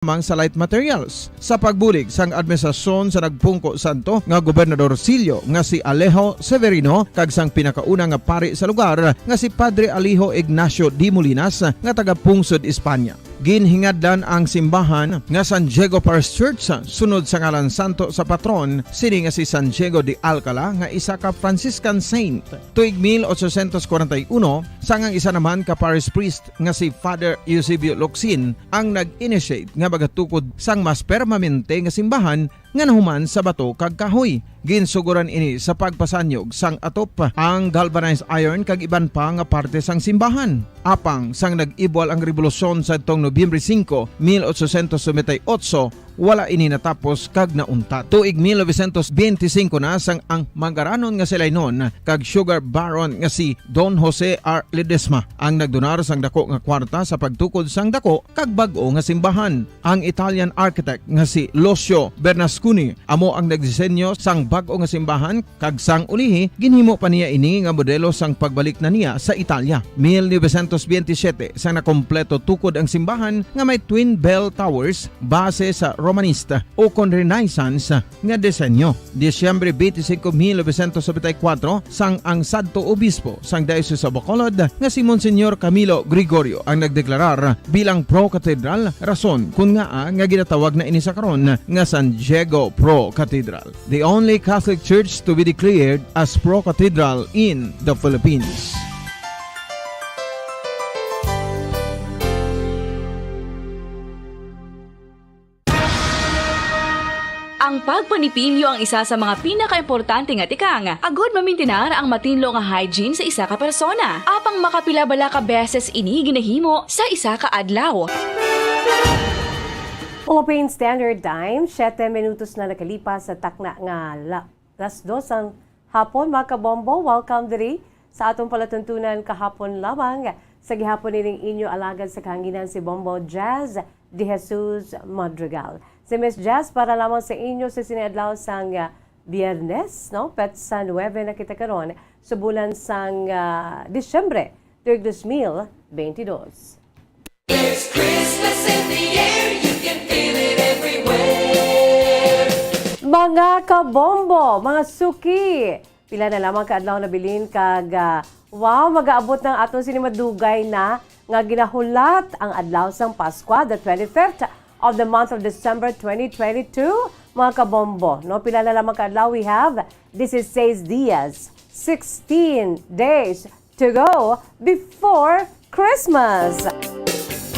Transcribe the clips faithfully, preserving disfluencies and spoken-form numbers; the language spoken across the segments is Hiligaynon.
lamang sa light materials. Sa pagbulig sang administrasyon sa nagpungko santo nga Gobernador Silio nga si Alejo Severino kag sang pinakauna nga pari sa lugar nga si Padre Alijo Ignacio de Molinas nga taga Pungsod, Espanya. Ginhingadlan ang simbahan nga San Diego Parish Church sunod sa ngalan santo sa patron sini nga si San Diego de Alcala nga isa ka Franciscan saint. Tuig mil ochocientos kwarenta y uno, sang ang isa naman ka parish priest nga si Father Eusebio Locsin ang nag-initiate nga magatukod sang mas permanente nga simbahan nga nahuman sa bato kag kahoy. Ginsuguran ini sa pagpasanyog sang atop, ang galvanized iron kag iban pa nga parte sang simbahan. Apang sang nag-ibwal ang rebolusyon sadtong Nobyembre singko, mil ochocientos noventa y ocho, wala ini natapos kag nauntat. Tuig mil novecientos biyente singko na sang ang mangaranon nga si Lainon kag sugar baron nga si Don Jose R. Ledesma ang nagdonar sang dako nga kwarta sa pagtukod sang dako kag bag-o nga simbahan. Ang Italian architect nga si Lucio Bernasconi amo ang nagdisenyo sang bag-o nga simbahan, kag sang ulihi ginhimo pa niya ini nga modelo sang pagbalik na niya sa Italia. Mil novecientos biyente siyete sang nakompleto tukod ang simbahan nga may twin bell towers base sa Romanista o kon Renaissance nga disenyo. Disyembre twenty-five, mil novecientos noventa y cuatro, sang ang sadto obispo sang Diocese of Bacolod nga si Monsignor Camilo Gregorio ang nagdeklarar bilang pro-cathedral, rason kon ngaa nga ginatawag na ini sa karon nga San Diego Pro Cathedral, the only Catholic Church to be declared as pro-cathedral in the Philippines. Ang pagpanipilyo ang isa sa mga pinakaimportante nga tikang agud mamintinar ang matinlo nga hygiene sa isa ka persona. Apang makapila bala ka beses ini ginahimo sa isa ka adlaw? Philippine Standard Time, siyete minutos na nakalipas sa takna nga la-, las dos ang hapon, mga kabombo. Welcome diri sa atong palatuntunan kahapon lamang. Sa gihapon nining inyo alagad sa kahanginan, si Bombo Jazz de Jesus Madrigal. Si Miss Jazz para lamang sa inyo sa sini adlaw sang, ah, Biyernes, no? Petsa nuebe na kita karon sa bulan sang, ah, Disyembre, tuig dos mil bentidós. There's Christmas in the air, you can feel it everywhere. Mga kabombo, mga suki, pila na lamang ka adlaw nabilin kag, ah, wow, magaabot na ang aton sini madugay na nga ginahulat, ang adlaw sang Paskwa, the twenty-fifth of the month of December twenty twenty-two, mga kabombo, no? Pila na lamang ka adlaw we have? This is seis dias, sixteen days to go before Christmas.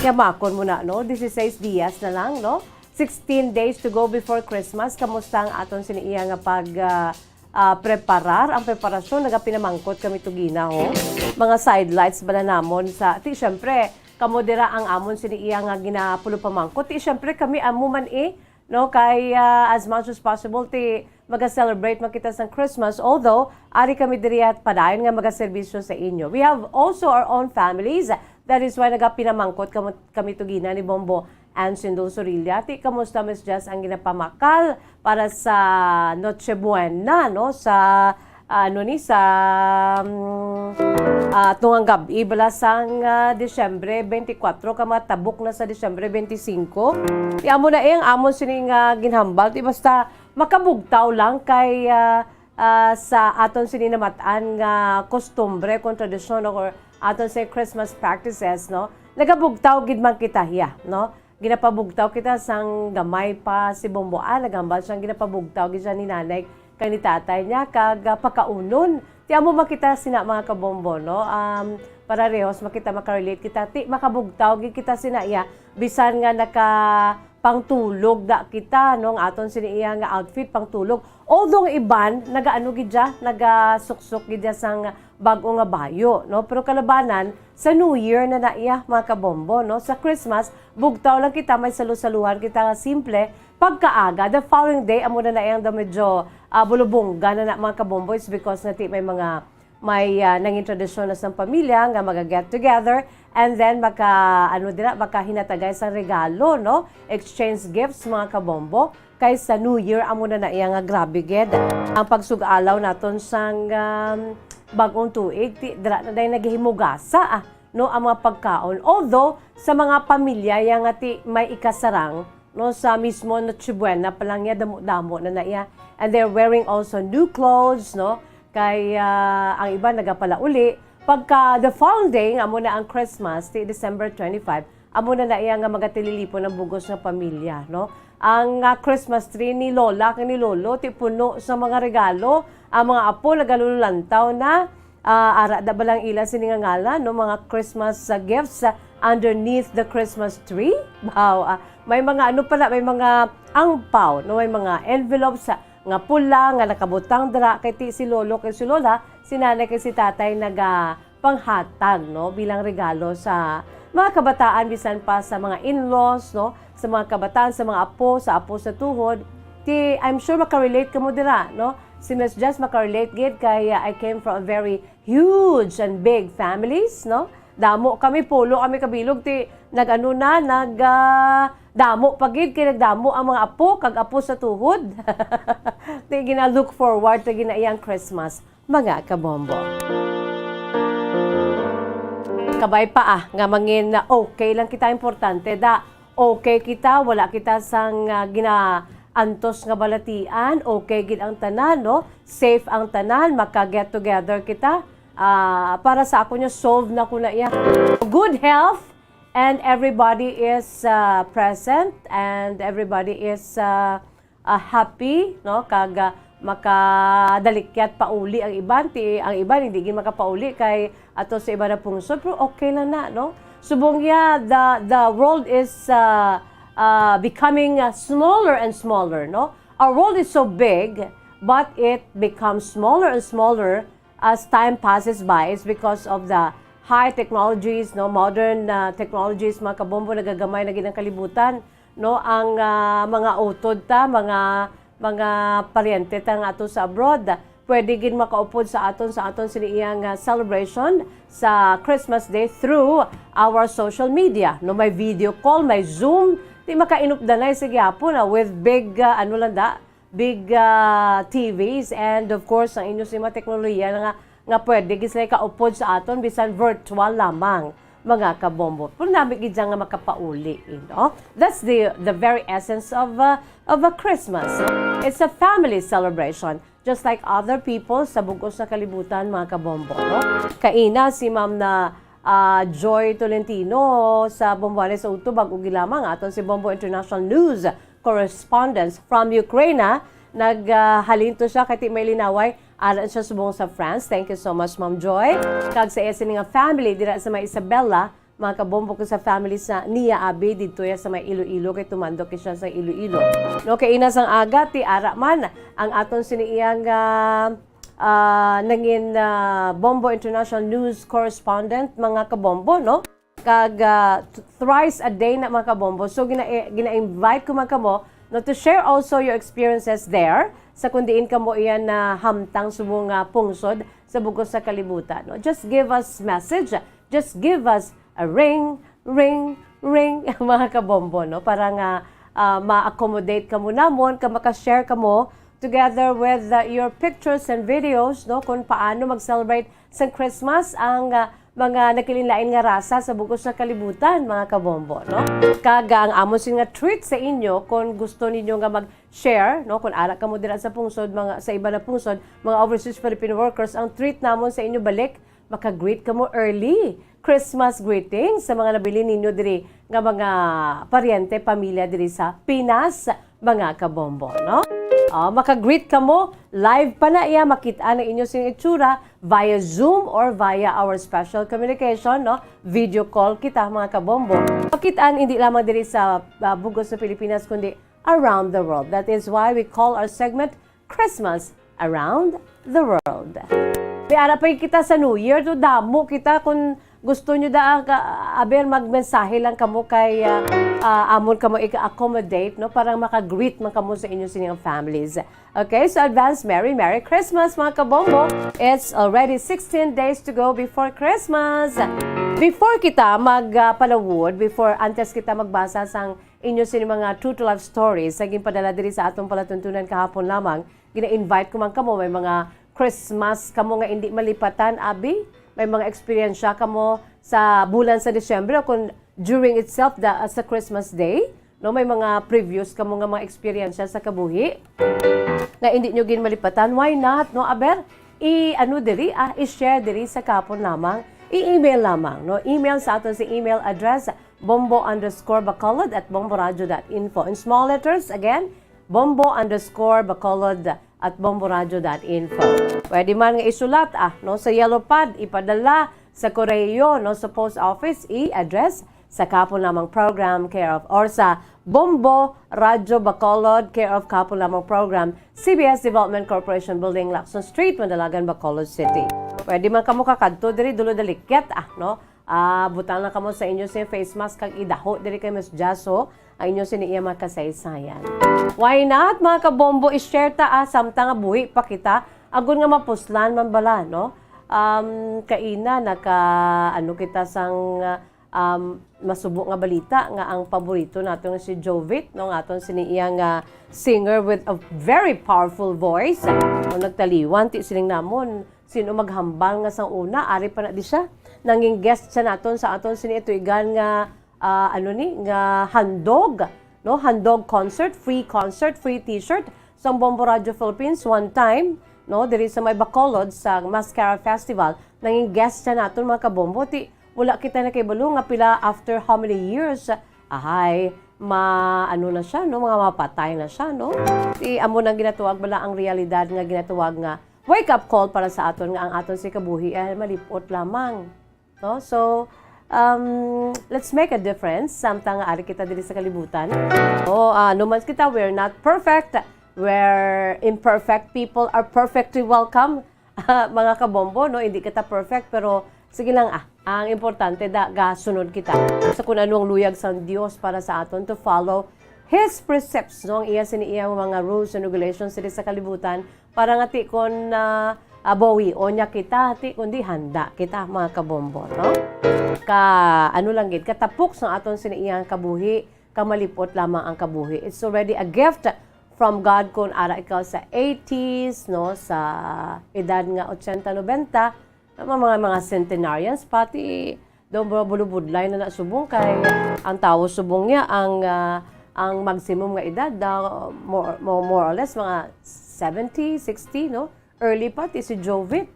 Yamakon mo na, no? Dieciséis dias na lang, no? Sixteen days to go before Christmas. Kamusta ang aton sini iya nga pag, ah, ah, preparar? Ang preparasyon, nagapinamangkot kami tugina, ho. Mga sidelights bala namon sa, ti, syempre, kamo dira ang amon sini iya nga ginapulupamangkot. Ti, syempre, kami amo man, eh, no? Kay, ah, as much as possible, ti, maga-celebrate man kita sang Christmas, although ari kami diri at padayon nga magaserbisyo sa inyo. We have also our own families. That is why nagapinamangkot kamo, kami tugina ni Bombo Anson Dulzurilla. Ti, kamusta, Miss Jazz, ang ginapamakal para sa Noche Buena, no? Sa, ano ni, sa, mm, ah, tungang gab-i bala sang, ah, Disyembre twenty-four, ka matabok na sa Disyembre twenty-five. Ti, amo na, eh, ang amon sini nga ginhambal. Ti, basta makabugtaw lang kay, ah, ah, sa aton sini namat-an nga kostumbre kon tradisyon or aton sa Christmas practices, no? Nagabugtaw gid man kita hiya, no? Ginapabugtaw kita sang gamay pa si Bombo. Ah, naghambal siyang ginapabugtaw gid siya ni nanay kag ni tatay niya kag, ah, pakaunon. Ti amo man kita sina, mga kabombo, no? Um, parehos man kita, makarelate kita. Ti makabugtaw gid kita sina iya bisan nga naka pangtulog da kita, no, ang aton sini iya nga outfit pangtulog. Although ang iban nagaano gid siya, nagasuksok gid siya sang bag-o nga bayo, no? Pero kalabanan, sa New Year na na iya, mga kabombo, no? Sa Christmas, bugtaw lang kita, may salu-saluhan kita nga simple. Pagkaaga, the following day, amo na na iyang daw medyo, ah, bulubongga na na, mga kabombo, is because nga ti may mga may, ah, nangin tradisyon na sang pamilya nga maga-get together and then maka, ano dira, makahinatagay sang regalo, no? Exchange gifts, mga kabombo. Kay sa New Year, amo na na iya nga grabe gid. Ang pagsug-alaw naton sang, um, bag-ong tuig, ti, dira na day naghimugasa, ah. no, ang mga pagkaon. Although, sa mga pamilya, ya nga ti may ikasarang, no, sa mismo Noche Buena pa lang ya, damo-damo na na iya. And they're wearing also new clothes, no? Kay, ah, ang iba nagapalauli. Pagka the following day, nga amo na ang Christmas, ti December twenty-five, amo na na iya nga magatililipon ang bugos nga pamilya, no? Ang, ah, Christmas tree ni Lola kag ni Lolo, ti puno sa mga regalo. Ang mga apo nagalululantaw na. Ah, ara da ba lang ila sini nga ngalan, no? Mga Christmas, ah, gifts, ah, underneath the Christmas tree? Wow, ah, may mga ano pala, may mga angpaw, no? May mga envelopes, ah, nga pula, nga nakabutang dira, kay ti si Lolo, kay si Lola, si Nanay, kay si Tatay nagapanghatag, no? Bilang regalo sa mga kabataan, bisan pa sa mga in-laws, no? Sa mga kabataan, sa mga apo, sa apo sa tuhod. Ti, I'm sure makarelate kamo dira, no? Si Miss Jess makarelate gid kay, uh, I came from a very huge and big families, no? Damo kami, pulo kami kabilog, ti nag-ano na, nag, ah, damo pa gid, kay nagdamo ang mga apo, kag apo sa tuhod. Ti gina-look forward ta gina iyang Christmas, mga kabombo. Kabay pa, ah, nga mangin na okay lang kita, importante da. Okay kita, wala kita sang, ah, ginaantos nga balatian, okay gid ang tanan, no? Safe ang tanan, maka-get together kita. Ah, para sa ako niya, solve na ko na iya. Good health, and everybody is, ah, present, and everybody is, ah, ah, happy, no? Kag, ah, makadalikyat pauli ang iban, ti ang iban hindi gid makapauli kay ato sa iban na pungsod, pero okay lang na, no? Subong ya, the, the world is, ah, ah, becoming, ah, smaller and smaller, no? Our world is so big, but it becomes smaller and smaller as time passes by. It's because of the high technologies, no, modern, ah, technologies, mga kabombo, nagagamay na gid ang kalibutan, no? Ang, ah, mga utod ta, mga, mga paryente ta nga ato sa abroad, pwede gid makaupod sa aton, sa aton sini iyang, ah, celebration sa Christmas Day through our social media, no? May video call, may Zoom, di makainupdanay sa gihapon, ah, with big, ah, ano lang da, big, ah, T Vs, and of course, ang inyo sini mga teknolohiya na nga, nga pwede gid sila ikaupod sa aton bisan virtual lamang, mga kabombo. Pero nami gid siya nga makapauli, you know? That's the, the very essence of, ah, of a Christmas, no? It's a family celebration, just like other people sa bugos na kalibutan, mga kabombo, no? Kaina si Ma'am na, ah, Joy Tolentino sa Bomboanes Auto, bag-o gid lamang aton si Bombo International News correspondent from Ukraine, ah. Nag, ah, halin to siya kay ti may linaway. Ara siya subong sa France. Thank you so much, Ma'am Joy. Kag sa iya sini nga family dira sa may Isabela, mga kabombo ko sa family sa niya abi didto ya sa may Iloilo kay tumandok siya sa Iloilo. No, kay ina sang aga ti ara man ang aton sini iyang, ah, ah, nangin, ah, Bombo International News correspondent, mga kabombo, no? Kag, ah, th-, thrice a day na, mga kabombo. So, gina-, eh, gina-invite ko man kamo, no, to share also your experiences there sa kung diin kamo iyan nahamtang subong nga pungsod sa bugos sa kalibutan, no? Just give us message. Just give us a ring, ring, ring, mga kabombo, no? Para nga, ah, ma-accommodate kamo namon, ka maka-share kamo together with, uh, your pictures and videos, no, kung paano mag-celebrate sa Christmas ang, uh, mga nagkilinlain nga rasa sa bugos nga kalibutan, mga kabombo, no? Kag ang amon sini nga treat sa inyo, kung gusto ninyo nga mag-share, no, kung ara kamo dira sa pungsod, mga, sa iba na pungsod, mga overseas Filipino workers, ang treat namon sa inyo balik, maka-greet kamo early. Christmas greetings sa mga nabilin ninyo diri nga mga paryente, pamilya diri sa Pinas, mga kabombo, no? Ah, maka-greet kamo live pa na iya, makit-an ang inyo sing itsura via Zoom or via our special communication, no? Video call kita, mga kabombo. Makit-an hindi lamang diri sa, ah, bugos sa Pilipinas, kundi around the world. That is why we call our segment Christmas Around the World. May ara pa kita sa New Year, do damo kita. Kung gusto nyo da, ka, aber, magmensahe lang kamo kay, ah, ah, amon kamo i-accommodate, no? Para maka-greet man kamo sa inyo sining families. Okay, so advance Merry, Merry Christmas, mga kabombo. It's already sixteen days to go before Christmas. Before kita mag, ah, palawod, before, antes kita magbasa sang inyo sini mga true to life stories sa ginpadala diri sa atong palatuntunan kahapon lamang, gina-invite ko man kamo, may mga Christmas kamo nga indi malipatan, abi? May mga eksperyensya kamo sa bulan sa Disyembre o kung during itself the, uh, sa Christmas Day, no, may mga previous kamo nga mga eksperyensya sa kabuhi nga hindi nyo ginmalipatan, why not, no? Aber, i-ano diri, ah, i-share diri sa kahapon lamang, i-email lamang, no? Email sa aton si email address, bombo underscore bacolod at bomboradio dot info. In small letters, again, bombo underscore bacolod at bomboradio dot info. Pwede man nga isulat, ah, no, sa yellow pad, ipadala sa koreyo, no, sa post office, i-address sa Kapon Lamang Program, care of, or sa Bombo Radyo Bacolod, care of Kapon Lamang Program, C B S Development Corporation Building, Lacson Street, Mandalagan, Bacolod City. Pwede man kamo kakadto diri, dulo dalikit, ah, no? Ah, butang lang kamo sa inyo sing face mask kag idaho diri kay Miss Jaso ang inyo sini iya mga kasaysayan. Why not, mga kabombo, i-share ta, ah, samtang nga buhi pa kita, agod nga mapuslan man bala, no? Um, kaina naka, ano kita sang, ah, um, masubo nga balita nga ang paborito nato nga si Jovit, no, nga aton sini iya nga singer with a very powerful voice. No, nagtaliwan ti siling namon, sino maghambal nga sang una, ari pa na di siya. Nanging guest siya naton sa aton sini tuigan nga, ah, ano ni, nga handog, no? Handog concert, free concert, free t-shirt sang Bombo Radio Philippines one time, no? Diri sa may Bacolod sa Mascara Festival, nanging guest siya naton, mga kabombo. Ti, wala kita nakahibalo nga pila, after how many years, ahay, ma-, ano na siya, no? Mga mapatay na siya, no? Ti, amo nang ginatuwag bala ang realidad nga ginatuwag nga wake-up call para sa aton nga ang aton si kabuhi ay malipot lamang. No? So, um, let's make a difference samtang nga ari kita diri sa kalibutan. O, ah, no man kita, we're not perfect. Where imperfect people are perfectly welcome. Mga kabombo, no? Hindi kita perfect, pero sige lang, ah. Ang importante, da, gasunod kita sa kung ano ang luyag sang Dios para sa aton, to follow His precepts, no? Ang iya sini iya mga rules and regulations diri sa kalibutan, para nga ti kon, ah, ah, bawion niya kita, ti kundi handa kita, mga kabombo, no? Ka, ano lang gid, katapok sang aton sini iyang kabuhi, kamalipot lamang ang kabuhi. It's already a gift from God kung ara ikaw sa eighties, no? Sa edad nga ochenta, nobenta, ang mga, mga centenarians, pati daw mga bulubudlay na na subong kay ang tawo subong niya, ang, ah, ang maximum nga edad daw, more, more, more or less, mga seventy, sixty, no? Early pa, ti si Jovit,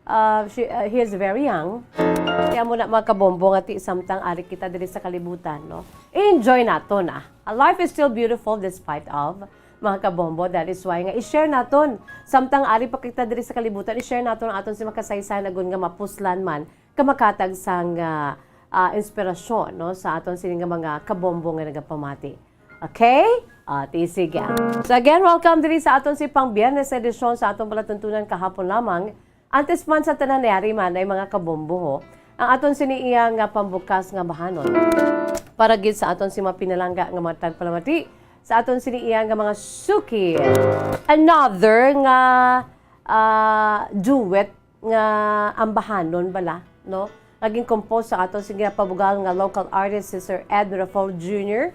ah, she, ah, he is very young. Kaya mo na, mga kabombo, nga ti samtang ari kita diri sa kalibutan, no? Enjoy naton, ah. A life is still beautiful despite of, mga kabombo. That is why nga i-share naton. Samtang ari pa kita diri sa kalibutan, i-share naton ang aton si makasaysayan, agod nga mapuslan man, kamakatag sang, ah, ah, inspirasyon, no, sa aton sini nga mga kabombo nga nagapamati. Okay? Ah, ti sige. So again, welcome diri sa aton si pang Biyernes edisyon sa aton palatuntunan kahapon lamang. Antes man sa tanan, yari man ay mga kabombo, ho, ang aton sini iya nga pambukas nga bahanon para gid sa aton si mga pinalangga nga mga tagpalamati, sa aton sini iya nga mga suki. Another nga, ah, duet nga ambahanon bala, no? Nga gin-compose sa aton sini nga pabugal nga local artist, si Sir Ed Miraflor Junior.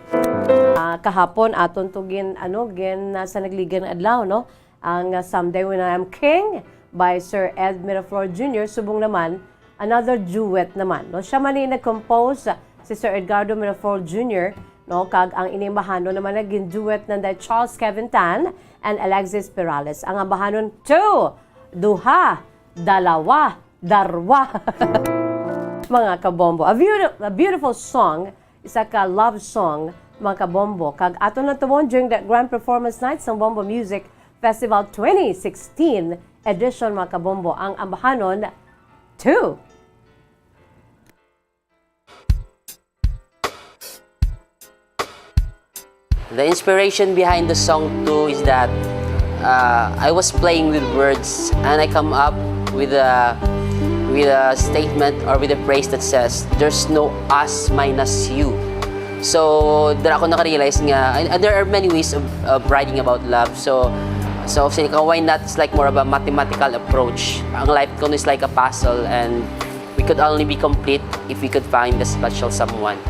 Ah, kahapon aton to gin, ano, gin, ah, sa nagligad nga adlaw, no? Ang, ah, Someday When I Am King by Sir Ed Miraflor Junior. Subong naman, another duet naman, no? Siya man ni nag-compose, si Sir Edgardo Miraflor Junior, no? Kag ang ining bahanon naman nga gin-duet nanday Charles Kevin Tan and Alexis Perales. Ang ambahanon, two, duha, dalawa, darwa. Mga kabombo. A beauti-, a beautiful song, isa ka love song, mga kabombo. Kag aton natuon during the grand performance night sang Bombo Music Festival twenty sixteen edition, mga kabombo, ang ambahanon two. The inspiration behind the song two is that, uh, I was playing with words and I come up with a, with a statement or with a phrase that says, "There's no us minus you." So, there ako nakarealize nga, and, and there are many ways of, of writing about love. So, so, sige ka, why not? It's like more of a mathematical approach. Ang life ko is like a puzzle, and we could only be complete if we could find the special someone.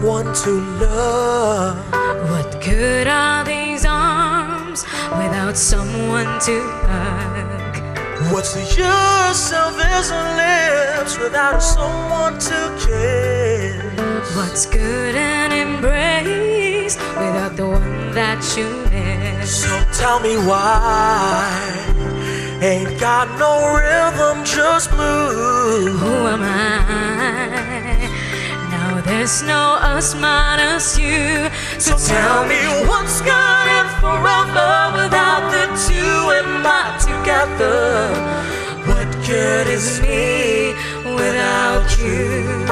One to love. What good are these arms without someone to hug? What's the use of his lips without someone to kiss? What's good an embrace without the one that you miss? So tell me why ain't got no rhythm, just blues. Who am I? Now there's no us minus you. So tell me what's good and forever without the two and my together. What good is me without you?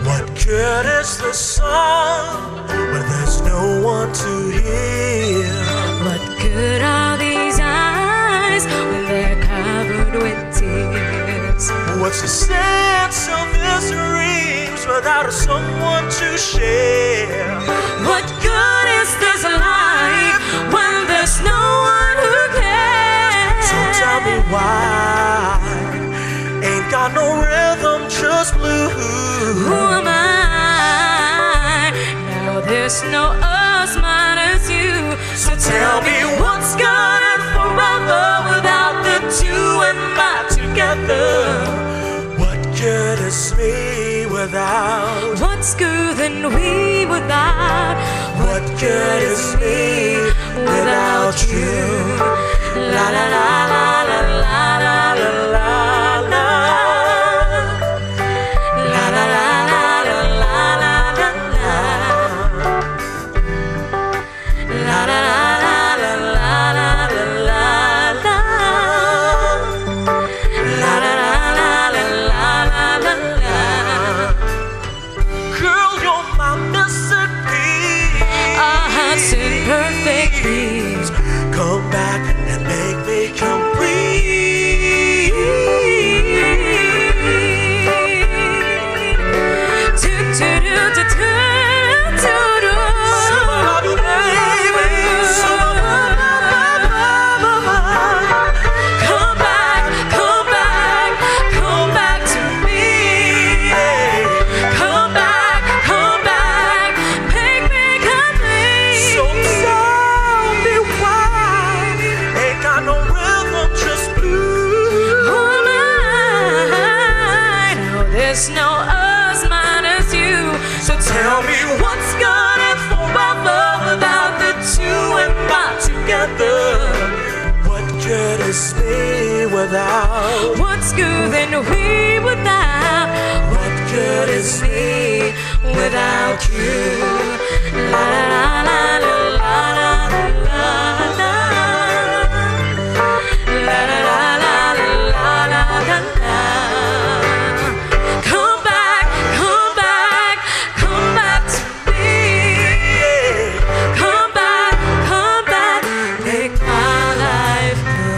What good is the sun when there's no one to hear? What good are these eyes when they're covered with tears? What's the sense of his dreams without someone to share? What good is this life when there's no one who cares? So tell me why ain't got no rhythm, just blues. Who am I? Now there's no us minus you. So tell me what's good and forever without the two and my together. What good is me without? What's good and we without? What good is me without you? La la la la la la la la la. La la la la la la la la la. La la la la la la la la la. La la la la la la la la la. Girl, you're my missing piece. A heart's imperfect piece. Come back and make me complete. Do, do, do, do, do, do, do. Come back, come back, come back to me. Come back, come back, make me complete. So tell me why ain't got no rhythm, just blues. Oh, my. Now there's no us minus you. So tell me what's good and forever without the two and my together. What good is me without? What's good and we without? What good is me without you? La la la la la la la la. La la la la la la la la. Come back, come back, come back to me. Come back, come back, make my life complete.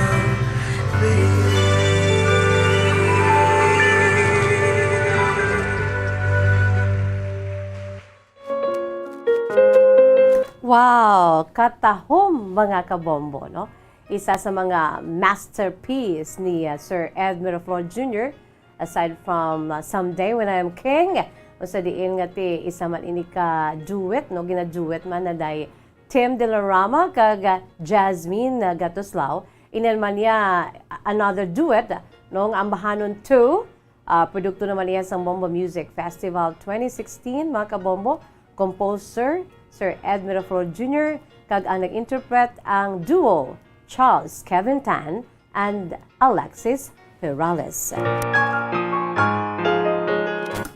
Wow! Katahom, mga kabombo, no? Isa sa mga masterpiece ni, uh, Sir Ed Miraflor Junior, aside from, uh, Someday When I Am King, kung sa diin nga ti isa man ini ka duet, no? Gina-duet man na day Tim De La Rama kag, uh, Jasmine, uh, Gatuslao. Inan man niya, uh, another duet, no? Nga ambahanon two, Ah, produkto naman niya sang Bombo Music Festival twenty sixteen, mga kabombo, composer Sir Ed Miraflor Junior, kag ang nag-interpret ang duo Charles Kevin Tan and Alexis Perales.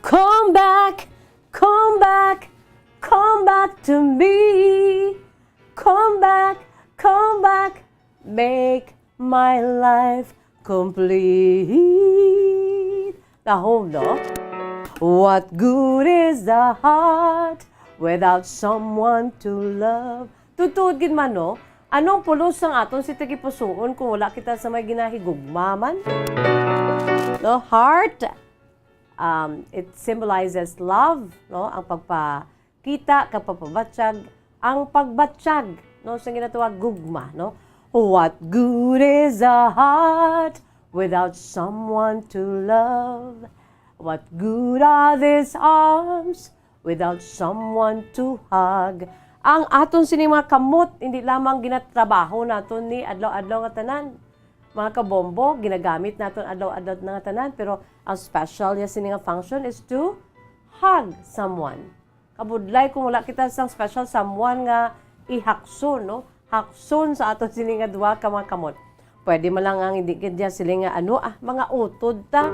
Come back, come back, come back to me. Come back, come back, make my life complete. Tahom, no? What good is the heart without someone to love? Tuod-tuod gid man, no? Anong pulos sang aton si tagipusoon kung wala kita sa may ginahigugma man? No, heart, um, it symbolizes love, no? Ang pagpakita kag pagpabatyag, ang pagbatyag, no? Sa ginatawag gugma, no? What good is a heart without someone to love? What good are these arms without someone to hug? Ang aton sini mga kamot, hindi lamang ginatrabaho naton ni adlaw-adlaw nga tanan. Mga kabombo, ginagamit naton adlaw-adlaw nga tanan, pero ang special niya sini nga function is to hug someone. Kabudlay kung wala kita sang special someone nga ihakson, no? Hakson sa aton sini nga duha ka mga kamot. Pwede man lang ang hindi kanya sila nga ano, ah, mga utod ta.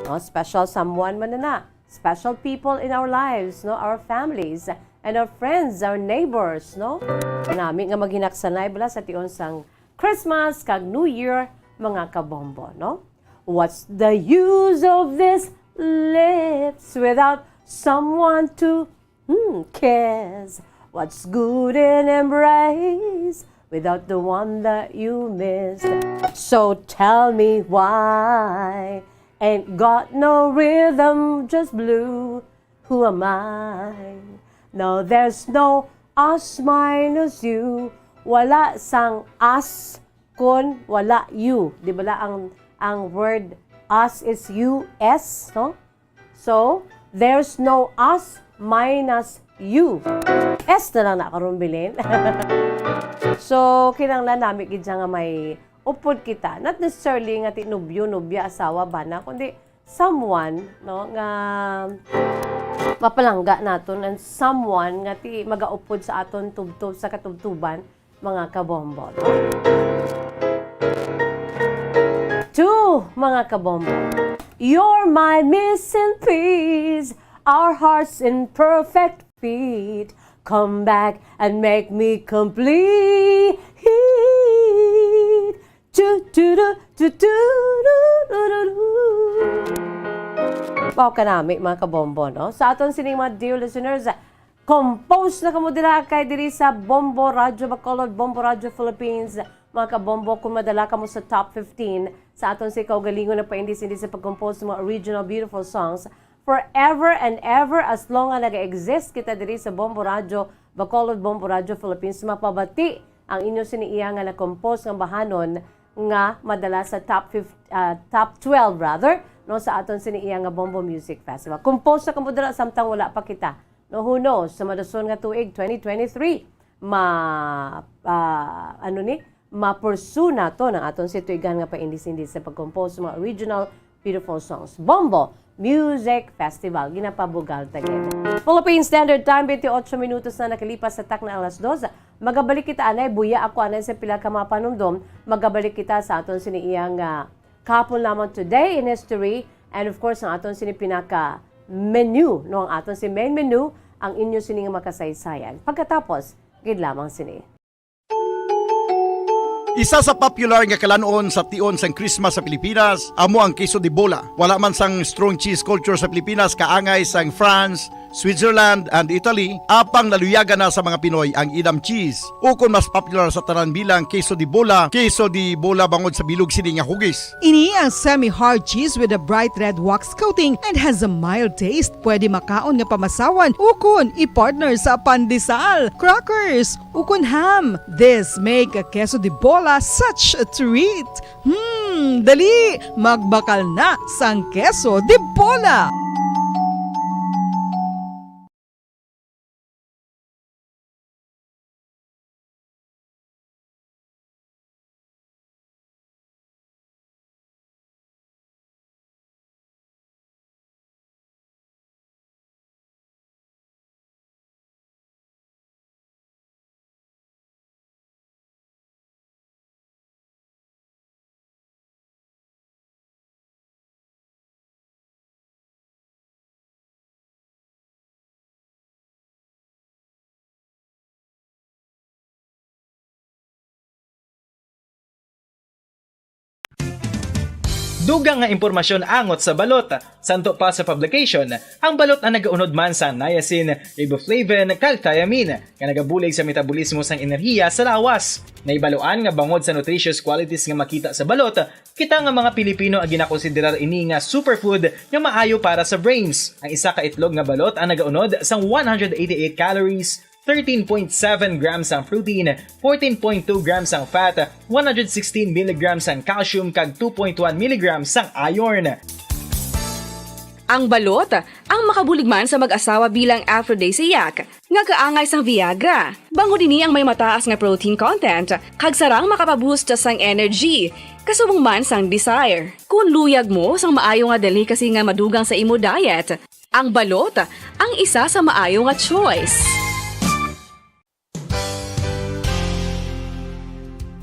No? Special someone man na na. Special people in our lives, no? Our families and our friends, our neighbors, no? Nami nga maghinaksanay bala sa tion sang Christmas kag New Year, mga kabombo, no? What's the use of these lips without someone to, hmm, kiss? What's good in embrace without the one that you miss? So tell me why ain't got no rhythm, just blue. Who am I? No, there's no us minus you. Wala sang us kun wala you. Di ba la ang, ang word us is U S, no? So, there's no us minus you. S na lang na karon, Belen. So, kinahanglan nami gid siya nga may upod kita. Not necessarily nga ti nobyo, nobya, asawa, bana, kundi someone, no, nga mapalangga naton, and someone nga ti magaupod sa aton tubtob sa katubtuban, mga kabombo, no? Two, mga kabombo. You're my missing piece. Our hearts in perfect fit. Come back and make me complete. Tu, tu, tu, tu, tu, ru, ru, ru, ru. Wow, kanami, mga kabombo, no? Sa aton sining mga dear listeners, compose na kamo dira kay diri sa Bombo Radyo Bacolod, Bombo Radyo Philippines. Mga kabombo, kung madala kamo sa top fifteen sa aton sa kaugalingon nga paindis-indis sa pag-compose sa mga original beautiful songs, forever and ever, as long nga naga-exist kita diri sa Bombo Radyo Bacolod, Bombo Radyo Philippines, mapabati ang inyo sini iya nga na-compose nga bahanon nga madala sa top fifteen, ah, top twelve rather, no, sa aton sini iya nga Bombo Music Festival. Compose na kamo dira samtang wala pa kita. No, who knows, sa madason nga tuig, twenty twenty-three, ma-, ah, ano ni, ma-pursue naton ang aton si tuigan nga paindis-indis sa pag-compose sa mga original beautiful songs. Bombo Music Festival, ginapabugal ta gid. Philippine Standard Time, twenty-eight minutos na nakalipas sa takna alas dos. Magabalik kita anay, buya ako anay sa pila ka mga panumdom. Magabalik kita sa aton sini iyang, ah, kahapon lamang, Today in History, and of course, ang aton sini pinaka menu, no, ang aton si main menu, ang inyo sini nga makasaysayan. Pagkatapos, gid lamang sini. Isa sa popular nga kalan-on sa tion sang Christmas sa Pilipinas amo ang queso de bola. Wala man sang strong cheese culture sa Pilipinas, kaangay sang France, Switzerland, and Italy, apang naluyagan na sa mga Pinoy ang Edam cheese, ukon mas popular sa tanan bilang queso de bola, queso de bola bangod sa bilog sini nga hugis. Ini ang semi-hard cheese with a bright red wax coating and has a mild taste. Pwede makaon nga pamasawan ukon i-partner sa pandesal, crackers, ukon ham. This make a queso de bola such a treat. Hmm, dali, magbakal na sang queso de bola. Dugang nga impormasyon angot sa balot. Santo pa sa publication, ang balot ang nagaunod man sa niacin, riboflavin, kag thiamine, nga nagabulig sa metabolismo sang enerhiya sa lawas. Nahibaluan nga bangod sa nutritious qualities nga makita sa balot, kita nga mga Pilipino ang ginakonsiderar ini nga superfood nga maayo para sa brains. Ang isa ka itlog nga balot ang nagaunod sang one hundred eighty-eight calories, thirteen point seven grams ang protein, fourteen point two grams ang fat, one hundred sixteen milligrams ang calcium, kag two point one milligrams ang iron. Ang balot, ang makabulig man sa mag-asawa bilang aphrodisiac, nga kaangay sang Viagra. Bangod ini ang may mataas nga protein content, kag sarang makapaboost sang energy, kasubong man sang desire. Kung luyag mo sang maayo nga delicacy nga madugang sa imo diet, ang balot ang isa sa maayo nga choice.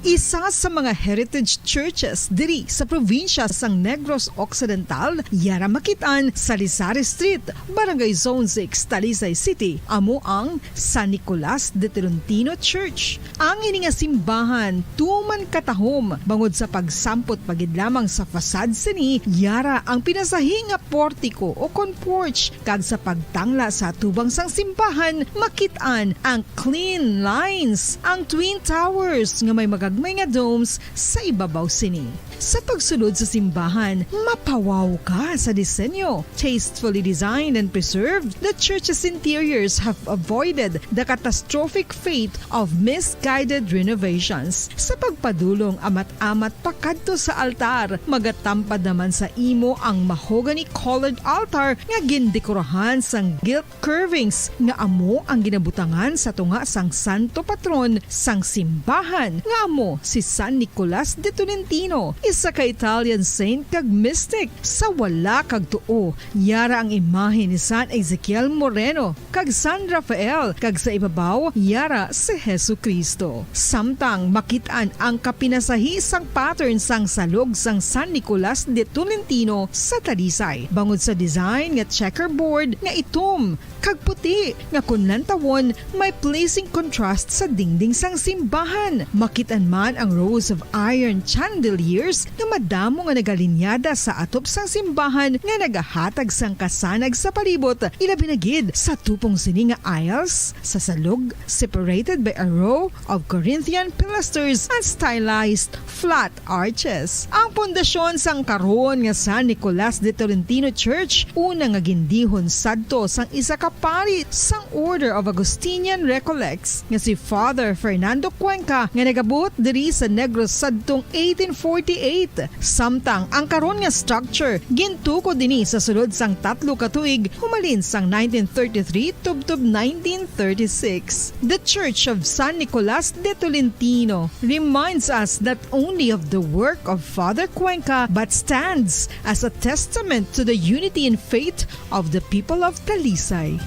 Isa sa mga heritage churches diri sa probinsya sang Negros Occidental, yara makit-an sa Lisari Street, Barangay Zone six, Talisay City, amo ang San Nicolas de Tolentino Church. Ang ini nga simbahan tuman katahom bangod sa pagsampot pa gid lamang sa facade sini, yara ang pinasahi nga portiko o kon porch, kag sa pagtangla sa atubang sang simbahan, makit-an ang clean lines, ang twin towers nga may magagmay nga domes sa ibabaw sini. Sa pagsulod sa simbahan, mapawaw ka sa disenyo. Tastefully designed and preserved, the church's interiors have avoided the catastrophic fate of misguided renovations. Sa pagpadulong amat-amat pakadto sa altar, magatampad naman sa imo ang mahogany-colored altar nga gindekorahan sang gilt curvings nga amo ang ginabutangan sa tunga sang santo patron sang simbahan, nga amo si San Nicolas de Tolentino, isa ka Italian saint kag mystic. Sa wala kag tuo, yara ang imahe ni San Ezekiel Moreno kag San Rafael, kag sa ibabaw, yara si Jesu-Cristo. Samtang makit-an ang kapinasahi sang pattern sang salog sang San Nicolas de Tolentino sa Talisay, bangod sa design nga checkerboard nga itom kag puti nga kon lantawon, may pleasing contrast sa dingding sang simbahan. Makit-an man ang rows of iron chandeliers nga madamo nga nagalinyada sa atop sang simbahan nga nagahatag sang kasanag sa palibot, ilabi na gid sa tupong sini nga aisles sa salog, separated by a row of Corinthian pilasters and stylized flat arches. Ang pundasyon sang karon nga San Nicolas de Tolentino Church, una nga gindihon sadto sang isa ka pari sang Order of Augustinian Recollects nga si Father Fernando Cuenca, nga nagabot diri sa Negros sadtong eighteen forty-eight. Samtang ang karon nga structure gintukod dinhi sa sulod sang tatlo ka tuig, humalin sang nineteen thirty-three tubtob nineteen thirty-six. The Church of San Nicolas de Tolentino reminds us not only of the work of Father Cuenca but stands as a testament to the unity in faith of the people of Talisay.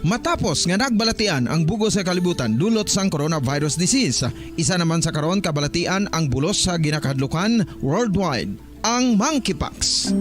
Matapos nga nagbalatian ang bug-os nga kalibutan dulot sang coronavirus disease, isa naman sa karon kabalatian ang bulos sa ginakahadlukan worldwide, ang monkeypox.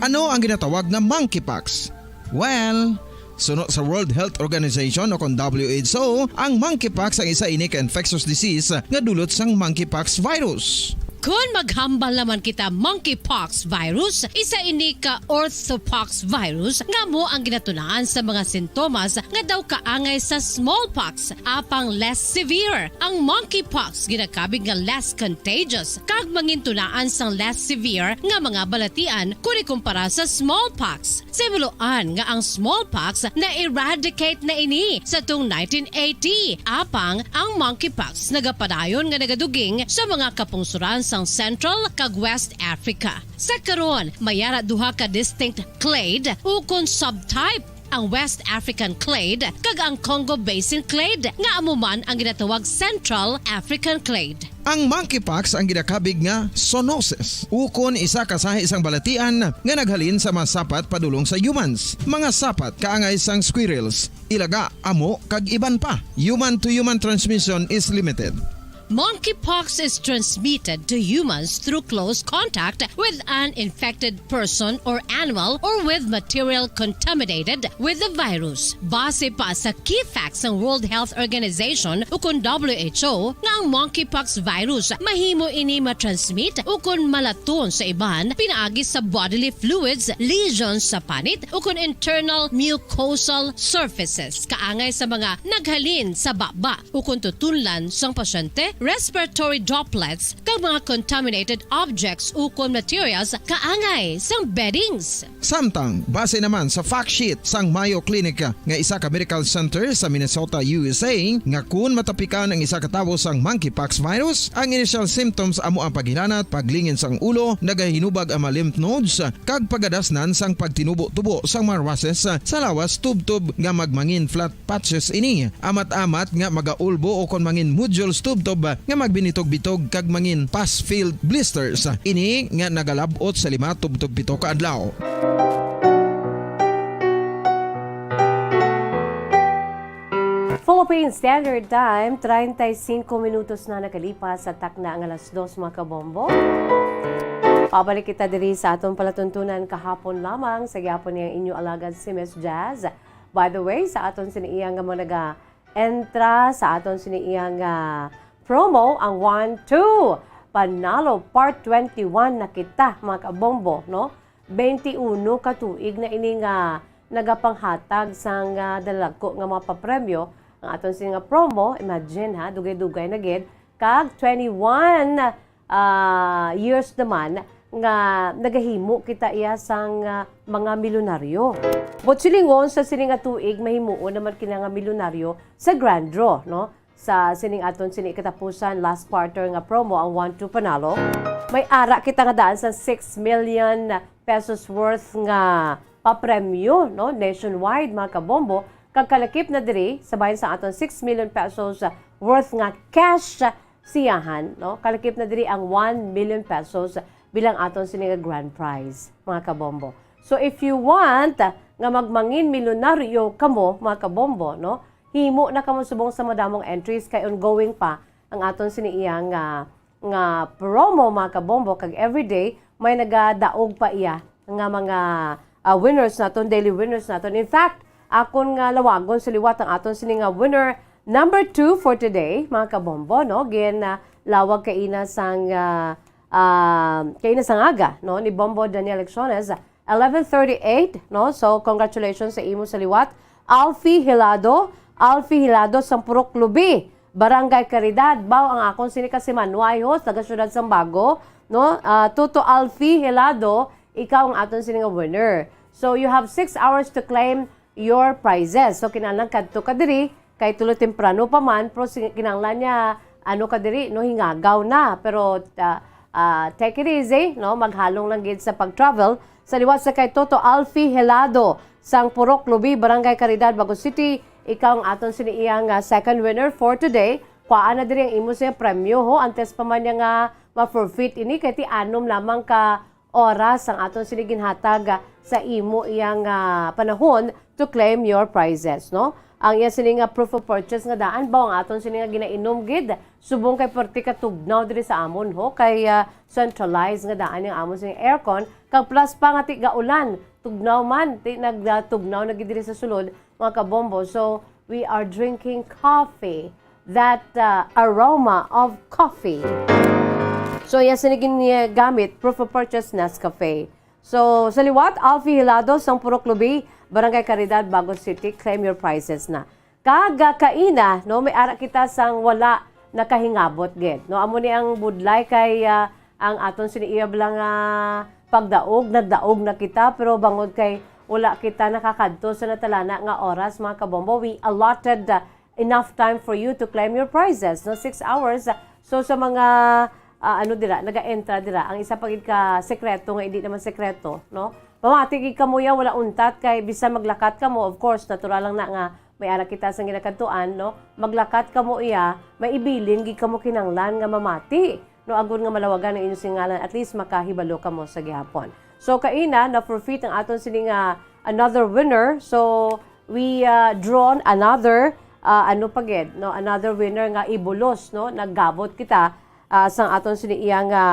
Ano ang ginatawag nga monkeypox? Well, suno sa World Health Organization o kon W H O, ang monkeypox ang isa ini ka infectious disease nga dulot sang monkeypox virus. Kon maghambal naman kita monkeypox virus, isa ini ka orthopox virus nga amo ang ginatunaan sa mga sintomas nga daw kaangay sa smallpox, apang less severe. Ang monkeypox ginakabig nga less contagious kag mangintunaan sang less severe nga mga balatian kon ikumpara sa smallpox. Sa buloan nga ang smallpox na-eradicate na ini sa tung nineteen eighty, apang ang monkeypox nagapadayon nga nagaduging sa mga kapungsoran sang Central kag West Africa. Sa karon, may ara duha ka distinct clade ukon subtype, ang West African clade kag ang Congo Basin clade, nga amo man ang ginatawag Central African clade. Ang monkeypox ang ginakabig nga zoonosis, ukon isa ka sahi sang balatian nga naghalin sa mga sapat padulong sa humans, mga sapat kaangay sang squirrels, ilaga, amo, kag iban pa. Human-to-human transmission is limited. Monkeypox is transmitted to humans through close contact with an infected person or animal or with material contaminated with the virus. Base pa sa key facts sang World Health Organization ukon W H O, nga ang monkeypox virus mahimo ini matransmit ukon malaton sa iban pinaagi sa bodily fluids, lesions sa panit, ukon internal mucosal surfaces, kaangay sa mga naghalin sa baba ukon tutunlan sang pasyente respiratory droplets, kag mga contaminated objects ukon materials kaangay sang beddings. Samtang, base naman sa fact sheet sang Mayo Clinic nga isa ka medical center sa Minnesota, U S A, nga kun matapikan ang isa ka tawo sang monkeypox virus, ang initial symptoms amo ang paghilanat, paglingin sang ulo, nagahinubag ang mga lymph nodes, kag pagadasnan sang pagtinubo-tubo sang mga rashes sa lawas, tubtob nga magmangin flat patches ini, amat-amat nga magaulbo o kon mangin nodules tubtob nga magbinitog-bitog kag mangin pus-filled blisters ini nga nagalab-ot sa lima tubtob pito ka adlaw. Philippine Standard Time, treinta y cinco minutos na nakalipas sa takna nga alas dos, mga kabombo. Pabalik kita diri sa aton palatuntunan kahapon lamang sa gihapon niyang inyo alagad si Miss Jazz. By the way, sa aton sini iyang nga mga naga-entra sa aton sini iyang, ah, promo, ang One Two Panalo Part twenty-one na kita, mga kabombo, no? Twenty-uno ka tuig na ini nga nagapanghatag sang, ah, dalagko nga mga papremyo ang aton sini nga promo. Imagine, ha, dugay-dugay na gid, kag twenty-one ah, years naman nga nagahimo kita iya sang, ah, mga milyonaryo. Buot silingon, sa sini nga tuig, mahimuon naman kita nga milyonaryo sa grand draw, no? Sa sining aton sini katapusan, last quarter nga promo, ang One Two Panalo, may ara kita nga daan sa six million pesos worth nga papremyo, no? Nationwide, mga kabombo, kag kalakip na diri sa bahin sa aton six million pesos worth nga cash siyahan, no? Kalakip na diri ang one million pesos bilang aton sini nga grand prize, mga kabombo. So, if you want nga magmangin milyonaryo kamo, mga kabombo, no? Himo na kamo subong sa madamong entries kay ongoing pa ang aton sini iya nga, nga promo, mga kabombo, kag everyday may nagadaog pa iya nga mga, ah, winners naton, daily winners naton. In fact, akon nga lawagon sa liwat ang aton sini nga winner number two for today, mga kabombo, no? Gin, ah, lawag kaina sang, ah, ah, kaina sang aga, no, ni Bombo Daniel Lecciones, eleven thirty-eight, no? So, congratulations sa imo sa liwat, Alfie Hilado. Alfie Hilado sang Purok Lubi, Barangay Caridad. Baw ang akon sini ka si Manuay Hos, taga Siyudad Sambago, no? Ah, Toto Alfie Hilado, ikaw ang aton sini nga winner. So, you have six hours to claim your prizes. So, kinahanglan kadto ka diri, kay tulo temprano pa man, pero si-, kinahanglan niya, ano ka diri, no, hingagaw na. Pero, ah, ah, take it easy, no? Maghalong lang gid sa pag-travel. Sa liwat sa kay Toto Alfie Helado, sang Purok Lubi, Barangay Caridad, Bago City, ikaw ang aton sini iyang, ah, second winner for today. Kuhaan na diri ang imo sa premyo, ho. Antes pa man niya nga ma-forfeit ini, kay ti anom lamang ka oras ang aton sini ginhatag, ah, sa imo iyang, ah, panahon to claim your prizes, no? Ang iya sini nga proof of purchase nga daan, baw ang aton sini nga ginainom gid, subong kay perti ka tugnaw diri sa amon, ho, kay, ah, centralized nga daan ang amon sini aircon, kag plus pa nga ti gaulan, tugnaw man, ti nagtugnaw na gid diri sa sulod, mga kabombo. So, we are drinking coffee, that, uh, aroma of coffee. So, iya sini ginagamit, proof of purchase, Nescafe. So, sa liwat, Alfie Hilado, sang Purok Lubi, Barangay Caridad, Bago City, claim your prizes na. Kag, ah, kaina, no, may ara kita sang wala nakahingabot gid, no? Amo ni ang budlay kay, ah, ang aton sini iya bala nga pagdaog, nagdaog na kita, pero bangod kay wala kita nakakadto sa natalana nga oras, mga kabombo, we allotted, ah, enough time for you to claim your prizes, no? Six hours. So, sa mga, ah, ano dira, naga-entra dira, ang isa pa gid ka sekreto nga hindi naman sekreto, no? Pamati gid kamo ya, wala untat, kay bisan maglakat kamo, of course, natural lang na nga may ara kita sang ginakadtuan, no? Maglakat kamo iya, may ibilin gid kamo kinahanglan nga mamati, no? Agod nga malawagan ang inyong singalan, at least makahibalo kamo sa gihapon. So, kaina, na-forfeit ang aton sini nga another winner. So, we, uh, drawn another, uh, ano pa gid, no? Another winner nga ibulos, no? Naggabot kita, uh, sang aton sini iya nga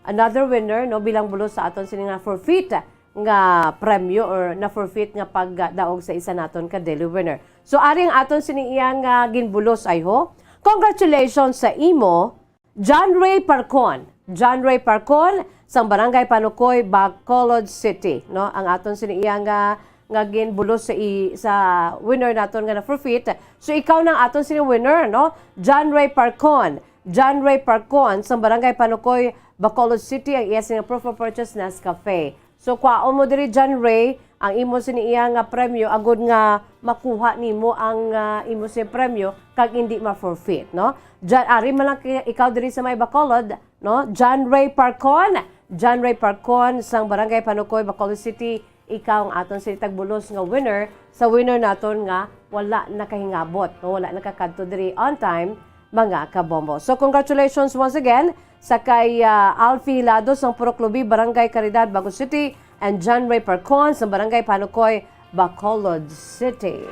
another winner, no? Bilang bulos sa aton sini nga forfeit nga premyo or na-forfeit nga pagdaog sa isa naton ka daily winner. So, ari ang aton sini iya nga ginbulos, ay ho. Congratulations sa imo, John Ray Parcon. John Ray Parcon, sang Barangay Panukoy, Bacolod City, no? Ang aton sini iya nga, nga ginbulos sa i-, sa winner naton nga na-forfeit. So, ikaw nang aton sini winner, no? John Ray Parcon. John Ray Parcon sang Barangay Panukoy, Bacolod City, ang iya sini nga proof of purchase Nescafe. So, kwaon mo diri, John Ray, ang imo sini iya nga premyo agod nga makuha nimo ang, ah, imo sini premyo kag hindi ma-forfeit, no? Jan, ari man lang kay ikaw diri sa may Bacolod, no? John Ray Parcon, John Ray Parcon sang Barangay Panukoy, Bacolod City, ikaw ang aton sini tagbulos nga winner sa winner naton nga wala nakahingabot, no? Wala nakakadto diri on time, mga kabombo. So, congratulations once again sa kay, ah, Alfie Hilado sang Purok Lubi, Barangay Caridad, Bago City, and John Ray Parcon sa Barangay Panukoy, Bacolod City.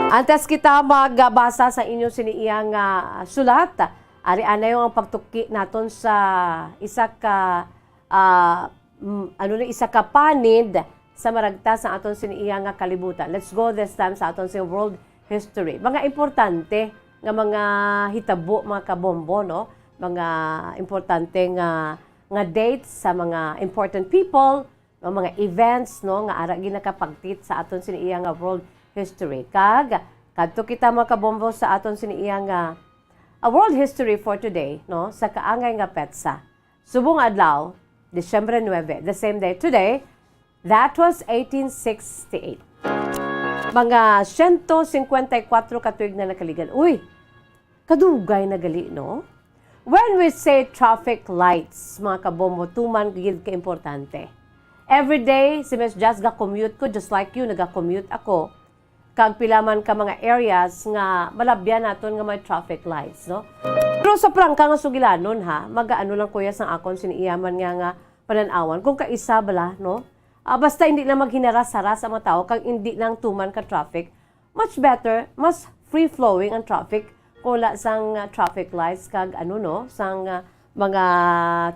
Antes kita magbasa sa inyo sini iya nga sulat, ari anay ang pagtuki naton sa isa ka, ah, mm, ano ni, isa ka panid sa maragta sa aton sini iya nga kalibutan. Let's go this time sa aton sini world history. Mga importante nga mga hitabo, mga kabombo, no? Mga importante nga, nga dates sa mga important people, no? Mga events, no? Nga ara ginakapagtit sa aton sini iya nga world history. Kag kadto kita, mga kabombo, sa aton sini iya nga, ah, world history for today, no? Sa kaangay nga petsa. Subong adlaw, Disyembre nuebe, the same day today, that was eighteen sixty-eight. Mga siyento singkwenta y kuwatro ka tuig na nakaligad. Uy, kadugay na gali, no? When we say traffic lights, mga kabombo, tuman gid ka importante. Every day, si Miss Jazz, ga-commute ko, just like you, naga-commute ako. Kag pila man ka mga areas nga malabyan naton nga may traffic lights, no? Pero sa prangka nga sugilanon, ha, magaano lang, kuya, sang akon sini iya man nga, nga panan-awan, kung kaisa bala, no? Ah, basta hindi lang maghinaras-haras ang mga tao kag hindi lang tuman ka traffic, much better, mas free-flowing ang traffic kung wala sang, ah, traffic lights kag ano, no, sang, ah, mga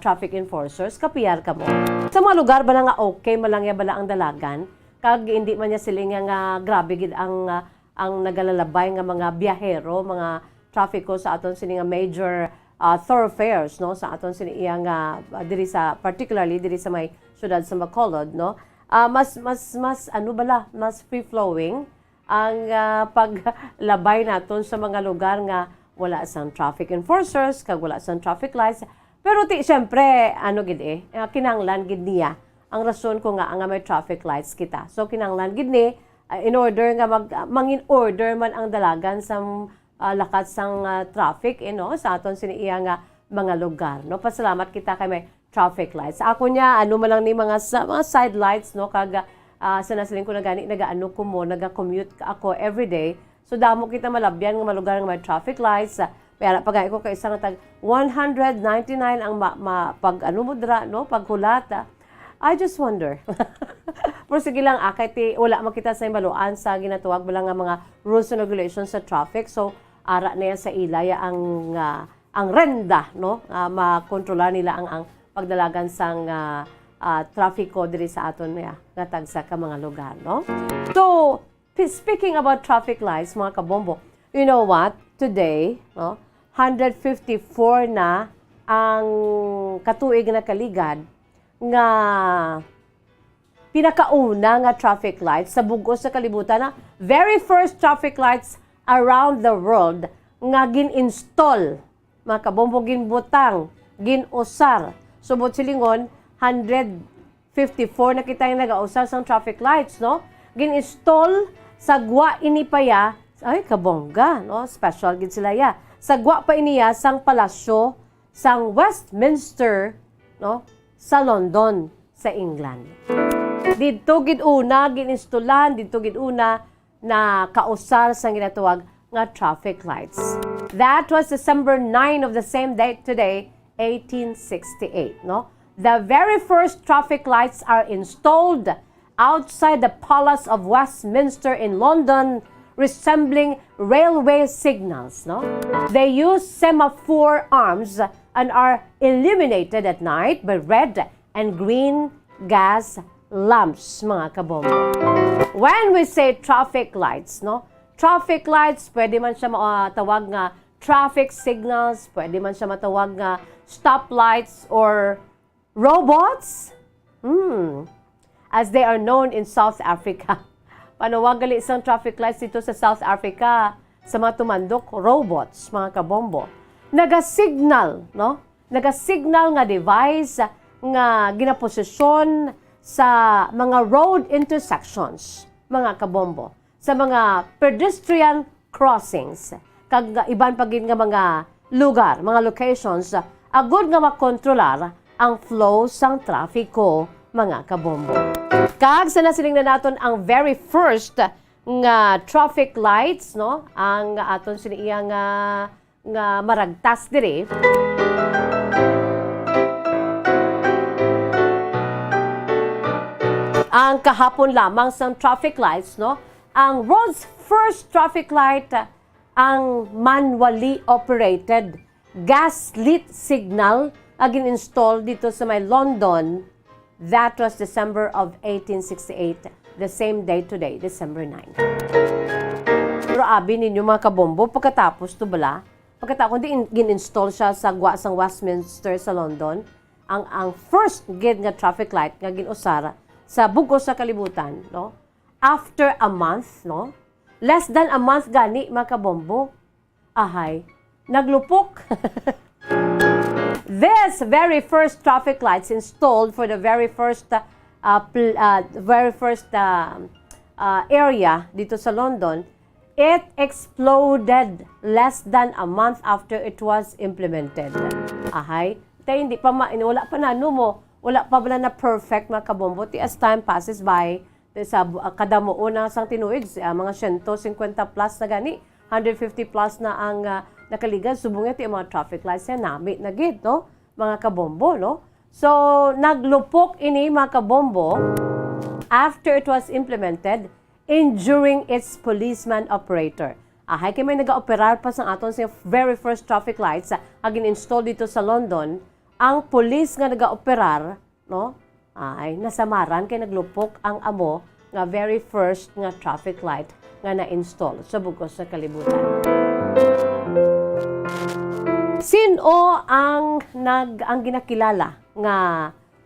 traffic enforcers, kapiyar kamo. Sa mga lugar bala nga okay, malangya bala ang dalagan, kag hindi man niya siling nga, nga grabe gid ang, ah, ang nagalalabay nga mga biyahero, mga trafiko sa aton sini nga major, ah, thoroughfares, no, sa aton sini iya nga, ah, diri sa, particularly diri sa may siyudad sa Bacolod, no. Ah, mas, mas, mas, ano bala, mas free-flowing ang, ah, paglabay naton sa mga lugar nga wala sang traffic enforcers kag wala sang traffic lights. Pero ti, siyempre, ano gid eh, ah, kinahanglan gid niya ang rason ko nga, nga may traffic lights kita. So, kinahanglan gid ni, ah, in order nga mag, ah, mangin order man ang dalagan sang, ah, lakat sang, ah, traffic, eh, no, sa aton sini iya nga mga lugar, no? Pasalamat kita kay may traffic lights. Sa ako niya, ano man lang ni mga sa, mga side lights, no? Kag, ah, sa nasiling ko na gani, nagaano ko mo, naga-commute ako everyday. So, damo kita malabyan nga mga lugar nga may traffic lights. Ah, may ara pa gani ko kay isa nga tag one hundred ninety-nine ang ma, ma, pag ano mo dira, no? Paghulat, ah. I just wonder. Pero sige lang, ah, kay ti, wala man kita sa hibaluan sa ginatawag bala nga mga rules and regulations sa traffic. So, ara na yan sa ila ya ang, ah, ang renda, no? Ah, makontrolar nila ang, ang pagdalagan sang, ah, ah, trafiko diri sa aton, ya, nga tagsa ka mga lugar, no? So, p-, speaking about traffic lights, mga kabombo, you know what? Today, no, hundred fifty-four na ang katuig na kaligad nga pinakauna nga traffic lights sa bug-os sa kalibutan, na very first traffic lights around the world nga gin-install, mga kabombo, ginbutang, gin-usar. Subot silingon, hundred fifty-four na kita nga nagausar sang traffic lights, no? Gin-install sa gwa ini pa ya, ay, kabongga, no? Special gid sila ya. Sa gwa pa ini ya sang palasyo sang Westminster, no, sa London, sa England. Didto gid una gin-install-an, didto gid una nakausar sang ginatawag nga traffic lights. That was December nine of the same date today, eighteen sixty-eight, no? The very first traffic lights are installed outside the Palace of Westminster in London, resembling railway signals, no? They use semaphore arms and are illuminated at night by red and green gas lamps, mga kabombo. When we say traffic lights, no? Traffic lights, pwede man siya matawag nga traffic signals, pwede man siya matawag nga stoplights or robots, hmm, as they are known in South Africa. Panawag gali sang traffic lights dito sa South Africa, sa mga tumandok, robots, mga kabombo. Naga-signal, no? Naga-signal nga device nga ginaposisyon sa mga road intersections, mga kabombo, sa mga pedestrian crossings, kag nga iban pa gid nga mga lugar, mga locations, agud nga makontrolar ang flow sang trafiko, mga kabombo. Kag sa nasiling na naton ang very first nga traffic lights, no? Ang aton sini iya nga, nga maragtas diri. Ang kahapon lamang sang traffic lights, no? Ang world's first traffic light, ang manually operated gas lit signal nga gin-install dito sa may London. That was December of eighteen sixty-eight, the same day today, December nine. Pero abi ninyo, mga kabombo, pagkatapos to bala, pagkatapos di in- gin-install siya sa gwa sang Westminster sa London, ang ang first gid nga traffic light nga gin-usar sa bug-os sa kalibutan, no? After a month, no? Less than a month gani, mga kabombo. Ahay, naglupok. This very first traffic lights installed for the very first, uh, uh, pl- uh, very first, uh, uh, area dito sa London, it exploded less than a month after it was implemented. Ahay, tay hindi pa ma- wala pa na ano mo, wala pa bala na perfect, mga kabombo. Ti as time passes by, sa bu- ah, kada muo na sang tinuig, si- ah, mga siyento singkwenta plus na gani, hundred fifty plus na ang, ah, nakaligad. Subong ti ang mga traffic lights niya, nami na gid, no? Mga kabombo, no? So, naglupok ini, mga kabombo, after it was implemented, injuring its policeman operator. Ahay, kay may nagaoperar pa sang aton sa very first traffic lights, ah, nga gin-install dito sa London, ang police nga nagaoperar, no? Ay, nasamaran kay naglupok ang amo nga very first nga traffic light nga na-install sa bug-os nga kalibutan. Sin-o ang nag-, ang ginakilala nga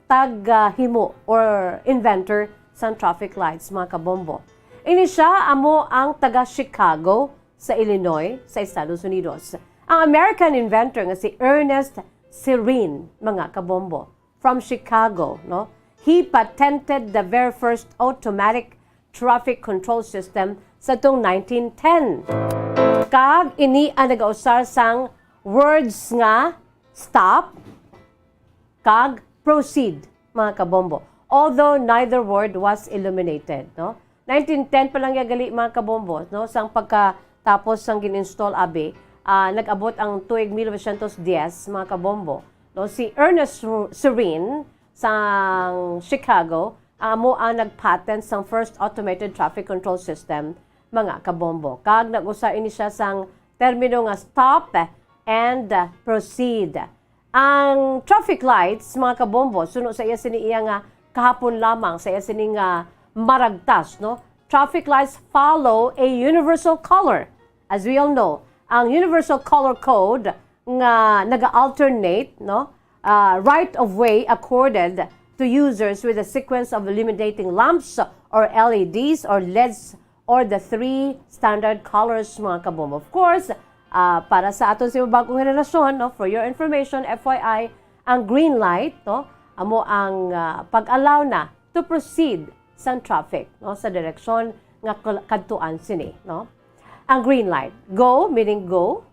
tagahimo or inventor sang traffic lights, mga kabombo? Ini sia amo ang taga Chicago sa Illinois, sa Estados Unidos. Ang American inventor nga si Ernest Serene, mga kabombo, from Chicago, no? He patented the very first automatic traffic control system sa tong nineteen ten. Kag ini ang nagausar sang words nga stop kag proceed, mga kabombo. Although neither word was illuminated, no? Nineteen ten pa lang ya gali, mga kabombo, no? Sang pagkatapos sang gin-install abi, ah, nag-abot ang tuig mil novecientos diez, mga kabombo, no? Si Ernest Ru-, Serene sang Chicago, amo ang nag-patent sang first automated traffic control system, mga kabombo. Kag nag-usar ini sia sang termino nga stop and proceed. Ang traffic lights, mga kabombo, suno sa iya sini iya nga kahapon lamang, sa iya sini nga maragtas, no? Traffic lights follow a universal color. As we all know, ang universal color code nga naga-alternate, no? Ah, right of way accorded to users with a sequence of illuminating lamps or L E Ds or leds or the three standard colors, mga kabombo. Of course, ah, para sa aton sa bagong henerasyon, no, for your information, F Y I, ang green light, no, amo ang, ah, pag-allow na to proceed sang traffic, no, sa direksyon nga kal-, kadtuan sini, no. Ang green light, go, meaning go.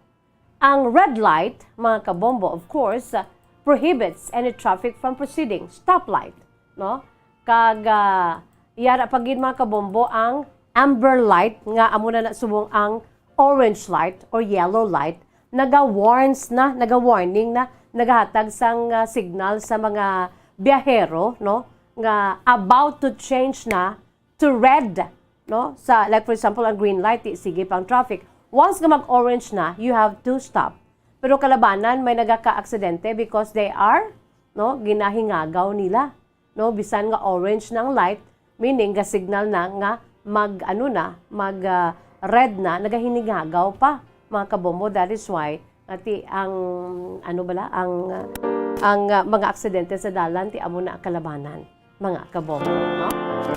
Ang red light, mga kabombo, of course, ah, prohibits any traffic from proceeding, stoplight, no? Kag, ah, yara pa gid, mga kabombo, ang amber light, nga amo na na subong ang orange light or yellow light, naga-warns na, naga-warning na, nagahatag sang, ah, signal sa mga biyahero, no, nga about to change na to red, no? Sa, like, for example, ang green light, di, sige pa ang traffic. Once nga mag-orange na, you have to stop. Pero kalabanan, may nagaka-aksidente because they are, no, ginahingagaw nila, no? Bisan nga orange na ang light, meaning ga-signal na nga mag, ano na, mag, ah, red na, nagahingagaw pa, mga kabombo. That is why, ati, ang, ano bala, ang, ang, ah, mga aksidente sa dalan, ti amo na ang kalabanan, mga kabombo, no?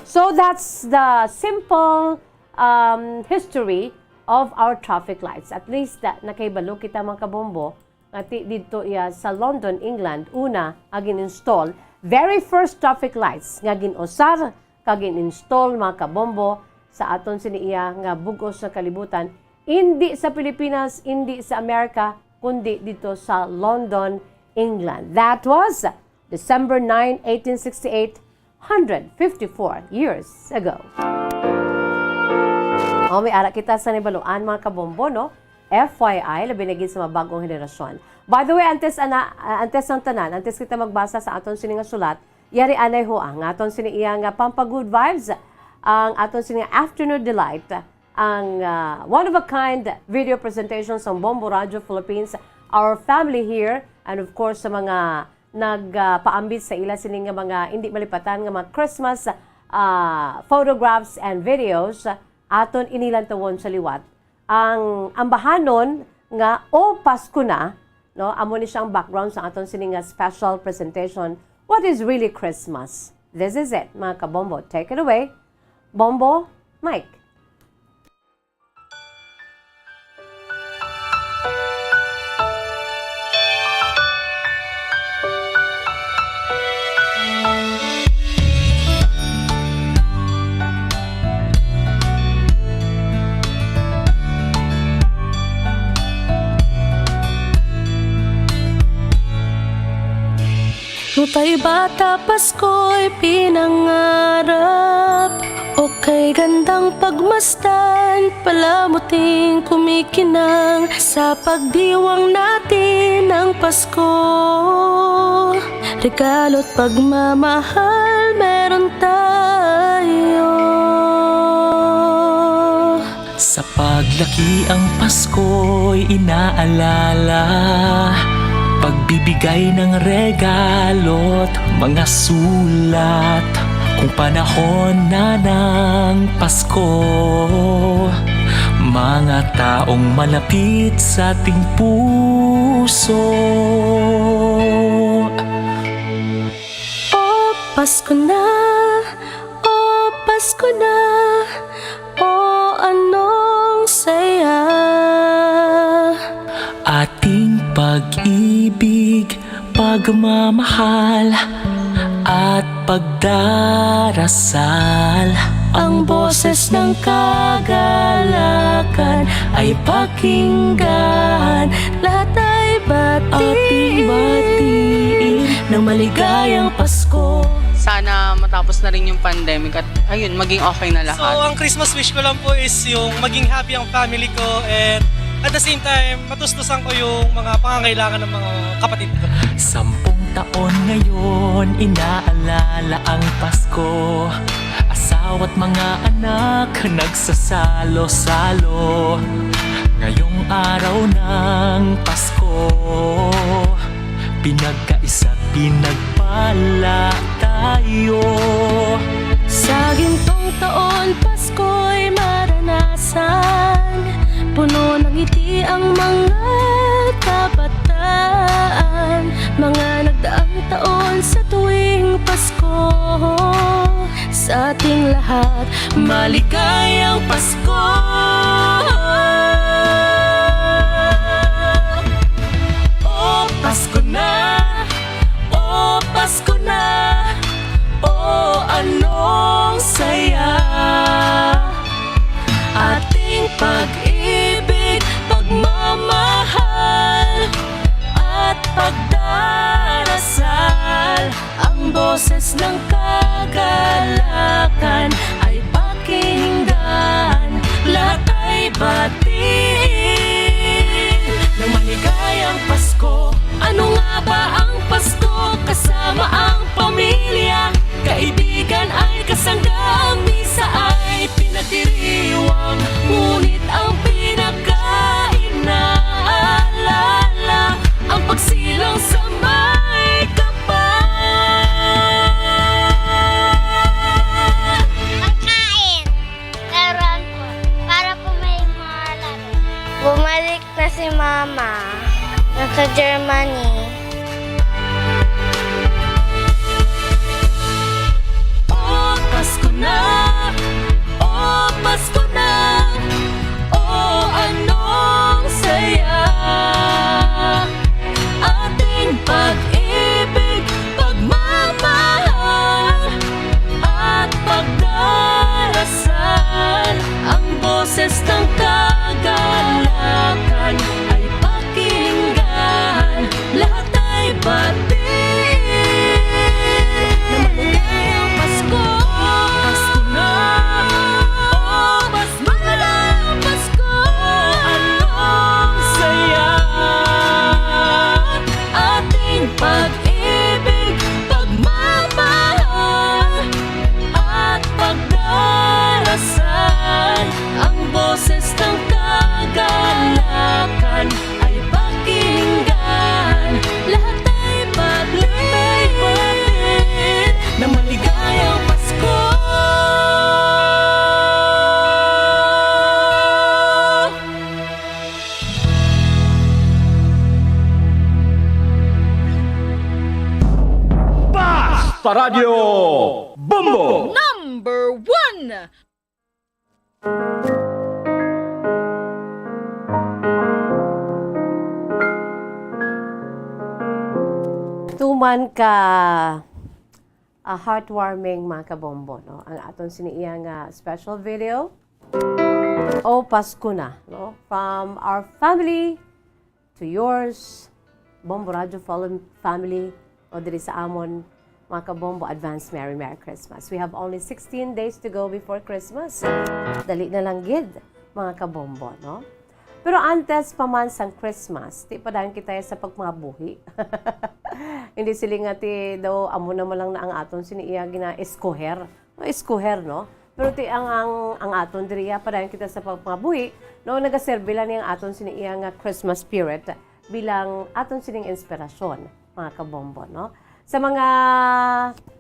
So that's the simple, um, history of our traffic lights. At least, ah, nakahibalo kita, mga kabombo, nga ti-, didto iya sa London, England, una nga gin-install, very first traffic lights nga gin-usar kag gin-install, mga kabombo, sa aton sini iya nga bug-os nga kalibutan, indi sa Pilipinas, indi sa Amerika, kundi didto sa London, England. That was December nine, eighteen sixty-eight, hundred fifty-four years ago. O, may ara kita sa nahibaluan, mga kabombo, no? F Y I, labi na gid sa mga bag-ong henerasyon. By the way, antes ana, ah, antes ng tanan, antes kita magbasa sa aton sini nga sulat, yari anay ho ang aton sini iya nga pampa-good vibes, ang aton sini nga afternoon delight, ang, ah, one of a kind video presentation sa Bombo Radio Philippines, our family here, and of course sa mga nag, ah, paambit sa ila sini nga mga indi malipatan nga mga Christmas, ah, photographs and videos, aton ini lantawon sa liwat. Ang ambahanon nga O Pasko Na, no, amo ni siya ang background sa aton sini nga special presentation, What is Really Christmas? This is it, mga kabombo. Take it away, Bombo Mike. Nung tayo bata, Pasko'y pinangarap. O kay gandang pagmasdan, palamuting kumikinang sa pagdiwang natin ng Pasko. Regalo't pagmamahal meron tayo. Sa paglaki ang Pasko'y inaalala, pagbibigay ng regalo't mga sulat. Kung panahon na ng Pasko, mga taong malapit sa ating puso. O Pasko na, o Pasko na, o anong saya. Ating pag-ibig, pagmamahal, at pagdarasal. Ang boses ng kagalakan ay pakinggan. Lahat ay batiin. Ating batiin ng maligayang Pasko. Sana matapos na rin yung pandemic at, ayun, maging okay na lahat. So, ang Christmas wish ko lang po is yung maging happy ang family ko, and at the same time, matustusan ko yung mga pangangailangan ng mga kapatid ko. Sampung taon ngayon, inaalala ang Pasko. Asawa't mga anak, nagsasalo-salo. Ngayong araw ng Pasko, pinagkaisa't pinagpala tayo. Sa gintong taon, Pasko'y maranasan, puno ng ngiti ang mga kabataan. Mga nagdaang taon, sa tuwing Pasko, sa ating lahat, maligayang Pasko. O Pasko na, o Pasko na, o anong saya. Ating pag-ibig, pagmamahal, at pagdarasal. Ang boses ng kagalakan ay pakinggan. Lahat ay batiin ng maligayang Pasko. Ano nga ba ang Pasko? Kasama ang pamilya, kaibigan ay kasangga. Ang misa ay pinatiriwang, ngunit ang pinakainaalala, ang pagsilang sa may kapal. Pagkain. Laruan po. Para po may mga laro. Bumalik na si Mama. Nasa Germany. O Pasko na, o Pasko na, o Ang kagalakan ay pakinggan, lahat ay batiin. Na maligayang Pasko, Pasko na. O, Pasko na, Pasko. O, anong saya. Ating pag-ibig, pagmamahal, at pagdarasal. Ang boses ng kagalakan ay pakinggan. Lahat ay batiin na maligayang Pasko. Basta Radyo Bombo! Number one! Tuman ka, ah, heartwarming, mga kabombo, no? Ang aton sini iya nga special video, O Pasko Na, no? From our family to yours, Bombo Radyo fam-, family, o diri sa amon, mga kabombo, advance Merry, Merry Christmas. We have only sixteen days to go before Christmas. Dali na lang gid, mga kabombo, no? Pero antes pa man sang Christmas, ti pa dayon kita sa pagpangabuhi. Hindi sila nga ti daw amo naman lang na ang aton sini iya gina-escoger. Escoger, no? Pero ti ang, ang, ang aton diriya, padayon kita sa pagpangabuhi, no? Nagaserbi lang ni ang aton sini iya nga Christmas spirit bilang aton sining inspirasyon, mga kabombo, no? Sa mga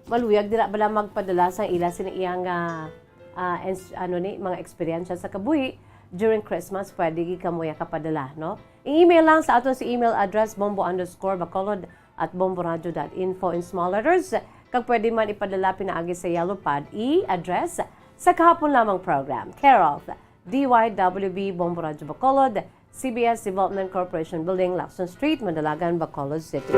maluyag dira bala magpadala sa ila sini iya nga, ah, ins-, ano ni, mga eksperyensya sa kabuhi during Christmas, pwede gid kamo ya kapadala, no? I-email lang sa aton si email address, bombo underscore bacolod at bomboradio dot info in small letters. Kag pwede man ipadala pinaagi sa Yellow Pad E address sa Kahapon Lamang Program, care of D Y W B Bombo Radyo Bacolod, C B S Development Corporation Building, Lacson Street, Mandalagan, Bacolod City.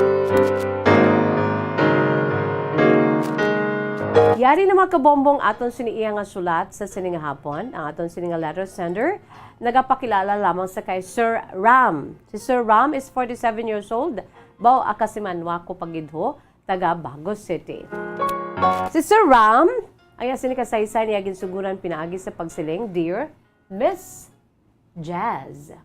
Yari na, mga kabombo, ang aton sini iya nga sulat sa sini nga hapon. Ang aton sini nga letter sender nagapakilala lamang sa kay Sir Ram. Si Sir Ram is forty-seven years old, Bao Akasimanwako pa gid ho, taga Bago City. Si Sir Ram, ang iya sini kasaysay niya ginsuguran pinaagi sa pagsiling, "Dear Miss Jazz."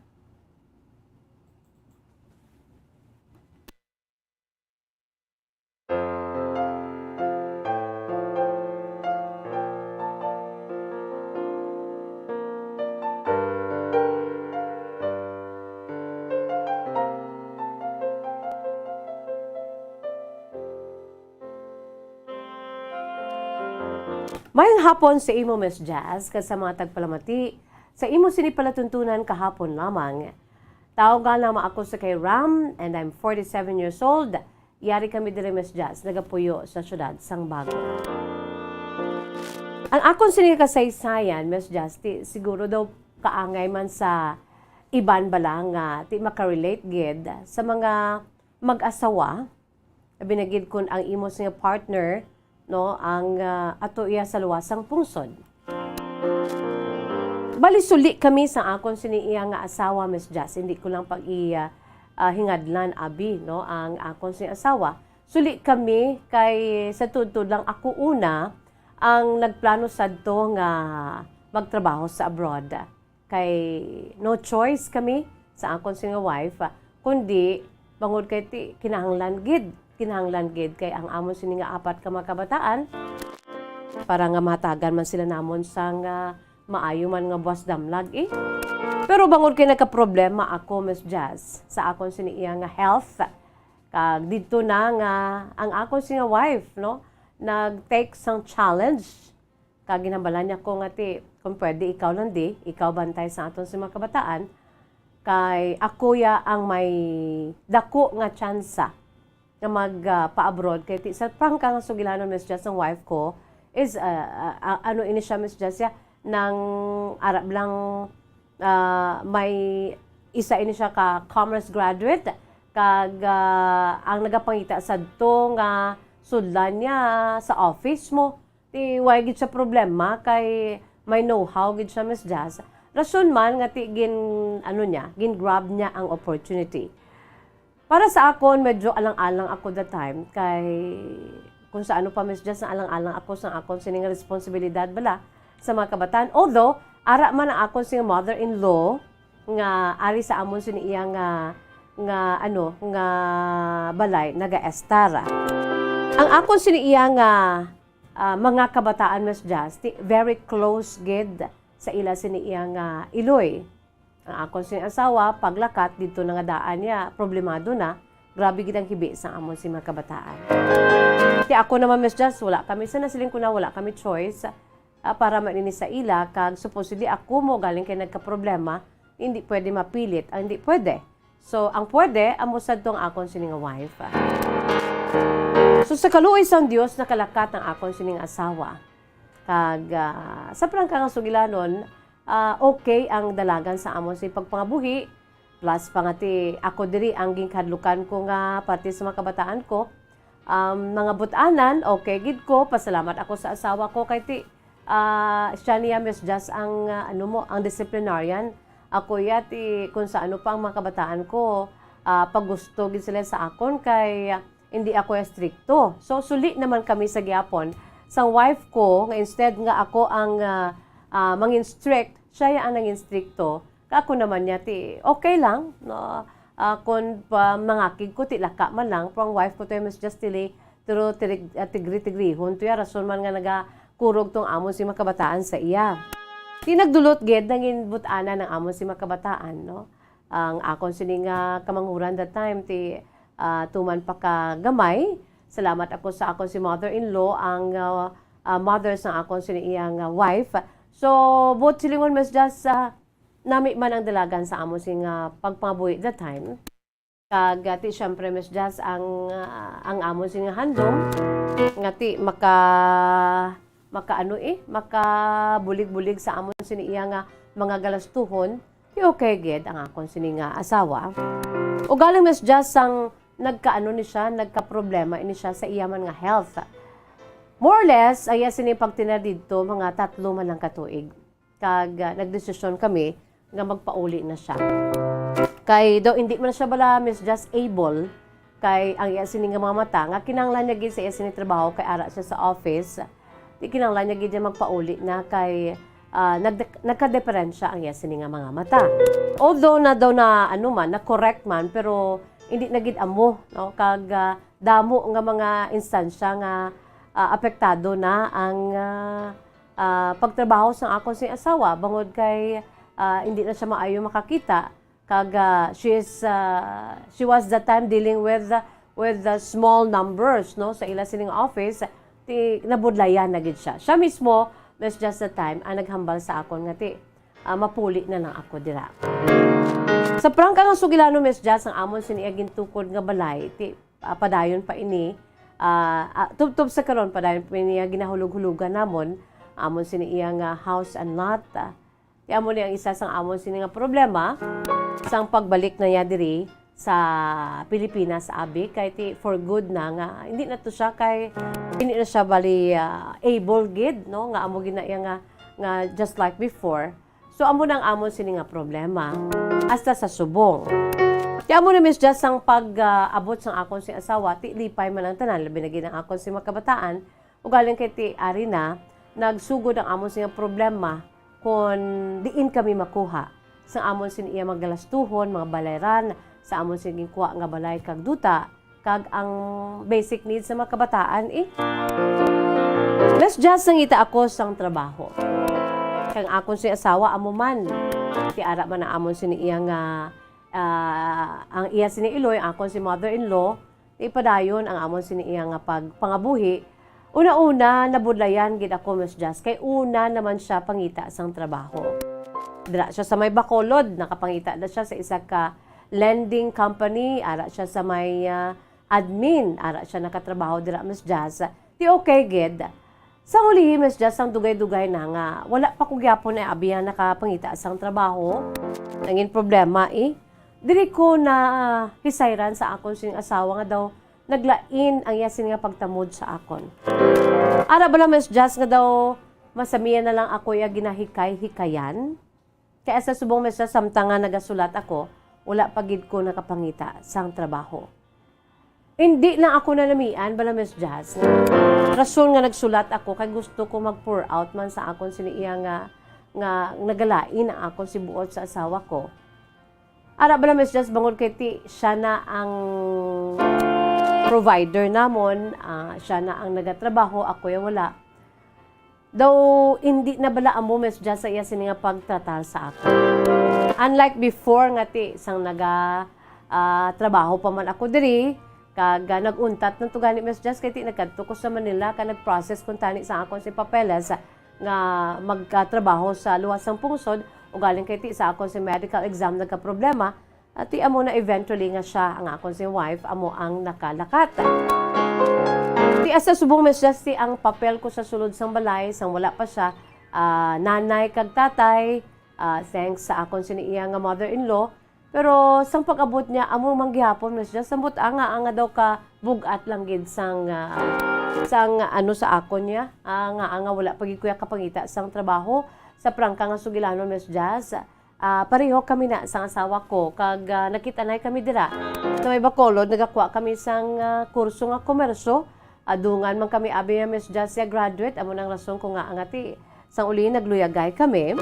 Mayong hapon sa imo, Miss Jazz, kag sa mga tagpalamati sa imo sini palatuntunan kahapon lamang. Tawag lamang ako sa kay Ram, and I'm forty-seven years old. Yari kami diri, Miss Jazz, nagapuyo sa siyudad sang Bago. Ang akon sini kasaysayan, Miss Jazz, ti siguro daw kaangay man sa iban bala nga ti makarelate gid sa mga mag-asawa, abi na gid kun ang imo sini nga partner, no, ang, ah, ato iya sa luwasang pungsod. Bali, suli kami sa akon sini iya nga asawa, Miss Jazz. Hindi ko lang pag i-, ah, ah, hingadlan, abi, no, ang akon sini asawa. Suli kami kay sa tuod-tuod lang ako una ang nagplano sadto nga magtrabaho sa abroad. Kay no choice kami sa akon sini nga wife, ah, kundi bangod kay ti-, kinahanglan gid, kinahanglan gid kay ang amon sini nga apat ka mga kabataan, para nga mahatagan man sila namon sang, ah, maayo man nga buwas damlag, eh. Pero bangod kay nagkaproblema ako, Miss Jazz, sa akon sini iya nga health, kag didto na nga ang akon sini nga wife, no, nag-take sang challenge. Kag ginhambalan niya ko nga ti, kung pwede, ikaw lang di, ikaw bantay sa aton sa mga kabataan, kay ako ya ang may dako nga tsansa nga mag, ah, pa-abroad. Kay ti, sa prangka nga sugilanon, Miss Jazz, ang wife ko is, ah, ah, ah, ano ini siya, Miss Jazz, ya, nang arab lang, ah, may isa ini siya ka commerce graduate, kag, ah, ang nagapangita sadto nga sudlan niya sa office mo. Ti, wala gid siya problema kay may know-how gid siya, Miss Jazz. Rason man nga ti gin, ano niya, gin-grab niya ang opportunity. Para sa akon, medyo alang-alang ako that time kay kung sa ano pa, Miss Jess, na alang-alang ako sa akon sining responsibilidad bala sa mga kabataan. Although, ara man ang akon sing mother-in-law nga ari sa amon sini iya nga, nga ano, nga balay, nagaestar. Ang akon sini iya nga, ah, mga kabataan, Miss Jess, ti very close gid sa ila sini iya nga iloy. Ang akon sing asawa, paglakat didto na nga daan niya, problemado na. Grabe gid ang hibi sa amon sing mga kabataan. Ti ako naman, Miss Jess, wala kami, sa nasiling ko na, wala kami choice, ah, para man ini sa ila, kag supposedly ako mo galing kay nagkaproblema, hindi pwede mapilit ang hindi pwede. So, ang pwede, amo sad to ang akon sini nga wife. So, sa kaluoy sang Dios, nakalakat ang akon sining asawa. Kag, ah, sa prangka nga sugilanon, ah, okay ang dalagan sa amon sing pagpangabuhi. Plus pa nga ti ako diri ang ginkahadlukan ko nga parte sa mga kabataan ko. Um, mga but-anan, okay gid ko. Pasalamat ako sa asawa ko kay ti, ah, siya niya, Miss Jess, ang, ah, ano mo, ang disciplinarian. Ako iya ti kung sa ano pa ang mga kabataan ko, ah, pagusto gid sila sa akon kay, ah, hindi ako estrikto. So, suli naman kami sa gihapon sang wife ko nga instead nga ako ang, ah, ah, mangin-strict, siya iya ang nangin-strikto. Kag ako naman niya, ti, okay lang, no? Ah, kung pa mangakig ko, ti laka man lang. Pero ang wife ko to, Miss Justily, pero tirig-, ah, tigri-tigrihon to ya, rason man nga nagakurog tong amon sing mga kabataan sa iya. Ti nagdulot gid, nangin but-anan ang amon sing mga kabataan, no? Ang akon sini nga kamanghuran that time, ti, ah, tuman pa ka gamay. Salamat ako sa akon sing mother-in-law, ang, ah, ah, mother sang akon sini iya nga wife. So, buot silingon, Miss Jess, ah, nami man ang dalagan sa amon sing, ah, pagpangabuhi that time. Kag, ah, ti, syempre, Miss Jess, ang, ah, ang amon sing handom, nga ti, maka-, maka-ano, eh, makabulig-bulig sa amon sini iya nga mga galastuhon, ti okay gid ang akon sini nga asawa. Ugaling, Miss Jess, sang nagkaano ni siya, nagkaproblema ini siya sa iya man nga health. More or less, ang iya sini pagtener didto, mga tatlo man lang ka tuig. Kag, ah, nagdesisyon kami nga magpauli na siya. Kay daw hindi man siya bala, Miss Jess, able, kay ang iya sini nga mga mata, nga kinahanglan niya gid sa iya sini trabaho, kay ara siya sa office, di kinahanglan niya gid niya magpauli na kay, ah, nagde-, nagkadiperensya ang iya sini nga mga mata. Although na daw na, ano man, na-correct man, pero hindi na gid amo, no? Kag, ah, damo nga mga instansya nga, ah, apektado na ang, ah, ah, pagtrabaho sang akon sing asawa, bangod kay, ah, hindi na siya maayo makakita. Kag, ah, she is, ah, she was that time dealing with, ah, with the small numbers, no, sa ila sining office. Ti, nabudlayan na gid siya. Siya mismo, Miss Jess, that time, ang naghambal sa akon nga ti, ah, mapuli na lang ako dira. Sa prangka nga sugilanon, Miss Jess, ang amon sini iya gintukod nga balay, ti, ah, padayon pa ini, ah, ah, tubtob sa karon, padayon pa ini nga ginahulog-hulugan namon, amon sini iya nga house and lot, ah. Ti amo ni ang isa sang amon sini nga problema sang pagbalik na niya diri sa Pilipinas, abi, kay ti for good na nga hindi na to siya kay hindi na siya bali, ah, able gid, no, nga amo gid na iya nga, nga just like before. So, amo na ang amon sini nga problema. Hasta sa subong. Ti amo ni Miss Jess, ang pag, ah, abot sang akon sing asawa, ti lipay man ang tanan, labi na gid ang akon sing mga kabataan. Ugaling kay ti ari na, nagsugod ang amon sing nga problema kon diin kami makuha sang amon sini iya mga galastuhon, mga balayran, sa amon sini ginkuha nga balay kag duta, kag ang basic needs sa mga kabataan, eh. Miss Jess, nangita ako sang trabaho. Kay ang akon sini asawa, amo man. Ti ara man ang amon sini iya nga, ah, ang iya sini iloy, ang akon sini mother-in-law, ipadayon ang amon sini iya nga pagpangabuhi. Una-una, nabudlayan gid ako, Miss Jess, kay una naman siya pangita sang trabaho. Dira siya sa may Bacolod, nakapangita na siya sa isa ka lending company, ara siya sa may, ah, admin, ara siya nakatrabaho dira, Miss Jess. Ti okay gid. Sa ulihi, Miss Jess, ang dugay-dugay na nga wala pa ko gyapon ay abiya nakapangita sang trabaho. Nangin problema, eh. Diri ko na hisayran sa akon sing asawa nga daw naglain ang iya sini nga pagtamod sa akon. Ara bala, Miss Jess, nga daw masamiya na lang ako iya ginahikay-hikayan. Kay sa subong, Miss Jazz, samtang nga nagasulat ako, wala pa gid ko nakapangita sang trabaho. Hindi lang ako nanamian bala, Miss Jazz, nga rason nga nagsulat ako kay gusto ko mag-pour out man sa akon sini iya nga, nga nagalain ang akon si buot sa asawa ko. Ara bala, Miss Jazz, bangod kay ti siya na ang provider namon, ah, siya na ang nagatrabaho, ako ya wala. Daw hindi na bala amo, Miss Jazz, sa iya sini nga pagtratar sa ako. Unlike before nga ti sang naga, ah, trabaho pa man ako diri, kag, ah, nag-untat na to gani, Miss Jazz, kay ti nagkadto ko sa Manila, kag nag-process kuntani sa akon si papeles nga magkatrabaho sa luwas sang pungsod, ugaling kay ti sa akon si medical exam nagkaproblema, at ti amo na eventually nga siya ang akon si wife amo ang nakalakat. Ti asa subong, Miss Jazz, ti ang papel ko sa sulod sang balay, sang wala pa siya, ah, nanay kag tatay, ah, thanks sa akon sini iya nga mother-in-law. Pero sang pag-abot niya, amo man gihapon, Miss Jazz, samot anga, anga daw ka bug-at lang gid sang, ah, sang ano sa akon niya, ah, nga, anga wala pa gid ko ya kapangita sang trabaho. Sa prangka nga sugilanon, Miss Jazz, ah, pareho kami na sang asawa ko, kag, ah, nakit-anay kami dira sa may Bacolod, nagakuha kami sang, ah, kurso nga komersyo. Adungan man kami abi nga Miss Jazz ya graduate, amo nang rason ko nga angati sang uli nagluyagay kami.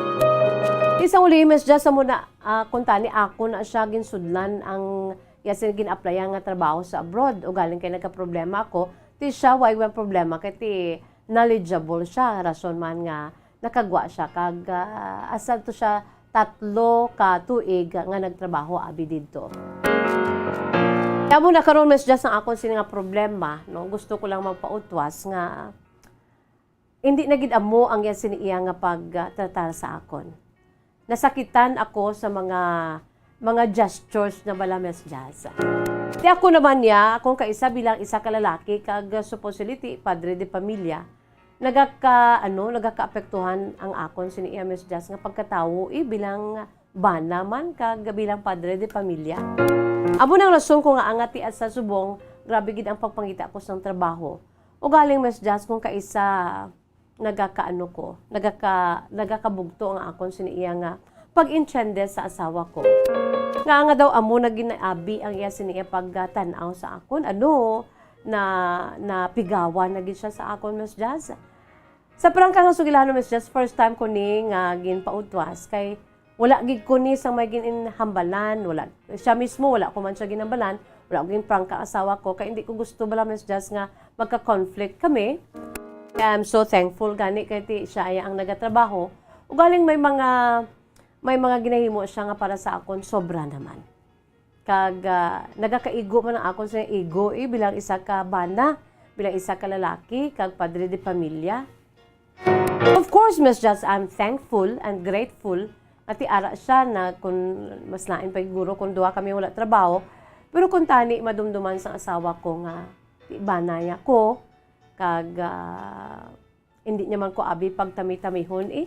Di sang uli, Miss Jazz, amo na, ah, kuntani ako na siya ginsudlan ang iya sing gin-applyan nga trabaho sa abroad. Ugaling kay nagkaproblema ako, ti siya way man problema kay ti knowledgeable siya, rason man nga nakagwa siya kag, ah, asa to siya tatlo ka tuig nga nagtrabaho abi didto. Amo na karon, Miss Jazz, ang akon sini nga problema, no? Gusto ko lang magpautwas nga hindi na gid amo ang iya sini iya nga pagtratar sa akon. Nasakitan ako sa mga, mga gestures na bala, Miss Jazz. Ti ako naman niya, akong kaisa bilang isa ka lalaki kag supposedly ti padre de pamilya, nagaka-, ano, nagakaapektuhan ang akon sini iya, Miss Jazz, nga pagkatawo, eh, bilang bana man kag bilang padre de pamilya. Amo nang rason ko nga angati sa subong, grabe gid ang pagpangita ko sang trabaho. Ugaling, Miss Jazz, kung kaisa nagakaano ko, nagaka-, nagakabugto ang akon sini iya nga pag-intiende sa asawa ko. Nga, nga daw amo na ginabi ang iya sini iya pagtan-aw sa akon. Ano, na, napigawan na gid siya sa akon, Miss Jazz. Sa prangka nga sugilanon, Miss Jazz, first time ko ni nga ginpautwas kay wala gid ko ni sang may ginhambalan, wala siya mismo, wala ko man siya ginhambalan, wala ko ginprangka asawa ko, kay hindi ko gusto bala, Miss Jazz, nga magka-conflict kami. Kaya I'm so thankful gani kay ti siya ay ang nagatrabaho. Ugaling may mga, may mga ginahimo siya nga para sa akon sobra naman. Kag, ah, nagakaigo man ang akon sa ego, eh, bilang isa ka bana, bilang isa ka lalaki, kag padre de pamilya. Of course, Miss Jazz, I'm thankful and grateful nga ti ara siya na kun mas lain pa siguro kung duha kami wala trabaho. Pero kung tani madumduman sang asawa ko nga ti bana niya ko, kag, ah, hindi niya man ko abi pagtami-tamihon, eh.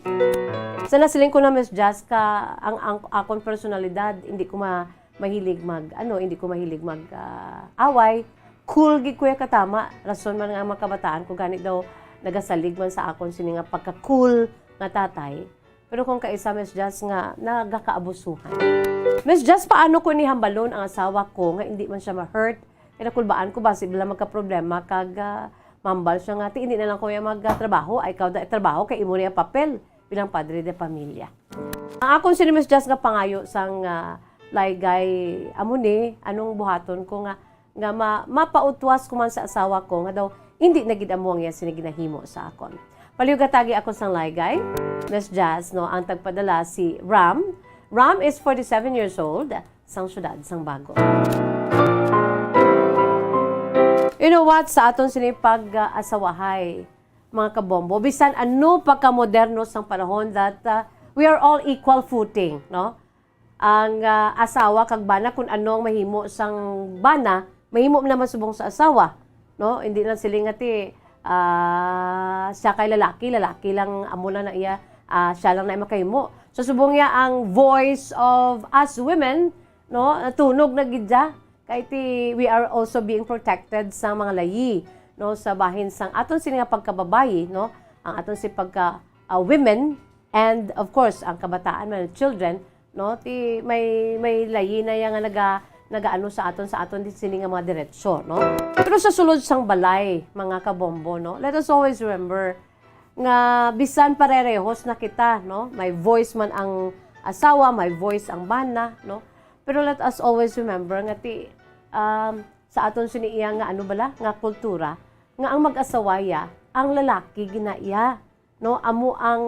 Sa nasiling ko na, Miss Jazz, ka ang, ang akon personalidad, hindi ko ma-, mahilig mag, ano, hindi ko mahilig mag, ah, away. Cool gid ko ya katama. Rason man nga ang mga kabataan ko gani daw nagasalig man sa akon sini nga pagka-cool nga tatay. Pero kung kaisa, Miss Jazz, nga nagakaabusuhan. Miss Jazz, paano ko ni hambalon ang asawa ko nga hindi man siya ma-hurt? Kay nakulbaan ko, basi bala magkaproblema kag, ah, mambal siya nga, "Ti, hindi na lang ko ya magtrabaho, ay ikaw da trabaho kay imo na yung papel bilang padre de pamilya." Ang akon sini, Miss Jazz, nga pangayo sang, ah, laygay, amo ni, anong buhaton ko nga, nga ma-, mapautwas ko man sa asawa ko nga daw hindi na gid amo ang iya sini ginahimo sa akon. Palihog hatagi ako sang laygay, Miss Jazz, no, ang tagpadala si Ram. Ram is forty-seven years old, sang siyudad sang Bago. You know what? Sa aton sini pag-asawahay, mga kabombo, bisan ano pa ka moderno sang panahon that, uh, we are all equal footing, no? Ang, uh, asawa kag bana, kung ano ang mahimo sang bana, mahimo naman subong sa asawa, no? Hindi lang sila nga ti, ah, siya kay lalaki, lalaki lang amo lang na iya, ah, siya lang na makahimo. So, subong niya ang voice of us women, no? Natunog na gid siya. Kay ti, we are also being protected sa mga layi, no? Sa bahin sang aton sini nga pagkababayi, no? Ang aton si pagka, ah, women, And of course, ang kabataan man, children, no, ti may, may layi na ya nga naga-, nagaano sa aton, sa aton di sini nga mga diretsyo, no? Pero sa sulod sang balay, mga kabombo, no, let us always remember nga bisan parerehos na kita, no, may voice man ang asawa, may voice ang bana, no, pero let us always remember nga ti, um, sa aton sini iya nga ano bala, nga kultura, nga ang mag-asawaya, ang lalaki ginaiya, no, amo ang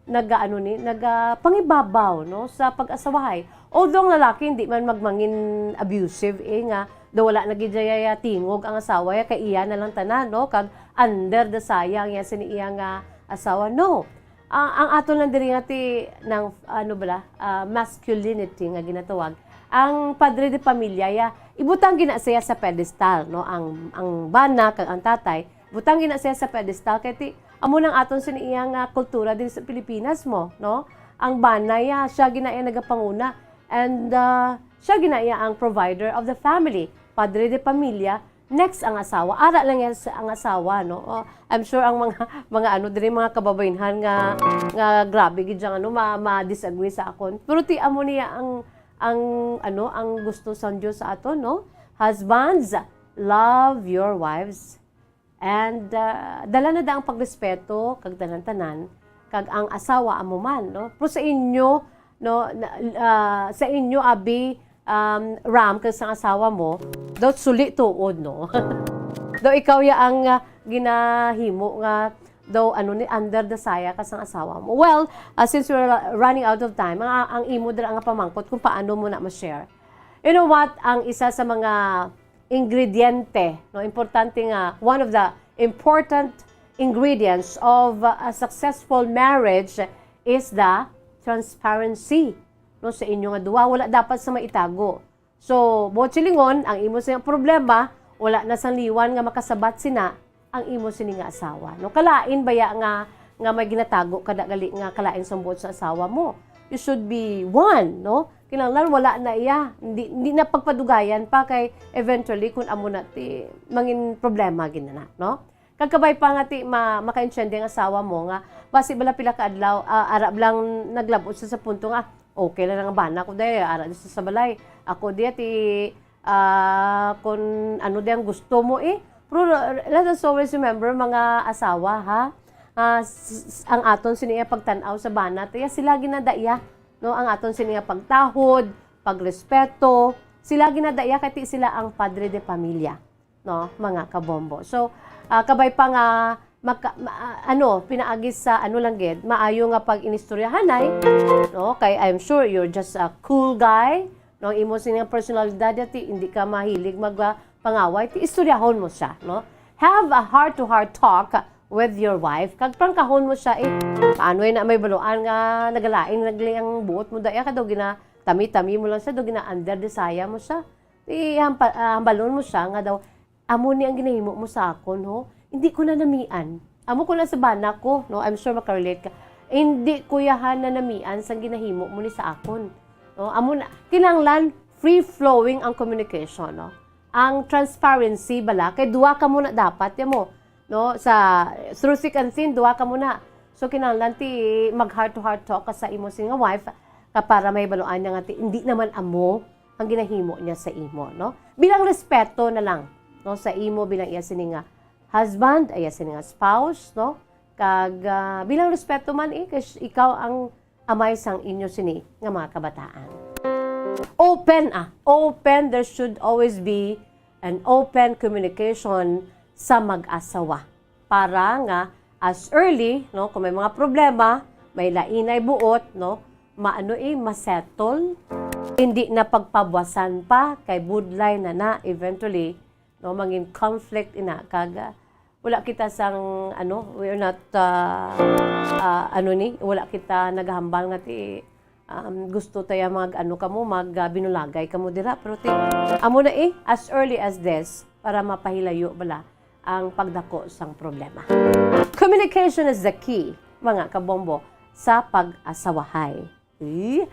nagaano ni, nagapangibabaw, no, sa pag-asawahay. Although ang lalaki hindi man magmangin abusive, eh, nga daw wala na gid iya tingog ang asawa ya, kay iya na lang tanan, no, kag under the saya ang iya sini iya nga asawa. No. Ang, ang aton lang diri nga ti nang, ano bala, ah, masculinity nga ginatawag, ang padre de pamilya ya, ibutang gina siya sa pedestal, no, ang, ang bana kag ang tatay, butang gina siya sa pedestal kay ti amo nang aton sini iya nga kultura diri sa Pilipinas mo, no? Ang bana ya, siya gina iya nagapanguna, and, ah, siya gina iya ang provider of the family, padre de pamilya. Next ang asawa, ara lang yan sa, ang asawa, no? Oh, I'm sure ang mga, mga ano diri, mga kababaynhan nga, nga grabe gid yang ano, ma, ma-disagree sa akon. Pero ti amo niya ang, ang ano, ang gusto sang Dios sa aton, no? Husbands, love your wives. And, ah, dala na da ang pagrespeto kag tanan-tanan, kag ang asawa amo man, no? Pero sa inyo, no, na, ah, sa inyo, abi, um, Ram, kag sang asawa mo, daw suli tuod, no? Daw ikaw ya ang, ah, ginahimo nga daw, ano ni, under the saya ka sang asawa mo. Well, ah, since we're running out of time, ang, ang imo dira nga pamangkot kung paano mo na ma-share. You know what? Ang isa sa mga ingrediente, no, importante nga, one of the important ingredients of, uh, a successful marriage is the transparency, no, sa inyo nga duha. Wala dapat sa maitago. So, buot silingon, ang imo sing problema, wala na sang liwan nga makasabat sina ang imo sini nga asawa, no? Kalain baya nga, nga may ginatago ka da gali nga kalain sang buot sa asawa mo? You should be one, no? Kinahanglan wala na iya, hindi, hindi na pagpadugayan pa kay eventually kun amo na ti mangin problema gid na, no? Kag kabay pa nga ti ma-, makaintiende ang asawa mo nga basi bala pila ka adlaw, ah, ara lang naglab-ot sa, sa punto nga, "Okay lang ang bana ko, day, ara di sa, sa balay. Ako di ti, ah, kun ano di ang gusto mo, eh." Pero let us always remember, mga asawa, ha? Ah, s-, s-, ang aton sini nga pagtan-aw sa bana, tiya sila ginadaiya, no? Ang aton sini nga pagtahod, pagrespeto, sila ginadaiya kay ti sila ang padre de pamilya, no, mga kabombo. So, ah, kabay pa nga maka-, ma-, ah, ano, pinaagi sa ano lang gid, maayo nga pag-inistoryahanay, no? Kay I'm sure you're just a cool guy, no? Imo sini nga personalidad, ti hindi ka mahilig mag, ah, pangaway, ti istoryahon mo siya, no? Have a heart-to-heart talk with your wife. Kag prangkahon mo siya, eh, paano na may baluan nga nagalain nagli ang buot mo, daya ka daw gina-tami-tami mo lang siya, daw gina-under desire mo siya. Ti hampa-, ah, hambalon mo siya nga daw, "Amo ni ang ginahimo mo sa akon, ho? Hindi ko na namian." Amo ko na sa bana ko, no? I'm sure makarelate ka. "Hindi ko yahan na namian sang ginahimo mo ni sa akon." No? Amo na, kinahanglan free-flowing ang communication, no? Ang transparency bala, kay duha kamo na dapat, ya mo, no? Sa, through thick and thin, duha kamo na. So, kinahanglan ti mag heart-to-heart talk ka sa imo sini nga wife, ka para mahibaluan niya nga ti, hindi naman amo ang ginahimo niya sa imo, no? Bilang respeto na lang, no, sa imo bilang iya sini nga husband, iya sini nga spouse, no? Kag, ah, bilang respeto man, eh, kay ikaw ang amay sang inyo sini nga mga kabataan. Open, ah, open, there should always be an open communication sa mag-asawa. Para nga as early, no, kung may mga problema, may lainay buot, no, maano, eh, masettle. Hindi na pagpabuasan pa, kay budlay na na eventually, no, mangin conflict ina, kag, ah, wala kita sang, ano, we're not, ah, ah, ano ni, wala kita naghambal nga ti, um, gusto taya mag, ano kamo, mag, ah, binulagay kamo dira. Pero ti, amo na, eh, as early as this, para mapahilayo bala ang pagdako sang problema. Communication is the key, mga kabombo, sa pag-asawahay. Eh?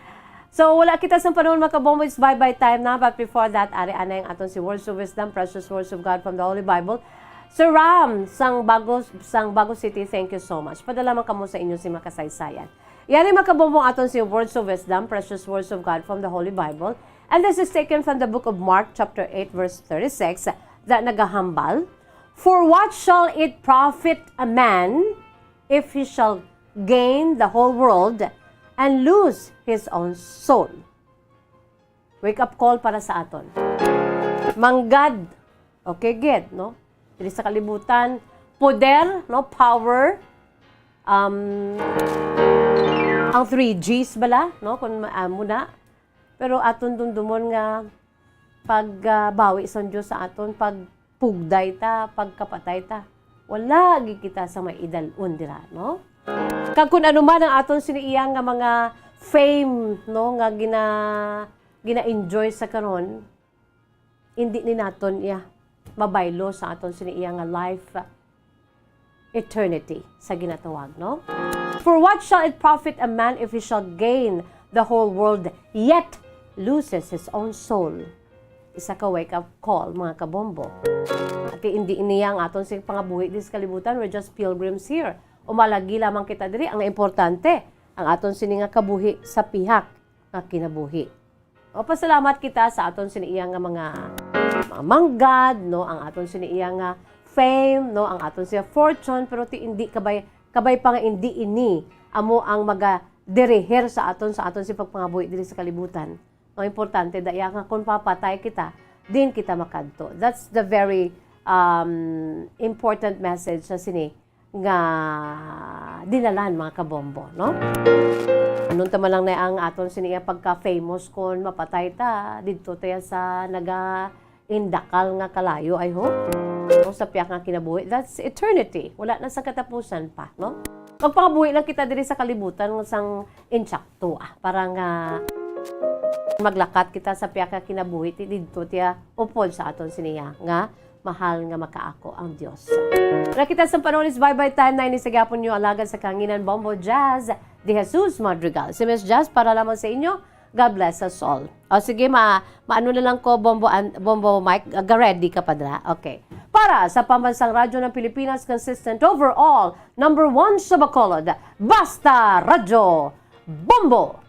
So, wala kita sang panahon, mga kabombo, it's bye-bye time na. But before that, ari anay ang aton si Words of Wisdom, Precious Words of God from the Holy Bible. Sir Ram, sang Bago, sang Bago City, thank you so much. Padala man kamo sa inyo si makasaysayan. Yari, mga kabombo, aton si Words of Wisdom, Precious Words of God from the Holy Bible. And this is taken from the book of Mark, chapter eight, verse thirty-six, that nagahambal, "For what shall it profit a man if he shall gain the whole world and lose his own soul?" Wake up call para sa aton. Manggad. Okay, gid, no? Diri sa kalibutan, poder, no? Power. Um, ang three Gs bala, no? Kung ma-, amo na. Pero aton dumdumon nga pagbawi sa Dios sa aton, pagpugday ta, pagkapatay ta. Wala gid kita sa may idalon dira, no? Kag kun ano man ang aton sini iya nga mga fame, no, nga gina-, gina-enjoy sa karon, hindi ni naton iya mabaylo sa aton sini iya nga life, uh, eternity sa ginatawag, no? "For what shall it profit a man if he shall gain the whole world, yet loses his own soul?" Isa ka wake-up call, mga kabombo. Ati, hindi niya ang aton sing pangabuhi dis kalibutan. We're just pilgrims here. Umalagi lamang kita diri. Ang importante, ang aton sini nga kabuhi sa pihak nga kinabuhi. O, pasalamat kita sa aton sini iya nga mga, mga manggad, no, ang aton sini iya nga fame, no, ang aton siya fortune, pero ti hindi kabay, kabay pa nga hindi ini amo ang maga-dirihir sa aton, sa aton si pagpangabuhi diri sa kalibutan. Ang importante daya nga kung papatay kita, din kita makadto. That's the very, um, important message sa sini nga dinalan, mga kabombo, no? Anong tama lang na ang aton sini nga pagka-famous, kon mapatay ta, didto ta sa naga-indakal nga kalayo, I hope. No, sa piyak nga kinabuhi, that's eternity. Wala na sa katapusan pa, no? Magpangabuhi lang kita diri sa kalibutan sang insakto, ah, para nga maglakat kita sa piyak nga kinabuhi, ti didto tiya upod sa aton siniya nga mahal nga makaako ang Dios. Nakita sa panahon is bye-bye time na ini sa gihapon niyo alagad sa kahanginan, Bombo Jazz de Jesus Madrigal. Si Miss Jazz para lamang sa inyo. God bless us all. O sige, ma-, maano na lang ko, Bombo An-, Bombo Mike, ga-ready ka pa dira. Okay. Para sa Pambansang Radyo ng Pilipinas, consistent overall, number one sa Bacolod, Basta Radyo, Bombo!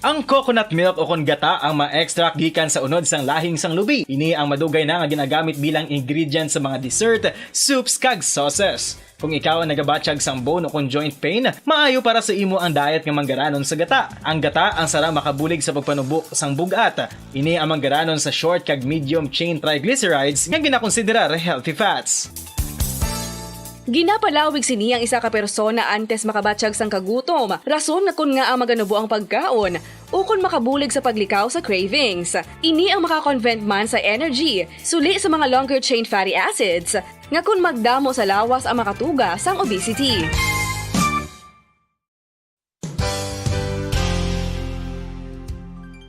Ang coconut milk o kon gata ang ma-extract gikan sa unod sang lahing sang lubi. Ini ang madugay na nga ginagamit bilang ingredient sa mga dessert, soups, kag sauces. Kung ikaw ang nagabatyag sang bone o kon joint pain, maayo para sa imo ang diet nga manggaranon sa gata. Ang gata ang sarang makabulig sa pagpanubo sang bug-at. Ini ang manggaranon sa short kag medium chain triglycerides nga ginakonsiderar healthy fats. Ginapalawig sini ang isa ka persona antes makabatyag sang kagutom, rason nga kon ngaa maganubo ang pagkaon, ukon makabulig sa paglikaw sa cravings. Ini ang makakonvert man sa energy, suli sa mga longer chain fatty acids, nga kon magdamo sa lawas ang makatuga sang obesity.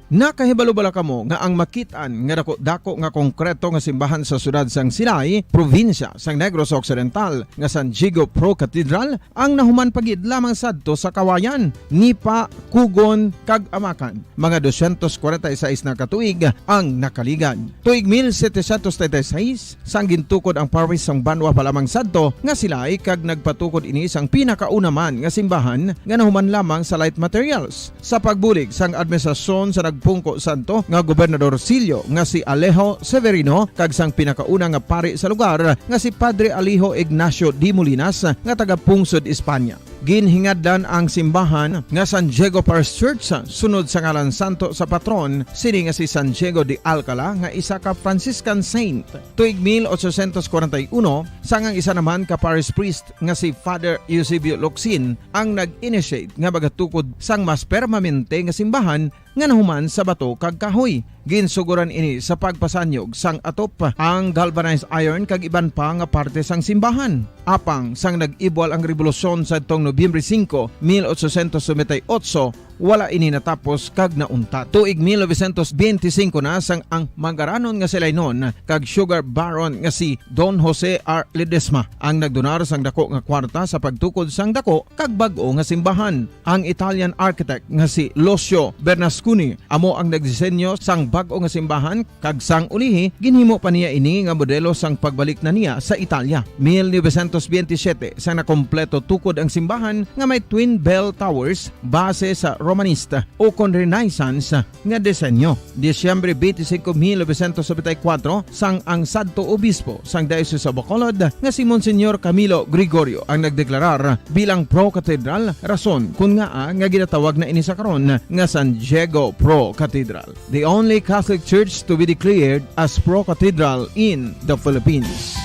Nakahibalo bala kamo nga ang makit-an nga dako-dako nga konkreto nga simbahan sa siyudad sang Silay, probinsya sang Negros Occidental, nga San Diego Pro Cathedral, ang nahuman pa gid lamang sadto sa Kawayan, Nipa, Kugon, kag Amakan? Mga dosyentos kwarenta y seis na ka tuig ang nakaligad. Tuig mil setecientos treinta y seis, sang gintukod ang parish sang banwa pa lamang sadto nga Silay, kag nagpatukod ini sang pinakauna man nga simbahan nga nahuman lamang sa light materials. Sa pagbulig sang administrasyon sa nagpungko sadto nga gobernadorcillo nga si Alejo Severino kag sang pinakauna nga pari sa lugar nga si Padre Alejo Ignacio de Molinas nga taga Pungsod, Espanya. Ginhingadlan ang simbahan nga San Diego Parish Church sunod sa ngalan santo sa patron sini nga si San Diego de Alcala nga isa ka Franciscan saint. Tuig mil ochocientos kwarenta y uno, sang ang isa naman ka parish priest nga si Father Eusebio Locsin ang nag-initiate nga magatukod sang mas permanente nga simbahan nga nahuman sa bato kag kahoy. Ginsugoran ini sa pagpasanyog sang atop, ang galvanized iron kag iban pa nga parte sang simbahan. Apang sang nag-ibwal ang rebolusyon sadtong Nobyembre singko, mil ochocientos noventa y ocho, wala ini natapos kag nauntat. Tuig mil novecientos benti singko na sang ang mangaranon nga si Lainon kag sugar baron nga si Don Jose R. Ledesma ang nagdonar sang dako nga kwarta sa pagtukod sang dako kag bag-o nga simbahan. Ang Italian architect nga si Lucio Bernasconi amo ang nagdisenyo sang bag-o nga simbahan, kag sang ulihi, ginhimo pa niya ini nga modelo sang pagbalik na niya sa Italia. Mil novecientos benti siyete sang nakompleto tukod ang simbahan nga may twin bell towers base sa Romanista ukon Renaissance nga disenyo. Disyembre twenty-five, mil novecientos nobenta y cuatro, sang ang sadto obispo sang Diocese of Bacolod nga si Monsignor Camilo Gregorio ang nagdeklarar bilang pro-cathedral, rason kon ngaa nga ginatawag na ini sa karon nga San Diego Pro Cathedral, the only Catholic church to be declared as pro-cathedral in the Philippines.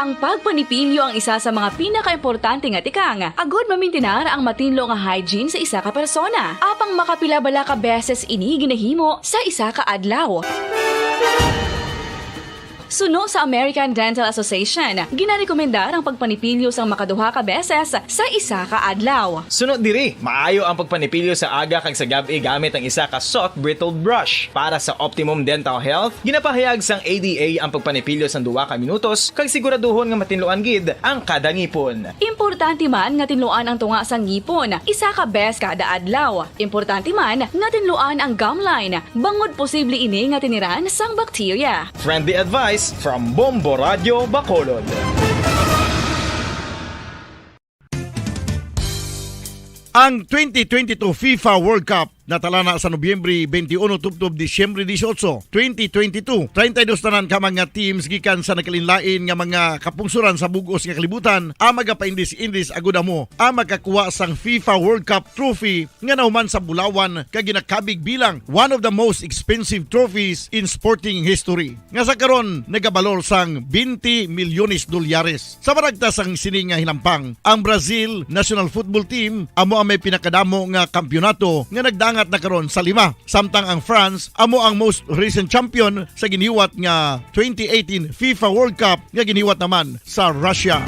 Ang pagpanipilyo ang isa sa mga pinakaimportante nga tikang agud mamintinar ang matinlo nga hygiene sa isa ka persona. Apang makapila bala ka beses ini ginahimo sa isa ka adlaw? Suno sa American Dental Association, ginarekomendar ang pagpanipilyo sang makaduha ka beses sa isa ka adlaw. Suno diri, maayo ang pagpanipilyo sa aga kag sa gab-i gamit ang isa ka soft bristled brush. Para sa optimum dental health, ginapahayag sang A D A ang pagpanipilyo sang duha ka minutos kag siguraduhon nga matinluan gid ang kada ngipon. Importante man nga tinluan ang tunga sang ngipon isa ka beses kada adlaw. Importante man nga tinluan ang gum line, bangod posible ini nga tiniran sang bakterya. Friendly advice from Bombo Radio Bacolod. Ang twenty twenty-two FIFA World Cup natala na sa Nobyembre twenty-one tubtob Disyembre dieciocho, twenty twenty-two. Treinta y dos tanan ka mga teams gikan sa nagkalainlain nga mga kapungsoran sa bug-os nga kalibutan ang magapaindis-indis agud amo ang makakuha sang FIFA World Cup trophy nga nahuman sa bulawan kag ginakabig bilang one of the most expensive trophies in sporting history, nga sa karon nagabalor sang twenty milyones dolyares. Sa panagta sang sini nga hinampang, ang Brazil national football team amo ang may pinakadamo nga kampiyonato nga nagdangat na karon sa lima, samtang ang France amo ang most recent champion sa giniwat nga twenty eighteen FIFA World Cup nga giniwat naman sa Russia.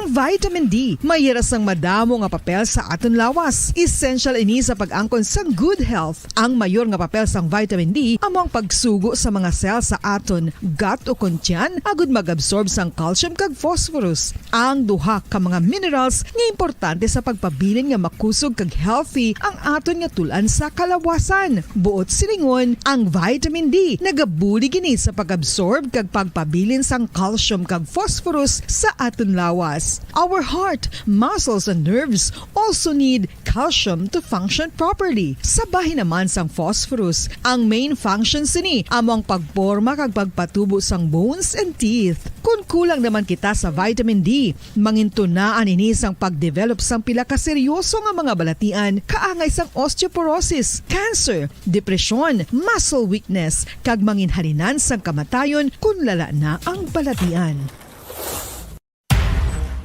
Ang vitamin D may hira sang madamo nga papel sa aton lawas. Essential ini sa pag-angkon sang good health. Ang mayor nga papel sang vitamin D amo ang pagsugo sa mga cell sa aton gut ukon tiyan agud mag-absorb sang calcium kag phosphorus, ang duha ka mga minerals nga importante sa pagpabilin nga makusog kag healthy ang aton nga tul-an sa kalawasan. Buot silingon, ang vitamin D nagabulig ini sa pag-absorb kag pagpabilin sang calcium kag phosphorus sa aton lawas. Our heart, muscles, and nerves also need calcium to function properly. Sa bahin naman sang phosphorus, ang main function sini amo ang pagporma kag pagpatubo sang bones and teeth. Kon kulang naman kita sa vitamin D, mangintunaan ini sang pagdevelop sang pila ka seryoso nga mga balatian, kaangay sang osteoporosis, cancer, depresyon, muscle weakness, kag manginhalinan sang kamatayon kon lala na ang balatian.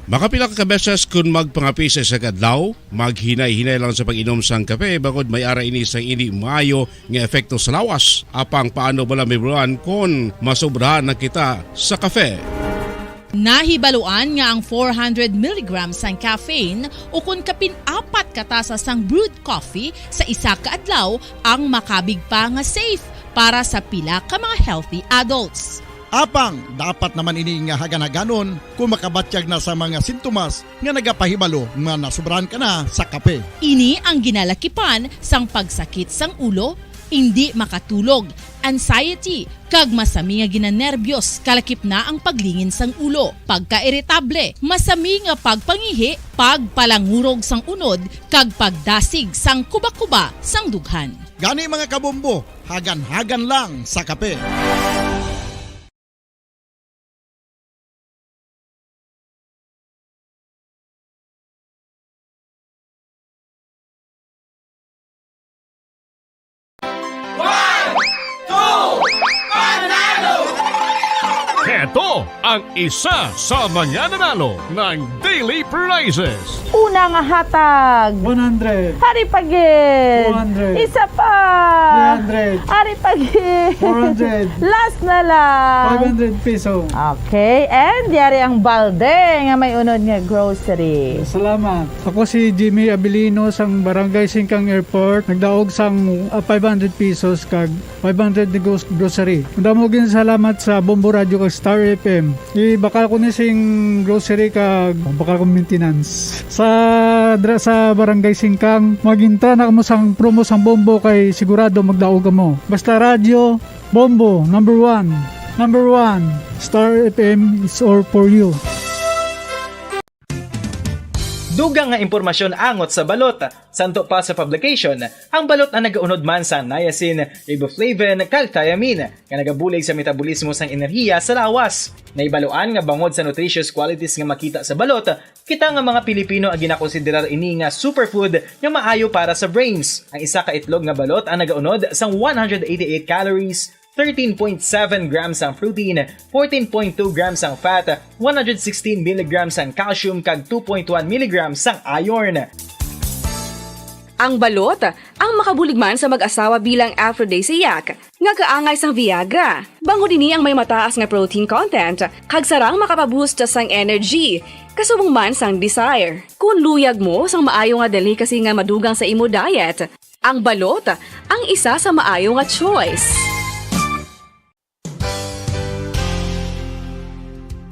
Makapila ka beses kon magpangapi sa isa ka adlaw, maghinay-hinay lang sa pag-inom sang kape, bangod may ara ini sang indi maayo nga epekto sa lawas. Apang paano bala, Mibruan, kon masobrahan na kita sa kape? Nahibaluan nga ang four hundred milligrams sang caffeine ukon kapin apat ka tasa sang brewed coffee sa isa ka adlaw ang makabig pa nga safe para sa pila ka mga healthy adults. Apang dapat naman ini nga hagan-haganon kon makabatyag na sa mga sintomas nga nagapahibalo nga nasobrahan ka na sa kape. Ini ang ginalakipan sang pagsakit sang ulo, indi makatulog, anxiety, kag masami nga ginanerbyos, kalakip na ang paglingin sang ulo, pagkairitable, masami nga pagpangihi, pagpalangurog sang unod, kag pagdasig sang kubakuba sang dughan. Gani, mga kabombo, hagan-hagan lang sa kape. One, two, panalo! Ito ang isa sa mga nanalo ng daily prizes. Una nga hatag. One hundred. Hari pa gid. Two hundred. Isa pa. Three hundred. Hari pa gid. Four hundred. Last na lang. Five hundred peso. Okay. And yari ang balde nga may unod nga grocery. Salamat. Ako si Jimmy Abilino sang Barangay Singkang Airport. Nagdaog sang, ah, five hundred pesos kag five hundred ni gros-, grocery. Madamo gid salamat sa Bombo Radio kag Star F M. Ibakal ko ni sing grocery kag bakal ko maintenance. Sa dra-, sa Barangay Singkang, magintra na kamo sang promo sang Bombo kay sigurado magdaog kamo. Basta radyo, Bombo, number one. Number one, Star F M is all for you. Dugang nga impormasyon angot sa balot. Santo pa sa publication, ang balot ang nagaunod man sa niacin, riboflavin, kag thiamine, nga nagabulig sa metabolismo sang enerhiya sa lawas. Nahibaluan nga bangod sa nutritious qualities nga makita sa balot, kita nga mga Pilipino ang ginakonsiderar ini nga superfood nga maayo para sa brains. Ang isa ka itlog nga balot ang nagaunod sang one hundred eighty-eight calories, thirteen point seven grams ang protein, fourteen point two grams ang fat, one hundred sixteen milligrams ang calcium, kag two point one milligrams ang iron. Ang balot ang makabulig man sa mag-asawa bilang aphrodisiac nga kaangay sang Viagra. Bangod ini ang may mataas nga protein content kag sarang makapaboost sang energy, kasubong man sang desire. Kung luyag mo sang maayo nga delicacy nga madugang sa imo diet, ang balot ang isa sa maayo nga choice.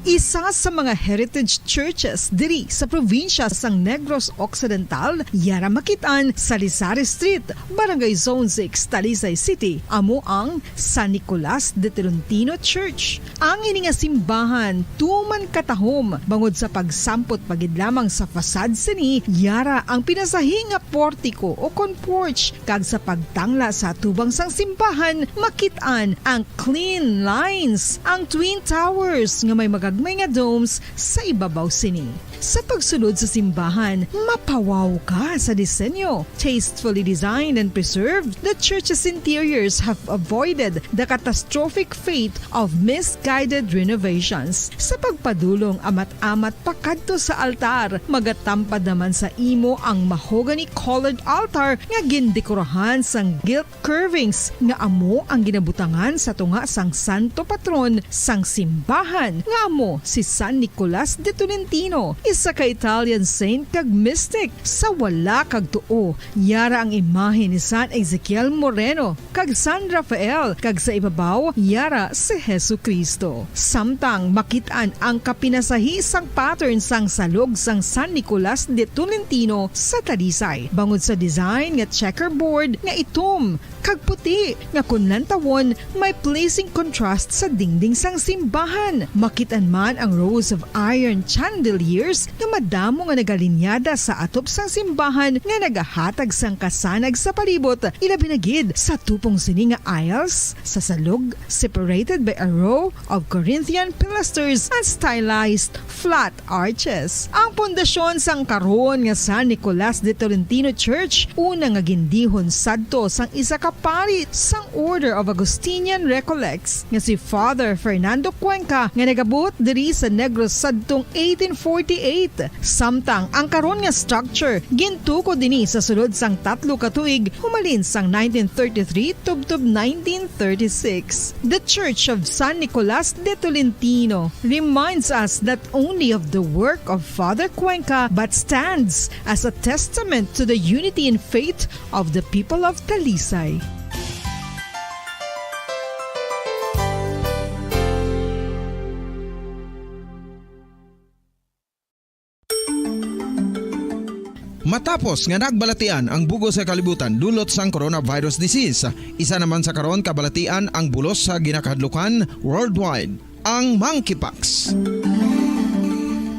Isa sa mga heritage churches diri sa probinsya sang Negros Occidental, yara makit-an sa Lizares Street, Barangay Zone six, Talisay City, amo ang San Nicolas de Tolentino Church. Ang ini nga simbahan tuman katahom bangod sa pagsampot pa gid lamang sa facade sini, yara ang pinasahi nga portiko o kon porch, kag sa pagtangla sa atubang sang simbahan makit-an ang clean lines, ang twin towers nga may magagmay nga domes sa ibabaw sini. Sa pagsulod sa simbahan, mapawaw ka sa disenyo. Tastefully designed and preserved, the church's interiors have avoided the catastrophic fate of misguided renovations. Sa pagpadulong amat-amat pakadto sa altar, magatampad naman sa imo ang mahogany-colored altar nga gindekorahan sang gilt curvings nga amo ang ginabutangan sa tunga sang santo patron sang simbahan, nga amo si San Nicolas de Tolentino, isa ka Italian saint kag mystic. Sa wala kag tuo, yara ang imahe ni San Ezekiel Moreno kag San Rafael, kag sa ibabaw, yara si Jesu-Cristo. Samtang makit-an ang kapinasahi sang pattern sang salog sang San Nicolas de Tolentino sa Talisay, bangod sa design nga checkerboard nga itom kag puti, nga kon lantawon, may pleasing contrast sa dingding sang simbahan. Makit-an man ang rows of iron chandeliers nga madamo nga nagalinyada sa atop sang simbahan nga nagahatag sang kasanag sa palibot, ilabi na gid sa tupong sini nga aisles sa salog, separated by a row of Corinthian pilasters and stylized flat arches. Ang pundasyon sang karon nga San Nicolas de Tolentino Church, una nga gindihon sadto sang isa ka pari sang Order of Augustinian Recollects nga si Father Fernando Cuenca, nga nagabuot diri sa Negros sadtong eighteen forty-eight. Samtang ang karon nga structure gintukod ini sa sulod sang tatlo ka tuig, humalin sang nineteen thirty-three tubtob nineteen thirty-six. The Church of San Nicolas de Tolentino reminds us not only of the work of Father Cuenca but stands as a testament to the unity in faith of the people of Talisay. Matapos nga nagbalatian ang bug-os nga kalibutan dulot sang coronavirus disease, isa naman sa karon kabalatian ang bulos sa ginakahadlukan worldwide, ang monkeypox.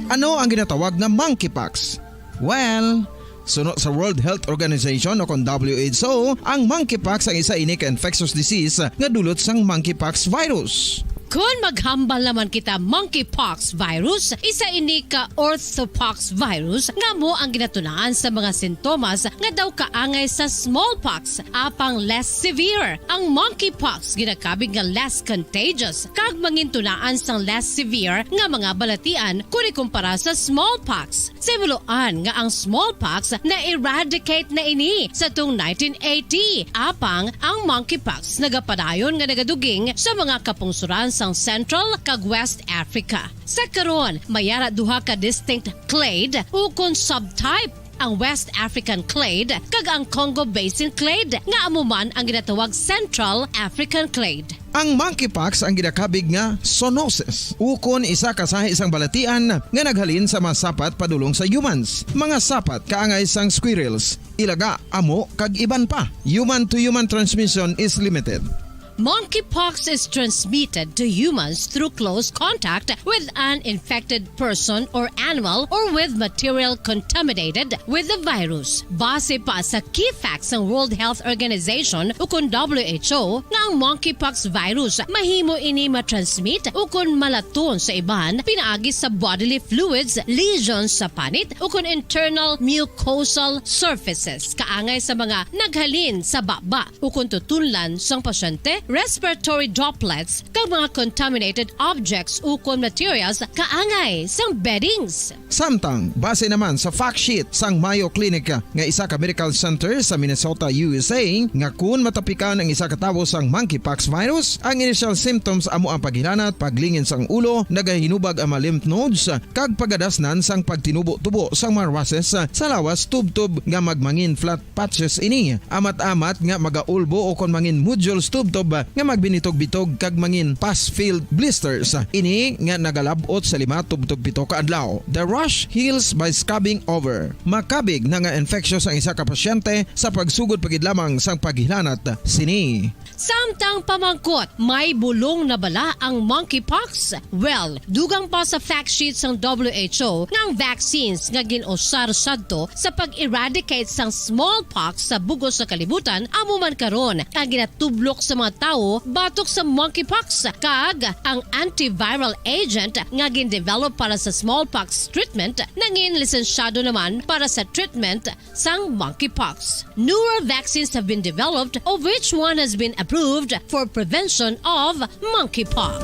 Ano ang ginatawag nga monkeypox? Well, suno sa World Health Organization o kon W H O, ang monkeypox ang isa ini ka infectious disease nga dulot sang monkeypox virus. Kon maghambal naman kita monkeypox virus, isa ini ka orthopox virus nga amo ang ginatunaan sa mga sintomas nga daw kaangay sa smallpox, apang less severe. Ang monkeypox ginakabig nga less contagious kag mangintunaan sang less severe nga mga balatian kon ikumpara sa smallpox. Sa hibaluan nga ang smallpox na-eradicate na ini sa tuong nineteen eighty, apang ang monkeypox nagapadayon nga nagaduging sa mga kapungsuran sang Central kag West Africa. Sa karon, may ara duha ka distinct clade ukon subtype, ang West African clade kag ang Congo Basin clade, nga amo man ang ginatawag Central African clade. Ang monkeypox ang ginakabig nga zoonosis, ukon isa ka sahi sang balatian nga naghalin sa mga sapat padulong sa humans, mga sapat kaangay sang squirrels, ilaga, amo, kag iban pa. Human-to-human transmission is limited. Monkeypox is transmitted to humans through close contact with an infected person or animal or with material contaminated with the virus. Base pa sa key facts sang World Health Organization ukon W H O nga ang monkeypox virus mahimo ini matransmit ukon malaton sa iban pinaagi sa bodily fluids, lesions sa panit, ukon internal mucosal surfaces kaangay sa mga naghalin sa baba ukon tutunlan sang pasyente, respiratory droplets, kag mga contaminated objects ukon materials kaangay sang beddings. Samtang, base naman sa fact sheet sang Mayo Clinic nga isa ka medical center sa Minnesota, U S A, nga kun matapikan ang isa ka tawo sang monkeypox virus, ang initial symptoms amo ang paghilanat, paglingin sang ulo, nagahinubag ang mga lymph nodes, kag pagadasnan sang pagtinubo-tubo sang mga rushes sa lawas tubtob nga magmangin flat patches ini, amat-amat nga magaulbo ukon mangin nodules tubtob nga magbinitog-bitog kag mangin pus-filled blisters. Ini nga nagalab-ot sa lima tubtob pito ka adlaw. The rash heals by scabbing over. Makabig na nga infectious ang isa ka pasyente sa pagsugod pa gid lamang sang paghilanat sini. Samtang pamangkot, may bulong na bala ang monkeypox? Well, dugang pa sa fact sheet sang W H O nga ang vaccines nga gin-usar sadto sa pag-eradicate sang smallpox sa bug-os nga kalibutan amo man karon ang ginatublok sa mga tawo batok sa monkeypox, kag ang antiviral agent nga gin-develop para sa smallpox treatment nangin lisensyado naman para sa treatment sang monkeypox. Newer vaccines have been developed, of which one has been approved for prevention of monkeypox.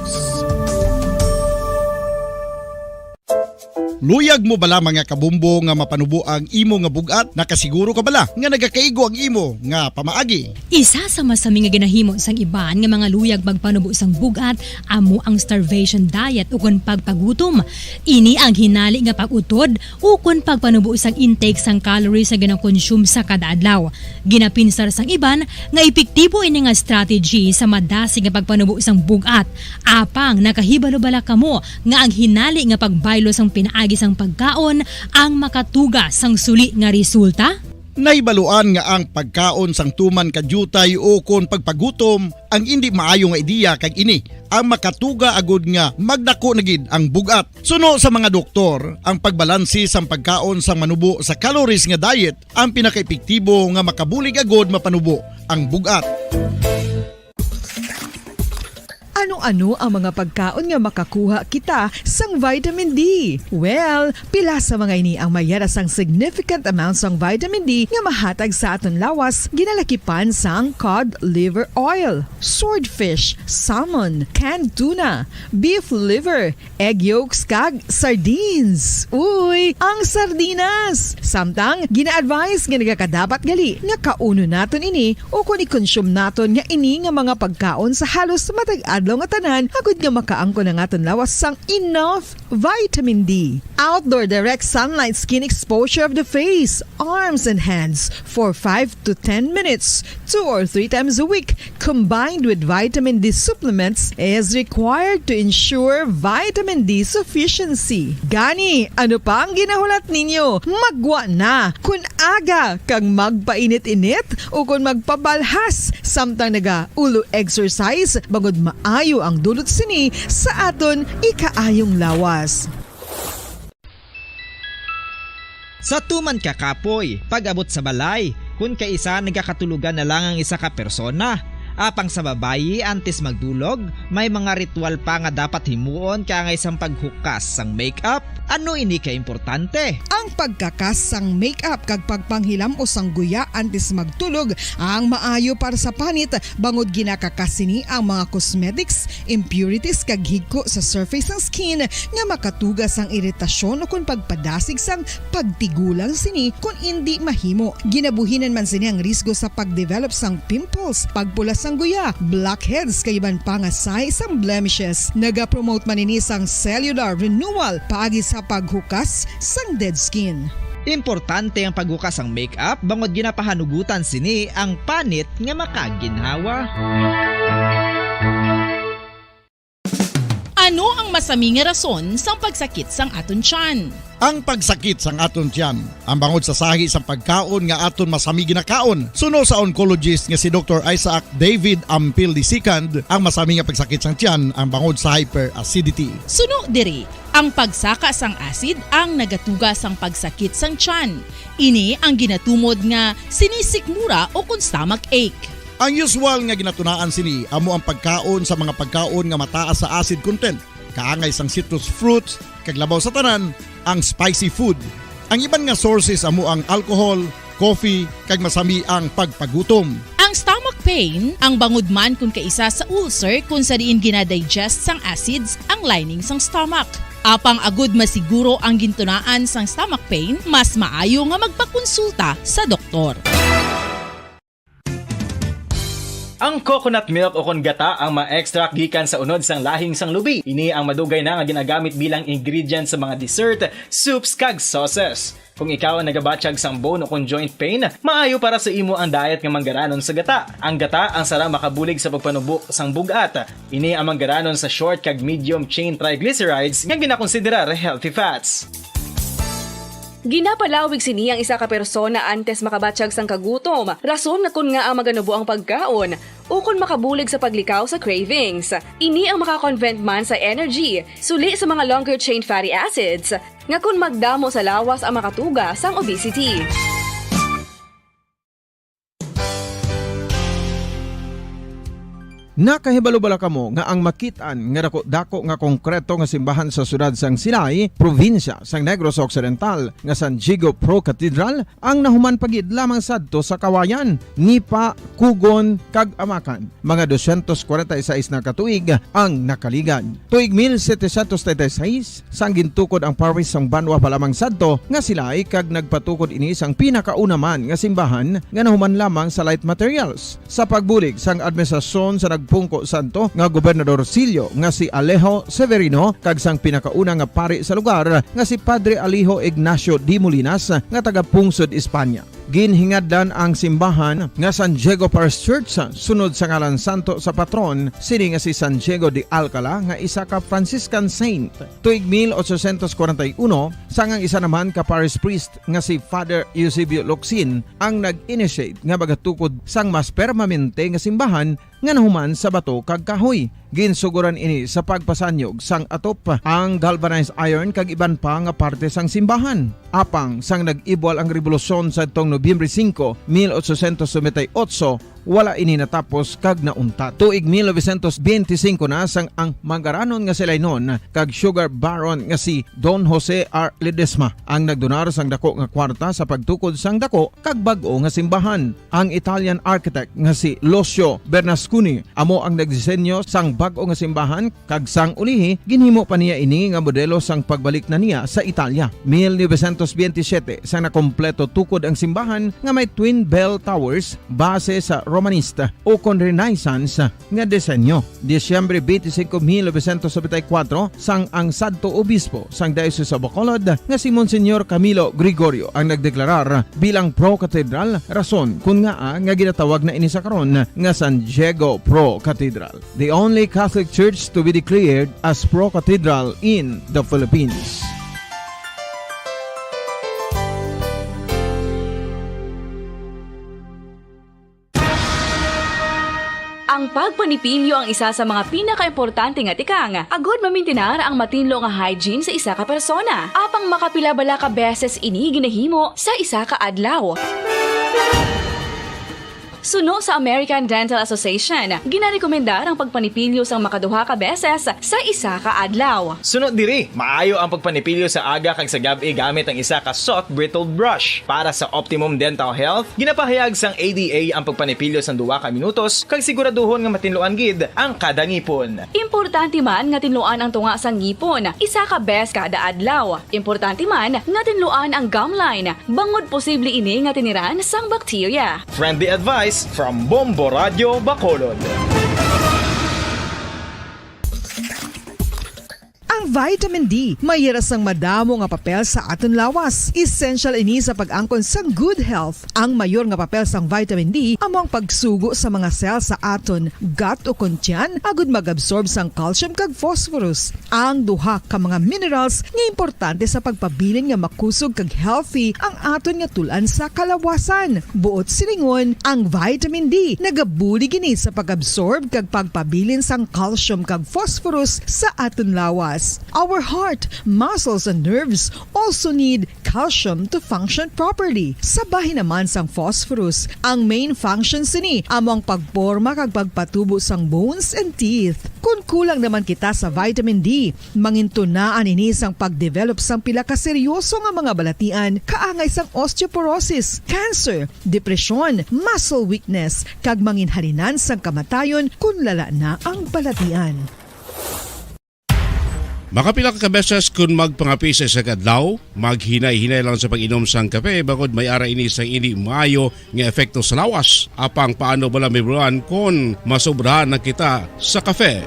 Luyag mo bala, mga kabumbo, nga mapanubo ang imo nga bug-at? Nakasiguro ka bala nga nagakaigo ang imo nga pamaagi? Isa sa masami nga ginahimo sang iban nga mga luyag magpanubo sang bug-at amo ang starvation diet ukon pagpagutom. Ini ang hinali nga pag-utod ukon pagpanubo sang intake sang calories nga ginakonsume sa kada adlaw. Ginapinsar sang iban nga epektibo ini nga strategy sa madasig nga pagpanubo sang bug-at. Apang nakahibalo bala kamo nga ang hinali nga pagbaylo sang pinaagi sang pagkaon ang makatuga sang suli nga resulta? Nahibaluan nga ang pagkaon sang tuman ka diutay ukon pagpagutom ang indi maayo nga ideya, kag ini ang makatuga agud nga magdako na gid ang bug-at. Suno sa mga doktor, ang pagbalanse sang pagkaon sang manubo sa calories nga diet ang pinakaepektibo nga makabulig agud mapanubo ang bug-at. Ano-ano ang mga pagkaon nga makakuha kita sang vitamin D? Well, pila sa mga ini ang may ara sang significant amount sang vitamin D nga mahatag sa aton lawas, ginalakipan sang cod liver oil, swordfish, salmon, canned tuna, beef liver, egg yolks, kag sardines. Uy, ang sardinas! Samtang, gina-advise nga nagakadapat gali nga kaunon naton ini ukon i-consume naton nga ini nga mga pagkaon sa halos matag adlaw nga tanan, agud nga makaangkon ang aton lawas sang enough vitamin D. Outdoor direct sunlight skin exposure of the face, arms, and hands for five to ten minutes, two or three times a week, combined with vitamin D supplements, is required to ensure vitamin D sufficiency. Gani, ano pa ang ginahulat ninyo? Maggwa na! Kon aga kag magpainit-init ukon magpabalhas samtang nagaulo exercise, bangod maayo ang dulot sini sa aton ikaayong lawas. Sa tuman ka kapoy, pag-abot sa balay, kun kaisa nagakatulogan na lang ang isa ka persona, Apang sa babayi, antes magdulog, may mga ritual pa nga dapat himuon kaangay sang paghukas sang makeup. Ano ini ka importante? Ang pagkakas sang makeup kag pagpanghilam-os sang guya antes magtulog ang maayo para sa panit, bangod ginakakas sini ang mga cosmetics, impurities, kag higko sa surface sang skin nga makatuga sang iritasyon ukon pagpadasig sang pagtigulang sini kon indi mahimo. Ginabuhinan man sini ang risgo sa pag-develop sang pimples, pagpula sang guya, blackheads, kag iban pa nga sahi sang blemishes. Nagapromote man ini sang cellular renewal paagi sa paghukas sang dead skin. Importante ang paghukas sang makeup bangod ginapahanugutan sini ang panit nga makaginhawa. Ano ang masami nga rason sang pagsakit sang aton tiyan? Ang pagsakit sang aton tiyan, ang bangod sa sahi sang pagkaon nga aton masami ginakaon. Suno sa oncologist nga si Doktor Isaac David Ampil the second, ang masami nga pagsakit sang tiyan ang bangod sa hyperacidity. Suno diri, ang pagsaka sang acid ang nagatuga sang pagsakit sang tiyan. Ini ang ginatumod nga sinisikmura ukon stomach ache. Ang usual nga ginatunaan sini amo ang pagkaon sa mga pagkaon nga mataas sa acid content, kaangay sang citrus fruits, kag labaw sa tanan, ang spicy food. Ang iban nga sources amo ang alcohol, coffee, kag masami ang pagpagutom. Ang stomach pain, ang bangod man kon kaisa sa ulcer kon sa diin ginadigest sang acids ang lining sang stomach. Apang agud masiguro ang gintunaan sang stomach pain, mas maayo nga magpakonsulta sa doktor. Ang coconut milk ukon gata ang ma-extract gikan sa unod sang lahing sang lubi. Ini ang madugay na nga ginagamit bilang ingredient sa mga dessert, soups, kag sauces. Kung ikaw ang nagabatyag sang bone ukon joint pain, maayo para sa imo ang diet nga manggaranon sa gata. Ang gata ang sara makabulig sa pagpanubo sang bug-at. Ini ang manggaranon sa short kag medium chain triglycerides nga ginakonsiderar healthy fats. Ginapalawig sini ang isa ka persona antes makabatyag sang kagutom, rason nga kon ngaa maganubo ang pagkaon, ukon makabulig sa paglikaw sa cravings. Ini ang makakonvert man sa energy, suli sa mga longer chain fatty acids, nga kon magdamo sa lawas ang makatuga sang obesity. Nakahibalo bala kamo nga ang makit-an nga daku-daku nga konkreto nga simbahan sa siyudad sang Silay, probinsya sang Negros Occidental, nga San Diego Pro Cathedral, ang nahuman pa gid lamang sadto sa Kawayan, Nipa, Cogon, kag Amacan? Mga dosyentos kwarenta y seis na ka tuig ang nakaligad. Tuig mil setecientos treinta y seis, sang gintukod ang parish sang banwa pa lamang sadto nga Silay, kag nagpatukod ini sang pinakauna man nga simbahan nga nahuman lamang sa light materials. Sa pagbulig sang administrasyon sa nagpungko sadto nga Gobernador Sillo nga si Alejo Severino kag sang pinakauna nga pari sa lugar nga si Padre Alejo Ignacio de Molinas nga taga-pungsod Espanya. Ginhingadlan ang simbahan nga San Diego Parish Church sunod sa ngalan santo sa patron sini nga si San Diego de Alcala nga isa ka Franciscan saint. Tuig mil ochocientos kwarenta y uno, sang ang isa naman ka parish priest nga si Father Eusebio Locsin ang nag-initiate nga magatukod sang mas permanente nga simbahan nga nahuman sa bato kag kahoy. Ginsugoran ini sa pagpasanyog sang atop, ang galvanized iron kag iban pa nga parte sang simbahan. Apang sang nag-ibwal ang rebolusyon sadtong Nobyembre singko, mil ochocientos noventa y ocho, wala ini natapos kag nauntat. Tuig mil novecientos benti singko na sang ang manggaranon nga si Lainon kag sugar baron nga si Don Jose R. Ledesma ang nagdonar sang dako nga kwarta sa pagtukod sang dako kag bag-o nga simbahan. Ang Italian architect nga si Lucio Bernasconi amo ang nagdisenyo sang bag-o nga simbahan, kag sang ulihi, ginhimo pa niya ini nga modelo sang pagbalik na niya sa Italia. Mil novecientos benti siyete, sang nakompleto tukod ang simbahan nga may twin bell towers base sa Romanista ukon Renaissance nga disenyo. Disyembre benti singko, mil novecientos nobenta y kuwatro, sang ang sadto obispo sang Diocese of Bacolod nga si Monsignor Camilo Gregorio ang nagdeklarar bilang pro-cathedral, rason kon ngaa nga ginatawag na ini sa karon nga San Diego Pro Cathedral, the only Catholic church to be declared as pro-cathedral in the Philippines. Ang pagpanipilyo ang isa sa mga pinakaimportante nga tikang agud mamintinar ang matinlo nga hygiene sa isa ka persona. Apang makapila bala ka beses ini ginahimo sa isa ka adlaw? Suno sa American Dental Association, ginarekomendar ang pagpanipilyo sang makaduha ka beses sa isa ka adlaw. Suno diri, maayo ang pagpanipilyo sa aga kag sa gab-i gamit ang isa ka soft bristled brush. Para sa optimum dental health, ginapahayag sang A D A ang pagpanipilyo sang duha ka minutos kag siguraduhon nga matinluan gid ang kada ngipon. Importante man nga tinluan ang tunga sang ngipon isa ka bes kada adlaw. Importante man nga tinluan ang gum line, bangod posible ini nga tiniran sang bakterya. Friendly advice from Bombo Radio Bacolod. Ang vitamin D may yara sang madamo nga papel sa aton lawas. Essential ini sa pag-angkon sang good health. Ang mayor nga papel sang vitamin D amo ang pagsugo sa mga cell sa aton gut ukon tiyan agud mag-absorb sang calcium kag phosphorus, ang duha ka mga minerals nga importante sa pagpabilin nga makusog kag healthy ang aton nga tul-an sa kalawasan. Buot silingon, ang vitamin D nagabulig ini sa pag-absorb kag pagpabilin sang calcium kag phosphorus sa aton lawas. Our heart, muscles, and nerves also need calcium to function properly. Sa bahin naman sang phosphorus, ang main function sini amo ang pagporma kag pagpatubo sang bones and teeth. Kon kulang naman kita sa vitamin D, mangintunaan ini sang pagdevelop sang pila ka seryoso nga mga balatian kaangay sang osteoporosis, cancer, depresyon, muscle weakness, kag manginhalinan sang kamatayon kon lala na ang balatian. Makapila ka beses kon magpangape sa isa ka adlaw, maghinay-hinay lang sa pag-inom sang kape, bangod may ara ini sang indi maayo nga epekto sa lawas. Apang paano bala mahibaluan kon masobrahan na kita sa kape?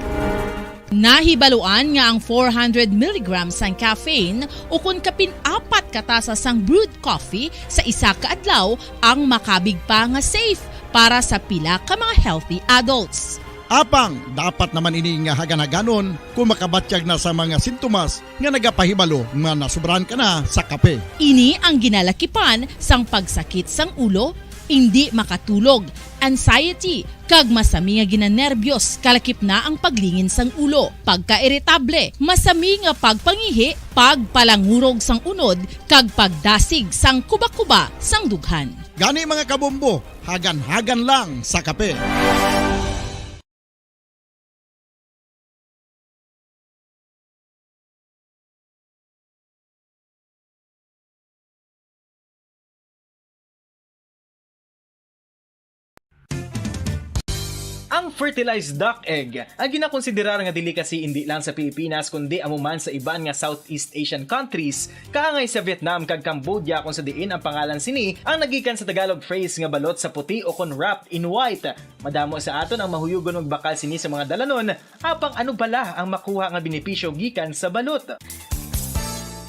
Nahibaluan nga ang four hundred milligrams sang caffeine ukon kapin apat ka tasa sang brewed coffee sa isa ka adlaw ang makabig pa nga safe para sa pila ka mga healthy adults. Apang dapat naman ini nga hagan-haganon kon makabatyag na sa mga sintomas nga nagapahibalo nga nasobrahan ka na sa kape. Ini ang ginalakipan sang pagsakit sang ulo, indi makatulog, anxiety, kag masami nga ginanerbiyos, kalakip na ang paglingin sang ulo, pagkairitable, masami nga pagpangihi, pagpalangurog sang unod, kag pagdasig sang kubakuba sang dughan. Gani, mga kabombo, hagan-hagan lang sa kape. Ang fertilized duck egg, ang ginakonsiderar nga delicacy indi lang sa Pilipinas kundi amo man sa iban nga Southeast Asian countries, kaangay sa Vietnam kag Cambodia, kung sa diin ang pangalan sini ang nagikan sa Tagalog phrase nga balot sa puti o kon wrapped in white. Madamo sa aton ang mahuyugon magbakal sini sa mga dalanon, apang ano bala ang makuha nga benepisyo gikan sa balot?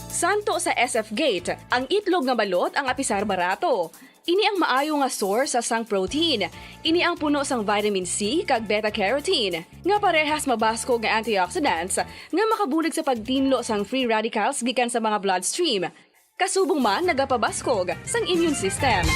Santo sa S F Gate, ang itlog nga balot ang apisar barato. Ini ang maayo nga source sa sang protein. Ini ang puno sang vitamin C kag beta carotene, nga parehas mabaskog nga antioxidants nga makabulig sa pagtinlo sang free radicals gikan sa mga bloodstream. Kasubong man nagapabaskog sang immune system.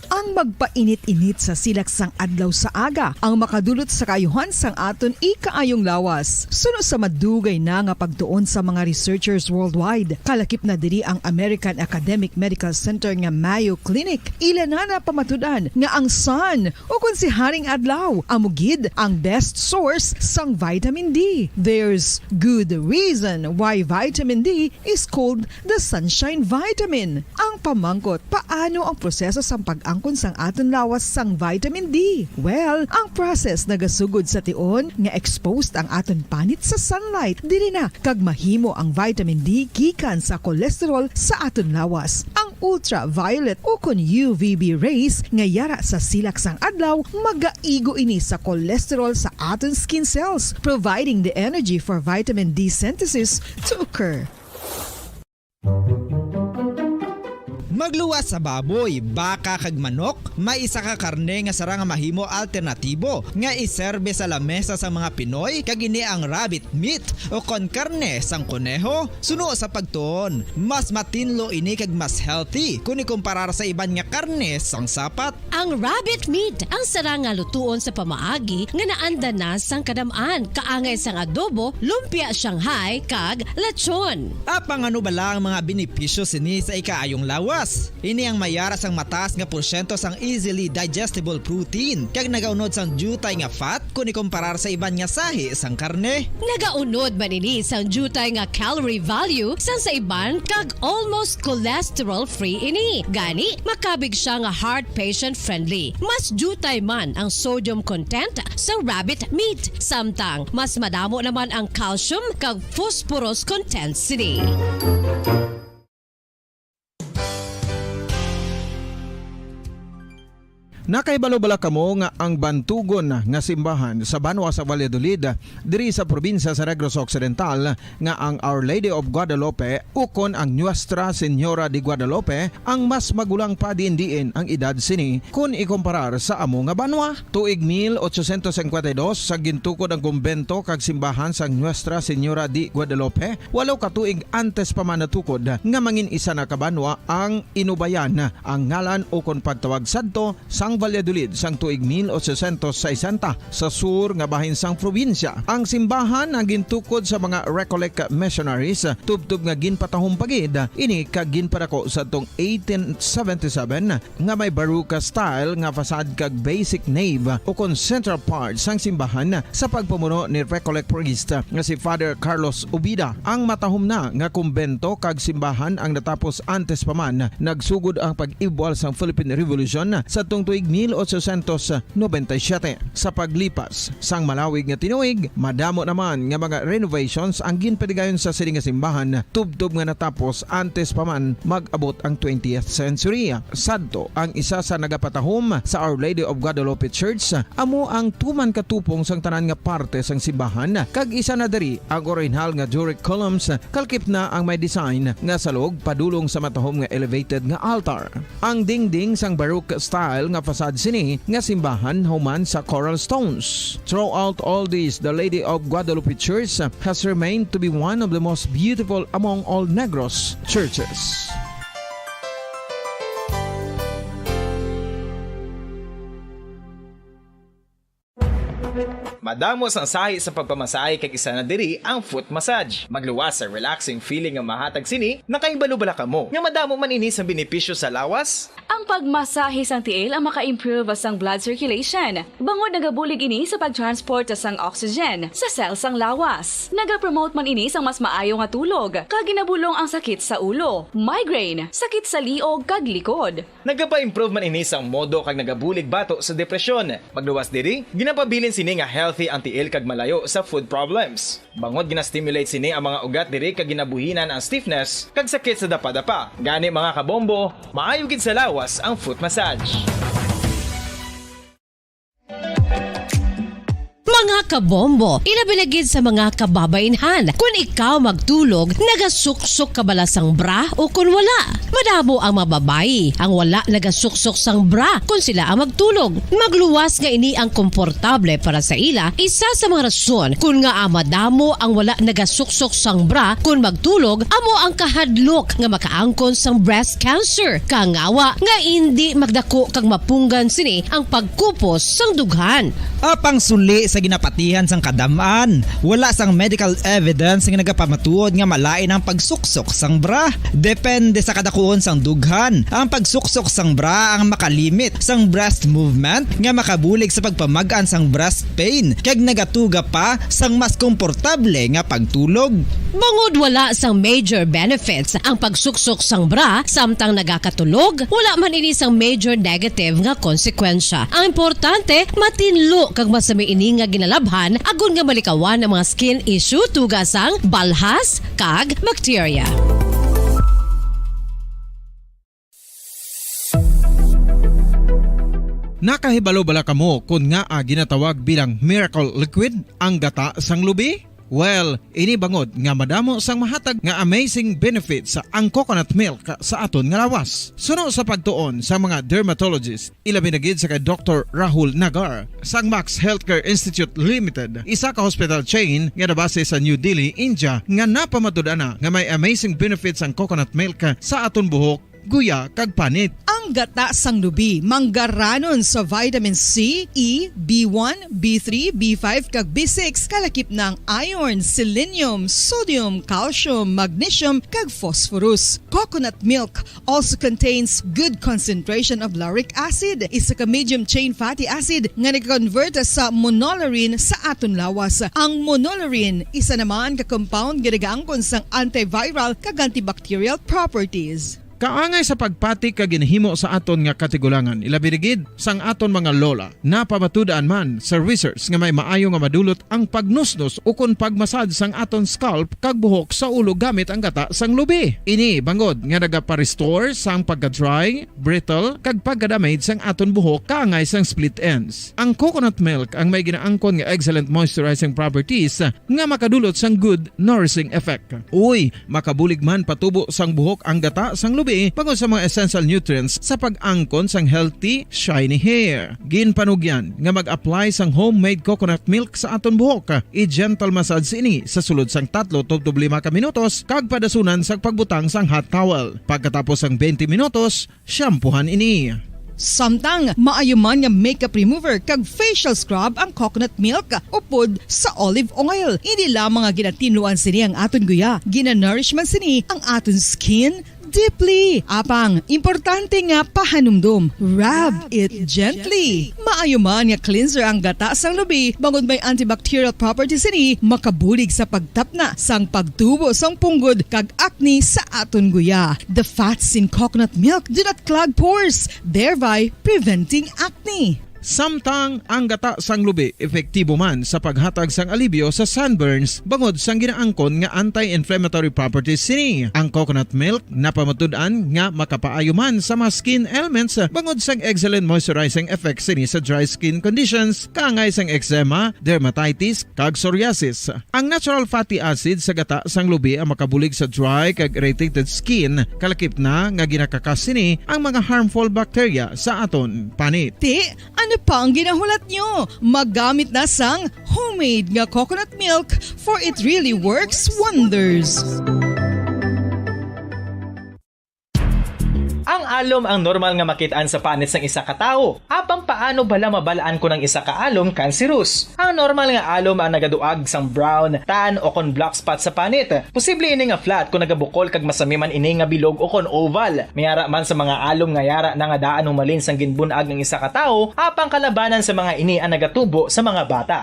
Ang magpainit-init sa silak sang adlaw sa aga ang makadulot sa kaayuhan sang aton ikaayong lawas. Suno sa madugay na nga pagtuon sa mga researchers worldwide, kalakip na diri ang American Academic Medical Center nga Mayo Clinic, ila na napamatud-an nga ang sun, o kon si Haring Adlaw, amo gid ang best source sang vitamin D. There's good reason why vitamin D is called the sunshine vitamin. Ang pamangkot, paano ang proseso sang pag-angkon sang aton lawas sang vitamin D? Well, ang process nagasugod sa tion nga exposed ang aton panit sa sunlight. Diri na kag mahimo ang vitamin D gikan sa cholesterol sa aton lawas. Ang ultraviolet o kon U V B rays nga yara sa silak sang adlaw, magaigo ini sa cholesterol sa aton skin cells, providing the energy for vitamin D synthesis to occur. Magluwas sa baboy, baka, kag manok, may isa ka karne nga sarang nga mahimo alternatibo nga iserbe sa lamesa sang mga Pinoy, kag ini ang rabbit meat o kon karne sang koneho. Suno sa pagtuon, mas matinlo ini kag mas healthy kon ikumparar sa iban nga karne sang sapat. Ang rabbit meat ang sarang nga lutuon sa pamaagi nga naanda na sang kadam-an, kaangay sang adobo, lumpia Shanghai, kag lechon. Apang ano bala ang mga benepisyo sini sa ikaayong lawas? Ini ang may ara sang mataas nga porsyento sang easily digestible protein, kag nagaunod sang diutay nga fat kon ikomparar sa iban nga sahi sang karne. Nagaunod man ini sang diutay nga calorie value sang sa iban, kag almost cholesterol-free ini. Gani, makabig sia nga heart patient-friendly. Mas diutay man ang sodium content sa rabbit meat, samtang mas madamo naman ang calcium kag phosphorus content sini. Nakahibalo bala kamo nga ang bantugon nga simbahan sa banwa sa Valladolid, diri sa probinsya sa Negros Occidental, nga ang Our Lady of Guadalupe ukon ang Nuestra Señora de Guadalupe ang mas magulang pa diin-diin ang edad sini kon ikomparar sa amo nga banwa? Tuig mil ochocientos cincuenta y dos sa gintukod ang kumbento kag simbahan sang Nuestra Señora de Guadalupe, walo ka tuig antes pa man natukod nga mangin isa na ka banwa ang Inubayan ang ngalan ukon pagtawag sadto sang Valladolid sang tuig mil ochocientos sesenta sa sur nga bahin sang probinsya. Ang simbahan ang gintukod sa mga Recollect missionaries, tubtob nga ginpatahom pa gid ini kag ginpadako sadtong eighteen seventy-seven, nga may Baroque style nga facade kag basic nave ukon central part sang simbahan sa pagpamuno ni Recollect priest nga si Father Carlos Ubida. Ang matahom na nga kumbento kag simbahan ang natapos antes pa man nagsugod ang pag-ibwal sang Philippine Revolution sadtong tuig mil ochocientos noventa y siete. Sa paglipas sang malawig nga tinuig, madamo naman nga mga renovations ang ginpadigayon sa sini nga simbahan, tubtob nga natapos antes pa man mag-abot ang twentieth century. Sadto, ang isa sa nagapatahom sa Our Lady of Guadalupe Church, amo ang tuman katupong sang tanan nga parte sang simbahan, kag isa na diri ang orihinal nga Doric columns, kalkip na ang may design nga salog padulong sa matahom nga elevated nga altar. Ang dingding sang Baroque style nga facade sini nga simbahan human sa coral stones. Throughout all this, the Lady of Guadalupe Church has remained to be one of the most beautiful among all Negros churches. Madamo sang sahi sa pagpamasahe, kag isa na diri ang foot massage. Magluwas sa relaxing feeling nga mahatag sini. Nakahibalo bala kamo nga madamo man ini sang benepisyo sa lawas? Ang pagmasahe sang tiil ang maka-improve sang blood circulation, bangod nagabulig ini sa pag-transport sang oxygen sa cell sang lawas. Nagapromote man ini sang mas maayo nga tulog, kag ginabulong ang sakit sa ulo, migraine, sakit sa liog, kag likod. Nagapa-improve man ini sang modo kag nagabulig bato sa depresyon. Magluwas diri, ginapabilin sini nga healthy ang tiil kag malayo sa foot problems. Bangod gina-stimulate sini ang mga ugat diri kag ginabuhinan ang stiffness kag sakit sa dapadapa. Gani, mga kabombo, maayo gid sa lawas ang foot massage. Mga kabombo, ilabi na gid sa mga kababaynhan, kun ikaw magtulog, nagasuksok ka bala sang bra o kun wala? Madamo ang mga babayi ang wala nagasuksok sang bra kun sila ang magtulog. Magluwas nga ini ang komportable para sa ila. Isa sa mga rason kun ngaa madamo ang wala nagasuksok sang bra kun magtulog amo ang kahadlok nga makaangkon sang breast cancer, kangawa nga indi magdako kag mapunggan sini ang pagkupos sang dughan. Apang suli sa ginapatihan sang kadam-an, wala sang medical evidence nga nagapamatuod nga malain ang pagsuksok sang bra. Depende sa kadakuon sang dughan, ang pagsuksok sang bra ang makalimit sang breast movement nga makabulig sa pagpamag-an sang breast pain kag nagatuga pa sang mas komportable nga pagtulog. Bangod wala sang major benefits ang pagsuksok sang bra samtang nagakatulog, wala man ini sang major negative nga konsekwensya. Ang importante, matinlo kag masami ini nga ginalabhan agod nga malikawan ang mga skin issue, tuga sang balhas kag bakterya. Nakahibalo bala kamo kon ngaa ginatawag bilang miracle liquid ang gata sang lubi? Well, ini bangod nga madamo sang mahatag nga amazing benefits ang coconut milk sa aton nga lawas. Suno sa pagtuon sa mga dermatologist, ilabi na gid sa kay Doktor Rahul Nagar sang Max Healthcare Institute Limited, isa ka hospital chain nga nabase sa New Delhi, India, nga napamatud-an na nga may amazing benefits ang coconut milk sa aton buhok guya, kag panit. Ang gata sang lubi manggaranon sa vitamin C, E, B one, B three, B five, kag B six, kalakip na ang iron, selenium, sodium, calcium, magnesium, kag phosphorus. Coconut milk also contains good concentration of lauric acid, isa ka medium chain fatty acid nga nag-convert sa monolaurin sa aton lawas. Ang monolaurin isa naman ka compound nga nagaangkon sang antiviral kag antibacterial properties. Kaangay sa pagpati kag ginhimo sa aton nga katigulangan, ilabi na gid sang aton mga lola. Napamatud-an man sa research nga may maayo nga madulot ang pagnusnos ukon pagmasad sang aton scalp kag buhok sa ulo gamit ang gata sang lubi. Ini bangod nga nagapa-restore sang pagka-dry, brittle, kag pagka-damage sang aton buhok kaangay sang split ends. Ang coconut milk ang may ginaangkon nga excellent moisturizing properties nga makadulot sang good nourishing effect. Uy, makabulig man patubo sang buhok ang gata sang lubi bangod sa mga essential nutrients sa pag-angkon sang healthy, shiny hair. Ginpanugyan nga mag-apply sang homemade coconut milk sa aton buhok. I-gentle massage ini sa sulod sang tatlo tubtob lima ka minutos kag padasunan sa pagbutang sang hot towel. Pagkatapos sang twenty minutos, shampoohan ini. Samtang maayo man nga makeup remover kag facial scrub ang coconut milk upod sa olive oil. Hindi lamang nga ginatinluan sini ang aton guya, ginanourish man sini ang aton skin deeply. Apang importante nga pahanumdom, rub it gently. Maayo man nga cleanser ang gata sang lubi bangod may antibacterial properties sini, makabulig sa pagtapna sang pagtubo sang punggod kag acne sa aton guya. The fats in coconut milk do not clog pores, thereby preventing acne. Samtang ang gata sang lubi epektibo man sa paghatag sang alibyo sa sunburns bangod sang ginaangkon nga anti-inflammatory properties sini. Ang coconut milk napamatud-an nga makapaayo man sa mga skin ailments bangod sang excellent moisturizing effect sini sa dry skin conditions kaangay sang eczema, dermatitis, kag psoriasis. Ang natural fatty acid sa gata sang lubi ang makabulig sa dry kag irritated skin, kalakip na nga ginakakas sini ang mga harmful bacteria sa aton panit. Ti, ano pa ang ginahulat nyo? Maggamit na sang homemade nga coconut milk, for it really works wonders. Ang alom ang normal nga makit-an sa panit sang isa ka tawo. Apang paano bala mabal-an kon ang isa ka alom cancerous? Ang normal nga alom ang nagaduag sang brown, tan, o kon black spot sa panit. Posible ini nga flat kon nagabukol kag masami man ini nga bilog o kon oval. May ara man sa mga alom nga yara na nga daan humalin sang ginbun-ag ang isa ka tawo, apang kalabanan sa mga ini ang nagatubo sa mga bata.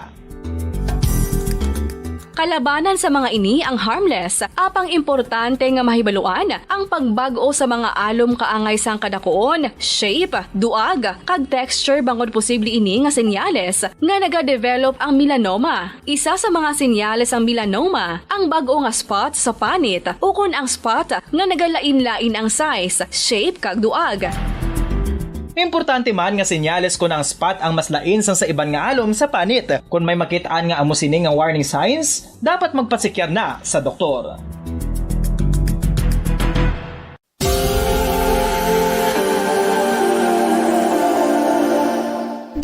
Kalabanan sa mga ini ang harmless, apang importante nga mahibaluan ang pagbag-o sa mga alom kaangay sang kadakuon, shape, duag, kag texture bangod posible ini nga senyales nga nagadevelop ang melanoma. Isa sa mga senyales sang melanoma ang bag-o nga spot sa panit ukon ang spot nga nagalain-lain ang size, shape, kag duag. Importante man nga senyales kon ang spot ang mas lain sang sa iban nga alom sa panit. Kon may makit-an nga amo sini nga warning signs, dapat magpasekyar na sa doktor.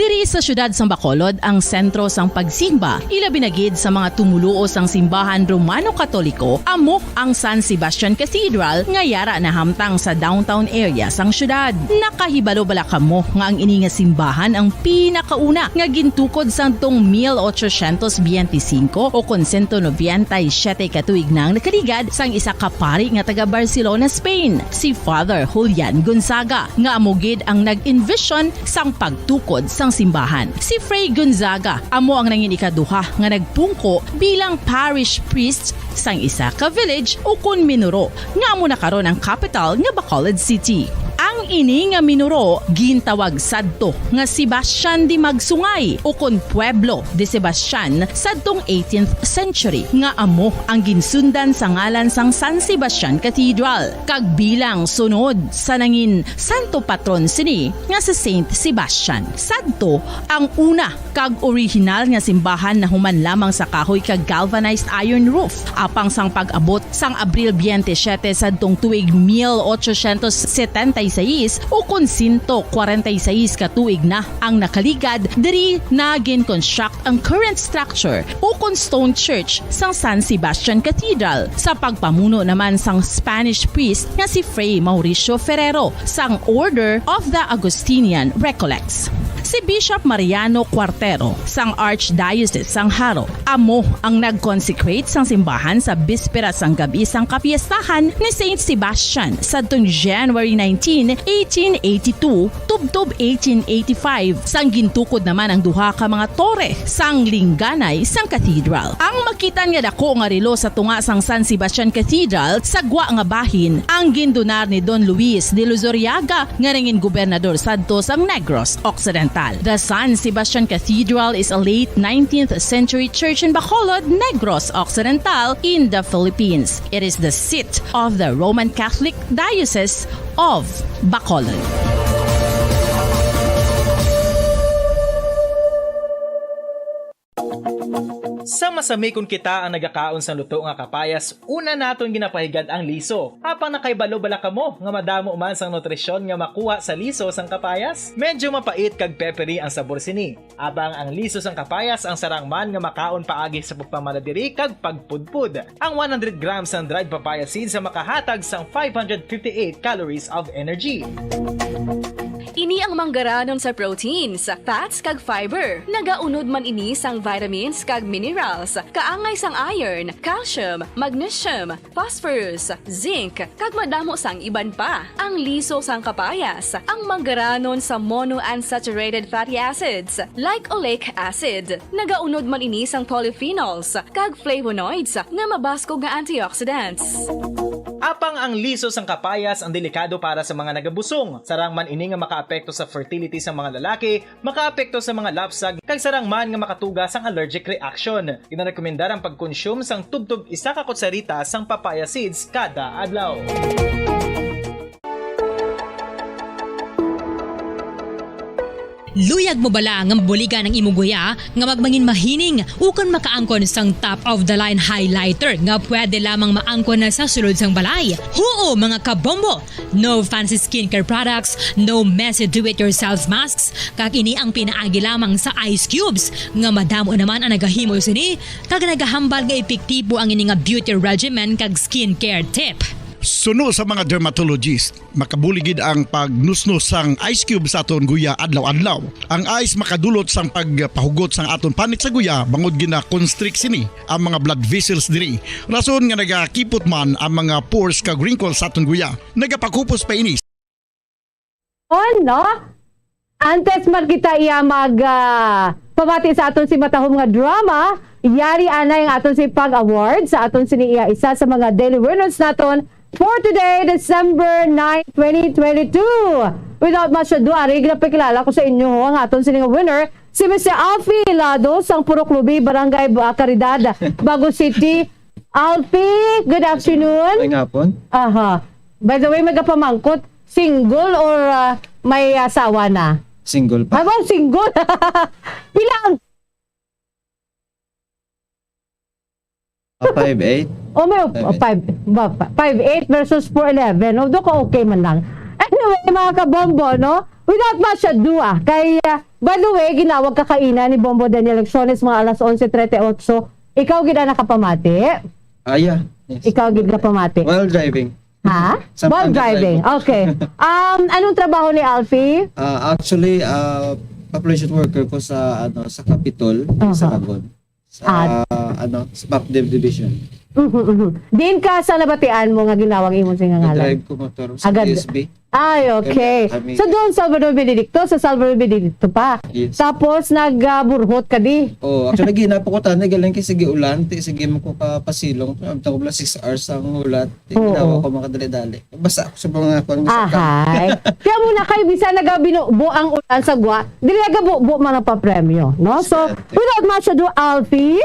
Diri sa siyudad sang Bacolod ang sentro sang pagsimba, ilabi na gid sa mga tumoluo sang simbahan Romano-Katoliko, amo ang San Sebastian Cathedral nga yara nahamtang sa downtown area sang siyudad. Nakahibalo bala kamo nga ang ini nga simbahan ang pinakauna nga gintukod sang tong mil ochocientos biyente singko o kon sento nobenta y siyete ka tuig na ang nakaligad sang isa ka pari nga taga Barcelona, Spain, si Father Julian Gonzaga, nga amo gid ang nag-envision sang pagtukod sang simbahan. Si Fray Gonzaga amo ang nangin ikaduha nga nagpungko bilang parish priest sang isa ka village ukon minuro nga amo na karon ang kapital nga Bacolod City. Ang ini nga minuro gintawag sadto nga Sebastian de Magsungay ukon Pueblo de Sebastian sadtong eighteenth century, nga amo ang ginsundan sa ngalan sang San Sebastian Cathedral, kag bilang sunod sa nangin santo patron sini nga si Saint Sebastian. Sadto ang una kag orihinal nga simbahan nahuman lamang sa kahoy kag galvanized iron roof. Apang sang pag-abot sang Abril biyente siyete sadtong tuig mil ochocientos setenta y seis, ukon sento kwarenta y seis ka tuig na ang nakaligad, diri na gin-construct ang current structure ukon stone church sang San Sebastian Cathedral, sa pagpamuno naman sang Spanish priest nga si Fray Mauricio Ferrero sang Order of the Augustinian Recollects. Si Bishop Mariano Cuartero sang Archdiocese sang Jaro amo ang nag-consecrate sang simbahan sa bispera sang gab-i sang kapiestahan ni Saint Sebastian sadtong January nineteen, eighteen eighty-two, tubtob eighteen eighty-five, sang gintukod naman ang duha ka mga tore sang lingganay sang cathedral. Ang makitan nga dako nga relo sa tunga sang San Sebastian Cathedral sa gwa nga bahin ang gindunar ni Don Luis de Luzuriaga nga nangin gobernador sadto sang Negros Occidental. The San Sebastian Cathedral is a late nineteenth century church in Bacolod, Negros Occidental, in the Philippines. It is the seat of the Roman Catholic Diocese of Bacolod. Sa masamikon kita ang nagakaon sang luto nga kapayas, una naton ginapahigad ang liso. Apang nakahibalo bala kamo nga madamo man sang nutrisyon nga makuha sa liso sang kapayas? Medyo mapait kag peppery ang sabor sini. Abang ang liso sang kapayas ang sarang man nga makaon paagi sa pagpamanadiri kag pagpudpod. Ang one hundred grams sang dried papaya seeds ang makahatag sang five hundred fifty-eight calories of energy. Ini ang manggaranon sa proteins, fats, kag fiber. Nagaunod man ini sang vitamins kag minerals, kaangay sang iron, calcium, magnesium, phosphorus, zinc, kag madamo sang iban pa. Ang liso sang kapayas, ang manggaranon sa monounsaturated fatty acids, like oleic acid. Nagaunod man ini sang polyphenols kag flavonoids nga mabaskog nga antioxidants. Apang ang liso sang kapayas ang delikado para sa mga nagabusong. Sarang man ini nga makaapekto sa fertility sa mga lalaki, makaapekto sa mga lapsag, kag sarang man nga makatuga sang allergic reaction. Ginarekomendar ang pagkonsume sang tubtob isa ka kutsarita sang papaya seeds kada adlaw. Luyag mo bala nga mabuligan ang imo guya nga magmangin mahining ukon makaangkon sang top of the line highlighter nga pwede lamang maangkon na sa sulod sang balay? Huo, mga kabombo! No fancy skincare products, no messy do-it-yourself masks, kag ini ang pinaagi lamang sa ice cubes, nga madamo naman ang nagahimo sini, kag nagahambal nga epektibo ang ini nga beauty regimen kag skincare tip. Suno sa mga dermatologist, makabulig gid ang pagnusnos sang ice cube sa aton guya adlaw-adlaw. Ang ice makadulot sang pagpahugot sang aton panit sa guya, bangod gina-constrict sini ang mga blood vessels diri. Rason nga nagakipot man ang mga pores kag wrinkles sa aton guya. Nagapakupos pa ini. On, no? Antes man kita iya mag, ah, pamati sa aton si matahom nga drama, yari anay ang aton si pag-award sa aton sini iya isa sa mga daily winners naton for today, December nine, twenty twenty-two. Without much ado, ari ginapakilala ko sa inyo, ho, ang aton sini nga winner, si Mister Alfie Lado sang Purok Lubi, Barangay Ba-, Caridad, Bago City. Alfie, good afternoon. May ngapon. Aha. By the way, magapamangkot, single or, ah, may asawa na? Single pa. Ay, wow, single. Pila ang Ah, five eight. Oh, may op-, Five eight. Five, ba, pa-, five eight versus four eleven. Oh, do ka okay man lang. Anyway, mga kabombo, no? Without much ado, ah, kay, ah, by the way, ginawag ka kaina ni Bombo Daniel Lecciones, mga alas onse treinta y ocho. Ikaw gid ang nakapamati? Ah, yeah. Yes. Ikaw gid nakapamati? While driving. Ha? While driving. Okay. Um, anong trabaho ni Alfie? Ah, actually, ah, population worker ko sa, ano, sa Capitol, Aha. Sa Saragon. Sa, Ah. ano, sa Mapdem Division. Mhm, mhm. Diin ka sa nabatian mo nga ginawag imo sa nga ngalan? Nag-drive ko motor sa Agad. D S B. Ay, okay. Kaya kami So, doon Salvador Benedicto, sa Salvador Benedicto pa. Yes. Tapos, nagburhot ka di? Oh, actually, ginapo ko tanay, galing kay sige ulan, ti sige mo ko kapasilong. Abtan ko bala six hours ang ulat. Di Oo. ginawa ko makadali-dali. Basta ako sa mga kuwan, basta ka. Ahay. Kaya muna kayo, bisan nagabinubo ang ulan sa gwa, dili nagabubo man ang papremyo, no? So, Siyempre. without much ado, Alfie,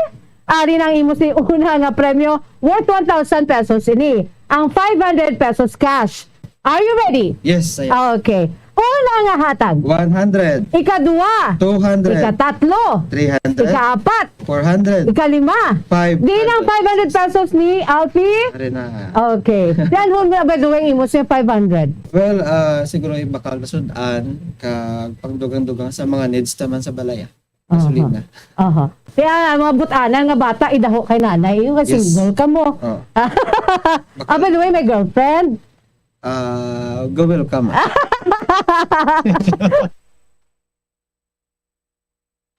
ari na ang imo si una nga premyo worth one thousand pesos ini. Ang five hundred pesos cash. Are you ready? Yes, I am. Okay. Una nga hatag. One hundred. Ikaduha. Two hundred. Ikatatlo. Three hundred. Ikaapat. Four hundred. Ikalima. Five hundred. Di lang five hundred pesos ni Alfie? Ari na. Okay. Yan, hun, by the way, imo siya five hundred. Well, ah, siguro yung bakal na sudan, kag pangdugang-dugang sa mga needs naman sa balay, ah. Aha. Gasolina. Aha. Kaya, mga butanan nga bata, idaho kay nanay. Yung Yes. single ka mo. Oh. Ah, by the way, may girlfriend? Ah, go welcome.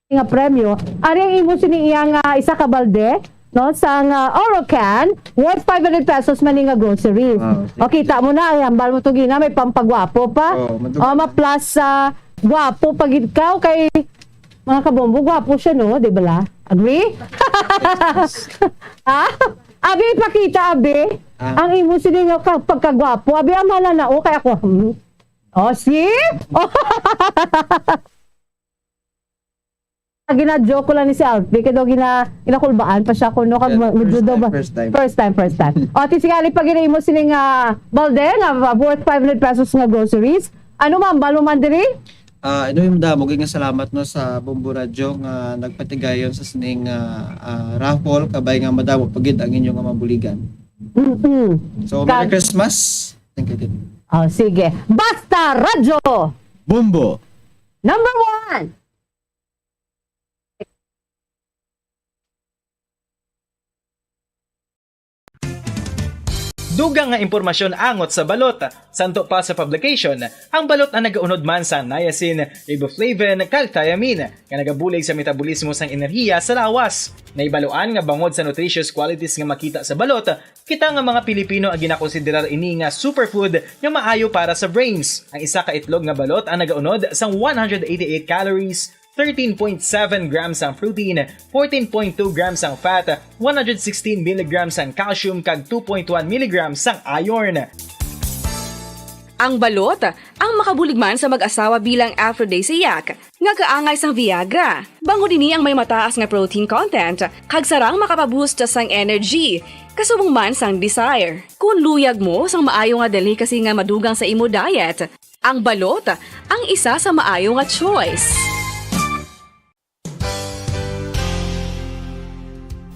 Nga premyo, ari ang imo sini iya nga isa ka balde, no, sang, ah, Orocan, worth five hundred pesos man ni nga groceries. Ah, okay. O, kita mo na, ay, hambal mo to gina, may pampagwapo pa. Oh, madugay O, ma na. plus, ah, gwapo pa gid ka, kay mga kabombo, gwapo siya, no? Di ba la? Agree? Ha? Abi, ipakita, abi. Ah. Ang imo sini nga ka-, pagkagwapo. Abi, ang mahala na, oh, kay ako, hmm. Oh, see? Gina-joke ko lang ni si Alfie, kay daw gina-, ginakulbaan pa siya kuno, kag Yeah, ma-, medyo first daw time, ba, first time. first time, first time. O, ti, singali pa gina imo sini nga balde nga worth five hundred pesos nga groceries. Ano man, balo man diri? Ah, ino yung damo, nga salamat, no, sa Bombo Radyo nga nagpatigayon sa sining, ah, ah, raffle, kabay nga madamo pa gid ang inyo nga mabuligan. Mm-mm. So, Merry Kag- Christmas. Thank you, Tito. Oh, sige. Basta Radyo! Bombo! Number one! Dugang nga impormasyon angot sa balot. Santo pa sa publication, ang balot ang nagaunod man sa niacin, riboflavin, kag thiamine, nga nagabulig sa metabolismo sang enerhiya sa lawas. Naibaluan nga bangod sa nutritious qualities nga makita sa balot, kita nga mga Pilipino ang ginakonsiderar ini nga superfood nga maayo para sa brains. Ang isa ka itlog nga balot ang nagaunod sang one hundred eighty-eight calories, thirteen point seven grams ang protein, fourteen point two grams ang fat, one hundred sixteen milligrams ang calcium, kag two point one milligrams ang iron. Ang balot, ang makabulig man sa mag-asawa bilang aphrodisiac, nga kaangay sang Viagra. Bangod ini ang may mataas nga protein content, kag sarang makapaboost sang energy, kasubong man sang desire. Kung luyag mo sang maayo nga delicacy nga madugang sa imo diet, ang balot ang isa sa maayo nga choice.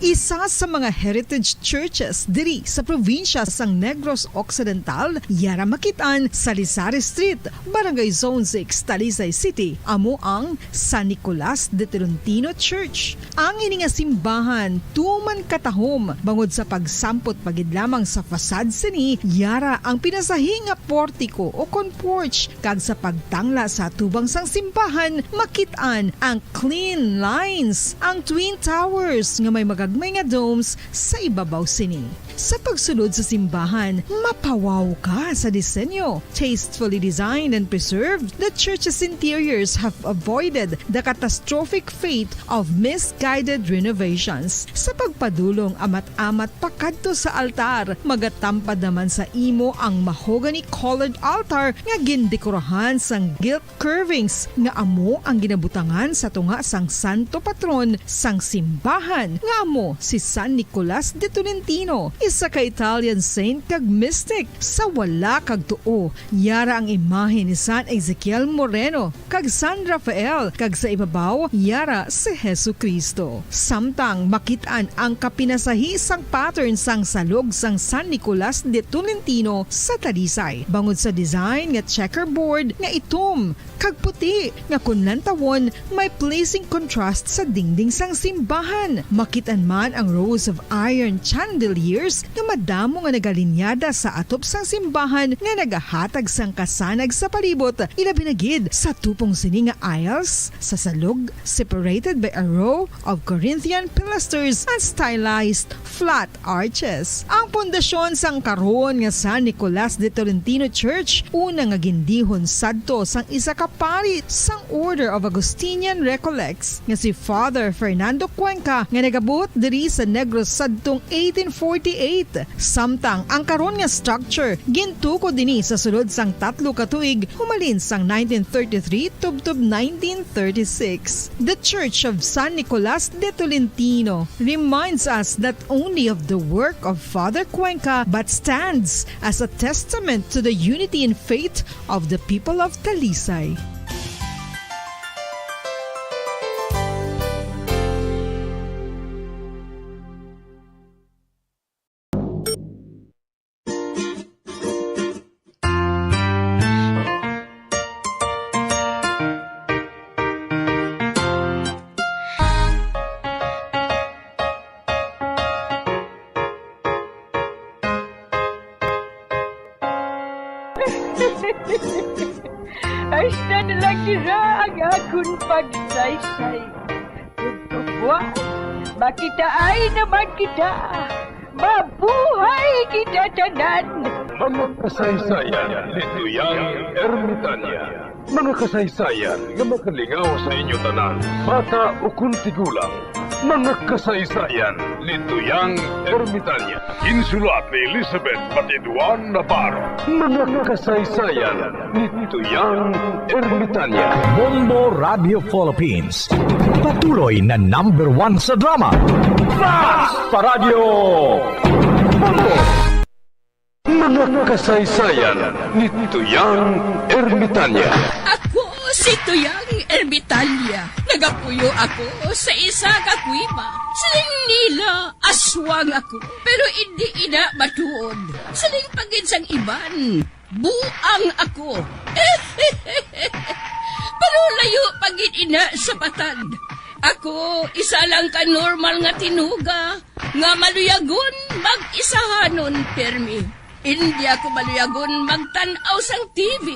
Isa sa mga heritage churches diri sa probinsya sang Negros Occidental, yara makit-an sa Lisari Street, Barangay Zone six, Talisay City, amo ang San Nicolas de Tolentino Church. Ang ini nga simbahan tuman katahom bangod sa pagsampot pa gid lamang sa facade sini, yara ang pinasahi nga portiko o kon porch, kag sa pagtangla sa atubang sang simbahan, makit-an ang clean lines, ang twin towers nga may magagmay nga domes sa ibabaw sini. Sa pagsulod sa simbahan, mapawaw ka sa disenyo. Tastefully designed and preserved, the church's interiors have avoided the catastrophic fate of misguided renovations. Sa pagpadulong amat-amat pakadto sa altar, magatampad naman sa imo ang mahogany-colored altar nga gindekorahan sang gilt curvings nga amo ang ginabutangan sa tunga sang santo patron sang simbahan, nga amo si San Nicolas de Tolentino, isa ka Italian saint kag mystic. Sa wala kag tuo, yara ang imahe ni San Ezekiel Moreno kag San Rafael, kag sa ibabaw, yara si Jesu-Cristo. Samtang makit-an ang kapinasahi sang pattern sang salog sang San Nicolas de Tolentino sa Talisay, bangod sa design nga checkerboard nga itom kag puti, nga kon lantawon, may pleasing contrast sa dingding sang simbahan. Makit-an man ang rows of iron chandeliers nga madamo nga nagalinyada sa atop sang simbahan nga nagahatag sang kasanag sa palibot, ilabi na gid sa tupong sini nga aisles, sa salog, separated by a row of Corinthian pilasters and stylized flat arches. Ang pundasyon sang karon nga San Nicolas de Tolentino Church, una nga gindihon sadto sang isa ka pari sang Order of Augustinian Recollects nga si Father Fernando Cuenca, nga nagabuot diri sa Negros sadtong eighteen forty-eight. eight, samtang ang karon nga structure gintukod dinhi sa sulod sang tatlo ka tuig, humalin sang nineteen thirty-three tubtob nineteen thirty-six. The Church of San Nicolas de Tolentino reminds us not only of the work of Father Cuenca but stands as a testament to the unity in faith of the people of Talisay. Hasta na lang dira ang akon pagsaysay. Buwas, makitaay naman kita. Mabuhay kita tanan! Mga kasaysayan ni Tuyang Ermitanya. Mga kasaysayan nga makalingaw sa inyo tanan, bata ukon tigulang. Mga kasaysayan ni Tuyang Ermitanya. Insulat ni Elizabeth Batiduan Navarro. Mga kasaysayan ni Tuyang Ermitanya. Bombo Radio Philippines, patuloy na number one sa drama. Fast Paradyo! Bombo! Mga kasaysayan ni Tuyang Ermitanya. Ako si Tuyang Ermitanya. Nagapuyo ako sa isa ka kuweba. Siling nila, aswang ako, pero indi ina matuod. Siling pa gid sang iban, buang ako. Pero layo pa gid ina sa patad. Ako, isa lang ka normal nga tinuga nga maluyagon mag-isahanon pirmi. Indi ako maluyagon magtan-aw sang T V.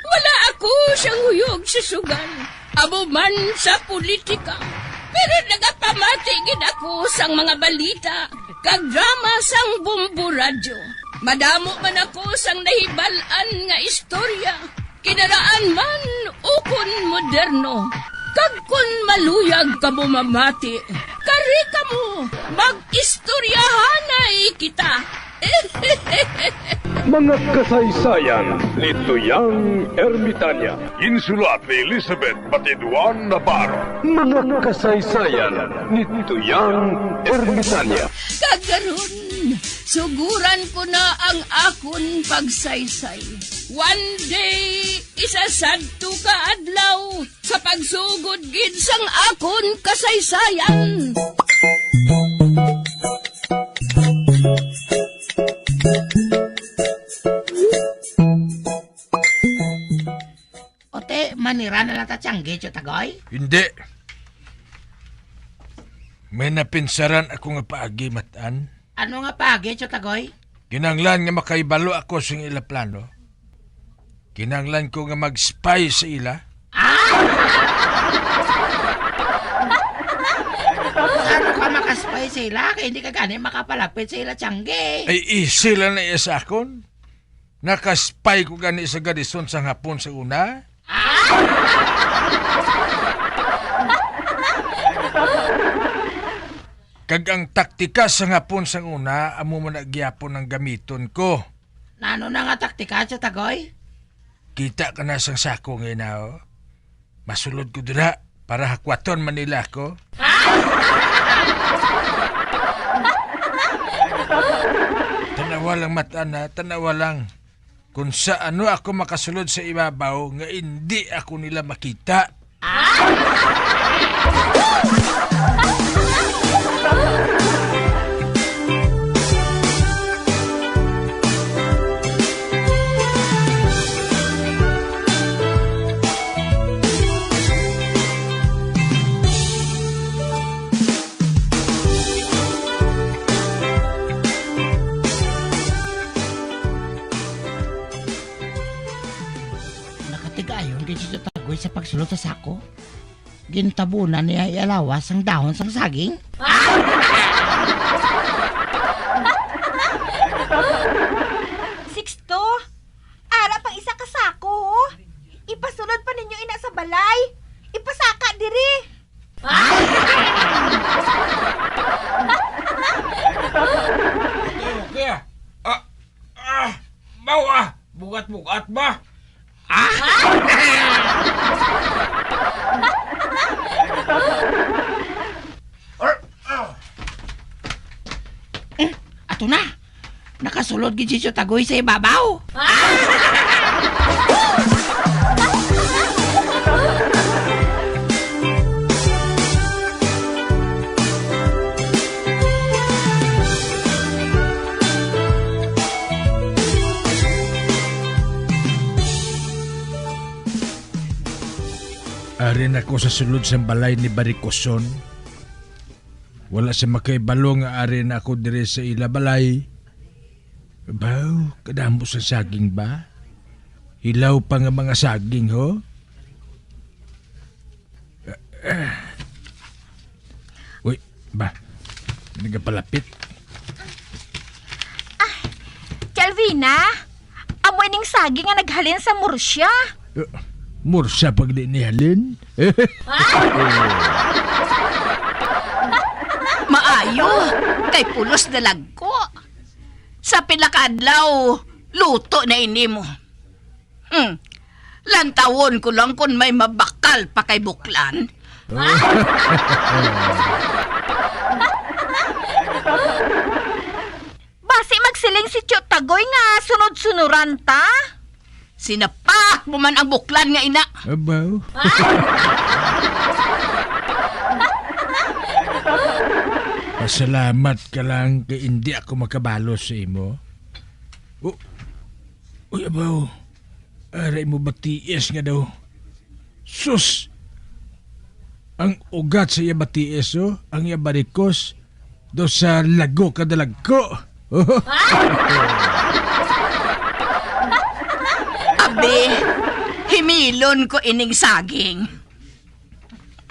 Wala ako siyang huyog sa sugal, amo man sa politika. Pero nagapamati gid ako sang mga balita kag drama sang Bombo Radyo. Madamo man ako sang nahibal-an nga istorya, kinaraan man ukon moderno. Kag kon maluyag kamo mamati, kari kamo, mag-istoryahanay kita. Mga kasaysayan ni Tuyang Ermitanya. Insulat ni Elizabeth Batiduan Navarro. Mga kasaysayan ni Tuyang Ermitanya. Kag karon, suguran ko na ang akon pagsaysay. One day, isa sadto ka adlaw, sa pagsugod gid sang akon kasaysayan. Ote, manira na lang ta tiyangge, Tio Tagoy? Hindi. May napinsaran ako nga paagi, Matan. Ano nga paagi, Tio Tagoy? Kinahanglan nga makahibalo ako sing ila plano. Kinahanglan ko nga mag-spy sa ila. Ah! Ano ka maka-spy sa ila? Kay hindi ka gani makapalapit sa ila, tiyangge. Ay, easy lang na iya sa akon. Naka-spy ko gani sa garison sang hapon sa una. Kag ang taktika sang hapon sang una, amo man na gyapon ang gamiton ko. Nano na nga taktika, Tio Tagoy? Kita ka na sang sako nga ina, oh. Masulod ko dira para hakwaton man nila ako. Tanawa lang, Matan, ha? Tanawa lang. Kung sa ano ako makasulod sa ibabaw nga indi ako nila makita. Nakatigayon gid si Tio Tagoy sa pagsulod sa sako. Gintabunan niya iya lawas sang dahon sang saging. Sixto, ara pang isa ka sako, oh. Ipasulod pa ninyo ina sa balay. Ipasaka diri. ba? Ah! Ato na! Nakasulod gid si Tio Tagoy sa ibabaw! Ari na ko sa sulod sang balay ni Barikoson. Wala siya makahibalo nga ari na ako diri sa ila balay. Baw, kadamo sa saging ba? Hilaw pa nga mga saging, ho? Uy, ba? Nagapalapit. Ah, Tia Alvina, amo ining saging nga naghalin sa Murcia. Eh, Murcia pag di ni halin? Maayo, kay pulos dalagko. Sa pila ka adlaw, luto na ini mo. Hmm. Lantawon ko lang kung may mabakal pa kay buklan. Basi magsiling si Tio Tagoy nga sunod-sunuran ta. Sinapak mo man ang buklan nga ina. Abaw. Pasalamat ka lang kay indi ako makabalo sa imo. O, uy, abaw. Aray mo batiis nga daw. Sus! Ang ugat sa iya batiis, oh, ang iya barikos, daw sa lago ka dalagko. Abi, himilon ko ining saging.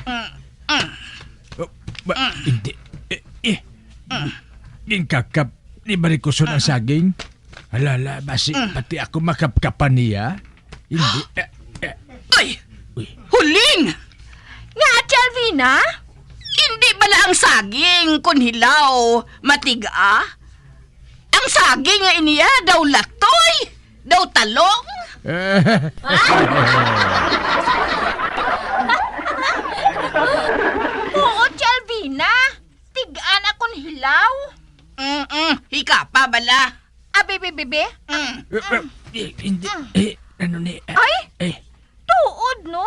Mm, mm. Oh, ba, hindi. Eh, eh. Ginkakap ni Barikoson ang saging? Hala, hala, basi pati ako makapkapan niya? Hindi. Eh, eh. Ay! Uy. Huling! Nga, Tia Alvina? Hindi bala ang saging kun hilaw, matiga? Ang saging nga iniya daw latoy, daw talong. Oo, Tia Alvina. Tigaan akon hilaw. Mm-mm, hikapa bala. Abi, bi, bi, bi. Mm. Eh, eh, eh, hindi. Eh, ano ni? Eh, Ay! eh. Tuod, no?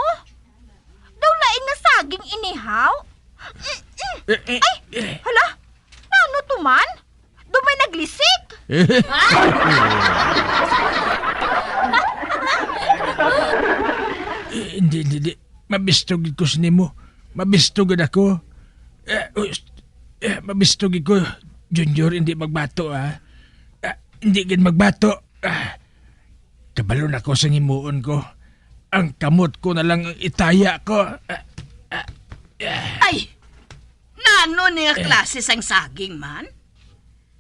Daw lain nga saging inihaw. Mm-mm. Eh, eh, Ay! eh. Hala! Ano to man? Daw may naglisik? Eh, hindi, hindi, hindi. Mabisto gid ko sa nimo. Mabisto gid ako. Eh, us-, eh, mabisto gid ko. Junior, hindi magbato, ha? Ah, hindi gid magbato. Ah, kabalo na ko sa himuon ko. Ang kamot ko na lang ang itaya ko. Ah, ah, ah. Ay! Nano ni nga Eh. klase sang saging man?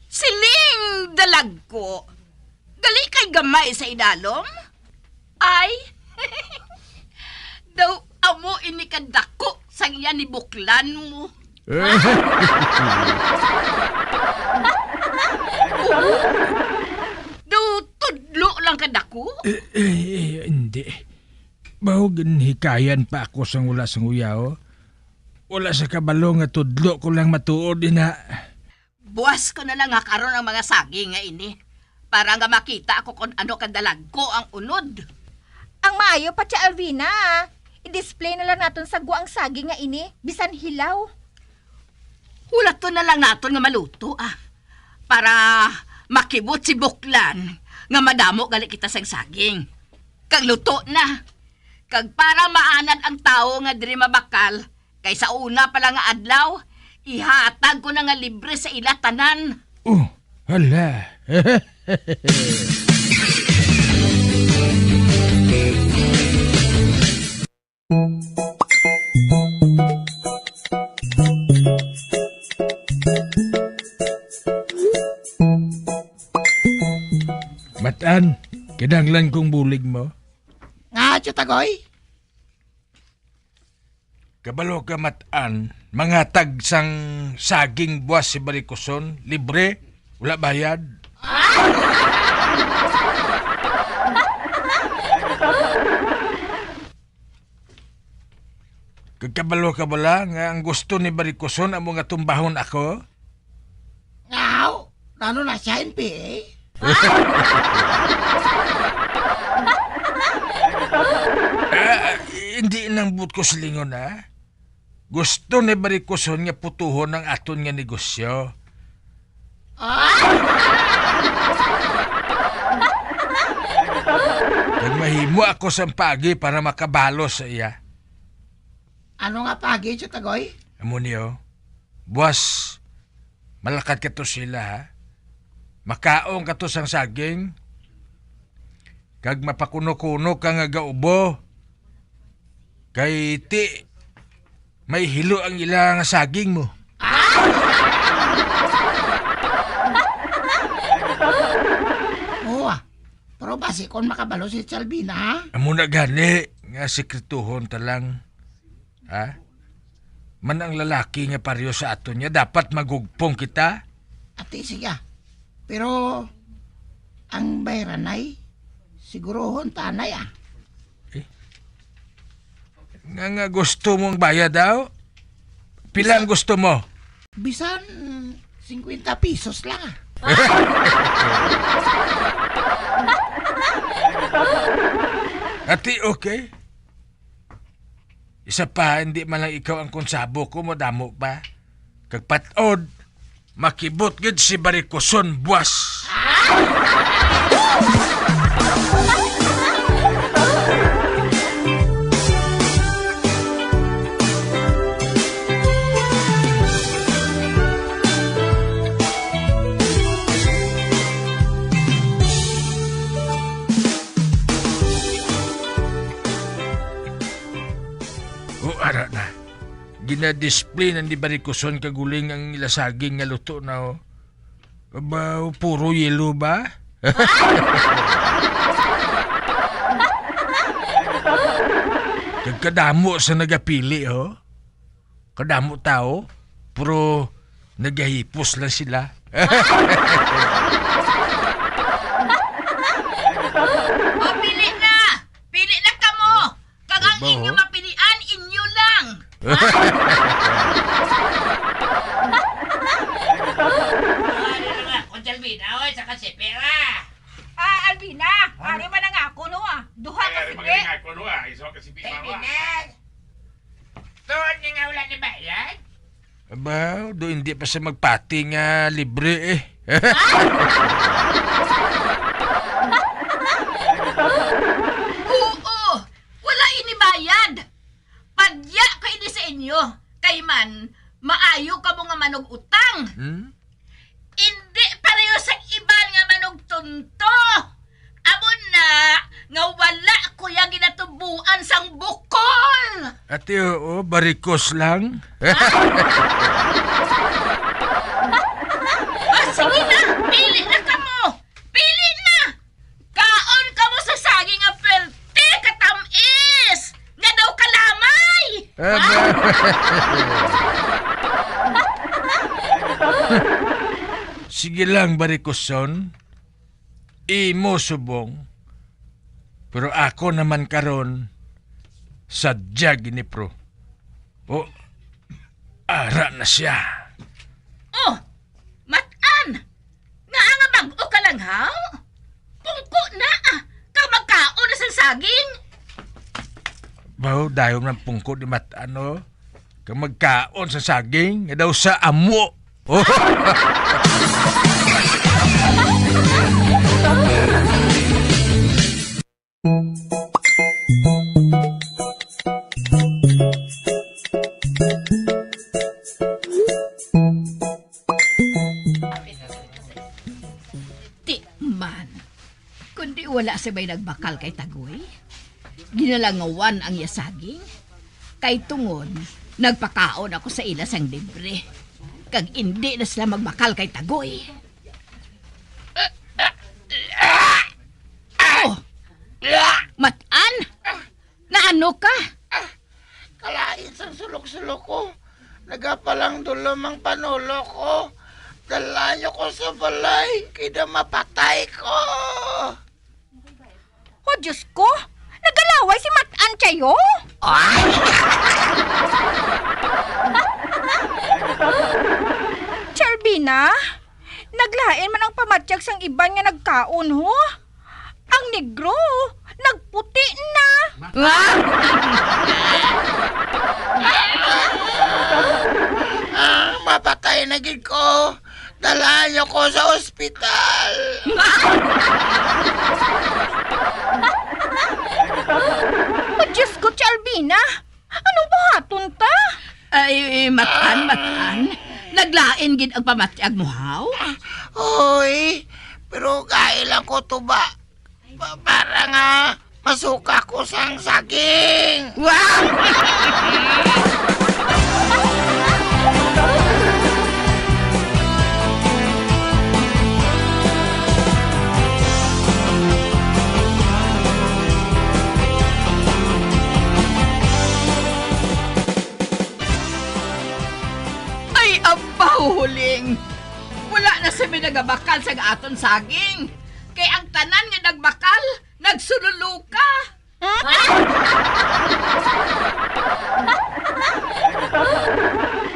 Siling dalagko. Gali kay gamay sa idalom? Ay, daw amo ini kadako sang iya ni buklan mo. Eh. Oo. Daw tudlo lang kadako? Eh, eh, eh, hindi. Baho ginhikayan pa ako sang wala sang uyaw. Wala sa kabalo nga tudlo ko lang matuod ina. Buwas ko na lang nga karon ang mga saging nga ini, para nga makita ako kon ano kadalagko ang unod. Ang maayo pa, Tia Alvina, i-display na lang naton sa gwa ang saging nga ini, bisan hilaw. Hulaton na lang naton nga maluto, ah, para makibot si Buklan nga madamo gali kita sang saging. Kag luto na. Kag para maanad ang tawo nga diri mabakal, kay sa una pa lang nga adlaw, ihatag ko na nga libre sa ila tanan. Oh, hala. Matan, kinahanglan kong bulig mo. Nga, Tio Tagoy? Kabalo ka, Matan, mangatag sang saging buwas si Barikoson, libre, wala bayad. Kag kabalo ka bala nga ang gusto ni Barikuson amo nga tumbahon ako? Aw, ano na siya, N P A? Ah, hindi nang buot ko silingon, ha? Gusto ni Barikuson nga putuhon ang aton nga negosyo. Ah! Kag mahimo ako sang paagi para makabalo sa iya. Ano nga paagi, Tio Tagoy? Amo ni, oh. Buwas, malakat ka to sila, ha? Makaon ka to sang saging, kag mapakuno-kuno ka nga gaubo. Kay ti, may hilo ang ila nga saging mo. Oo, ah. Pero basi kon makabalo si Tio Albina, ha? Amo na gani nga sikretuhon ta lang. Ha? Man ang lalaki nga pareho sa aton niya, dapat magugpong kita. Ati, sige, ah. Pero ang bayranay, sigurohon tanay, ah. Eh? Nga, nga gusto mong bayad daw? Pila ang gusto mo? Bisan singkwenta pesos lang, ah. Ati, okay. Isa pa, hindi man lang ikaw ang konsabo ko, madamo pa. Kag patod, makibot gid si Barikuson buwas. O, ara na. Ginadisplay na ni Barikuson kag uling ang ila saging nga luto na, oh. Aba, puro yelo ba? Kag kadamo sa nagapili, oh. Kadamo tao, pero nagahipos lang sila. O, pili na! Pili na kamo! Kag ang Ba, inyo oh? mapilian, inyo lang! Ano na nga, Kuya Alvin? Away sa kasipira! Ah, Albina, ano man ang ako, no, ah? Duha ka sipi. Ay, ano man ang ako, no, ah? Isa ka sipi, Albina! Tuod nga wala ni bayad? Aba, do hindi pa siya magpati nga libre, eh. Oo, wala ini bayad. Padya ko ini sa inyo, kay man maayo kamo nga manug-utang. Hmm? Indi pareho sa iban nga manugtunto. Amo na nga wala ko ya ginatubuan sang bukol. Ati, oo, barikos lang. Ah, sige na, pili na kamo. Pili na. Kaon kamo sa saging nga perte katamis, nga daw kalamay. Ah, ba- Sige lang, barikoson. Imo subong. Pero ako naman karon, sadya gini, pro. O, ara na siya. Oh, Mat-an! Ngaa nga bag-o ka lang, haw? Pungko na, ah, kag magkaon na sang saging. Baw, dayon man pungko ni Mat-an, oh. Kag magkaon sa saging, nga daw sa amo. Oh. Ti man, kundi wala sila may nagbakal kay Tagoy, ginalangawan ang iya saging, kay tungod nagpakaon ako sa ila sang libre, kag indi na sila magbakal kay Tagoy. Oh! Mat-an? Naano ka? Kalain sang sulok-sulok ko. Nagapalang dulo mang panulo ko. Dalayo ko sa balay, kay daw mapatay ko. Oh, Diyos ko! Nagalaway si Matan Tiayo? Ah? Chalbina, naglain man ang pamatyag sang iban nga nagkaon, ho? Ang negro, nagputi na. Ah! Ah, mapatay na gid ko. Dalhan niyo ko sa ospital. Oh, Diyos ko, Chalbina. Anong buhaton ta? Ay, Matan, Matan. Naglain gid ang pamatyag mo, haw? Hoy, pero kaila ko tuba. Pa-, para nga masuka ko sang saging. Wow! Ay, abaw, Huling! Wala na sami nagabakal sa aton saging. Kay ang tanan nga nagbakal, nagsululuka.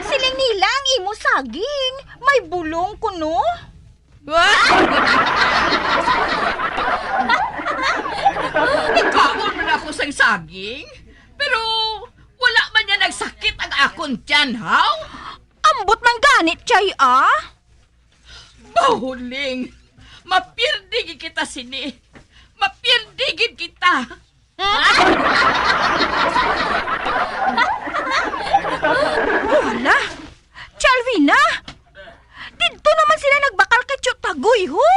Siling nila ang imo saging may bulong kuno? Nagkaon man ako sang saging, pero wala man niya nagsakit ang akon tiyan, haw? Ambot man gani, Chay, ah. Bahuling! Mapirdi gid kita sini! Mapirdi gid kita! Hala! Chalvina! Didto naman sila nagbakal kay Tiyot Tagoy, ho?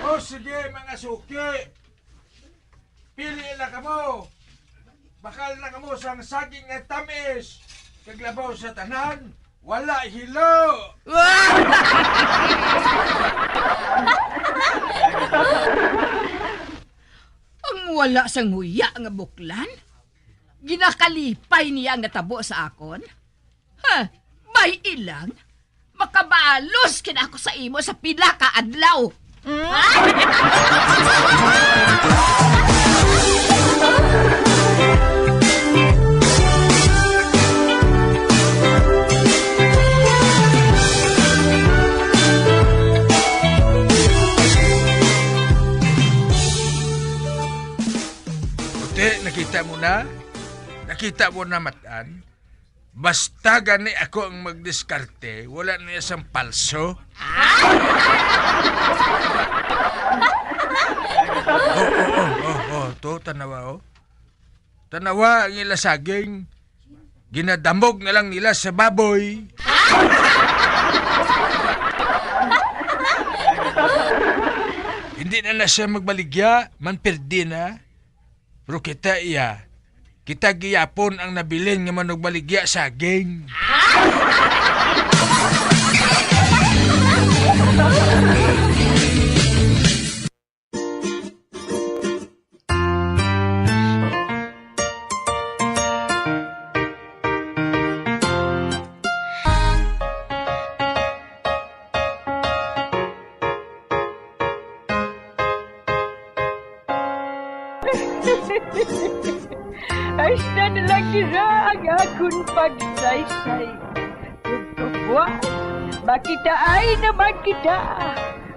O sige, mga suki! Pili na kamo. Bakal na kamo sang saging nga tamis, kag labaw sa tanan, wala hilo. Ang wala sang huya nga buklan, ginakalipay niya ang natabo sa akon. Ha, bay-i lang. Makabalos kina ako sa imo sa pila ka adlaw. Puti, nakita mo na? Nakita mo na, Matan? Basta gani ako ang magdiskarte, wala na sang palso. Oh, oh, oh, oh, oh, to, tanawa, oh. Tanawa ang ila saging. Ginadamog na lang nila sa baboy. Hindi na na siya magbaligya, manpirdi na. Pero kita iya, kita giyapon ang nabilin nga manugbaligya saging. Hasta na lang dira ang akon pagsaysay. Ug kabuas, makitaay naman kita.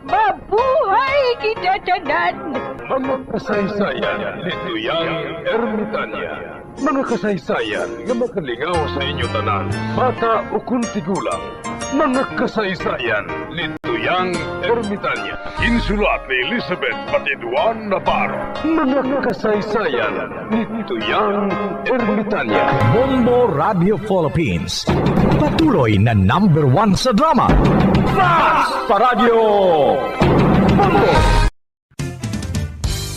Mabuhay kita tanan! Mga kasaysayan ni Tuyang Ermitanya. Mga kasaysayan nga makalingaw sa inyo tanan, bata ukon tigulang. Mga kasaysayan ni Tuyang Ermitanya. Ginsulat ni Elizabeth Batiduan Navarro. Mga kasaysayan ni Tuyang Ermitanya. Bombo Radio Philippines. Patuloy na number one sa drama. Fast pa Radyo Bombo!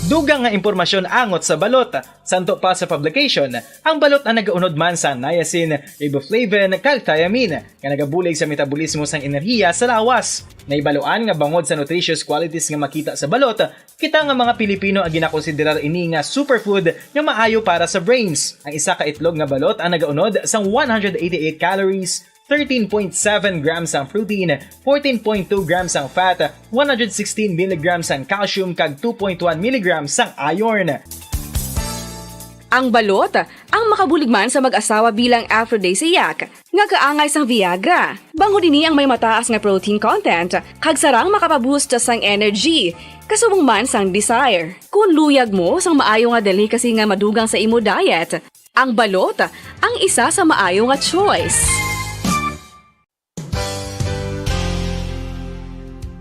Dugang nga impormasyon angot sa balot. Santo pa sa publication, ang balot ang nagaunod man sa niacin, riboflavin, kag thiamine, nga nagabulig sa metabolismo sang enerhiya sa lawas. Nahibaluan nga bangod sa nutritious qualities nga makita sa balot, kita nga mga Pilipino ang ginakonsiderar ini nga superfood nga maayo para sa brains. Ang isa ka itlog nga balot ang nagaunod sang one hundred eighty-eight calories, thirteen point seven grams ang protein, fourteen point two grams ang fat, one hundred sixteen milligrams ang calcium, kag two point one milligrams ang iron. Ang balot, ang makabulig man sa mag-asawa bilang aphrodisiac, nga kaangay sang Viagra. Bangod ini ang may mataas nga protein content, kag sarang makapaboost sang energy, kasubong man sang desire. Kung luyag mo sang maayo nga delicacy nga madugang sa imo diet, ang balot ang isa sa maayo nga choice.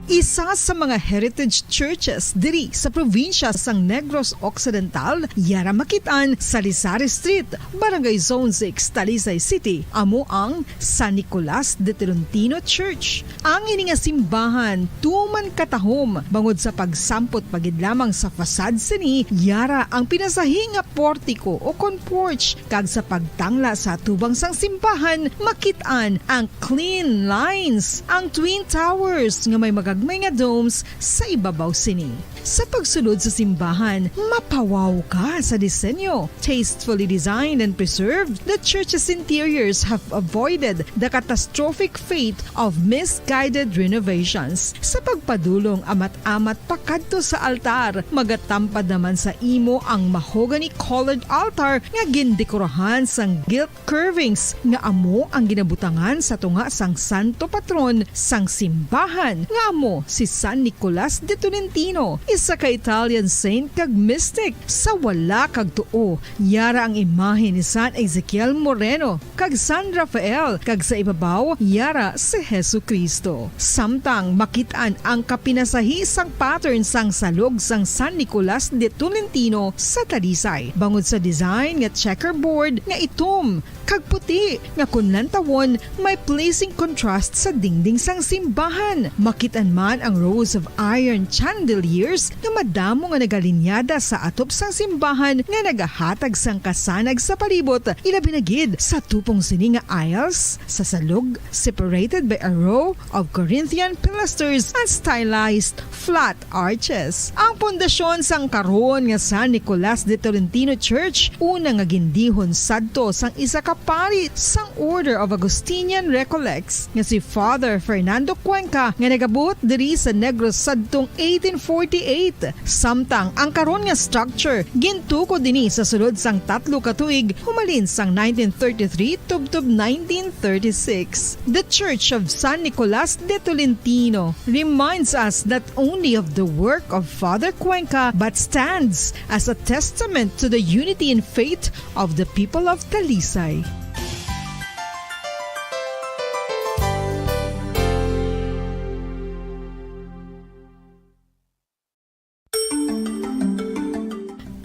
Isa sa mga heritage churches diri sa probinsya sang Negros Occidental, yara makit-an sa Lisari Street, Barangay Zone six, Talisay City, amo ang San Nicolas de Tolentino Church. Ang ini nga simbahan tuman katahom bangod sa pagsampot pa gid lamang sa facade sini, yara ang pinasahi nga portico o kon porch, kag sa pagtangla sa atubang sang simbahan, makit-an ang clean lines, ang twin towers nga may magagmay nga domes sa ibabaw sini. Sa pagsulod sa simbahan, mapawaw ka sa disenyo. Tastefully designed and preserved, the church's interiors have avoided the catastrophic fate of misguided renovations. Sa pagpadulong amat-amat pakadto sa altar, magatampad naman sa imo ang mahogany-colored altar nga gindekorahan sang gilt curvings nga amo ang ginabutangan sa tunga sang santo patron sang simbahan, nga amo si San Nicolas de Tolentino, isa ka Italian saint kag mystic. Sa wala kag tuo, yara ang imahe ni San Ezekiel Moreno kag San Rafael, kag sa ibabaw, yara si Jesu-Cristo. Samtang makit-an ang kapinasahi sang pattern sang salog sang San Nicolas de Tolentino sa Talisay, bangod sa design nga checkerboard nga itom kag puti nga kon lantawon, may pleasing contrast sa dingding sang simbahan. Makit-an man ang rows of iron chandeliers nga madamo nga nagalinyada sa atop sang simbahan nga nagahatag sang kasanag sa palibot, ilabi na gid sa tupong sini nga aisles sa salog, separated by a row of Corinthian pilasters and stylized flat arches. Ang pundasyon sang karon nga San Nicolas de Tolentino Church, una nga gindihon sadto sang isa ka pari sang Order of Augustinian Recollects nga si Father Fernando Cuenca, nga nagabuot diri sa Negros sadtong eighteen forty-eight. Samtang ang karon nga structure gintukod dinhi sa sulod sang tatlo ka tuig, humalin sang nineteen thirty-three tubtob nineteen thirty-six. The Church of San Nicolas de Tolentino reminds us not only of the work of Father Cuenca but stands as a testament to the unity in faith of the people of Talisay.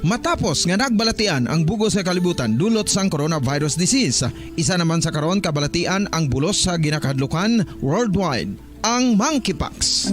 Matapos nga nagbalatian ang bug-os nga kalibutan dulot sang coronavirus disease, isa naman sa karon kabalatian ang bulos sa ginakahadlukan worldwide, ang monkeypox.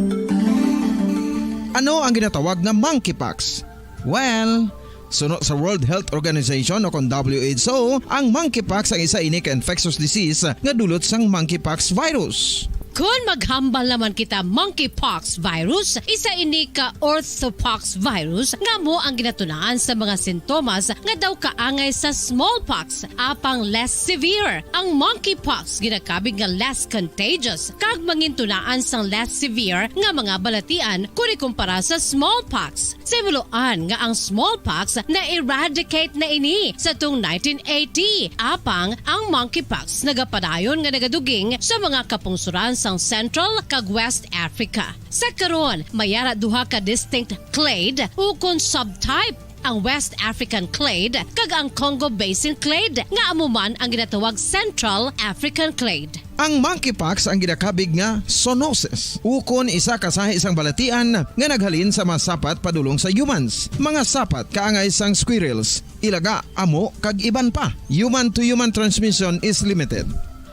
Ano ang ginatawag nga monkeypox? Well, suno sa World Health Organization o kon W H O, ang monkeypox ang isa ini ka infectious disease nga dulot sang monkeypox virus. Kon maghambal naman kita monkeypox virus, isa ini ka orthopox virus nga amo ang ginatunaan sa mga sintomas nga daw kaangay sa smallpox, apang less severe. Ang monkeypox ginakabig nga less contagious kag mangintunaan sang less severe nga mga balatian kon ikumpara sa smallpox. Sa buloan nga ang smallpox na-eradicate na ini sa tung nineteen eighty, apang ang monkeypox nagapadayon nga nagaduging sa mga kapungsoran sang Central kag West Africa. Sa karon, may ara duha ka distinct clade ukon subtype, ang West African clade kag ang Congo Basin clade, nga amo man ang ginatawag Central African clade. Ang monkeypox ang ginakabig nga zoonosis, ukon isa ka sahi sang balatian nga naghalin sa mga sapat padulong sa humans, mga sapat kaangay sang squirrels, ilaga, amo, kag iban pa. Human-to-human transmission is limited.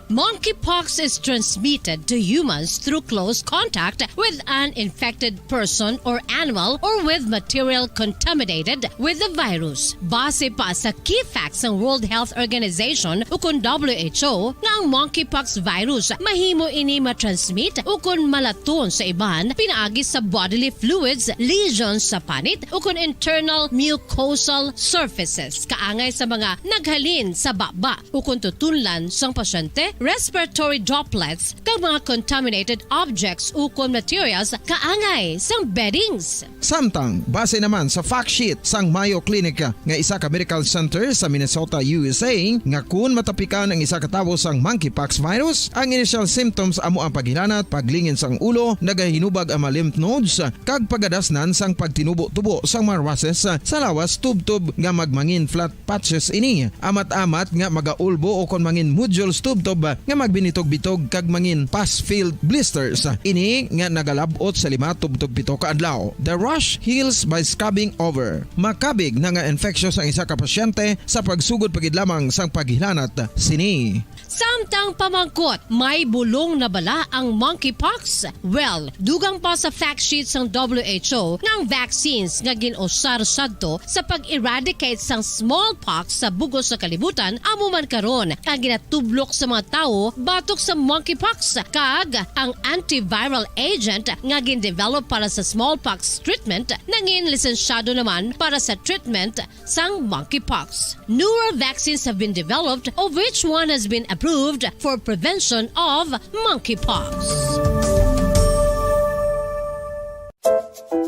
Monkeypox is transmitted to humans through close contact with an infected person or animal or with material contaminated with the virus. Base pa sa key facts sang World Health Organization ukon W H O, nga ang monkeypox virus mahimo ini matransmit ukon malaton sa iban pinaagi sa bodily fluids, lesions sa panit, ukon internal mucosal surfaces, kaangay sa mga naghalin sa baba ukon tutunlan sang pasyente respiratory droplets, kag mga contaminated objects ukon materials kaangay sang beddings. Samtang, base naman sa fact sheet sang Mayo Clinic nga isa ka medical center sa Minnesota, U S A, nga kun matapikan ang isa ka tawo sang monkeypox virus, ang initial symptoms amo ang paghilanat, paglingin sang ulo, nagahinubag ang mga lymph nodes, kag pagadasnan sang pagtinubo-tubo sang mga rushes sa lawas, tubtob nga magmangin flat patches ini, amat-amat nga magaulbo o kon mangin nodules tubtob nga magbinitog-bitog kag mangin pus-filled blisters ini nga nagalab-ot sa lima tubtob pito ka adlaw. The rash heals by scrubbing over. Makabig na nga infectious ang isa ka pasyente sa pagsugod pa gid lamang sang paghilanat sini. Samtang pamangkot, may bulong na bala ang monkeypox? Well, dugang pa sa fact sheet sang W H O nga ang vaccines nga gin-usar sadto sa pag-eradicate sang smallpox sa bug-os nga kalibutan amo man karon ang ginatublok sa mga tawo batok sa monkeypox, kag ang antiviral agent nga gin-develop para sa smallpox treatment nangin lisensyado naman para sa treatment sang monkeypox. Newer vaccines have been developed, of which one has been approved for prevention of monkeypox.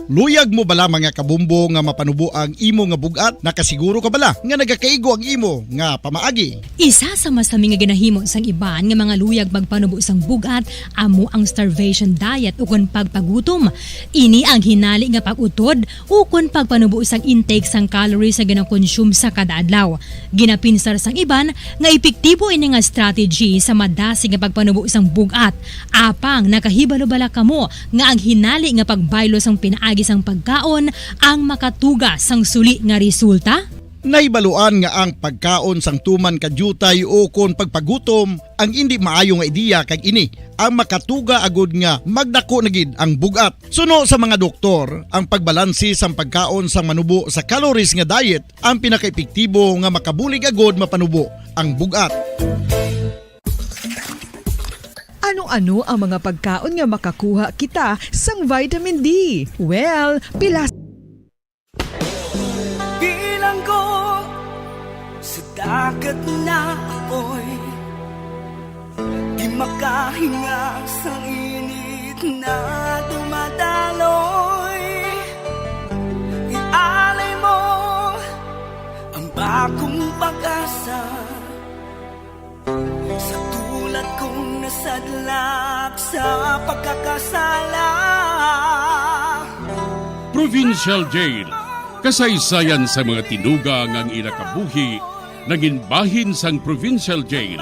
Luyag mo bala, mga kabombo, nga mapanubo ang imo nga bug-at? Nakasiguro ka bala nga nagakaigo ang imo nga pamaagi? Isa sa masami nga ginahimo sang iban nga mga luyag magpanubo sang bug-at amo ang starvation diet ukon pagpagutom. Ini ang hinali nga pag-utod ukon pagpanubo sang intake sang calories nga ginakonsume sa kada adlaw. Ginapinsar sang iban nga epektibo ini nga strategy sa madasig nga pagpanubo sang bug-at. Apang nakahibalo bala kamo nga ang hinali nga pagbaylo sang pinaagi sang pagkaon ang makatuga sang suli nga resulta? Nahibaluan nga ang pagkaon sang tuman ka diutay ukon pagpagutom ang indi maayo nga ideya, kag ini ang makatuga agud nga magdako na gid ang bug-at. Suno sa mga doktor, ang pagbalanse sang pagkaon sang manubo sa calories nga diet ang pinakaepektibo nga makabulig agud mapanubo ang bug-at. Ano-ano ang mga pagkaon nga makakuha kita sang vitamin D? Well, pila Bilanggo sa dagat na apoy, di makahinga sa init na dumadaloy. Ialay mo ang bagong pag-asa sa tulad kong nasadlak sa pagkakasala. Provincial Jail. Kasaysayan sa mga tinuga nga ang ila kabuhi nangin bahin sang Provincial Jail,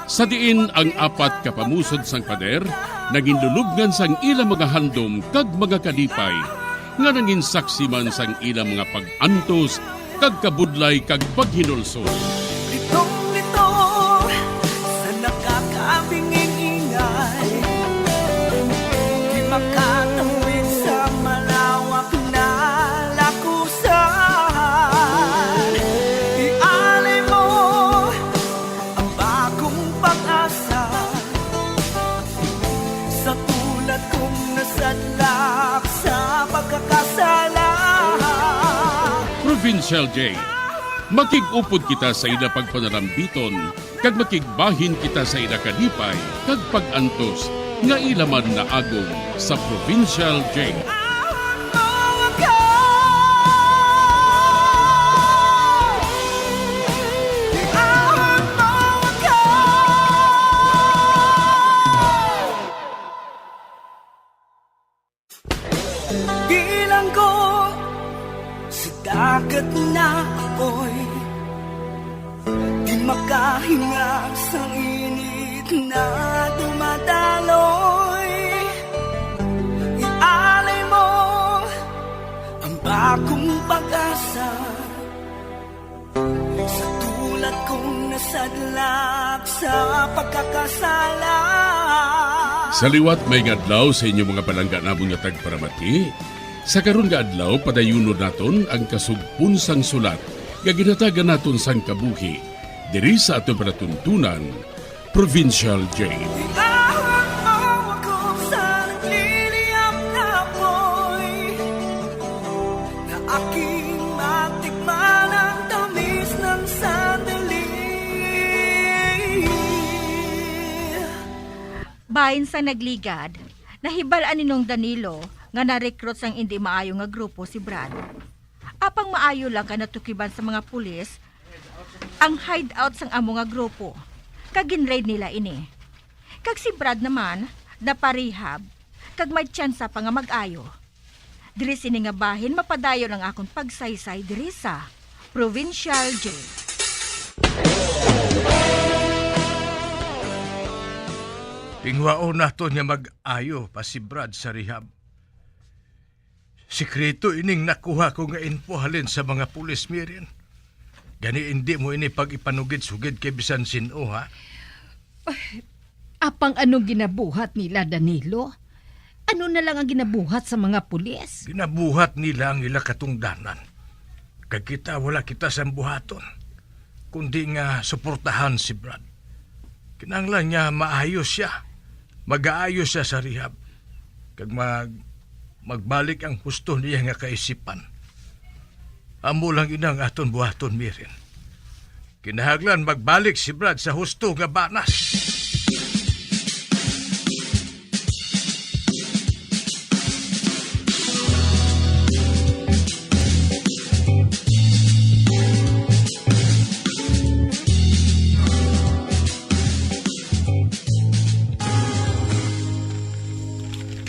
sa diin ang apat ka pamusod sang pader nangin lulubngan sang ila mga handom kag mga kalipay, nga nangin saksi man sang ila mga pag-antos kag kabudlay kag paghinulsol. Litong-lito sa nakakabinging ingay, di makatawid sa malawak na lakusan. Ialay mo ang bagong pag-asa sa tulad kong nasadlak sa pagkakasala. Provincial Jail. Makig-upod kita sa ila pagpanalambiton, kag makigbahin kita sa ila kalipay kag pag-antos nga ila man naagom sa Provincial Jail. Bilanggo sa dagat na apoy, di makahinga sa init na dumadaloy. Ialay mo ang bagong pag-asa sa tulad kong nasadlak sa pagkakasala. Sa liwat, maayong adlaw sa inyo, mga palangga namon nga tagparamati. Sa karon nga adlaw, padayunon naton ang kasugpon sang sulat nga ginhatagan naton sang kabuhi diri sa aton palatuntunan, Provincial Jail. Iahon mo ako sa nagliliyab na apoy, na aking matikman ang tamis ng sandali. Bahin sang nagligad, nahibal-an ni Nong Danilo nga na-recruit sang indi maayo nga grupo si Brad. Apang maayo lang kay natukiban sa mga pulis ang hideout sang amo nga grupo, kag gin-raid nila ini. Kag si Brad naman, naparehab, kag may tsansa pa nga mag-ayo. Diri sini nga bahin mapadayon ang akon pagsaysay diri sa Provincial Jail. Tingwaon naton nga mag-ayo pa si Brad sa rehab. Sikreto ining nakuha ko nga info halin sa mga pulis, Mirin. Gani indi mo ini pag-ipanugid-sugid kay bisan sin-o, ha? Apang anong ginabuhat nila, Danilo? Ano na lang ang ginabuhat sa mga pulis? Ginabuhat nila ang ila katungdanan. Kag kita, wala kita sang buhaton, kundi nga suportahan si Brad. Kinahanglan nga maayo sia. Magaayo sia sa rehab. Kag mag-, magbalik ang husto niya nga kaisipan. Amo lang ina ang aton buhaton, Mirin. Kinahanglan magbalik si Brad sa husto nga banas.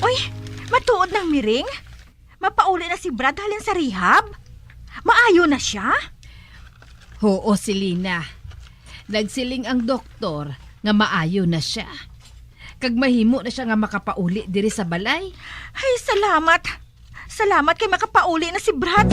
Uy, matuod nang, Miring? Mapauli na si Brad halin sa rehab? Maayo na sia? Huo, Selina. Nagsiling ang doktor nga maayo na sia. Kag mahimo na sia nga makapauli diri sa balay. Ay, salamat. Salamat kay makapauli na si Brad.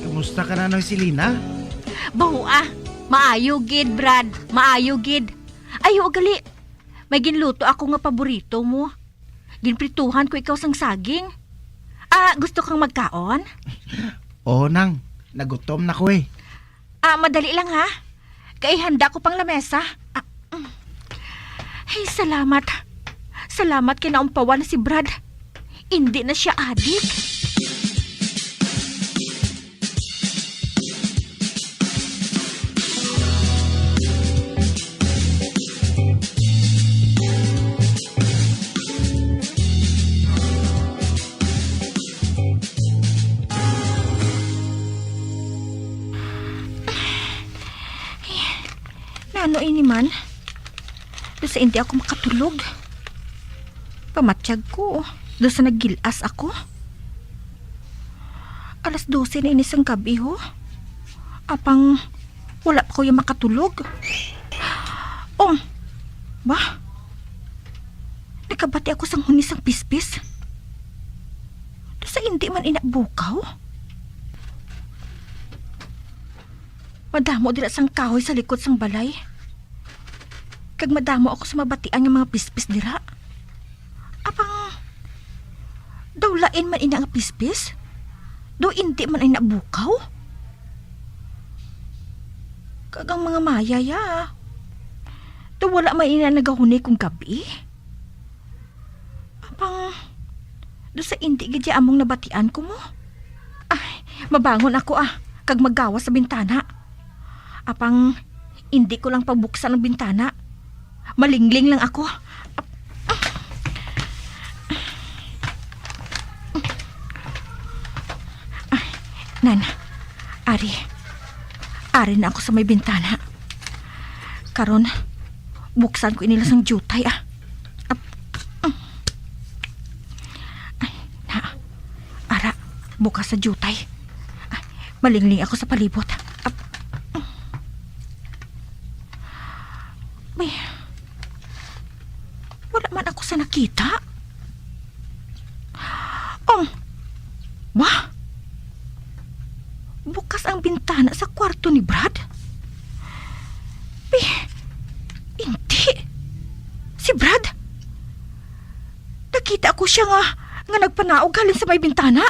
Kamusta ka na, Nang Selina? Baw, ah. Maayo gid, Brad. Maayo gid. Ay, oo, gali. May ginluto ako nga paborito mo. Ginprituhan ko ikaw sang saging. Ah, gusto kang magkaon? Oo, Nang. Nagutom na ko eh. Ah, madali lang, ha. Kay handa ko pang lamesa. Ah, mm. Ay, salamat. Salamat kay naumpawan na si Brad. Indi na sia adik. Nano ini man? Daw sa indi ako makatulog. Pamatyag ko, daw sa naggilas ako. Alas dose na ini sang gab-i, ho. Apang wala pa ko ya makatulog. Oh, ba? Nakabati ako sang huni sang pispis. Daw sa indi man ina bukaw. Madamo dira sang kahoy sa likod sang balay. Kag madamo ako sa mabatian nga mga pispis dira. Apang, daw lain man ina nga pispis? Daw indi man ina bukaw? Kag ang mga maya ya, daw wala man ina nagahuni kung gab-i? Apang, daw sa indi gid ya among nabatian ko mo. Ay, mabangon ako, ah, kag maggawas sa bintana. Apang, indi ko lang pabuksan ang bintana. Malingling lang ako. Ap-, ah. Ay, nan, ari. Ari na ako sa may bintana. Karon, buksan ko ini lang sang diutay, ah. Ap-, ay, na. Ara, bukas sa diutay. Ay, malingling ako sa palibot. Ap-, may, wala man ako sa nakita. Oh, wa? Bukas ang bintana sa kwarto ni Brad? Pi-, hindi. Si Brad? Nakita ko sia nga, nga nagpanaog halin sa may bintana.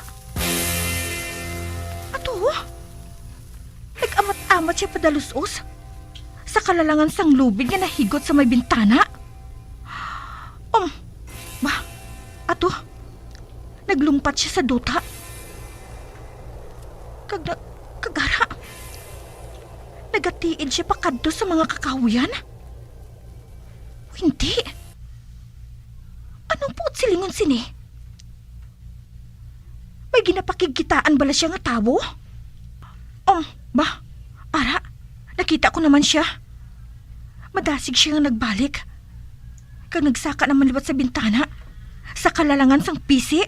Ato, nag-amat-amat sia padalus-os. sa kalalangan sang lubid nga nahigot sa may bintana. Um, ba, ato, naglumpat sia sa duta. Kag na-, kag ara, nagatiid sia pakadto sa mga kakahuyan. Hindi. Anong buot silingon sini? May ginapakigkitaan bala sia nga tawo? Um, ba, ara, nakita ko naman sia. Madasig sia nga nagbalik. Kag nagsaka naman liwat sa bintana, sa kalalangan sang pisi.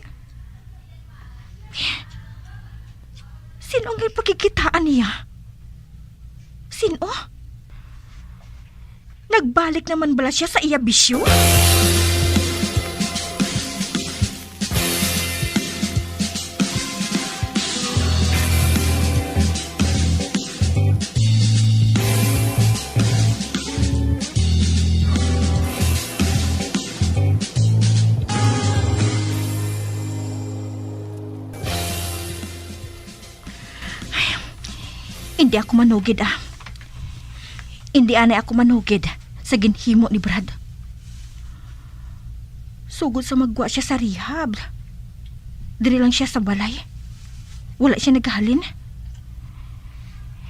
Sin-o nga pakigkitaan niya? Sin-o? Nagbalik naman bala sia sa iya bisyo? Ay, hindi ako manugid, ah. Hindi anay ako manugid sa ginhimo ni Brad. Sugod sa maggwa sia sa rehab, diri lang sia sa balay. Wala sia naghalin.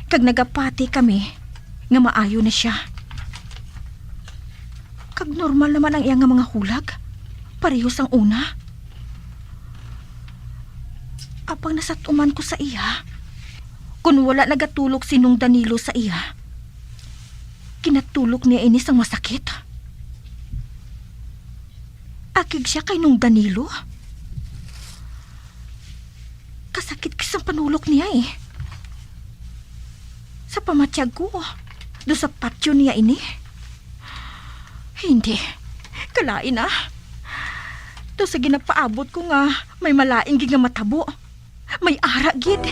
Kag nagapati kami nga maayo na sia. Kag normal naman ang iya nga mga hulag, pareho sang una. Apang nasat-uman ko sa iya, kun wala nagatulok si Nong Danilo sa iya, ginatulok niya ini sang masakit. Akig sia kay Nong Danilo. Kasakit kis ang panulok niya, eh. Sa pamatyag ko, do sa patyo niya ini. Hindi. Kalain, ah. Do sa ginapaabot ko nga may malain gid nga matabo. May ara gid.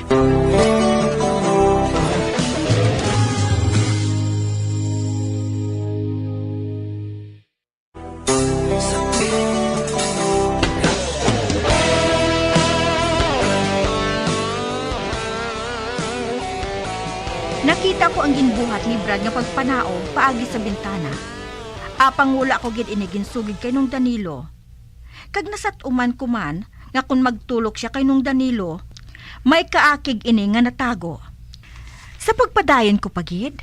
Nakita ko ang ginbuhat ni Brad nga pagpanaog paagi sa bintana. Apang wala ko gid ini ginsugid kay Nong Danilo. Kag nasat-uman ko man nga kon magtulok sia kay Nong Danilo, may kaakig ini nga natago. Sa pagpadayon ko pa gid.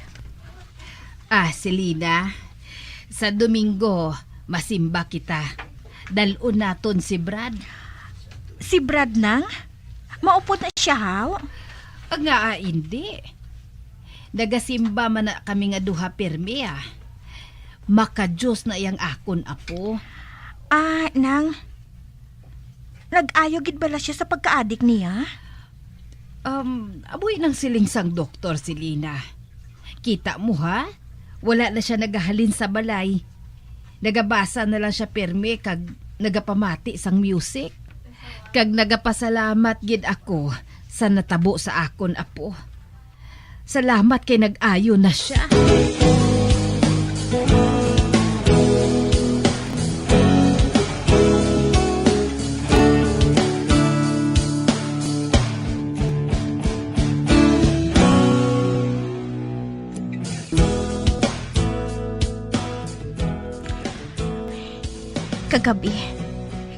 Ah, Selina, sa Domingo, masimba kita. Dal-on naton si Brad. Si Brad nang? Maupod na sia, haw? Nga, ah, indi. Nagasimba man na kami nga duha pirmi, ah. Maka-Dios na yang akon apo. Ah, nang, nag-ayo gid bala sia sa pagkaadik niya? Um, amo nang siling sang doktor, Selina. Kita mo, ha? Wala na sia nagahalin sa balay. Nagabasa na lang sia pirmi kag nagapamati sang music. Kag nagapasalamat gid ako sa natabo sa akon apo. Salamat kay nag-ayo na sia. Kagabi,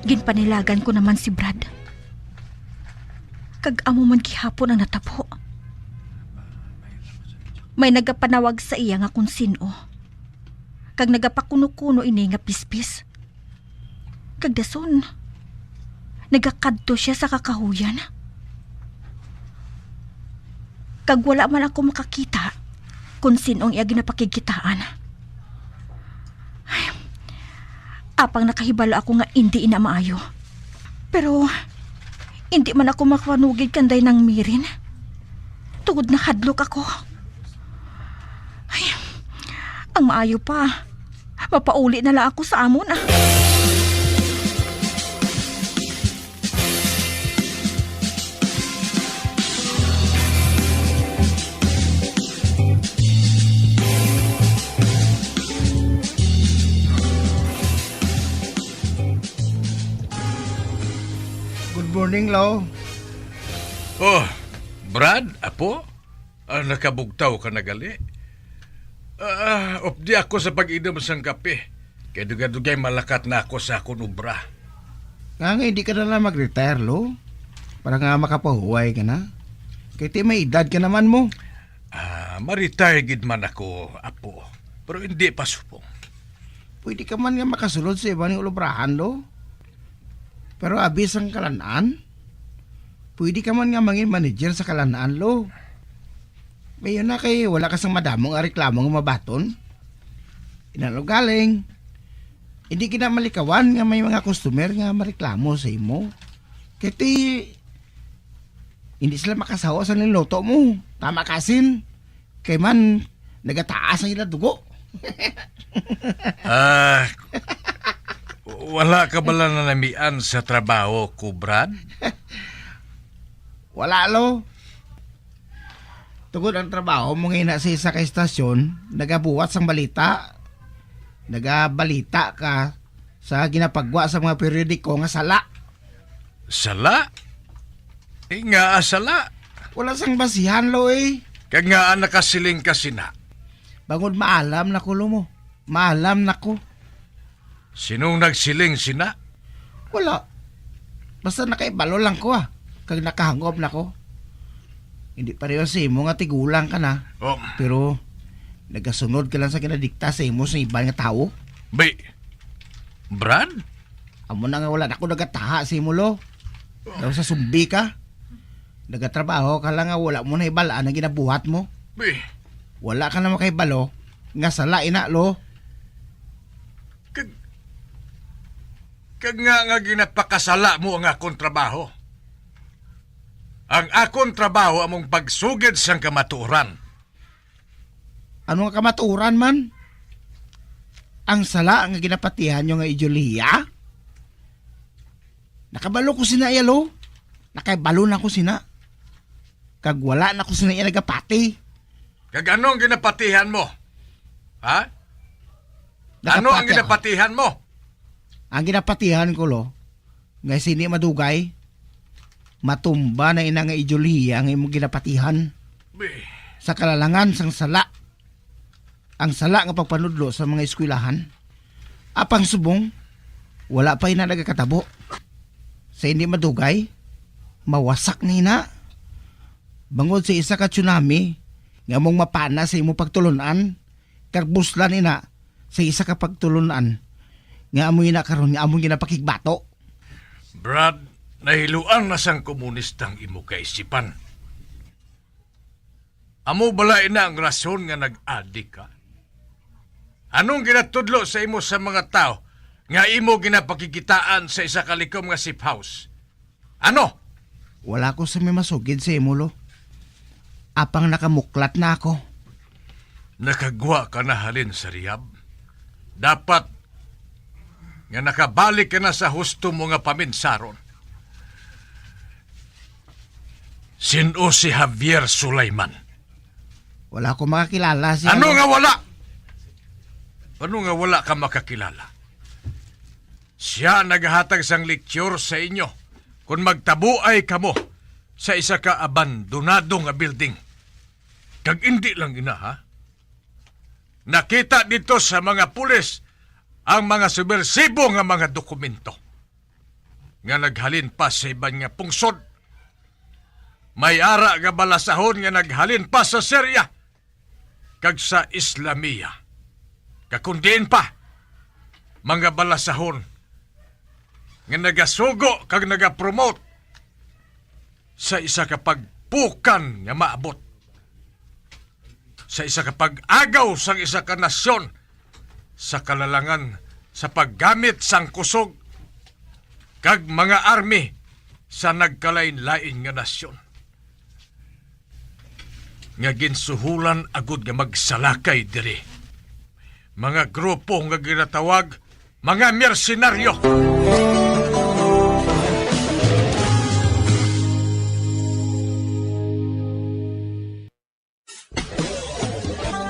ginpanilagan ko naman si Brad. Kag amo man gihapon ang natabo. May nagapanawag sa iya nga kon sin-o, kag nagapakuno-kuno ini nga pispis. Kag dason, nagakadto sia sa kakahuyan. Kag wala man ako makakita kon sin-o ang iya ginapakigkitaan. Ay, apang nakahibalo ako nga indi ina maayo. Pero indi man ako makapanugid kanday nang Mirin, tungod nahadlok ako. Ay, ang maayo pa, mapauli na lang ako sa amon, ah. Good morning, Law. Oh, Brad, apo? Ah, nakabugtaw ka na gali? Ah, updi ako sa pag-inom sang kape. Kay dugay-dugay malakat na ako sa akon obra. Nga nga, hindi ka na lang mag-retire, Lo? Para nga makapahuway ka na. Kay ti may edad ka naman mo. Ah, ma-retire gid man ako, apo. Pero hindi pa subong. Pwede ka man nga makasulod sa iban nga ulubrahan, Lo. Pero abi sang kalan-an, pwede ka man nga mangin manager sa kalan-an, Lo. Mayon na kay wala ka sang madamo nga reklamo nga mabaton. Inano galing, hindi gid na malikawan nga may mga customer nga mareklamo sa imo. Kay ti, hindi sila makasawa sa niluto mo. Tama ka, Sin? Kay man, nagataas ang ila dugo. Ah, wala ka bala nanamian sa trabaho ko, Brad? Wala, Lo. Tungod ang trabaho mo nga ina sa isa ka istasyon, nagabuhat sang balita. Nagabalita ka sa ginapagwa sa mga periodiko nga sala. Sala? Eh, nga sala? Wala sang basihan, Lo, eh. Kag nga nakasiling ka sina? Bangod maalam na ko, Lo, mo. Maalam na ko. Sinong nagsiling sina? Wala. Basta nakaibalo lang ko, ah. Kag nakahangop na ko. Hindi pareho sa imo nga tigulang ka na. Oh. Pero nagasunod ka lang sa ginadikta sa imo sa iban nga tawo. Bay, Brad? Amo na nga wala na ko nagataha sa imo, Lo. Daw sa sumbi ka. Nagatrabaho ka lang nga wala mo na ibalaan ang ginabuhat mo. Bay. Wala ka na makahibalo nga sala ina, Lo. Kag, kag nga, nga ginapakasala mo ang akon trabaho. Ang akon trabaho among pagsugid sang kamatuoran. Ano nga kamatuoran man? Ang sala nga ginapatihan nyo nga idyolehiya? Nakabalo ko sina iya, Lo. Nakabalo na ko sina. Kag wala na ko sina iya nagapati. Kag ano ang ginapatihan mo? Ha? Ano ang Nagapati ako. Ginapatihan mo? Ang ginapatihan ko, Lo, nga sini madugay, matumba na ina nga idyolehiya nga imong ginapatihan. Be. Sa kalalangan sang sala, ang sala nga pagpanudlo sa mga eskwelahan. Apang subong, wala pa ina nagakatabo. Sa hindi madugay, mawasak na ina. Bangod sa isa ka tsunami nga among mapana sa imong pagtulon-an, kag buslan ina sa isa ka pagtulon-an nga amo ina karon nga among ginapakigbato. Brad, nahiluan na sang komunista ang imo kaisipan. Amo bala ina ang rason nga nag-adik ka? Anong ginatudlo sa imo sa mga tawo nga imo ginapakikitaan sa isa ka likom nga safe house? Ano? Wala ko sa may masugid sa imo, Lo. Apang nakamuklat na ako. Nakagwa ka na halin sa rehab? Dapat nga nakabalik ka na sa husto mo nga paminsaron. Sin-o si Javier Sulaiman? Wala ko makakilala siya. Ano nga wala? Ano nga wala ka makakilala? Siya nagahatag sang lecture sa inyo kon magtabuay kamo sa isa ka abandonado nga building. Kag indi lang ina, ha? Nakita dito sa mga pulis ang mga subwersibo nga mga dokumento nga naghalin pa sa iban nga pungsod. May ara nga balasahon nga naghalin pa sa Syria kag sa Islamia. Kag kung diin pa, mga balasahon nga nagasugo kag nagapromote sa isa ka pagpukan nga maabot, sa isa ka pag-agaw sang isa ka nasyon, sa kalalangan sa paggamit sang kusog kag mga army sa nagkalain-lain nga nasyon, nga ginsuhulan agud nga magsalakay diri, mga grupo nga ginatawag mga mersenaryo.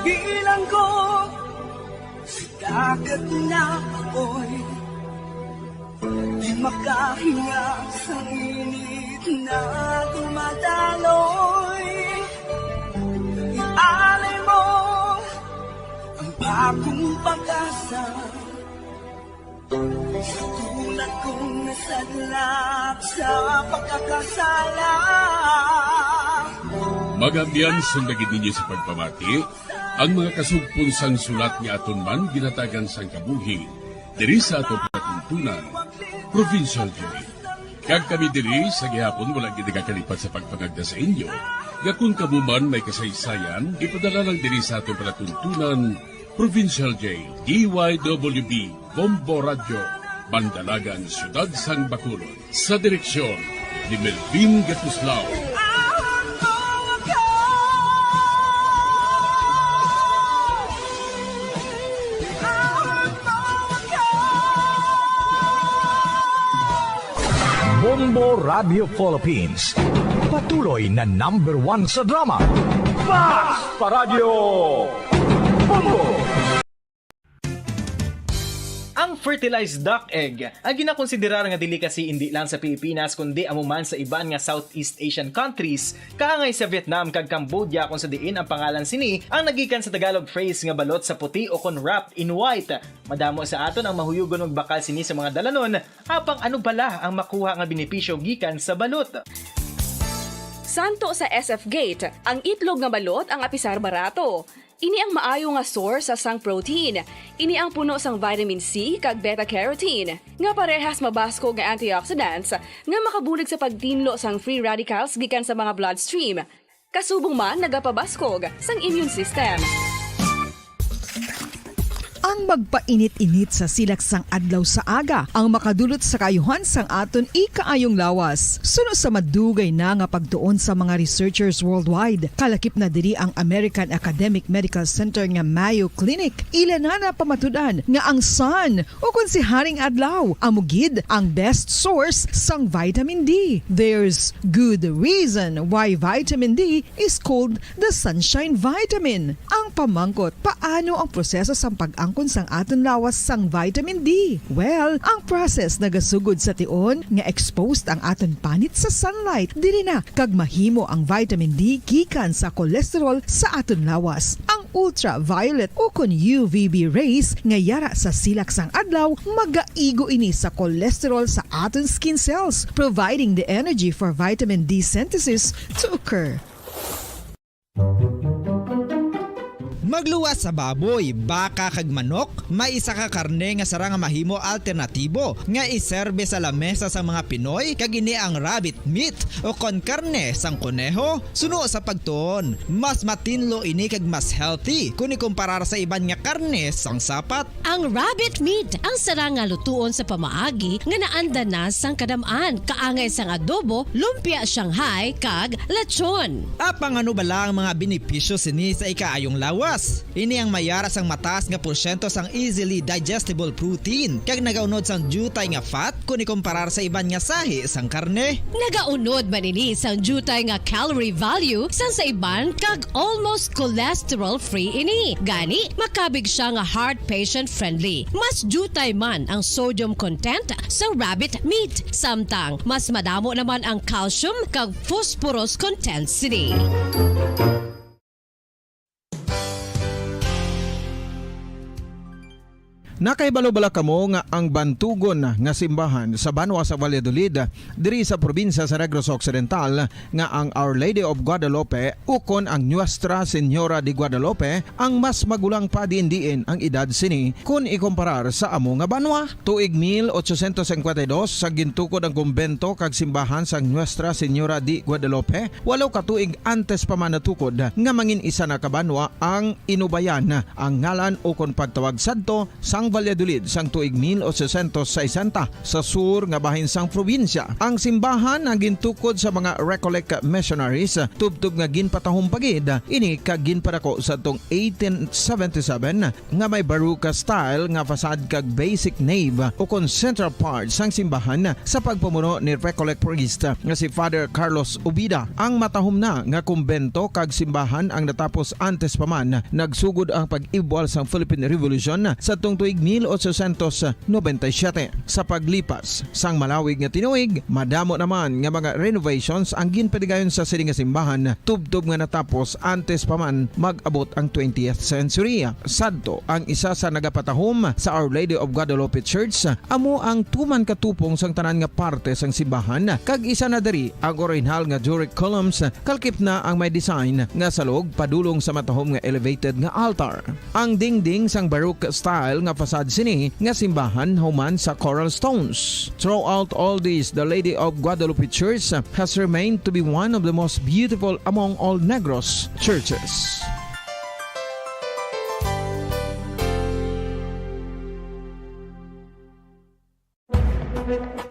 Bilang ko sa dagat na apoy, di makahinga sa init na dumadaloy. Ialay mo Kung pag-asa, sa tulad kong nasadlak sa pagkakasala. Mga abyan, sundagid ninyo sa pagpamati ang mga kasugpon sang sulat nga aton man ginhatagan sang kabuhi diri sa aton palatuntunan, Provincial Journey. Kag kami diri sa gihapon wala gid nagakalipat sa pagpangagda sa inyo nga kung kamo man may kasaysayan, ipadala lang diri sa aton palatuntunan, Provincial J, D Y W B, Bombo Radyo, Bandalagan, Siyudad sang Bacolod, sa direksyon ni Melvin Gatuslao. Bombo Radio Philippines, patuloy na number one sa drama. Mas pa Radyo Bombo! Ang fertilized duck egg, ang ginakonsiderar nga delicacy indi lang sa Pilipinas kundi amo man sa iban nga Southeast Asian countries, kaangay sa Vietnam kag Cambodia, kung sa diin ang pangalan sini ang nagikan sa Tagalog phrase nga balot sa puti o kon wrapped in white. Madamo sa aton ang mahuyugon magbakal sini sa mga dalanon, apang ano bala ang makuha nga benepisyo gikan sa balot? Santo sa S F Gate, ang itlog nga balot ang apisar barato. Ini ang maayo nga source sa sang protein. Ini ang puno sang vitamin C kag beta carotene, nga parehas mabaskog nga antioxidants nga makabulig sa pagtinlo sang free radicals gikan sa mga bloodstream. Kasubong man nagapabaskog sang immune system. Ang magpainit-init sa silak sang adlaw sa aga ang makadulot sa kaayuhan sang aton ikaayong lawas. Suno sa madugay na nga pagtuon sa mga researchers worldwide, kalakip na diri ang American Academic Medical Center nga Mayo Clinic. Ila na napamatud-an nga ang sun, o kon si Haring Adlaw, amo gid ang best source sang vitamin D. There's good reason why vitamin D is called the sunshine vitamin. Ang pamangkot, paano ang proseso sang pag-angkon sang aton lawas sang vitamin D? Well, ang process nagasugod sa tion nga exposed ang aton panit sa sunlight. Diri na kag mahimo ang vitamin D gikan sa cholesterol sa aton lawas. Ang ultraviolet o kon U V B rays nga yara sa silak sang adlaw magaigo ini sa cholesterol sa aton skin cells, providing the energy for vitamin D synthesis to occur. Magluwas sa baboy, baka kag manok, may isa ka karne nga sarang nga mahimo alternatibo nga iserbe sa lamesa sang mga Pinoy, kag ini ang rabbit meat o kon karne sang koneho. Suno sa pagtuon, mas matinlo ini kag mas healthy kon ikumparar sa iban nga karne sang sapat. Ang rabbit meat ang sarang nga lutuon sa pamaagi nga naanda na sang kadam-an, kaangay sang adobo, lumpia Shanghai, kag lechon. Apang ano bala ang mga benepisyo sini sa ikaayong lawas? Ini ang mayara sang mataas nga porsyento sang easily digestible protein, kag nagaunod sang diutay nga fat kon ikumparar sa iban nga sahi sang karne. Nagaunod man ini sang diutay nga calorie value sang sa iban, kag almost cholesterol-free ini. Gani, makabig sia nga heart patient-friendly. Mas diutay man ang sodium content sa rabbit meat, samtang mas madamo naman ang calcium kag phosphorus content sini. Nakahibalo bala kamo nga ang bantugon nga simbahan sa banwa sa Valladolid, diri sa probinsya sa Negros Occidental, nga ang Our Lady of Guadalupe ukon ang Nuestra Señora de Guadalupe ang mas magulang pa diin-diin ang edad sini kon ikumparar sa amo nga banwa? Tuig mil ochocientos cincuenta y dos sa gintukod ang kumbento kag simbahan sang Nuestra Señora de Guadalupe, walo ka tuig antes pa man natukod nga mangin isa na ka banwa ang Inubayan, ang ngalan ukon pagtawag sadto sang Valladolid sang tuig mil ochocientos sesenta, sa sur nga bahin sang probinsya. Ang simbahan ang gintukod sa mga Recollect missionaries, tubtob nga ginpatahom pa gid ini kag ginpadako sadtong eighteen seventy-seven, nga may Baroque style nga facade kag basic nave ukon central part sang simbahan sa pagpamuno ni Recollect priest nga si Father Carlos Ubida. Ang matahom na nga kumbento kag simbahan ang natapos antes pa man nagsugod ang pag-ibwal sang Philippine Revolution sadtong tuig mil ochocientos noventa y siete. Sa paglipas sang malawig nga tinuig, madamo naman nga mga renovations ang ginpadigayon sa sini nga simbahan, tubtob nga natapos antes pa man mag-abot ang twentieth century. Sadto, ang isa sa nagapatahom sa Our Lady of Guadalupe Church amo ang tuman katupong sang tanan nga parte sang simbahan, kag isa na diri ang orihinal nga Doric columns, kalkip na ang may design nga salog padulong sa matahom nga elevated nga altar. Ang dingding sang Baroque style nga facade sini nga simbahan human sa coral stones. Throughout all this, the Lady of Guadalupe Church has remained to be one of the most beautiful among all Negros churches.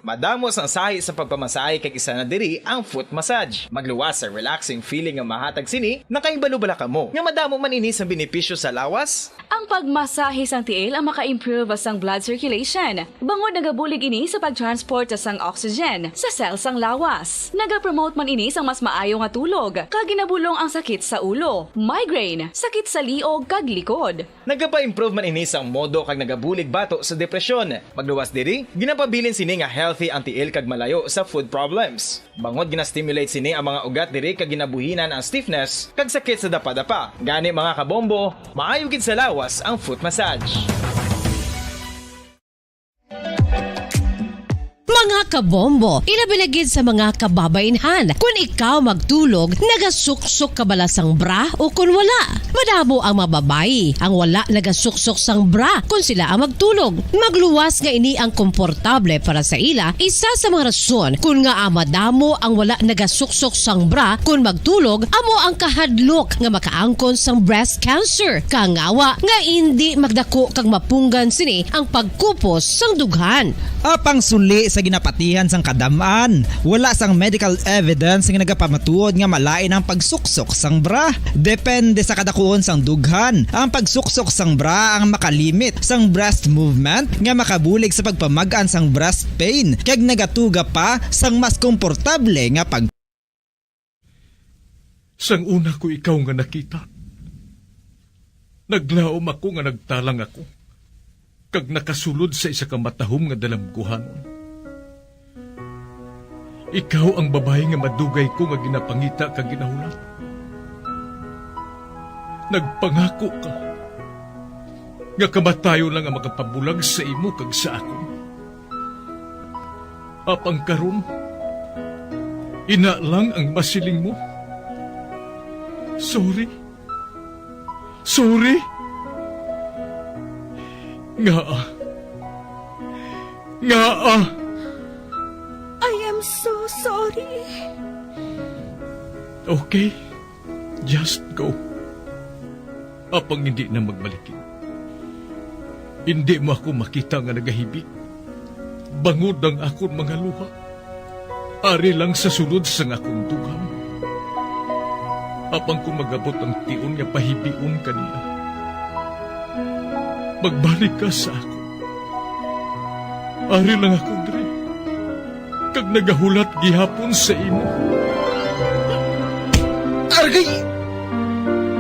Madamo sang sahi sa pagpamasahe, kag isa na diri ang foot massage. Magluwas sa relaxing feeling nga mahatag sini. Nakahibalo bala kamo nga madamo man ini sang benepisyo sa lawas? Ang pagmasahe sang tiil ang maka-improve sang blood circulation, bangod nagabulig ini sa pag-transport sang oxygen sa cell sang lawas. Nagapromote man ini sang mas maayo nga tulog, kag ginabulong ang sakit sa ulo, migraine, sakit sa liog, kag likod. Nagapa-improve man ini sang modo kag nagabulig bato sa depresyon. Magluwas diri, ginapabilin sini nga healthy ang tiil kag malayo sa foot problems. Bangod gina-stimulate sini ang mga ugat diri kag ginabuhinan ang stiffness kag sakit sa dapadapa. Gani, mga kabombo, maayo gid sa lawas ang foot massage. Mga kabombo, ilabi na gid sa mga kababainhan. Kun ikaw magtulog, nagasuksok ka bala sang bra o kun wala? Madamo ang mga babayi ang wala nagasuksok sang bra kun sila ang magtulog. Magluwas nga ini ang komportable para sa ila, isa sa mga rason kun ngaa madamo ang wala nagasuksok sang bra kun magtulog, amo ang kahadlok nga makaangkon sang breast cancer. Kangawa nga indi magdako kag mapunggan sini ang pagkupos sang dughan. Apang suli sa ginapatihan sang kadam-an, wala sang medical evidence nga nagapamatuod nga malain ang pagsuksok sang bra. Depende sa kadakuon sang dughan. Ang pagsuksok sang bra ang makalimit sang breast movement nga makabulig sa pagpamag-an sang breast pain kag nagatuga pa sang mas komportable nga pag Sang una ko ikaw nga nakita, naglaom ako nga nagtalang ako, kag nakasulod sa isa ka matahom nga dalamguhanon. Ikaw ang babayi nga madugay ko nga ginapangita kag ginahulat. Nagpangako ka nga kamatayon lang ang makapabulag sa imo kag sa akon. Apang karon, ina lang ang masiling mo. Sorry. Sorry. Ngaa? Ngaa? I am so sorry. Okay. Just go. Apang indi na magbalikid. Indi mo ako makita nga nagahibi, bangod ang akon mga luha. Ari lang sa sulod sang akon dughan. Apang kon mag-abot ang tion nga pahibion ka niya, magbalik ka sa akon. Ari lang ako diri, kag nagahulat gihapon sa imo. Argay!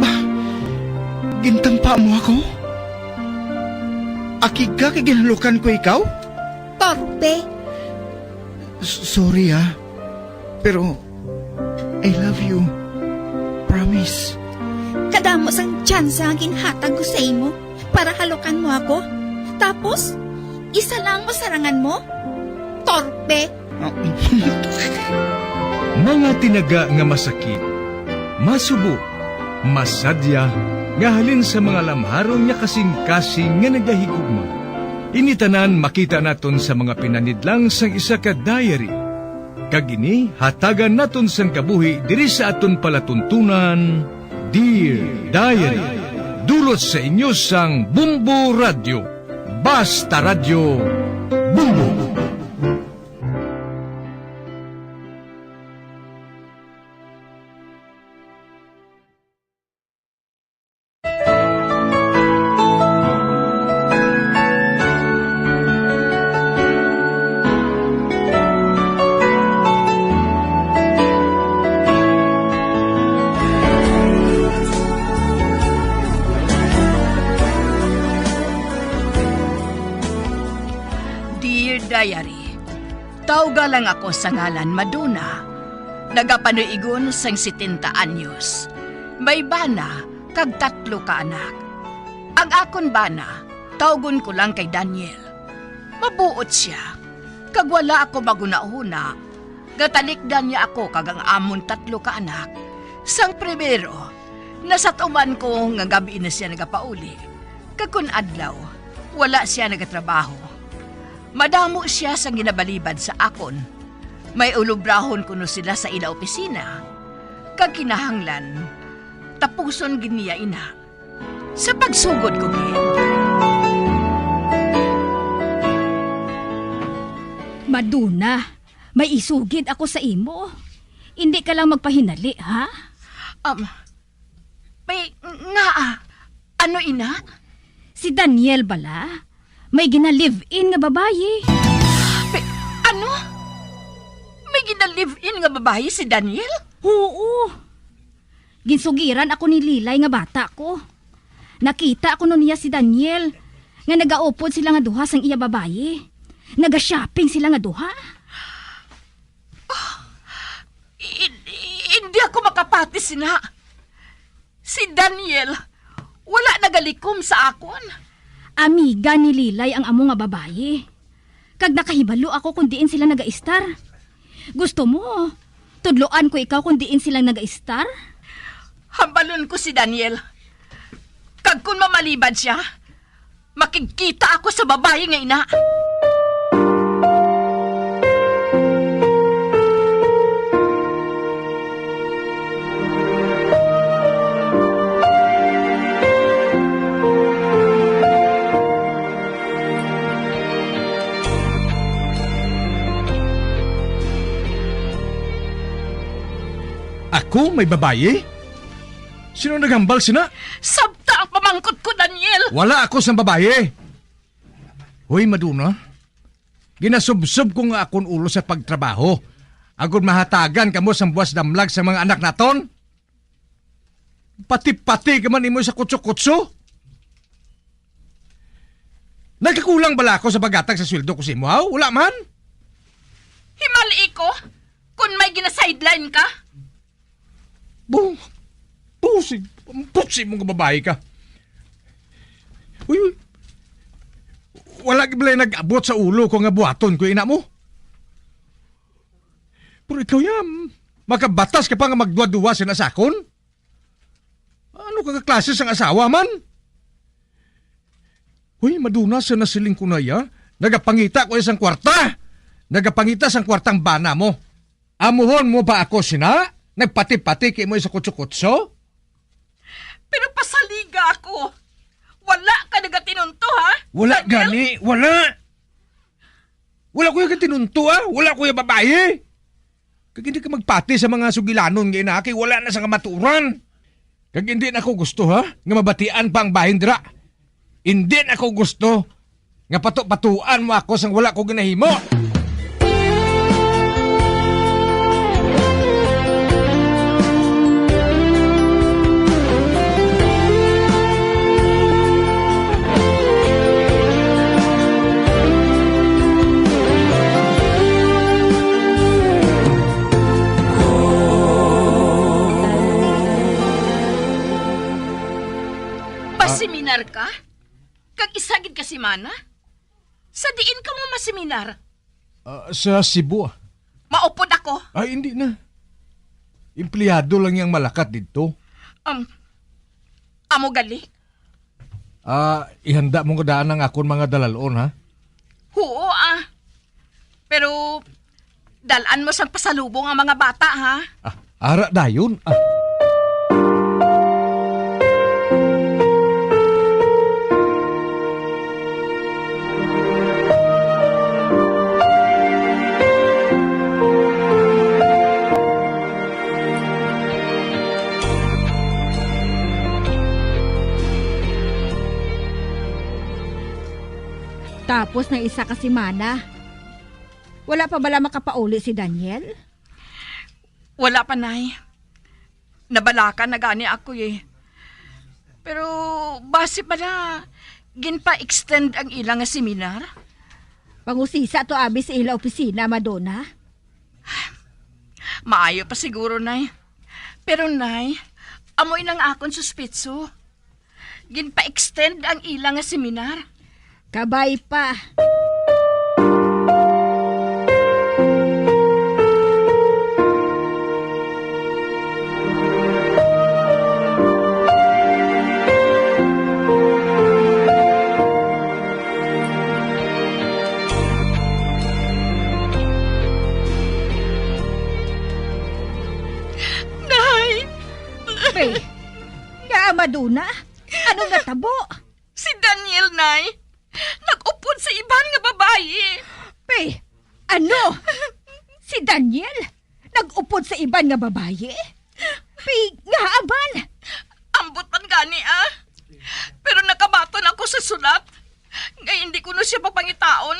Ba, gintampa mo ako? Akig ka kay ginhalukan ko ikaw? Torpe! S-, sorry, ah. Pero, I love you. Promise. Kadamo sang tsansa nga ginhatag ko sa imo para halukan mo ako. Tapos, isa lang mo sarangan mo? Torpe! Mga tinaga nga masakit, masubo, masadya, nga halin sa mga lamharon nga kasing-kasing nga nagahigugma. Ini tanan makita naton sa mga pinanidlang sang isa ka diary. Kag ini hatagan naton sang kabuhi diri sa aton palatuntunan, Dear Diary. Dulot sa inyo sang Bombo Radyo. Basta Radyo, Bombo. Diary. Tawga lang ako sa ngalan Madonna. Nagapanuigon sang setenta anyos. May bana kag tatlo ka anak. Ang akon bana, tawgon ko lang kay Daniel. Mabuot sia, kag wala ako maghunahuna nga talikdan niya ako kag ang amon tatlo ka anak. Sang primero, nasat-uman ko nga gab-i na sia nagapauli, kag kon adlaw, wala sia nagatrabaho. Madamo sia sang ginabalibad sa akon. May ulobrahon kuno sila sa ila opisina, kag kinahanglan tapuson gid niya ina. Sa pagsugod ko gid. Madonna, may isugid ako sa imo. Indi ka lang magpahinali, ha? Um, may, nga, ah, ano ina? Si Daniel bala, may gina-live-in nga babayi. May, ano? May gina-live-in nga babayi si Daniel? Oo. Ginsugiran ako ni Lilay nga bata ko. Nakita kuno niya si Daniel nga nagaupod sila nga duha sang iya babayi. Naga-shopping sila nga duha. I-, i-, hindi ako makapati sina. Si Daniel, wala nagalikom sa akon. Amiga ni Lilay ang amo nga babayi. Kag nakahibalo ako kung diin sila nagaistar. Gusto mo, tudloan ko ikaw kung diin sila nagaistar? Hambalon ko si Daniel. Kag kung mamalibad siya, makigkita ako sa babayi nga ina. Ako may babayi? Sino naghambal sina? Sabta ang pamangkot ko, Daniel! Wala ako sang babayi. Hoy, Madonna, ginasubsob ko nga akon ulo sa pagtrabaho, agod mahatagan kamo sang buas damlag sa mga anak naton. Pati-pati ka man imo sa kutso-kutso. Nagkakulang bala ako sa paghatag sa sweldo ko sa imo, haw? Wala man. Himali ko, kung may gina-sideline ka. Bu-, busig, busig mo nga babae ka. Uy, uy. Wala gid balay nag-abot sa ulo ko nga buhaton ko ina mo. Pero ikaw ya, makabatas ka pa nga magduwa-duwa sina sa akon? Ano ka nga klase sang asawa man? Hoy, Madonna, sa nasiling ko na ya, nagapangita ko isang kwarta. Nagapangita sang kwartang bana mo. Amuhon mo ba ako sina? Nagpati-pati kay mo sa kutso-kutso? Pero pasaliga ako. Wala ka nagatinunto, ha? Wala Daniel? Gani, wala. Wala ko yung katinunto, ah. Wala ko yung babae. Kag hindi ka magpati sa mga sugilanon nga ina, kay wala na sa kamatuoran. Kag hindi na ako gusto, ha, nga mabatian pa ang bahin dira. Hindi na ako gusto nga pato-patuan mo ako sang wala ko ginahimo. Maseminar ka? Kag isa gid ka semana? Sa diin ka mo maseminar? Ah, sa Cebu, ah. Maupod ako. Ay, hindi na. Empleyado lang yang malakat didto. Um, amo gali? Ah, ihanda mo nga daan ang akon mga dalalon, ha? Huo, ah. Pero, dal-an mo sang pasalubong ang mga bata, ha? Ah, ara dayon. Ah. Tapos ng isa ka semana, wala pa bala makapauli si Daniel? Wala pa, Nay. Nabalaka na gani ako, eh. Pero basi pala, ginpa-extend ang ila nga seminar. Pangusisa to abi sa ila opisina, Madonna. Maayo pa siguro, Nay. Pero, Nay, amo inang akon suspitso. Ginpa-extend ang ila nga seminar. Kabay pa. Nay! Pre, nga Madonna? Ano natabo? Si Daniel, Nay. Nag-upod sa iban nga babayi. Pe, ano? Si Daniel? Nag-upod sa iban nga babayi? Pe, nga aban? Ambot man gani, ah. Pero nakabaton ako sa sulat nga hindi ko na siya papangitaon.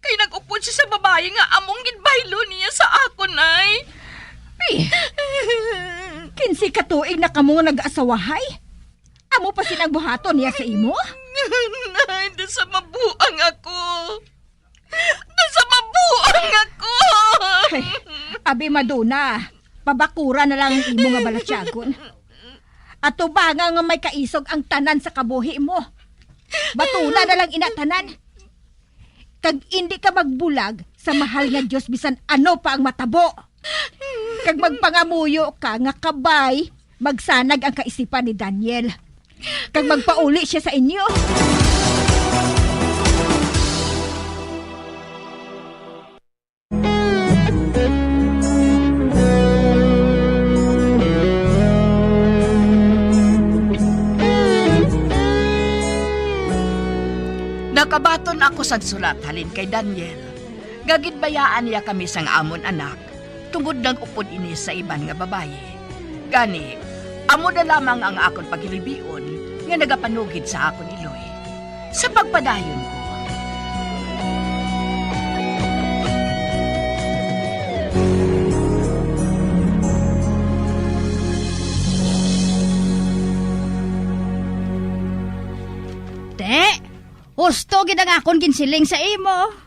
Kay nag-upod siya sa babayi nga among ginbaylo niya sa akon, Nay. Pi, kinse ka tuig na kamo nga nag-asawahay? Amo pa sing buhaton niya sa imo? Nay, dasamabuang ako. Dasamabuang ako. Ay, abi, Madonna, pabakura na lang ang imo nga balatyagon. Atubanga nga may kaisog ang tanan sa kabuhi mo. Batuna na lang ina tanan. Kag indi ka magbulag sa mahal nga Dios bisan ano pa ang matabo. Kag magpangamuyo ka nga kabay magsanag ang kaisipan ni Daniel. Kag magpauli siya sa inyo. Nakabaton ako sa sulat halin kay Daniel, nga ginbayaan niya kami sang amon anak, tungod nag-upod ini sa iban nga babayi. Gani, amo na lamang ang akon paghilibion nga nagapanugid sa akon iloy. Sa pagpadayon ko. Te, husto gid ang akon ginsiling sa imo.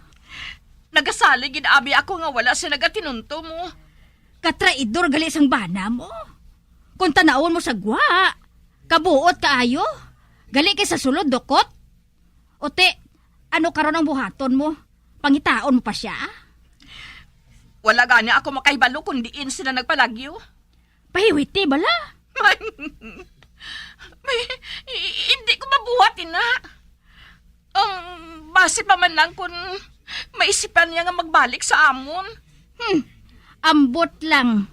Nagasalig gid abi ako nga wala siya nagatinunto mo. Katraidor gali sang bana mo. Kung tanawon mo sa gwa, kabuot kaayo. Gali kay sa sulod, dukot. O ti, ano karon ang buhaton mo? Pangitaon mo pa sia? Wala gani ako makahibalo kung diin sila nagpalagyo. Pahiwiti bala. May, i-, hindi ko mabuhat, ina. Ang basi pa man lang kung maisipan niya nga magbalik sa amon. Hmm, ambot lang.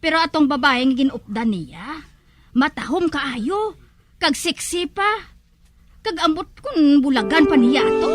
Pero atong babayi nga gin-updan niya, matahom kaayo, kag sexy pa. Kag ambot kun bulagan pa niya ato.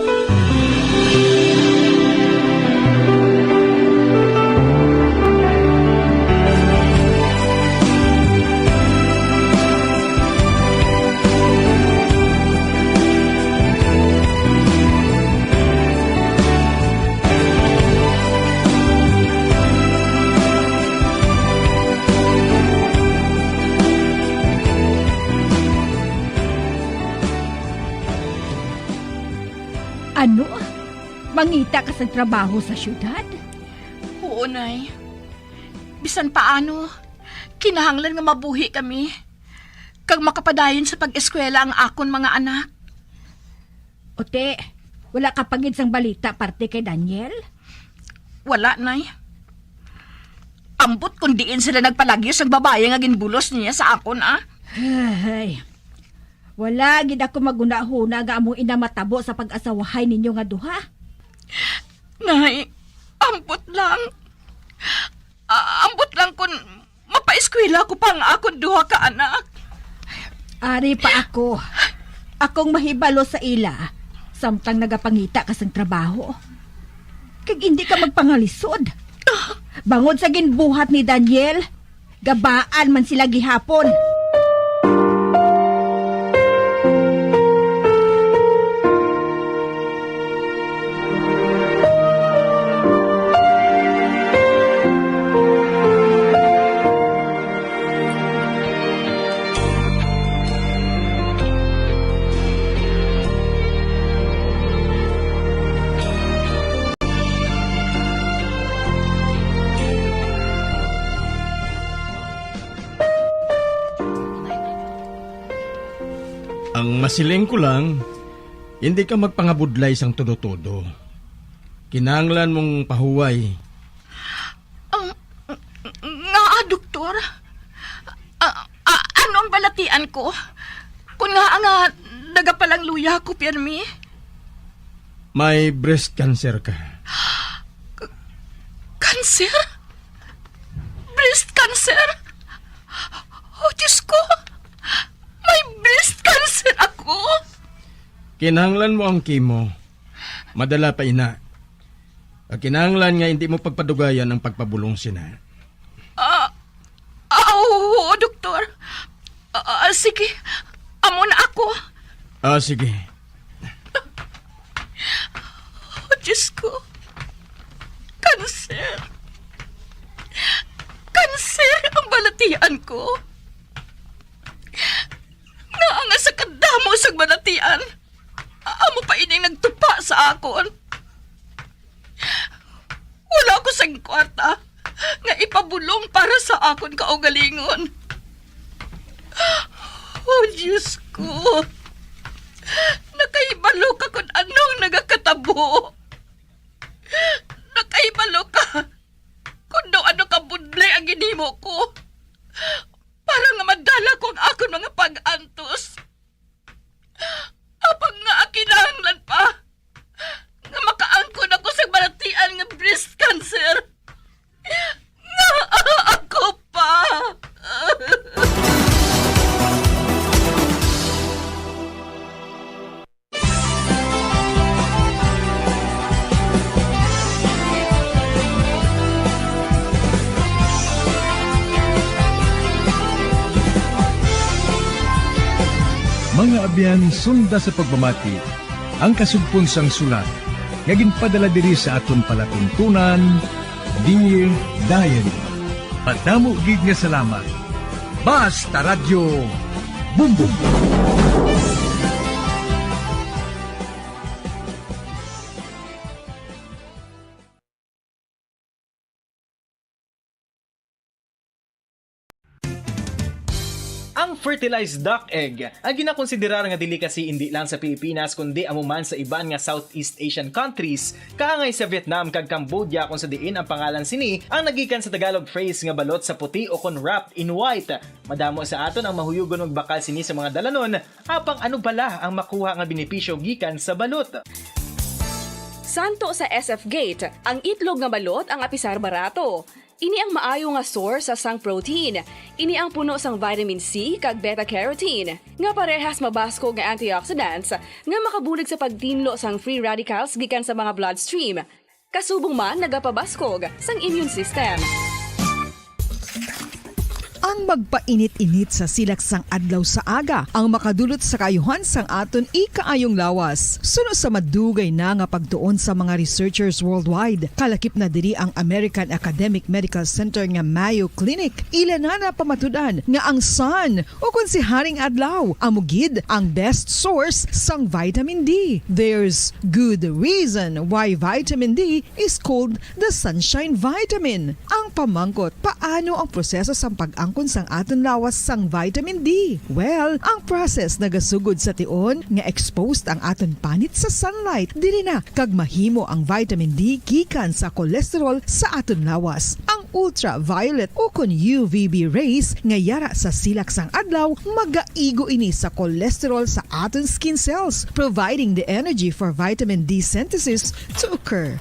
Ano? Mangita ka sa trabaho sa syudad? Oo, Nay. Bisan paano, kinahanglan nga mabuhi kami, kag makapadayon sa pag-eskwela ang akon mga anak. O ti, wala ka pa gid sang balita parte kay Daniel? Wala, Nay. Ambot kung diin sila nagpalagyo sang babayi nga ginbulos niya sa akon, ah. Ay, wala gid ako maghunahuna nga amo ina matabo sa pag-asawahay ninyo nga duha. Nay, ambot lang. Ah, ambot lang kun mapaeskwela ko pa ang akon duha ka anak. Ari pa ako. Akong mahibalo sa ila, samtang nagapangita ka sang trabaho. Kag hindi ka magpangalisod. Bangod sa ginbuhat ni Daniel, gabaan man sila gihapon. Ang masiling ko lang, hindi ka magpangabudlay sang todo-todo. Kinahanglan mong pahuway. Ang, nga, doktor? A, a, ano ang balatian ko? Kung nga nga nagapalangluya ko, pirmi? May breast cancer ka. K-, cancer? Breast cancer? Oh, Diyos ko! May breast cancer ako! Kinahanglan mo ang chemo. Madala pa ina. Kinahanglan nga hindi mo pagpadugayan ang pagpabulong sina. Ah, ah, oo, doktor. Ah, ah, sige, amo na ako. Ah, sige. Oh, Diyos ko. Kanser. Kanser ang balatian ko. Nga nga sa kadamo sang balatian, amo pa ining nagtupa sa akon. Wala ko sang kwarta nga ipabulong para sa akon kaugalingon. Oh, Diyos ko. Nakahibalo ka kung anong nagakatabo. Nakahibalo ka kung daw ano ka budli ang ginhimo ko para nga madala ko ang akon mga pag-antos. Apang nga kinahanglan pa nga makaangkon ako sa balatian nga breast cancer. Nga ako pa. Mga abyan, sunda sa pagpamati ang kasugpon sang sulat nga ginpadala diri sa aton palatuntunan, Dear Diary. Madamo gid nga salamat. Basta Radyo Bumbong. Ang fertilized duck egg ang ginakonsiderar nga delicacy indi lang sa Pilipinas, kundi amo man sa iban nga Southeast Asian countries, kaangay sa Vietnam kag Cambodia, kung sa diin ang pangalan sini ang nagikan sa Tagalog phrase nga balot sa puti o kon wrapped in white. Madamo sa aton ang mahuyugon magbakal sini sa mga dalanon, apang ano bala ang makuha nga benepisyo gikan sa balot? Santo sa S F Gate, ang itlog nga balot ang apisar barato. Ini ang maayo nga source sa sang protein. Ini ang puno sang vitamin C kag beta carotene, nga parehas mabaskog nga antioxidants nga makabulig sa pagtinlo sang free radicals gikan sa mga bloodstream. Kasubong man nagapabaskog sang immune system. Ang magpainit-init sa silak sang adlaw sa aga ang makadulot sa kaayuhan sang aton ikaayong lawas. Suno sa madugay na nga pagtuon sa mga researchers worldwide, kalakip na diri ang American Academic Medical Center nga Mayo Clinic, ila na napamatud-an nga ang sun, o kon si Haring Adlaw, amo gid ang best source sang vitamin D. There's good reason why vitamin D is called the sunshine vitamin. Ang pamangkot, paano ang proseso sang pag-angkon sang aton lawas sang vitamin D? Well, ang process nagasugod sa tion nga exposed ang aton panit sa sunlight. Diri na kag mahimo ang vitamin D gikan sa cholesterol sa aton lawas. Ang ultraviolet o kon U V B rays nga yara sa silak sang adlaw, magaigo ini sa cholesterol sa aton skin cells, providing the energy for vitamin D synthesis to occur.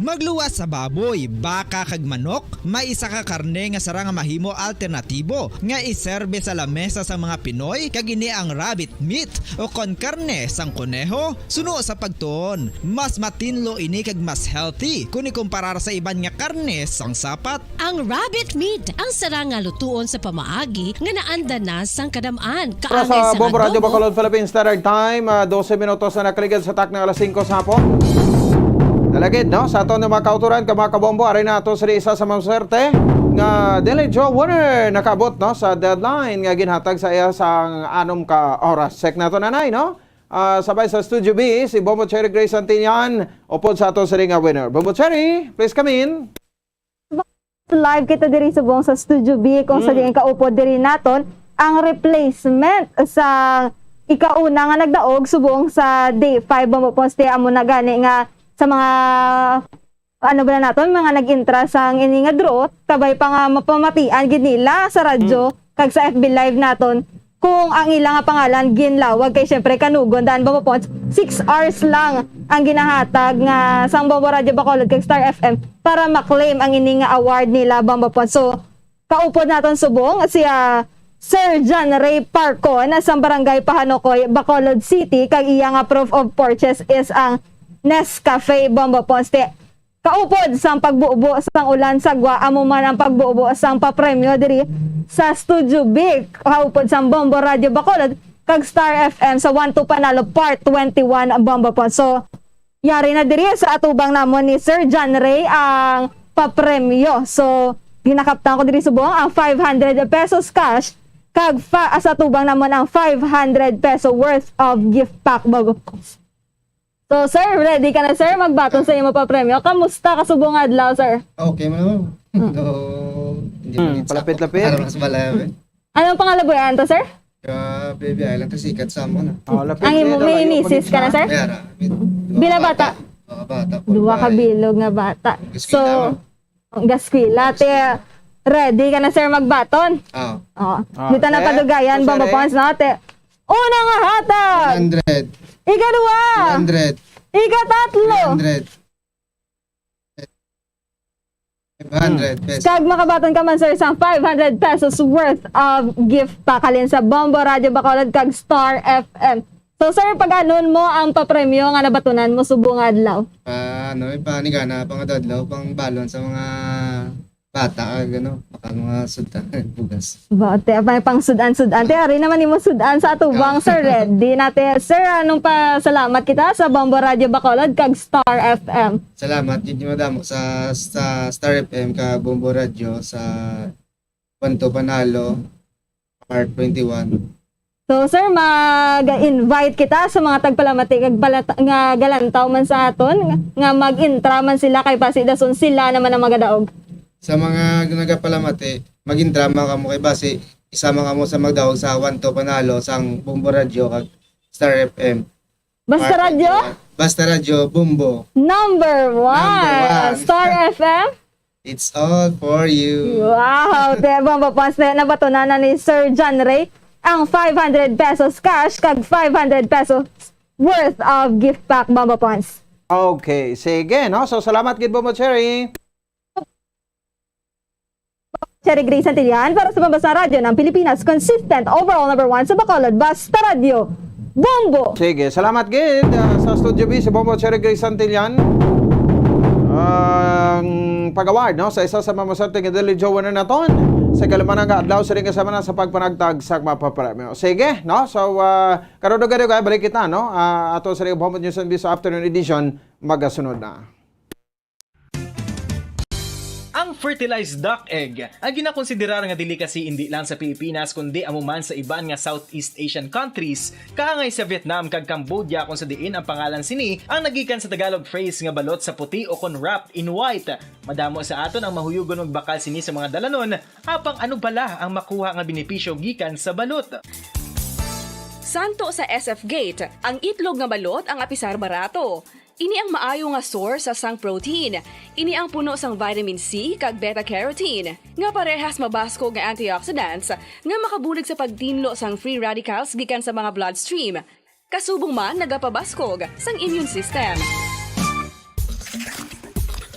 Magluwas sa baboy, baka, kag manok, may isa ka karne nga sarang nga mahimo alternatibo nga iserbe sa lamesa sang mga Pinoy, kag ini ang rabbit meat o kon karne sang koneho. Suno sa pagtuon, mas matinlo ini kag mas healthy kon ikumparar sa iban nga karne sang sapat. Ang rabbit meat ang sarang nga lutuon sa pamaagi nga naanda na sang kadam-an. Para kaangay sa sa Bombo Radyo adobo. Bacolod Philippine Standard Time, ah, dose minutos na nakaligad sa takna nga alas singko sa hapon. Talagid, no? Sa aton nga mga kauturan, ka mga kabombo, ari na ato sa isa sa mga swerte nga Daily Draw winner nakaabot, no, sa deadline nga ginhatag sa iya sang anom ka oras. Check nato, nanay, no? Ah, sabay sa Studio B, si Bombo Cherry Grace Santillan, upod sa ato sa ring nga winner. Bombo Cherry, please come in. Live kita diri subong sa Studio B, kung sa Mm. diin kaupod diri naton. Ang replacement sa ikauna nga nagdaog subong sa day five, Bombo Pons, ti amo na gani nga sa mga, ano ba na naton, mga nag-intra sang ini nga draw, kabay pa nga mapamatian gid nila sa radyo kag sa F B Live naton kung ang ila nga pangalan ginlawag, kay syempre kanugon daan, Bombo Pons, six hours lang ang ginahatag nga sang Bombo Radyo Bacolod kag Star F M para ma-claim ang ini nga award nila, Bombo Pons. So, kaupod naton subong si, ah, Sir John Ray Parcon sang Barangay Pahanukoy, Bacolod City, kag iya nga proof of purchase is ang Nescafe, Bombo Pons. Ti kaupod sang pagbubo sang ulan sa gwa, amo man ang pagbubo sang papremyo diri sa Studio B, kaupod sang Bombo Radio Bacolod kag Star F M sa One to Panalo Part twenty-one, Bombo Pons. So, yari na diri sa atubang namon ni Sir John Ray ang papremyo. So, ginakaptan ko diri subong ang five hundred pesos cash kag fa-, sa atubang namon ang five hundred peso worth of gift pack, Bombo Pons. So, sir, ready ka na, sir? Magbaton sa imo papremyo. Kamusta ka subong adlaw, sir? Okay man, ma'am. Hmm. So, hindi Hmm, man sa palapit-lapit. Araw na sa balay, eh. Anong pangalabuyan to, sir? Ka Baby Island to, sikat sa amo na. Oh, lapit Ang imo, may misis ka na, sir? May ara, may duha Bila ka bata? bata? Oo, bata po. Duha ka Babae. bilog nga bata. Eskwela, So, ma'am. Ang gaskwila, te, ready ka na, sir, magbaton? Oo. Oh. Ah, Dito na te, padugayan, sir, Bombo eh. Pons, no, te? Una nga hatag! One hundred. Ikaduha! Two hundred. Ikatatlo! Three hundred. Five hundred pesos. Kag makabaton ka man, sir, sang five hundred pesos worth of gift pack halin sa Bombo Radio Bacolod kag Star F M. So, sir, pag-anon mo ang papremyo nga nabatunan mo subong nga adlaw? Pa, ano, eh, pa, ni gana, pang adlaw, pang balon sa mga bata, ah, gano, baka mga sudan, bugas. Ba, te, may pang sudan-sudan. Te, ari naman nimo sudan sa atubang, Ah. sir. Ready na, te. Sir, anong pasalamat kita sa Bombo Radio Bacolod kag Star F M? Salamat, yun yung madamo sa, sa Star F M ka Bombo Radio sa Panto Panalo, Part twenty-one. So, sir, mag-invite kita sa mga tagpalamati kag palata-, nga galantaw man sa aton, nga, nga mag-intra man sila kay basi dason sila naman ang magadaog. Sa mga nagapalamati, mag-intra man kamo kay basi isama kamo sa magdaog sa One to Panalo sang Bombo Radio kag Star F M. Basta Part Radyo? twenty-one. Basta Radyo, Bombo. Number one. Number one. Star F M? It's all for you. Wow! Te, Bombo Pons, na, nabatunan na ni Sir John Ray ang five hundred pesos cash kag five hundred pesos worth of gift pack, Bombo Pons. Okay, sige, no? So, salamat gid, Bombo Cherry. Cherry Gray Santillan para sa Pambansang Radyo ng Pilipinas, consistent, overall number one sa Bacolod, Basta Radyo, Bombo! Sige, salamat gid, ah, sa Studio B, si Bombo Cherry Gray Santillan. Ang pag-award, no, sa isa sa mga maswerte nga Daily Draw winner naton sa kalumanang adlaw, sa ring kasama na sa pagpanagtag sa mga papremyo. Sige, no? So, ah, karon, karon, kaya balik kita, no? Ah, ato sa ring Bombo News and Views Afternoon Edition, magasunod na. Ang fertilized duck egg, ang ginakonsiderar nga delicacy indi lang sa Pilipinas, kundi amo man sa iban nga Southeast Asian countries, kaangay sa Vietnam kag Cambodia, kung sa diin ang pangalan sini ang nagikan sa Tagalog phrase nga balot sa puti o kon wrapped in white. Madamo sa aton ang mahuyugon magbakal sini sa mga dalanon, apang ano bala ang makuha nga benepisyo gikan sa balot? Santo sa S F Gate, ang itlog nga balot ang apisar barato. Ini ang maayo nga source sa sang protein. Ini ang puno sang vitamin C kag beta carotene, nga parehas mabaskog nga antioxidants nga makabulig sa pagtinlo sang free radicals gikan sa mga bloodstream. Kasubong man nagapabaskog sang immune system.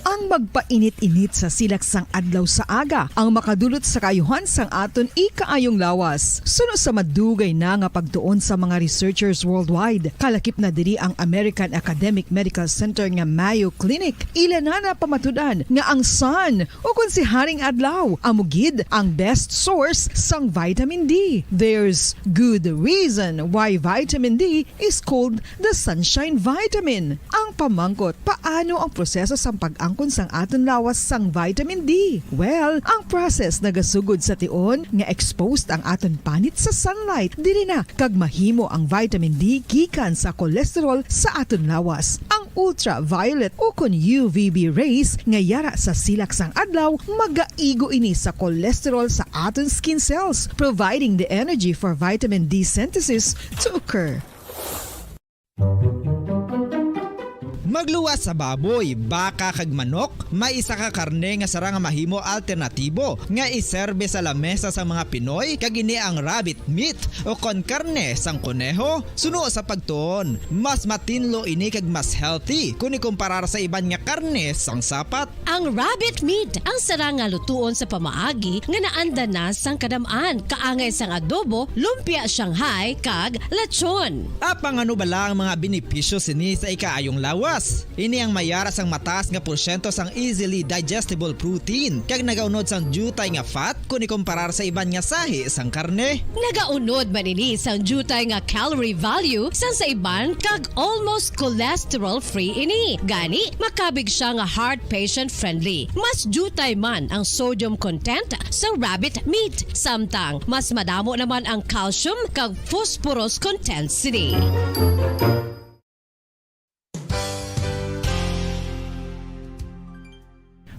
Ang magpainit-init sa silak sang adlaw sa aga ang makadulot sa kaayuhan sang aton ikaayong lawas. Suno sa madugay na nga pagtuon sa mga researchers worldwide, kalakip na diri ang American Academic Medical Center nga Mayo Clinic. Ila na napamatud-an nga ang sun, o kon si Haring Adlaw, amo gid ang best source sang vitamin D. There's good reason why vitamin D is called the sunshine vitamin. Ang pamangkot, paano ang proseso sang pag-angkon sang aton lawas sang vitamin D? Well, ang process nagasugod sa tion nga exposed ang aton panit sa sunlight, diri na kag mahimo ang vitamin D gikan sa cholesterol sa aton lawas. Ang ultraviolet ukon U V B rays nga yara sa silak sang adlaw, magaigo ini sa cholesterol sa aton skin cells, providing the energy for vitamin D synthesis to occur. Magluwas sa baboy, baka, kag manok, may isa ka karne nga sarang nga mahimo alternatibo nga iserbe sa lamesa sang mga Pinoy, kag ini ang rabbit meat o kon karne sang koneho. Suno sa pagtuon, mas matinlo ini kag mas healthy kon ikumparar sa iban nga karne sang sapat. Ang rabbit meat ang sarang nga lutuon sa pamaagi nga naanda na sang kadam-an, kaangay sang adobo, lumpia Shanghai, kag lechon. Apang ano bala ang mga benepisyo sini sa ikaayong lawas? Ini ang mayara sang mataas nga porsyento sang easily digestible protein, kag nagaunod sang diutay nga fat kon ikumparar sa iban nga sahi sang karne. Nagaunod man ini sang diutay nga calorie value sang sa iban kag almost cholesterol-free ini. Gani, makabig siya nga heart patient-friendly. Mas diutay man ang sodium content sang rabbit meat, samtang mas madamo naman ang calcium kag phosphorus content sini.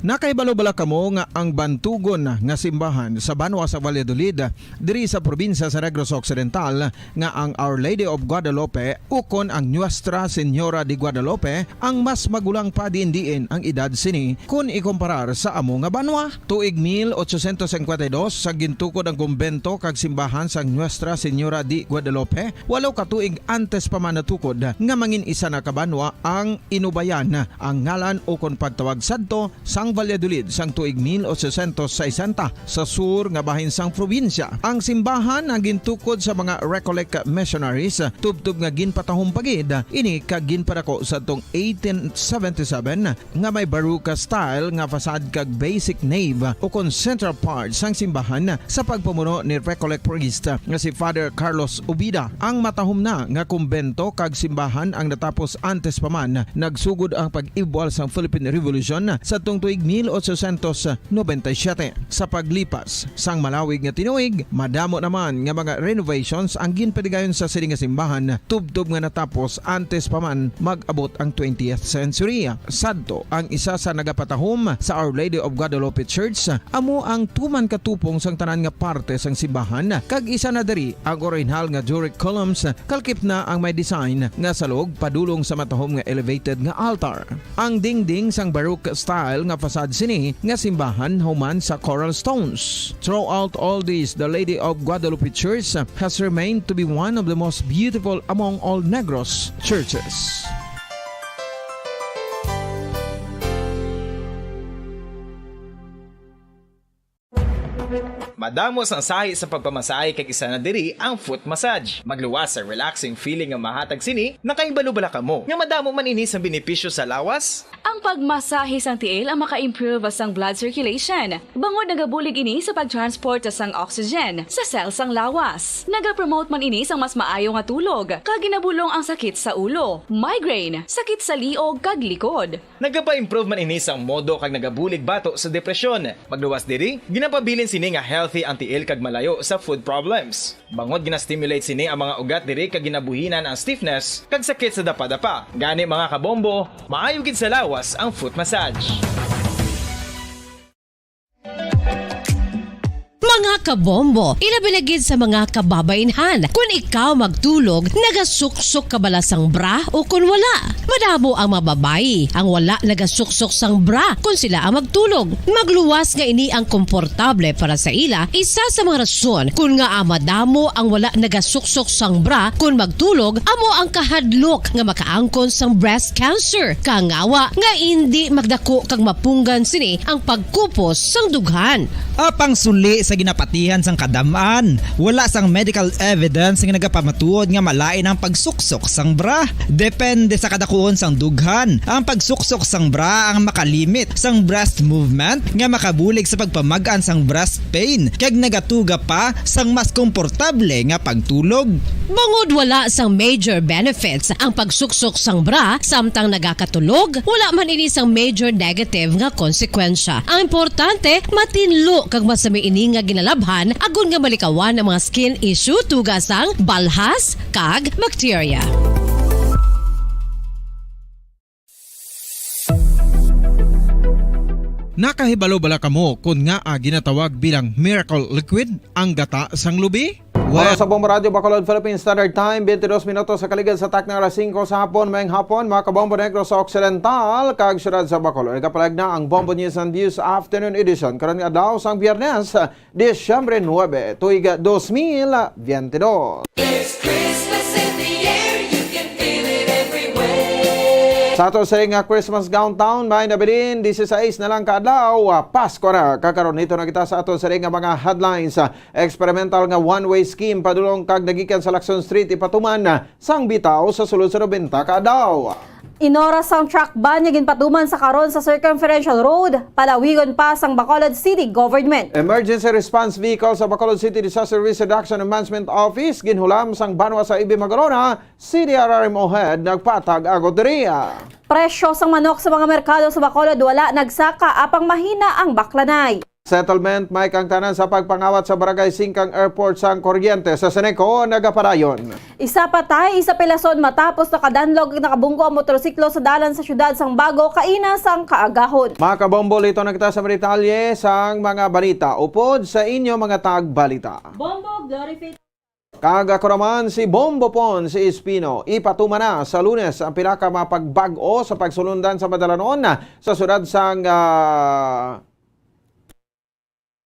Nakahibalo bala kamo nga ang bantugon nga simbahan sa banwa sa Valladolid, diri sa probinsya sa Negros Occidental, nga ang Our Lady of Guadalupe ukon ang Nuestra Señora de Guadalupe ang mas magulang pa diin-diin ang edad sini kon ikumparar sa amo nga banwa? Tuig mil ochocientos cincuenta y dos, sa gintukod ang kumbento kag simbahan sang Nuestra Señora de Guadalupe, walo ka tuig antes pa man natukod nga mangin isa na ka banwa ang Inubayan, ang ngalan ukon pagtawag sadto sang Valladolid sang tuig mil ochocientos sesenta sa sur nga bahin sang probinsya. Ang simbahan ang gintukod sa mga Recollect missionaries, tubtob nga ginpatahom pa gid ini kag ginpadako sadtong eighteen seventy-seven, nga may Baroque style nga facade kag basic nave ukon central part sang simbahan sa pagpamuno ni Recollect priest nga si Father Carlos Ubida. Ang matahom na nga kumbento kag simbahan ang natapos antes pa man nagsugod ang pag-ibwal sang Philippine Revolution sadtong tuig mil ochocientos noventa y siete. Sa paglipas sang malawig nga tinuig, madamo naman nga mga renovations ang ginpaligayon sa sini nga simbahan, tubtob nga natapos antes pa man mag-abot ang twentieth century. Sadto, ang isa sa nagapatahom sa Our Lady of Guadalupe Church amo ang tuman ka tupong sang tanan nga parte sang simbahan, kag isa na diri ang orihinal nga Doric columns, kalkip na ang may design nga salog padulong sa matahom nga elevated nga altar. Ang dingding sang Baroque style nga facade sini nga simbahan human sa coral stones. Throughout all this, the Lady of Guadalupe Church has remained to be one of the most beautiful among all Negros churches. Madamo sang sahi sa pagpamasahe, kag isa na diri ang foot massage. Magluwas sa relaxing feeling nga mahatag sini. Nakahibalo bala kamo nga madamo man ini sang benepisyo sa lawas? Ang pagmasahe sang tiil ang maka-improve sang blood circulation, bangod nagabulig ini sa pag-transport sang oxygen sa cell sang lawas. Nagapromote man ini sang mas maayo nga tulog, kag ginabulong ang sakit sa ulo, migraine, sakit sa liog, kag likod. Nagapa-improve man ini sang modo kag nagabulig bato sa depresyon. Magluwas diri, ginapabilin sini nga healthy ang tiil kag malayo sa foot problems. Bangod gina-stimulate sini ang mga ugat diri kag ginabuhinan ang stiffness kag sakit sa dapadapa. Gani, mga kabombo, maayo gid sa lawas ang foot massage. Mga kabombo, ilabi na gid sa mga kababainhan, kun ikaw magtulog, nagasuksok ka bala sang bra o kun wala? Madamo ang mga babayi ang wala nagasuksok sang bra kun sila ang magtulog. Magluwas nga ini ang komportable para sa ila, isa sa mga rason kun ngaa madamo ang wala nagasuksok sang bra kun magtulog amo ang kahadlok nga makaangkon sang breast cancer. Kangawa nga indi magdako kag mapunggan sini ang pagkupos sang dughan. Apang suli sa ginapatihan sang kadam-an, wala sang medical evidence nga nagapamatuod nga malain ang pagsuksok sang bra. Depende sa kadakuon sang dughan, ang pagsuksok sang bra ang makalimit sang breast movement nga makabulig sa pagpamag-an sang breast pain kag nagatuga pa sang mas komportable nga pagtulog. Bangod wala sang major benefits ang pagsuksok sang bra samtang nagakatulog, wala man ini sang major negative nga konsekwensya. Ang importante, matinlo kag masami ini nga ginalabhan agod nga malikawan ang mga skin issue tuga sang balhas kag bakterya. Nakahibalo bala kamo kon ngaa ginatawag bilang miracle liquid ang gata sang lubi? Oras sa Bombo Radyo Bacolod, Philippine Standard Time, twenty-two minutos sa kaligad sa takna alas singko sa hapon. Maayong hapon, mga kabombo negro sa Occidental kag siyudad sa Bacolod. Nagapalag na ang Bombo News and Views Afternoon Edition karon nga adlaw sang Biyernes, Disyembre nuebe, tuig dos mil biyente dos. There's Christmas in the air, you can feel it everywhere. Sa ato sa nga Christmas countdown, may nabilin, dieciséis na lang ka adlaw, ah, Pasko na. Kag karon, hito na kita sa ato sa nga mga headlines. Ah, experimental nga one-way scheme padulong kag nagikan sa Lacson Street ipatuman, ah, sang bitaw sa sulod sa nobenta ka adlaw. Inoras sang truck ban nga ginpatuman sa karon sa Circumferential Road, palawigon pa sang Bacolod City Government. Emergency Response Vehicle sa Bacolod City Disaster Risk Reduction and Management Office ginhulam sang banwa sa Ibi Magalona, C D R R M O Head nagpatag agod diri. Presyo sang manok sa mga merkado sa Bacolod wala nagsaka, apang mahina ang baklanay. Settlement, may kangtanan sa pagpangawat sa Barangay Singkang Airport sang kuryente sa Seneco nagapadayon. Isa patay, isa pilason matapos nakadanlog kag nakabunggo ang motorsiklo sa dalan sa siyudad sang Bago kaina sang kaagahon. Mga kabombo, hito na kita sa mga detalye sang mga balita upod sa inyo mga tagbalita. Bombo, Glory Fit. Kag ako naman si Bombo Pon, si Espino. Ipatuman na sa Lunes ang pila ka mga pagbag-o sa pagsulundan sa madalanon sa siyudad sang, ah,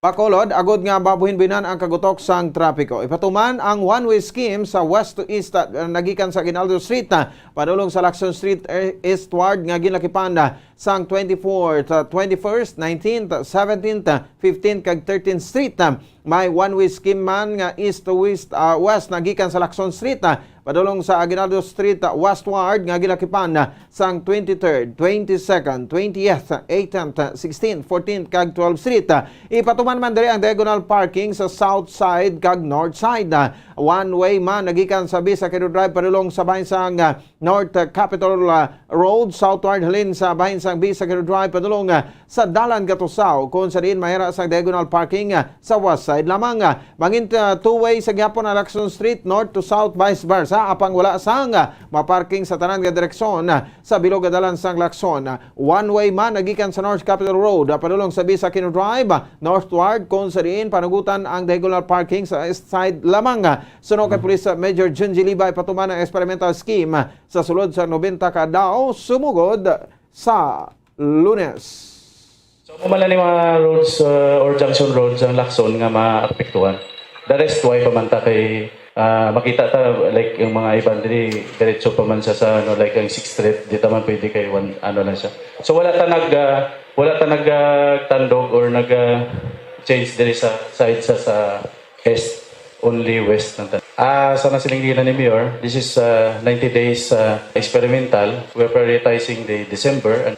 Bacolod, agod nga mabuhinbinan ang kagutok sang trapiko. Ipatuman ang one-way scheme sa west to east, ah, nagikan sa Aguinaldo Street, ah, padulong sa Lacson Street, eh, eastward nga ginlakipan, ah, sang twenty-fourth, ah, twenty-first, nineteenth, seventeenth, fifteenth, kag thirteenth Street. Ah, may one-way scheme man nga east to west, ah, west nagikan sa Lacson Street, ah, padulong sa Aguinaldo Street, ah, westward nga ginakipan, ah, sang twenty-third, twenty-second, twentieth, eighteenth, sixteenth, fourteenth, kag twelfth Street. Ah, ipatuman man diri ang diagonal parking sa south side kag north side. Ah, one-way man nagikan sa Bisa Quino Drive padulong sa bahin sang, ah, North, ah, Capitol, ah, Road, southward halin sa bahin sang Bisa Quino Drive padulong, ah, sa Dalan Gatusaw, kung sa diin mahira sang diagonal parking, ah, sa west side lamang. Ah, mangin, ah, two-way sa gihapon ang Lacson Street, north to south, vice versa, apang wala sang, ah, maparking sa tanan nga direksyon, ah, sa bilog nga dalan sang Lacson. Ah, one-way man nagikan sa North Capitol Road, ah, padulong sa Bisa Quino Drive, ah, northward, kung sa diin panugutan ang diagonal parking sa east side lamang. Ah, suno kay Police Major Junji Libay, patuman ang experimental scheme, ah, sa sulod sa nobenta ka adlaw sumugod sa Lunes. So, kung man ni mga roads, uh, or junction roads ang Lacson nga maapektuhan. The rest, way pa man ta kay, uh, makita ta, like, yung mga iban diri, diretso pa man siya sa, ano, like, ang Sixth Street, di ta man pwede kay one, ano lang siya. So, wala ta nag, uh, wala ta nag, uh, tandog or nag, uh, change diri sa side sa, sa East, only West lang ta. Ah, sa nasilinginan ni Mayor, this is, ah, ninety days, ah, experimental. We're prioritizing the December and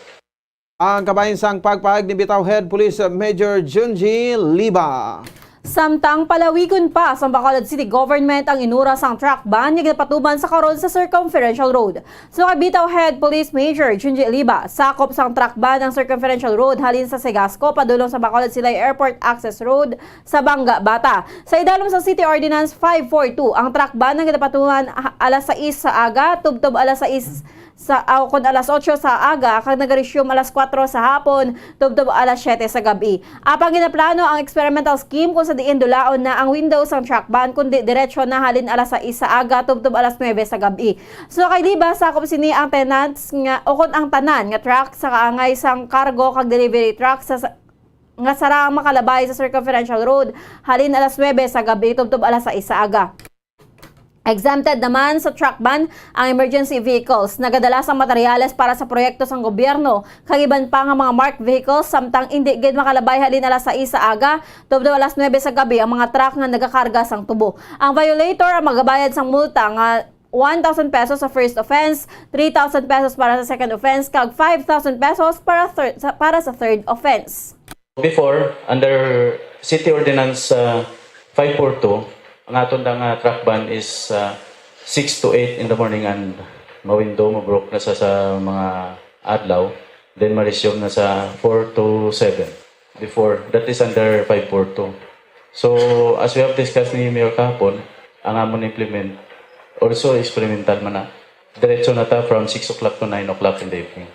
Ang kabahin sang pagpahayag ni bitaw Head Police Major Junji Liba. Samtang palawigon pa sang Bacolod City Government ang inura sang truck ban nga ginapatuman sa karon sa Circumferential Road. Suno kay bitaw Head Police Major Junji Liba, sakop sang truck ban ang Circumferential Road halin sa Segasco padulong sa Bacolod Silay Airport Access Road sa Banga Bata. Sa idalom sa City Ordinance five four two, ang truck ban ang ginapatuman ha-, alas sais sa aga tubtob alas sais sa, aw, kon alas otso sa aga kag nagaresume alas kuwatro sa hapon tubtob alas siyete sa gab-i. Apang ginaplano ang experimental scheme kung sa diin dulaon na ang window sang truck ban, kundi diretso na halin alas sais sa aga tubtob alas nuebe sa gab-i. So, kay Liba, sakop sini ang tenants nga, o kon ang tanan nga truck sa kaangay sang cargo kag delivery truck sa, sa, nga sara ang makalabay sa Circumferential Road halin alas nuebe sa gab-i tubtob alas sais sa aga. Exempted naman sa truck ban ang emergency vehicles. Nagadala sang materyales para sa proyekto sang gobyerno kag iban pa nga mga marked vehicles, samtang indi gid makalabay halin alas sais sa aga tubtob alas nuebe sa gab-i ang mga truck nga nagakarga sang tubo. Ang violator ang magabayad sang multa nga one thousand pesos sa first offense, three thousand pesos para sa second offense, kag five thousand pesos para third, sa, para sa third offense. Before, under City Ordinance, uh, five four two, ang aton lang, uh, truck ban is, uh, six to eight in the morning and ma-window, ma-broke na sa, sa mga adlaw, then ma-resume na sa four to seven. Before, that is under five four two. So, as we have discussed ni Mayor kahapon, ang amon implement, also experimental man na. Diretso na ta from six o'clock to nine o'clock in the evening.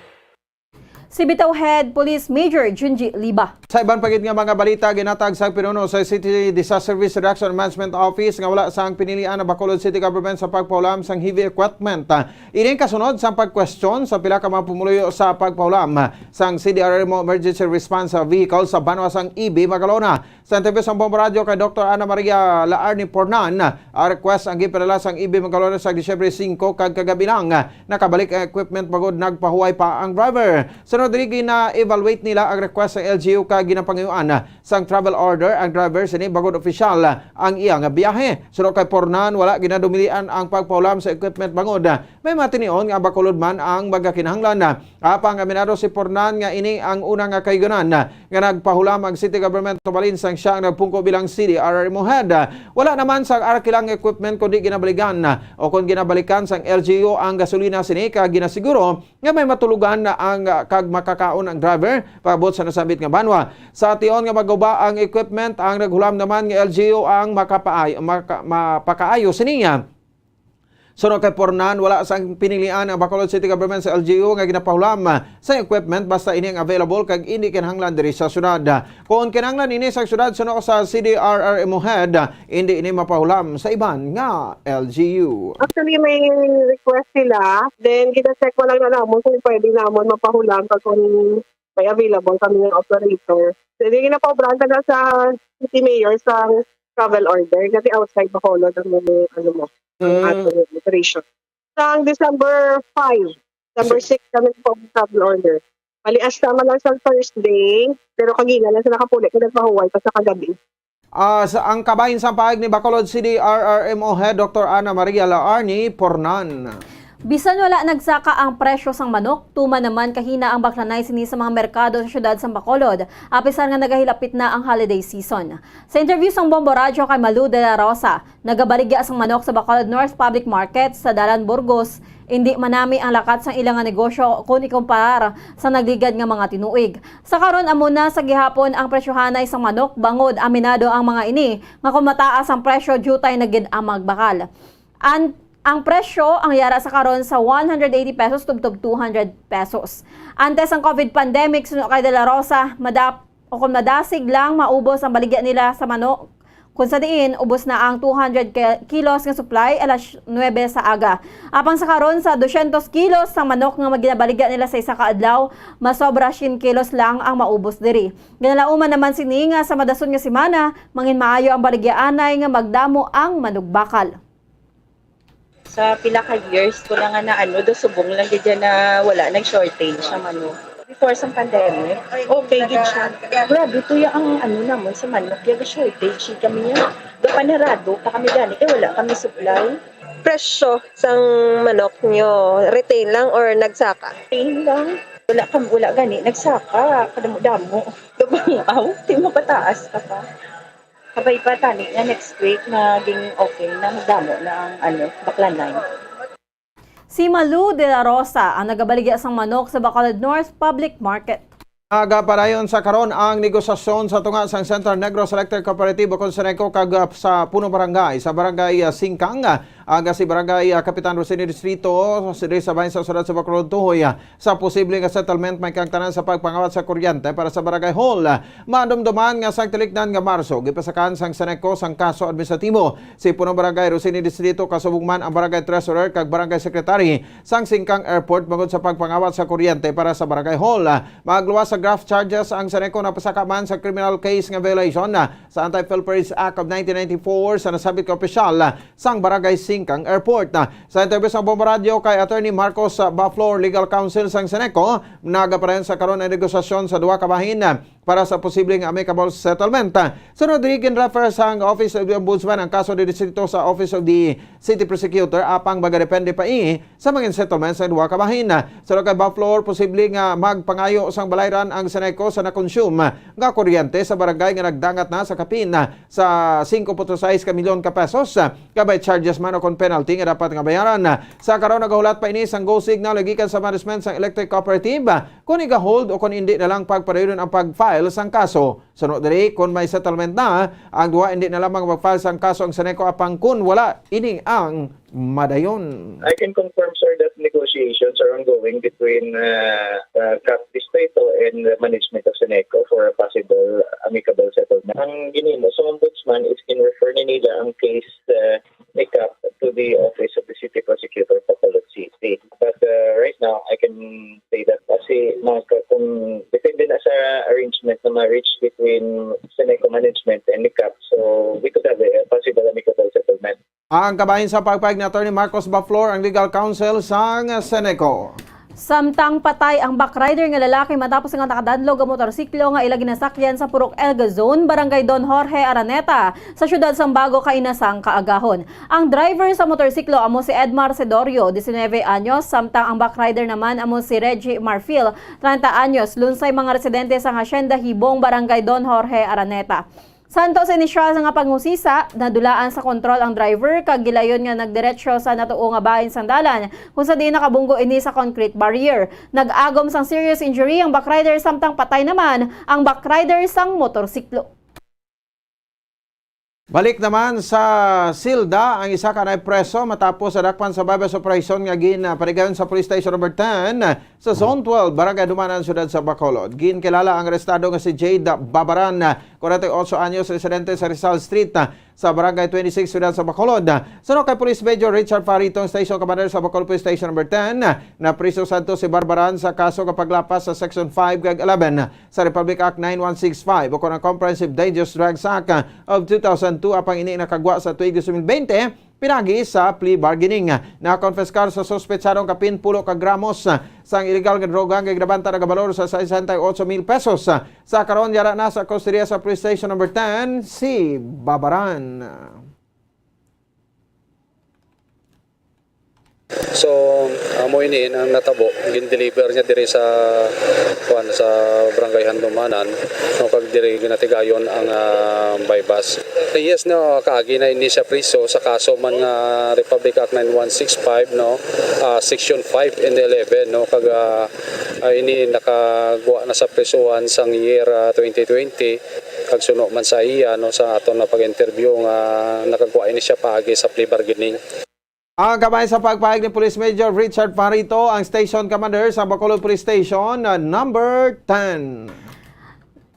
Si Bitaw Head Police Major Junji Liba. Sa iban pa gid nga mga balita, ginatag sa pinuno sa City Disaster Risk Reduction Management Office nga wala sang pinilian ang Bacolod City Government sa pagpahulam sang heavy equipment. Ini kasunod sang pagkwestiyon sa pila ka mga pumuluyo sa pagpahulam sang C D R M O Emergency Response Vehicle sa banwa sang E B Magalona. Sa interview sa Bombo Radio kay Doktor Ana Maria Laarni Pornan, ang request ang ginpadala sang E B Magalona sa Disyembre singko kag kagabi lang nakabalik ang equipment bangod nagpahuway pa ang driver. Sunod diri, gina-evaluate nila ang request sa L G U kag ginapangayuan sang travel order ang driver sini bangod opisyal ang iya nga biyahe. Suno kay Pornan, wala ginadumilian ang pagpahulam sa equipment bangod may matinion nga Bacolod man ang magakinahanglan. Apang aminado si Pornan nga ini ang una nga kayuganan nga nagpahulam ang city government, tubalin sang siya ang nagpungko bilang C D R R M O head. Wala naman sa arkilang equipment kundi ginabalikan o kon ginabalikan sang L G U ang gasolina sini, kag ginasiguro nga may matulogan na ang, ah, kag makakaon ang driver paabot sa nasambit nga banwa. Sa tion nga maguba ang equipment, ang naghulam naman nga L G U ang makapaay-, maka-, mapakaayo sini. Suno kay Pornan, wala sang pinilian ang Bacolod City Government sa L G U nga ginapahulam sa equipment basta ini ang available kag indi kinahanglan diri sa syudad. Kung kinahanglan ini sa syudad, suno sa C D R R M O head, indi ini mapahulam sa iban nga L G U. Actually, may request sila. Then, gina-check ko lang na namon kung pwede namon mapahulam pag kung may available kami nga operator. Then, yung ginapaobrahan ka na sa city mayor sa travel order. Kasi outside Bacolod ang, ano mo, ang Mm. ating operation. Sang December five, December six kami po ang travel order. Bali, hasta man lang sa Thursday, pero kagina lang sa nakapuli, kaya nagpahuway pa sa kagabi. Ah, sa, ang kabahin sang pahayag ni Bacolod C D R R M O Head Doktor Ana Maria Laarni Pornan. Bisan wala nagsaka ang presyo sang manok, tuman naman kahina ang baklanay sini sa mga merkado sa siyudad sang Bacolod, apisar nga nagahilapit na ang holiday season. Sa interview sang Bombo Radyo kay Malu de la Rosa, nagabaligya sang manok sa Bacolod North Public Market sa Dalan Burgos, indi manami ang lakat sang ila nga negosyo kon ikumparar sa nagligad nga mga tinuig. Sa karon, amo na sa gihapon ang presyohanay sang manok, bangod aminado ang mga ini nga kon mataas ang presyo, diutay na gid ang magbakal. An-, ang presyo ang yara sa karon sa one hundred eighty pesos tubtob two hundred pesos. Antes ang COVID pandemic, suno kay De La Rosa, madap-, o kon madasig lang maubos ang baligya nila sa manok, kung sa diin ubos na ang two hundred ke-, kilos nga supply alas nuebe sa aga. Apang sa karon, sa dosyentos kilos sang manok nga ginabaligya nila sa isa ka adlaw, masobra syen kilos lang ang maubos diri. Ginalauman naman sini nga sa madason nga semana, mangin maayo ang baligyaanay nga magdamo ang manugbakal. Sa pila ka years ko na nga na, ano, do subong lang gid yan na wala nag-shortage ang, ano. Before sa pandemic, okay gid siya. Grabe, tuya ang, ano, namon sa manok, yaga shortage gid kami niya. Do panarado pa kami gani kay wala kami supply. Presyo sang manok nyo, retail lang or nagsaka? Retail lang. Wala kam-, wala gani nagsaka, kadamo-damo. Do bang-aw, ti mapataas ka pa. Kabay pa tani nga next week nga ging okay na, magdamo na ang, ano, baklanay. Si Malu de la Rosa ang nagabaligya sang manok sa Bacolod North Public Market. Nagapadayon sa karon ang negosasyon sa tunga sang Central Negros Electric Cooperative, ukon SENECO, kag, ah, sa Puno Barangay, sa Barangay, ah, Singkang, ah, ang si Barangay, ah, Kapitan Rosini Distrito, sa, sa bahin sa Siyudad sa Bacolod, tuhoy, ah, sa posible nga settlement, may kaangtanan sa pagpangawat sa kuryente para sa barangay hall. Madumduman nga sang tilikdan nga Marso, gipasakaan sang SENECO sang kaso administratibo si Punong Barangay Rosini Distrito, kasubong man ang Barangay Treasurer kag Barangay Secretary sang Singkang Airport bangod sa pagpangawat sa kuryente para sa barangay hall. Magluwas sa graft charges ang SENECO, napasaka man sa criminal case nga violation sa Anti-Pilferage Act of nineteen ninety-four sa nasambit ka opisyal sang Barangay Singkang Airport. Sa interview sa Bombo Radyo kay Attorney Marcos Baflor, Legal Counsel sang SENECO, nagapadayon sa karon ang negosasyon sa duha ka bahin para sa posibleng amicable settlement. Sunod diri, gin-refer sang Office of the Ombudsman ang kaso diri sa Office of the City Prosecutor, apang magadepende pa ini sa mga settlement sa duha ka bahin. Sunod kay Baflor, posible nga magpangayo sang balayran ang SENECO sa na-consume nga kuryente sa barangay nga nagdangat na sa kapin sa singko punto sais ka milyon ka pesos, kabay charges man o kon penalty nga dapat nga bayaran. Sa karon, nagahulat pa ini sang go signal gikan sa management sang electric cooperative kon iga-hold o kon indi na lang pagpadayon ang pag file sang kaso. Suno diri, kon may settlement na ang duha, hindi na lamang mag-file sang kaso ang Seneco, apang kun wala, ini ang madayon. I can confirm, sir, that negotiations are ongoing between uh, uh, CAF Distrito and the management of Seneco for a possible amicable settlement. Ang ginimo sa ombudsman is in-refer ni nila ang case uh, ni CAF to the Office of the City Prosecutor of Bacolod City. But uh, right now, I can say that kasi mga ka- kung depende na sa arrangement na ma-reach between Seneco management and ni CAF, so we could have a possible amicable settlement. Ang kabahin sa pagpayag ni Attorney Marcos Baflor, ang legal counsel sang Seneco. Samtang patay ang backrider nga lalaki matapos nga nakadanlog ang motorsiklo nga ila ginasakyan sa Purok Elga Zone, Barangay Don Jorge Araneta, sa siyudad sang Bago kaina sang kaagahon. Ang driver sa motorsiklo amo si Edmar Sedorio, diecinueve anyos, samtang ang backrider naman amo si Reggie Marfil, treinta anyos, lunsay mga residente sa Hacienda Hibong, Barangay Don Jorge Araneta. Santo sa inisyal nga panghusisa, nadulaan sa kontrol ang driver kag gilayon nga nagdiretso sa natuo nga bahin sang dalan, kung sa diin nakabunggo ini sa concrete barrier. Nag-agom sang serious injury ang backrider, samtang patay naman ang backrider sang motorsiklo. Balik naman sa silda ang isa ka naay preso matapos sa dakpan sa buy-bust operation nga ginpanigayon sa Police Station Number ten sa Zone twelve, Barangay Dumanan, Siyudad sa Bacolod. Ginkilala ang arestado nga si Jade Babaran, kwarenta y ocho anyos, residente sa Rizal Street, sa Barangay twenty-six, Siyudad sa Bacolod. Suno kay Police Major Richard Farito, ang Station Commander sa Bacolod Police Station Number ten, napriso sadto si Barbaran sa kaso nga paglapas sa Section five kag eleven sa Republic Act nine one six five, o kon ang Comprehensive Dangerous Drugs Act of two thousand two, apang ini nakagwa sa tuig dos mil bente, pinagi sa plea bargaining. Nakonpiskar sa suspetsadong kapin pulo ka gramos sang iligal nga droga nga ginabanta nagabalor sa sesenta y ocho mil pesos. Sa karon, yara na sa kustodiya sa Police Station Number ten si Babaran. So, amo ini ang natabo, gin-deliver niya diri sa, kuan, sa Barangay Handumanan, no, kag diri ginatigayon ang, ah, buy-bust. Yes, no, kaagi na ini sa priso sa kaso man nga Republic Act nine one six five, no, ah, Section five and eleven, no, kag, ah, ah, ini nakagwa na sa prisuhan sang year, ah, twenty twenty, kag suno man sa iya, no, sa aton na pag-interview nga nakagwa ini siya paagi sa plea bargaining. Ang kabahin sa pagpahayag ni Police Major Richard Farito, ang Station Commander sa Bacolod Police Station, uh, Number ten.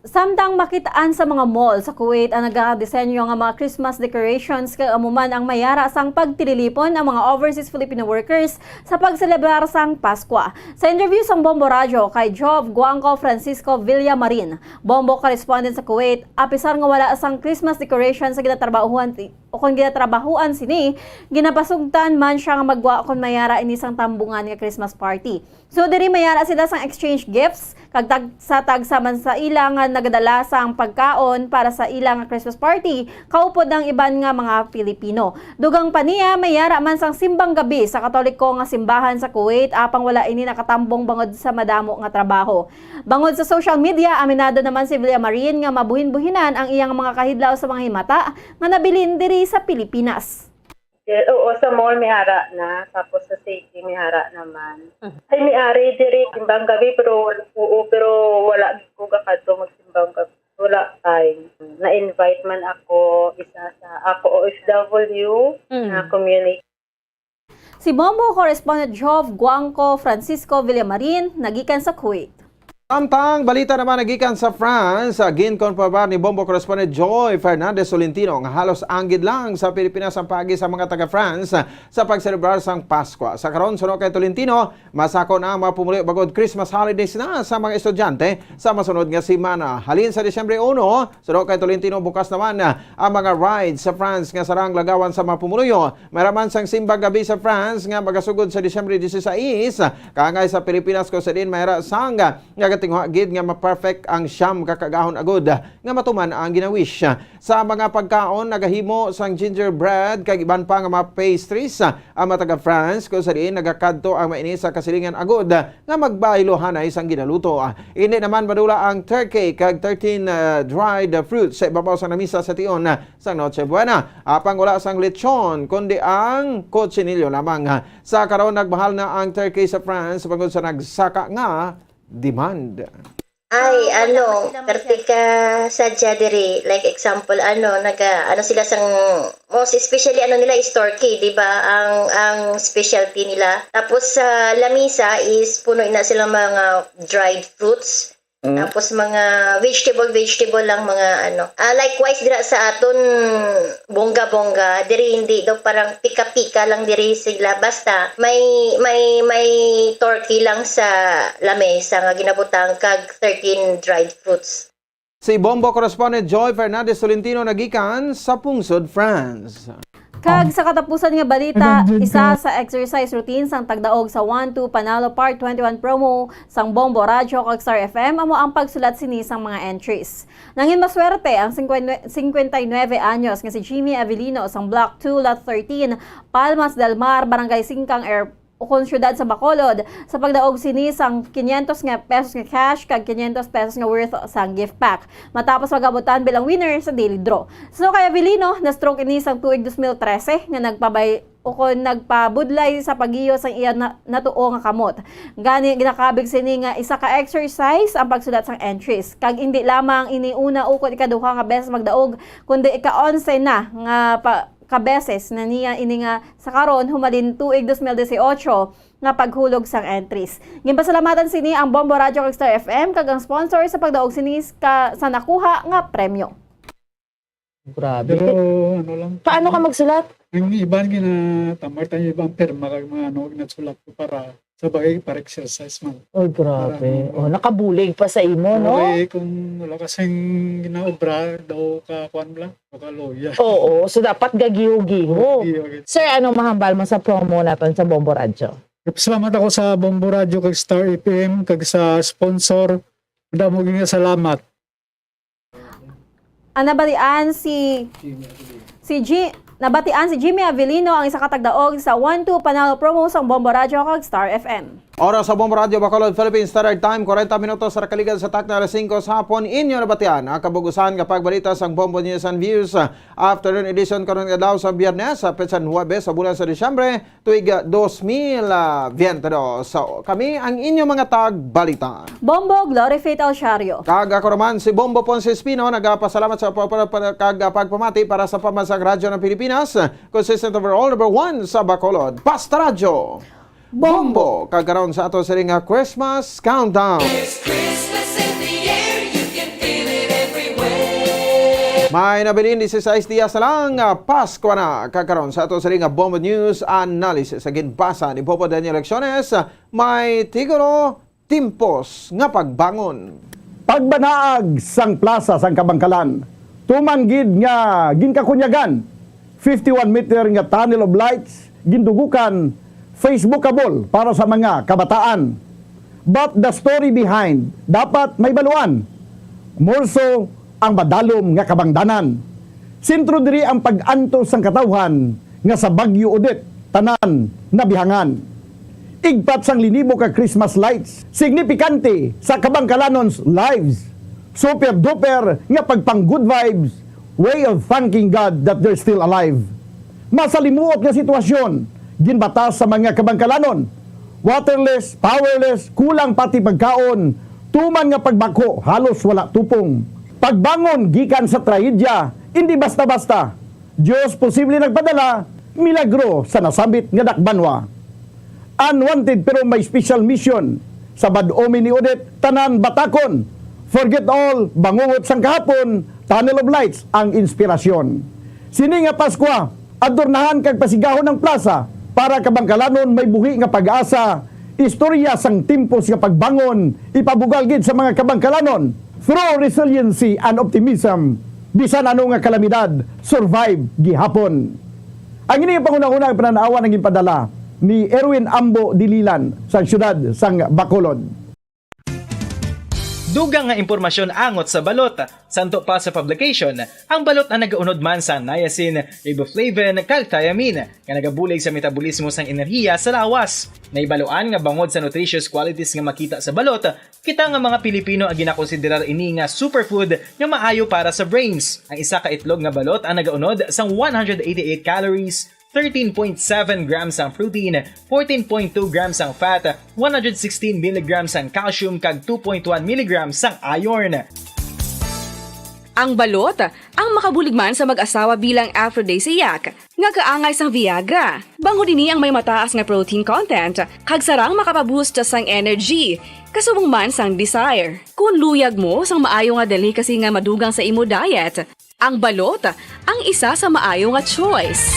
Samtang makit-an sa mga mall sa Kuwait ang nagadisenyo nga mga Christmas decorations, kag amo man ang mayara sang pagtililipon ang mga overseas Filipino workers sa pagselebrar sang Paskwa. Sa interview sang Bombo Radyo kay Jov Guangco Francisco Villamarin, Bombo correspondent sa Kuwait, apisar nga wala sang Christmas decoration sa ginatrabahuan ti-, o kon ginatrabahuan sini, ginapasugtan man sia nga maggwa kon mayara ini sang tambungan nga Christmas party. So, diri mayara sila sang exchange gifts, kag tag-, sa tagsa man sa ila nga nagadala sang pagkaon para sa ila nga Christmas party, kaupod ang iban nga mga Pilipino. Dugang pa niya, mayara man sang simbang gabi sa Katoliko nga simbahan sa Kuwait, apang wala ini nakatambong bangod sa madamo nga trabaho. Bangod sa social media, aminado naman si Villamarin nga mabuhin-buhinan ang iyang mga kahidlaw sa mga himata nga nabilin diri sa Pilipinas. Eh, oo, sa mall may ara na, tapos sa city may ara naman. Mhm. Ay, may ari diri, simbang gabi, pero wal-, oo, pero wala ko gakadto magsimbang gabi. Wala time. Na-invite man ako, isa sa, ako O F W, Mm. na community. Si Bombo correspondent Jov Guangco Francisco Villamarin, nagikan sa Kuwait. Samtang balita naman nagikan sa France, ah, ginkonfirmar ni Bombo correspondent Joy Fernandez Tolentino nga halos anggid lang sa Pilipinas ang paagi sa mga taga-France sa pagselebrar sang Paskwa. Sa karon, suno kay Tolentino, masako na ang mga pumuluyo bangod Christmas holidays na sa mga estudyante sa masunod nga semana. Halin sa Disyembre uno, suno kay Tolentino, bukas naman, ah, ang mga rides sa France nga sarang lagawan sa mga pumuluyo. Mayra man sang simbang gabi sa France nga magasugod sa Disyembre dieciséis, kaangay sa Pilipinas, kung sa diin mayra sang nga gatinguha gid nga ma-perfect ang siyam ka kaagahon agud nga matuman ang gina-wish. Sa mga pagkaon, nagahimo sang gingerbread kag iban pa nga mga pastries ang mga taga-France, kung sa diin nagakadto ang mga ini sa kasilingan agud nga magbaylo hanay sang ginaluto. Indi naman madula ang turkey kag thirteen, uh, dried fruits sa ibabaw sang lamisa sa tion, uh, sang Noche Buena. Apang wala sang lechon, kundi ang kutsinilyo lamang. Sa karon, nagmahal na ang turkey sa France bangod sa nagsaka nga demand. Ay, ah, ano, wala pa sila perti ka sadya diri. Like example, ano, naga, ano sila sang, most especially, ano nila is turkey, di ba? Ang, ang specialty nila. Tapos sa lamisa is puno na silang mga dried fruits. Mm. Tapos mga vegetable, vegetable lang mga ano. Ah, likewise, dira sa aton, bongga-bongga, diri hindi daw, parang pika-pika lang diri sila. Basta may, may, may turkey lang sa lamesa nga ginabutang kag thirteen dried fruits. Si Bombo correspondent Joy Fernandez Tolentino nagikan sa Pungsod, France. Kag sa katapusan nga balita, isa sa exercise routine sang tagdaog sa One Two Panalo Part twenty-one promo sang Bombo Radyo kag Star F M amo ang pagsulat sini sang mga entries. Nangin maswerte ang singkwen-, singkwenta y nuebe anyos nga si Jimmy Avelino sang Block two, Lot thirteen, Palmas del Mar, Barangay Singkang Air-, ukon siyudad sa Bacolod, sa pagdaog sini sang kinyentos nga pesos nga cash kag kinyentos pesos nga worth sang gift pack, matapos magabutan bilang winner sa daily draw. Suno kay Avelino, na-stroke ini sang tuig dos mil trese nga nagpabay-, ukon nagpabudlay sa paggiyo sang iya na-, natuo nga kamot. Gani, ginakabig sini nga isa ka exercise ang pagsulat sang entries, kag indi lamang ini una ukon ikaduha nga beses magdaog, kundi ika-onse na nga pa-, ka beses na niya ini nga sa karon, humalin tuig dos mil dieciocho, nga paghulog sang entries. Ginpasalamatan sini ang Bombo Radyo kag Star F M kag ang sponsor sa pagdaog sini ka, sa nakuha nga premyo. Grabe. Pero ano lang. Paano ka magsulat? Ang iban ginatamar tayo, ibang pirma kag mga ano, ginasulat ko para sa bagay, para exercise man. Oy, grabe. Para ano, oh, nakabulig pa sa imo, no? Okay, kung wala kasing ginaobra, daw ka, kuwan lang, daw ka lawyer. Oo, so dapat gagiho-giho. Okay, okay. Sir, ano mahambal mo sa promo naton sa Bombo Radyo? Salamat ako sa Bombo Radyo kag Star F M kag sa sponsor. Damo gyud nga salamat. Ang nabatian si, si Ji-, nabatian si Jimmy Avelino, ang isa ka tagdaog sa One Two Panalo Promo sang Bombo Radyo kag Star F M. Oras sa Bombo Radyo Bacolod, Philippine Standard Time, kwarenta minutos sa nakaligad sa takna alas singko sa hapon. Inyo nabatian ang kabug-usan nga pagbalita sang Bombo News and Views. Afternoon edition karon nga adlaw sa Biyernes, sa petsa nuebe sa bulan sa Disyembre, tuig, ah, dos mil, ah, biyente dos. So, kami ang inyong mga tagbalita. Bombo, Glory Faith Alciario. Kag ako naman si Bombo Ponce Espino, nagapasalamat sa pa-, pa-, pa-, kag, ah, pagpamati para sa Pambansang Radyo ng Pilipinas, consistent overall number one sa Bacolod. Basta Radyo. Bombo, kag karon sa ato sining nga Christmas Countdown. There's Christmas in the air, you can feel it everywhere. May nabilin, dieciséis dias na lang, ah, Pasko na. Kag karon sa ato sining nga Bombo News Analysis, sa ginbasa ni Popo Daniel Lecciones, may titulo, Tiempos nga Pagbangon. Pagbanaag sang Plaza sang Kabangkalan, tuman gid nga ginkakunyagan, fifty-one meter nga tunnel of lights, gindugukan, Facebookable para sa mga kabataan. But the story behind, dapat may baluan. More so, ang madalom nga kabangdanan. Sentro diri ang pag-antos sang katawhan nga sa Bagyo Odette, tanan nabihangan. Igpat sang linibo ka Christmas lights, signipikante sa Kabangkalanon's lives. Super duper nga pagpang good vibes, way of thanking God that they're still alive. Masalimuot nga sitwasyon, ginbatas sa mga Kabangkalanon. Waterless, powerless, kulang pati pagkaon, tuman nga pagbakho halos wala tupong. Pagbangon gikan sa trahedya, indi basta-basta. Dios posible nagpadala, milagro sa nasambit nga dakbanwa. Unwanted pero may special mission. Sa bad omen ni Odette, tanan batakon. Forget all, bangungot sang kahapon, tunnel of lights ang inspirasyon. Sini nga Paskwa, adornahan kag pasigahon ang plaza para Kabangkalanon may buhi nga pag-asa, istorya sang tiempos nga pagbangon, ipabugal gid sa mga Kabangkalanon. Through resiliency and optimism, bisan ano nga kalamidad, survive gihapon. Ang ini nga panghunahuna nga panan-awan ang ginpadala ni Erwin Ambo Dililan sa siyudad sang Bacolod. Dugang nga impormasyon angot sa balot. Santo pa sa publication, ang balot ang nagaunod man sa niacin, riboflavin, kag thiamine, nga nagabulig sa metabolismo sang enerhiya sa lawas. Nahibaluan nga bangod sa nutritious qualities nga makita sa balot, kita nga mga Pilipino ang ginakonsiderar ini nga superfood nga maayo para sa brains. Ang isa ka itlog nga balot ang nagaunod sang one hundred eighty-eight calories, thirteen point seven grams ang protein, fourteen point two grams ang fat, one hundred sixteen milligrams ang calcium, kag two point one milligrams ang iron. Ang balot, ang makabulig man sa mag-asawa bilang aphrodisiac, nga kaangay sang Viagra. Bangod ini ang may mataas nga protein content, kag sarang makapaboost sang energy, kasubong man sang desire. Kung luyag mo sang maayo nga delicacy nga madugang sa imo diet, ang balot ang isa sa maayo nga choice.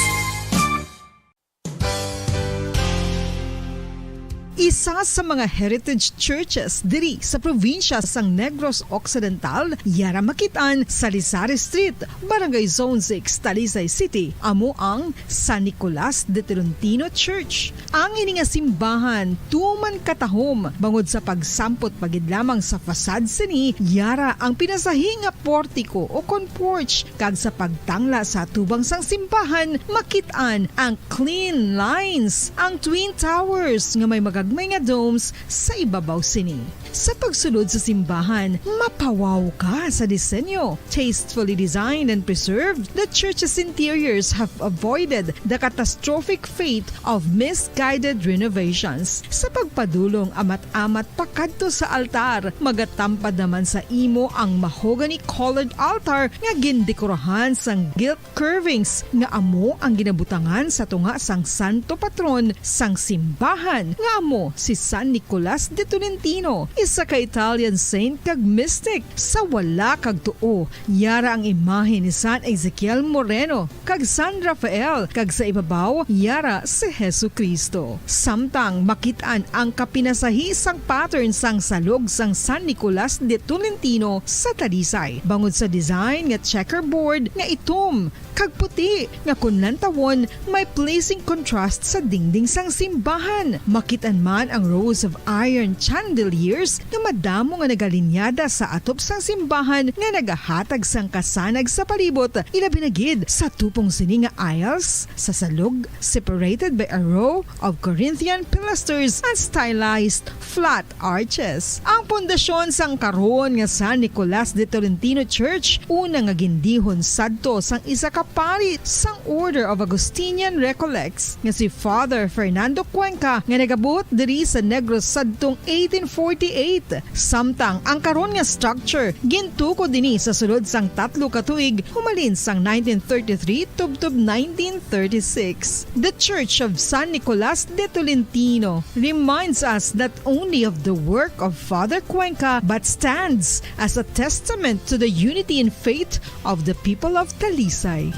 Isa sa mga heritage churches diri sa probinsya sang Negros Occidental, yara makit-an sa Lisari Street, Barangay Zone six, Talisay City, amo ang San Nicolas de Tolentino Church. Ang ini nga simbahan tuman katahom bangod sa pagsampot pa gid lamang sa facade sini, yara ang pinasahi nga portiko o kon porch, kag sa pagtangla sa atubang sang simbahan, makit-an ang clean lines, ang twin towers nga may magagmay nga domes sa ibabaw sini. Sa pagsulod sa simbahan, mapawaw ka sa disenyo. Tastefully designed and preserved, the church's interiors have avoided the catastrophic fate of misguided renovations. Sa pagpadulong amat-amat pakadto sa altar, magatampad naman sa imo ang mahogany-colored altar nga gindekorahan sang gilt curvings nga amo ang ginabutangan sa tunga sang santo patron sang simbahan, nga amo si San Nicolas de Tolentino, isa ka Italian saint kag mystic. Sa wala kag tuo, yara ang imahe ni San Ezekiel Moreno kag San Rafael, kag sa ibabaw, yara si Jesu-Cristo. Samtang makit-an ang kapinasahi sang pattern sang salog sang San Nicolas de Tolentino sa Talisay, bangod sa design nga checkerboard nga itom kag puti nga kon lantawon, may pleasing contrast sa dingding sang simbahan. Makit-an man ang rows of iron chandeliers nga madamo nga nagalinyada sa atop sang simbahan nga nagahatag sang kasanag sa palibot, ilabi na gid sa tupong sini nga aisles sa salog, separated by a row of Corinthian pilasters and stylized flat arches. Ang pundasyon sang karon nga San Nicolas de Tolentino Church, una nga gindihon sadto sang isa ka pari sang Order of Augustinian Recollects nga si Father Fernando Cuenca, nga nagabuot diri sa Negros sadtong eighteen forty-eight. Samtang ang karon nga structure gintukod dinhi sa sulod sang tatlo ka tuig, humalin sang nineteen thirty-three tubtob nineteen thirty-six. The Church of San Nicolas de Tolentino reminds us not only of the work of Father Cuenca but stands as a testament to the unity in faith of the people of Talisay.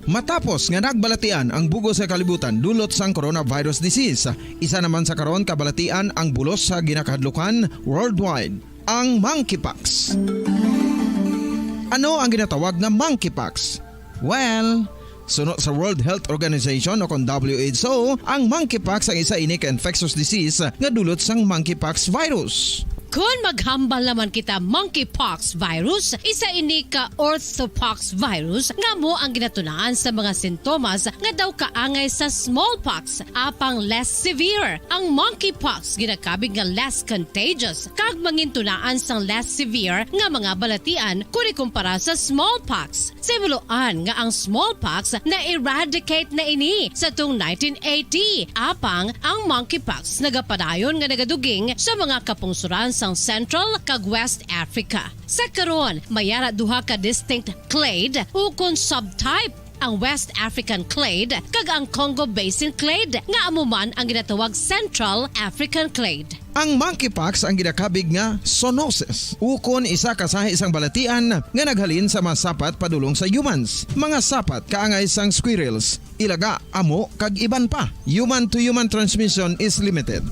Matapos nga nagbalatian ang bug-os nga kalibutan dulot sang coronavirus disease, isa naman sa karon kabalatian ang bulos sa ginakahadlukan worldwide, ang monkeypox. Ano ang ginatawag nga monkeypox? Well, suno sa World Health Organization o kon W H O, ang monkeypox ang isa ini ka infectious disease nga dulot sang monkeypox virus. Kon maghambal naman kita monkeypox virus, isa ini ka orthopox virus nga amo ang ginatunaan sa mga sintomas nga daw kaangay sa smallpox, apang less severe. Ang monkeypox ginakabig nga less contagious kag mangintunaan sang less severe nga mga balatian kon ikumpara sa smallpox. Sa buloan nga ang smallpox na-eradicate na ini sa tung nineteen eighty, apang ang monkeypox nagapadayon nga nagaduging sa mga kapungsoran sang Central kag West Africa. Sa karon, may ara duha ka distinct clade ukon subtype, ang West African clade kag ang Congo Basin clade, nga amo man ang ginatawag Central African clade. Ang monkeypox ang ginakabig nga zoonosis, ukon isa ka sahi sang balatian nga naghalin sa mga sapat padulong sa humans, mga sapat kaangay sang squirrels, ilaga, amo, kag iban pa. Human-to-human transmission is limited.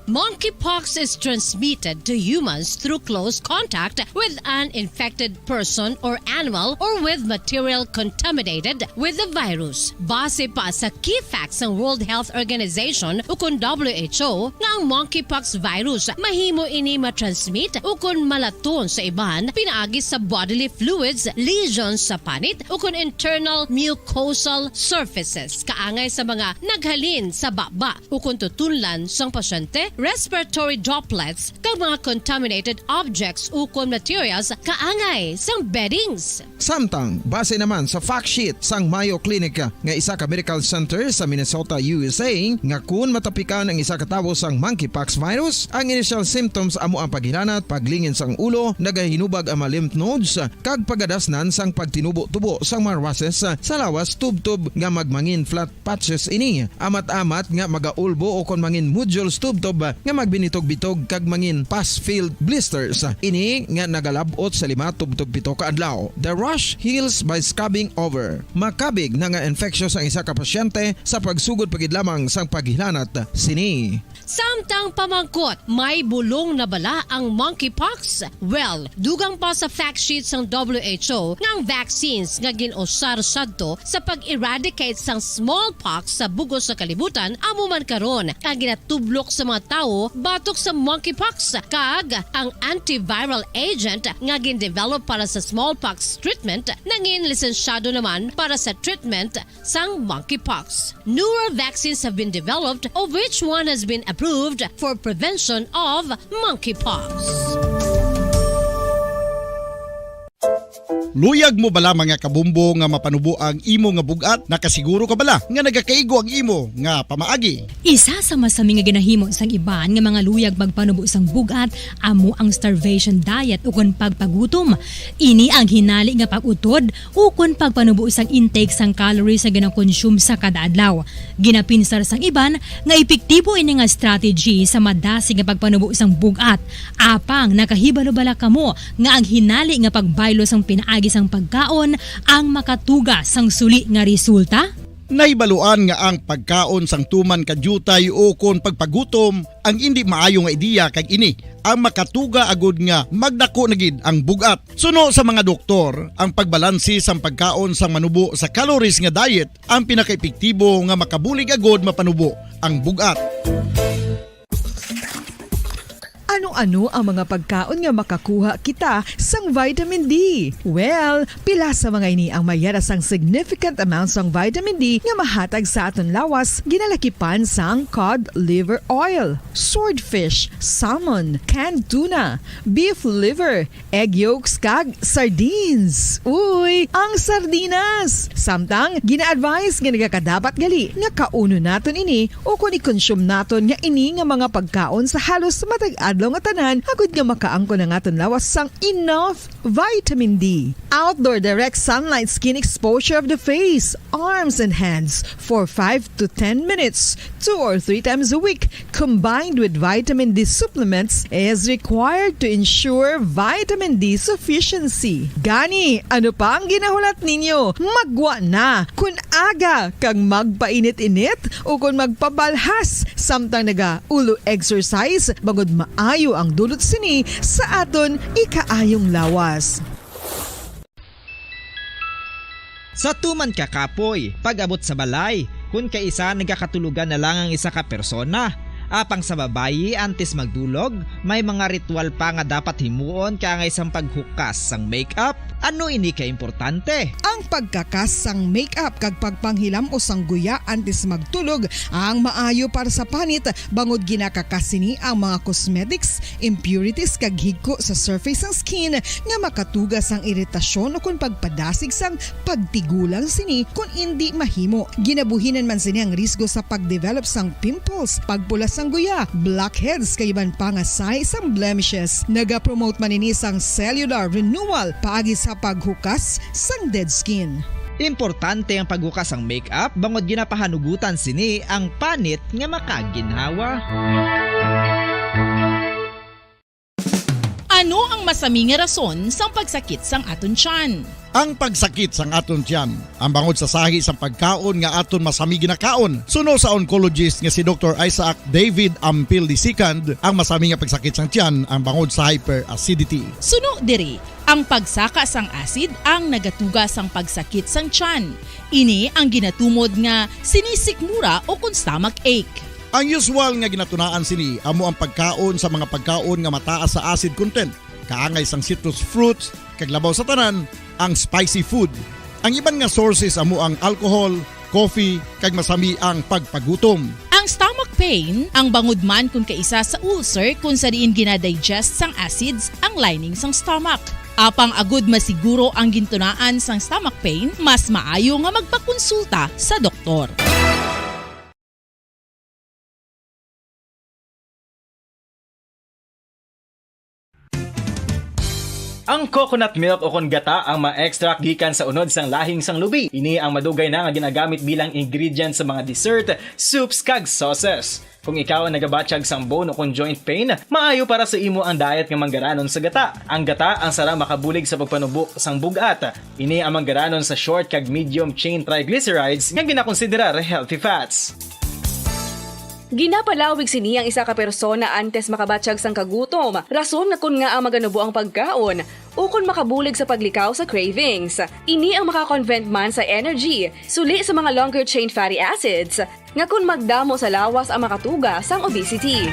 Monkeypox is transmitted to humans through close contact with an infected person or animal or with material contaminated with the virus. Base pa sa key facts sang World Health Organization ukon W H O, nga ang monkeypox virus mahimo ini matransmit ukon malaton sa iban pinaagi sa bodily fluids, lesions sa panit, ukon internal mucosal surfaces, kaangay sa mga naghalin sa baba ukon tutunlan sang pasyente respiratory droplets, kag mga contaminated objects ukon materials kaangay sang beddings. Samtang, base naman sa fact sheet sang Mayo Clinic nga isa ka medical center sa Minnesota, U S A, nga kun matapikan ang isa ka tawo sang monkeypox virus, ang initial symptoms amo ang paghilanat, paglingin sang ulo, nagahinubag ang mga lymph nodes, kag pagadasnan sang pagtinubo-tubo sang mga rushes sa lawas tubtob nga magmangin flat patches ini, amat-amat nga magaulbo o kon mangin nodules tubtob nga magbinitog-bitog kag mangin pus-filled blisters ini nga nagalab-ot sa lima tubtob pito ka adlaw. The rash heals by scrubbing over. Makabig na nga infectious ang isa ka pasyente sa pagsugod pa gid lamang sang paghilanat sini. Samtang pamangkot, may bulong na bala ang monkeypox? Well, dugang pa sa fact sheet sang W H O nga ang vaccines nga gin-usar sadto sa pag-eradicate sang smallpox sa bug-os nga kalibutan amo man karon ang ginatublok sa mga tawo batok sa monkeypox, kag ang antiviral agent nga gin-develop para sa smallpox treatment nangin lisensyado naman para sa treatment sang monkeypox. Newer vaccines have been developed, of which one has been approved for prevention of monkeypox. Luyag mo bala, mga kabumbo, nga mapanubo ang imo nga bug-at? Nakasiguro ka bala nga nagakaigo ang imo nga pamaagi? Isa sa masami nga ginahimo sang iban nga mga luyag magpanubo sang bug-at amo ang starvation diet ukon pagpagutom. Ini ang hinali nga pag-utod ukon pagpanubo sang intake sang calories nga ginakonsume sa kada adlaw. Ginapinsar sang iban nga epektibo ini nga strategy sa madasig nga pagpanubo sang bug-at. Apang nakahibalo bala kamo nga ang hinali nga pagbaylo sang pinaagi sang pagkaon ang makatuga sang suli nga resulta? Nahibaluan nga ang pagkaon sang tuman ka diutay ukon pagpagutom ang indi maayo nga ideya, kag ini ang makatuga agud nga magdako na gid ang bug-at. Suno sa mga doktor, ang pagbalanse sang pagkaon sang manubo sa calories nga diet ang pinakaepektibo nga makabulig agud mapanubo ang bug-at. Ano-ano ang mga pagkaon nga makakuha kita sang vitamin D? Well, pila sa mga ini ang mayara sang significant amount sang vitamin D nga mahatag sa aton lawas, ginalakipan sang cod liver oil, swordfish, salmon, canned tuna, beef liver, egg yolks, kag sardines. Uy, ang sardinas! Samtang, gina-advise nga nagakadapat gali nga kaunon naton ini o kon i-consume naton nga ini nga mga pagkaon sa halos matag adlaw nga tanan, agud nga makaangkon ang aton lawas sang enough vitamin D. Outdoor direct sunlight skin exposure of the face, arms, and hands for five to ten minutes, two or three times a week, combined with vitamin D supplements, is required to ensure vitamin D sufficiency. Gani, ano pa ang ginahulat ninyo? Maggwa na! Kun aga kag magpainit-init ukon magpabalhas samtang naga-ulo exercise, bangod maayo ang dulot sini sa aton ikaayong lawas. Sa tuman ka kapoy, pag-abot sa balay, kun kaisa nagakatulogan na lang ang isa ka persona. Apang sa babayi, antes magdulog, may mga ritual pa nga dapat himuon kaangay sang paghukas sang makeup. Ano ini ka importante? Ang pagkakas sang makeup kag pagpanghilamos sang guya antes magtulog ang maayo para sa panit, bangod ginakakas sini ang mga cosmetics, impurities, kag higko sa surface sang skin nga makatuga sang iritasyon ukon pagpadasig sang pagtigulang sini kon indi mahimo. Ginabuhinan man sini ang risgo sa pagdevelop sang pimples, pagpula sang guya, blackheads, kag iban pa nga sahi sang blemishes. Nagapromote man ini sang cellular renewal paagi sa paghukas sang dead skin. Importante ang paghukas sang makeup bangod ginapahanugutan sini ang panit nga makaginhawa. Ano ang masami nga rason sang pagsakit sang aton tiyan? Ang pagsakit sang aton tiyan, ang bangod sa sahi sang pagkaon nga aton masami ginakaon, suno sa oncologist nga si Doktor Isaac David Ampil the second, ang masami nga pagsakit sang tiyan ang bangod sa hyperacidity. Suno diri, ang pagsaka sang acid ang nagatuga sang pagsakit sang tiyan. Ini ang ginatumod nga sinisikmura o kon stomach ache. Ang usual nga ginatunaan sini amo ang pagkaon sa mga pagkaon nga mataas sa acid content, kaangay sang citrus fruits, kag labaw sa tanan, ang spicy food. Ang iban nga sources amo ang alcohol, coffee, kag masami ang pagpagutom. Ang stomach pain, ang bangod man kon kaisa sa ulcer kon sa diin ginadigest sang acids ang lining sang stomach. Apang agud masiguro ang gintunaan sang stomach pain, mas maayo nga magpakonsulta sa doktor. Ang coconut milk o kon gata ang ma-extract gikan sa unod sang lahing sang lubi. Ini ang madugay na nga ginagamit bilang ingredient sa mga dessert, soups, kag sauces. Kung ikaw ang nagabatyag sang bone o kon joint pain, maayo para sa imo ang diet nga manggaranon sa gata. Ang gata ang sarang makabulig sa pagpanubo sang bug-at. Ini ang manggaranon sa short kag medium chain triglycerides nga ginakonsiderar healthy fats. Ginapalawig sini ang isa ka persona antes makabatyag sang kagutom, rason nga kon ngaa maganubo ang pagkaon, ukon makabulig sa paglikaw sa cravings. Ini ang maka-convert man sa energy, suli sa mga longer chain fatty acids, nga kon magdamo sa lawas ang makatuga sang obesity.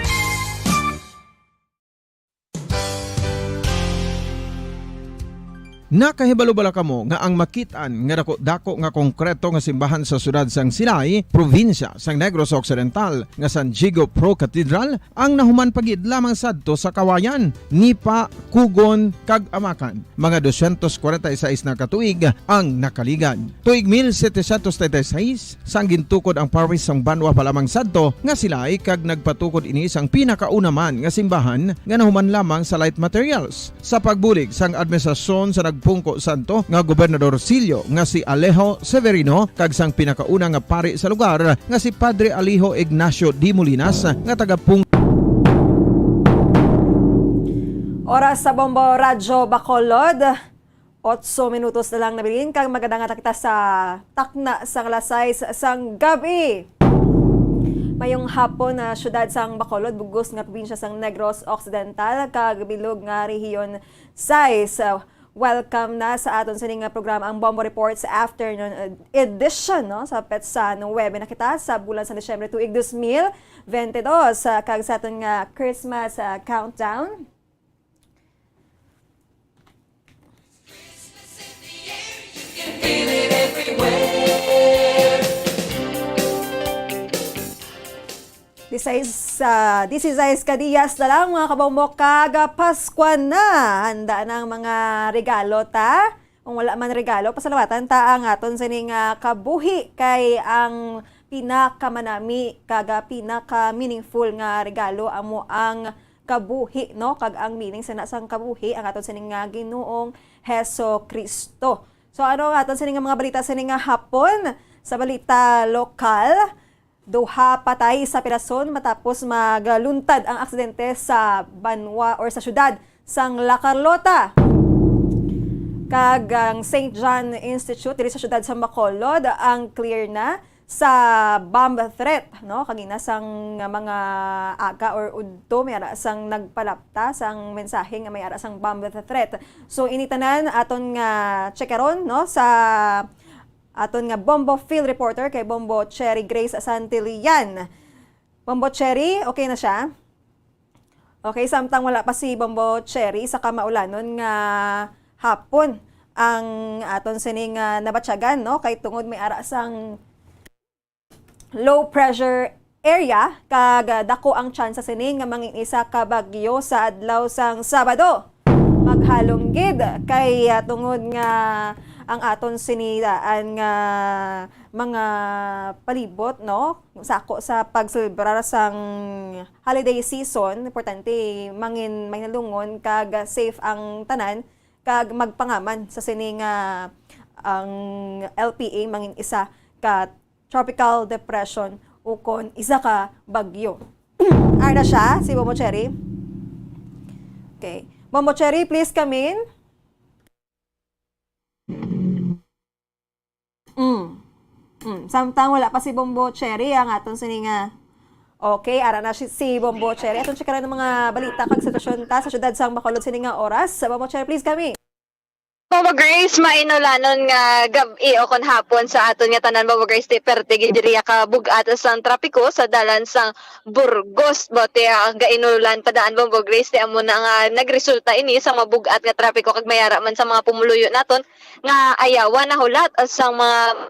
Nakahibalo bala kamo nga ang makit-an nga dako-dako nga konkreto nga simbahan sa siyudad sang Silay, probinsya sang Negros Occidental, nga San Diego Pro Cathedral, ang nahuman pa gid lamang sadto sa Kawayan, Nipa, Cogon, kag Amacan? Mga dosyentos kwarenta y seis na ka tuig ang nakaligad. Tuig mil setecientos treinta y seis, sang gintukod ang parish sang banwa pa lamang sadto nga Silay, kag nagpatukod ini sang pinakauna man nga simbahan nga nahuman lamang sa light materials. Sa pagbulig sang administrasyon sa nagpungko sadto nga Gobernador Sillo nga si Alejo Severino kag sang pinakauna nga pari sa lugar nga si Padre Alejo Ignacio D. Molinas nga taga Pung- Oras sa Bombo Radyo Bacolod. Otso minutos na lang nabilin kag magadangata kita sa takna sang alas sais sang gab-i. Mayong hapon na siyudad sang Bacolod, bug-os nga probinsya sang Negros Occidental, kag bilog nga rehiyon sais. Uh, welcome na sa aton sini nga programa, ang Bombo Reports Afternoon Ed-, Edition, no? Sa petsa nuwebe na kita sa bulan sa Disyembre tuig dos mil bente dos, uh, kag sa aton nga Christmas, uh, countdown. Disais, ah, disisais ka diyas na lang, mga kabombo, kag, ah, Paskwa na. Handa na ang mga regalo ta. Kung wala man regalo, pasalamatan ta ang aton sining, ah, kabuhi, kay ang pinakamanami kag, ah, pinaka-meaningful nga regalo amo ang kabuhi, no? Kag ang meaning sana sang kabuhi, ang aton sini nga Ginoong Hesus Kristo. So, ano ang aton sini nga mga balita sini nga hapon? Sa balita lokal, duha patay sa pirason matapos magluntad ang aksidente sa banwa or sa syudad sang La Carlota. Kag ang Saint John Institute diri sa syudad sa Bacolod ang clear na sa bomb threat, no? Kagina sang mga aga or udto, may ara sang nagpalapta sang mensahe nga may ara sang bomb threat. So, ini tanan aton nga checkeron, no, sa aton nga Bombo Field Reporter kay Bombo Cherry Grace Santillan. Bombo Cherry, okay na siya? Okay, samtang wala pa si Bombo Cherry sa kamaulanon nga hapon ang aton sining, ah, nabatyagan, no? Kay tungod may ara sang low pressure area, kag, ah, dako ang tsansa sini nga mangin isa ka bagyo sa adlaw sang Sabado. Maghalong gid kay, ah, tungod nga ang aton sini daan nga mga palibot, no, sako sa pagselebrar sang holiday season, importante mangin mahinalungon kag safe ang tanan, kag magpangaman sa sini nga ang L P A mangin isa ka tropical depression ukon isa ka bagyo. Ara na siya, si Bombo Cherry. Okay. Bombo Cherry, please come in. Mm. Mm. Samtang wala pa si Bombo Cherry, ang aton sini nga. Okay, ara na si, si Bombo Cherry. Aton checkeran ang mga balita kag sitwasyon ta sa syudad sang Bacolod sini nga oras. Bombo Cherry, please come in. Bombo Grace, mainulanon nga gab-i o kon hapon sa aton nga tanan, Bombo Grace, ti perte gid diri ka bug-at sang trapiko sa dalan sang Burgos. Bote ang gainulan padaan, Bombo Grace, ti amo na nga nagresulta ini sa mabug-at nga trapiko kag mayara man sa mga pumuluyo naton nga ayawan nahulat sang mga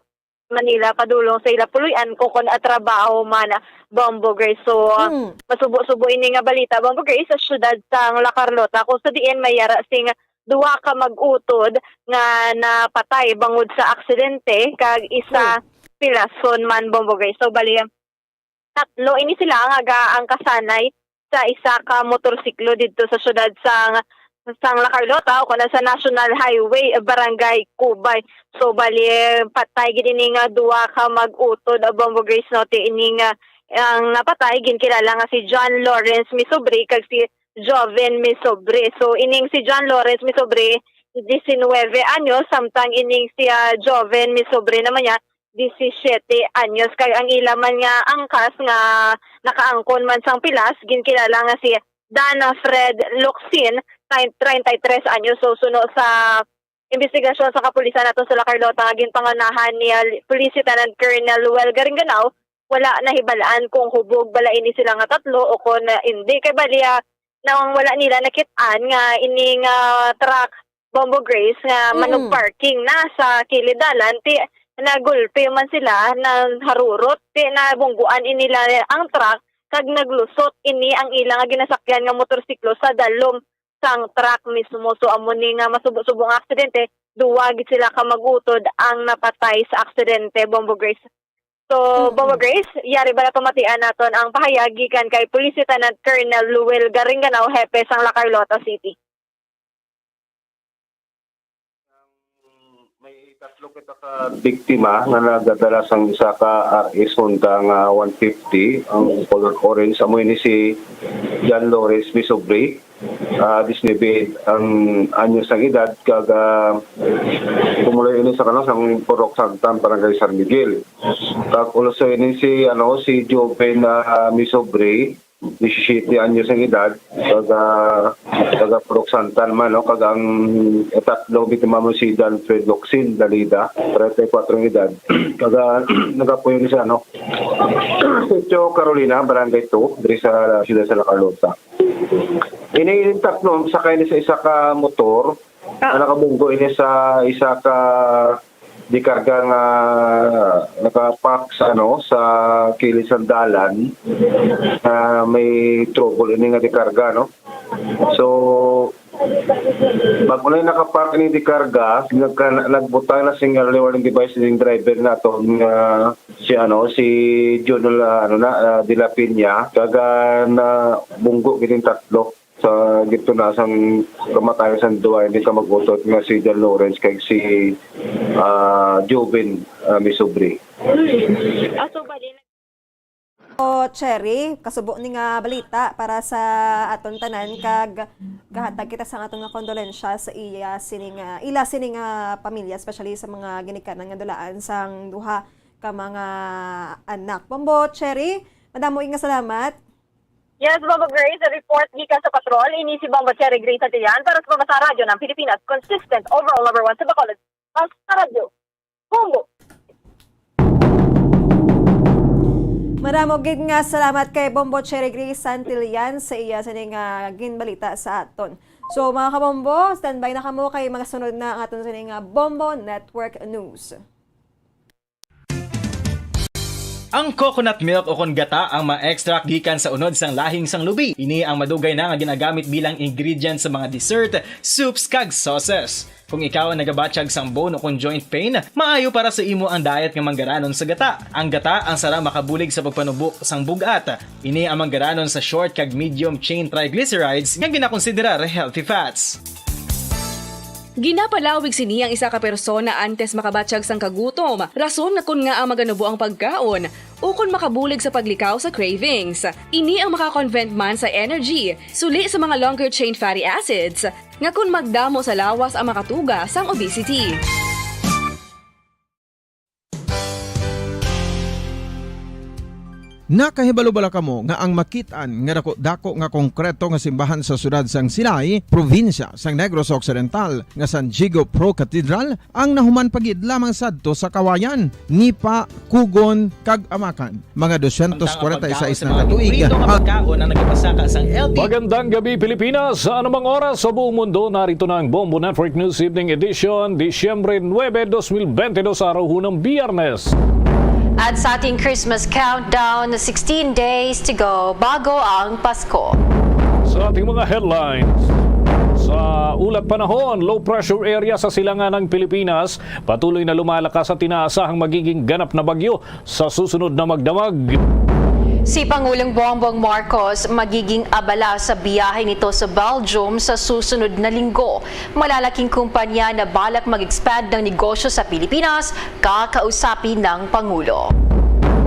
Manila padulong sa ila puloy-an kung kon atrabaho man, Bombo Grace. So, ah, Mm. masubo-subo ini nga balita, Bombo Grace, sa siyudad sang La Carlota, kung sa diin may yara sing duha ka mag-utod nga napatay bangod sa aksidente, kag isa Mm. pilason man, Bombo Grace. So, bali, tatlo ini sila nga gaangkasanay sa isa ka motorsiklo didto sa siyudad sang, sang La Carlota, o kana sa National Highway, Barangay Cubay. So, bali, patay gid ini nga duha ka mag-utod, ah, Bombo Grace, no? Ti ini nga, ang napatay, ginkilala nga si John Lawrence Misobre kag si Joven Misobre. So, ining si John Lawrence Misobre, diecinueve anyos, samtang ining si, ah, Joven Misobre naman niya, disisiete anyos, kag ang ila man nga angkas nga nakaangkon man sang pilas, ginkilala nga si Dana Fred Locsin, treinta y tres anyos. So, suno sa imbestigasyon sa kapulisan nato sa La Carlota nga ginpangunahan ni, ah, Police Lieutenant Colonel Luel Garinganao, wala nahibal-an kung hubog bala ini sila nga tatlo o kon, ah, indi. Kay bali, ah, nang wala nila nakit-an nga ini nga truck, Bombo Grace, nga Mm. manug-parking na sa kilid dalan, ti nagulpi man sila, naharurot, ti nabungguan ini nila ang truck, kag naglusot ini ang ila nga ginasakyan nga motorsiklo sa dalom sang truck mismo. So, amo ni nga masubo-subo nga aksidente, duwa gid sila ka mag-utod ang napatay sa aksidente, Bombo Grace. So, Mm-mm. Bombo Grace, yari bala pamatian naton ang pahayag gikan kay Police Lieutenant Colonel Luel Garinganao, hepe sang La Carlota City. May tatlo kita ka biktima nga nagadala sang isa ka R S Honda nga one fifty, ang color orange. Amo ini si John Lawrence Misobre, ah, diecinueve ang anyos ang edad, kag, ah, tumuluyo ini sa, ano, sang Purok Santan, Barangay San Miguel. Kag also ini si, ano, si Joven, ah, Misobre, disisiete anyos ang edad, taga, taga Purok Santan man, no? Kag ang tatlo biktima mo si Dan Fred Locsin Dalida, treinta y cuatro ang edad, taga, nagapuyo ni sa, ano, Sitio Carolina, Barangay two, diri sa siyudad sa La Carlota. Ini tatlo, sakay ni sa isa ka motor, Ah. nga nakabunggo ini sa isa ka di karga nga nakapark sa, ano, sa kilid sang dalan, nga may trouble ini nga di karga, no? So, bag-o na nakapark ini di karga, nagka-, nagbutang na sing early warning device ning driver naton nga si, ano, si Junel, ah, ano na, ah, de la Peña, kag, ah, nabunggo gid ang tatlo sa gituna sang kamatayon sang duha ini ka mag-utod nga si John Lawrence kag si, ah, Joven, ah, Misobre. Hmm. Ah, so, bali na. O, Cherry, kasubo ni nga balita para sa aton tanan, kag gahatag kita sa aton nga kondolensya sa iya sining, ah, ila sining, ah, pamilya, especially sa mga ginikanan nga dulaan sang duha ka mga anak. Bombo, Cherry, madamo nga salamat. Yes, Bombo Grace, report gikan sa patrol. Ini si Bombo Cherry Grace Santillan para sa Pamasa Radyo ng Pilipinas. Consistent, overall number one sa Bacolod. Pamasa Radyo. Bombo. Madamo gid nga salamat kay Bombo Cherry Grace Santillan sa iya sini nga ginbalita sa aton. So, mga kabombo, standby na kamo kay mga sunod na ang aton sini nga Bombo Network News. Ang coconut milk o kon gata ang ma-extract gikan sa unod sang lahing sang lubi. Ini ang madugay na nga ginagamit bilang ingredient sa mga dessert, soups, kag sauces. Kung ikaw ang nagabatyag sang bone o kon joint pain, maayo para sa imo ang diet nga manggaranon sa gata. Ang gata ang sarang makabulig sa pagpanubo sang bug-at. Ini ang manggaranon sa short kag medium chain triglycerides nga ginakonsiderar healthy fats. Ginapalawig sini ang isa ka persona antes makabatyag sang kagutom, rason nga kon ngaa maganubo ang pagkaon, ukon makabulig sa paglikaw sa cravings. Ini ang maka-convert man sa energy, suli sa mga longer chain fatty acids, nga kon magdamo sa lawas ang makatuga sang obesity. Nakahibalo bala kamo nga ang makit-an nga dako-dako nga konkreto nga simbahan sa siyudad sang Silay, probinsya sang Negros Occidental, nga San Diego Pro Cathedral, ang nahuman pa gid lamang sadto sa kawayan, nipa, kugon, kag amakan? Mga dosyentos kwarenta y seis na ka tuig. Magandang gabi, Pilipinas. Sa anumang oras sa buong mundo, narito na ang Bombo Network News Evening Edition, Disyembre nuebe, dos mil bente dos, araw hunang Biyernes. At sa ating Christmas countdown, sixteen days to go bago ang Pasko. Sa ating mga headlines, sa ulat panahon, low pressure area sa silangan ng Pilipinas, patuloy na lumalakas at inaasahang magiging ganap na bagyo sa susunod na magdamag. Si Pangulong Bongbong Marcos magiging abala sa biyahe nito sa Belgium sa susunod na linggo. Malalaking kumpanya na balak mag-expand ng negosyo sa Pilipinas, kakausapin ng Pangulo.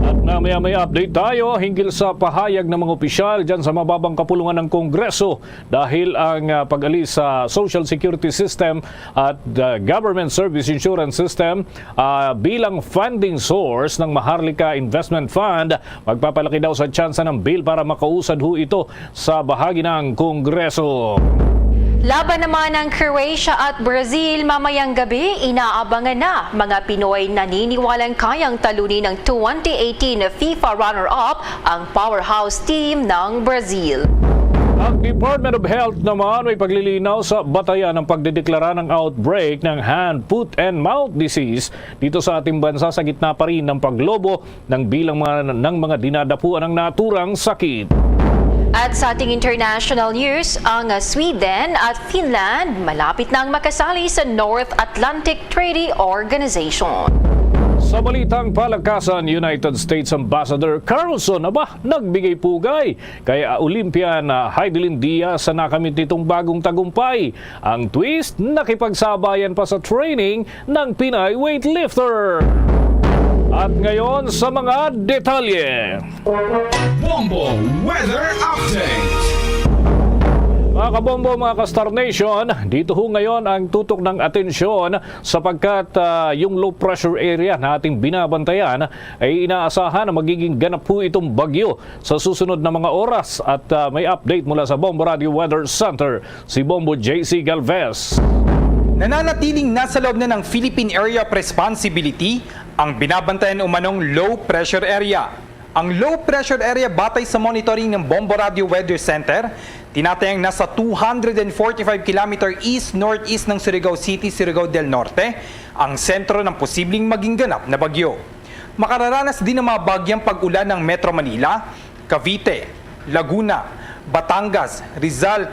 At mamaya may update tayo hinggil sa pahayag ng mga opisyal dyan sa mababang kapulungan ng Kongreso dahil ang, ah, pag-alis sa Social Security System at, ah, Government Service Insurance System, ah, bilang funding source ng Maharlika Investment Fund, magpapalaki daw sa tsansa ng bill para makausad ho ito sa bahagi ng Kongreso. Laban naman ng Croatia at Brazil mamayang gabi, inaabangan na mga Pinoy naniniwalang kayang talunin ng twenty eighteen FIFA runner-up ang powerhouse team ng Brazil. Ang Department of Health naman may paglilinaw sa batayan ng pagdedeklara ng outbreak ng hand, foot, and mouth disease dito sa ating bansa sa gitna pa rin ng paglobo ng bilang mga, ng mga dinadapuan ng naturang sakit. At sa ating international news, ang Sweden at Finland malapit nang makasali sa North Atlantic Treaty Organization. Sa balitang palakasan, United States Ambassador Carlson, aba, nagbigay pugay kay, ah, Olympian, ah, Heidelin Diaz sa nakamit nitong bagong tagumpay. Ang twist, nakipagsabayan pa sa training ng Pinay weightlifter. At ngayon sa mga detalye. Bombo Weather Update. Mga kabombo, mga ka-Star Nation, dito ho ngayon ang tutok ng atensyon sapagkat, ah, yung low pressure area na ating binabantayan ay inaasahan na magiging ganap po itong bagyo sa susunod na mga oras. At, ah, may update mula sa Bombo Radio Weather Center, si Bombo J C Galvez. Nananatiling nasa loob na ng Philippine Area of Responsibility ang binabantayan umanong low pressure area. Ang low pressure area, batay sa monitoring ng Bombo Radio Weather Center, tinatayang nasa two hundred and forty-five kilometer east-northeast ng Surigao City, Surigao del Norte, ang sentro ng posibleng maging ganap na bagyo. Makararanas din ng mga bagyang pag-ulan ng Metro Manila, Cavite, Laguna, Batangas, Rizal,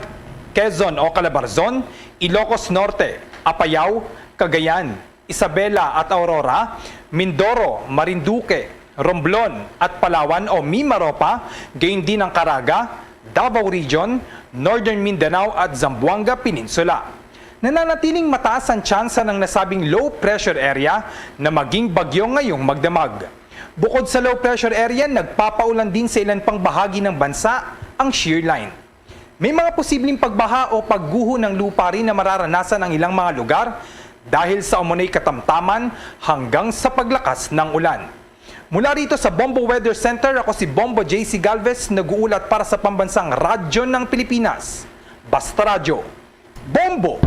Quezon o Calabarzon, Ilocos Norte, Apayao, Cagayan, Isabela at Aurora, Mindoro, Marinduque, Romblon at Palawan o Mimaropa, gayon din ang Caraga, Davao Region, Northern Mindanao at Zamboanga Peninsula. Nananatiling mataas ang tsansa ng nasabing low pressure area na maging bagyo ngayong magdamag. Bukod sa low pressure area, nagpapaulan din sa ilan pang bahagi ng bansa ang shear line. May mga posibleng pagbaha o pagguho ng lupa rin na mararanasan ang ilang mga lugar dahil sa umunay katamtaman hanggang sa paglakas ng ulan. Mula rito sa Bombo Weather Center, ako si Bombo J C Galvez, nag-uulat para sa Pambansang Radyo ng Pilipinas, Basta Radyo, Bombo!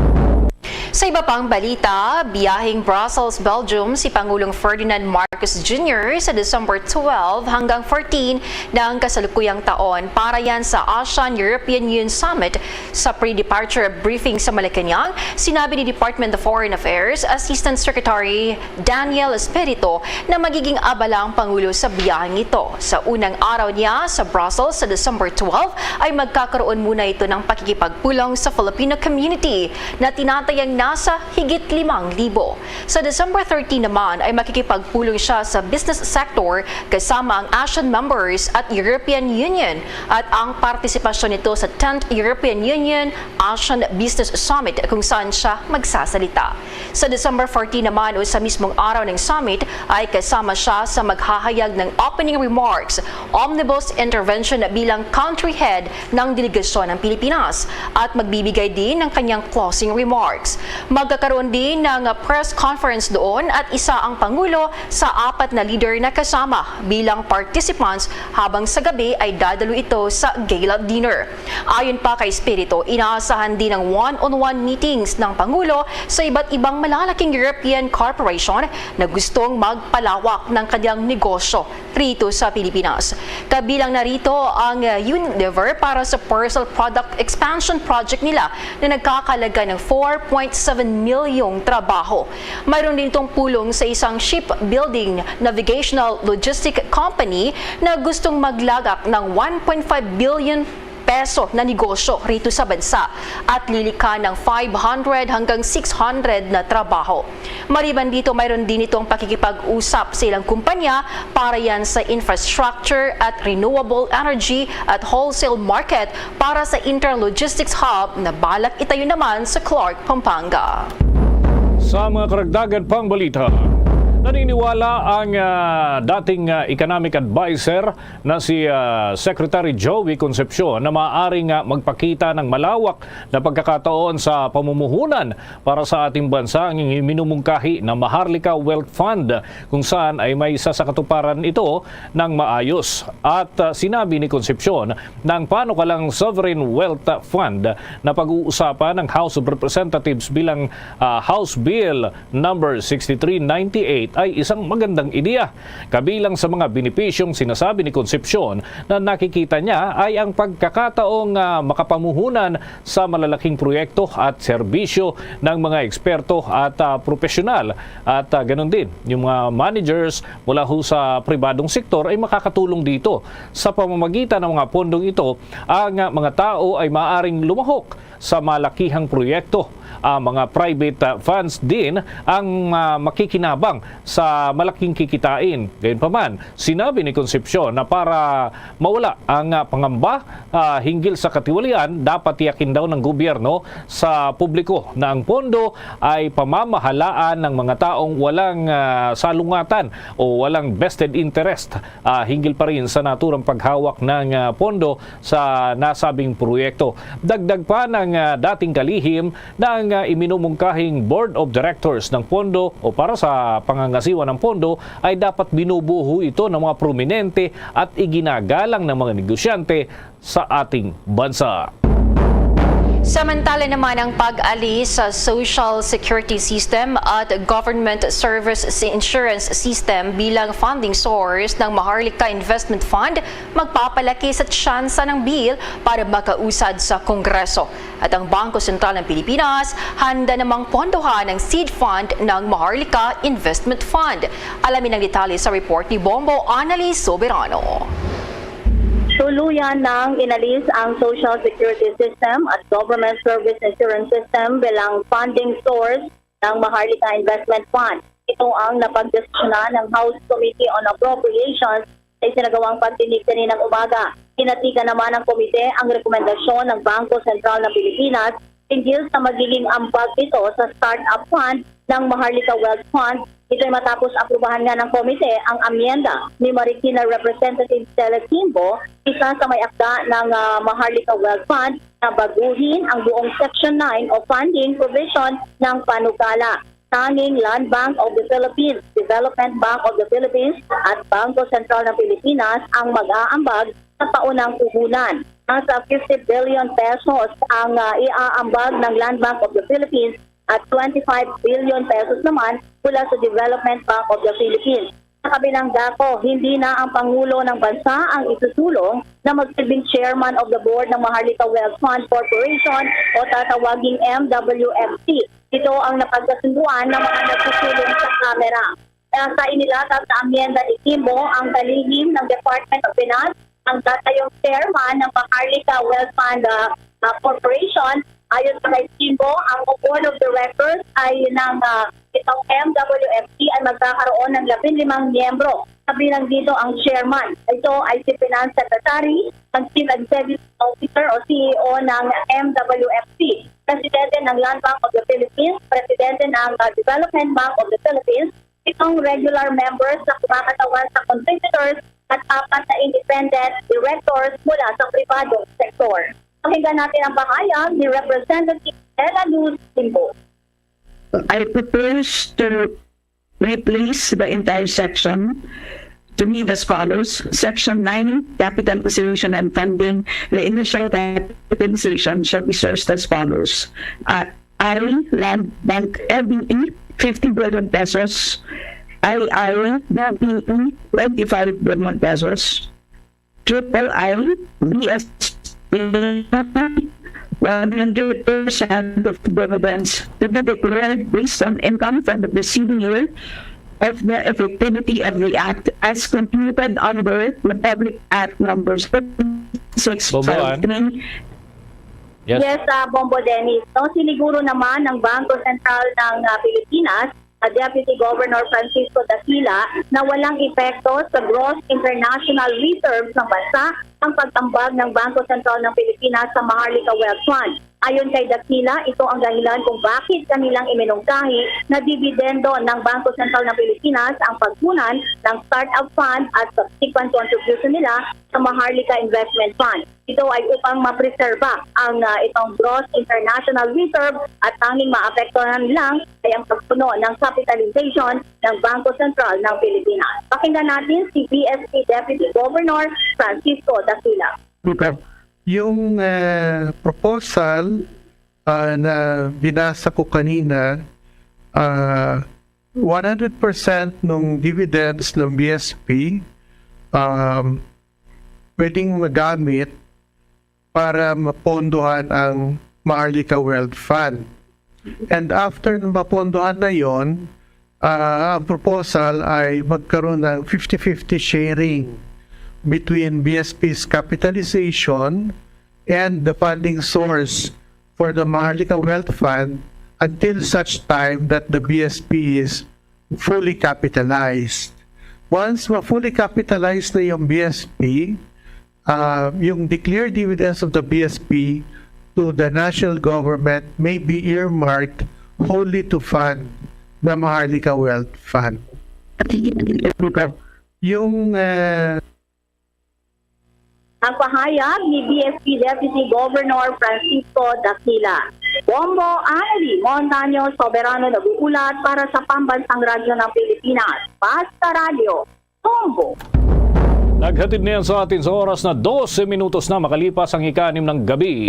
Sa iba pang balita, biyaheng Brussels, Belgium si Pangulong Ferdinand Marcos Junior sa December twelve hanggang fourteen ng kasalukuyang taon para yan sa ASEAN-European Union Summit. Sa pre-departure briefing sa Malacañang, sinabi ni Department of Foreign Affairs Assistant Secretary Daniel Espirito na magiging abala ang Pangulo sa biyaheng ito. Sa unang araw niya sa Brussels sa December twelve ay magkakaroon muna ito ng pakikipagpulong sa Filipino community na tinatayang nasa higit limang libo. Sa December thirteen naman ay makikipagpulong siya sa business sector kasama ang ASEAN members at European Union at ang partisipasyon nito sa tenth European Union ASEAN Business Summit kung saan siya magsasalita. Sa December fourteen naman o sa mismong araw ng summit ay kasama siya sa maghahayag ng opening remarks, omnibus intervention bilang country head ng delegasyon ng Pilipinas at magbibigay din ng kanyang closing remarks. Magkakaroon din ng press conference doon at isa ang Pangulo sa apat na leader na kasama bilang participants, habang sa gabi ay dadalo ito sa gala dinner. Ayon pa kay Espiritu, inaasahan din ang one-on-one meetings ng Pangulo sa iba't ibang malalaking European corporation na gustong magpalawak ng kanilang negosyo rito sa Pilipinas. Kabilang na rito ang, uh, Unilever para sa parcel product expansion project nila na nagkakalaga ng four point seven milyong trabaho. Mayroon din itong pulong sa isang shipbuilding navigational logistic company na gustong maglagak ng one point five billion peso na negosyo rito sa bansa at lilikha ng five hundred hanggang six hundred na trabaho. Maliban dito, mayroon din itong pakikipag-usap sa ilang kumpanya para yan sa infrastructure at renewable energy at wholesale market para sa Interlogistics Hub na balak itayo naman sa Clark, Pampanga. Sa mga karagdagan pang balita, naniniwala ang, ah, dating, ah, economic adviser na si, ah, Secretary Joey Concepcion na maaaring, ah, magpakita ng malawak na pagkakataon sa pamumuhunan para sa ating bansa ang minumungkahi na Maharlika Wealth Fund, kung saan ay may sa katuparan ito ng maayos. At, ah, sinabi ni Concepcion na ang panukalang Sovereign Wealth Fund na pag-uusapan ng House of Representatives bilang, ah, House Bill number sixty-three ninety-eight ay isang magandang ideya. Kabilang sa mga benepisyong sinasabi ni Concepcion na nakikita niya ay ang pagkakataong, ah, makapamuhunan sa malalaking proyekto at serbisyo ng mga eksperto at, ah, profesional at, ah, ganun din yung mga managers mula ho sa pribadong sektor ay makakatulong dito. Sa pamamagitan ng mga pondong ito, ang, ah, mga tao ay maaaring lumahok sa malakihang proyekto, ah, mga private, ah, funds din ang, ah, makikinabang sa malaking kikitain. Gayunpaman, sinabi ni Concepcion na para mawala ang, ah, pangamba, ah, hinggil sa katiwalian, dapat tiyakin daw ng gobyerno sa publiko na ang pondo ay pamamahalaan ng mga taong walang, ah, salungatan o walang vested interest, ah, hinggil pa rin sa naturang paghawak ng, ah, pondo sa nasabing proyekto. Dagdag pa ng, ah, dating kalihim na ang, ah, iminumungkahing Board of Directors ng pondo o para sa pangangasiwa ng pondo ay dapat binubuo ito ng mga prominente at iginagalang ng mga negosyante sa ating bansa. Samantala naman, ang pag-alis sa Social Security System at Government Service Insurance System bilang funding source ng Maharlika Investment Fund magpapalaki sa tsansa ng bill para makausad sa Kongreso. At ang Bangko Sentral ng Pilipinas handa namang pondohan ang seed fund ng Maharlika Investment Fund. Alamin ang detalye sa report ni Bombo Annalise Soberano. Tuluyan nang inalis ang Social Security System at Government Service Insurance System bilang funding source ng Maharlika Investment Fund. Ito ang napagdesisyonan ng House Committee on Appropriations sa isinagawang pagdinig kaninang umaga. Tinatigan naman ng komite ang rekomendasyon ng Bangko Sentral ng Pilipinas hinggil sa magiging ambag nito sa startup fund ng Maharlika Wealth Fund. Ito'y matapos aprubahan nga ng komite ang amyenda ni Marikina Representative Stella Kimbo, isa sa may akda ng, ah, Maharlika Wealth Fund na baguhin ang buong Section nine o funding provision ng panukala. Tanging Land Bank of the Philippines, Development Bank of the Philippines, at Bangko Sentral ng Pilipinas ang mag-aambag sa paunang puhunan. Nasa fifty billion pesos ang, ah, iaambag ng Land Bank of the Philippines at twenty-five billion pesos naman mula sa Development Bank of the Philippines. Sa kabilang dako, hindi na ang Pangulo ng Bansa ang isusulong na magsilbing Chairman of the Board ng Maharlika Wealth Fund Corporation o tatawaging M W F C. Ito ang napagkasunduan ng mga nagsusulong sa Kamara. Sa inilatag na amyenda ni Kimbo, ang kalihim ng Department of Finance ang datayong chairman ng Maharlika Wealth Fund, ah, ah, Corporation. Ayon pa kay Kimbo, ang Board of Directors ay ng, ah, itong M W F C ay magkakaroon ng labing limang miyembro. Kabilang dito ang chairman. Ito ay si Finance Secretary, ang Chief Executive Officer o C E O ng M W F C, Presidente ng Land Bank of the Philippines, Presidente ng, ah, Development Bank of the Philippines, itong regular members na kumakatawan sa contributors at apat na independent directors mula sa pribadong sektor. Pakinggan natin ang pahayag ni Representative Stella Luz Limbo. I propose to replace the entire section to read as follows. Section nine, capitalization and funding. The initial capitalization shall be sourced as follows. Uh, I, Land Bank L B E, fifty billion pesos. I R B B E, twenty-five billion pesos. Triple I, B S P, one hundred percent of dividends to be declared based on income from the preceding year of the effectivity of the act as computed under the Public Act number six five three. Yes, uh, Bombo Dennis. No, siniguro naman ng Bangko Sentral ng uh, Pilipinas, uh, Deputy Governor Francisco Dacila, na walang epekto sa gross international reserves ng bansa ang pagtambag ng Bangko Sentral ng Pilipinas sa Maharlika Wealth Fund. Ayon kay Dacila, ito ang dahilan kung bakit kanilang iminungkahi na dividendo ng Bangko Sentral ng Pilipinas ang pagkunan ng startup fund at subsequent contribution nila sa Maharlika Investment Fund. Ito ay upang mapreserba ang uh, itong gross international reserve at tanging maapektuhan lang ay ang pagpuno ng capitalization ng Bangko Sentral ng Pilipinas. Pakinggan natin si B S P Deputy Governor Francisco Dacila. Yung uh, proposal uh, na binasa ko kanina, uh, one hundred percent ng dividends ng B S P um, pwedeng magamit para mapondohan ang Maharlika Wealth Fund. And after na mapondohan na yon, uh, ang proposal ay magkaroon ng fifty-fifty sharing between B S P's capitalization and the funding source for the Maharlika Wealth Fund until such time that the B S P is fully capitalized. Once ma-fully capitalized na yung B S P, uh, yung declared dividends of the B S P to the national government may be earmarked wholly to fund the Maharlika Wealth Fund. Yung uh, Ang pahayag ni B S P Deputy Governor Francisco Dacila. Bombo Annalie Montaño, Soberano nag-uulat para sa Pambansang Radyo ng Pilipinas, Basta Radyo, Bombo. Naghatid niyan sa atin sa oras na dose minutos na makalipas ang ika-anim ng gabi.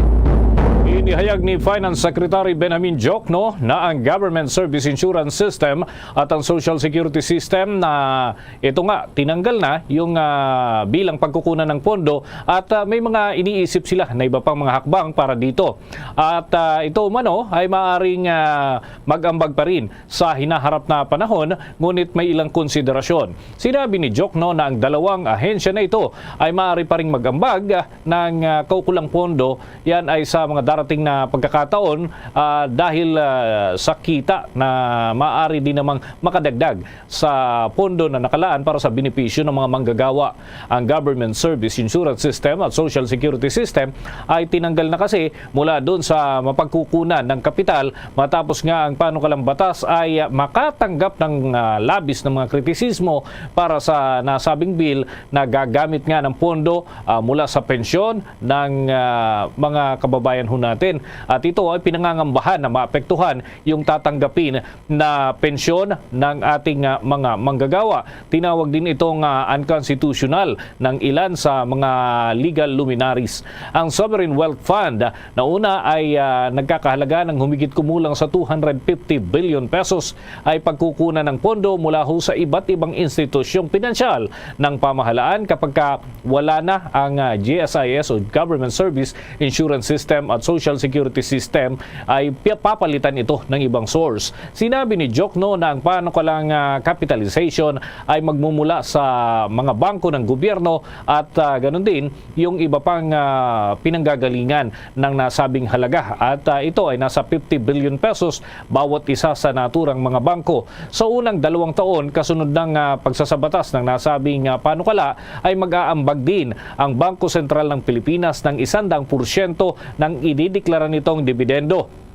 Inihayag ni Finance Secretary Benjamin Diokno na ang Government Service Insurance System at ang Social Security System na ito nga, tinanggal na yung uh, bilang pagkukunan ng pondo at uh, may mga iniisip sila na iba pang mga hakbang para dito. At uh, ito umano ay maaaring uh, mag-ambag pa rin sa hinaharap na panahon, ngunit may ilang konsiderasyon. Sinabi ni Diokno na ang dalawang ahensya na ito ay maaari pa ring mag-ambag ng uh, kaukulang pondo. Yan ay sa mga darating na pagkakataon uh, dahil uh, sa kita na maaari din namang makadagdag sa pondo na nakalaan para sa benepisyo ng mga manggagawa. Ang Government Service Insurance System at Social Security System ay tinanggal na kasi mula doon sa mapagkukunan ng kapital matapos nga ang panukalang batas ay makatanggap ng uh, labis ng mga kritisismo para sa nasabing bill na gagamit nga ng pondo uh, mula sa pensyon ng uh, mga kababayan ho natin. At ito ay pinangangambahan na maapektuhan yung tatanggapin na pensyon ng ating uh, mga manggagawa. Tinawag din itong uh, unconstitutional ng ilan sa mga legal luminaries. Ang Sovereign Wealth Fund na una ay uh, nagkakahalaga ng humigit kumulang sa two hundred fifty billion pesos ay pagkukunan ng pondo mula ho sa iba't ibang institusyong pinansyal ng pamahalaan kapag ka wala na ang uh, G S I S o Government Service Insurance System at Social Security System ay papalitan ito ng ibang source. Sinabi ni Diokno na ang panukalang uh, capitalization ay magmumula sa mga bangko ng gobyerno at uh, ganun din yung iba pang uh, pinanggagalingan ng nasabing halaga at uh, ito ay nasa fifty billion pesos bawat isa sa naturang mga bangko. Sa unang dalawang taon kasunod ng uh, pagsasabatas ng nasabing uh, panukala ay mag-aambag din ang Bangko Sentral ng Pilipinas ng isandang porsyento ng idideklara nitong dibidendo.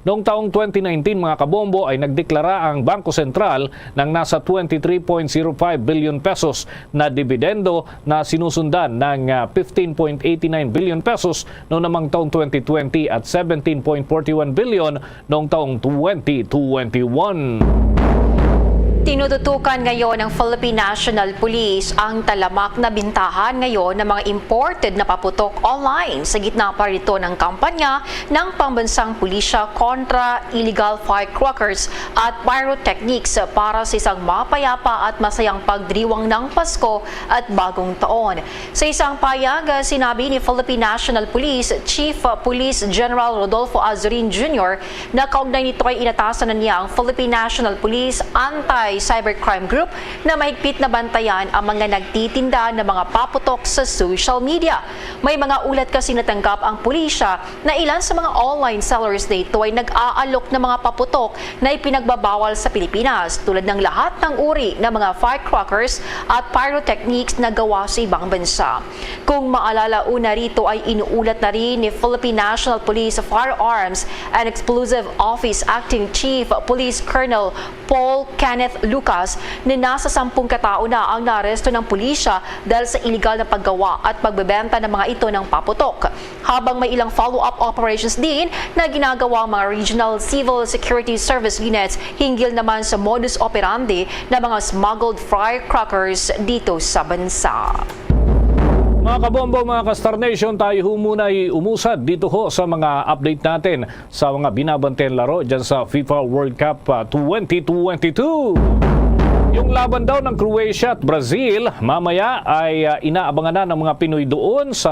Noong taong twenty nineteen, mga kabombo, ay nagdeklara ang Bangko Sentral ng nasa twenty-three point zero five billion pesos na dibidendo na sinusundan ng, ah, fifteen point eighty nine billion pesos noong namang taong twenty twenty at seventeen point forty one billion noong taong twenty twenty one. Tinututukan ngayon ng Philippine National Police ang talamak na bintahan ngayon ng mga imported na paputok online sa gitna pa rito ng kampanya ng pambansang pulisya kontra illegal firecrackers at pyrotechnics para sa isang mapayapa at masayang pagdiriwang ng Pasko at Bagong Taon. Sa isang payag, sinabi ni Philippine National Police Chief Police General Rodolfo Azurin Junior na kaugnay nito ay inatasan na niya ang Philippine National Police Anti-Cybercrime Group na mahigpit na bantayan ang mga nagtitinda ng mga paputok sa social media. May mga ulat kasi natanggap ang pulisya na ilan sa mga online sellers na ito ay nag-aalok ng mga paputok na ipinagbabawal sa Pilipinas, tulad ng lahat ng uri ng mga firecrackers at pyrotechnics na gawa sa ibang bansa. Kung maalala, una rito ay inuulat na rin ni Philippine National Police Firearms and Explosive Office Acting Chief Police Colonel Paul Kenneth Lucas na nasa sampung katao na ang naaresto ng pulisya dahil sa iligal na paggawa at pagbebenta ng mga ito ng paputok. Habang may ilang follow-up operations din na ginagawa ang mga Regional Civil Security Service Units hinggil naman sa modus operandi ng mga smuggled firecrackers dito sa bansa. Mga kabombo, mga ka-Star Nation, tayo ho muna ay umusad dito ho sa mga update natin sa mga binabantayan laro dyan sa FIFA World Cup, ah, twenty twenty-two. Yung laban daw ng Croatia at Brazil mamaya ay, ah, inaabangan na ng mga Pinoy doon sa,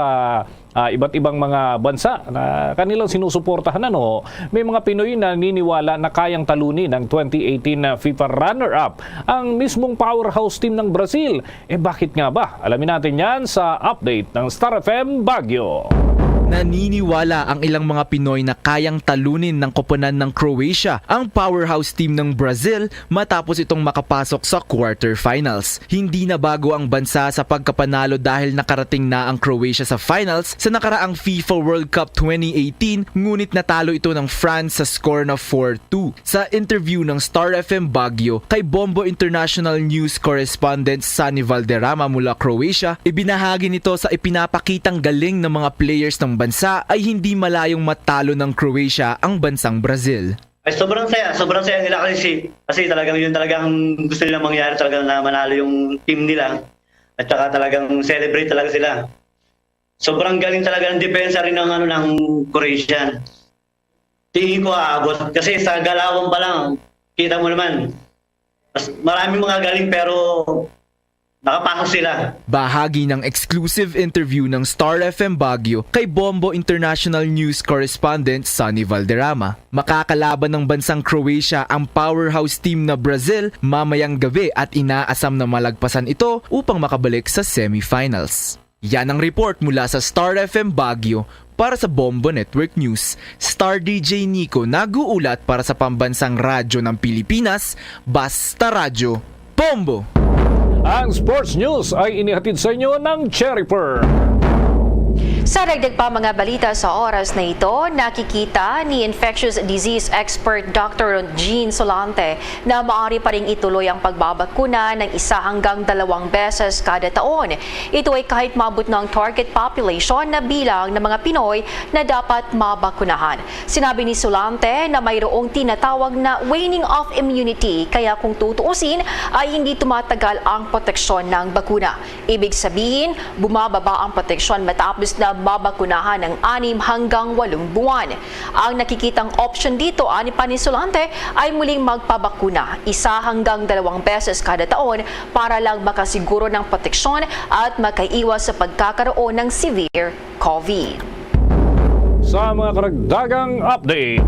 ah, iba't ibang mga bansa na kanilang sinusuportahan, ano. May mga Pinoy na naniniwala na kayang talunin ang twenty eighteen na FIFA runner-up ang mismong powerhouse team ng Brazil. Eh, bakit nga ba? Alamin natin yan sa update ng Star F M Baguio. Naniniwala ang ilang mga Pinoy na kayang talunin ng koponan ng Croatia ang powerhouse team ng Brazil matapos itong makapasok sa quarterfinals. Hindi na bago ang bansa sa pagkapanalo dahil nakarating na ang Croatia sa finals sa nakaraang FIFA World Cup twenty eighteen, ngunit natalo ito ng France sa score na four two. Sa interview ng Star F M Baguio kay Bombo International News correspondent Sunny Valderrama mula Croatia, ibinahagi nito sa ipinapakitang galing ng mga players ng bansa ay hindi malayong matalo ng Croatia ang bansang Brazil. Ay, sobrang saya, sobrang saya nila kasi, kasi talagang yun talaga ang gusto nilang mangyari, talaga na manalo yung team nila. At saka talagang celebrate talaga sila. Sobrang galing talaga ng depensa rin ng, ano, ng Croatian. Tingin ko aabot. Kasi sa galawan pa lang, kita mo naman, mas, maraming mga galing pero nakapasok sila. Bahagi ng exclusive interview ng Star F M Baguio kay Bombo International News correspondent Sunny Valderrama. Makakalaban ng bansang Croatia ang powerhouse team na Brazil mamayang gabi at inaasam na malagpasan ito upang makabalik sa semifinals. Yan ang report mula sa Star F M Baguio. Para sa Bombo Network News, Star D J Nico nag-uulat para sa pambansang radyo ng Pilipinas, Basta Radyo, Bombo! Ang sports news ay inihatid sa inyo ng Cherry Pearl. Sa dagdag pa mga balita sa oras na ito, nakikita ni infectious disease expert Doctor Jean Solante na maaari pa ring ituloy ang pagbabakuna ng isa hanggang dalawang beses kada taon. Ito ay kahit maabot na ang target population na bilang ng mga Pinoy na dapat mabakunahan. Sinabi ni Solante na mayroong tinatawag na waning of immunity, kaya kung tutuusin ay hindi tumatagal ang proteksyon ng bakuna. Ibig sabihin, bumababa ang proteksyon matapos na mabakunahan ng anim hanggang walong buwan. Ang nakikitang opsyon dito, ani pa ni Solante, ay muling magpabakuna isa hanggang dalawang beses kada taon para lang makasiguro ng proteksyon at makaiwas sa pagkakaroon ng severe COVID. Sa mga karagdagang update,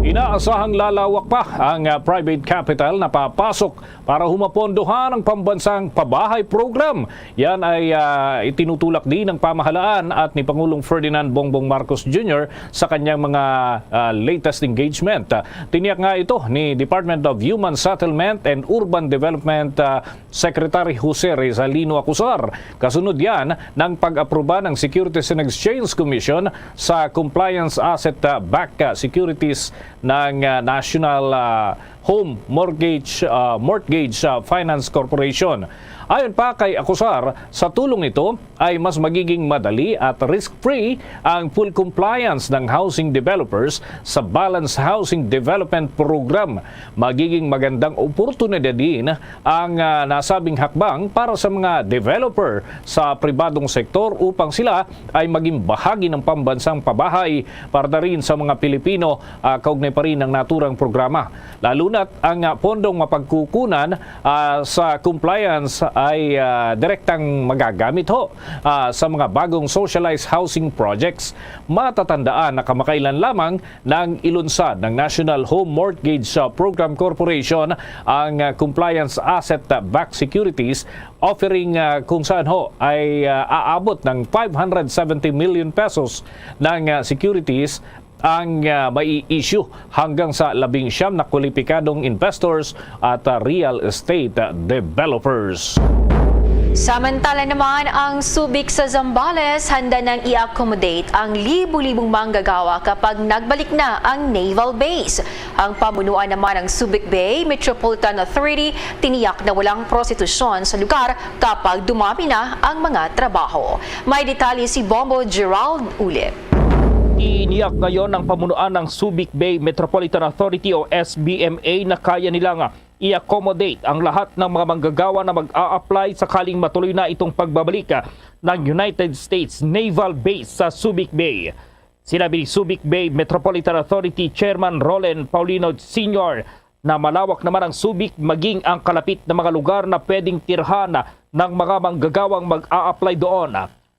inaasahang lalawak pa ang, ah, private capital na papasok para humapondohan ang pambansang pabahay program. Yan ay, ah, itinutulak din ng pamahalaan at ni Pangulong Ferdinand Bongbong Marcos Junior sa kanyang mga, ah, latest engagement. Ah, tiniyak nga ito ni Department of Human Settlement and Urban Development, ah, Secretary Jose Rizalino Acuzar. Kasunod yan ng pag-aproba ng Securities and Exchange Commission sa Compliance Asset, ah, Backed, ah, Securities ng, ah, National, ah, Home Mortgage, ah, Mortgage, ah, Finance Corporation. Ayon pa kay Acosar, sa tulong nito ay mas magiging madali at risk-free ang full compliance ng housing developers sa Balanced Housing Development Program. Magiging magandang oportunidad din ang, ah, nasabing hakbang para sa mga developer sa pribadong sektor upang sila ay maging bahagi ng pambansang pabahay para na rin sa mga Pilipino, ah, kaugnay pa rin ng naturang programa. Lalo na't ang, ah, pondong mapagkukunan, ah, sa compliance ay, ah, direktang magagamit ho, ah, sa mga bagong socialized housing projects. Matatandaan na kamakailan lamang nang ilunsad ng National Home Mortgage, ah, Program Corporation ang, ah, Compliance Asset Backed Securities offering, ah, kung saan ho ay, ah, aabot ng five hundred seventy million pesos ng, ah, securities ang, ah, mai-issue hanggang sa labing siyam na kwalipikadong investors at, ah, real estate, ah, developers. Samantala naman, ang Subic sa Zambales handa nang i-accommodate ang libu-libong manggagawa kapag nagbalik na ang naval base. Ang pamunuan naman ng Subic Bay Metropolitan Authority tiniyak na walang prostitusyon sa lugar kapag dumami na ang mga trabaho. May detalye si Bombo Gerald Ulip. Tiniyak ngayon ng pamunuan ng Subic Bay Metropolitan Authority o S B M A na kaya nilang i-accommodate ang lahat ng mga manggagawa na mag-a-apply sakaling matuloy na itong pagbabalik ng United States Naval Base sa Subic Bay. Sinabi ni Subic Bay Metropolitan Authority Chairman Roland Paulino Senior na malawak naman ang Subic maging ang kalapit na mga lugar na pwedeng tirhan ng mga manggagawang mag-a-apply doon.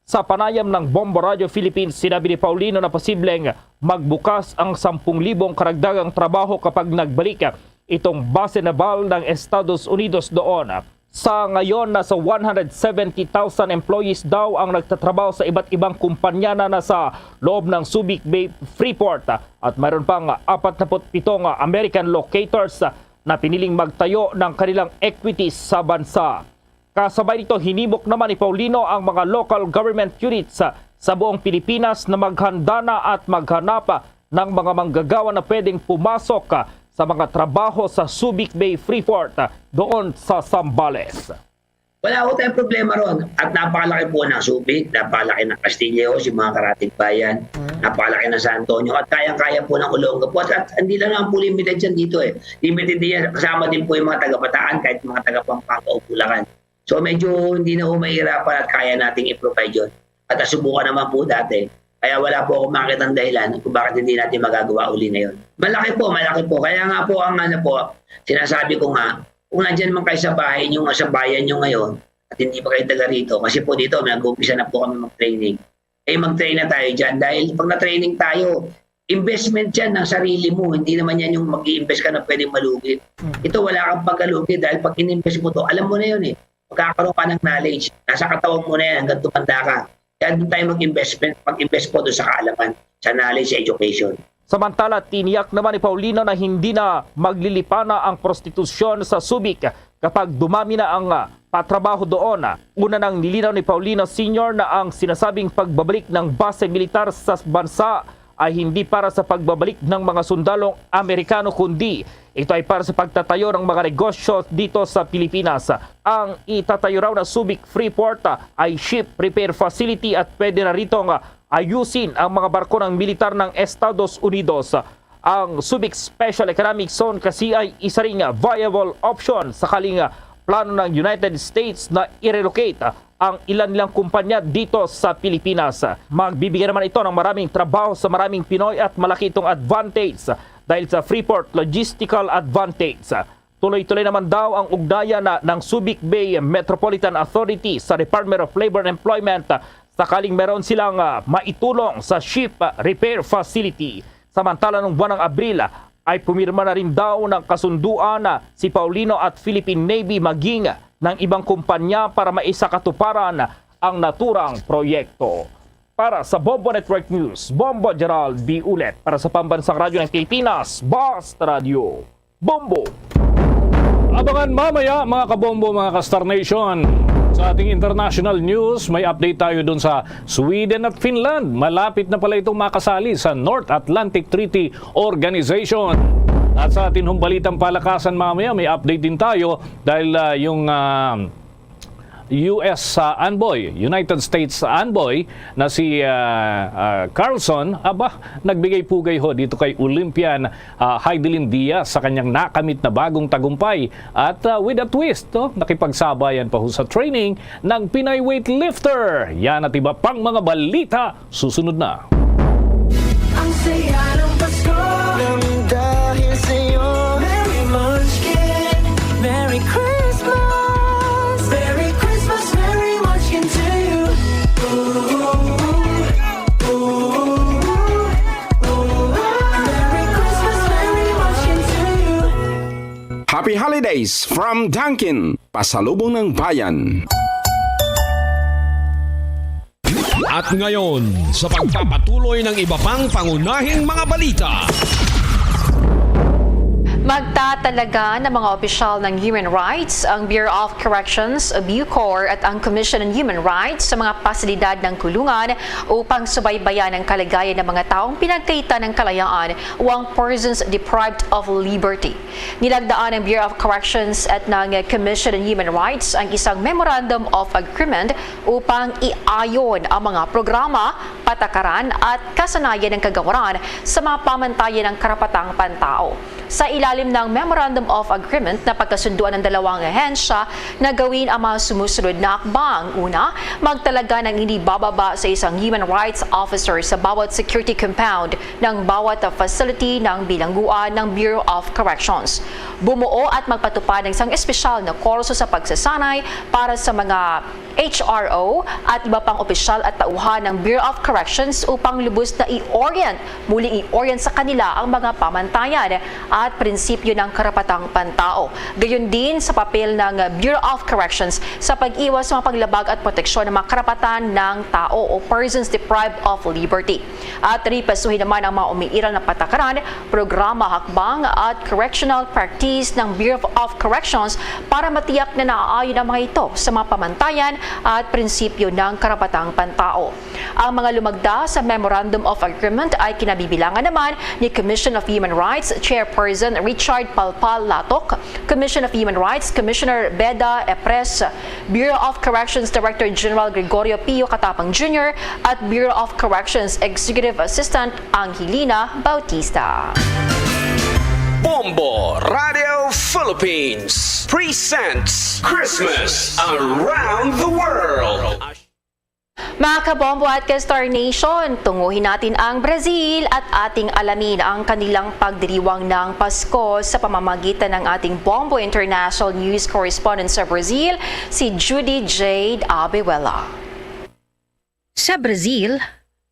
Sa panayam ng Bombo Radio Philippines, sinabi ni Paulino na posibleng magbukas ang sampung libong karagdagang trabaho kapag nagbalik itong base naval ng Estados Unidos doon. Sa ngayon, nasa one hundred seventy thousand employees daw ang nagtatrabaho sa iba't ibang kumpanya na nasa loob ng Subic Bay Freeport, at mayroon pang apat na put pito nga American locators na piniling magtayo ng kanilang equity sa bansa. Kasabay nito, hinimok naman ni Paulino ang mga local government units sa, sa buong Pilipinas na maghanda na at maghanap ng mga manggagawa na pwedeng pumasok sa mga trabaho sa Subic Bay Freeport doon sa Zambales. Wala ho tayong problema ron. At napakalaki po ng Subic, napakalaki ng Castillejo, si mga karatig bayan, napakalaki ng San Antonio, at kayang-kaya po ng Olongapo. At, at hindi lang naman po limited yan dito eh. Limited din yan, kasama din po yung mga taga-Bataan, kahit mga taga-Pampanga o Bulacan. So medyo hindi na ho mahirapan at kaya nating i-provide yun. At nasubukan naman po dati. Kaya wala po akong makita ng dahilan kung bakit hindi natin magagawa uli ngayon. Malaki po, malaki po. Kaya nga po ang ano po, sinasabi ko nga, kung nandyan man kayo sa bahay nyo, sa bayan nyo ngayon, at hindi pa kayo taga rito, kasi po dito, nag-uumpisa na po kami mag-training. Eh, mag-train na tayo dyan dahil pag na-training tayo, investment yan ng sarili mo. Hindi naman yan yung mag-i-invest ka na pwedeng malugi. Ito, wala kang pagkalugi dahil pag in-invest mo to, alam mo na yun eh. Magkakaroon ka ng knowledge. Nasa katawan mo na yan hanggang tumanda ka. Kaya doon tayo mag-investment, mag-invest po doon sa kaalaman, sa knowledge, sa education. Samantala, tiniyak naman ni Paulino na hindi na maglilipana ang prostitusyon sa Subic kapag dumami na ang, ah, patrabaho doon. Una nang nilinaw ni Paulino Senior na ang sinasabing pagbabalik ng base militar sa bansa ay hindi para sa pagbabalik ng mga sundalong Amerikano, kundi ito ay para sa pagtatayo ng mga negosyo dito sa Pilipinas. Ang itatayo raw na Subic Freeport ay ship repair facility at pwede na ritong ayusin ang mga barko ng militar ng Estados Unidos. Ang Subic Special Economic Zone kasi ay isa ring viable option sakaling plano ng United States na i-relocate ang ilan nilang kumpanya dito sa Pilipinas. Magbibigay naman ito ng maraming trabaho sa maraming Pinoy at malaki itong advantage dahil sa Freeport logistical advantage. Tuloy-tuloy naman daw ang ugnayan na ng Subic Bay Metropolitan Authority sa Department of Labor and Employment sakaling meron silang, ah, maitulong sa ship repair facility. Samantala, nung buwan ng Abril, ay pumirma na rin daw ng kasunduan si Paulino at Philippine Navy maging ng ibang kumpanya para maisakatuparan ang naturang proyekto. Para sa Bombo Network News, Bombo Gerald B. Ulet. Para sa Pambansang Radyo ng Pilipinas, Basta Radyo, Bombo. Abangan mamaya, mga kabombo, mga ka-Star Nation. Sa ating international news, may update tayo dun sa Sweden at Finland. Malapit na pala itong makasali sa North Atlantic Treaty Organization. At sa atin hong balitang palakasan mamaya, may update din tayo dahil ah, yung ah, U S ah, envoy, United States envoy na si ah, ah, Carlson, aba, nagbigay pugay ho dito kay Olympian ah, Heidelin Diaz sa kanyang nakamit na bagong tagumpay. At ah, with a twist, oh, nakipagsabayan pa ho sa training ng Pinay weightlifter. Yan at iba pang mga balita susunod na. Ang saya ng Pasko. Nang dahil sa'yo. Merry Munchkin. Merry Christmas. Merry Christmas, Merry Munchkin to you. Ooh, ooh, ooh. Merry Christmas, Merry Munchkin to you. Happy Holidays from Dunkin, Pasalubong ng Bayan. At ngayon, sa pagpapatuloy ng iba pang pangunahing mga balita. Magtatalaga ng mga opisyal ng human rights ang Bureau of Corrections, BuCor, at ang Commission on Human Rights sa mga pasilidad ng kulungan upang subaybayan ang kalagayan ng mga taong pinagkaitan ng kalayaan o ang persons deprived of liberty. Nilagdaan ng Bureau of Corrections at ng Commission on Human Rights ang isang Memorandum of Agreement upang iayon ang mga programa, patakaran at kasanayan ng kagawaran sa mga pamantayan ng karapatang pantao. Sa ilalim ng Memorandum of Agreement na pagkasunduan ng dalawang ahensya na gawin ang mga sumusunod na hakbang. Una, magtalaga ng hindi bababa sa isang human rights officer sa bawat security compound ng bawat facility ng bilangguan ng Bureau of Corrections. Bumuo at magpatupad ng isang espesyal na kurso sa pagsasanay para sa mga H R O at iba pang opisyal at tauhan ng Bureau of Corrections upang lubos na i-orient, muling i-orient sa kanila ang mga pamantayan at prinsipyo ng karapatang pantao. Gayon din sa papel ng Bureau of Corrections sa pag-iwas sa mga paglabag at proteksyon ng mga karapatan ng tao o persons deprived of liberty. At ripasuhin naman ang mga umiiral na patakaran, programa, hakbang at correctional practice ng Bureau of Corrections para matiyak na naaayon ang mga ito sa mga pamantayan at prinsipyo ng karapatang pantao. Ang mga lumagda sa Memorandum of Agreement ay kinabibilangan naman ni Commission of Human Rights Chairperson Richard Palpal Latok, Commission of Human Rights Commissioner Beda Epres, Bureau of Corrections Director General Gregorio Pio Katapang Junior at Bureau of Corrections Executive Assistant Angelina Bautista. Bombo Radio Philippines presents Christmas Around the World. Mga kabombo at ka-Star Nation, tunguhin natin ang Brazil at ating alamin ang kanilang pagdiriwang ng Pasko sa pamamagitan ng ating Bombo International News Correspondent sa Brazil, si Judy Jade Abewela. Sa Brazil,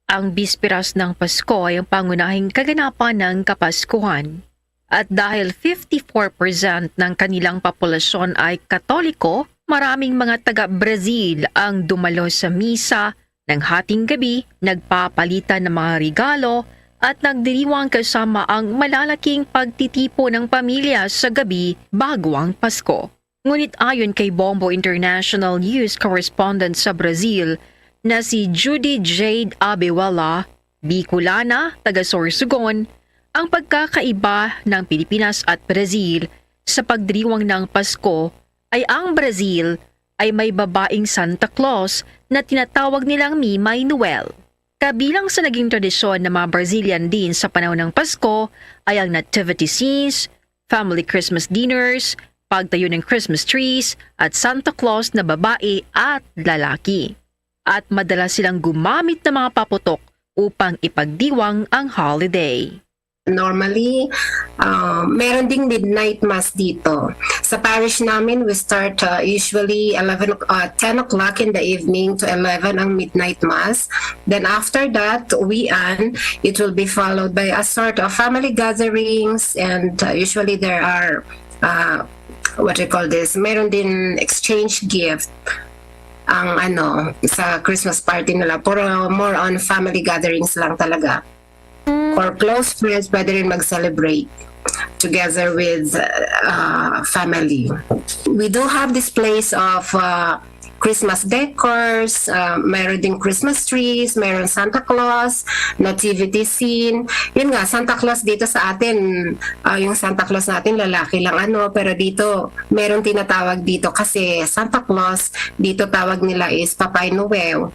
ang bisperas ng Pasko ay ang pangunahing kaganapan ng Kapaskuhan. At dahil fifty-four percent ng kanilang populasyon ay Katoliko, maraming mga taga-Brazil ang dumalo sa misa ng hating gabi, nagpapalitan ng mga regalo, at nagdiriwang kasama ang malalaking pagtitipon ng pamilya sa gabi bago ang Pasko. Ngunit ayon kay Bombo International News Correspondent sa Brazil na si Judy Jade Abewala, Bicolana, taga Sorsogon, ang pagkakaiba ng Pilipinas at Brazil sa pagdiriwang ng Pasko ay ang Brazil ay may babaeng Santa Claus na tinatawag nilang Mimay Noel. Kabilang sa naging tradisyon ng mga Brazilian din sa panahon ng Pasko ay ang nativity scenes, family Christmas dinners, pagtayo ng Christmas trees, at Santa Claus na babae at lalaki. At madalas silang gumamit ng mga paputok upang ipagdiwang ang holiday. Normally, uh, meron ding midnight mass dito. Sa parish namin, we start uh, usually eleven, uh, ten o'clock in the evening to eleven ang midnight mass. Then after that, uwian, it will be followed by a sort of family gatherings, and uh, usually there are, uh, what do you call this, meron din exchange gift ang ano sa Christmas party nila, pero more on family gatherings lang talaga. Or close friends, pwede rin mag-celebrate together with uh, family. We do have displays of uh, Christmas decors, ah, mayroon din Christmas trees, mayroon Santa Claus, nativity scene. Yun nga, Santa Claus dito sa atin, ah, yung Santa Claus natin lalaki lang ano, pero dito meron tinatawag dito kasi Santa Claus, dito tawag nila is Papay Noel.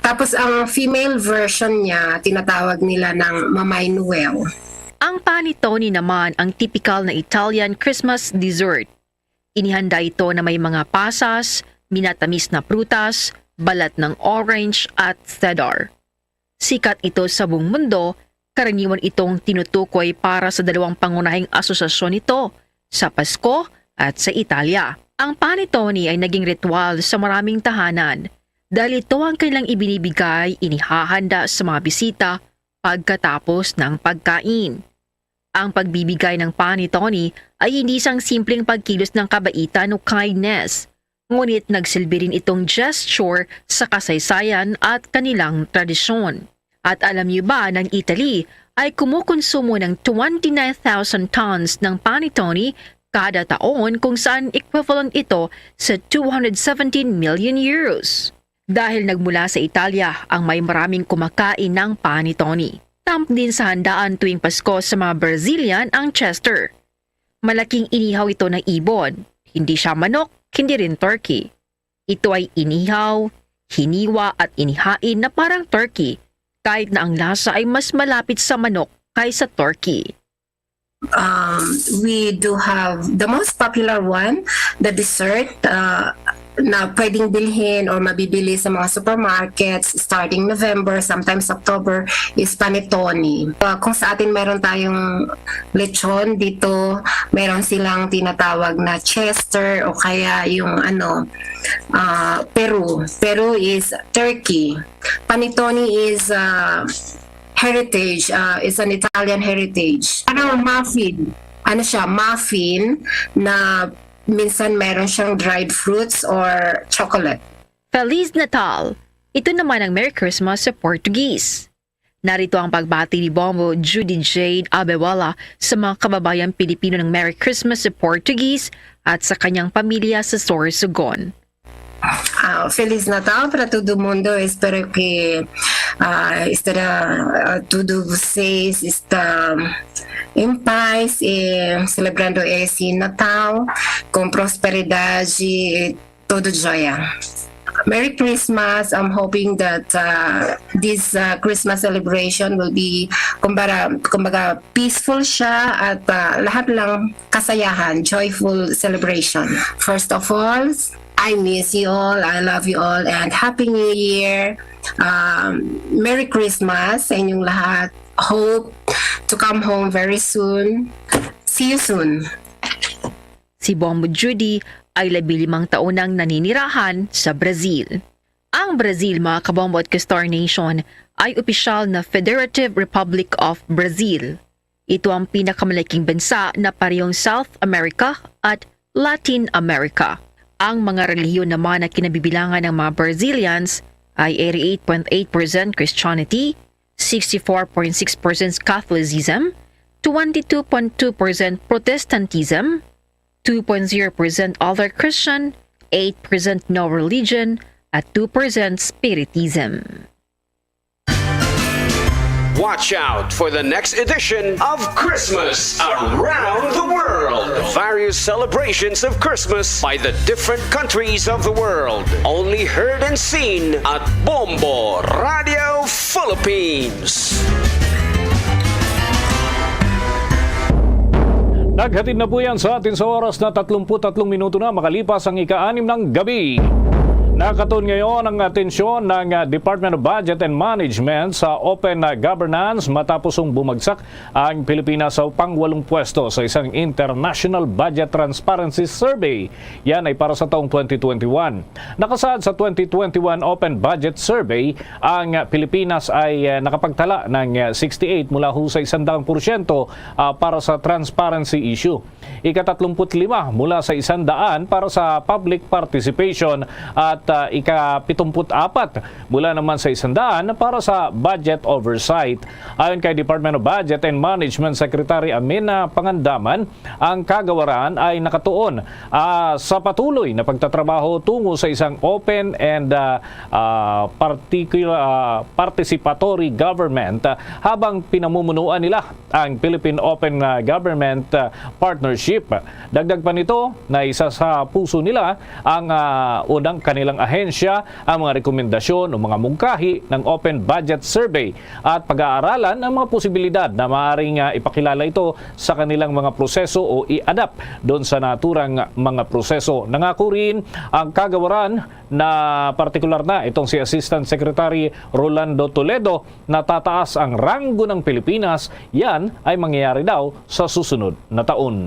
Tapos ang female version niya, tinatawag nila ng Mamay Noel. Ang panettone naman ang tipikal na Italian Christmas dessert. Inihanda ito na may mga pasas, minatamis na prutas, balat ng orange at cedar. Sikat ito sa buong mundo, karaniwan itong tinutukoy para sa dalawang pangunahing asosasyon nito, sa Pasko at sa Italia. Ang panettone ay naging ritual sa maraming tahanan dahil ito ang kanilang ibinibigay, inihahanda sa mga bisita pagkatapos ng pagkain. Ang pagbibigay ng panettone ay hindi isang simpleng pagkilos ng kabaitan o kindness, ngunit nagsilbi rin itong gesture sa kasaysayan at kanilang tradisyon. At alam niyo ba na ang Italy ay kumukonsumo ng twenty-nine thousand tons ng panettone kada taon, kung saan equivalent ito sa two hundred seventeen million euros. Dahil nagmula sa Italia ang may maraming kumakain ng panettone. Tamp din sa handaan tuwing Pasko sa mga Brazilian ang Chester. Malaking inihaw ito na ibon. Hindi siya manok, hindi rin turkey. Ito ay inihaw, hiniwa at inihain na parang turkey, kahit na ang lasa ay mas malapit sa manok kaysa turkey. Um, we do have the most popular one, the dessert, uh, na pwedeng bilhin or mabibili sa mga supermarkets starting November, sometimes October, is panettone. Uh, kung sa atin meron tayong lechon, dito meron silang tinatawag na Chester o kaya yung ano, uh, Peru. Peru is turkey. Panettone is uh, heritage, uh, is an Italian heritage. Ano, muffin? Ano siya? Muffin na minsan meron siyang dried fruits or chocolate. Feliz Natal! Ito naman ang Merry Christmas sa Portuguese. Narito ang pagbati ni Bombo Judy Jade Abewala sa mga kababayan Pilipino ng Merry Christmas sa Portuguese at sa kanyang pamilya sa Sorsogon. Ah, Feliz Natal para todo mundo. Espero que ah, estará ah, todo vocês está em paz e celebrando esse Natal com prosperidade e todo joia. Merry Christmas. I'm hoping that uh, this uh, Christmas celebration will be, kumbaga, kumbaga peaceful siya at uh, lahat lang kasayahan, joyful celebration. First of all, I miss you all. I love you all and Happy New Year. Um, Merry Christmas sa inyong lahat. Hope to come home very soon. See you soon. Si Bombo Judy ay labi limang taon nang naninirahan sa Brazil. Ang Brazil, mga kabombo at ka-Star Nation, ay opisyal na Federative Republic of Brazil. Ito ang pinakamalaking bansa na parehong South America at Latin America. Ang mga relihiyon naman na kinabibilangan ng mga Brazilians ay eighty-eight point eight percent Christianity, sixty-four point six percent Catholicism, twenty-two point two percent Protestantism, two point zero percent other Christian, eight percent no religion, at two percent Spiritism. Watch out for the next edition of Christmas Around the World. Various celebrations of Christmas by the different countries of the world. Only heard and seen at Bombo Radio Philippines. Naghatid na po yan sa atin sa oras na tatlumpu't tatlong minuto na makalipas ang ika-anim ng gabi. Nakatuon ngayon ang atensyon ng ah, Department of Budget and Management sa open ah, governance matapos ang bumagsak ang Pilipinas sa pangwalong pwesto sa isang International Budget Transparency Survey. Yan ay para sa taong twenty twenty-one. Nakasaad sa twenty twenty-one Open Budget Survey, ang Pilipinas ay ah, nakapagtala ng ah, sixty-eight mula ho sa isang daang porsyento ah, para sa transparency issue. Ikatatlumput lima mula sa isang daan para sa public participation at ah, ika-pitumpu't-apat mula naman sa isandaan para sa budget oversight. Ayon kay Department of Budget and Management Secretary Amina Pangandaman, ang kagawaran ay nakatuon, ah, sa patuloy na pagtatrabaho tungo sa isang open and, ah, ah, particular, ah, participatory government, ah, habang pinamumunuan nila ang Philippine Open, ah, Government, ah, Partnership. Dagdag pa nito na isa sa puso nila ang, ah, unang kanilang ahensya, ang mga rekomendasyon o mga mungkahi ng Open Budget Survey at pag-aaralan ang mga posibilidad na maaaring, ah, ipakilala ito sa kanilang mga proseso o i-adapt doon sa naturang mga proseso. Nangako rin ang kagawaran na partikular na itong si Assistant Secretary Rolando Toledo na tataas ang ranggo ng Pilipinas. Yan ay mangyayari daw sa susunod na taon.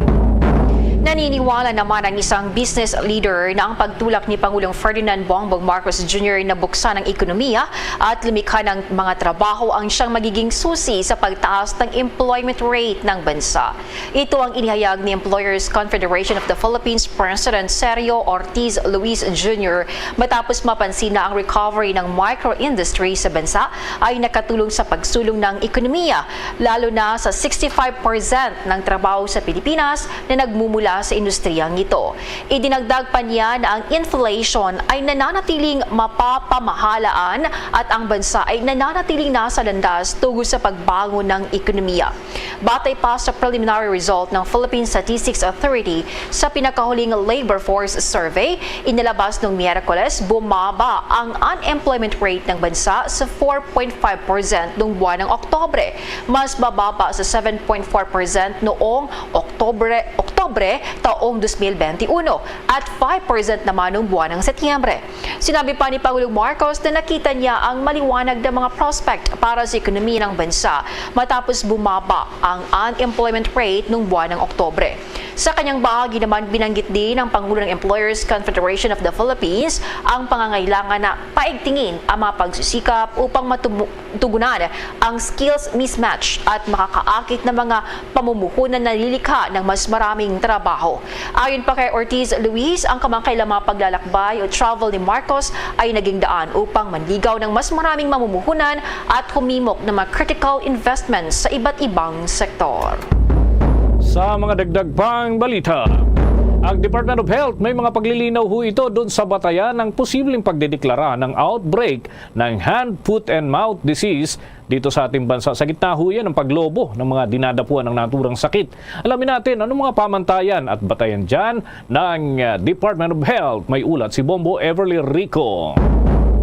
Naniniwala naman ang isang business leader na ang pagtulak ni Pangulong Ferdinand Bongbong Marcos Junior na buksan ang ekonomiya at lumikha ng mga trabaho ang siyang magiging susi sa pagtaas ng employment rate ng bansa. Ito ang inihayag ni Employers Confederation of the Philippines President Sergio Ortiz Luis Junior matapos mapansin na ang recovery ng micro-industry sa bansa ay nakatulong sa pagsulong ng ekonomiya, lalo na sa sixty-five percent ng trabaho sa Pilipinas na nagmumula sa industriyang ito. Idinagdag pa niya na ang inflation ay nananatiling mapapamahalaan at ang bansa ay nananatiling nasa landas tungod sa pagbangon ng ekonomiya. Batay pa sa preliminary result ng Philippine Statistics Authority sa pinakahuling labor force survey, inilabas nung Miyerkules, bumaba ang unemployment rate ng bansa sa four point five percent noong buwan ng Oktobre, mas mababa sa seven point four percent noong Oktobre, Oktobre taong dos mil benti uno at five percent naman noong buwan ng Setyembre. Sinabi pa ni Pangulong Marcos na nakita niya ang maliwanag na mga prospect para sa ekonomiya ng bansa matapos bumaba ang unemployment rate noong buwan ng Oktobre. Sa kanyang bahagi naman, binanggit din ng Pangulo ng Employers Confederation of the Philippines ang pangangailangan na paigtingin ang mga pagsisikap upang matumu-, tugunan ang skills mismatch at makakaakit na mga pamumuhunan na lilikha ng mas maraming trabaho. Ayon pa kay Ortiz Luis, ang kamangkay lamang paglalakbay o travel ni Marcos ay naging daan upang manligaw ng mas maraming mamumuhunan at humimok ng mga critical investments sa iba't ibang sektor. Sa mga dagdag pang balita, ang Department of Health may mga paglilinaw ho ito doon sa batayan ng posibleng pagdedeklara ng outbreak ng hand, foot, and mouth disease dito sa ating bansa. Sa gitna ho yan ng paglobo ng mga dinadapuan ng naturang sakit. Alamin natin anong mga pamantayan at batayan dyan ng, ah, Department of Health. May ulat si Bombo Everly Rico.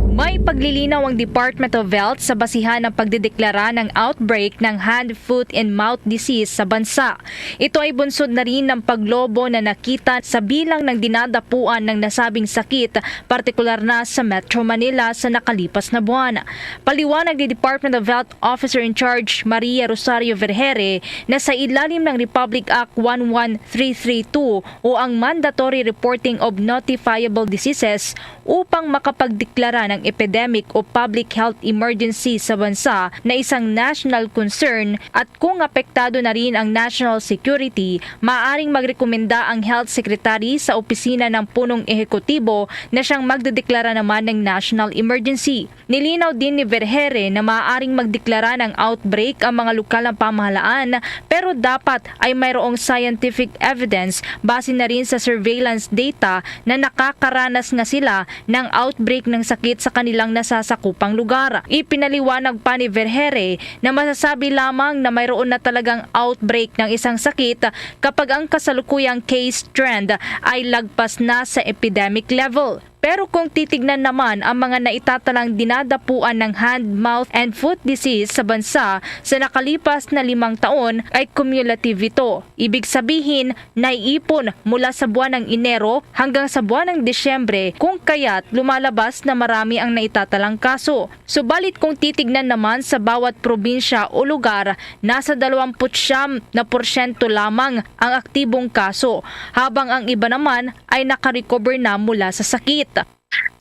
May paglilinaw ang Department of Health sa basihan ng pagdedeklara ng outbreak ng hand, foot, and mouth disease sa bansa. Ito ay bunsod na rin ng paglobo na nakita sa bilang ng dinadapuan ng nasabing sakit, partikular na sa Metro Manila sa nakalipas na buwan. Paliwanag ni Department of Health Officer in Charge Maria Rosario Vergere na sa ilalim ng Republic Act one one three three two o ang Mandatory Reporting of Notifiable Diseases, upang makapagdeklara ng epidemic o public health emergency sa bansa na isang national concern at kung apektado na rin ang national security, maaaring magrekomenda ang health secretary sa opisina ng punong ehekutibo na siyang magdedeklara naman ng national emergency. Nilinaw din ni Vergere na maaaring magdeklara ng outbreak ang mga lokal na pamahalaan, pero dapat ay mayroong scientific evidence base na rin sa surveillance data na nakakaranas nga sila ng outbreak ng sakit sa kanilang nasasakupang lugar. Ipinaliwanag pa ni Vergere na masasabi lamang na mayroon na talagang outbreak ng isang sakit kapag ang kasalukuyang case trend ay lagpas na sa epidemic level. Pero kung titignan naman ang mga naitatalang dinadapuan ng hand, mouth, and foot disease sa bansa sa nakalipas na limang taon, ay cumulative ito. Ibig sabihin, naiipon mula sa buwan ng Enero hanggang sa buwan ng Disyembre, kung kaya't lumalabas na marami ang naitatalang kaso. Subalit kung titignan naman sa bawat probinsya o lugar, nasa dalawampu't siyam na porsyento lamang ang aktibong kaso, habang ang iba naman ay nakarecover na mula sa sakit.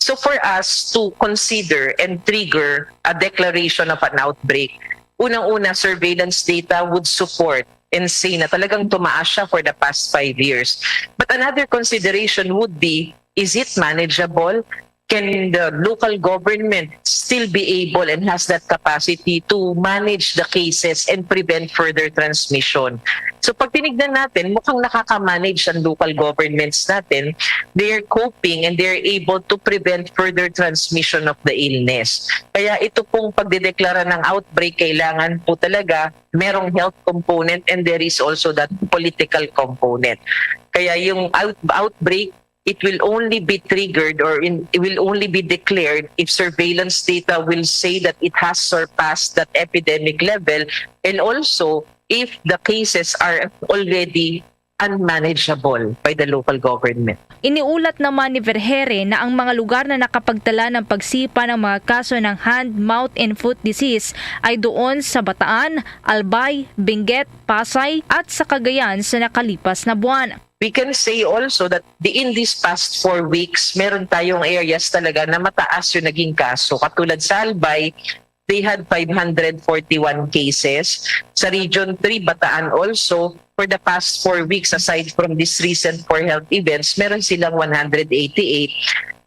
So for us to consider and trigger a declaration of an outbreak, unang-una, surveillance data would support and say na talagang tumaas siya for the past five years. But another consideration would be, is it manageable? can the local government still be able and has that capacity to manage the cases and prevent further transmission? So pag tinignan natin, mukhang nakaka-manage ang local governments natin. They're coping and they're able to prevent further transmission of the illness. Kaya ito pong pagdedeklara ng outbreak, kailangan po talaga merong health component and there is also that political component. Kaya yung out- outbreak, it will only be triggered or in, it will only be declared if surveillance data will say that it has surpassed that epidemic level, and also if the cases are already unmanageable by the local government. Iniulat naman ni Vergeire na ang mga lugar na nakapagtala ng pagsipa ng mga kaso ng hand, mouth, and foot disease ay doon sa Bataan, Albay, Benguet, Pasay at sa Cagayan sa nakalipas na buwan. We can say also that the, in these past four weeks, meron tayong areas talaga na mataas yung naging kaso. Katulad sa Albay, they had five hundred forty-one cases. Sa Region three, Bataan also, for the past four weeks, aside from these recent four health events, meron silang one hundred eighty-eight.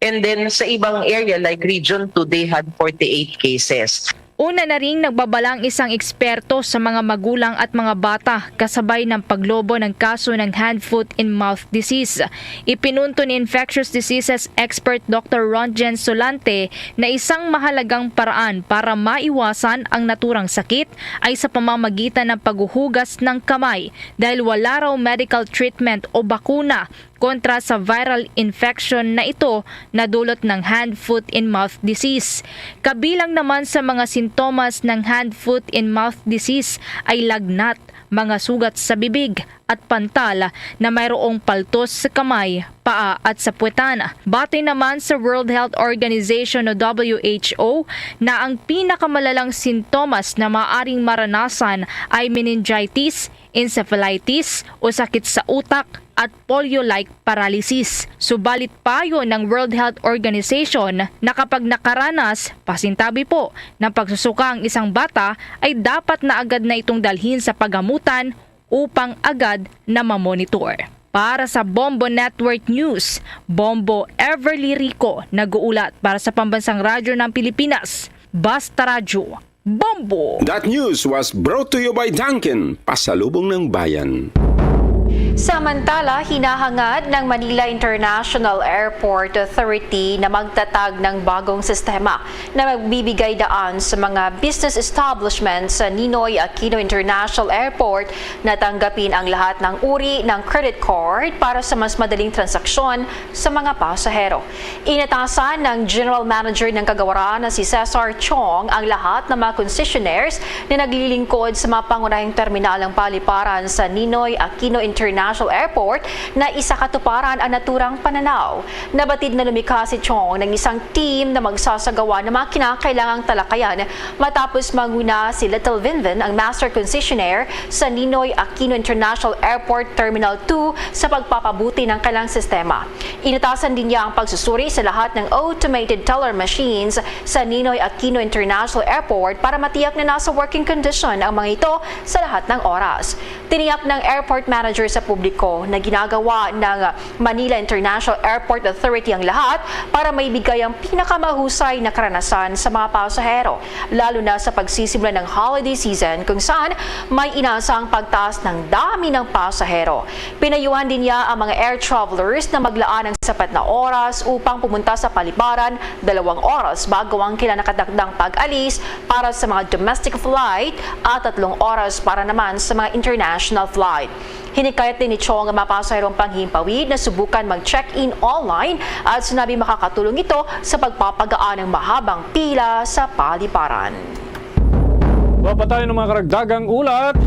And then sa ibang area like Region two, they had forty-eight cases. Una na ring nagbabala ang isang eksperto sa mga magulang at mga bata kasabay ng paglobo ng kaso ng hand, foot, and mouth disease. Ipinunto ni infectious diseases expert Doctor Ronjen Solante na isang mahalagang paraan para maiwasan ang naturang sakit ay sa pamamagitan ng paghuhugas ng kamay dahil wala raw medical treatment o bakuna kontra sa viral infection na ito na dulot ng hand, foot, and mouth disease. Kabilang naman sa mga sintomas ng hand, foot, and mouth disease ay lagnat, mga sugat sa bibig at pantal na mayroong paltos sa kamay, paa at sa puwetan. Batay naman sa World Health Organization o W H O na ang pinakamalalang sintomas na maaring maranasan ay meningitis, encephalitis o sakit sa utak at polio-like paralysis. Subalit payo ng World Health Organization na kapag nakaranas, pasintabi po, ng pagsusuka ang isang bata ay dapat na agad na itong dalhin sa pagamutan upang agad na mamonitor. Para sa Bombo Network News, Bombo Everly Rico nag-uulat para sa Pambansang Radyo ng Pilipinas, Basta Radyo, Bombo! That news was brought to you by Dunkin, pasalubong ng bayan. Samantala, hinahangad ng Manila International Airport Authority na magtatag ng bagong sistema na magbibigay daan sa mga business establishments sa Ninoy Aquino International Airport na tanggapin ang lahat ng uri ng credit card para sa mas madaling transaksyon sa mga pasahero. Inatasan ng General Manager ng Kagawaran na si Cesar Chong ang lahat ng mga concessionaires na naglilingkod sa mga pangunahing terminal ng paliparan sa Ninoy Aquino International Airport na isa katuparan ang naturang pananaw. Nabatid na lumikha si Chong ng isang team na magsasagawa ng mga kinakailangang talakayan matapos manguna si Little Vinvin, ang master concessionaire sa Ninoy Aquino International Airport Terminal two, sa pagpapabuti ng kanilang sistema. Inatasan din niya ang pagsusuri sa lahat ng automated teller machines sa Ninoy Aquino International Airport para matiyak na nasa working condition ang mga ito sa lahat ng oras. Tiniyak ng airport manager sa publiko na ginagawa ng Manila International Airport Authority ang lahat para maibigay ang pinakamahusay na karanasan sa mga pasahero, lalo na sa pagsisimula ng holiday season kung saan may inaasahang pagtaas ng dami ng pasahero. Pinayuhan din niya ang mga air travelers na maglaan ng sapat na oras upang pumunta sa paliparan, dalawang oras bago ang kailangan nakatakdang pag-alis para sa mga domestic flight at tatlong oras para naman sa mga international flight. Hinikayat din ni Chong ang mga pasaherong panghimpawid na subukan mag-check-in online at sinabi makakatulong ito sa pagpapagaan ng mahabang pila sa paliparan. Mapatay ng mga karagdagang ulat,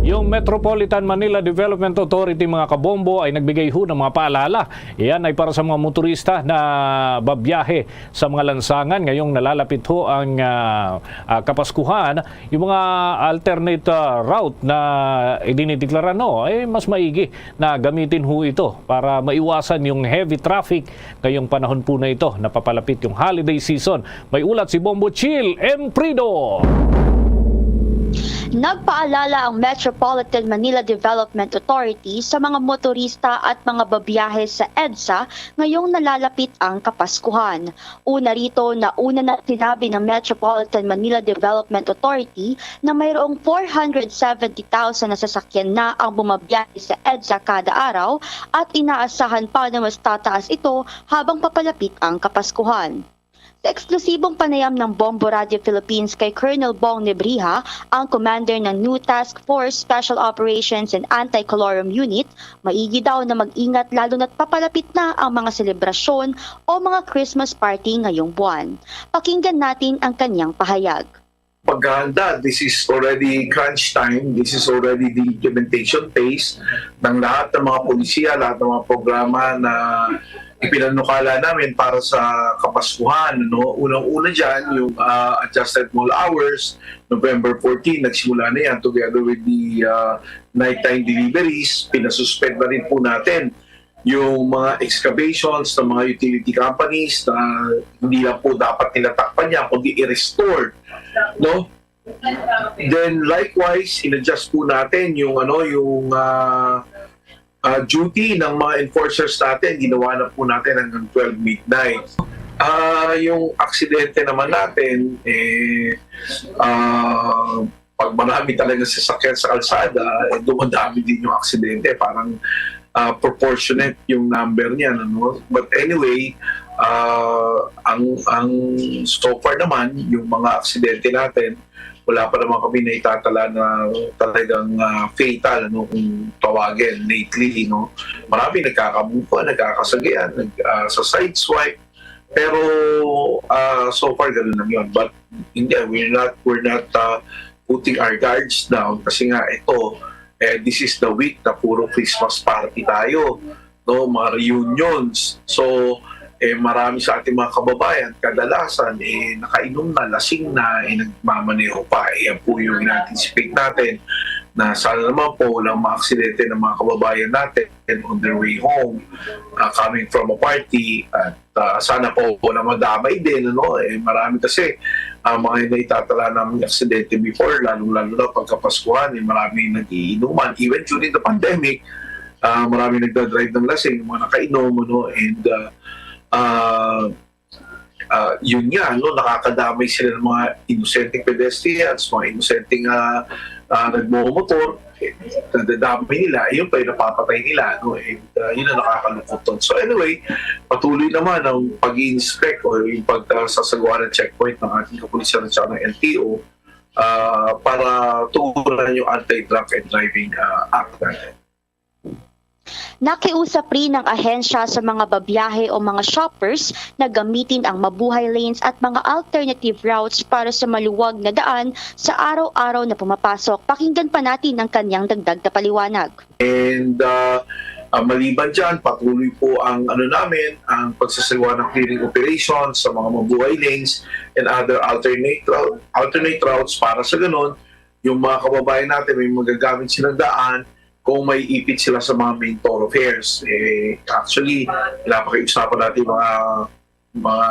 yung Metropolitan Manila Development Authority, mga kabombo, ay nagbigay ho ng mga paalala. Iyan ay para sa mga motorista na babiyahe sa mga lansangan. Ngayong nalalapit ho ang ah, ah, Kapaskuhan, yung mga alternate ah, route na idinideklara, no, eh, mas maigi na gamitin ho ito para maiwasan yung heavy traffic ngayong panahon po na ito. Napapalapit yung holiday season. May ulat si Bombo Chill M. Prido. Nagpaalala ang Metropolitan Manila Development Authority sa mga motorista at mga babiyahe sa EDSA ngayong nalalapit ang Kapaskuhan. Una rito, nauna na sinabi ng Metropolitan Manila Development Authority na mayroong four hundred seventy thousand na sasakyan na ang bumabiyahe sa EDSA kada araw at inaasahan pa na mas tataas ito habang papalapit ang Kapaskuhan. Sa eksklusibong panayam ng Bombo Radio Philippines kay Colonel Bong Nebriha, ang commander ng new Task Force Special Operations and Anti-Colorum Unit, maigi daw na mag-ingat lalo na't papalapit na ang mga selebrasyon o mga Christmas party ngayong buwan. Pakinggan natin ang kanyang pahayag. Paghahanda, this is already crunch time, this is already the implementation phase ng lahat ng mga polisiya, lahat ng mga programa na ipinanukala namin para sa Kapaskuhan. No? Unang-una dyan, yung uh, adjusted mall hours, November fourteen, nagsimula na yan together with the uh, nighttime deliveries. Pinasuspend na rin po natin yung mga excavations ng mga utility companies na hindi lang po dapat nila takpan yan, kundi i-restore. No? Then likewise, in-adjust po natin yung ano yung uh, uh, duty ng mga enforcers natin. Ginawa na po natin hanggang twelve midnight. Uh, yung aksidente naman natin, eh, uh, pag marami talaga sasakyan sa kalsada, eh, dumadami din yung aksidente. Parang uh, proportionate yung number niya. Ano? But anyway, uh, ang, ang so far naman, yung mga aksidente natin, wala pa naman kami naitatala na talagang uh, fatal, ano, kung tawagin, lately. No? Marami nagkakabuka, nagkakasagian, nag, uh, sa sideswipe. Pero uh, so far, ganun lang yun. But hindi, we're not, we're not uh, putting our guards down kasi nga ito, eh, this is the week na puro Christmas party tayo, no, mga reunions. So, eh, marami sa ating mga kababayan, kadalasan, eh, nakainom na, lasing na, eh, nagmamaneho pa. Eh, yan po yung in-anticipate natin na sana naman po walang maaksidente ng mga kababayan natin on their way home, uh, coming from a party. At uh, sana po wala madamay din. Ano? Eh, marami kasi uh, mga naitatala namin aksidente before, lalong-lalo na pagkapaskuhan, eh, marami nagiinuman. Even during the pandemic, uh, marami nagdadrive ng lasing, mga nakainom, ano, and uh, uh, uh, yun nga, no, nakakadamay sila ng mga inosenteng pedestrians, mga inosenteng uh, uh, nagmomotor, eh, nadadamay nila, yun pa yung napapatay nila. No? And uh, yun ang nakakalungkot doon. So anyway, patuloy naman ang pag-inspect o yung pagsasagawa ng checkpoint ng ating kapulisan at saka ng L T O uh, para tugunan yung Anti-Drunk and Driving uh, Act natin. Nakiusap rin ang ahensya sa mga babiyahe o mga shoppers na gamitin ang mabuhay lanes at mga alternative routes para sa maluwag na daan sa araw-araw na pumapasok. Pakinggan pa natin ang kanyang dagdag na paliwanag. And uh, uh, maliban dyan, patuloy po ang ano namin, ang pagsasagawa ng clearing operations sa mga mabuhay lanes and other alternate, route, alternate routes para sa ganun, yung mga kababayan natin may magagamit silang daan, kung may ipit sila sa mga main thoroughfares. Eh, actually, pinapakiusapan natin mga mga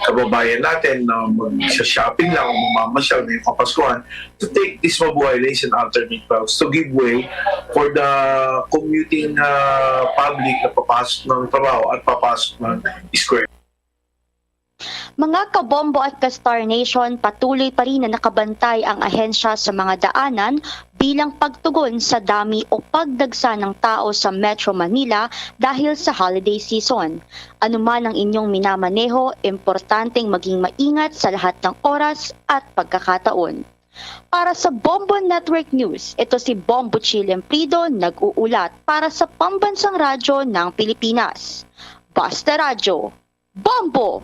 kababayan natin na mag-shopping lang o mamamasyal ngayong Kapaskuhan to take this mabuhay lanes and alternate routes to give way for the commuting uh, public na papasok ng trabaho at papasok ng square. Mga kabombo at ka-Star Nation, patuloy pa rin na nakabantay ang ahensya sa mga daanan bilang pagtugon sa dami o pagdagsa ng tao sa Metro Manila dahil sa holiday season. Anuman ang inyong minamaneho, importanteng maging maingat sa lahat ng oras at pagkakataon. Para sa Bombo Network News, ito si Bombo Chil Emprido nag-uulat para sa Pambansang Radyo ng Pilipinas. Basta Radyo, Bombo!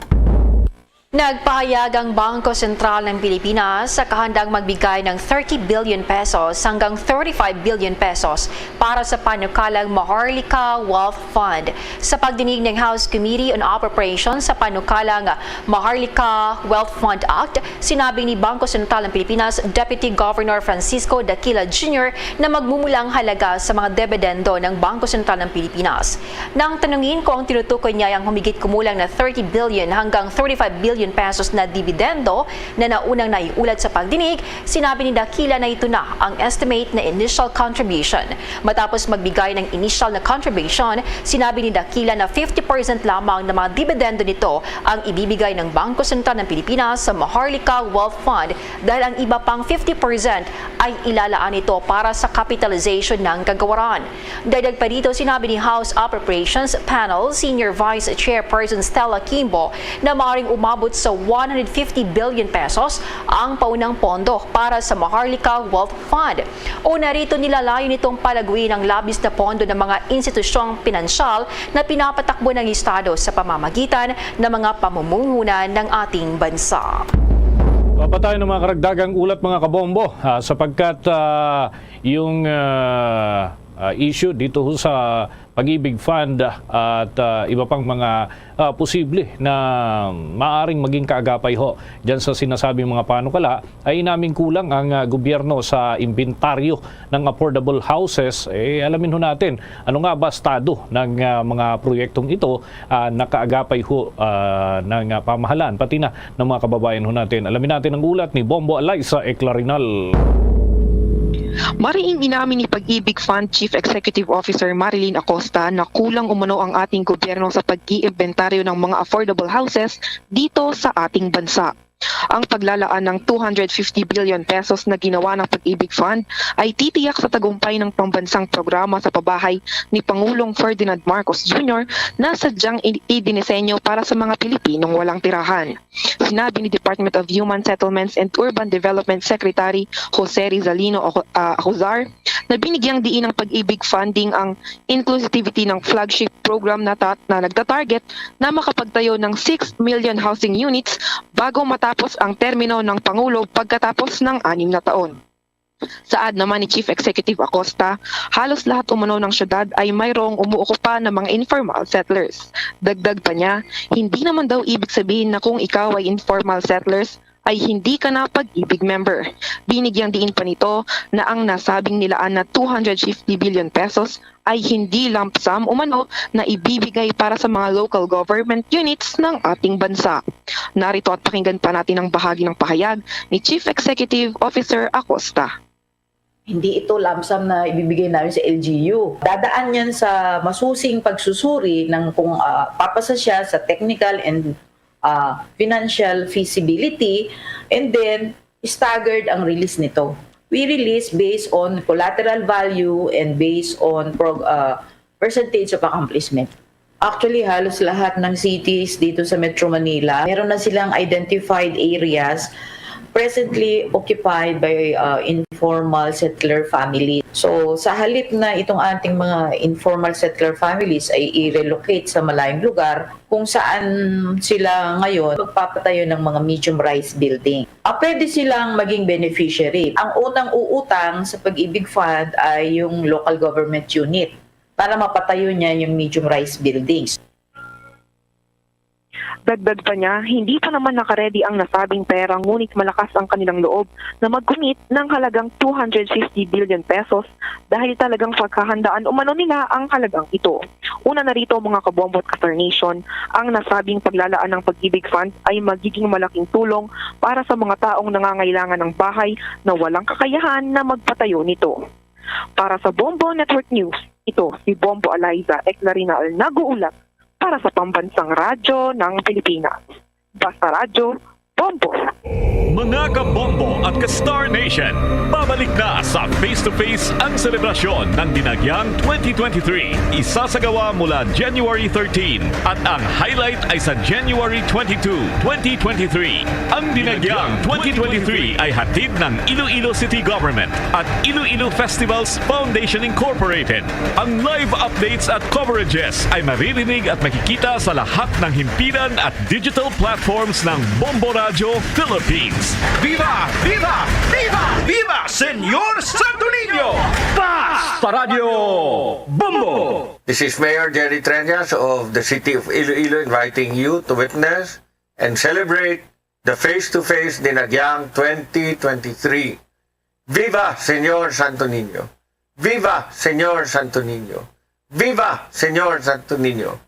Nagpahayag ang Bangko Sentral ng Pilipinas sa kahandang magbigay ng thirty billion pesos hanggang thirty-five billion pesos para sa panukalang Maharlika Wealth Fund. Sa pagdinig ng House Committee on Appropriations sa panukalang Maharlika Wealth Fund Act, sinabi ni Bangko Sentral ng Pilipinas Deputy Governor Francisco Daquila Junior na magmumula ang halaga sa mga debidendo ng Bangko Sentral ng Pilipinas. Nang tanungin kung ang tinutukoy niya ay ang humigit kumulang na thirty billion hanggang thirty-five billion pesos na dibidendo na naunang naiulat sa pagdinig, sinabi ni Dakila na ito na ang estimate na initial contribution. Matapos magbigay ng initial na contribution, sinabi ni Dakila na fifty percent lamang ng mga dibidendo nito ang ibibigay ng Bangko Sentral ng Pilipinas sa Maharlika Wealth Fund, dahil ang iba pang fifty percent ay ilalaan nito para sa capitalization ng kagawaran. Dagdag pa dito, sinabi ni House Appropriations Panel Senior Vice Chairperson Stella Kimbo na maaaring umabot sa one hundred fifty billion pesos ang paunang pondo para sa Maharlika Wealth Fund. Una rito, nilalayo nitong palaguin ang labis na pondo ng mga institusyong pinansyal na pinapatakbo ng Estado sa pamamagitan ng mga pamumuhunan ng ating bansa. Papatay ng mga karagdagang ulat, mga kabombo, ah, sapagkat, ah, yung, ah, ah, issue dito ho sa Pag-ibig Fund at, ah, iba pang mga, ah, posible na maaring maging kaagapay ho dyan sa sinasabing mga panukala, ay inaming kulang ang, ah, gobyerno sa imbentaryo ng affordable houses. Eh, alamin ho natin, ano nga ba estado ng, ah, mga proyektong ito, ah, nakaagapay ho, ah, ng, ah, pamahalaan, pati na ng mga kababayan ho natin. Alamin natin ang ulat ni Bombo Alaysa Eclarinal. Mariing inamin ni Pag-ibig Fund Chief Executive Officer Marilyn Acosta na kulang umano ang ating gobyerno sa pag-iimbentaryo ng mga affordable houses dito sa ating bansa. Ang paglalaan ng two hundred fifty billion pesos na ginawa ng Pag-ibig Fund ay titiyak sa tagumpay ng pambansang programa sa pabahay ni Pangulong Ferdinand Marcos Junior na sadyang i-, idinisenyo para sa mga Pilipinong walang tirahan. Sinabi ni Department of Human Settlements and Urban Development Secretary Jose Rizalino Aco-, ah, Acozar na binigyang diin ng Pag-ibig Funding ang inclusivity ng flagship program na ta-, na nagtatarget na makapagtayo ng six million housing units bago matapos ang termino ng Pangulo pagkatapos ng anim na taon. Saad naman ni Chief Executive Acosta, halos lahat umano ng syudad ay mayroong umuokupa na mga informal settlers. Dagdag pa niya, hindi naman daw ibig sabihin na kung ikaw ay informal settlers, ay hindi ka na Pag-ibig member. Binigyang diin pa nito na ang nasabing nilaan na two hundred fifty billion pesos ay hindi lump sum umano na ibibigay para sa mga local government units ng ating bansa. Narito at pakinggan pa natin ang bahagi ng pahayag ni Chief Executive Officer Acosta. Hindi ito lump sum na ibibigay namin sa L G U. Dadaan yan sa masusing pagsusuri ng kung, ah, papasa siya sa technical and, ah, financial feasibility, and then staggered ang release nito. We release based on collateral value and based on prog-, ah, percentage of accomplishment. Actually, halos lahat ng cities dito sa Metro Manila, meron na silang identified areas presently occupied by, uh, informal settler family. So, sa halip na itong ating mga informal settler families ay i-relocate sa malayong lugar, kung saan sila ngayon magpapatayo ng mga medium-rise building, ah, pwede silang maging beneficiary. Ang unang uutang sa Pag-ibig Fund ay yung local government unit para mapatayo niya yung medium-rise buildings. Dagdag pa niya, hindi pa naman nakaredy ang nasabing pera, ngunit malakas ang kanilang loob na mag-commit ng halagang two hundred fifty billion pesos dahil talagang paghahandaan umano nila ang halagang ito. Una na rito, mga kabombo at ka-Star Nation, ang nasabing paglalaan ng Pag-ibig Fund ay magiging malaking tulong para sa mga taong nangangailangan ng bahay na walang kakayahan na magpatayo nito. Para sa Bombo Network News, ito si Bombo Eliza Eclarinal nag-uulat para sa Pambansang Radyo ng Pilipinas. Basta Radyo, Bombo! Mga kabombo at ka-Star Nation, babalik na sa Face to Face ang selebrasyon ng Dinagyang twenty twenty-three. Isasagawa mula January thirteen at ang highlight ay sa January twenty-two, twenty twenty-three. Ang Dinagyang twenty twenty-three ay hatid ng Iloilo City Government at Iloilo Festivals Foundation Incorporated. Ang live updates at coverages ay maririnig at makikita sa lahat ng himpilan at digital platforms ng Bombo Radyo Philippines. Viva! Viva! Viva! Viva Señor Santo Niño! Basta Radyo Bombo! This is Mayor Jerry Treñas of the City of Iloilo inviting you to witness and celebrate the Face to Face Dinagyang twenty twenty-three. Viva Señor Santo Niño! Viva Señor Santo Niño! Viva Señor Santo Niño!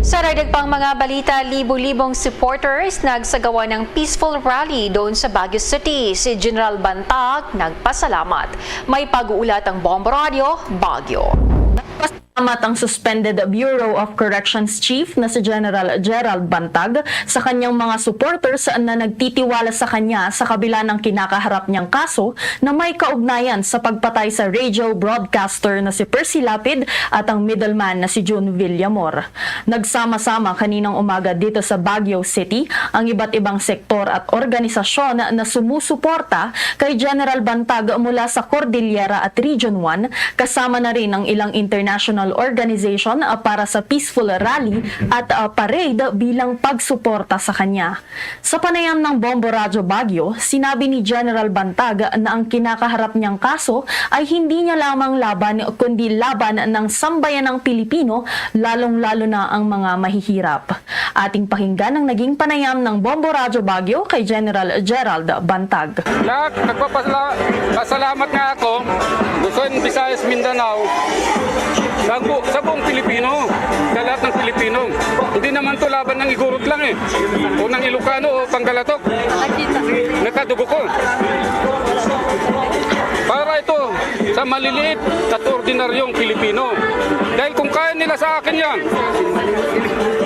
Sa dagdag pang mga balita, libo-libong supporters nagsagawa ng peaceful rally doon sa Baguio City. Si General Bantag nagpasalamat. May pag-uulat ang Bombo Radyo, Baguio. Nagpasalamat ang suspended Bureau of Corrections Chief na si General Gerald Bantag sa kanyang mga supporters na nagtitiwala sa kanya sa kabila ng kinakaharap niyang kaso na may kaugnayan sa pagpatay sa radio broadcaster na si Percy Lapid at ang middleman na si June Villamor. Nagsama-sama kaninang umaga dito sa Baguio City ang iba't ibang sektor at organisasyon na sumusuporta kay General Bantag mula sa Cordillera at Region one, kasama na rin ang ilang international organization, ah, para sa peaceful rally at, ah, parade bilang pagsuporta sa kanya. Sa panayam ng Bombo Radyo Baguio, sinabi ni General Bantag na ang kinakaharap niyang kaso ay hindi niya lamang laban kundi laban ng sambayanang Pilipino, lalong-lalo na ang mga mahihirap. Ating pakinggan ang naging panayam ng Bombo Radyo Baguio kay General Gerald Bantag. Lahat, nagpapasala-, pasalamat nga ako, Luzon, Visayas, Mindanao, sa, bu- sa buong Pilipino, sa lahat ng Pilipino. Hindi naman to laban ng Igorot lang eh, o ng Ilocano o Tangkalatok. Nakadugo ko. Para ito sa maliliit at ordinaryong Pilipino. Dahil kung kaya nila sa akin yan,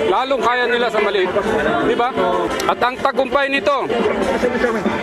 lalong kaya nila sa maliit. Di ba? At ang tagumpay nito,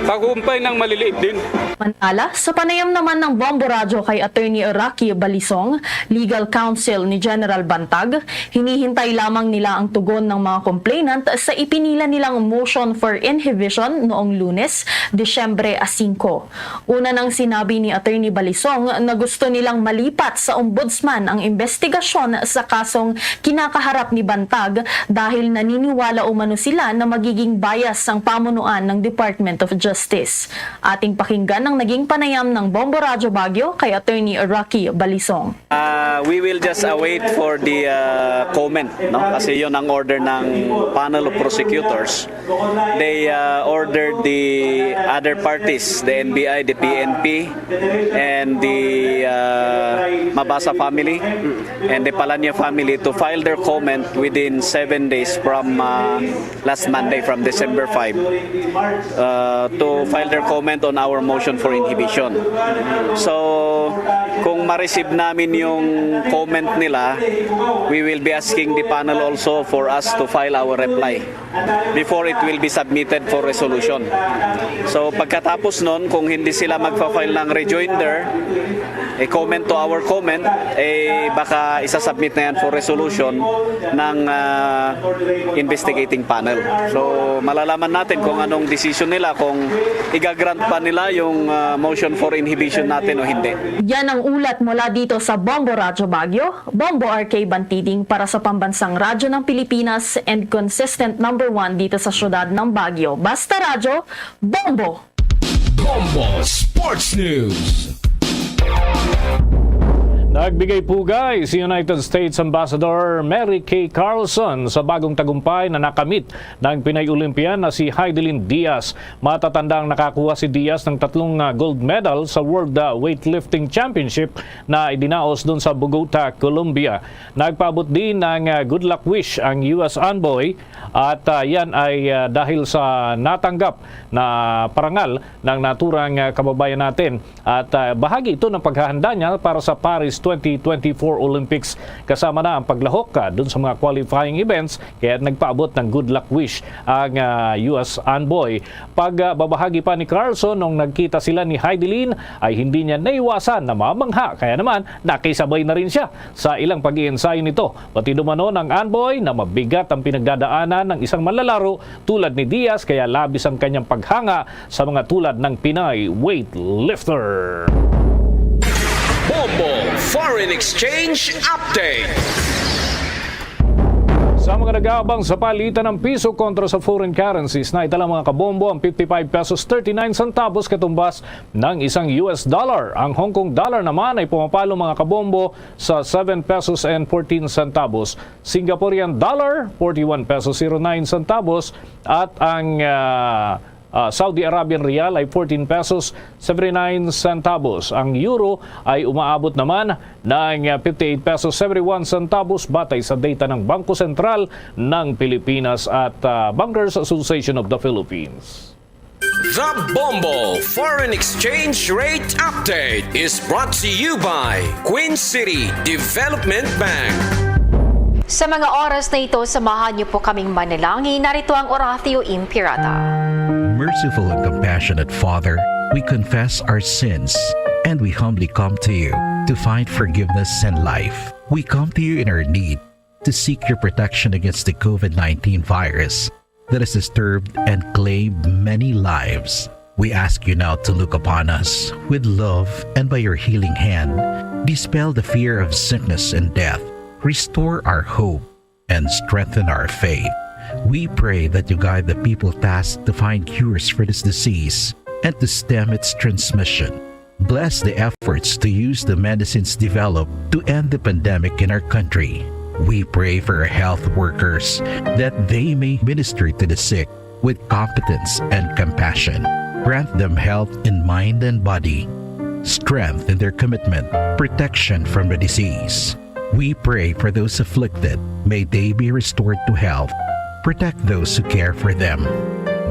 tagumpay ng maliliit din. Samantala, sa panayam naman ng Bombo Radyo kay Attorney Rocky Balisong, legal counsel ni General Bantag, hinihintay lamang nila ang tugon ng mga complainant sa ipinila nilang motion for inhibition noong Lunes, Disyembre singko. Una nang sinabi ni Attorney Balisong na gusto nilang malipat sa Ombudsman ang investigasyon sa kasong kinakaharap ni Bantag dahil naniniwala umano sila na magiging bias ang pamunuan ng Department of Justice. Ating pakinggan ang naging panayam ng Bombo Radyo Baguio kay Attorney Rocky Balisong. Uh, we will just await for the uh, comment, no? Kasi yon ang order ng panel of prosecutors. They uh, ordered the other parties, the N B I, the P N P, and the uh, Mabasa family and the Palanya family to file their comment within seven days from uh, last Monday, from December five, uh, to file their comment on our motion for inhibition. So, kung ma-receive namin yung comment nila, we will be asking the panel also for us to file our reply before it will be submitted for resolution. So, pagkatapos nun, kung hindi sila magpa-file ng rejoinder, a comment to our comment, eh, baka isasubmit na yan for resolution ng ah, investigating panel. So, malalaman natin kung anong decision nila, kung igagrant pa nila yung ah, motion for inhibition natin o hindi. Yan ang ulat mula dito sa Bombo Radyo Baguio, Bombo R K Bantiding para sa Pambansang Radyo ng Pilipinas and consistent number one dito sa siyudad ng Baguio. Basta Radyo, Bombo! Bombo Sports News. Nagbigay pugay si United States Ambassador Mary Kay Carlson sa bagong tagumpay na nakamit ng Pinay Olympian na si Heidelin Diaz. Matatandang nakakuha si Diaz ng tatlong, ah, gold medal sa World, ah, Weightlifting Championship na idinaos dun sa Bogota, Colombia. Nagpaabot din ng, ah, good luck wish ang U S envoy at, ah, yan ay, ah, dahil sa natanggap na parangal ng naturang, ah, kababayan natin. At, ah, bahagi ito ng paghahanda niya para sa Paris twenty twenty-four Olympics, kasama na ang paglahok, ah, dun sa mga qualifying events, kaya nagpaabot ng good luck wish ang, ah, U S envoy. Pag, ah, babahagi pa ni Carlson, nung nagkita sila ni Heidelin, ay hindi niya naiwasan na mamangha. Kaya naman, nakisabay na rin siya sa ilang pag-iensayo nito. Pati dumano ng envoy na mabigat ang pinagdadaanan ng isang manlalaro tulad ni Diaz, kaya labis ang kanyang paghanga sa mga tulad ng Pinay weightlifter. Bombo Foreign Exchange Update. Sa mga nag-aabang sa palitan ng piso kontra sa foreign currencies, naitala, mga kabombo, ang fifty-five pesos thirty-nine centavos katumbas ng isang U S dollar. Ang Hong Kong dollar naman ay pumapalo, mga kabombo, sa seven pesos and fourteen centavos. Singaporean dollar, forty-one pesos zero nine centavos. At ang, ah, ah, Saudi Arabian riyal ay fourteen pesos seventy-nine centavos. Ang euro ay umaabot naman ng, ah, fifty-eight pesos seventy-one centavos batay sa data ng Bangko Sentral ng Pilipinas at, ah, Bankers Association of the Philippines. The Bombo Foreign Exchange Rate Update is brought to you by Queen City Development Bank. Sa mga oras na ito, samahan niyo po kaming manalangin. Narito ang Oratio Imperata. Merciful and compassionate Father, we confess our sins and we humbly come to you to find forgiveness and life. We come to you in our need to seek your protection against the COVID nineteen virus that has disturbed and claimed many lives. We ask you now to look upon us with love and by your healing hand, dispel the fear of sickness and death, restore our hope, and strengthen our faith. We pray that you guide the people tasked to find cures for this disease and to stem its transmission. Bless the efforts to use the medicines developed to end the pandemic in our country. We pray for our health workers that they may minister to the sick with competence and compassion. Grant them health in mind and body, strength in their commitment, protection from the disease. We pray for those afflicted. May they be restored to health. Protect those who care for them.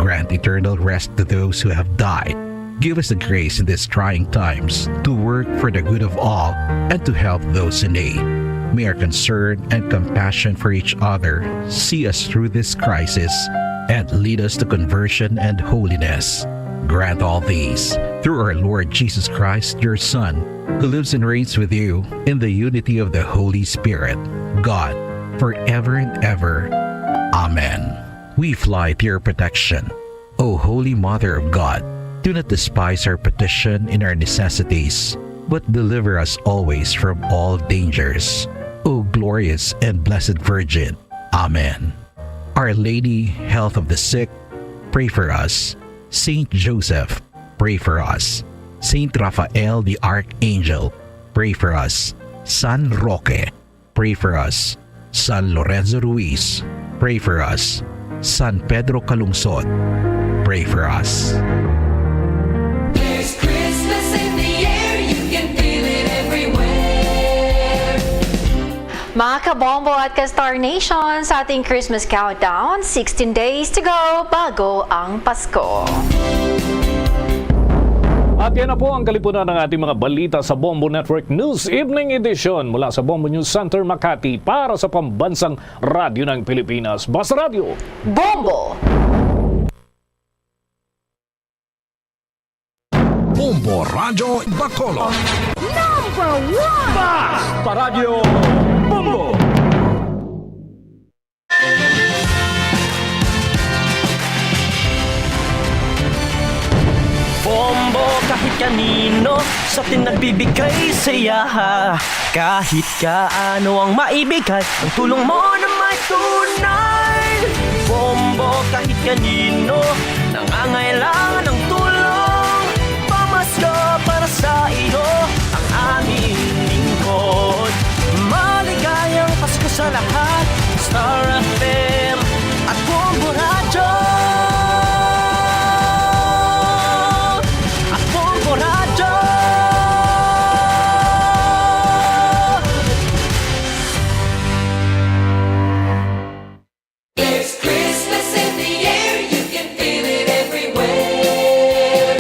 Grant eternal rest to those who have died. Give us the grace in these trying times to work for the good of all and to help those in need. May our concern and compassion for each other see us through this crisis and lead us to conversion and holiness. Grant all these through our Lord Jesus Christ, your Son, who lives and reigns with you in the unity of the Holy Spirit, God, forever and ever. Amen. We fly to your protection, O Holy Mother of God. Do not despise our petition in our necessities, but deliver us always from all dangers, O glorious and blessed Virgin. Amen. Our Lady, Health of the Sick, pray for us. Saint Joseph, pray for us. Saint Raphael the Archangel, pray for us. San Roque, pray for us. San Lorenzo Ruiz, pray for us. San Pedro Calungsod, pray for us. There's Christmas in the air, you can feel it everywhere. Mga kabombo at ka-Star Nation, sa ating Christmas countdown, sixteen days to go bago ang Pasko. At yan na po ang kalipunan ng ating mga balita sa Bombo Network News Evening Edition mula sa Bombo News Center, Makati, para sa Pambansang Radyo ng Pilipinas, Basta Radyo. Bombo! Bombo Radyo Bacolod. Number one! Basta Radyo Bombo! Bombo kahit kanino sa atin nagbibigay saya. Kahit kaano ang maibigay, ang tulong mo na may tunay. Bombo kahit kanino nangangailangan ng tulong. Pamasko para sa iyo ang aming lingkod. Maligayang Pasko sa lahat. Star F M at Bombo Radyo. At Bombo Radyo. There's Christmas in the air, you can feel it everywhere.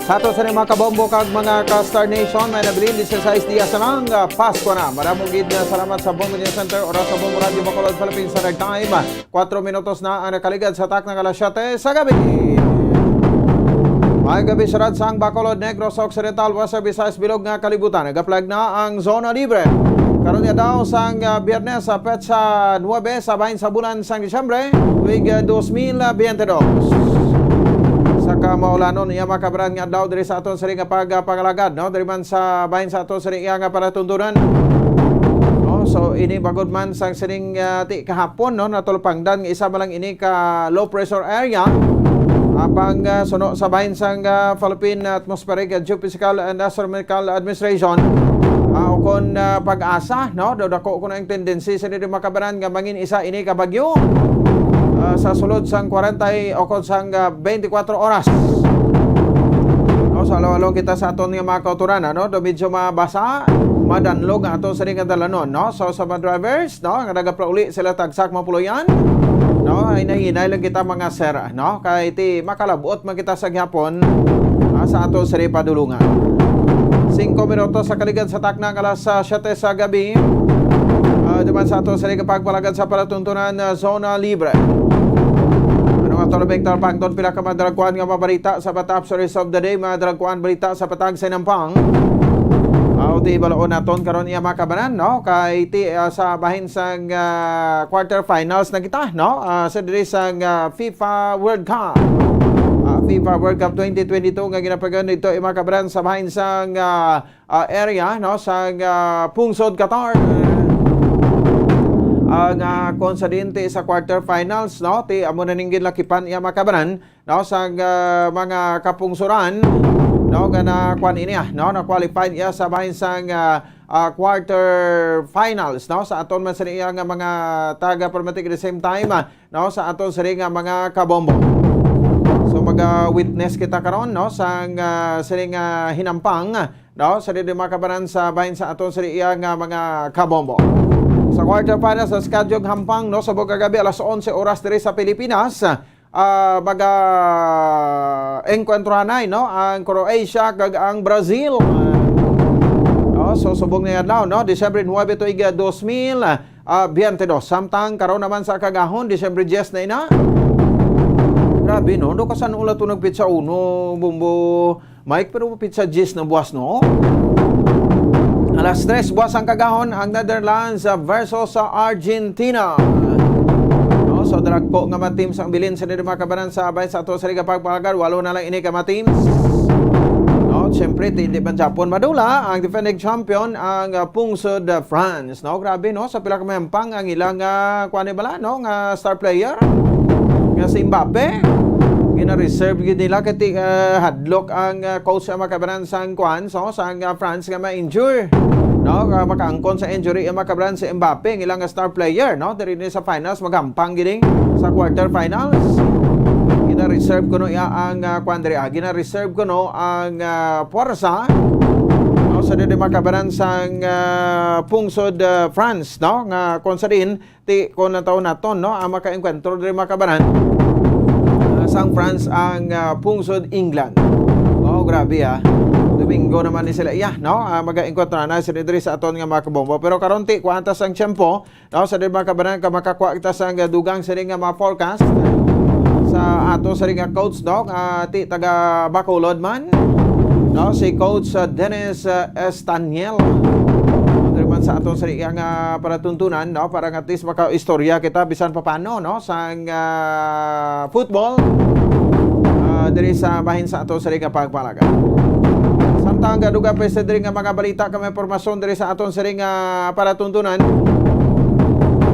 Sa ato sa mga kabombo kag mga ka-Star Nation, may nabilin, disisais dias na lang, ah, Pasko na. Madamo gid na salamat sa Bombo News Center, oras sa Bombo Radyo Bacolod, Philippine Standard Time. Kuwatro minutos na ang nakaligad sa takna nga alas siyete sa gabi. Maayong gabi, syudad sang Bacolod, Negros Occidental, Western Visayas, bilog nga kalibutan. Nagaplag na ang zona libre. Karon nga daw sang, ah, Biyernes, sa petsa nuebe sa bahin sa bulan sang Disyembre, tuig, ah, dos mil biyente dos. Sa kamaulanon, iya makabaran nga adlaw diri sa aton sini nga pag-, ah, pangalagad, no? Diri man sa bahin sa aton sini iya nga palatuntunan. No? So, ini bagod man sang sining, ah, ti kahapon, no, natulpangdan nga isa man lang ini ka low pressure area. Apang, ah, suno sa bahin sang, ah, Philippine Atmospheric Geophysical and Astronomical Administration, ah, ukon, ah, PAGASA, no, daw dako kuno ang tendency sa diri makabaran nga mangin isa ini ka bagyo. ah, sa sulod sang kwarenta o kon sang, ah, twenty-four oras. No, sa along-along kita sa aton nga mga kautoran, ano, do medyo mabasa, madanlog ang aton sining nga dalanon, no? So, sa mga drivers, no, nga nagapauli sila tagsak mapuloyan, no, ay nahinay lang kita, mga sir, no? Kay ti makalabot man kita sa gihapon, ah, sa aton sini padulungan. Singko minutos sa kaligad sa takna nga alas, ah, siyete sa gabi. Ah, duman sa aton sini nga pagpalagad sa palatuntunan, ah, zona libre. Ano nga tolong Victor Pangton, pila ka mga dalagkuan nga mabalita sa Batap Series of the Day, mga dalagkuan balita sa patag sa Hinampang. Aw, di balaon naton karon iya mga kabanan, no? Kay ti, ah, sa bahin sang, ah, quarterfinals na kita, no? Ah, sa diri sang, ah, FIFA World Cup. Ah, FIFA World Cup twenty twenty-two nga ginapagan dito, iya mga kabanan, sa bahin sang, ah, ah, area, no? Sang, ah, Pungsod, Qatar. Ang, ah, kung sa dinti sa quarterfinals, no? Ti amo na ning ginlakipan iya mga kabanan, no, sang, ah, mga kapungsuran, no, nga na kuan ini, ah, no, na qualified iya sa bahin sang, ah, ah, quarter finals, no, sa aton man sini iya nga mga taga-permatic, at the same time, ah, no, sa aton sini nga mga kabombo. So, maga-witness kita karon, no, sang, ah, sini nga hinampang, no, sa diri mga kabanan sa bahin sa aton sini iya nga mga kabombo. Sa quarter finals sa Skadjog Hampang, no, sa buong kagabi alas onse oras diri sa Pilipinas, ah, maga-engkwentrohanay, no, ang Croatia kag ang Brazil. No, so subong ni adlaw, no, Disyembre nuebe tuig, ah, dos mil, ah, biyente dos. Samtang karon naman sa kagahon, Disyembre diyes na ina. Grabe, no? Do kasan ula to nagpitsa uno, Bombo Mike, pero pizza gis na buwas, no? Alas tres buwas ang kagahon ang Netherlands, ah, versus sa Argentina. No, so dagko nga mga teams ang bilin sa diri mga kabanan sa bahin sa ato sa Liga Pagpalagan. Walo na lang ini ka mga teams. No, siyempre, ti-, hindi man Japon madula ang defending champion, ang, ah, pungsod, ah, France. No, grabe, no, sa pila ka mayampang ang ilang, ah, kuan ni bala, no, nga star player nga si Mbappe. Gina-reserve gyud nila kay ti-, ah, hadlok ang, ah, coach sa mga kabanan sang kuan, so, sang, ah, France nga ma-injure. No, nga makaangkon sa injury ang mga kabanan si Mbappe, ang ilang star player, no? Diri ni sa finals, maghampang gini sa quarterfinals. Gina-reserve kuno iya ang, ah, kuan diri, ah, gina-reserve kuno ang, ah, puwersa, no? Sa diri mga kabanan sang, ah, pungsod, ah, France, no? Nga kung sa diin, ti, kung nataw naton, no, ang makaengkwentro diri mga kabanan, ah, sang France ang, ah, pungsod England. Oh, grabe, ah. Domingo naman ni sila iya, no? Ah, magaengkwentro na sila diri sa aton nga mga kabombo. Pero karon ti, kuwantas ang tiyempo, no? Sa diri mga kabanan, ka makakuha kita sa nga dugang sini nga mga forecast sa ato sini nga coach, no? Ah, ti taga Bacolod man, no? Si Coach, ah, Dennis, ah, Estaniel. Diri man sa ato sini nga palatuntunan, no? Para nga at least makaistorya kita bisan pa paano, no, sang, ah, football, ah, diri sa bahin sa ato sa Liga Pagpalagan. Samtang gaduga pa sa diri nga mga balita kag impormasyon diri sa aton sa nga palatuntunan.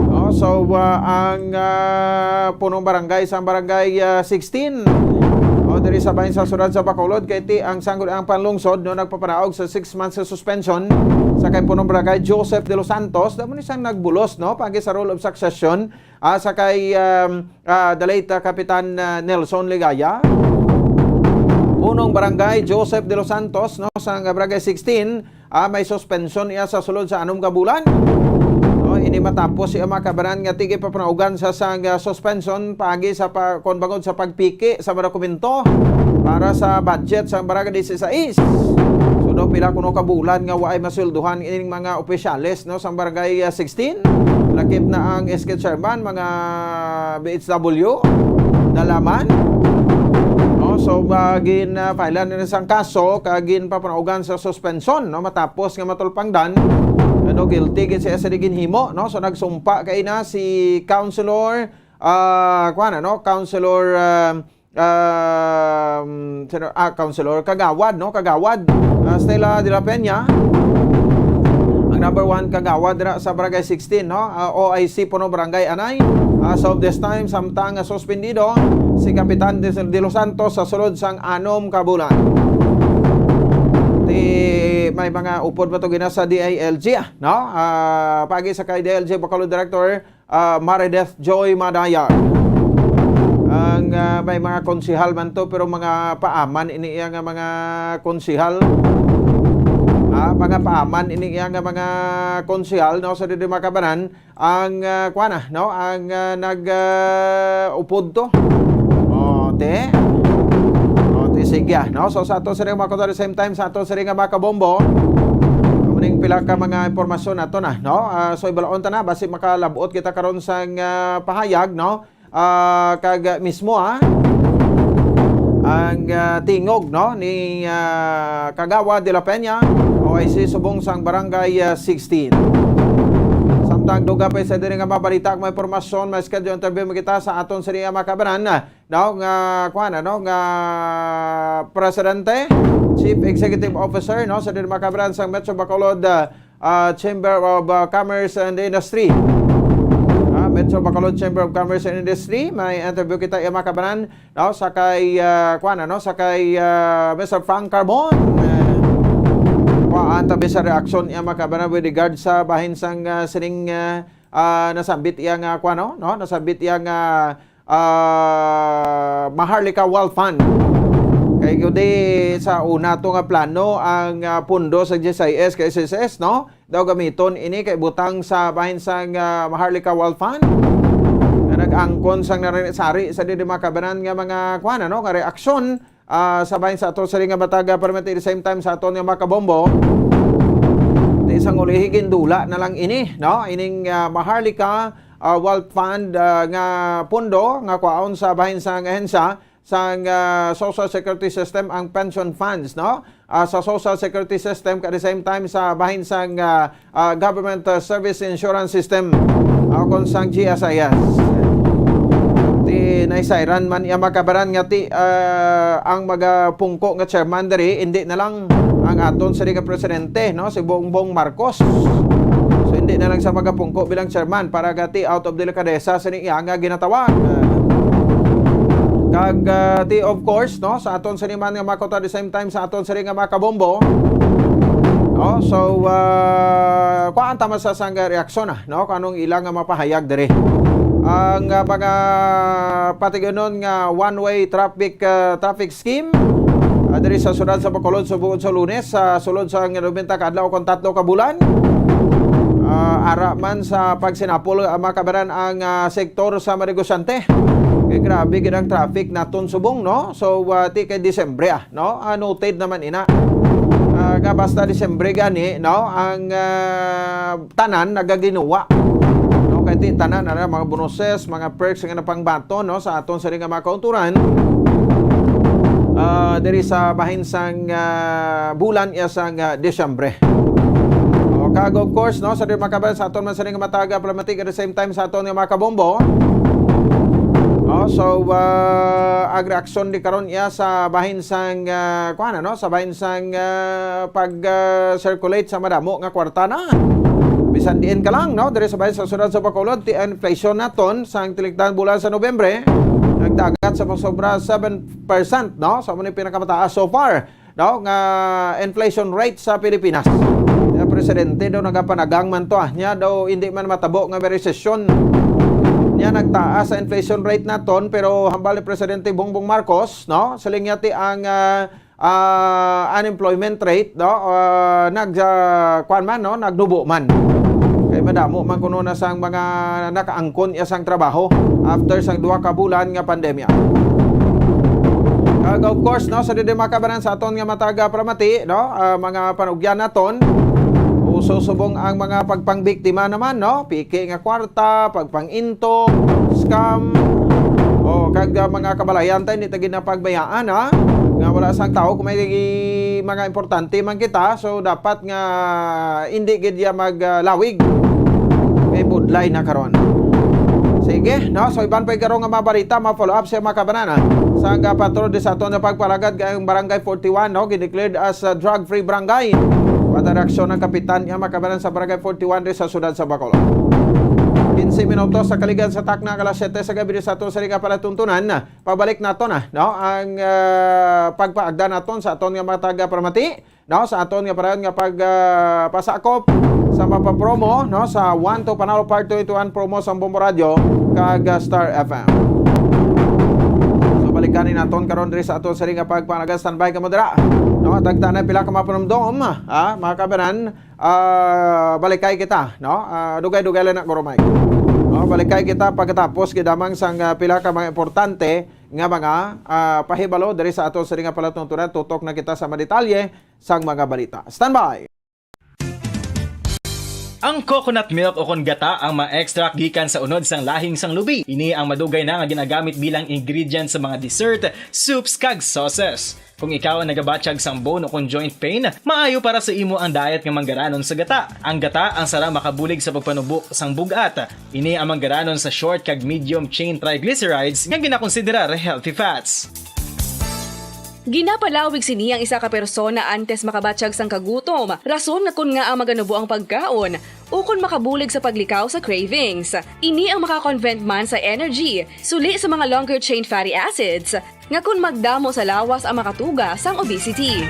No, so, ah, ang, ah, punong barangay sa barangay, ah, sixteen, o diri sa bahin sa siyudad sa Bacolod, kay ti ang sangguniang panlungsod, no, nagpapanaog sa six months sa suspension sa kay punong barangay Joseph De Los Santos, damo ni sang nagbulos, no, pagi sa rule of succession, ah, sa kay, um, ah, the late, ah, Kapitan, ah, Nelson Ligaya. Punong barangay Joseph De Los Santos, no, sa barangay sixteen, ah, may suspension iya sa sulod sa anom ka bulan. No, ini matapos iya mga kabanan nga ti ginpapanaugan sa sang, ah, suspension pagi sa pa-, kon bangod sa pagpiki sa mga dokumento para sa budget sa barangay dieciséis. So, no, pila kuno ka bulan nga waay masweldohan ining mga opisyales, no, sa barangay, ah, sixteen. Lakip na ang S K chairman, mga B H W, dalaman. No, so, ah, gin, ah, file na sang kaso kag ginpapanaugan sa suspension, no, matapos nga matulpangdan, ano, guilty gid siya sa ginhimo, no? So, nagsumpa kay na si Councilor, ah, kuwan, ano, Councilor, ah, um, sino, ah, Councilor Kagawad, no? Kagawad, ah, Stella de la Peña, ang number one kagawad dira sa Barangay sixteen, no? Ah, O I C Puno Barangay anay. As of this time, samtang nga suspendido si Kapitan De, De Los Santos sa sulod sang anom ka bulan. Ti, may mga upod pa to gina sa D I L G, ah, no? Ah, pagi sa kay D I L G Bacolod Director, ah, Marideth Joy Madayag. Ah, may mga konsihal man to, pero mga paaman ini iya nga mga konsihal. Ah, mga paaman ini iya nga mga konsihal, no? Sa diri, mga kabanan, ang, ah, kuwan na, no? Ang, ah, nag, ah, upod to. O, te. O, te, sige, ah, no? So, sa ato sini, mga kabanan, at the same time, sa ato sini nga mga kabombo, amo ning pila ka mga impormasyon nato na, no? Ah, so, ibalaon ta na, basi makalabot kita karon sang, ah, pahayag, no? Ah, kag, ah, mismo, ah, ang, ah, tingog, no, ni, ah, Kagawa de la Peña, O I C, subong sang Barangay, ah, sixteen. Samtang dugang pa sa diri nga mga balita, may impormasyon, may schedule interview mo kita sa aton sini nga mga kabanan, ah, no, nga, kuwan, ano, nga Presidente, Chief Executive Officer, no, sa diri mga kabanan sa Metro Bacolod, ah, ah, Chamber of, ah, Commerce and Industry. Ah, Metro Bacolod Chamber of Commerce and Industry, may interview kita iya mga kabanan, no, sa kay, ah, kuwan, ano, sa kay, ah, Mister Frank Carbon. Eh, kuwan, tabi sa reaksyon iya mga kabanan with regard sa bahin sang, ah, sining, ah, ah, nasambit iya nga, kuwan, no, no, nasambit iya nga, ah, Maharlika Wealth Fund. Kay kundi sa una to nga plano ang, ah, pundo sa G S I S kay S S S, no? Daw gamiton ini kay butang sa bahin sang, ah, Maharlika Wealth Fund nga nag-angkon sang narinisari sa diri mga kabanan nga mga kuwan, ano, nga reaksyon, ah, sa bahin sa ato sini nga matag, ah, permit, at the same time sa aton nga mga kabombo. Di sang ulihi gindula na lang ini, no? Ining, ah, Maharlika, ah, Wealth Fund, ah, nga pundo nga kwaon sa bahin sang ahensya sang, ah, Social Security System ang pension funds, no? Ah, sa Social Security System, at the same time sa bahin sang, ah, ah, Government, ah, Service Insurance System, ah, kon sang G S I S. Ti naisayran man iya mga kabanan nga ti, ah, ang magapungko nga chairman diri, hindi na lang ang aton sini nga presidente, no, si Bongbong Marcos. So, hindi na lang sa magapungko bilang chairman para gati out of delicadeza sini iya nga ginatawag. Kag, ah, ti, of course, no, sa aton sini man nga mga kabanan, at the same time sa aton sini nga mga kabombo. No, so, ah, kuan ta man sa sang reaksyon, ah, no, kung anong ilang nga mapahayag diri. Ang, ah, mga patiganon nga one-way traffic, ah, traffic scheme, ah, diri sa siyudad sa Bacolod, subong sa Lunes, sa sulod sa nga nobenta ka adlaw kon tatlo ka bulan. Ah, ara man sa pagsinapol, ah, mga kabanan, ang, ah, sektor sa mga negosyante. Kay grabe gid ang traffic naton subong, no? So, ah, ti kay Disyembre, ah, no? Ah, noted naman ina. Ah, nga basta Disyembre gani, no? Ang, ah, tanan nagaginuwa. No, kay ti tanan na mga bonuses, mga perks nga napangbaton, no, sa aton sini nga mga kauturan, ah, diri sa bahin sang, ah, bulan iya sang, ah, Disyembre. O, kag of course, no, sa diri mga kabanan, sa aton man sini nga matag, ah, palamati, at the same time sa aton nga mga kabombo. O, so, ah, ang reaksyon di karon iya sa bahin sang, ah, kuan, ano, sa bahin sang, ah, pag, ah, circulate sa madamo nga kwarta na. Bisan diin ka lang, no? Diri sa bahin sa siyudad sa Bacolod, ti inflation naton sang tilikdan bulan sa Nobyembre, nagdagat sa pasobra seven percent, no? Sa amo ni pinakamataas so far, no, nga inflation rate sa Pilipinas. Kaya presidente daw nagapanagang man to, ah. Niya daw hindi man matabo nga may resesyon. Niya nagtaas sa inflation rate naton, pero hambal ni Presidente Bongbong Marcos, no? Siling niya ti ang, ah, ah, unemployment rate, no? Ah, nag, ah, kuwan man, no? Nagnubo man. Kay madamo man kuno na sang mga nakaangkon iya sang trabaho after sang duha ka bulan nga pandemya. Kag of course, no, sa diri mga kabanan sa aton nga matag, ah, palamati, no, ah, mga panugyan naton, uso subong ang mga pagpangbiktima naman, no, piki nga kwarta, pagpang-into, scam, o kag, ah, mga kabalayan ta, hindi ta gid na pagbayaan, ha, nga wala sang tawo kung may mga importante man kita, so dapat nga hindi gid ya mag, ah, lawig. May budlay na karon. Sige, no? So, iban pa garo nga mga balita, ma-follow up sa mga kabanan, ha? Sa ang, ah, patrol di sa aton nga pagpalagad kay ang Barangay forty-one, no? Gideclared as, ah, drug-free barangay. Wala reaksyon ang kapitan niya, mga kabanan, sa Barangay forty-one di sa siyudad sa Bacolod. Quince minutos sa kaligan sa takna, alas siyete sa gabi di sa aton sa liga palatuntunan. Pabalik naton, ah, no? Ang, ah, pagpaagda naton sa aton nga mga taga-palamati, no, sa aton nga parayon nga pag, ah, pasakop sa mapapromo, no, sa One to Panalo Part twenty-one promo sa Bombo Radio kag, ah, Star F M. Kani naton karon diri sa aton sini nga pagpanaga, standby kamo dira. No, tagta na pila ka mapanumdom, ha, mga kabanan, ah, balikay kita, no? Ah, dugay-dugay lang na, Guro Mike. No, balikay kita pagkatapos gid lamang sang, ah, pila ka mga importante nga mga, ah, pahibalo diri sa aton sini nga palatuntunan. Tutok na kita sa madetalye sang mga balita. Standby! Ang coconut milk o kon gata ang ma-extract gikan sa unod sang lahing sang lubi. Ini ang madugay na nga ginagamit bilang ingredient sa mga dessert, soups, kag sauces. Kung ikaw ang nagabatyag sang bone o kon joint pain, maayo para sa imo ang diet nga manggaranon sa gata. Ang gata ang sarang makabulig sa pagpanubo sang bug-at. Ini ang manggaranon sa short kag medium chain triglycerides nga ginakonsiderar healthy fats. Ginapalawig sini ang isa ka persona antes makabatyag sang kagutom, rason nga kon ngaa maganubo ang pagkaon, ukon makabulig sa paglikaw sa cravings. Ini ang makakonvert man sa energy, suli sa mga longer chain fatty acids, nga kon magdamo sa lawas ang makatuga sang obesity.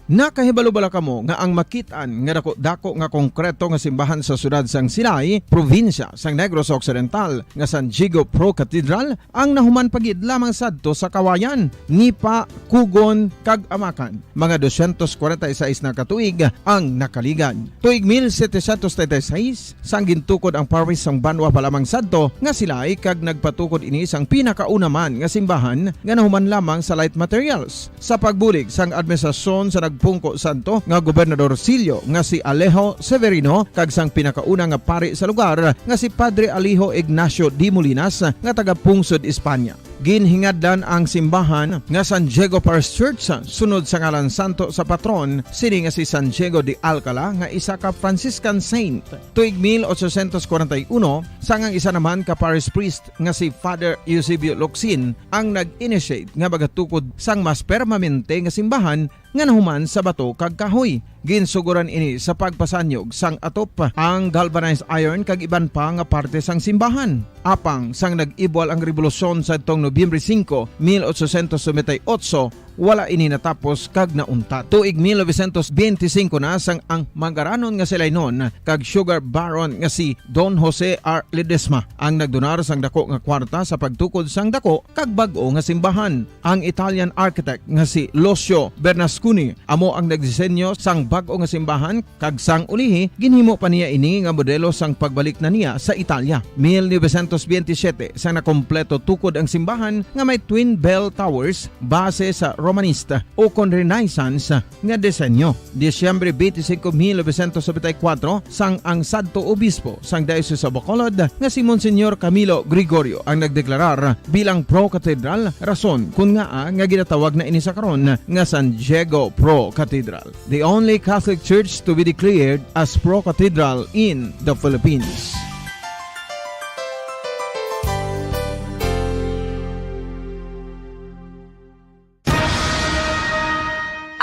Nakahibalo bala kamo nga ang makit-an nga dako-dako nga konkreto nga simbahan sa siyudad sang Silay, probinsya sang Negros Occidental, nga San Diego Pro Cathedral, ang nahuman pa gid lamang sadto sa kawayan, nipa, kugon, kag amakan? Mga dosyentos kwarenta y seis na ka tuig ang nakaligad. Tuig mil setecientos treinta y seis, sang gintukod ang parish sang banwa pa lamang sadto nga Silay, kag nagpatukod ini sang pinakauna man nga simbahan nga nahuman lamang sa light materials. Sa pagbulig sang administrasyon sa nagpungko sadto nga Gobernador Silio nga si Alejo Severino kag sang pinakauna nga pari sa lugar nga si Padre Alejo Ignacio de Molinas nga taga-pungsod Espanya. Ginhingadlan ang simbahan nga San Diego Parish Church sunod sa ngalan santo sa patron sini nga si San Diego de Alcala nga isa ka Franciscan saint. Tuig mil ochocientos kwarenta y uno, sang ang isa naman ka parish priest nga si Father Eusebio Locsin ang nag-initiate nga magatukod sang mas permanente nga simbahan nga nahuman sa bato kag kahoy. Ginsugoran ini sa pagpasanyog sang atop, ang galvanized iron kag iban pa nga parte sang simbahan. Apang sang nag-ibwal ang rebolusyon sadtong Nobyembre singko, mil ochocientos noventa y ocho, wala ini natapos kag nauntat. Tuig mil novecientos benti singko na sang ang manggaranon nga Silaynon kag sugar baron nga si Don Jose R. Ledesma ang nagdonar sang dako nga kwarta sa pagtukod sang dako kag bag-o nga simbahan. Ang Italian architect nga si Lucio Bernasconi amo ang nagdisenyo sang bag-o nga simbahan, kag sang ulihi ginhimo pa niya ini nga modelo sang pagbalik na niya sa Italia. Mil novecientos benti siyete, sang nakompleto tukod ang simbahan nga may twin bell towers base sa Romanista o kon Renaissance nga disenyo. Disyembre twenty-five, mil novecientos noventa y cuatro, sang ang sadto obispo sang Diocese of Bacolod nga si Monsignor Camilo Gregorio ang nagdeklarar bilang pro-cathedral, rason kun ngaa nga ginatawag na ini sa karon nga San Diego Pro Cathedral, the only Catholic church to be declared as pro-cathedral in the Philippines.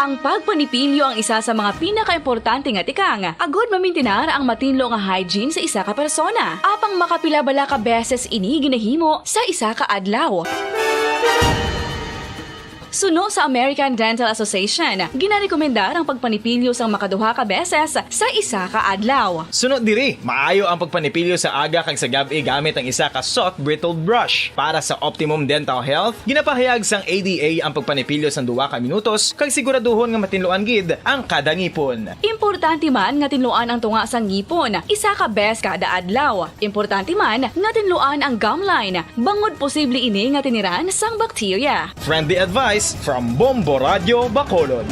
Ang pagpanipilyo ang isa sa mga pinakaimportante nga tikang agud mamintinar ang matinlo nga hygiene sa isa ka persona. Apang makapila bala ka beses ini ginahimo sa isa ka adlaw? Suno sa American Dental Association, ginarekomendar ang pagpanipilyo sang makaduha ka beses sa isa ka adlaw. Suno diri, maayo ang pagpanipilyo sa aga kag sa gab-i gamit ang isa ka soft bristled brush. Para sa optimum dental health, ginapahayag sang A D A ang pagpanipilyo sang duha ka minutos kag siguraduhon nga matinluan gid ang kada ngipon. Importante man nga tinluan ang tunga sang ngipon isa ka beses kada adlaw. Importante man nga tinluan ang gum line, bangod posible ini nga tiniran sang bakterya. Friendly advice from Bombo Radio Bacolod.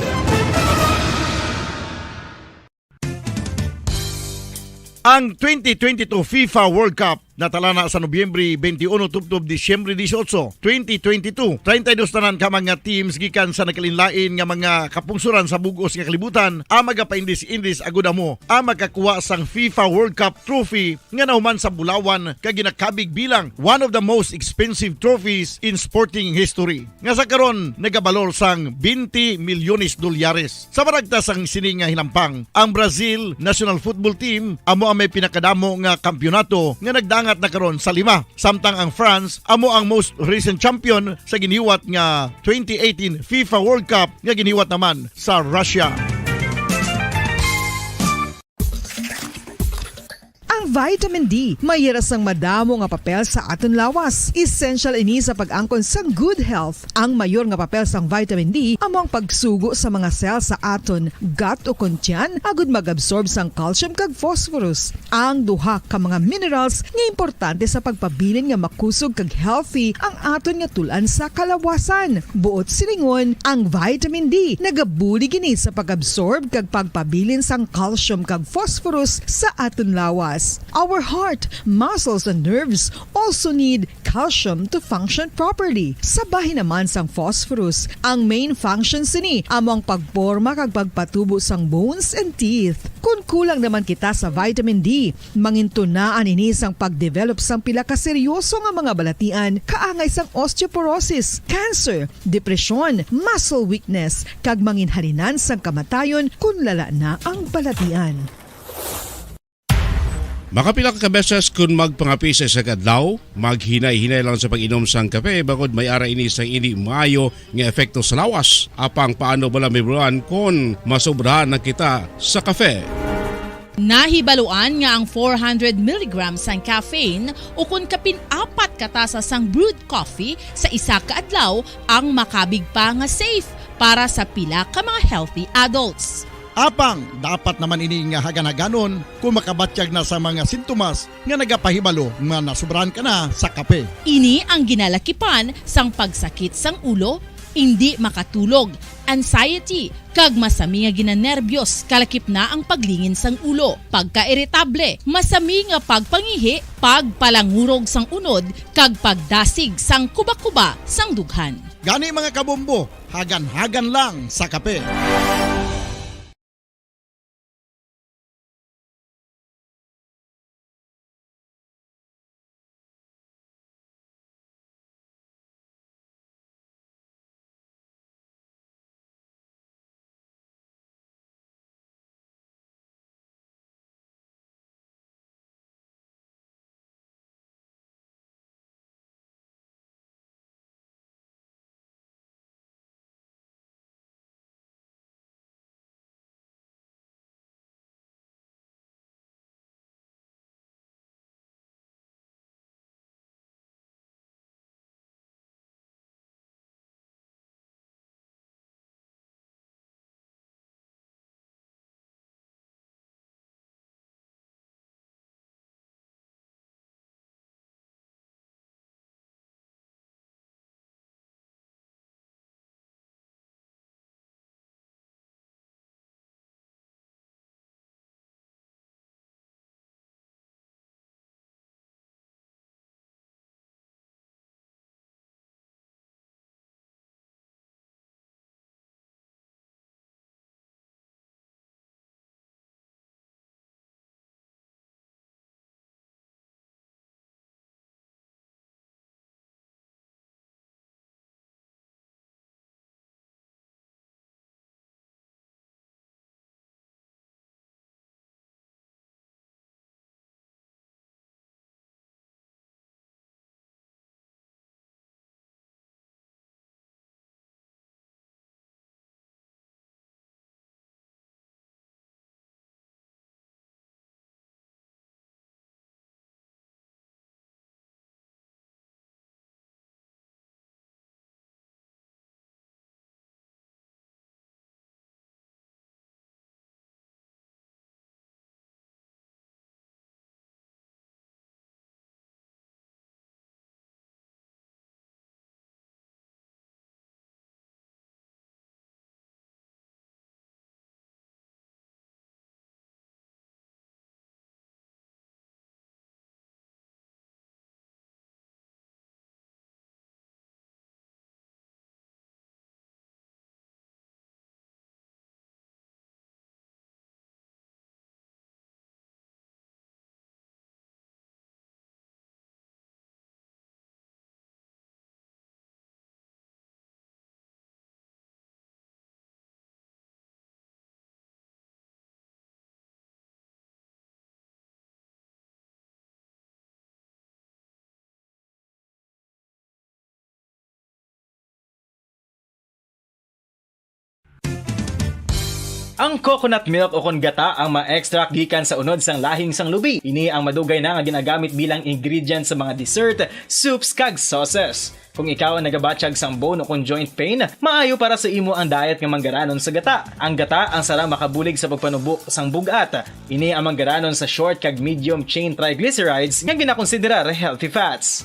Ang twenty twenty-two FIFA World Cup natalana sa Nobyembre twenty-one tubtob Disyembre dieciocho, twenty twenty-two. Treinta y dos tanan ka mga teams gikan sa nagkalainlain nga mga kapungsoran sa bug-os nga kalibutan ang magapaindis-indis agud amo ang makakuha sang FIFA World Cup trophy nga nahuman sa bulawan kag ginakabig bilang one of the most expensive trophies in sporting history, nga sa karon nagabalor sang twenty milyones dolyares. Sa panagta sang sini nga hinampang, ang Brazil national football team amo ang may pinakadamo nga kampiyonato nga nagdangat na karon sa lima, samtang ang France amo ang most recent champion sa ginhiwat nga twenty eighteen FIFA World Cup nga ginhiwat naman sa Russia. Ang Vitamin D may hira sang madamo nga papel sa aton lawas. Essential ini sa pag-angkon sang good health. Ang mayor nga papel sang vitamin D amo ang pagsugo sa mga cell sa aton gut o kon tiyan agud mag-absorb sang calcium kag phosphorus, ang duha ka mga minerals nga importante sa pagpabilin nga makusog kag healthy ang aton nga tul-an sa kalawasan. Buot silingon, ang vitamin D nagabulig ini sa pag-absorb kag pagpabilin sang calcium kag phosphorus sa aton lawas. Our heart, muscles, and nerves also need calcium to function properly. Sa bahin naman sang phosphorus, ang main function sini amo ang pagporma kag pagpatubo sang bones and teeth. Kon kulang naman kita sa vitamin D, mangintunaan ini sang pagdevelop sang pila ka seryoso nga mga balatian, kaangay sang osteoporosis, cancer, depresyon, muscle weakness, kag manginhalinan sang kamatayon kon lala na ang balatian. Makapila ka beses kon magpangape sa isa ka adlaw, maghinay-hinay lang sa pag-inom sang kape, bangod may ara ini sang indi maayo nga epekto sa lawas. Apang paano bala mahibaluan kon masobrahan na kita sa kape? Nahibaluan nga ang four hundred milligrams sang caffeine, ukon kapin apat ka tasa sang brewed coffee sa isa ka adlaw, ang makabig pa nga safe para sa pila ka mga healthy adults. Apang dapat naman ini nga hagan-haganon kon makabatyag na sa mga sintomas nga nagapahibalo nga nasobrahan ka na sa kape. Ini ang ginalakipan sang pagsakit sang ulo, indi makatulog, anxiety, kag masami nga ginanerbiyos, kalakip na ang paglingin sang ulo, pagkairitable, masami nga pagpangihi, pagpalangurog sang unod, kag pagdasig sang kubakuba sang dughan. Gani, mga kabombo, hagan-hagan lang sa kape. Ang coconut milk ukon gata ang ma-extract gikan sa unod sang lahing sang lubi. Ini ang madugay na nga ginagamit bilang ingredient sa mga dessert, soups, kag sauces. Kung ikaw ang nagabatyag sang bone ukon joint pain, maayo para sa imo ang diet nga manggaranon sa gata. Ang gata ang sara makabulig sa pagpanubo sang bug-at. Ini ang manggaranon sa short kag medium chain triglycerides nga ginakonsiderar healthy fats.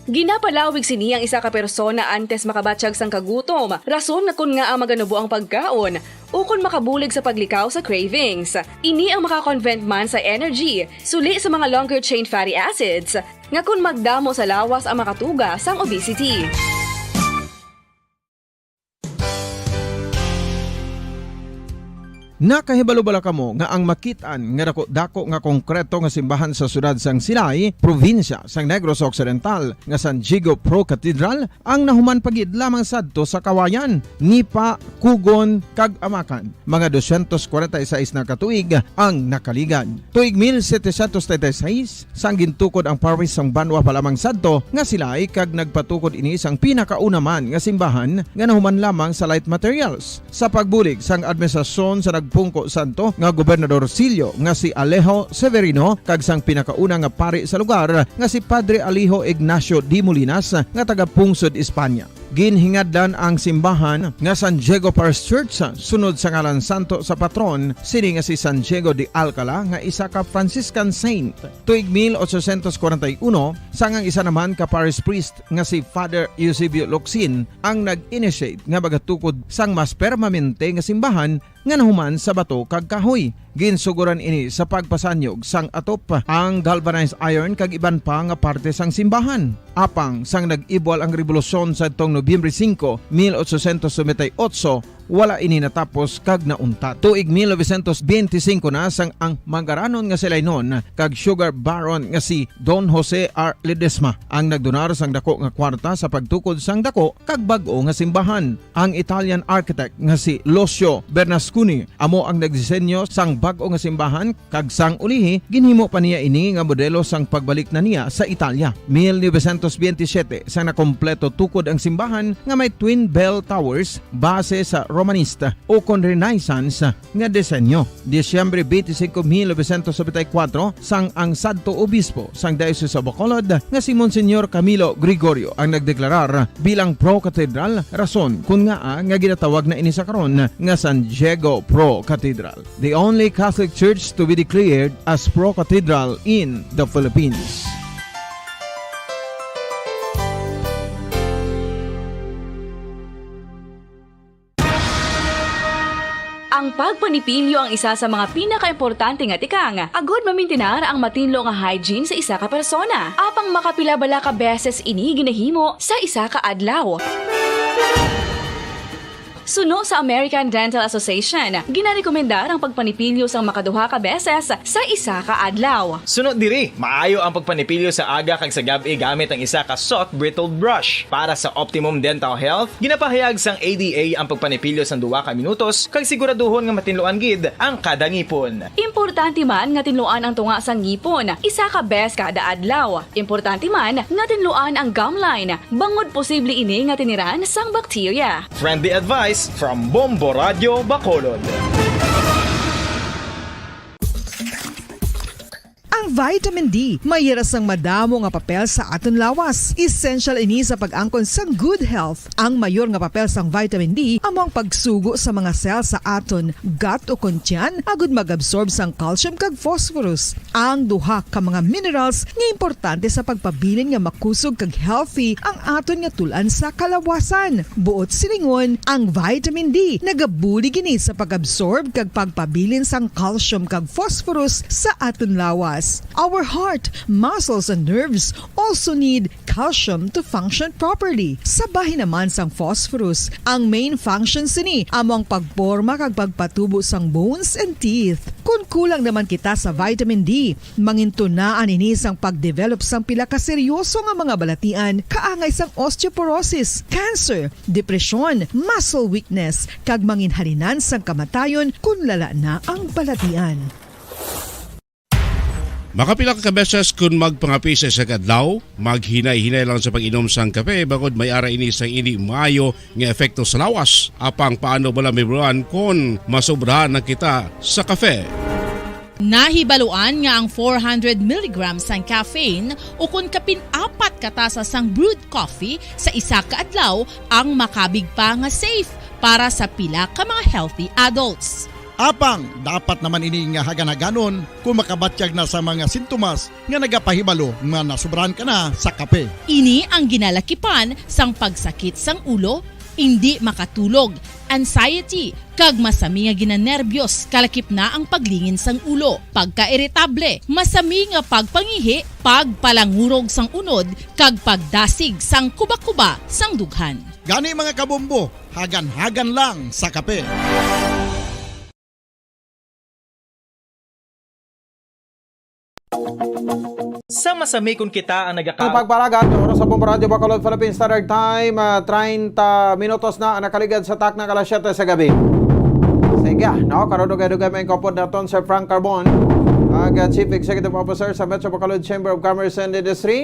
Ginapalawig sini ang isa ka persona antes makabatyag sang kagutom, rason nga kon ngaa maganubo ang pagkaon, ukon makabulig sa paglikaw sa cravings. Ini ang makakonvert man sa energy, suli sa mga longer chain fatty acids, nga kon magdamo sa lawas ang makatuga sang obesity. Nakahibalo bala kamo nga ang makit-an nga dako-dako nga konkreto nga simbahan sa siyudad sang Silay, probinsya sang Negros Occidental, nga San Diego Pro Cathedral, ang nahuman pa gid lamang sadto sa Kawayan, Nipa, Cogon, kag Amacan? Mga dosyentos kwarenta y seis na ka tuig ang nakaligad. Tuig mil setecientos treinta y seis, sang gintukod ang parish sang banwa pa lamang sadto nga Silay, kag nagpatukod ini sang pinakauna man nga simbahan nga nahuman lamang sa light materials. Sa pagbulig sang administrasyon sa nagpungko sadto nga Gobernador Silyo nga si Alejo Severino kag sang pinakauna nga pari sa lugar nga si Padre Alejo Ignacio de Molinas nga taga-pungsod Espanya. Ginhingadlan ang simbahan nga San Diego Parish Church sunod sa ngalan santo sa patron sini nga si San Diego de Alcala nga isa ka Franciscan saint. Tuig mil ochocientos kwarenta y uno, sang ang isa naman ka parish priest nga si Father Eusebio Locsin ang nag-initiate nga magatukod sang mas permanente nga simbahan nga nahuman sa bato kag kahoy. Ginsugoran ini sa pagpasanyog sang atop, ang galvanized iron kag iban pa nga parte sang simbahan. Apang sang nag-ibwal ang rebolusyon sadtong Nobyembre singko, mil ochocientos noventa y ocho, wala ini natapos kag nauntat. Tuig mil novecientos benti singko na sang ang manggaranon nga Silaynon kag sugar baron nga si Don Jose R. Ledesma ang nagdonar sang dako nga kwarta sa pagtukod sang dako kag bag-o nga simbahan. Ang Italian architect nga si Lucio Bernasconi amo ang nagdisenyo sang bag-o nga simbahan, kag sang ulihi ginhimo pa niya ini nga modelo sang pagbalik na niya sa Italia. Mil novecientos benti siyete, sang nakompleto tukod ang simbahan nga may twin bell towers base sa Romanista ukon Renaissance nga disenyo. Disyembre twenty-five, mil novecientos noventa y cuatro, sang ang sadto obispo sang Diocese of Bacolod nga si Monsignor Camilo Gregorio ang nagdeklarar bilang pro-cathedral, rason kon ngaa nga ginatawag na ini sa karon nga San Diego Pro Cathedral, the only Catholic church to be declared as pro-cathedral in the Philippines. Ang pagpanipilyo ang isa sa mga pinakaimportante nga tikang agod mamintinar ang matinlo nga hygiene sa isa ka persona. Apang makapila bala ka beses ini ginahimo sa isa ka adlaw? Suno sa American Dental Association, ginarekomendar ang pagpanipilyo sang makaduha ka beses sa isa ka adlaw. Suno diri, maayo ang pagpanipilyo sa aga kag sa gab-i gamit ang isa ka soft bristle brush. Para sa optimum dental health, ginapahayag sang A D A ang pagpanipilyo sang duha ka minutos kag siguraduhon nga matinluan gid ang kada ngipon. Importante man nga tinluan ang tunga sang ngipon isa ka bes kada adlaw. Importante man nga tinluan ang gum line bangod posible ini nga tiniran sang bakterya. Friendly advice from Bombo Radio Bacolod. Ang vitamin D may hira sang madamo nga papel sa aton lawas. Essential ini sa pag-angkon sang good health. Ang mayor nga papel sang vitamin D amo ang pagsugo sa mga cell sa aton gut o kon tiyan agud mag-absorb sang calcium kag phosphorus, ang duha ka mga minerals nga importante sa pagpabilin nga makusog kag healthy ang aton nga tul-an sa kalawasan. Buot silingon, ang vitamin D nagabulig ini sa pag-absorb kag pagpabilin sang calcium kag phosphorus sa aton lawas. Our heart, muscles, and nerves also need calcium to function properly. Sa bahin naman sang phosphorus, ang main function sini amo ang pagporma kag pagpatubo sang bones and teeth. Kon kulang naman kita sa vitamin D, mangintunaan ini sang pag-develop sang pila ka seryoso nga mga balatian, kaangay sang osteoporosis, cancer, depresyon, muscle weakness, kag manginhalinan sang kamatayon kon lala na ang balatian. Makapila ka beses kun magpangape sa isa ka adlaw, maghinay-hinay lang sa pag-inom sang kape, bangod may ara ini sang indi maayo nga epekto sa lawas. Apang paano bala mahibaluan kon masobrahan na kita sa kape? Nahibaluan nga ang four hundred milligrams sang caffeine, ukon kapin apat ka tasa sang brewed coffee sa isa ka adlaw, ang makabig pa nga safe para sa pila ka mga healthy adults. Apang dapat naman ini nga hagan-haganon kung makabatyag na sa mga sintomas nga nagapahibalo nga nasobrahan ka na sa kape. Ini ang ginalakipan sang pagsakit sang ulo, indi makatulog, anxiety, kag masami nga ginanerbiyos, kalakip na ang paglingin sang ulo, pagkairitable, masami nga pagpangihi, pagpalangurog sang unod, kag pagdasig sang kuba-kuba sang dughan. Gani, mga kabombo, hagan-hagan lang sa kape. Sa masami kon kita ang nagaka- Ang pagpalagat, oras sa Bombo Radyo Bacolod, Philippine Standard Time, ah, treinta minutos na ang nakaligad sa takna alas siyete sa gabi. Sige, no? Karon dugay-dugay may kopod naton, Sir Frank Carbon, ang, ah, Chief Executive Officer sa Metro Bacolod Chamber of Commerce and Industry,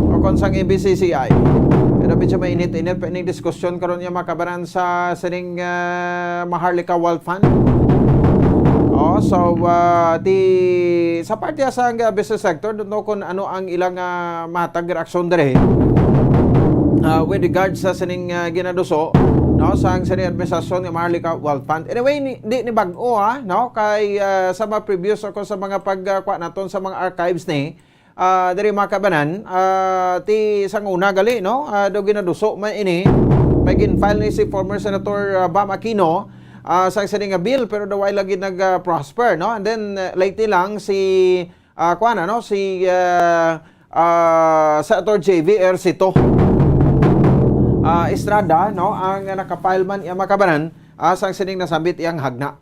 o kon sang M B C C I. Pero medyo mainit-init pa ining diskusyon karon nga makabanan sa sining, ah, Maharlika Wealth Fund. Oh, so, ah, ti, sa parte sa, ah, business sector, don't know kung ano ang ilang, ah, matag reaksyon diri. Ah, with regards sa sining, ah, ginaduso, no, sa ang sining administrasyon nga Maharlika Wealth Fund. Anyway, ni, di ni bag-o, ha, no, kay, ah, sa mga previous ako sa mga pag, ah, kuha naton sa mga archives ni, ah, diri, mga kabanan, ah, ti sang una gali, no? Ah, daw ginaduso man ini. May gin-file ni si former Senator, ah, Bam Aquino, ah, sa sining nga bill, pero daw wala lagi nag, ah, prosper, no? And then, ah, lately lang si, ah, kuwan, ano, si, ah, ah, Senator J V Ejercito, ah, Estrada, no? Ang nakapile man, iya, mga kabanan, ah, sang sining nasambit iyang hagna.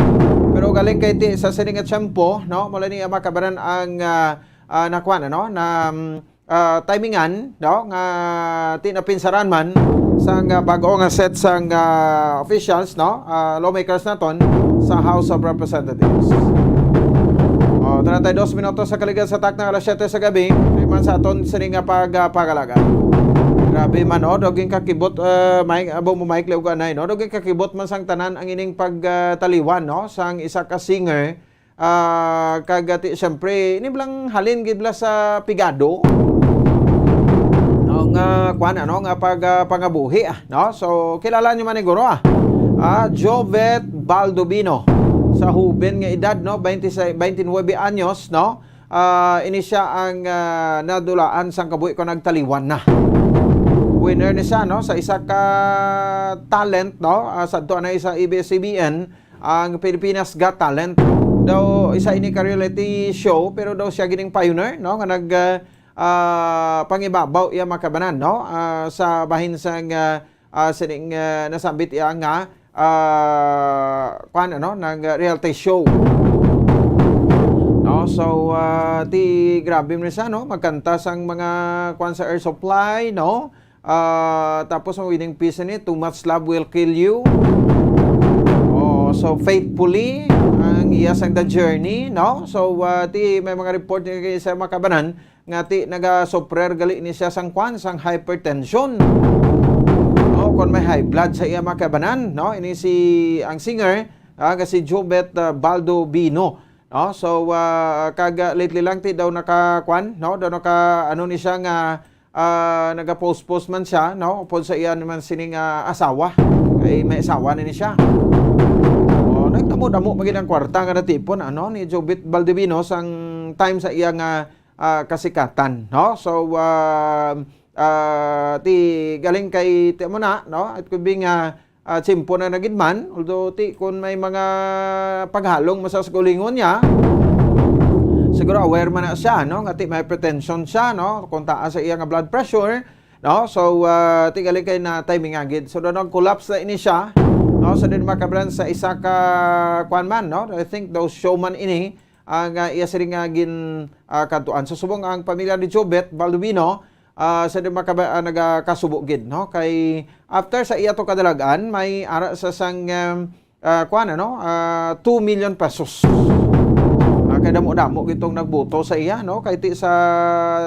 Pero galing kay ti, sa sining nga tiyempo, no? Mula ni, ah, mga kabanan ang, ah, ah, nakuha na, no, na, mm, ah, timingan, no, nga ti napinsaran man sang, ah, bag-o nga set sang, ah, officials, no, ah, lawmakers naton sa House of Representatives. Oh, treinta y dos minutos sa kaligad sa takna alas siyete sa gabi, di man sa aton sini nga pag, ah, pagalagan. Grabe man, no, daging kakibot, ah, Mike, abo mo, Mike, liwag anay, no, daging kakibot man sang tanan ang ining pagtaliwan, no, sang isa ka singer. Ah, kag, ah, ti, siyempre, ini bala ang halin gid bala sa pigado, no, nga, kuwan, ano, nga pag, ah, pangabuhi, ah, no? So, kilala niyo man ni guro, ah. Ah, Jovet Baldovino, sa huben nga edad, no, twenty-six, twenty-nine anyos, no? Ah, ini siya ang, ah, nadulaan sang kabuhi ko, nagtaliwan na. Winner ni siya, no, sa isa ka talent, no? Ah, sadto na sa A B S C B N, ang Pilipinas Got Talent. Daw isa ini ka reality show, pero daw siya gining pioneer, no, nga nag, ah, ah, pangibabaw iya, mga kabanan, no, ah, sa bahin sang, ah, ah, sining, ah, nasambit iya nga, ah, kuwan, ano, nag, ah, reality show. No, so, ah, ti grabe man siya, no, magkanta sang mga kuwan sa Air Supply, no, ah, tapos ang winning piece ni, Too Much Love Will Kill You. Oh, so Faithfully, ang iya sang The Journey, no? So, ah, ti may mga report ni kay sa mga kabanan nga ti nagasuffer gali ni siya sang kwan, sang hypertension. No, kon may high blood sa iya mga kabanan, no? Ini si, ang singer, ah, nga si Jobet, ah, Baldovino, no? So, ah, kag, ah, lately lang ti daw naka, kwan, no? Daw naka, ano ni siya nga, ah, nagapost-post man siya, no, upod sa iya naman sining, ah, asawa. Kay may asawa na ni siya. Oh, nagdamo-damo magid ang kwarta nga natipon, ano, ni Jobit Baldovino sang time sa iya nga, ah, kasikatan, no? So, ah, ah, ti galing kay ti mo na, no? It could be nga, ah, tiyempo na na gid man, although ti kun may mga paghalong man sa kaugalingon niya, siguro aware man na siya, no, nga ti may hypertension siya, no, kung taas sa iya nga blood pressure, no, so, ah, ti gali kay na timing nga gid. So, daw nag-collapse na ini siya, no, sa din makabanan sa isa ka, kwan man, no, I think daw show man ini, ang, ah, iya sini nga gin, ah, kantuan. So, subong ang pamilya ni Jobet Baldovino, ah, sa di makaba-, ah, nagakasubo gid, no? Kay after sa iya to kadalag-an, may ara sa sang, um, ah, kuwan, ano, ah, two million pesos. Ah, Kay damo-damo gitong nagboto sa iya, no? Kay ti sa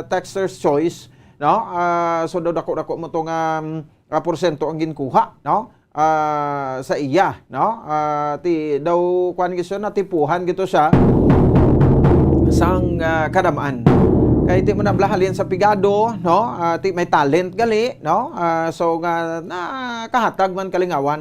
Texter's Choice, no? Ah, so daw dako-dako mo to nga, mm, ah, porsyento ang ginkuha, no? Ah, sa iya, no? Ah, ti daw kuan gid siya, natipuhan gito siya sang, ah, kadamaan. Kay ti man na bala halin sa pigado, no? Ah, ti may talent gali, no? Ah, so nga nakahatag man kalingawan,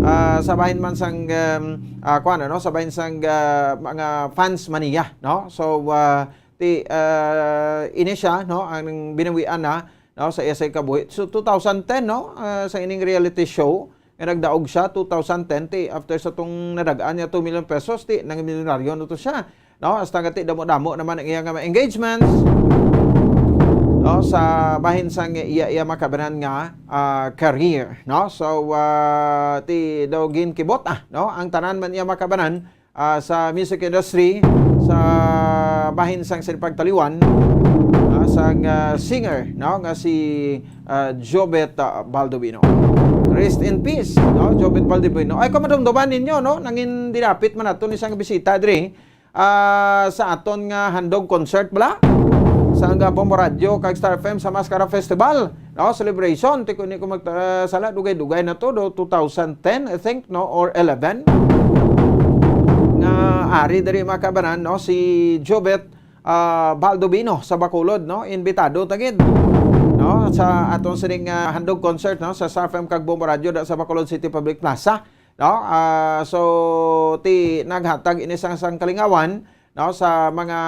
ah, sa bahin man sang, um, ah, kuan, ano, sa bahin sang, ah, mga fans man niya, no? So, ah, ti, ah, ini siya, no, ang binawian na, no, sa iya sa kabuhi. So, two thousand ten, no, ah, sa ining reality show nga nagdaog siya, two thousand ten, ti after sa tong nadag-an niya two million pesos, ti nang milyonaryo na to siya, no? Hasta nga ti damo-damo naman ang iya nga mga engagements, no, sa bahin sang iya, iya makabanan nga, ah, career, no? So, ah, ti daw ginkibot, ah, no, ang tanan man iya makabanan, ah, sa music industry, sa bahin sang sinipagtaliwan, ah, sang, ah, singer, no, nga si, ah, Jobet, ah, Baldovino. Rest in peace, no, Jobet Baldovino. Ay, kung madumduman ninyo, no, nangin dinapit man nato ni sang bisita diri, ah, sa aton nga handog concert bala sa nga Bombo Radio kag Star F M sa Mascara Festival, no, celebration. Ti ko ni ko mag, ah, sala, dugay-dugay na to, do two thousand ten, I think, no, or eleven. Nga ari diri, mga kabanan, no, si Jobet, ah, Baldovino sa Bacolod, no, imbitado ta gid, no, sa aton sining, ah, handog concert, no, sa Star F M kag Bombo Radio da sa Bacolod City Public Plaza, no? Ah, so, ti naghatag ini sang, sang kalingawan, no, sa mga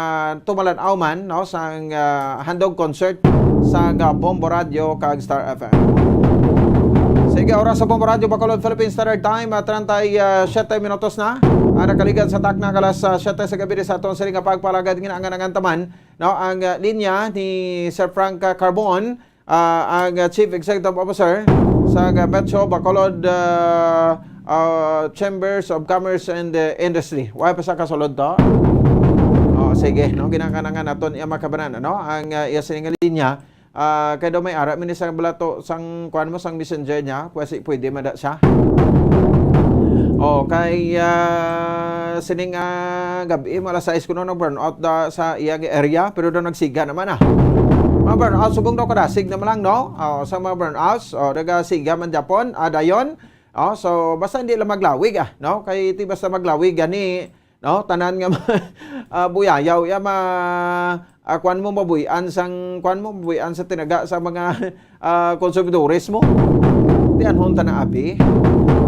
tumalan-aw man, no, sang, ah, handog concert sa, ah, Bombo Radio kag Star F M. Sige, oras sa Bombo Radio Bacolod, Philippine Standard Time, ah, treinta y siete minutos na ang nakaligad sa takna kalas, ah, siete sa gabi sa aton sining nga pagpalagad. Ginangan-angan taman, no, ang, ah, linya ni Sir Frank, ah, Carbon, ah, ang, ah, Chief Executive Officer sa, ah, Metro Bacolod, ah, ah, Chambers of Commerce and, ah, Industry. Wala pa sa kasulod to? Oh, sige, no, ginangan-angan naton iya makabanan, ano? Ang, ah, iya sining linya, ah, kay daw may ara man ni sa balato sang kuan mo, sang messenger niya, pwede, pwede man da siya. Oh, kay, ah, sining, ah, gabi, mga alas sais kuno, nag-brownout da sa iyang area, pero daw nagsiga naman, ah. Mga brownout, subong daw kadasig naman lang, no? Oh, sa mga brownouts, oh, nagasiga man gyapon, ah, dayon. Oh, so, basta hindi lang maglawig, ah, no? Kay ti basta maglawig, gani, no? Tanan nga, ah, buyayaw, ya, ma-, ah, kuan mo, mabuy-an sang, kuan mo, mabuy-an sa tinaga sa mga, ah, konsumidores mo. Ti anhon ta na, abi?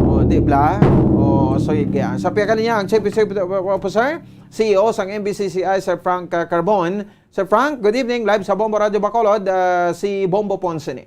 O, di bla? O, so, yun kaya. Sa pihak niya, ang Chief Executive Officer, C E O sang M B C C I, Sir Frank, ah, Carbon. Sir Frank, good evening. Live sa Bombo Radio Bacolod, ah, si Bombo Ponce ni.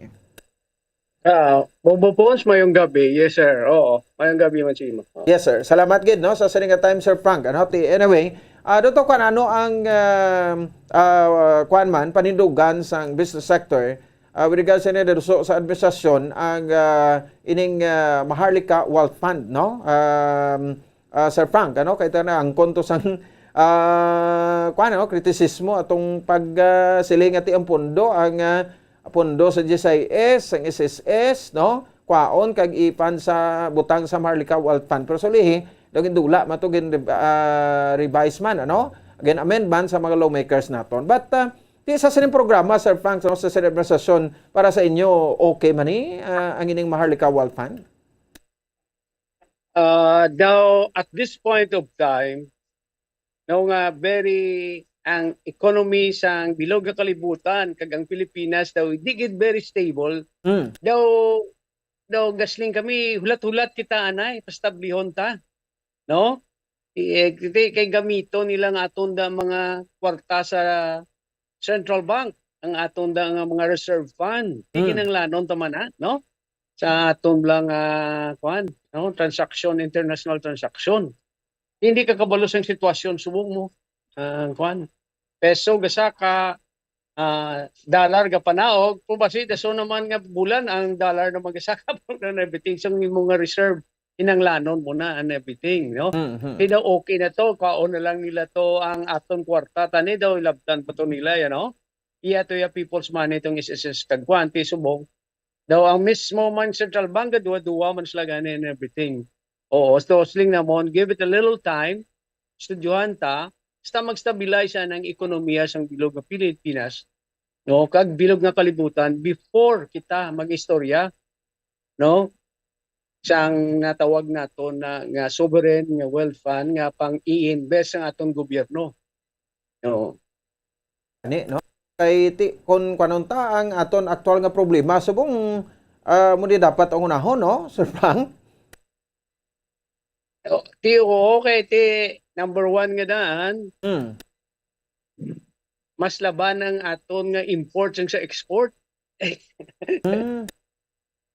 Ah, Bombo Ponce, mayong gabi. Yes, sir. Oo, mayong gabi man sa imo. Oo. Yes, sir. Salamat gid, no, sa sining nga time, Sir Frank. Ano, ti, anyway, ah, Doktor, kung ano ang, ah, ah, kuan man, panindugan sang business sector, ah, with regards sa nadaluso sa administrasyon, ang, ah, ining, ah, Maharlika Wealth Fund, no? Um, ah, Sir Frank, ano, kay ta na ang konto sang, ah, kuan, ano, kritisismo atong pag, ah, siling nga ti ang pondo, ang, ah, pondo sa G S I S, ang S S S, no? Kwaon kag ipan sa butang sa Maharlika Wealth Fund. Pero sa ulihi, daw gindula man to, gin, ah, revise man, ano? Gin-amend man sa mga lawmakers naton. But, ah, ti sa sining programa, Sir Frank, no, sa sining administrasyon, para sa inyo, okay man ni, ah, ang ining Maharlika Wealth Fund? Ah, daw, at this point of time, no, nga very, ang economy sang bilog nga kalibutan kag ang Pilipinas daw di gid very stable. Mm. Daw, daw gasling kami, hulat-hulat kita anay, pastablihon ta, no? I-, eh, kay, kay gamito nila nga aton da mga kwarta sa central bank, ang aton da nga mga reserve fund. Di Mm. kinahanglanon ta man, ah, no? Sa aton lang, ah, kuan, no? Transaction, international transaction. Hindi ka kabalo sang sitwasyon subong mo. Ah, kuan, peso gasaka, ah, dollar gapanaog, kung basi daso naman nga bulan ang dollar na magasaka and everything, sang imo nga reserve, kinahanglanon mo na and everything, no? Mhm. Kaya daw okay na to, kaon na lang nila to ang aton kwarta, tani daw ilabtan pa to nila, you know? Iya to ya people's money tong S S S kag kuan, ti subong. Daw ang mismo man central bank, duwa-duwa man sila gani and everything. Oo, so siling namon, give it a little time, studyuhan ta, basta mag-stabilize ang ekonomiya sang bilog nga Pilipinas, no, kag bilog nga kalibutan before kita mag-istorya, no, sang natawag nato na nga sovereign nga wealth fund nga pang i-invest sang aton gobyerno. No. Ani, no? Kay ti, kung kuanon ta ang aton aktual nga problema, subong ah, mo di dapat ang unahon, no, Sir Frank? Oh, ti oo kay ti number one nga daan, Hmm. mas laban ang aton nga import sang sa export. Hmm.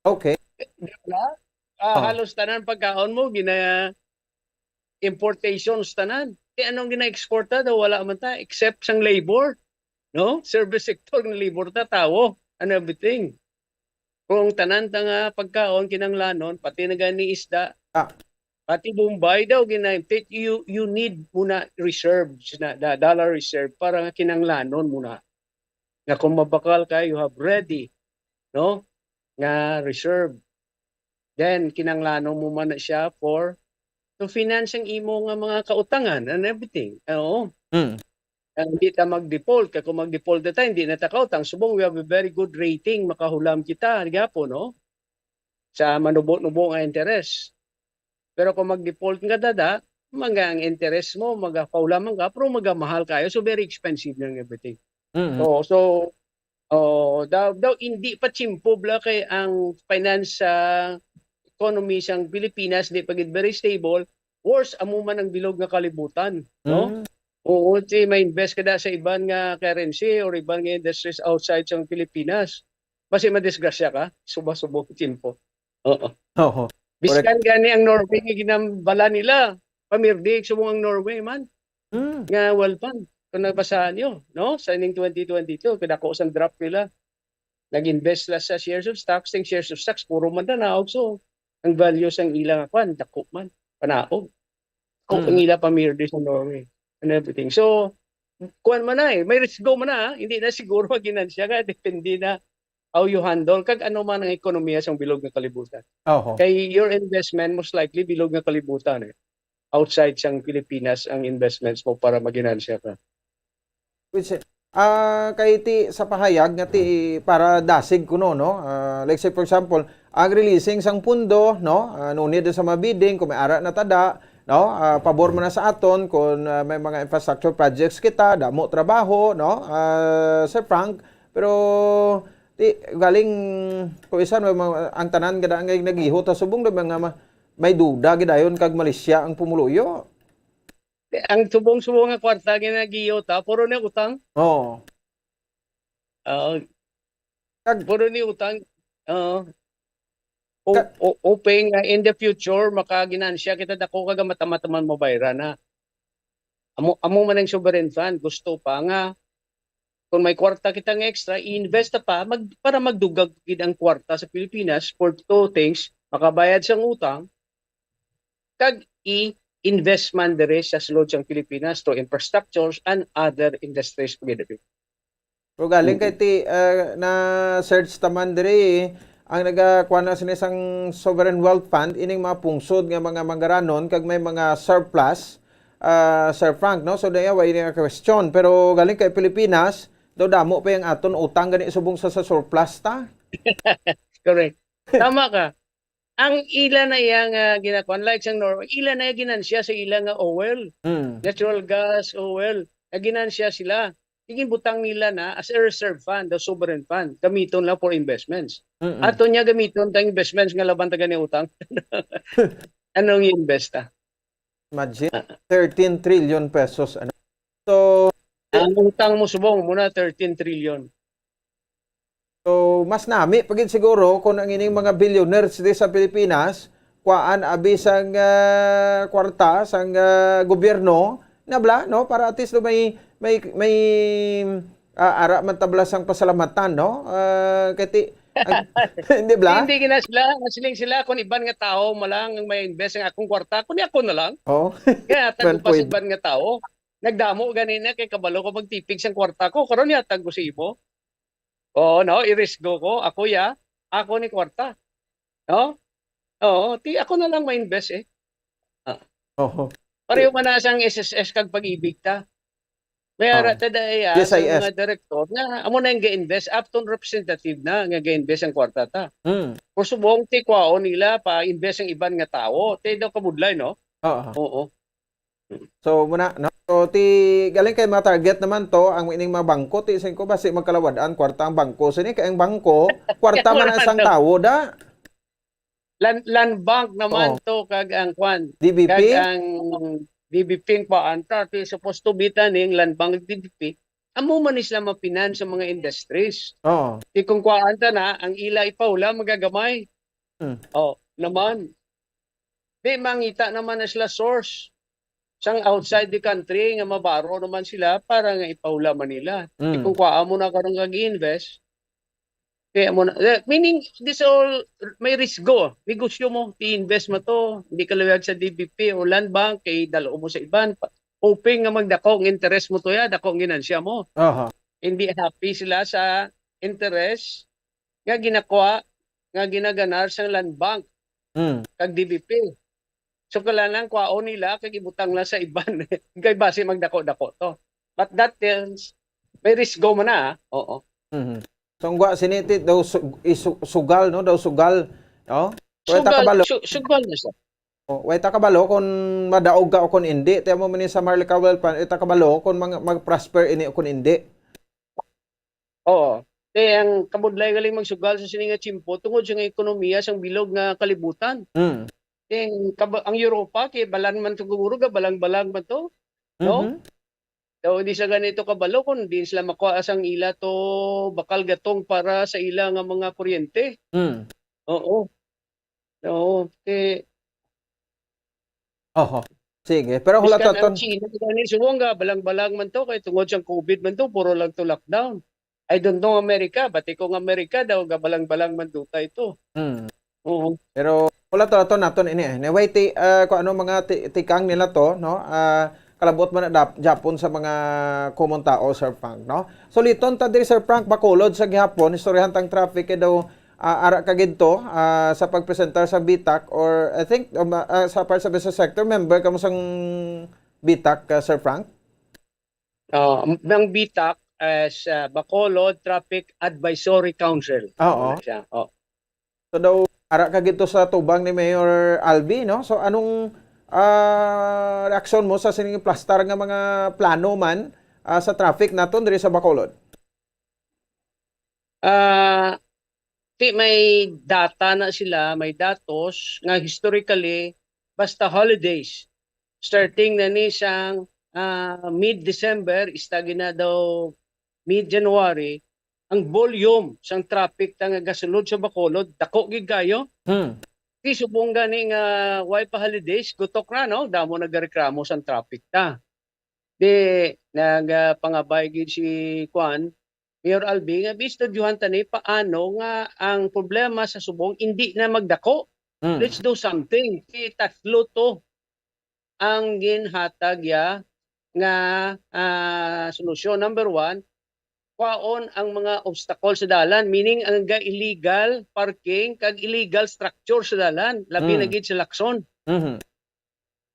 Okay. Di ba? Ah, Oh. Halos tanan pagkaon mo gina importations tanan. Kay anong gina-exporta daw wala man ta except sang labor, no? Service sector ng labor ta, tawo and everything. Kung tanan ta nga pagkaon kinanglanon, pati na gani isda, Ah. pati Bombay daw gina you you need muna reserves na da- dollar reserve para nga kinanglanon muna. Nga kung mabakal ka, you have ready, no? Nga reserve. Then kinanglanon mo man na siya for to finance ang imo nga mga kautangan and everything. Oo. Hmm. Ah, hindi ta mag-default. Kaya kung mag-default na tayo, hindi na ta kautang. Subong, we have a very good rating, makahulam kita, gapon, no? Sa manubo-nubo nga interest. Pero kung mag-default nga dada, mga ang interest mo, magapaulaman ka, pero magamahal kayo. So, very expensive na ang everything. Mm. So, so, oh, daw, daw hindi pa chimpo bla kay ang finance sa economy sang Pilipinas di pa gid very stable, worse amo man ang bilog nga kalibutan, no? Mm. Oo, si may invest ka da sa iban nga currency or iban nga industries outside sang Pilipinas. Basi madisgrasya ka, suba-subo ang tiyempo. Oo. Oho. Biskan gani ang Norway nga ginambala nila, pamirdi subong ang Norway man Mm. Nga wealth fund. Kung nabasaan nyo, no? Sa ining twenty twenty-two, kadako sang drop nila. Nag-invest sila sa shares of stocks, ang shares of stocks, puro man na naog. So, ang value sang ilang kwan, dako man, panaog. Kung Mm. ang ila pamirdi sa Norway and everything. So, kwan man na eh, may risgo man na, ah. Hindi na siguro maginansya ka, depende na how you handle, kag ano man ang ekonomiya sang bilog nga kalibutan. Oho. Kay your investment, most likely, bilog nga kalibutan eh. Outside sang Pilipinas ang investments mo para maginansya ka. Which, ah, kay ti sa pahayag nga ti para dasig kuno, no? Ah, like say for example, ang releasing sang pundo, no? Ah, no need sa mga bidding kung may ara na tada, no? Ah, pabor man na sa aton kung ah, may mga infrastructure projects kita, damo trabaho, no? Ah, Sir Frank, pero ti galing ko isan may mga, ang tanan gada nga nagiho ta subong do mga ma- may duda gidayon kag Malaysia ang pumuluyo. Ang subong-subong nga kwarta ginagiyo ta, puro ni utang. Oo. Oo. Kag- Puro ni utang. Oo. O, Ka- o, hoping nga in the future makaginansya kita dako kag mata-mata man mabayran na. Amo amo man ang sovereign fund, gusto pa nga kung may kwarta kita nga extra, i-invest ta pa mag, para magdugag gid ang kwarta sa Pilipinas for two things, makabayad sang utang kag i-invest man diri sa sulod sang Pilipinas through infrastructures and other industries pa gid. Pero galing Mm. kay ti ah, na search taman diri ang nagakuha na sini sang sovereign wealth fund ining mga pungsod nga mga manggaranon kag may mga surplus ah, Sir Frank, no? So daya way nga question pero galing kay Pilipinas daw damo pa yung aton utang gani subong sa, sa surplus ta. Correct. Tama ka. Ang ila na iya nga ginakuan, like sang Norway, ila na iya ginansya sa ila nga oil, Mm. natural gas, oil, nga ginansya sila. Ginbutang nila na as a reserve fund, the sovereign fund, gamiton lang for investments. Mm-mm. Ato niya gamiton tang investments nga laban ta gani utang. Anong i-invest ta? Imagine, thirteen trillion pesos. Ano? So, Ang utang mo subong muna thirteen trillion. So, mas nami pa gid siguro kung ang ining mga billionaires di sa Pilipinas, kuhaan abi sang ah, kwarta sang ah, gobyerno, nabla, no? Para at least no, may may may ah, ara man tabla sang pasalamatan, no? Ah, kay ti ang- di bla? Hindi gina sila, nasiling sila kung iban nga tao mo lang ang may invest ang akong kwarta, kung ako na lang. Oh. Kaya One tagpas point. Iban nga tao. Nagdamo gani na kay kabalo ko magtipig sang kwarta ko, karon yatag ko sa imo. Oo, no, irisgo ko, ako ya, ako ni kwarta. No? Oo, ti ako na lang ma-invest eh. Oho. Pareho man na sang S S S kag Pag-ibig ta. May ara ta daya sa mga direktor nga amo na yung ga-invest, up to representative na nga ga-invest ang kwarta ta. Hmm. Kung subong ti kwaon nila pa invest ang iban nga tawo, ti daw kabudlay, no? Oo. Oo. So, muna, no? So, ti, galing kay mga target naman to, ang ining mga bangko, ti, singko ba, si magkalawad-an, kwarta ang bangko. Sini kay ang bangko, kwarta man na isang tawo, da. Land, land bank naman to, kag ang kwan. D B P? Kag ang D B P, ang kwan, ta, ti, supposed to be taning land bank, D B P. Amo man sila mapinan sa mga industries. Oo. Ti kung kwaan ta na, ang ila ipahula, magagamay. Hmm. Oh, naman. Di mangita naman na sila source sang outside the country nga mabaro naman sila para nga ipahula man nila. Mm. Kung kuha mo na karon kag invest, kaya mo na, eh, meaning, this all, may risgo. Negosyo mo, i-invest mo to, hindi ka luyag sa D B P o Land Bank, kay dalo mo sa iban. Pa- Hoping nga magdako ang interest mo to ya, dako ang ginansya mo. Aha. Hindi happy sila sa interest nga ginakuha, nga ginaganar sang Land Bank Mm. kag D B P. So, kailangan kwaon nila kag ibutang lang sa iban. Kay basi magdako-dako to. But that tells, may risgo man na, ah. Oo. Mhm. So, ang gwa, sini ti daw su-, isu-, sugal, no? Daw sugal, no? Way ta Sugal, kabalo. su-, sugal na siya. Oh, way ta kabalo kung madaog ka o kung hindi. Ti amo man ni sa Marlica Wealth Fund, way ta kabalo kung mag-, mag-prosper ini o kung hindi. Oo. Ti ang kabudlay galing magsugal sa sini nga tiyempo tungod sa nga ekonomiya sang bilog nga kalibutan. Mm. Ti ang kab-, ang Europa, kay balan man to, guro, gabalang-balang man to, no? Mhm. Daw di sa ganito kabalo kung di sila makuha sang ila to bakal gatong para sa ila nga mga kuryente. Mm. Oo. Oo, ti Oho. Sige, pero hulat Biskan ang naton. China, gani, subong nga, balang-balang man to, kay tungod sang COVID man to, puro lang to lockdown. I don't know America, bati ko nga America daw, gabalang-balang man duta ito. Hmm. Oo. Pero hulat naton, naton ini, eh. Anyway, ti-, ah, kung ano mga ti-, tikang nila to, no? Ah, kalabot man na dap-, Japon sa mga common tao, Sir Frank, no? So, liton ta diri, Sir Frank, Bacolod sa gihapon, istoryahan tang traffic kay daw ah, ara ka gid to, ah, sa pagpresentar sa BITAC or, I think, um, ah, sa part sa business sector, member ka mo sang BITAC, ah, Sir Frank? Ah, ang BITAC as, ah, Bacolod Traffic Advisory Council. Oo. Ano siya? Oh. So daw, ara ka gid to sa tubang ni Mayor Albi, no? So anong, ah, reaksyon mo sa sining plastar nga mga plano man, ah, sa traffic naton diri sa Bacolod? Ah, ti may data na sila, may datos nga historically, basta holidays, starting na ni sang, ah, mid-December, ista gina daw mid-January, ang volume sang traffic ta nga gasulod sa Bacolod, dako gid kayo. Hmm. Ti subong gani nga way pa holidays, gutok na, no? Damo nagareklamo sang traffic ta. Di, nagapangabay gid si, kuan, Mayor Albi, nga bistudyuhan ta ni paano nga ang problema sa subong indi na magdako. Mm. Let's do something. Ti tatlo to ang ginhatag ya nga, ah, solusyon. Number one, kwaon ang mga obstacle sa dalan, meaning ang ga-, illegal parking kag illegal structure sa dalan, labi Mm. na gid sa Lacson. Mhm.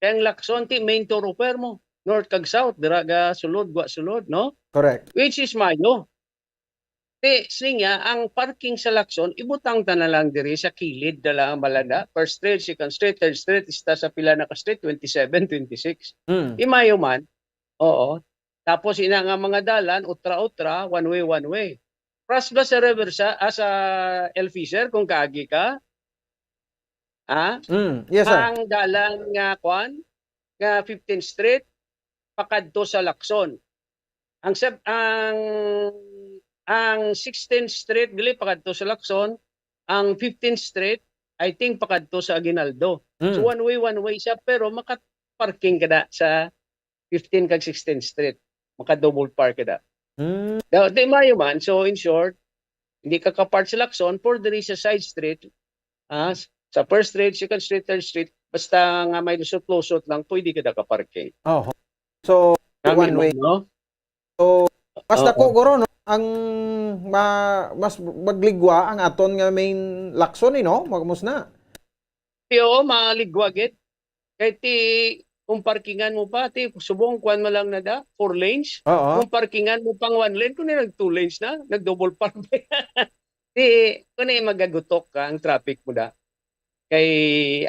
Kay ang Lacson ti main thoroughfare mo, north kag south, dira ga sulod, gwa sulod, no? Correct. Which is maayo. Ti, siling niya, ang parking sa Lacson, ibutang ta na lang diri sa kilid na lang, malada. First Street, Second Street, Third Street, ista sa pila na ka street, twenty-seven, twenty-six. Mm. Di maayo man. Oo. Tapos ina nga mga dalan, utra-utra, one way, one way. Pras ba sa reversa, ah, sa El Fisher kung kaagi ka? Ha? Mm, yes, sir. Ang dalan nga, kwan, nga fifteenth Street, pakadto sa Lacson. Ang sab-, ang, ang sixteenth Street, dili, pakadto sa Lacson. Ang fifteenth Street, I think, pakadto sa Aguinaldo. So, Mm. one way, one way siya, pero maka-parking ka na sa fifteen kag sixteenth Street. Maka-double park ka na. Mm. Daw, di maayo man. So, in short, hindi ka ka-park sa Lacson, for diri sa side street, ah, sa First Street, Second Street, Third Street, basta nga may lusot-lusot lang, pwede ka na ka-parking. Oho. So, Kami one mo, way. no? So, mas Oo. dako, guro, no? Ang ma-, mas magligwa ang aton nga main Lacson, eh, no? Magmus na. Ti, oo, maligwa gid. Kay ti, Kung parkingan mo pa, ti, subong, kuwan mo lang na da, four lanes. Oo. Kung parkingan mo pang one lane, kung nag two lanes na, nag-double park. Ti, kung na magagutok ka, ang traffic mo da. Kay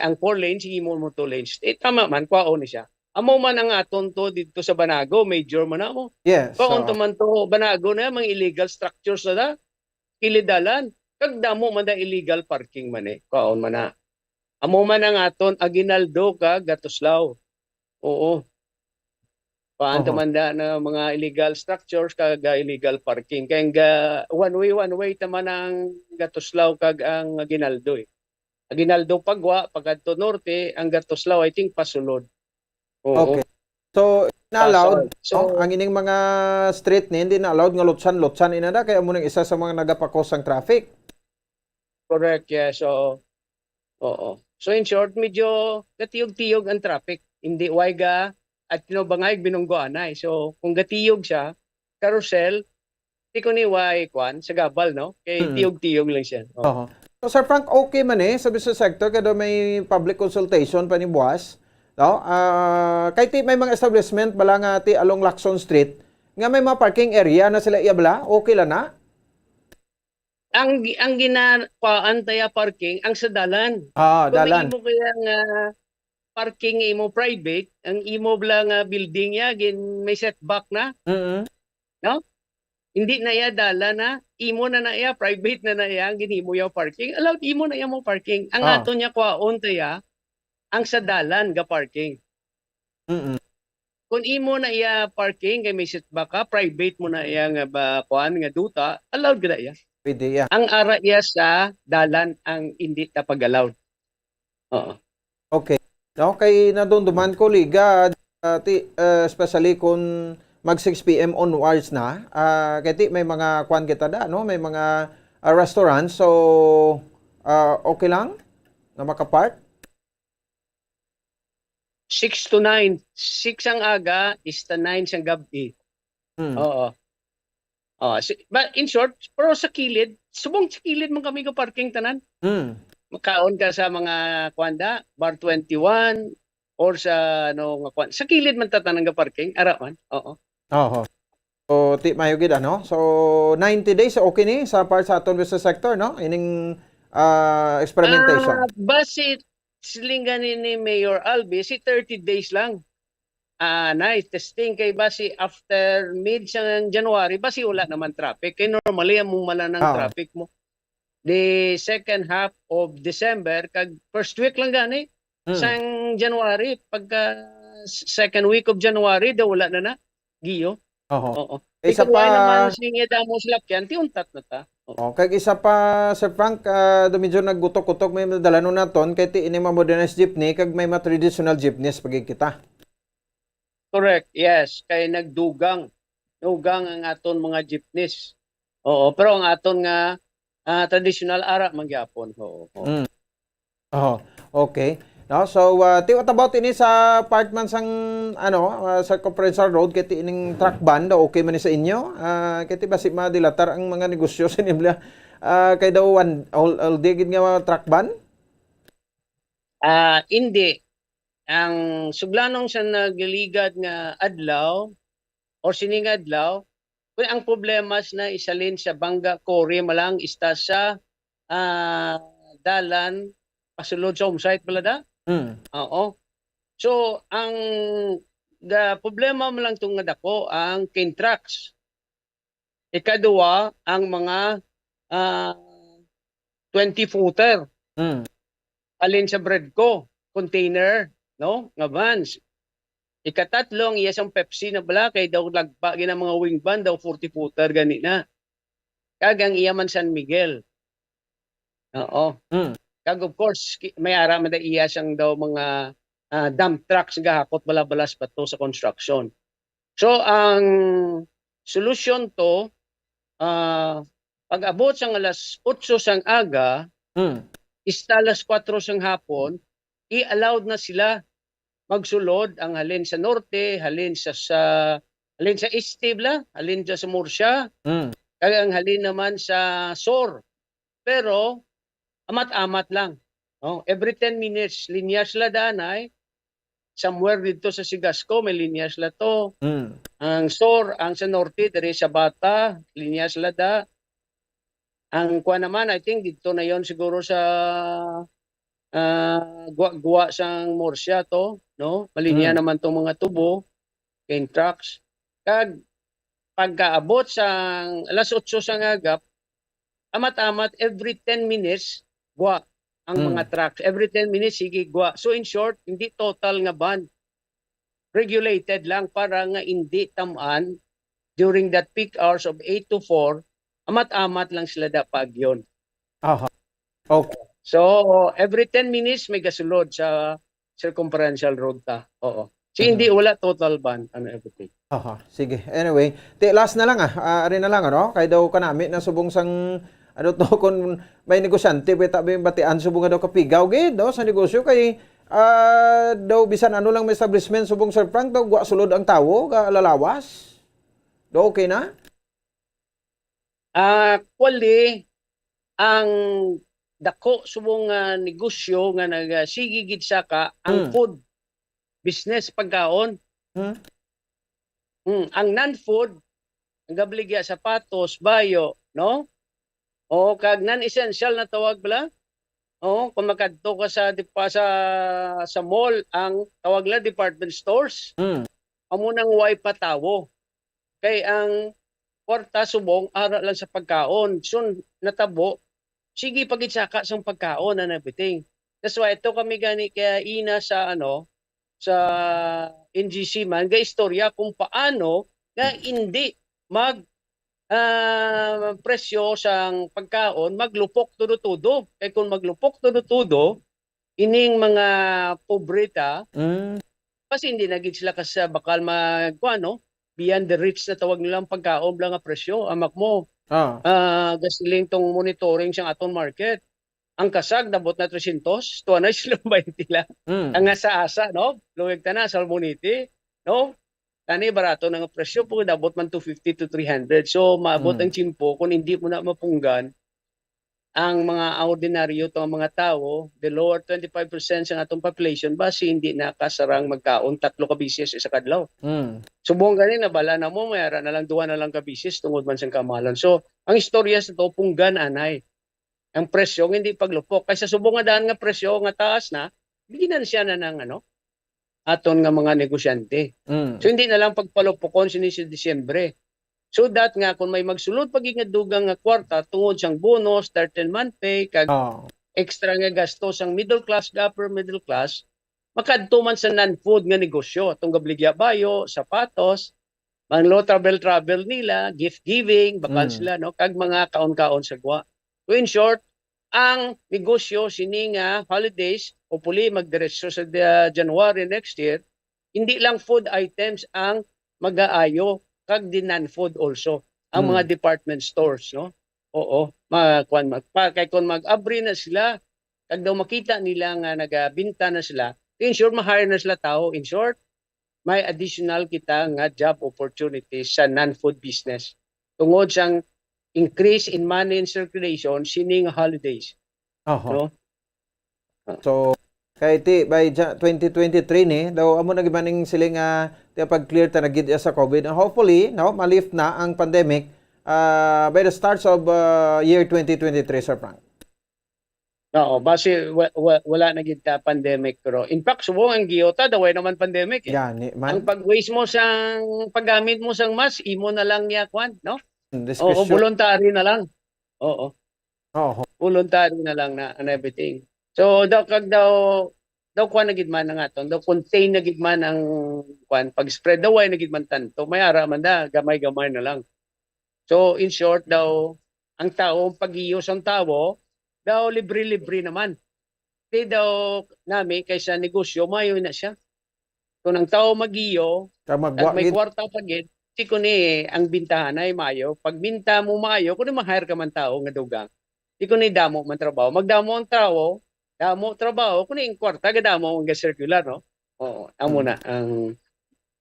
ang four lanes, imo mo two lanes. Eh, tama man, kwaon ni siya. Amo man ang aton to dito sa Banago, major man na mo. Yes. Kwaon Oo. to man to, Banago na, mga illegal structures na da. Kilid dalan. Kag damo man da illegal parking man eh. Kwaon man na. Amo man ang aton, Aguinaldo kag Gatuslao. Oo. Paan Oho. Tamanda na mga illegal structures kag, ah, illegal parking. Kay ang ga-, one way, one way taman ang Gatuslao kag ang Aguinaldo eh. Aguinaldo pagwa, pagkadto norte, ang Gatuslao, I think, pasulod. Oo. Okay. So, na allowed, Pasay. So, no? Ang ining mga street ni, hindi na allowed nga lutsan-lutsan inada, kay amo nang isa sa mga nagapakos ang traffic. Correct, yes. Oo. Oo. So, in short, medyo gatiyog-tiyog ang traffic. Hindi way ga at kinubangay binunggoanay. So, kung gatiyog siya, carousel, di ko ni way kwan, sa gabal, no? Kay Mm. tiyog-tiyog lang siya. Oo. Oho. So, Sir Frank, okay man eh, sa business sector, kada may public consultation pa ni buwas, no? Ah, kay ti may mga establishment bala nga ti along Lacson Street, nga may mga parking area na sila iya bala, okay lang na? Ang gi-, ang ginakuan taya parking, ang sa dalan. Ah, Kung may dalan. imo kaya nga parking nga imo private, ang imo bala nga building ya, gin, may setback na. Mm. Hindi na iya dalan na, imo na na iya, private na na iya, ang ginhimo yung parking. Allowed, imo na iya mo parking. Ang Ah. aton niya kwaon to ya, ang sa dalan ga parking. Mm. Kung imo na iya parking, kay may setback ka, private mo na iya nga ba, kuan, nga duta, allowed ka na iya. Pwede, yeah. Ang ara iya sa dalan ang hindi ta pag-allowed. Oo. Okay. No, kay nadumduman ko, Liga, ah, ti, ah, especially kung mag six P M onwards na, ah, kay ti may mga kwan kita da, no? May mga, ah, restaurants. So, ah, okay lang na makapark? Six to nine. Six ang aga, is the nine sang gabi. Hmm. Oo. Oh, si, but in short, pero sa kilid, subong sa kilid man kami ga parking tanan. Hmm. Makaon ka sa mga, kuan da, Bar twenty-one, or sa, ano, nga kuan. Sa kilid man ta tanan ga parking, ara man. Oo. Oho. So, ti mayo gid, ano? So, ninety days, okay ni sa part sa aton business sector, no? Ining, ah, experimentation. Ah, basi, siling gani ni Mayor Albi, si thirty days lang. Ah, nice. Testing kay basi after mid sa January, basi wala naman traffic. Kay normally, amo man lang ang Ah. traffic mo. The second half of December, kag first week lang gani, Hmm. sang January, pagka s-, second week of January, daw wala na na. Giyo. Oho. Oo. Isa Ikaw, wala pa, naman, sige, damo sila kyan, ti untat na ta. Oo. Oh, kag isa pa, Sir Frank, ah, do medyo naggutok-gutok may madalanon naton, kay ti ini mga modernized jeepney, kag may mga traditional jeepneys pagig kita. Correct, yes. Kay nagdugang. Dugang ang aton mga jeepneys. Oo, pero ang aton nga, ah, traditional ara man gyapon. Oo. Oo. Mm. Oh, okay. No, so, ah, ti, what about ini sa part man sang, ano, ah, sa Circumferential Road, kay ti ining truck ban daw, okay man ni sa inyo? Ah, kay ti basi madilatar ang mga negosyo sa inyo, ah, kay daw one, all, all day gid nga truck ban? Ah, hindi. Ang suglanon sa nagaligad nga adlaw or sining adlaw, kung ang problema na isalin sa Banga Quarry malang ista sa, ah, dalan pasulod sa home site pala da? Mm. Oo. So, ang ga-, problema mo lang tong nga dako, ang cane trucks. Ikaduha, ang mga, ah, twenty footer. Mm. Alin sa Bredco, container, no? Nga vans. Ikatatlo, ang iya sang Pepsi na bala, kay daw lagpa gid ang mga wing van, daw forty footer gani na. Kag ang iya man San Miguel. Oo. Mm. Kag of course, ki-, may ara man da iya sang daw mga, ah, dump trucks gahakot bala-balas bato sa construction. So, ang solusyon to, ah, pag-abot sang alas otso sang aga, Mm. ista alas kwatro sang hapon, i-allowed na sila magsulod ang halin sa norte, halin sa, sa, halin sa este bala, halin sa, sa Murcia, Mm. kag ang halin naman sa sur. Pero amat-amat lang, no? Every ten minutes, linya sila danay. somewhere dito sa Sigasco, may linya sila to. Mm. Ang sur, ang sa norte, diri sa Bata, linya sila da. Ang kuan naman, I think, dito na yon siguro sa, ah, gwa-gwa sang Murcia to, no? Malinya Mm. naman tong mga tubo, kay trucks. Kag pagkaabot sang alas otso sa ngagap, amat-amat every ten minutes, gwa ang Mm. mga trucks. Every ten minutes, sige, gwa. So, in short, hindi total nga ban. Regulated lang para nga hindi tam-an during that peak hours of eight to four, amat-amat lang sila da paagyon. Aha. Okay. So, every ten minutes may gasulod sa circumferential road ta. Oo. Si Mhm. hindi wala total ban and everything. Aha, sige. Anyway, ti last na lang, ah. Ah, ari na lang, ano? Kay daw kanami na subong sang, ano to, kung may negosyante, beta ba yung batian subong nga daw kapigaw gid, no, sa negosyo kay, ah, daw bisan ano lang may establishment subong, Sir Frank, daw gwa sulod ang tawo, ga lalawas. Daw okay na? Ah, actually, ang dako subong nga negosyo nga nagasigi gid saka ang Hmm. food business, pagkaon. Hmm. Hmm, ang non-food, ang gabaligya, sapatos, bayo, no? O, kag non-essential na tawag bala. O, kung makadto ka sa, di pa sa, sa mall, ang tawag nila department stores, Hmm. amo nang way pa tawo. Kay ang kwarta subong ara lang sa pagkaon. So, natabo, sige pa gid saka sang pagkaon and everything. That's why ito kami gani kaya ina sa, ano, sa N G C man, ga istorya kung paano nga hindi mag, ah, presyo sang pagkaon, maglupok todo-todo. Kay kung maglupok todo-todo, ining mga pobre ta, Mm. kasi hindi na gid sila kas-, bakal mag-, kuwan, no? Beyond the reach na tawag nila ang pagkaon lang nga presyo, amak mo. Ah. Ah, gasiling tong monitoring sang aton market. Ang kasag, nabot na trescientos, tuwa na sila twenty lang. Mm. Ang asa-asa, no? Luwag ta na, salmonite, no? Tani, barato na nga presyo, pag nabot man two fifty to three hundred. So, maabot Mm. ang tiyempo kung hindi mo na mapunggan ang mga ordinaryo to, ang mga tawo, the lower twenty-five percent sa atong population, basi hindi nakasarang magkaon tatlo ka bisis isa kadlaw. Mm. Subong gani, nabala na mo, may ara na lang, duha na lang ka bisis tungod man sang kamahalan. So, ang istorya sa to, punggan anay. Ang presyo nga hindi paglupok. Kay sa subong nga daan nga presyo nga taas na, ginansya na ng, ano, aton nga mga negosyante. Mm. So, hindi na lang pagpalupokon sini sa Disyembre. So that nga, kung may magsulod pa gid nga dugang nga kwarta tungod sang bonus, thirteenth month pay, kag Oh. extra nga gasto sang middle class, kag upper middle class, makadto man sa non-food nga negosyo, atong gabaligya bayo, sapatos, mga lo travel-travel nila, gift giving, bakal Mm. sila, no? Kag mga kaon-kaon sa gwa. So, in short, ang negosyo sini nga holidays, hopefully magdiretso sa, uh, January next year, hindi lang food items ang mag-aayo, kag di non-food also, ang mga Mm. department stores, no? Oo, ma-, kwan, mag-, pa-, kay kung mag-abri na sila, kag daw makita nila nga nagabinta na sila, in short, ma-hire na sila tao. In short, may additional kita nga job opportunities sa non-food business tungod sang increase in money in circulation sining holidays. Oho. No? Ah. So, kay ti, by Ja-, twenty twenty-three ni, daw amo na gid man ning siling nga ti pag-clear ta na gid sa COVID. And hopefully, no, ma-lift na ang pandemic, ah, by the starts of, ah, year twenty twenty-three, Sir Frank. Oo, basi wa-, wa-, wala na gid ta pandemic, pero in fact, subong ang giyo ta, daw way naman pandemic, eh. Gani man. Ang pag-waste mo sang paggamit mo sang mask, imo na lang niya, kwan, no? Mm, Oo, diskusyon. Voluntary na lang. Oo. Oo. Voluntary na lang na and everything. So, daw, kag daw, daw kwan na gid man ang aton, daw contain na gid man ang kwan, pag-spread, daw way na gid man tanto. May ara man da, gamay-gamay na lang. So, in short daw, ang tao, ang pag-iyo sang tawo, daw libre-libre naman. Di daw nami kaysa negosyo, maayo na siya. Kung ang tao mag-iyo, Kag magwa kag may gid. kwarta pa gid, di ko ni ang bintahan ay maayo. Pag binta mo maayo, kung ma-hire ka man tao nga dugang, di ko ni damo man trabaho. Magdamo ang trabaho, damo trabaho, kung ang kwarta, gadamo ang ga-circular, no? Oo, amo Mm. na ang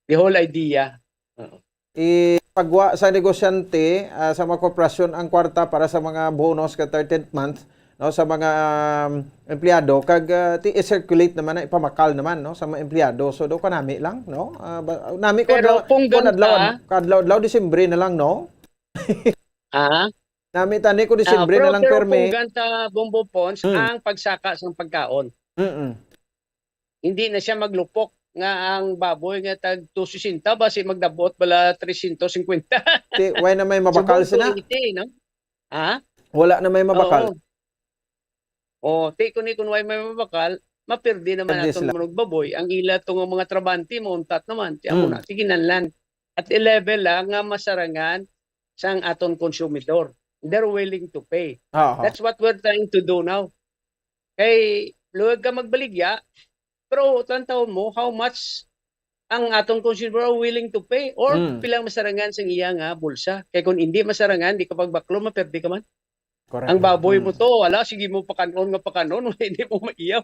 the whole idea. Oo. Ipagwa sa negosyante, ah, sa mga korporasyon ang kwarta para sa mga bonus ka thirteenth month, no, sa mga, um, empleyado, kag, ah, ti i-circulate naman na ipamakal naman, no, sa mga empleyado. So, do kanami lang, no? Ah, ba, nami ko Pero adlaw, kung ko adlaw, ganta- adlaw, adlaw Disyembre na lang, no? Ah, Nami tani ko ah, Disyembre na pero, lang pero permi. Kung ganta, Bombo Pons, Mm. ang pagsaka sang pagkaon, Mm-mm. hindi na siya maglupok nga ang baboy nga tag two sixty, basi magdabot bala three singkwenta. Ti, why na may mabakal Subong sina? two eighty, no? Ha? Wala na may mabakal. Oo. Oh, ti ko ni kun way may mabakal, mapirdi naman Pwede aton sila. Manugbaboy. Ang ila to nga mga trabante, mauntat naman. Ti amo Mm. na, ti kinahanglan. At i-level lang nga masarangan sang aton konsumidor. They're willing to pay. Oo. That's what we're trying to do now. Kay luwag ka magbaligya, pero tantawon mo how much ang aton consumer are willing to pay or Mm. pilang masarangan sang iya nga bulsa. Kay kung hindi masarangan, di ka pagbaklo, maperde ka man. Correct. Ang baboy mo Mm. to, wala, sige mo pakanon nga pakanon, hindi mo maiyaw.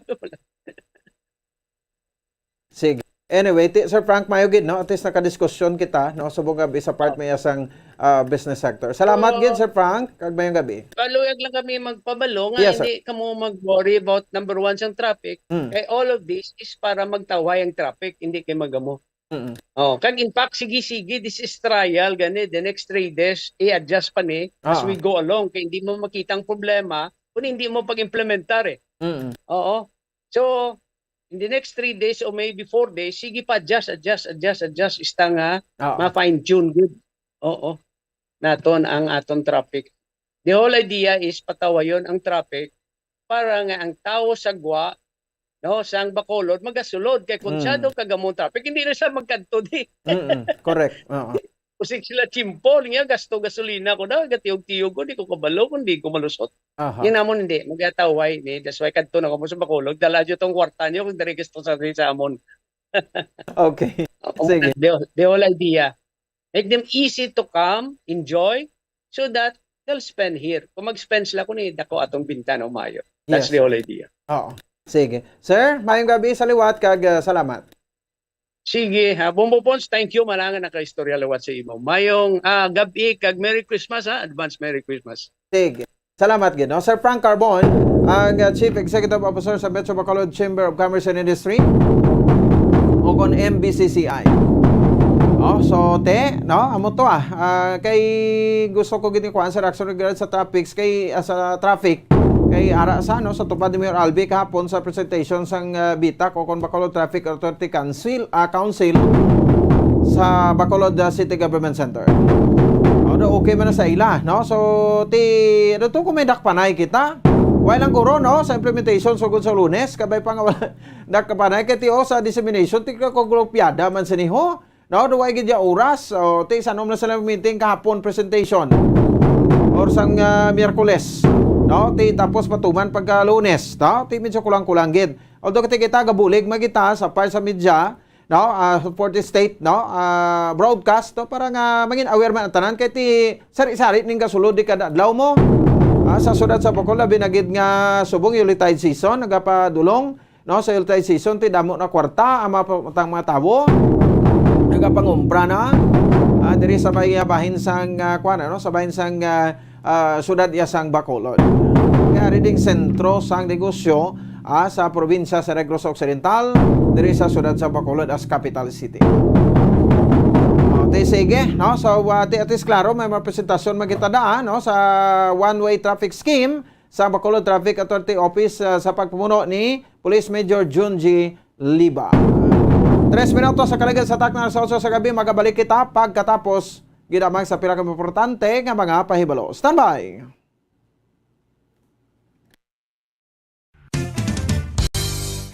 Sige. Anyway, ti, Sir Frank, mayo gid, no? At least nakadiskusyon kita, no? Subong nga isa part may asang, ah, business sector. Salamat Oo. gid, Sir Frank, kag mayong gabi. Paluyag lang kami magpabalo nga Yes, sir. Hindi ka mo mag-worry about number one sang traffic. Mm. Kay all of this is para magtawhay ang traffic, hindi kay magamo. Mm. Oh, kag in fact, sige, sige, this is trial gani. The next three days, i-adjust pa ni as Ah. we go along. Kay hindi mo makita ang problema kung hindi mo pag-implementar eh. Mm. Oo. So, in the next three days or maybe four days, sige pa, adjust, adjust, adjust, adjust, ista nga Oo. ma-fine-tune gud. Oo. Naton ang aton traffic. The whole idea is patawayon ang traffic para nga ang tawo sa gwa, no, sang Bacolod magasulod kay kung Mm. sado ka gamon traffic, hindi na siya magkadto di. Mm-mm. Correct. Oo. Usig sila tiyempo niya gasto gasolina ko na, gatiyog-tiyog ko, di ko kabalo kung di ko malusot. Aha. Yun namon hindi, magataway ni. That's why kadto na ko mo sa Bacolod. Dala jud tong kwarta niyo kung diri gasto sa, sa amon. Okay. Oo, Sige. the, the whole idea. Make them easy to come, enjoy, so that they'll spend here. Kung mag-spend sila, kung dako atong bintana umayo. That's Yes. the whole idea. Oo. Sige. Sir, mayong gabi sa liwat kag, ah, salamat. Sige, ha. Bombo Pons, thank you. Malangan nakaistorya liwat sa imo. Mayong, ah, gabi kag Merry Christmas, ha. Advance Merry Christmas. Sige. Salamat gid, no? Sir Frank Carbon, ang, uh, Chief Executive Officer sa Metro Bacolod Chamber of Commerce and Industry, o kon M B C C I. Oh, so, te, no? Amo to, ah. Ah, kay gusto ko gid ni kuan sa reaction regard sa traffic, kay, ah, sa traffic. Kay ara sa, no, sa tupad ni Mayor Albi kahapon sa presentation sang, ah, BITAC o kon Bacolod Traffic Authority Council, ah, Council sa Bacolod, ah, City Government Center. O, do, okay man na sa ila, no? So, ti, ano to, kung may dakpanay kita, wala lang guro, no? Sa implementation, sugod sa Lunes, kabay pa nga wala dakpanay, kay ti, o, sa dissemination, ti, kagulupyada man sini, ho. No, do, wala gid ya oras. O, ti, sa nung na sila meeting kahapon, presentation. Or sang, ah, Miyerkules. No, ti, tapos patuman pagka Lunes. No, ti, medyo kulang-kulang gid. Although, ti, kita, gabulig, magita, sa par sa media, no, ah, for the state, no, ah, broadcast, no, para nga mangin aware man ang tanan kay ti sari-sari ning gasulod di kada adlaw mo. Ah, sa siyudad sa Bacolod, labi na gid nga subong Yuletide season, nagapadulong, no, sa Yuletide season, ti damo na kwarta ang mga pa-, tang mga tawo. Nagapangumpra na, ah, diri sa may, ah, bahin sang, ah, kuwan, ano, sa bahin sang, ah, ah, siyudad iya sang Bacolod. Kaya reading sentro sang negosyo, ah, sa probinsya sa Negros Occidental, diri sa siyudad sa Bacolod as capital city. O, ti sige, no? So, ah, ti, at least klaro, may mga presentasyon magitadaan, no, sa one-way traffic scheme sa Bacolod Traffic Authority Office, ah, sa pagpamuno ni Police Major Jun G Liba. Tres minutos sa kaligid sa takna sa otso sa gabi, magabalik kita pagkatapos gid amang sa pila ka importante nga mga pahibalo. Standby!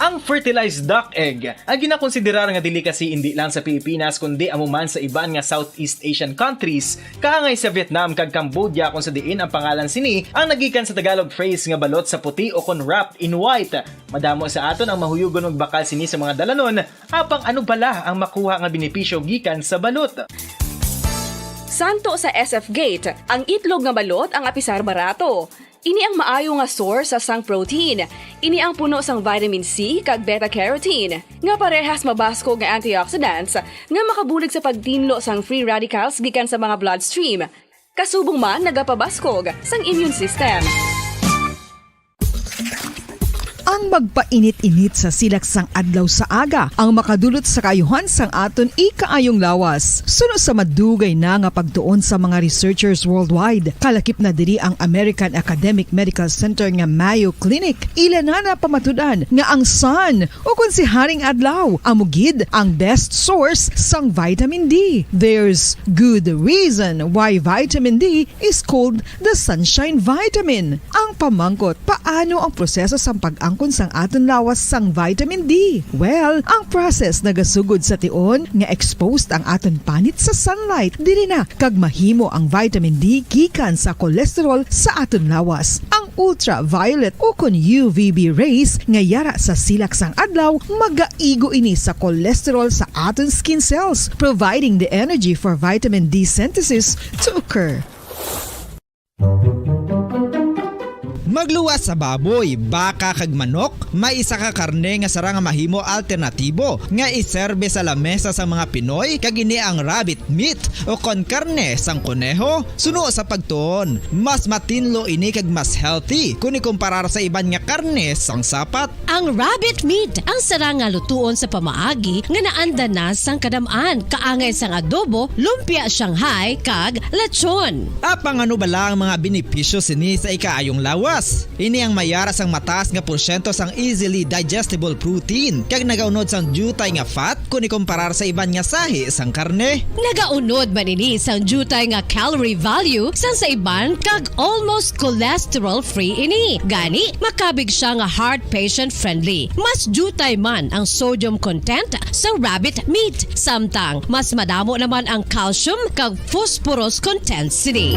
Ang fertilized duck egg ay ginakonsiderar nga delicacy indi lang sa Pilipinas kundi amo man sa iban nga Southeast Asian countries, kaangay sa Vietnam kag Cambodia, kung sa diin ang pangalan sini ang nagikan sa Tagalog phrase nga balot sa puti o kon wrapped in white. Madamo sa aton ang mahuyugon magbakal sini sa mga dalanon, apang ano bala ang makuha nga benepisyo gikan sa balot? Santo sa S F Gate, ang itlog nga balot ang apisar barato. Ini ang maayo nga source sa sang protein. Ini ang puno sang vitamin C kag beta-carotene, nga parehas mabaskog nga antioxidants nga makabulig sa pagtinlo sang free radicals gikan sa mga bloodstream. Kasubong man nagapabaskog sang immune system. Magpainit-init sa silak sang adlaw sa aga ang makadulot sa kaayuhan sang aton ikaayong lawas. Suno sa madugay na nga pagtuon sa mga researchers worldwide, kalakip na diri ang American Academic Medical Center nga Mayo Clinic, ila na napamatud-an nga ang sun, ukon si Haring Adlaw, amo gid ang best source sang vitamin D. There's good reason why vitamin D is called the sunshine vitamin. Ang pamangkot, paano ang proseso sang pag-angkon sang aton lawas sang vitamin D? Well, ang process nagasugod sa tion nga exposed ang aton panit sa sunlight. Diri na kag mahimo ang vitamin D gikan sa cholesterol sa aton lawas. Ang ultraviolet ukon U V B rays nga yara sa silak sang adlaw magaigo ini sa cholesterol sa aton skin cells, providing the energy for vitamin D synthesis to occur. Magluwas sa baboy, baka, kag manok, may isa ka karne nga sara nga mahimo alternatibo nga iserbe sa lamesa sang mga Pinoy, kag ini ang rabbit meat, ukon karne sang koneho. Suno sa pagtuon, mas matinlo ini kag mas healthy kon ikumparar sa iban nga karne sang sapat. Ang rabbit meat ang sara nga lutuon sa pamaagi nga naandan na sang kadam-an, kaangay sang adobo, lumpia Shanghai, kag lechon. Apang ano bala ang mga benepisyo sini sa ikaayong lawas? Ini ang may ara sang mataas nga porsyento sang easily digestible protein, kag nagaunod sang diutay nga fat kon ikumparar sa iban nga sahi sang karne. Nagaunod man ini sang diutay nga calorie value sang sa iban, kag almost cholesterol-free ini. Gani, makabig sia nga heart patient-friendly. Mas diutay man ang sodium content sang rabbit meat, samtang mas madamo naman ang calcium kag phosphorus content sini.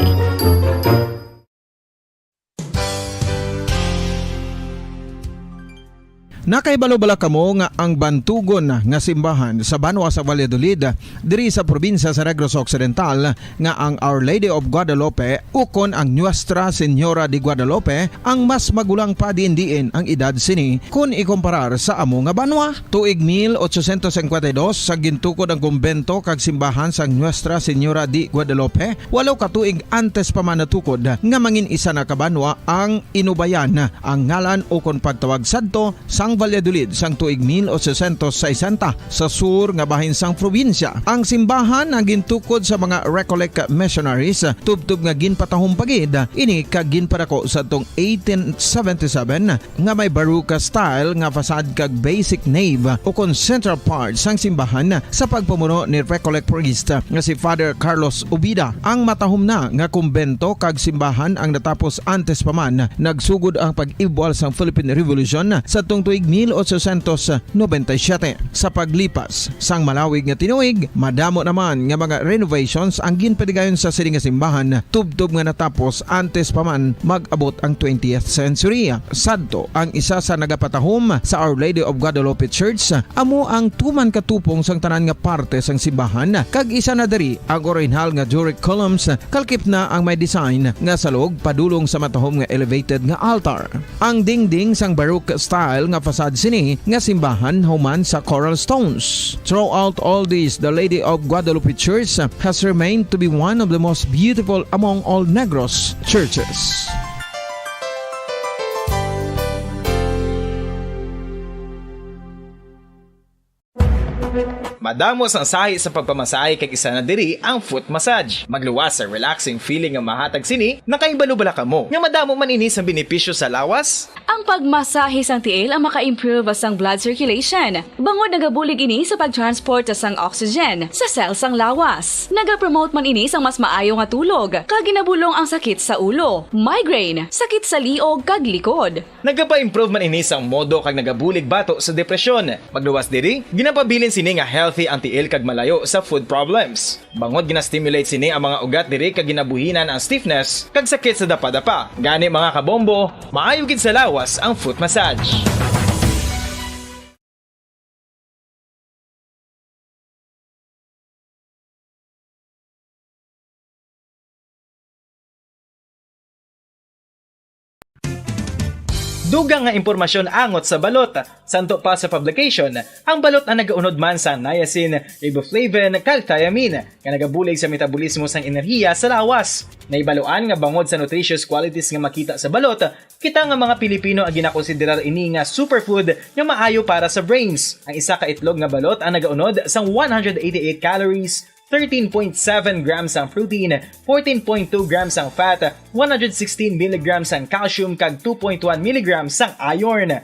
Nakahibalo bala kamo nga ang bantugon nga simbahan sa banwa sa Valladolid, diri sa probinsya sa Negros Occidental, nga ang Our Lady of Guadalupe ukon ang Nuestra Señora de Guadalupe ang mas magulang pa diin-diin ang edad sini kon ikumparar sa amo nga banwa? Tuig mil ochocientos cincuenta y dos, sa gintukod ang kumbento kag simbahan sang Nuestra Señora de Guadalupe, walo ka tuig antes pa man natukod nga mangin isa na ka banwa ang Inubayan, ang ngalan ukon pagtawag sadto sang Valladolid sang tuig mil ochocientos sesenta, sa sur nga bahin sang probinsya. Ang simbahan ang gintukod sa mga Recollect missionaries, tubtob nga ginpatahom pa gid ini kag ginpadako sadtong eighteen seventy-seven, nga may Baroque style nga facade kag basic nave ukon central part sang simbahan sa pagpamuno ni Recollect priest nga si Father Carlos Ubida. Ang matahom na nga kumbento kag simbahan ang natapos antes pa man nagsugod ang pag-ibwal sang Philippine Revolution sadtong tuig mil ochocientos noventa y siete. Sa paglipas sang malawig nga tinuig, madamo naman nga mga renovations ang ginpadigayon sa sini nga simbahan, tubtob nga natapos antes pa man mag-abot ang twentieth century. Sadto, ang isa sa nagapatahom sa Our Lady of Guadalupe Church amo ang tuman ka tupong sang tanan nga parte sang simbahan, kag isa na diri ang orihinal nga Doric columns, kalakip na ang may design nga salog padulong sa matahom nga elevated nga altar. Ang dingding sang Baroque style nga facade sini nga simbahan human sa coral stones. Throughout all this, the Lady of Guadalupe Church has remained to be one of the most beautiful among all Negros churches. Madamo sang sahi sa pagpamasahe kag isa na diri ang foot massage. Magluwas sa relaxing feeling nga mahatag sini, nakahibalo bala kamo nga madamo man ini sang benepisyo sa lawas? Ang pagmasahe sang tiil ang maka-improve sang blood circulation, bangod nagabulig ini sa pag-transport sang oxygen sa cell sang lawas. Nagapromote man ini sang mas maayo nga tulog, kag ginabulong ang sakit sa ulo, migraine, sakit sa liog kag likod. Nagapa-improve man ini sang modo kag nagabulig bato sa depresyon. Magluwas diri, ginapabilin sini nga healthy ang tiil kag malayo sa foot problems. Bangod gina-stimulate sini ang mga ugat diri kag ginabuhinan ang stiffness kag sakit sa dapadapa. Gani, mga kabombo, maayo gid sa lawas ang foot massage. Dugang nga impormasyon angot sa balot. Santo pa sa publication, ang balot ang nagaunod man sa niacin, riboflavin, kag thiamine, nga nagabulig sa metabolismo sang enerhiya sa lawas. Nahibaluan nga bangod sa nutritious qualities nga makita sa balot, kita nga mga Pilipino ang ginakonsiderar ini nga superfood nga maayo para sa brains. Ang isa ka itlog nga balot ang nagaunod sang one hundred eighty-eight calories, thirteen point seven grams ang protein, fourteen point two grams ang fat, one hundred sixteen milligrams ang calcium, kag two point one milligrams ang iron.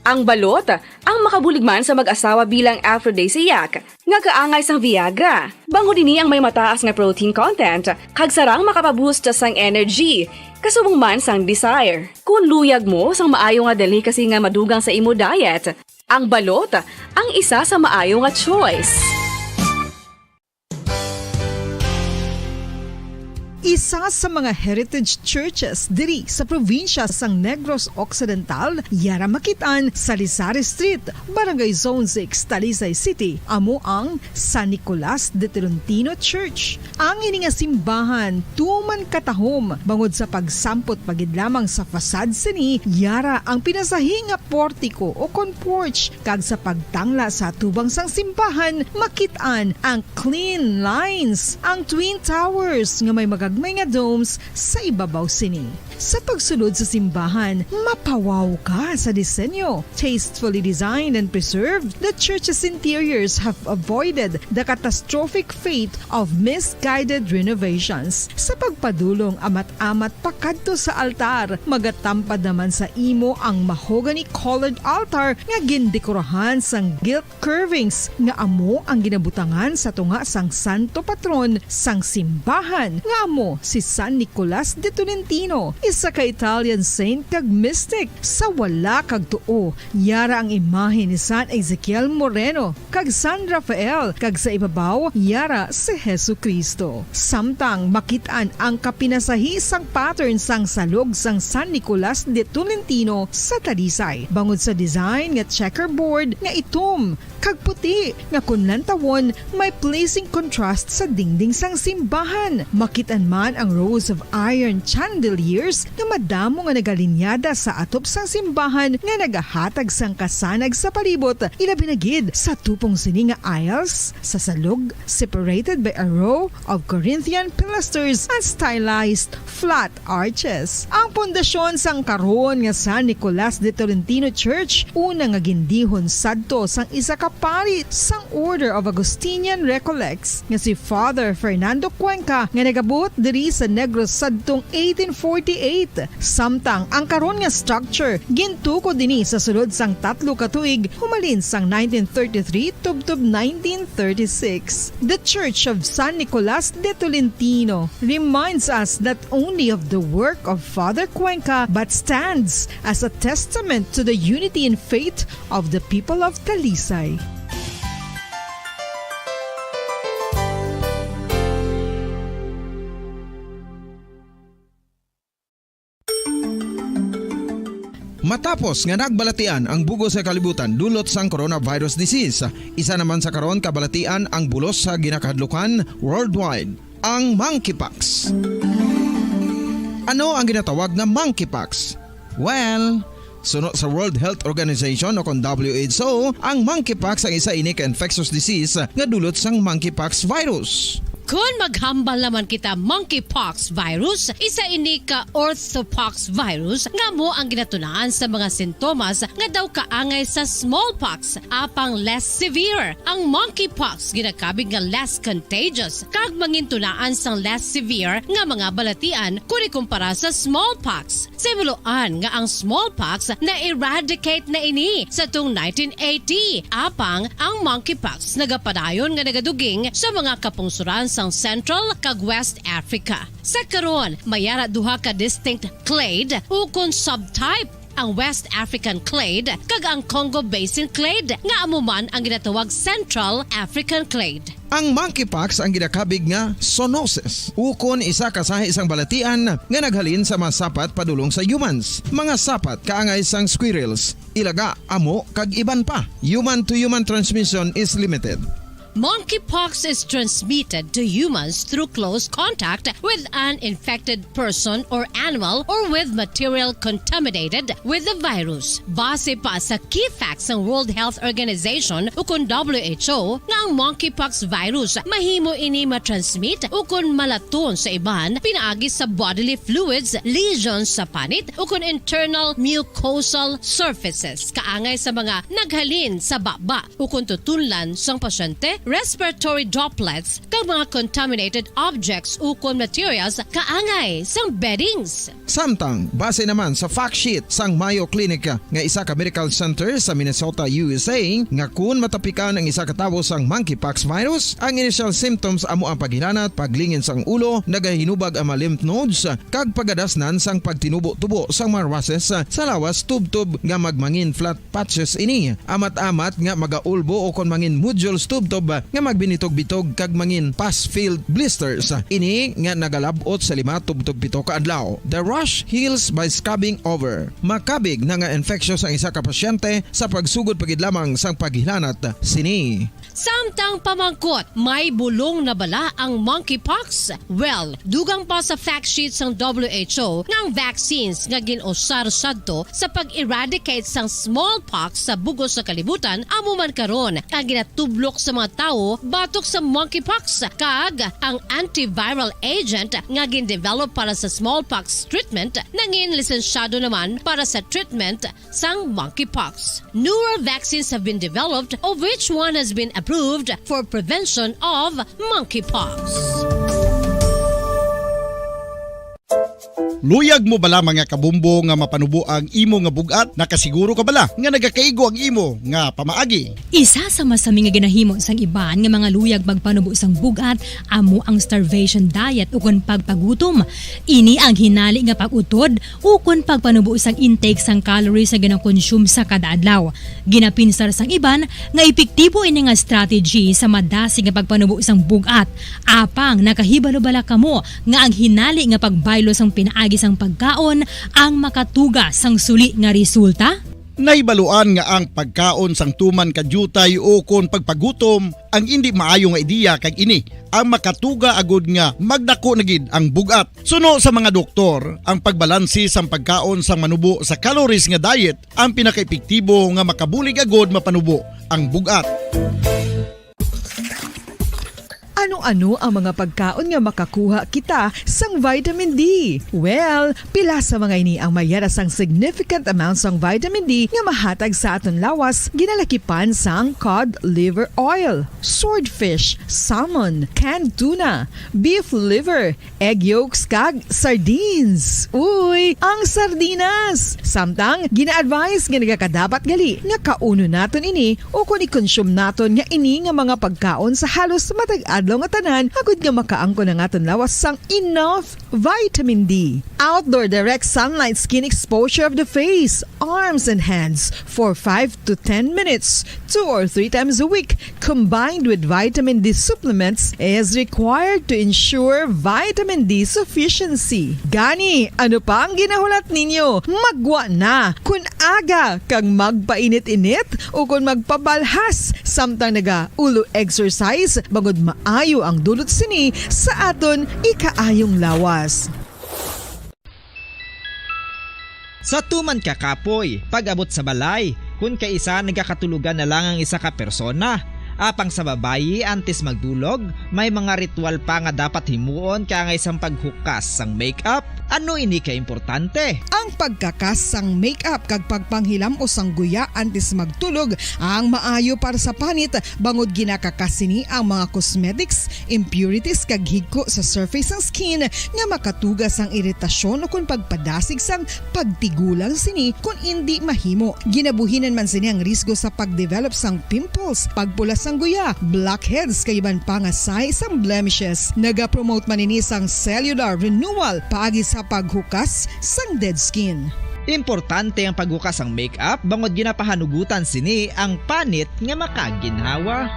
Ang balot, ang makabulig man sa mag-asawa bilang aphrodisiac, nga kaangay sang Viagra. Bangod ini ang may mataas nga protein content, kag sarang makapaboost sang energy, kasubong man sang desire. Kung luyag mo sang maayo nga delicacy nga madugang sa imo diet, ang balot ang isa sa maayo nga choice. Isa sa mga heritage churches diri sa probinsya sang Negros Occidental, yara makit-an sa Lisari Street, Barangay Zone six, Talisay City, amo ang San Nicolas de Tolentino Church. Ang ini nga simbahan tuman katahom bangod sa pagsampot pa gid lamang sa facade sini, yara ang pinasahi nga portiko o kon porch, kag sa pagtangla sa atubang sang simbahan makit-an ang clean lines, ang twin towers nga may magagmay nga domes sa ibabaw sini. Sa pagsulod sa simbahan, mapawaw ka sa disenyo. Tastefully designed and preserved, the church's interiors have avoided the catastrophic fate of misguided renovations. Sa pagpadulong amat-amat pakadto sa altar, magatampad naman sa imo ang mahogany-colored altar nga gindekorahan sang gilt curvings nga amo ang ginabutangan sa tunga sang santo patron sang simbahan, nga amo si San Nicolas de Tolentino, isa ka Italian saint kag mystic. Sa wala kag tuo, yara ang imahe ni San Ezekiel Moreno kag San Rafael, kag sa ibabaw, yara si Jesu-Cristo. Samtang makit-an ang kapinasahi sang pattern sang salog sang San Nicolas de Tolentino sa Talisay, bangod sa design nga checkerboard nga itom kag puti, nga kon lantawon, may pleasing contrast sa dingding sang simbahan. Makit-an man ang rows of iron chandeliers nga madamo nga nagalinyada sa atop sang simbahan nga nagahatag sang kasanag sa palibot, ilabi na gid sa tupong sini nga aisles sa salog, separated by a row of Corinthian pilasters and stylized flat arches. Ang pundasyon sang karon nga San Nicolas de Tolentino Church, una nga gindihon sadto sang isa ka pari sang Order of Augustinian Recollects nga si Father Fernando Cuenca, nga nagabuot diri sa Negros sadtong eighteen forty-eight. Samtang ang karon nga structure gintukod ini sa sulod sang tatlo ka tuig, humalin sang nineteen thirty-three tubtob nineteen thirty-six. The Church of San Nicolas de Tolentino reminds us not only of the work of Father Cuenca, but stands as a testament to the unity in faith of the people of Talisay. Matapos nga nagbalatian ang bug-os nga kalibutan dulot sang coronavirus disease, isa naman sa karon kabalatian ang bulos sa ginakahadlukan worldwide, ang monkeypox. Ano ang ginatawag nga monkeypox? Well, suno sa World Health Organization o kon W H O, ang monkeypox ang isa ini ka infectious disease nga dulot sang monkeypox virus. Kon maghambal naman kita, monkeypox virus, isa ini ka orthopox virus nga amo ang ginatunaan sa mga sintomas nga daw kaangay sa smallpox, apang less severe. Ang monkeypox ginakabig nga less contagious kag mangintunaan sang less severe nga mga balatian kon ikumpara sa smallpox. Sa himuloan nga ang smallpox na-eradicate na ini sa tong nineteen eighty, apang ang monkeypox nagapadayon nga nagaduging sa mga kapungsoran sang Central kag West Africa. Sa karon, may ara duha ka distinct clade ukon subtype, ang West African clade kag ang Congo Basin clade, nga amo man ang ginatawag Central African clade. Ang monkeypox ang ginakabig nga zoonosis, ukon isa ka sahi sang balatian nga naghalin sa mga sapat padulong sa humans, mga sapat kaangay sang squirrels, ilaga, amo, kag iban pa. Human to human transmission is limited. Monkeypox is transmitted to humans through close contact with an infected person or animal or with material contaminated with the virus. Base pa sa key facts sang World Health Organization ukon W H O nga ang monkeypox virus mahimo ini matransmit ukon malaton sa iban pinaagi sa bodily fluids, lesions sa panit ukon internal mucosal surfaces kaangay sa mga naghalin sa baba ukon tutunlan sang pasyente, respiratory droplets, kag mga contaminated objects ukon materials kaangay sang beddings. Samtang, base naman sa fact sheet sang Mayo Clinic nga isa ka medical center sa Minnesota, U S A, nga kun matapikan ang isa ka tawo sang monkeypox virus, ang initial symptoms amo ang paghilanat, paglingin sang ulo, nagahinubag ang mga lymph nodes, kag pagadasnan sang pagtinubo-tubo sang mga rushes sa lawas tubtob nga magmangin flat patches ini. Amat-amat nga magaulbo o kon mangin nodules tubtob nga magbinitog-bitog kag mangin pus-filled blisters. Ini nga nagalab-ot sa lima tubtob pito ka adlaw. The rash heals by scrubbing over. Makabig na nga infectious ang isa ka pasyente sa pagsugod pa gid lamang sang paghilanat sini. Samtang pamangkot, may bulong na bala ang monkeypox? Well, dugang pa sa fact sheet sang W H O nga ang vaccines nga gin-usar sadto sa pag-eradicate sang smallpox sa bug-os nga kalibutan amo man karon ang ginatublok sa mga tawo batok sa monkeypox, kag ang antiviral agent nga gin-develop para sa smallpox treatment nangin lisensyado naman para sa treatment sang monkeypox. Newer vaccines have been developed, of which one has been approved for prevention of monkeypox. Luyag mo bala, mga kabumbo, nga mapanubo ang imo nga bug-at? Nakasiguro ka bala nga nagakaigo ang imo nga pamaagi? Isa sa masami nga ginahimo sang iban nga mga luyag magpanubo sang bug-at amo ang starvation diet ukon pagpagutom. Ini ang hinali nga pag-utod ukon pagpanubo sang intake sang calories nga ginakonsume sa kada adlaw. Ginapinsar sang iban nga epektibo ini nga strategy sa madasig nga pagpanubo sang bug-at. Apang nakahibalo bala kamo nga ang hinali nga pagbaylo sang pinaagi sang pagkaon ang makatuga sang suli nga resulta? Nahibaluan nga ang pagkaon sang tuman ka diutay ukon pagpagutom ang indi maayo nga ideya, kag ini ang makatuga agud nga magdako na gid ang bug-at. Suno sa mga doktor, ang pagbalanse sang pagkaon sang manubo sa calories nga diet ang pinakaepektibo nga makabulig agud mapanubo ang bug-at. Ano-ano ang mga pagkaon nga makakuha kita sang vitamin D? Well, pila sa mga ini ang mayara sang significant amount sang vitamin D nga mahatag sa aton lawas, ginalakipan sang cod liver oil, swordfish, salmon, canned tuna, beef liver, egg yolks, kag sardines. Uy, ang sardinas! Samtang, gina-advise nga nagakadapat gali nga kaunon naton ini ukon i-consume naton nga ini nga mga pagkaon sa halos matag adlaw nga tanan, agud nga makaangkon ang aton lawas sang enough vitamin D. Outdoor direct sunlight skin exposure of the face, arms, and hands for five to ten minutes, two or three times a week, combined with vitamin D supplements, is required to ensure vitamin D sufficiency. Gani, ano pa ang ginahulat ninyo? Maggwa na! Kun aga kag magpainit-init ukon magpabalhas samtang naga-ulo exercise, bangod maayo ang dulot sini sa aton ikaayong lawas. Sa tuman ka kapoy, pag-abot sa balay, kun kaisa nagakatulogan na lang ang isa ka persona. Apang sa babayi, antes magdulog, may mga ritual pa nga dapat himuon kaangay sang paghukas sang makeup. Ano ini ka importante? Ang pagkakas sang makeup kag pagpanghilam-os sang guya antes magtulog ang maayo para sa panit, bangod ginakakas sini ang mga cosmetics, impurities, kag higko sa surface sang skin nga makatuga sang iritasyon ukon pagpadasig sang pagtigulang sini kon indi mahimo. Ginabuhinan man sini ang risgo sa pagdevelop sang pimples, pagpula sang guya, blackheads, kag iban pa nga sahi sang blemishes. Nagapromote man ini sang cellular renewal paagi sa paghukas sang dead skin. Importante ang paghukas sang makeup bangod ginapahanugutan sini ang panit nga makaginhawa.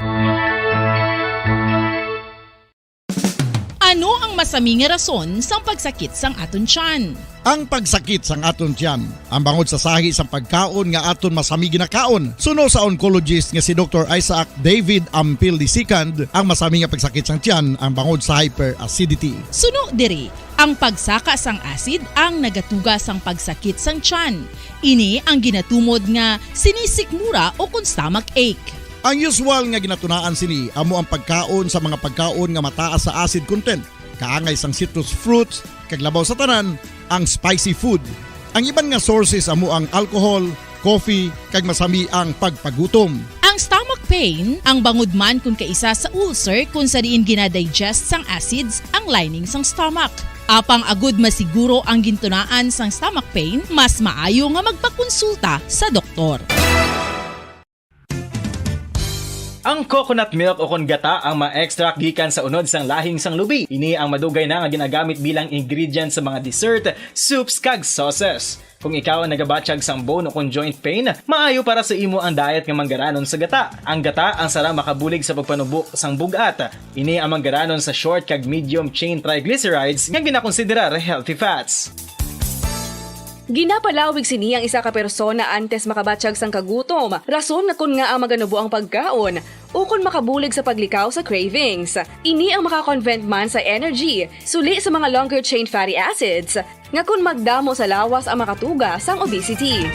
Ano ang masami nga rason sang pagsakit sang aton tiyan? Ang pagsakit sang aton tiyan, ang bangod sa sahi sang pagkaon nga aton masami ginakaon. Suno sa oncologist nga si Doktor Isaac David Ampil the second, ang masami nga pagsakit sang tiyan ang bangod sa hyperacidity. Suno diri, ang pagsaka sang acid ang nagatuga sang pagsakit sang tiyan. Ini ang ginatumod nga sinisikmura o kon stomach ache. Ang usual nga ginatunaan sini amo ang pagkaon sa mga pagkaon nga mataas sa acid content, kaangay sang citrus fruits, kag labaw sa tanan, ang spicy food. Ang iban nga sources amo ang alcohol, coffee, kag masami ang pagpagutom. Ang stomach pain, ang bangod man kon kaisa sa ulcer kon sa diin gina-digest sang acids ang lining sang stomach. Apang agud masiguro ang gintunaan sang stomach pain, mas maayo nga magpakonsulta sa doktor. Ang coconut milk o kon gata ang ma-extract gikan sa unod sang lahing sang lubi. Ini ang madugay na nga ginagamit bilang ingredient sa mga dessert, soups, kag sauces. Kung ikaw ang nagabatyag sang bone o kon joint pain, maayo para sa imo ang diet nga manggaranon sa gata. Ang gata ang sarang makabulig sa pagpanubo sang bug-at. Ini ang manggaranon sa short kag medium chain triglycerides nga ginakonsiderar healthy fats. Ginapalawig sini ang isa ka persona antes makabatyag sang kagutom, rason nga kon ngaa maganubo ang pagkaon, ukon makabulig sa paglikaw sa cravings. Ini ang makakonvert man sa energy, suli sa mga longer chain fatty acids, nga kon magdamo sa lawas ang makatuga sang obesity.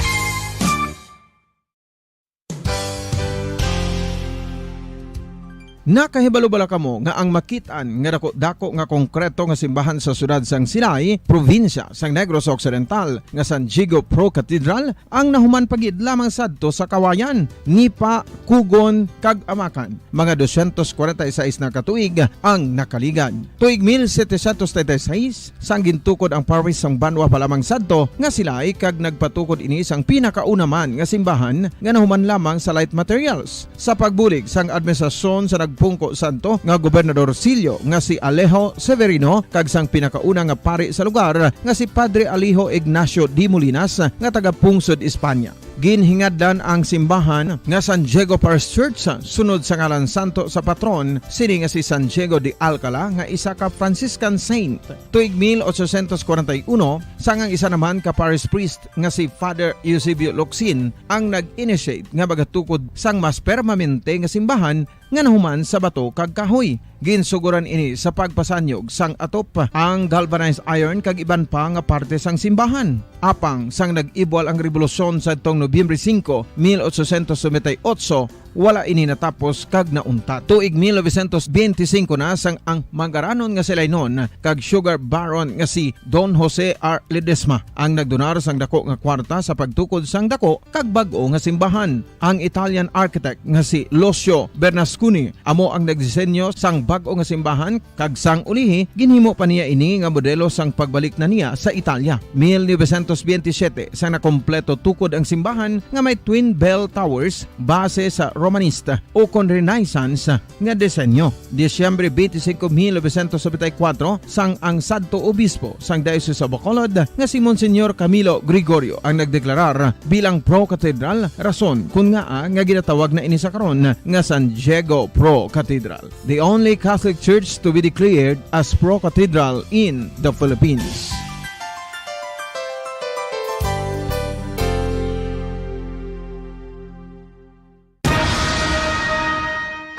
Nakahibalo bala kamo nga ang makit-an nga dako-dako nga konkreto nga simbahan sa siyudad sang Silay, probinsya sang Negros Occidental, nga San Diego Pro Cathedral, ang nahuman pa gid lamang sadto sa Kawayan, Nipa, Kugon, kag Amakan? Mga dosyentos kwarenta y seis na ka tuig ang nakaligad. Tuig mil setecientos treinta y seis, sang gintukod ang parish sang banwa pa lamang sadto nga Silay, kag nagpatukod ini sang pinakauna man nga simbahan nga nahuman lamang sa light materials. Sa pagbulig sang administrasyon sa nagpungko sadto nga Gobernador Silio nga si Alejo Severino kag sang pinakauna nga pari sa lugar nga si Padre Alejo Ignacio de Molinas nga taga-pungsod Espanya. Ginhingadlan ang simbahan nga San Diego Parish Church sunod sa ngalan santo sa patron sini nga si San Diego de Alcala nga isa ka Franciscan saint. Tuig mil ochocientos kwarenta y uno, sang ang isa naman ka parish priest nga si Father Eusebio Locsin ang nag-initiate nga magatukod sang mas permanente nga simbahan nga nahuman sa bato kag kahoy. Ginsuguran ini sa pagpasanyog sang atop, ang galvanized iron kag iban pa nga parte sang simbahan. Apang sang nag-ibwal ang rebolusyon sadtong Nobyembre singko, mil ochocientos noventa y ocho, wala ini natapos kag nauntat. Tuig mil novecientos benti singko na sang ang manggaranon nga Silaynon kag sugar baron nga si Don Jose R. Ledesma ang nagdonar sang dako nga kwarta sa pagtukod sang dako kag bag-o nga simbahan. Ang Italian architect nga si Lucio Bernasconi amo ang nagdisenyo sang bag-o nga simbahan, kag sang ulihi ginhimo pa niya ini nga modelo sang pagbalik na niya sa Italia. Mil novecientos benti siyete, sang nakompleto tukod ang simbahan nga may twin bell towers base sa Romanista o kon Renaissance nga disenyo. Disyembre twenty-five, mil novecientos noventa y cuatro, sang ang sadto obispo sang Diocese of Bacolod nga si Monsignor Camilo Gregorio ang nagdeklarar bilang pro-cathedral, rason kun ngaa nga ginatawag na ini sa karon nga San Diego Pro Cathedral, the only Catholic Church to be declared as pro-cathedral in the Philippines.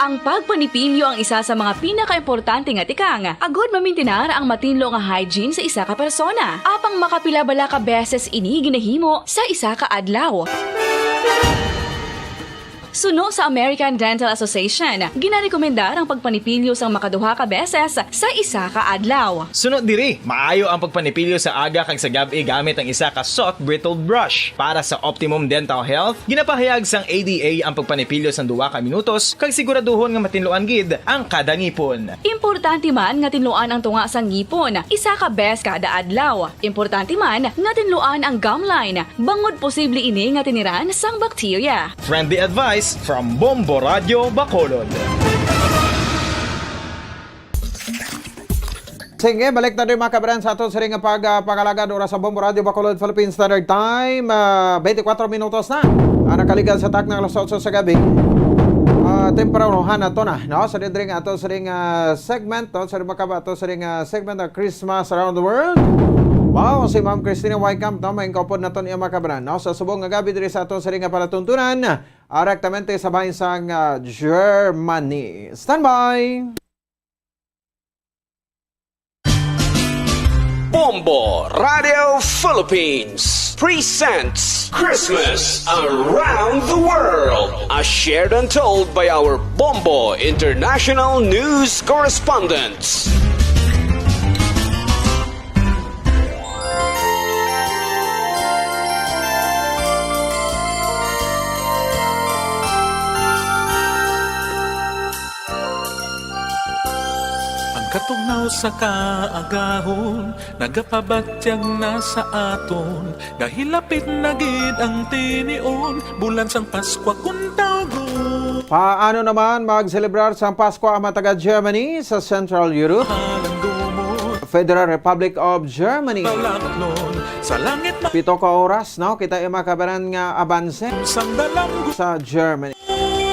Ang pagpanipilyo ang isa sa mga pinakaimportante nga tikang agud mamintinar ang matinlo nga hygiene sa isa ka persona. Apang makapila bala ka beses ini ginahimo sa isa ka adlaw? Suno sa American Dental Association, ginarekomendar ang pagpanipilyo sang makaduha ka beses sa isa ka adlaw. Suno diri, maayo ang pagpanipilyo sa aga kag sa gab-i gamit ang isa ka soft bristled brush. Para sa optimum dental health, ginapahayag sang A D A ang pagpanipilyo sang duha ka minutos kag siguraduhon nga matinluan gid ang kada ngipon. Importante man nga tinluan ang tunga sang ngipon isa ka bes kada adlaw. Importante man nga tinluan ang gum line, bangod posible ini nga tiniran sang bakterya. Friendly advice from Bombo Radyo Bacolod. Sige, balik na rin, mga kabayan, sa aton siring nga pag, ah, pangalagad. Oras sa Bombo Radyo Bacolod, Philippine Standard Time, ah, twenty-four minutos na ang nakaligad sa takna alas otso sa gabi. Ah, tempranohan na to na, no? Sa diri nga ato siring, ah, segment, no? Sa makaba ato siring, ah, segment na Christmas Around the World. Wow, si Ma'am Christina Wycamp, no, may kaupod naton iya, mga kabaran, no? Sa subong nga gabi diri sa aton sini nga palatuntunan, ah, rektamente sa bahin sang, ah, Germany. Standby! Bombo Radio Philippines presents Christmas Around the World, as shared and told by our Bombo International News Correspondents. Ang katugnaw sa kaagahon nagapabatyag na sa aton, nga hilapit na gid ang tinion, bulan sang Paskwa kun tawgon. Paano naman magselebrar sang Paskwa ang mga taga Germany sa Central Europe? Halang gumot, Federal Republic of Germany. Palaklon sa langit na Pito ka oras, no? Kita yung mga kabaran nga abanse sang dalanggo sa Germany.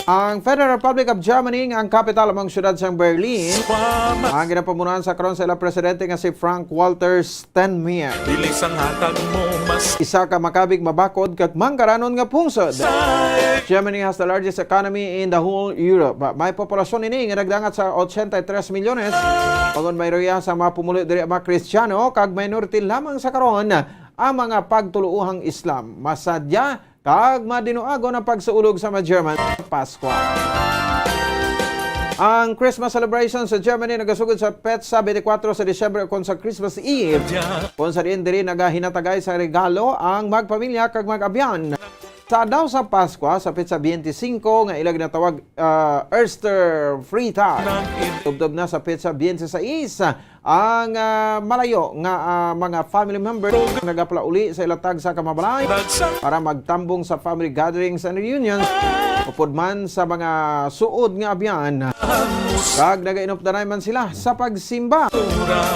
Ang Federal Republic of Germany, nga ang kapital among siyudad sang Berlin, Squamas. Ang ginapamunuan sa karon sa ilang presidente nga si Frank Walter Steinmeier. Dili sang hatag mo mas Isa ka makabig, mabakod, kag mangkaranon nga pungsod. Sa Germany has the largest economy in the whole Europe. May populasyon ini nga nagdangat sa ochenta y tres milyones. Bangod mayroya sa mga pumuluyo diri ang mga Kristiyano, kag minority lamang sa karon ang mga pagtuluohang Islam. Masadya kag madinuagon ang pagsaulog sa mga German sa Paskwa. Ang Christmas celebration sa Germany nagasugod sa petsa twenty-four sa Disyembre, kon sa Christmas Eve, kon sa diin diri nagahinatagay sa regalo ang magpamilya kag mag-abyan. Sa adlaw sa Paskwa, sa petsa twenty-five nga ila ginatawag, ah, Osterzfreitag, tubtob na sa petsa twenty-six, ang, ah, malayo nga, ah, mga family member nagapalauli sa ila tagsa ka mga balay para magtambong sa family gatherings and reunions, upod man sa mga suod nga abyan. Kag nagainupdanay man sila sa pagsimba,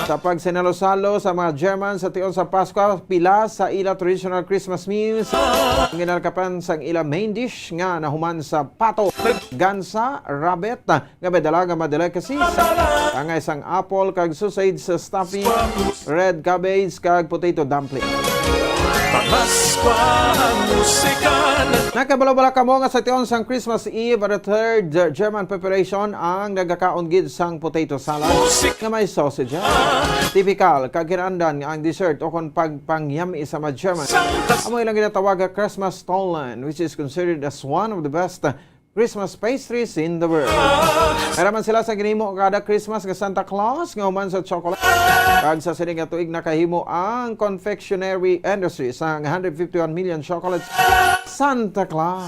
sa pagsinalo-salo sa mga German sa tion sa Paskwa, pila sa ila traditional Christmas meals ang ginalakapan sang ila main dish nga nahuman sa pato, gansa, rabbit, nga may dala nga mga delicacies, angay sang apple kag sausage sa stuffing, red cabbage kag potato dumpling. Pamaskwa ang musika na Nakabalo bala kamo nga sa tion sang Christmas Eve, the third German population ang nagakaon gid sang potato salad Musik. Nga may sausage. Typical kag kinahanglan nga ang dessert o kon pagpangyami sa mga German Sang kas- amo ilang ginatawag nga Christmas Stollen, which is considered as one of the best Christmas pastries in the world. Meron man sila sa ginhimo kada Christmas nga Santa Claus nga human sa chocolate. Kag sa sini nga tuig nakahimo ang confectionery industry sang one hundred fifty-one million chocolate Santa Claus.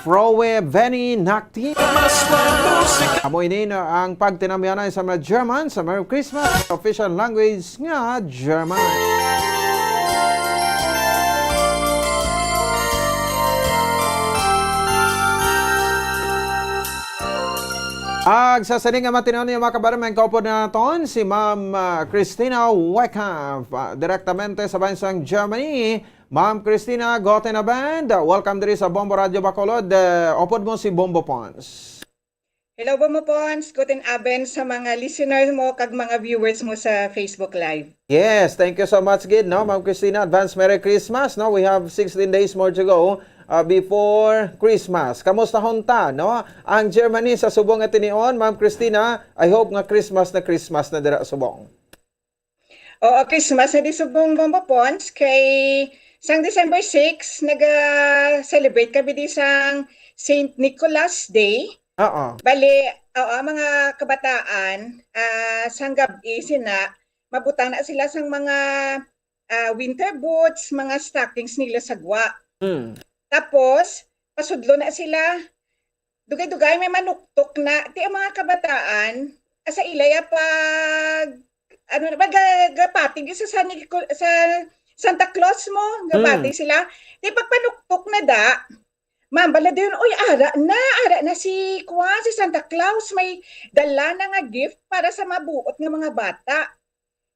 Frohe Weihnachten. Amo ini na ang pagtinamyanay sa mga German sa Merry Christmas, official language nga German. Ag sa sini nga matinon niya, mga kabaran, may kaupod na naton si Ma'am, ah, Christina Weckhoff, ah, direktamente sa bansang Germany. Ma'am Christina, guten Abend. Welcome diri sa Bombo Radio Bacolod. Eh, upod mo si Bombo Pons. Hello, Bombo Pons. Guten Abend sa mga listeners mo kag mga viewers mo sa Facebook Live. Yes, thank you so much gid, no, Ma'am Christina. Advance Merry Christmas, no? We have sixteen days more to go, uh, before Christmas. Kamusta hunta, no? Ang Germany sa subong nga tinion, Ma'am Christina, I hope nga Christmas na Christmas na dira subong. Oo, Christmas na di subong, Bombo Pons, kay sang December six, naga-celebrate kami di sang Saint Nicholas Day. Oo. Bali, oo, ang mga kabataan, ah, sang gab-i sina, mabutang na sila sang mga, ah, winter boots, mga stockings nila sa gwa. Mm. Tapos, pasudlo na sila, dugay-dugay may manuktok na. Ti ang mga kabataan, asa ilaya pag, ano na ba, ga-, gapatig sa San Nico-, sa Santa Claus mo, gapatig Mm. sila. Ti pagpanuktok na da, ma'am, bala dayon, "Uy, ara na, ara na si, kuwan, si Santa Claus, may dala na nga gift para sa mabuot nga mga bata."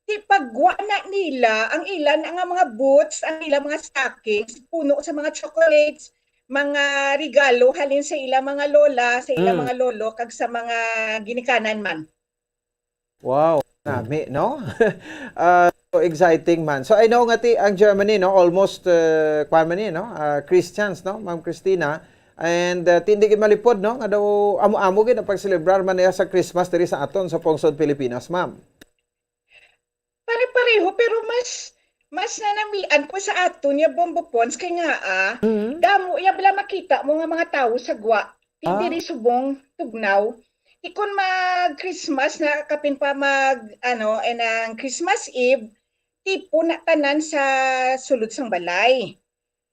Ti pagwa na nila ang ila na nga mga boots, ang ila mga stockings, puno sa mga chocolates, mga regalo halin sa ila mga lola, sa ila Mm. mga lolo, kag sa mga ginikanan man. Wow, nami, no? Ah, so exciting man. So I know nga ti ang Germany, no, almost, uh, kwan man ni, no? Ah, Christians, no, Ma'am Christina? And, uh, ti hindi gid malipod, no, nga daw amo-amo gid ang pagselebrar man niya sa Christmas diri sa aton sa pungsod Pilipinas, ma'am. Pare-pareho, pero mas, mas nanamian ko sa aton ya Bombo Pons kay nga, ah, Mm. damo ya bala makita mo nga mga tawo sa gwa. Ti Ah. diri subong Tugnaw. Ti kun mag-Christmas na, kapin pa mag, ano, eh, nang Christmas Eve, tipo na tanan sa sulod sang balay.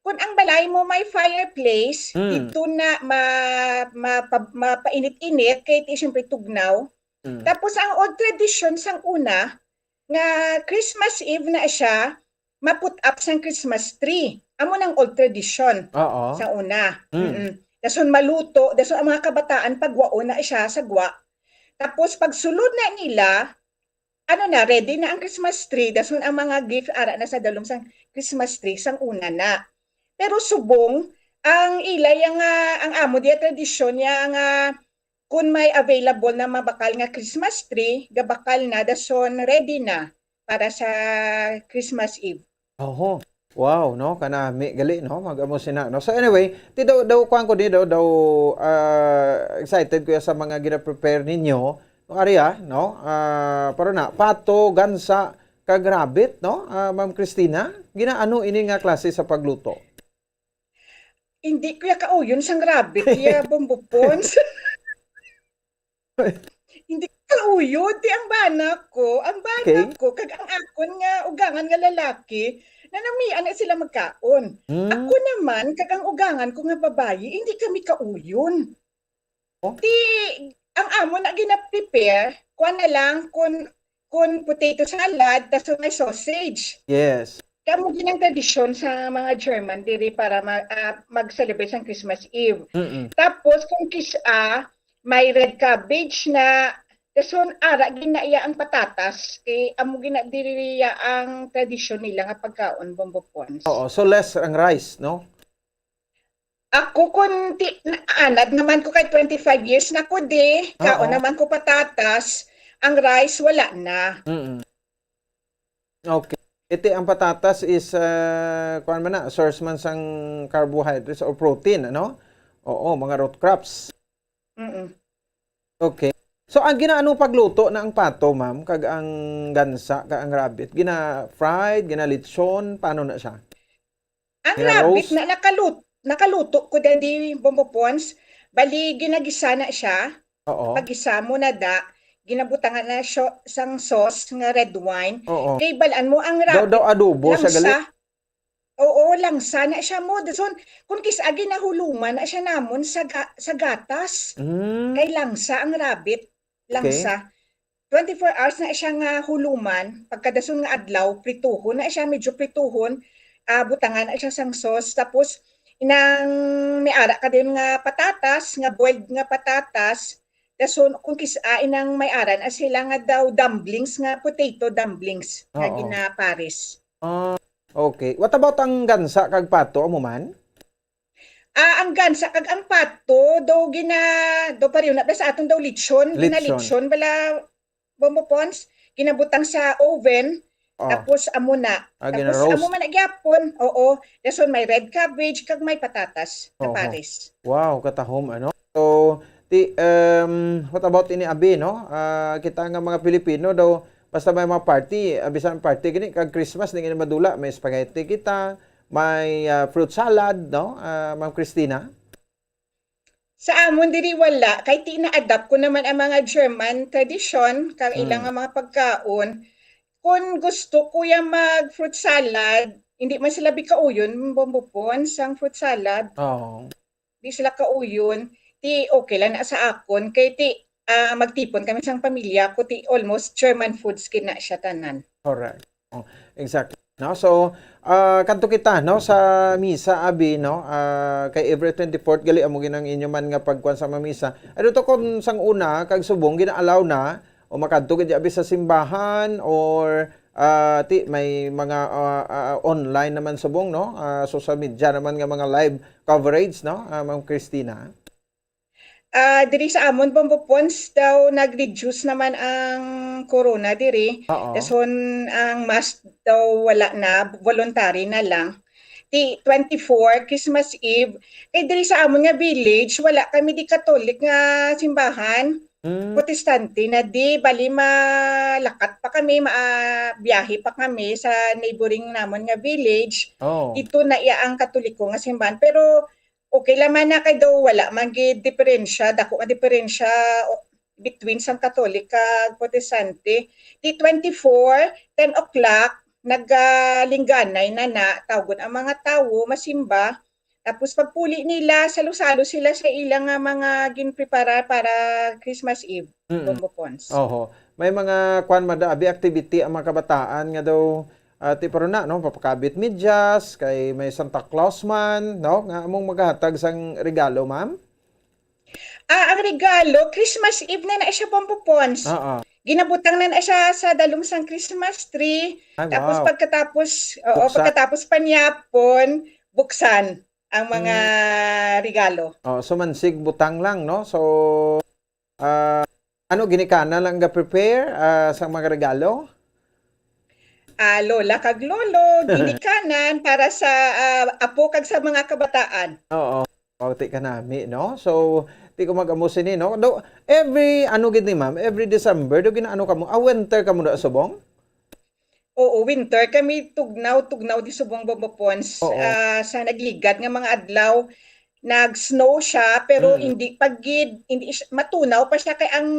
Kun ang balay mo may fireplace, Mm. dito na ma-, ma-, pa-, mapainit-init, kay ti siyempre Tugnaw. Mm. Tapos ang old tradition sang una, nga Christmas Eve na siya, ma-put up sang Christmas tree. Amo nang old tradition Oo. sa una. Mm. Mm-mm. Dason maluto, dason ang mga kabataan pagwaon na siya sa gwa. Tapos pagsulod na nila, ano na, ready na ang Christmas tree, dason ang mga gift ara na sa dalom sang Christmas tree sang una na. Pero subong ang ila ya nga, ang amo diya tradisyon niya nga kun may available na mabakal nga Christmas tree, gabakal na, dason ready na para sa Christmas Eve. Oho. Wow, no? Kanami gali, no? Mag-amo sina, no? So anyway, ti daw, daw, kuwan ko ni, daw, daw, ah, excited ko ya sa mga gina-prepare ninyo. No, ari, ah, no? Ah, pero na, pato, gansa, kag rabbit, no? Ah, Ma'am Christina, ginaano ini nga klase sa pagluto? Hindi ko ya kauyon sang rabbit, ya Bombo Pons. Hindi ko kauyon, ti ang bana ko, ang bana Okay. ko, kag ang akon nga ugangan nga lalaki, nanamian na sila magkaon. Hmm. Ako naman, kag ang ugangan ko nga babayi, hindi kami kauyon. Oh. Ti, ang amo na gina-prepare, kuwan na lang, kun, kun potato salad, tas may sausage. Yes. Kamo gid ang tradisyon sa mga German diri para ma-, ah, mag-celebrate sang Christmas Eve. Mm-mm. Tapos, kung kis-a, may red cabbage na, dason ara gid na iya ang patatas. Kay amo gid na diri iya ang tradisyon nila nga pagkaon, Bombo Pons. Oo, so less ang rice, no? Ako, kun ti-, anad naman ko kay twenty-five years na ko di, kaon Oo. naman ko patatas, ang rice, wala na. Mm. Okay. Iti ang patatas is, ah, kuwan man na, source man sang carbohydrates or protein, ano? Oo, mga root crops. Mm-mm. Okay. So, ang ginaano pagluto na ang pato, ma'am, kag ang gansa, kag ang rabbit? Gina-fried, gina-lechon, paano na siya? Ang Gina-roast? rabbit na nakalut-, nakaluto ko dyan di, Bombo Pons. Bali, ginagisa na siya. Oo. Pag-isa mo na da, ginabutangan na siya sang sauce nga red wine. Oo. Kay balaan mo ang Daw, rabbit, daw adobo siya, langsa. gali? Oo, langsa na siya mo. Dason, kung kis-a ginahuluman na siya namon sa ga-, sa gatas. Mm. Kay langsa ang rabbit, Okay. langsa. Twenty-four hours na siya nga huluman. Pagkadason nga adlaw, prituhon na siya, medyo prituhon. Ah, butangan na siya sang sauce. Tapos, inang may ara ka din nga patatas, nga boiled nga patatas. Dason, kung kis-a, inang may ara na sila nga daw dumplings, nga potato dumplings, nga Oo. ginapares. Ah, okay. What about ang gansa kag pato? Amo man? Ah, ang gansa kag ang pato, daw gina-, daw pareho na sa aton daw lechon, Lechon. gina-lechon, bala, Bombo Pons, ginabutang sa oven, Oh. tapos amo na. Ah, Tapos gina-roast. amo man na gyapon, oo. Dason may red cabbage, kag may patatas, Oho. kapares. Wow, katahom, ano? So, ti-, um, what about ini, abi, no? Ah, kita nga mga Pilipino daw, basta may mga party, ah, bisan party gani, kag Christmas, di gani madula, may spaghetti kita, may, ah, fruit salad, no, ah, Ma'am Christina? Sa amon diri wala, kay ti na-adapt ko naman ang mga German tradisyon, kang Mm. ilang nga mga pagkaon. Kung gusto ko ya mag fruit salad, hindi man sila bikauyon, Bombo Pons, ang fruit salad. Oo. Di sila kauyon, ti okay lang na sa akon, kay ti, ah, magtipon kami sang pamilya ko, ti almost German foods gid na siya tanan. Correct. Oh, exactly. No? So, ah, kadto kita, no, sa misa, abi, no? Ah, kay every twenty-fourth, gali amo gid ang inyo man nga pagkuan sa mga misa. Ano to, kung sang una, kag subong, gina-allow na, o makadto gid abi sa simbahan, or, Ah, ti, may mga, ah, ah, online naman subong, no? Ah, social media naman nga mga live coverage, no? Ah, Ma'am Christina. Ah, diri sa amon, Bombo Pons, daw nag-reduce naman ang corona diri. Oo. Dason ang mask daw wala na, voluntary na lang. Ti twenty-four, Christmas Eve, kay diri sa amon nga village, wala kami di Catholic nga simbahan. Mm. Protestante na di, bali malakat pa kami, ma-, ah, biyahe pa kami sa neighboring namon nga village. Oh. Dito na iya ang Katoliko nga simbahan. Pero okay lang man na kay daw wala man gid diferensya, dako nga diferensya o, between sang Katolik kag Protestante. Di twenty-four, ten o'clock, nagalingganay na na, tawgon ang mga tawo, masimba. Tapos pagpuli nila, salo-salo sila sa ila nga mga ginprepara para Christmas Eve, Mm-mm. Bombo Pons. Oho. May mga, kwan, mada, abi activity ang mga kabataan nga daw, ah, ti, pero na, no, papakabit medyas, kay may Santa Claus man, no, nga among magahatag sang regalo, ma'am? Ah, ang regalo, Christmas Eve na na siya, Bombo Pons. Oo. Ginabutang na na siya sa dalom sang Christmas tree. Ay, Tapos wow. pagkatapos, oo, Buksan. pagkatapos panyapon, buksan ang mga Mm. regalo. Oh, so mansig butang lang, no? So, ah, ano, ginikanan lang ga-prepare, ah, sa mga regalo? Ah, lola kag lolo, ginikanan para sa, ah, apo kag sa mga kabataan. Oo. Pagti ka nami, no? So, ti ko mag-amo sini, no? Do, every, ano gid ni ma'am, every December, do ginaano kamo? Ah, winter kamo do, subong? Oo, winter kami, tugnaw, tugnaw di subong, Bombo Pons. Oo. Ah, sa nagligad nga mga adlaw, nag-snow siya, pero Mm. hindi pa gid, hindi siya, matunaw pa siya kay ang,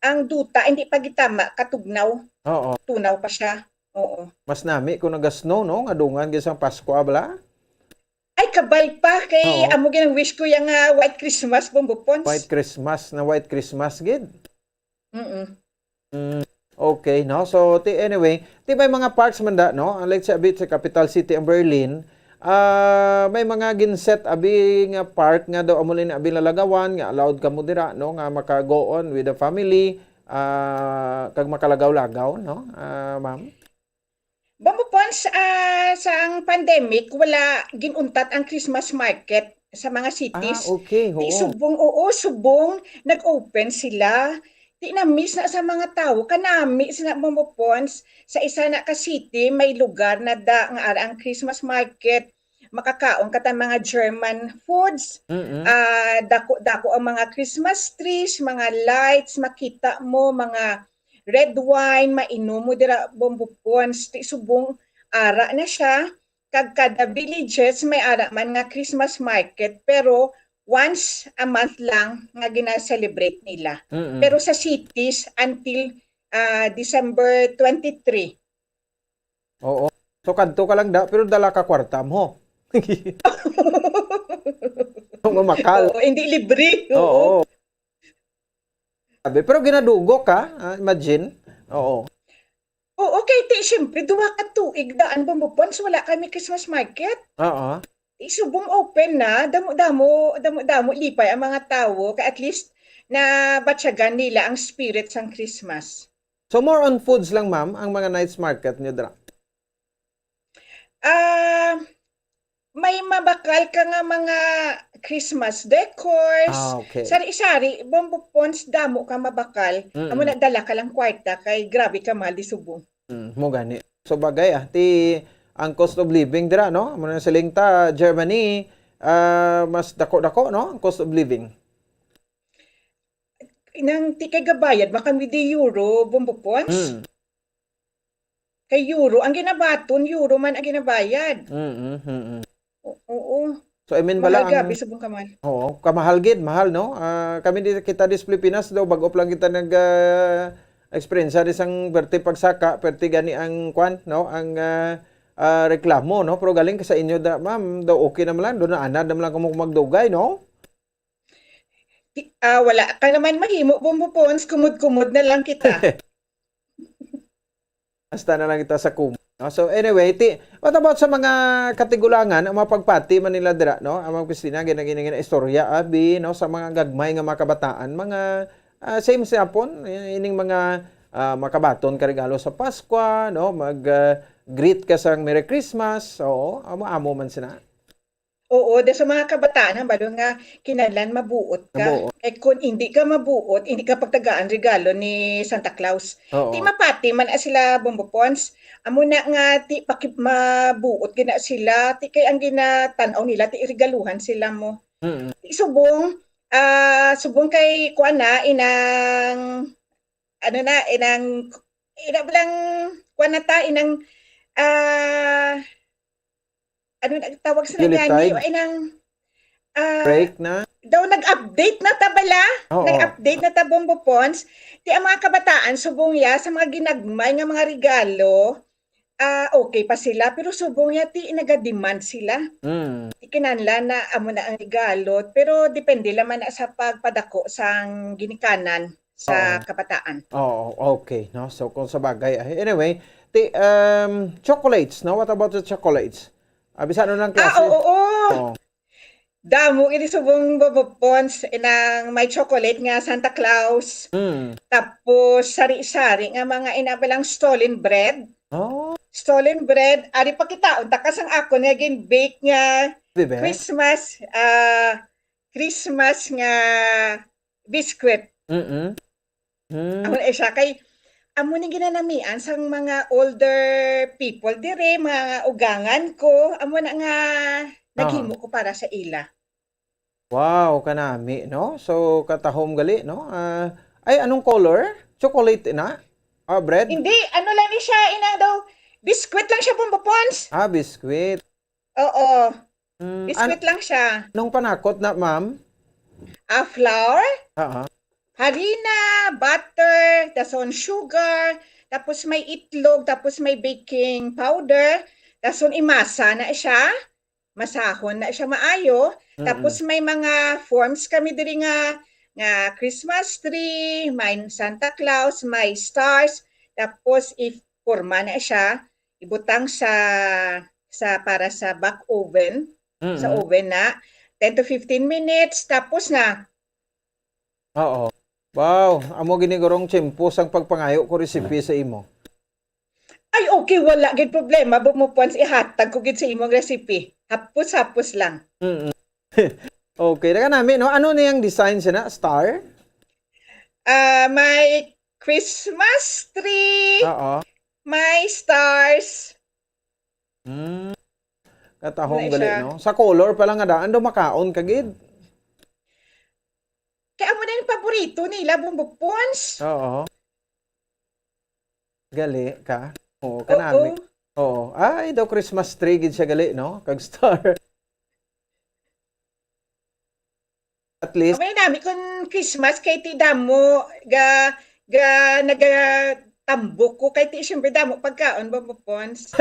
ang duta, hindi pa gid tama katugnaw. Oo. Tunaw pa siya. Oo. Mas nami kung naga-snow, no? Nga dungan gid sang Pasko, bala? Ay, kabay pa kay Oo. amo gid ang wish ko yang, ah, White Christmas, Bombo Pons. White Christmas, na White Christmas gid. Mm-mm. Mm, okay, no? So, ti, anyway, ti may mga parks man da, no? Like sa, bit sa capital city ang Berlin, ah, may mga gin-set abi nga park nga daw amo ni abi lalagawan nga allowed kamo dira, no? Nga maka-go on with the family, ah, kag makalagaw-lagaw, no? Ah, ma'am? Bombo Pons, ah, sa ang pandemic, wala gin-untat ang Christmas market sa mga cities. Ah, okay, Ti oo. Subong, oo, subong, nag-open sila. Ti na-miss na sa mga tawo, kanami sila, Bombo Pons, sa isa na ka city, may lugar na da nga ara ang Christmas market, makakaon ka ta mga German foods. Mm-mm. Ah, dako-dako ang mga Christmas trees, mga lights, makita mo, mga red wine, mainom mo dira, Bombo Pons, ti subong ara na siya. Kag kada villages may ara man nga Christmas market, pero once a month lang nga gina-celebrate nila. Mm-mm. Pero sa cities, until, ah, December twenty-three. Oo. So, kadto ka lang da, pero dala ka kwarta mo. Mamakal. Oo, hindi libre. Oo. Oo. Sabi, pero ginadugo ka, ah, imagine. Oo. Oo, kay ti, siyempre, duha ka tuig daan, Bombo Pons, wala kami Christmas market. Oo. Ti subong open na, damo-damo, damo-damo, lipay ang mga tawo, kay at least nabatyagan nila ang spirit sang Christmas. So, more on foods lang, ma'am, ang mga nights market nyo dira? Ah, may mabakal ka nga mga Christmas decors. Ah, okay. Sari-sari, Bombo Pons, damo ka mabakal. Mm-mm. Amo na, dala ka lang kwarta kay grabe ka mahal di subong. Mm, mo gani. So, bagay, ah, ti ang cost of living dira, no? Amo na siling ta, Germany, ah, mas dako-dako, no? Ang cost of living. Nang ti kay gabayad man kami di euro, Bombo Pons. Mm. Kay euro ang ginabaton, euro man ang ginabayad. Mm, mm, mm. O-, oo. So, I mean, bala Mahal ang gabi subong kamahal. Oo, kamahal gid, mahal, no? Ah, kami di kita di sa Pilipinas daw, bag-o pa lang kita nag, ah, eksperyensya di sang perti pagsaka, perti gani ang kwan, no? Ang, ah, ah, reklamo, no? Pero galing ka sa inyo da, ma'am, daw okay naman lang, doon na anad naman lang kamo magdugay, no? Di, ah, wala ka naman mahimo, Bombo Pons, kumod-kumod na lang kita. Hasta na lang kita sa kumot, no? So, anyway, ti, what about sa mga katigulangan, ang mga pagpati man nila dira, no? Ang mga Christina, gina-, gina-, gina-, istorya, abi, no? Sa mga gagmay nga mga kabataan, mga, ah, same sa Japon, eh, ining mga, ah, makabaton ka regalo sa Paskwa, no? Mag, ah, greet ka sang Merry Christmas. Oo, amo-amo man sina. Oo, da sa mga kabataan, hambalo nga kinahanglan mabuot ka. Mabuot. Kay kung hindi ka mabuot, hindi ka pagtagaan regalo ni Santa Claus. Oo. Ti mapati man na sila, Bombo Pons. Amo na nga, ti paki-, mabuot gina sila, ti kay ang ginatan-aw nila, ti regaluhan sila mo. Mm. Ti subong, ah, subong kay kuan na, inang, ano na, inang, ina lang, kuan na ta, inang, ah, ano na tawag sa Unit nagani? Tide? O inang, ah, Break na? Daw nag-update na ta bala? Oo. Nag-update na ta, Bombo Pons. Ti ang mga kabataan, subong ya sa mga ginagmay nga mga regalo, ah, okay pa sila, pero subong ya ti naga-demand sila. Mm. Ti kinahanglan na amo na ang regalo, pero depende lang man na sa pagpadako sang ginikanan sa Oo. kabataan. Oo, okay, no? So, kung sa bagay, ay, anyway, ti, um, chocolates, no? What about the chocolates? Ah, bisan ano lang Ah, klase? oo, oo. Oo. Damo gid subong, Bombo Pons, inang may chocolate nga Santa Claus. Mm. Tapos, sari-sari nga mga inabalang stolen bread. Oh. Stolen bread, ari pakitaon ta ka sang akon nga gin-bake nga Di ba? Christmas, ah, Christmas nga biskwit. Mm-mm. Hmm. Amo na siya kay, amo ni ginanamian sang mga older people dire, mga ugangan ko, amo na nga naghimo Ah. ko para sa ila. Wow, kanami, no? So, katahom gali, no? Ah, ay, anong color? Chocolate na? Ah, bread? Hindi, ano lang ni siya, inang daw, biskwit lang siya, Bombo Pons. Ah, biskwit. Oo. Mm, Biskwit an-, lang siya. Anong panakot na, ma'am? Ah, flour, Oo. harina, butter, dason sugar, tapos may itlog, tapos may baking powder, dason imasa na siya, masahon na siya maayo, Mm-mm. tapos may mga forms kami diri nga, nga Christmas tree, may Santa Claus, may stars, tapos if porma na siya, ibutang sa, sa, para sa back oven, sa Mm-mm. oven na, ten to fifteen minutes, tapos na. Oo. Wow, amo gini gurong tiyempo sang pagpangayo ko recipe sa imo. Ay, okay, wala gid problema, Bombo Pons, ihatag ko gid sa imong recipe. Hapos-hapos lang. Mm-mm. Okay, daga nami, no? Ano ni ang design siya na? Star? Ah, may Christmas tree, Oo. may stars. Hmm. Katahong Wala gali, siya. no? Sa color pa lang nga daan, daw makaon ka gid. Kay amo na yung paborito nila, Bombo Pons. Oo. Gali ka? Oo, Oo. kanami. Oo. Ay, daw Christmas tree gid siya gali, no? Kag star. At least. May nami kung Christmas, kay ti damo, ga, ga, nagatambok ko, kay ti siyempre damo pagkaon, Bombo Pons.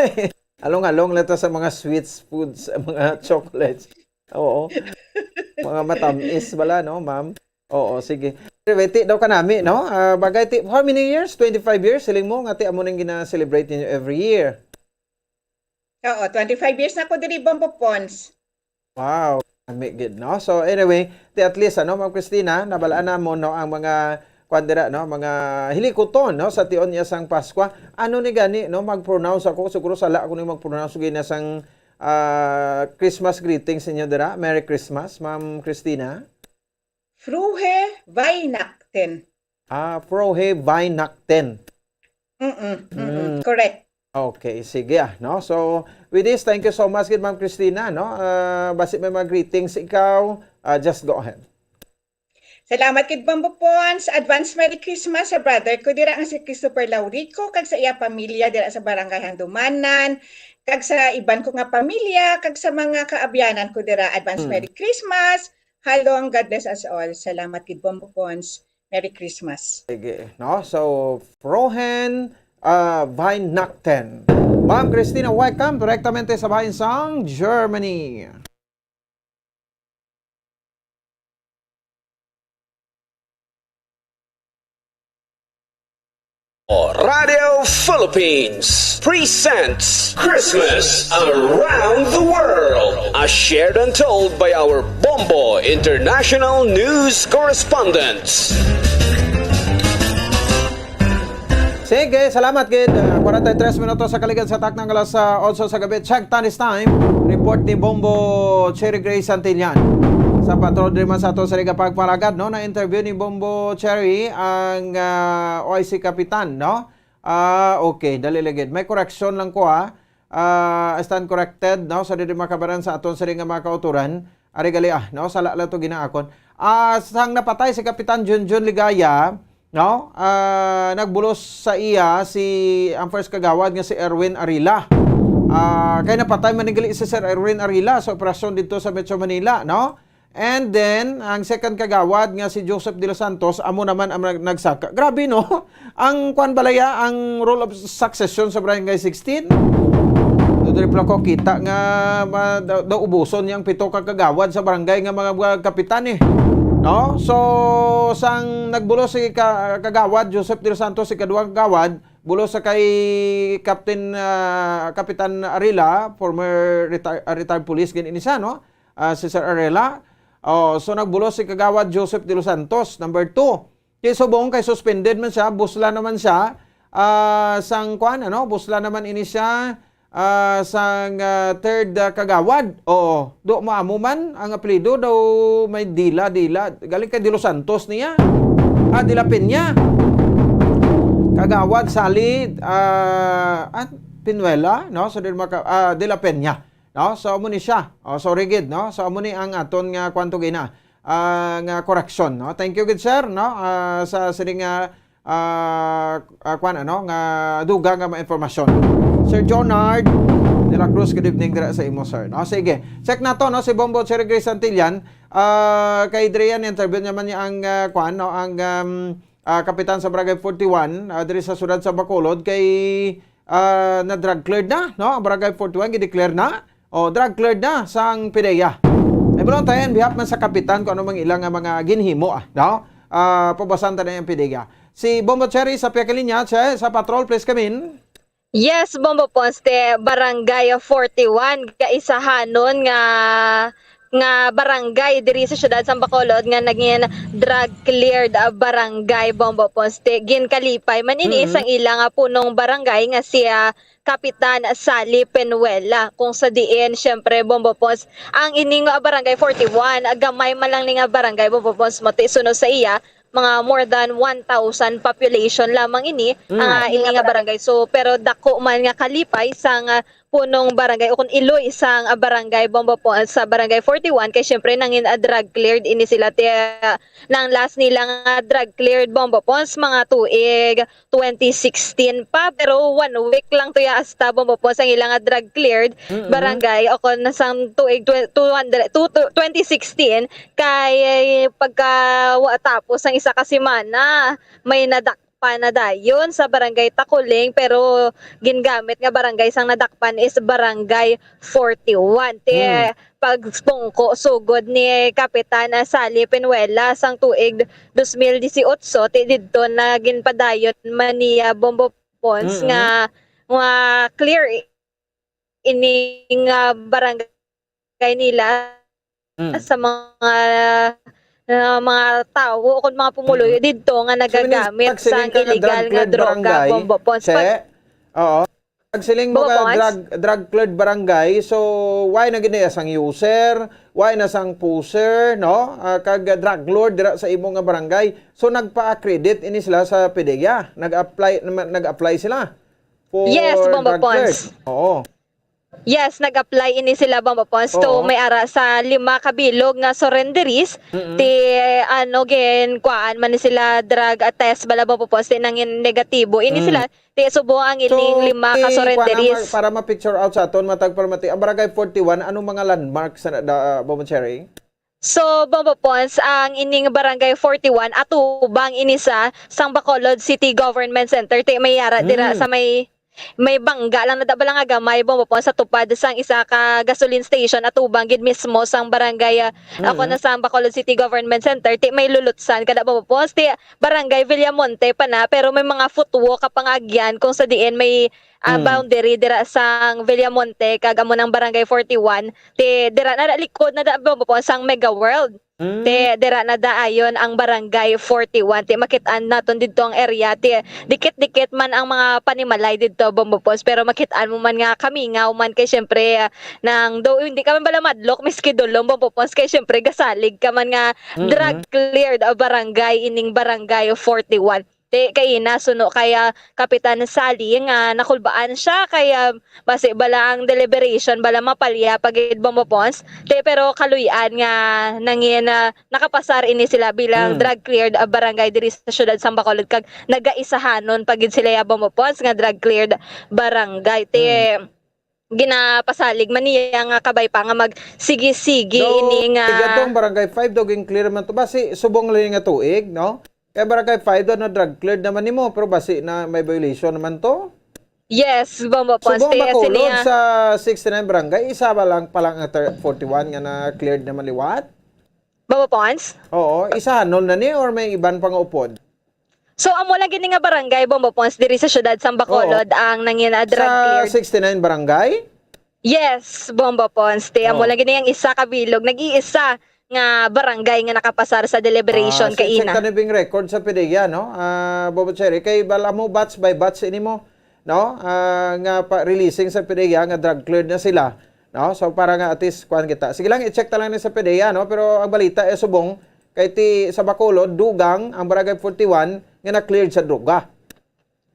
Along-along lang ta sa mga sweets foods, mga chocolates. Oo. Mga matamis bala, no, ma'am? Oo, sige. Pero ti daw kanami, no? Ah, bagay ti, how many years? Twenty-five years, siling mo, nga ti amo nang gina-celebrate ninyo every year. Oo, twenty-five years na ko diri, Bombo Pons. Wow, nami gid, no? So anyway, ti at least, ano, Ma'am Christina, nabalaan namon, no, ang mga, kwan dira, no, mga hilikuton, no, sa tion niya sang Paskwa. Ano ni gani, no, mag-pronounce ako, siguro sala ako ni mag-pronounce gid na sang, ah, Christmas greetings ninyo dira. Merry Christmas, Ma'am Christina. Frohe Weihnachten. Ah, Frohe Weihnachten. Mm-mm, mm-mm, Mm. correct. Okay, sige, ah, no? So, with this, thank you so much gid, Ma'am Christina, no? Ah, basi may mga greetings ikaw, ah, just go ahead. Salamat gid, Bombo Pons. Advance Merry Christmas sa brother ko dira nga si Christopher Laurico kag sa iya pamilya dira sa Barangay Handumanan, kag sa iban ko nga pamilya, kag sa mga kaabyanan ko dira. Advance Mm. Merry Christmas. Halong, God bless us all. Salamat gid, Bombo Pons. Merry Christmas. Sige, no? So, Frohen, ah, Weihnachten. Ma'am Christina Wickham, direktamente sa bahin sang Germany. Radio Philippines presents Christmas Around the World, as shared and told by our Bombo International News correspondents. Sige, salamat gid. Ah, forty-three minutos sa kaligad sa takna nga alas, ah, otso sa gabi. Check Tanis Time. Report ni Bombo Cherry Gray Santillan. Sa patrol diri man sa ato sa Liga Pagpalagad, no? Na-interview ni Bombo Cherry ang, ah, O I C Kapitan, no? Ah, okay, dali lagi. May correction lang ko, ha. Ah, I stand corrected, no? Sa diri makabaran sa aton sini nga mga kauturan. Ari gali, ah, no? Sala lang to ginaakon. Ah, sang napatay si Kapitan Junjun Ligaya, no? Ah, nagbulos sa iya si ang first kagawad nga si Erwin Arila. Ah, kay napatay man ni gali si Sir Erwin Arila sa operasyon dito sa Metro Manila, no? And then, ang second kagawad nga si Joseph De Los Santos, amo naman ang nag-, nagsaka. Grabe, no? Ang kwan balaya, ang rule of succession sa Barangay sixteen. Dodre pala ko kita nga ma-, da-, naubuson niyang pito ka kagawad sa barangay nga mga, mga kapitan, eh. No? So, sang nagbulos si ka-, kagawad Joseph De Los Santos, si kaduhang kagawad, bulos sa kay Captain, ah, Kapitan Arila, former reti-, ah, retired police, gin-, ini siya, no? Ah, si Sir Arela. Oh, so nagbulos si Kagawad Joseph De Los Santos, number two. Kay subong kay suspended man siya, busla naman siya, ah, sang kwan, ano, busla naman ini siya, ah, sang, ah, third, ah, Kagawad. Oo, do maamo man ang apelyido daw may Dila, Dila. Galing kay De Los Santos niya. Ah, De La Peña. Kagawad Sally, ah, ah, Pinuela, no? So, De, maka, ah, De La Peña. No? So, amo ni siya. Oh, sorry gid, no? So, amo ni ang aton nga kwan to gina, ah, nga correction, no? Thank you gid, sir, no? Ah, sa sini nga, ah, ah, kwan, ano, nga dugang nga mga impormasyon. Sir Jonard de la Cruz, good evening dira sa imo, sir. No? Sige. Check nato, no? Si Bombo Cherry Gray Santillan, ah, kay Drian, interview naman niya ang, ah, kwan, no? Ang, um, ah, kapitan sa Barangay forty-one, ah, diri sa siyudad sa Bacolod, kay, ah, na-drug cleared na, no? Ang Barangay forty-one, gi-declare na. O, drug cleared na sang PDEA. Ay, mo lang tayo, in behalf man sa kapitan, kung ano mang ilang nga mga ginhimo, ah, no? Ah, pabasan ta na yung PDEA. Si Bombo Cherry sa pihak linya, Che, sa patrol, please come in. Yes, Bombo Ponce, Barangay forty-one, kaisahanon nga, nga barangay diri sa siyudad sa Bacolod nga naging drug cleared, ah, barangay, Bombo Ponce. Ginkalipay man ini Mm. sang ila nga punong barangay nga si, ah, Kapitan Sally Penuela. Kung sa diin, syempre, Bombo Ponce, ang ining, ah, Barangay forty-one, ah, gamay man lang ni nga barangay, Bombo Ponce, mo, ti suno sa iya, mga more than one thousand population lamang ini, Mm. ah, ini nga barangay. So, pero dako man nga kalipay sang, ah, punong barangay o kung iloy sang, ah, barangay Bombo Ponce sa Barangay forty-one, kay syempre nangin, ah, drug cleared ini sila. Ti, ah, nang last nila nga drug cleared Bombo Ponce, mga tuig twenty sixteen pa, pero one week lang to ya hasta Bombo Ponce ang ila nga drug cleared Mm-mm. barangay o kung sang tuig tw-, two hundred, two, two, twenty sixteen, kay pagka wa tapos ang isa ka semana, may nadakpan na dayon sa Barangay Takuling, pero gingamit nga barangay sang nadakpan is Barangay forty-one. Ti Hmm. pagpungko sugod ni Kapitan, ah, Sally Penuela sang tuig dos mil disiotso, ti didto na ginpadayon man niya Bombo Ponce Mm-mm. nga, nga clear ining, ah, barangay nila Mm. sa mga, ah, mga tawo o kung mga pumuluyo Mm. didto nga So, minis-, nagagamit nagsiling sang ka nga illegal drug nga cleared droga, barangay, Bombo Ponce. Che? Pag Oo. Nagsiling mo Bombo ka Ponce? drug, drug cleared barangay, so why na gid na sang user? Why na sang pusher, no? Ah, kag drug lord dira sa imo nga barangay. So nagpa-accredit ini sila sa PDEA. Nag-apply naman, nag-apply sila for Yes, Bombo drug cleared. Ponce. Oo. Yes, nag-apply ini sila, Bombo Ponce. So, Oo. may ara sa lima ka bilog nga surrenderies. Mm-mm. Ti, ano, gin, kuhaan man ni sila drug, ah, test bala, Bombo Ponce, ti nangin negatibo. Ini Mm. sila, ti subong ang So, ining lima ti, ka kuhaan surrenderies. na, para ma-picture out sa aton, matag palamati, ang Barangay forty-one, anong mga landmarks na da, Bombo Cherry? So, Bombo Ponce, ang ining Barangay forty-one, atubang ini sa sang Bacolod City Government Center. Ti may ara dira Mm. sa may, may bangga lang na da bala nga gamay, Bombo Ponce, sa tupad sang isa ka gasoline station, atubang gid mismo sang barangay, ah, ako Mm. na sang Bacolod City Government Center. Ti may lulutsan kada, Bombo Ponce. Ti Barangay Villamonte pa na, pero may mga footwalk ka pangagyan kung sa diin may ah, Mm. boundary dira sang Villamonte kag amo nang Barangay forty-one, ti dira na likod na da, Bombo Pons, sang Mega World. Mm. Ti dira na daayon ang Barangay forty-one. Ti makit-an naton didto ang area. Ti dikit-dikit man ang mga panimalay didto, Bombo Pons, pero makit-an mo man nga kamingaw man kay siyempre, ah, nang do, hindi ka man bala madlok, miski dulom, Bombo Pons, kay siyempre gasalig ka man nga Mm-mm. drug cleared, ah, barangay, ining Barangay forty-one. Ti kaina suno kay, ah, Kapitan Sally nga nakulbaan siya kay, ah, basi bala ang deliberation bala mapalya pa gid, Bombo Pons. Ti pero kaluy-an nga nangin, ah, nakapasar ini sila bilang Mm. drug cleared, ah, barangay diri sa siyudad sang Bacolod kag nagaisahanon pa gid sila ya, Bombo Pons, nga drug cleared barangay. Ti Mm. ginapasalig man niya nga kabay pa nga magsigi-sigi Daw, ini nga tigatong Barangay five daw gin-clear man to. Basi subong lang nga tuig, no? Kay Barangay five daw na drug cleared naman nimo, pero basi na may violation naman to. Yes, Bombo Pons. Subong Kaya Bacolod siniya sa sixty-nine barangay, isa ba lang pala ang thir-, forty-one nga na-cleared naman liwat? Bombo Pons? Oo, isa hanon na ni or may iban pa nga upod? So, amo lang gini nga barangay, Bombo Pons, diri sa siyudad sang Bacolod Oo. ang nangin-, ah, drug Sa cleared. sixty-nine barangay? Yes, Bombo Pons. Ti, amo Oo. lang gini ang isa ka bilog. Nag-iisa nga barangay nga nakapasar sa deliberation Ah, so, check kaina. Kani bing record sa PDEA, no? Ah, Bombo Cherry, kay bala mo batch by batch ini mo, no? Ah, nga pa releasing sa PDEA nga drug cleared na sila, no? So para nga at least kuan kita. Sige lang, i-check ta lang ni sa PDEA, no? Pero ang balita ay subong kay ti sa Bacolod, dugang ang Barangay forty-one nga na-cleared sa droga.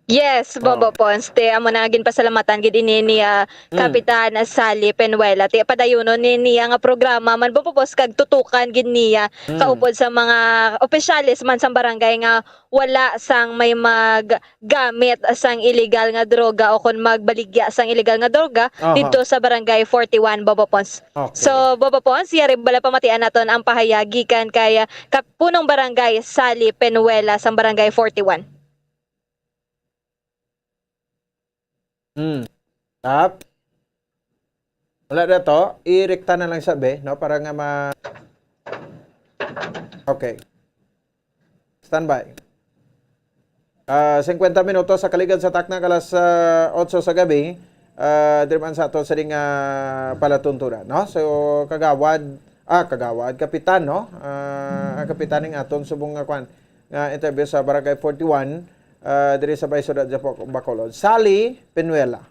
Yes, Bombo Oh. Pons. Ti, amo na ginpasalamatan gid ini ni, ah, Mm. Kapitan Sally Penuela. Ti, padayunon ni niya nga programa man, Bombo Pons, kag tutukan gid niya Mm. kaupod sa mga opisyales man sang barangay nga wala sang may maggamit sang illegal nga droga o kon magbaligya sang illegal nga droga Aha. didto sa Barangay forty-one, Bombo Pons. Okay. So, Bombo Pons, yari bala pamatian naton ang pahayag gikan kay, ah, Kap-, Punong Barangay Sally Penuela sang Barangay forty-one. Hmm. Tap. Wala na to. Irekta na lang sabi, no? Para nga ma-, okay. Standby. Ah, singkwenta minutos sa kaligad sa takna, alas, ah, otso sa gabi. Ah, diri man sa ato sa ding, ah, palatuntunan, no? So, kagawad, ah, kagawad, kapitan, no? Ah, ang kapitan ning aton subong nga kwan, nga interview sa Barangay forty-one, ah, diri sa Bay Sudad sa Bac-, Bacolod. Sally Penuela.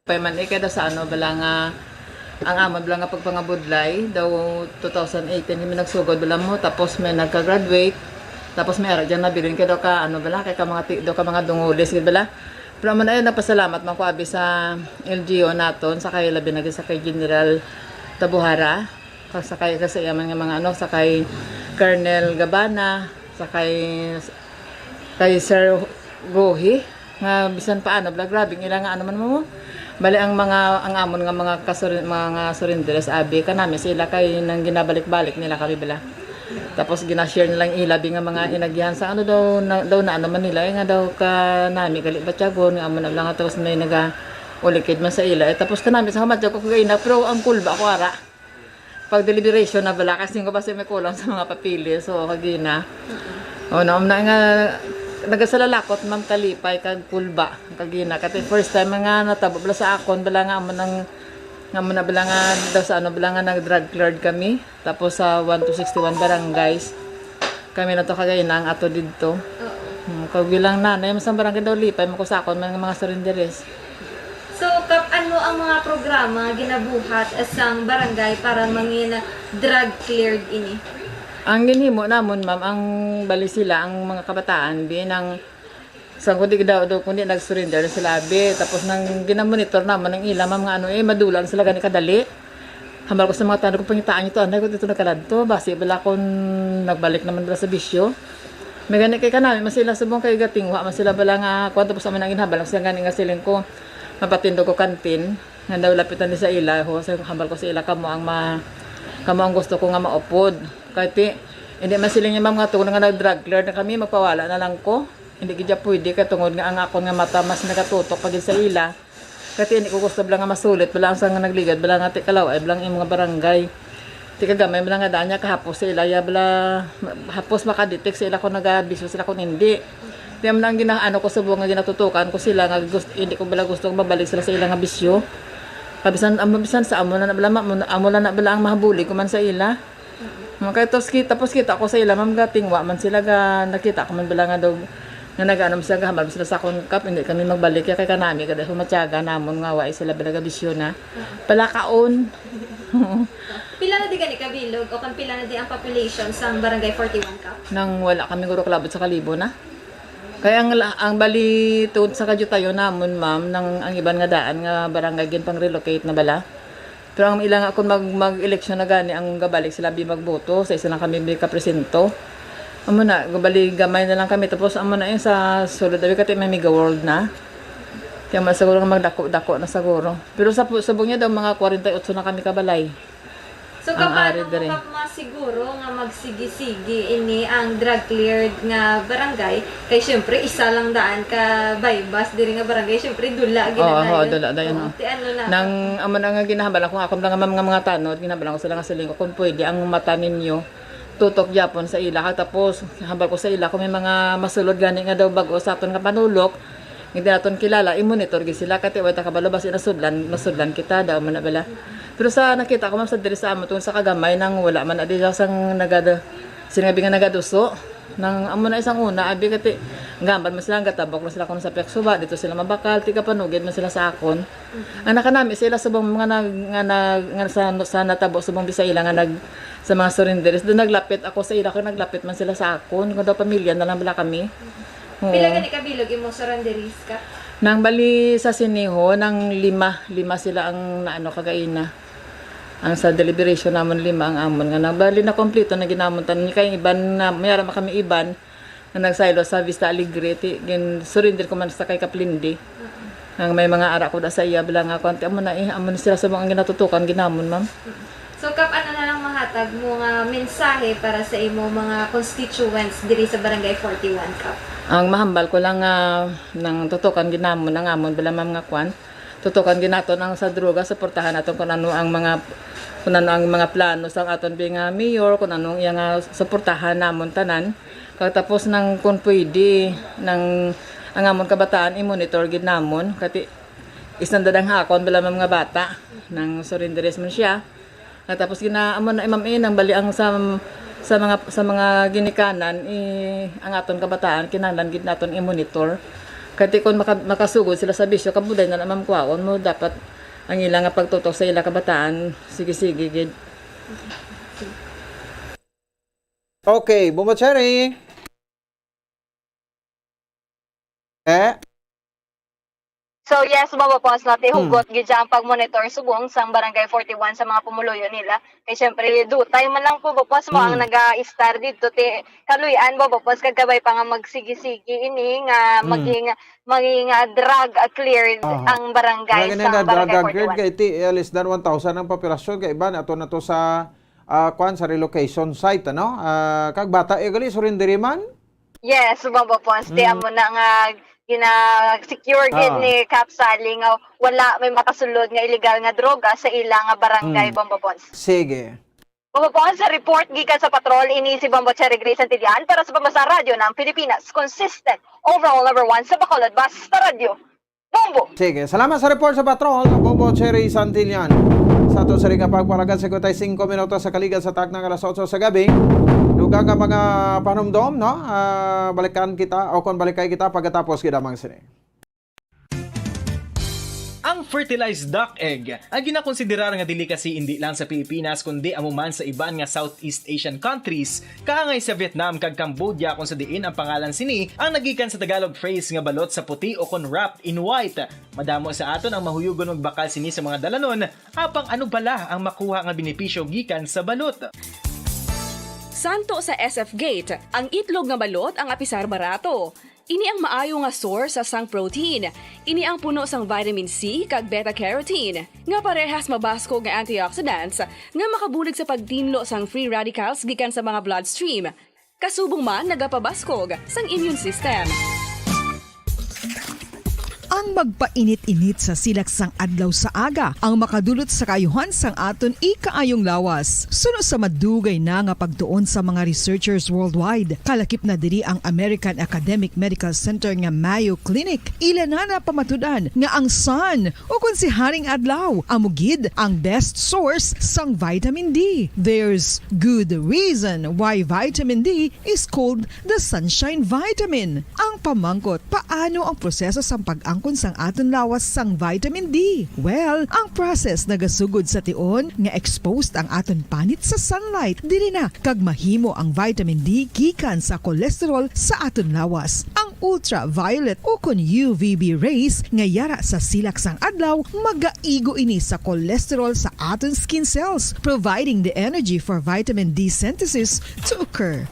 Pay man, eh, kay daw sa ano, bala nga, ang amon bala nga pagpangabudlay, daw two thousand eighteen kami nagsugod, bala mo, tapos may nagka-graduate, tapos may ara dyan nabilin kay daw ka, ano, bala, kay ka mga ti-, daw ka mga dungulis, gid bala. Pero amo na yun, nagpasalamat man ko abi sa L G U naton, sa kay labi na gid sa kay General Tabuhara, kag sa kay, sa iya man nga mga, ano, sa kay Colonel Gabana, sa kay, kay Sir Gohi, nga bisan paano, bala, grabe ang ila nga, ano man mo. Bali, ang mga, ang amon nga mga kasur-, mga surrenderes, abi, kanami sila kay nang ginabalik-balik nila kami, bala. Tapos gina-share nila ang ila, bi, nga mga inagihan sa ano daw, na, daw na ano man nila, eh, nga daw kanami gali batyagon, nga amo na lang, tapos may naga-ulikid man sa ila. Eh, tapos kanami sa kamatyagon ko kagaina, pero ang kulba ko ara. Pag deliberation na bala, kasi ko basta may kulang sa mga papeles, so, kagina. Mm-mm. O, na, na nga, nagasalalakot, ma'am, kalipay, kag kulba, kagina. Kati first time nga natabo bala sa akon, bala nga amo nang, nga amo na bala nga daw sa ano, bala nga nag-drug cleared kami. Tapos sa one to sixty-one barangays, kami na to kagina ang ato didto. Oo. Hmm, kag bilang nanay, masang barangay daw lipay, makusakon man nga mga surrenderes. So, Kap, ano ang mga programa ginabuhat sang barangay para mangin drug cleared ini? Ang ginhimo namon, ma'am, ang bali sila, ang mga kabataan, bi, nang sa kundi daw, daw kundi nag-surrender na sila, bi. Tapos nang ginamonitor naman ang ila, ma'am, nga ano, eh, madulan sila gani kadali. Hambal ko sa mga tano ko, pangitaan nyo to, anday ko dito nagkaladto. Basi bala kung nagbalik naman bala sa bisyo. May gani kay kanami, mas sila subong kay gatingwa, mas sila bala nga, kuwan, tapos naman ang ginhambal, mas sila gani nga siling ko, mapatindog ko kantin. Nga daw lapitan ni sa ila, ho, sa hambal ko sa ila, kamo ang ma-, kamo ang gusto ko nga maupod. Kay ti, hindi man sila niya, ma'am, nga tungod nga nag-drug clear na kami, magpawala na lang ko. Hindi gid siya pwede, kay tungod nga ang akon nga mata mas nagatutok pa gid sa ila. Kay ti, hindi ko gusto bala nga masulit, bala ang sa nga nagligad, bala nga ti kalaw, ay bala ang imong nga barangay. Ti kagamay bala nga daan niya kahapos sa ila, ya bala, hapos makadetect sa ila kung nagabisyo sila kung hindi. Ti amo na ang gina-, ano ko subong nga ginatutukan ko sila nga gust-, hindi ko bala gusto nga mabalik sila sa ila nga bisyo. Kabisan, amo, bisan sa amo na na bala, ma-, amo, amo na na bala ang mahabulig ko man sa ila. Mm, kay tos kita, tapos kita ko sa ila, ma'am, gating wa man sila ga, nakita ko man bala nga daw, nga nag-ano man sila, gahambal man sila sa akon, Kap, hindi kami magbalik, kay kanami, kada humatyaga namon nga wa sila bala ga bisyo na. Palakaon. Pila na di gani ka bilog o kon pila na di ang population sang Barangay forty-one, Kap? Nang wala kami guro kalabot sa kalibo na. Kaya ang, la-, ang bali tuod sa kadyo tayo namon, ma'am, nang ang iban nga daan nga barangay ginpang-relocate na bala. Pero ang ilang akon mag, mag-eleksyon na gani ang gabalik sila bi magboto sa isa lang kami bi ka presinto. Amo na, gabali gamay na lang kami. Tapos amo na yung sa sulod abi kati may Mega World na. Kaya man siguro nga magdako-dako na siguro. Pero sa pu-, subong niya daw mga forty-eight na kami kabalay. So, ang kapano ari mo dire. Kap masiguro nga magsigi-sigi ini ang drug cleared nga barangay? Kay syempre, isa lang daan ka baybas diri nga barangay. Syempre, dula gid Oo, na oo, yun. Dula dayon, Oo, oh. Ti ano na? Nang amo na nga ginahambal ako, akon lang nga mga, mga tanod, ginahambal ko sila nga siling ko, kung pwede ang mata ninyo, tutok gyapon sa ila. Tapos, hambal ko sa ila, kung may mga masulod gani nga daw bag-o sa aton nga panulok, hindi naton kilala, i-monitor gid sila, kati way ta kabalo, basi nasudlan, nasudlan kita, daw man na bala. Pero sa nakita ko, ma'am, sa diri sa amo, tungod sa kagamay, nang wala man na dira sang nagada-, sinabi nga nagaduso, nang amo na isang una, abi kati, gamban man sila, gatabok man sila kung sa peksuba, dito sila mabakal, tiga panugid man sila sa akon. Ang nakanami sila subong mga nag-, nga nag-, nga sa, sa natabo subong di sa ila nga nag-, sa mga surrenderies. Doon naglapit ako sa ila, kung naglapit man sila sa akon, kung daw pamilya na lang bala kami. Oo. Pila gani ka bilog imong surrenderies ka? Nang bali sa siniho, nang lima, lima sila ang naano kagaina. Ang sa deliberation namon, lima ang amon nga nang bali na kompleto na ginamon tanan. Kay iban na, may ara man kami iban, nga nagsaylo sa Vista Alegre, ti, gin-surrender ko man sa kay Kaplindi. Mm-mm. Nga may mga ara ko da sa iya, bala nga, kwan, ti, amo na, eh, amo na sila sa mga ginatutukan, ginamon, ma'am. Mm. So, Kap, ano na lang mahatag mo nga mensahe para sa imo mga constituents diri sa Barangay forty-one, Kap? Ang mahambal ko lang nga, nang tutukan, ginamon, ang amon, bala, ma'am, nga, kwan, tutukan gid naton ang sa droga, suportahan naton kung ano ang mga, kung ano ang mga plano sa aton bi nga mayor, kung ano ang iya nga suportahan namon tanan. Kag tapos nang kung pwede, nang ang amon kabataan, i-monitor gid namon. Kati, isang dadang hakon, bala mga bata, nang surrenderies man siya. Nga tapos gina-, amo na, Ma'am, eh, nang bali ang sa, sa mga, sa mga ginikanan, eh, ang aton kabataan, kinahanglan gid naton i-monitor. Kay ti kon maka-, makasugod sila sa bisyo, kabuday na na, Ma'am, kwaon mo, dapat ang ila nga pagtutok sa ila kabataan, sige-sige gid. Okay, Bombo Cherry. Eh? So, yes, Bobo Pons, no, ti hugot gid siya ang pag-monitor subong sang Barangay forty-one sa mga pumuluyo nila. Kay syempre, dutay man lang, Bobo Pons, mo ang naga-istar didto, ti kaluy-an, Bobo Pons, kag kabay pa nga magsigi-sigi ini nga maging, maging, ah, drug, ah, cleared ang barangay sa Barangay forty-one. Kay ti, eh, less than one thousand ang populasyon, kay iban ato na to sa, ah, kwan, sa relocation site, ano? Ah, kag bata, eh, gali, surrender man? Yes, Bombo Pons, ti amo na nga gina-secure gid ni Kap Sally nga wala may makasulod nga illegal nga droga sa ila nga barangay, Bombo Pons. Sige. Bombo Pons, sa report gikan sa patrol, ini si Bombo Cherry Grace Santillan para sa Pambansang Radyo ng Pilipinas. Consistent, overall number one sa Bacolod, basta radyo. Bombo! Sige, salamat sa report sa patrol, Bombo Cherry Santillan. Sa ato sini nga pagpalagad, cincuenta y cinco minutos sa kaligad sa takna nga alas otso sa gabi. Dugang nga mga panumdom, no? Ah, balikan kita, o kung balikay kita, pagkatapos gid lamang sini. Ang fertilized duck egg ang ginakonsiderar nga delicacy indi lang sa Pilipinas, kundi amo man sa iban nga Southeast Asian countries, kaangay sa Vietnam kag Cambodia, kung sa diin ang pangalan sini ang nagikan sa Tagalog phrase nga balot sa puti o kon wrapped in white. Madamo sa aton ang mahuyugon magbakal sini sa mga dalanon, apang ano bala ang makuha nga benepisyo gikan sa balot? Santo sa S F Gate, ang itlog nga balot ang apisar barato. Ini ang maayo nga source sang protein. Ini ang puno sang vitamin C kag beta carotene, nga parehas mabaskog nga antioxidants nga makabulig sa pagtinlo sang free radicals gikan sa mga bloodstream. Kasubong man nagapabaskog sang immune system. Ang Magpainit-init sa silak sang adlaw sa aga ang makadulot sa kaayuhan sang aton ikaayong lawas. Suno sa madugay na nga pagtuon sa mga researchers worldwide, kalakip na diri ang American Academic Medical Center nga Mayo Clinic, ila na napamatud-an nga ang sun, ukon si Haring Adlaw, amo gid ang best source sang vitamin D. There's good reason why vitamin D is called the sunshine vitamin. Ang pamangkot, paano ang proseso sang pag-angkon sang aton lawas sang vitamin D? Well, ang process nagasugod sa tion nga exposed ang aton panit sa sunlight. Diri na kag mahimo ang vitamin D gikan sa cholesterol sa aton lawas. Ang ultraviolet ukon U V B rays nga yara sa silak sang adlaw, magaigo ini sa cholesterol sa aton skin cells, providing the energy for vitamin D synthesis to occur.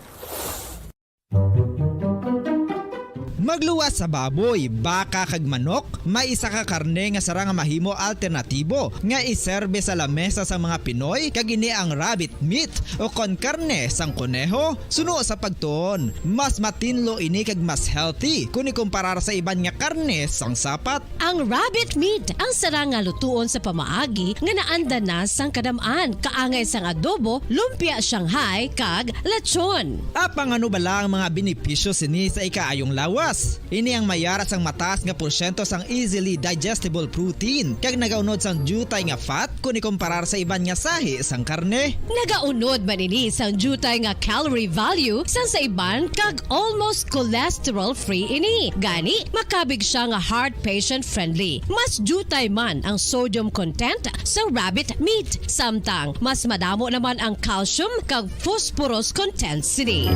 Magluwas sa baboy, baka, kag manok, may isa ka karne nga sarang nga mahimo alternatibo nga iserbe sa lamesa sang mga Pinoy, kag ini ang rabbit meat, ukon karne sang koneho. Suno sa pagtuon, mas matinlo ini kag mas healthy kon ikumparar sa iban nga karne sang sapat. Ang rabbit meat ang sarang nga lutuon sa pamaagi nga naanda na sang kadam-an, kaangay sang adobo, lumpia Shanghai, kag lechon. Apang ano bala ang mga benepisyo sini sa ikaayong lawas? Ini ang may yara sang mataas nga porsyento sang easily digestible protein, kag nagaunod sang diutay nga fat kon ikumparar sa iban nga sahi sang karne. Nagaunod man ini sang diutay nga calorie value sang sa iban, kag almost cholesterol-free ini. Gani, makabig sia nga heart patient-friendly. Mas diutay man ang sodium content sa rabbit meat, samtang mas madamo naman ang calcium kag phosphorus content sini.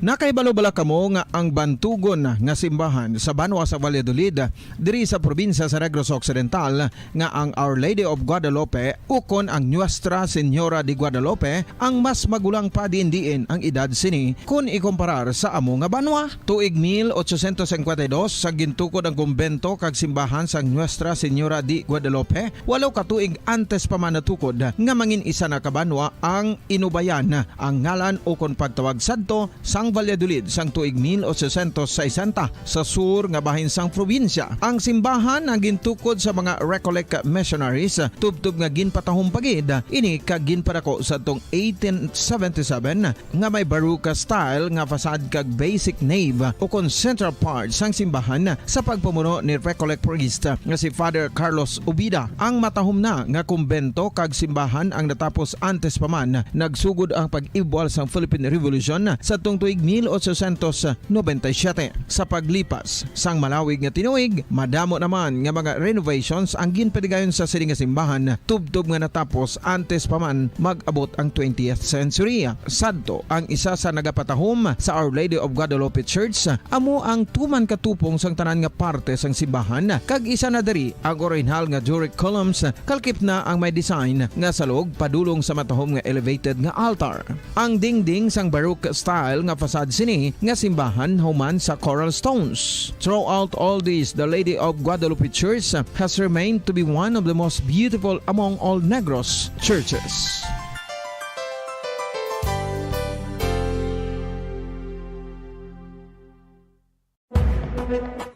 Nakahibalo bala kamo nga ang bantugon nga simbahan sa banwa sa Valladolid, diri sa probinsya sa Negros Occidental, nga ang Our Lady of Guadalupe ukon ang Nuestra Señora de Guadalupe ang mas magulang pa diin-diin ang edad sini kon ikumparar sa amo nga banwa? Tuig mil ochocientos cincuenta y dos, sa gintukod ang kumbento kag simbahan sang Nuestra Señora de Guadalupe, walo ka tuig antes pa man natukod nga mangin isa na ka banwa ang Inubayan ang ngalan ukon pagtawag sadto sang Valladolid sang tuig mil ochocientos sesenta, sa sur nga bahin sang probinsya. Ang simbahan ang gintukod sa mga Recollect missionaries, tubtob nga ginpatahom pa gid ini kag ginpadako sadtong eighteen seventy-seven, nga may Baroque style nga facade kag basic nave ukon central part sang simbahan sa pagpamuno ni Recollect priest nga si Father Carlos Ubida. Ang matahom na nga kumbento kag simbahan ang natapos antes pa man nagsugod ang pag-ibwal sang Philippine Revolution sadtong tuig mil ochocientos noventa y siete. Sa paglipas sang malawig nga tinuig, madamo naman nga mga renovations ang ginpatigayon sa sini nga simbahan, tubtob nga natapos antes pa man mag-abot ang twentieth century. Sadto, ang isa sa nagapatahom sa Our Lady of Guadalupe Church amo ang tuman ka tupong sang tanan nga parte sang simbahan, kag isa na diri ang orihinal nga Doric columns, kalkip na ang may design nga salog padulong sa matahom nga elevated nga altar. Ang dingding sang Baroque style nga facade sini nga simbahan human sa coral stones. Throughout all this, the Lady of Guadalupe Church has remained to be one of the most beautiful among all Negros churches.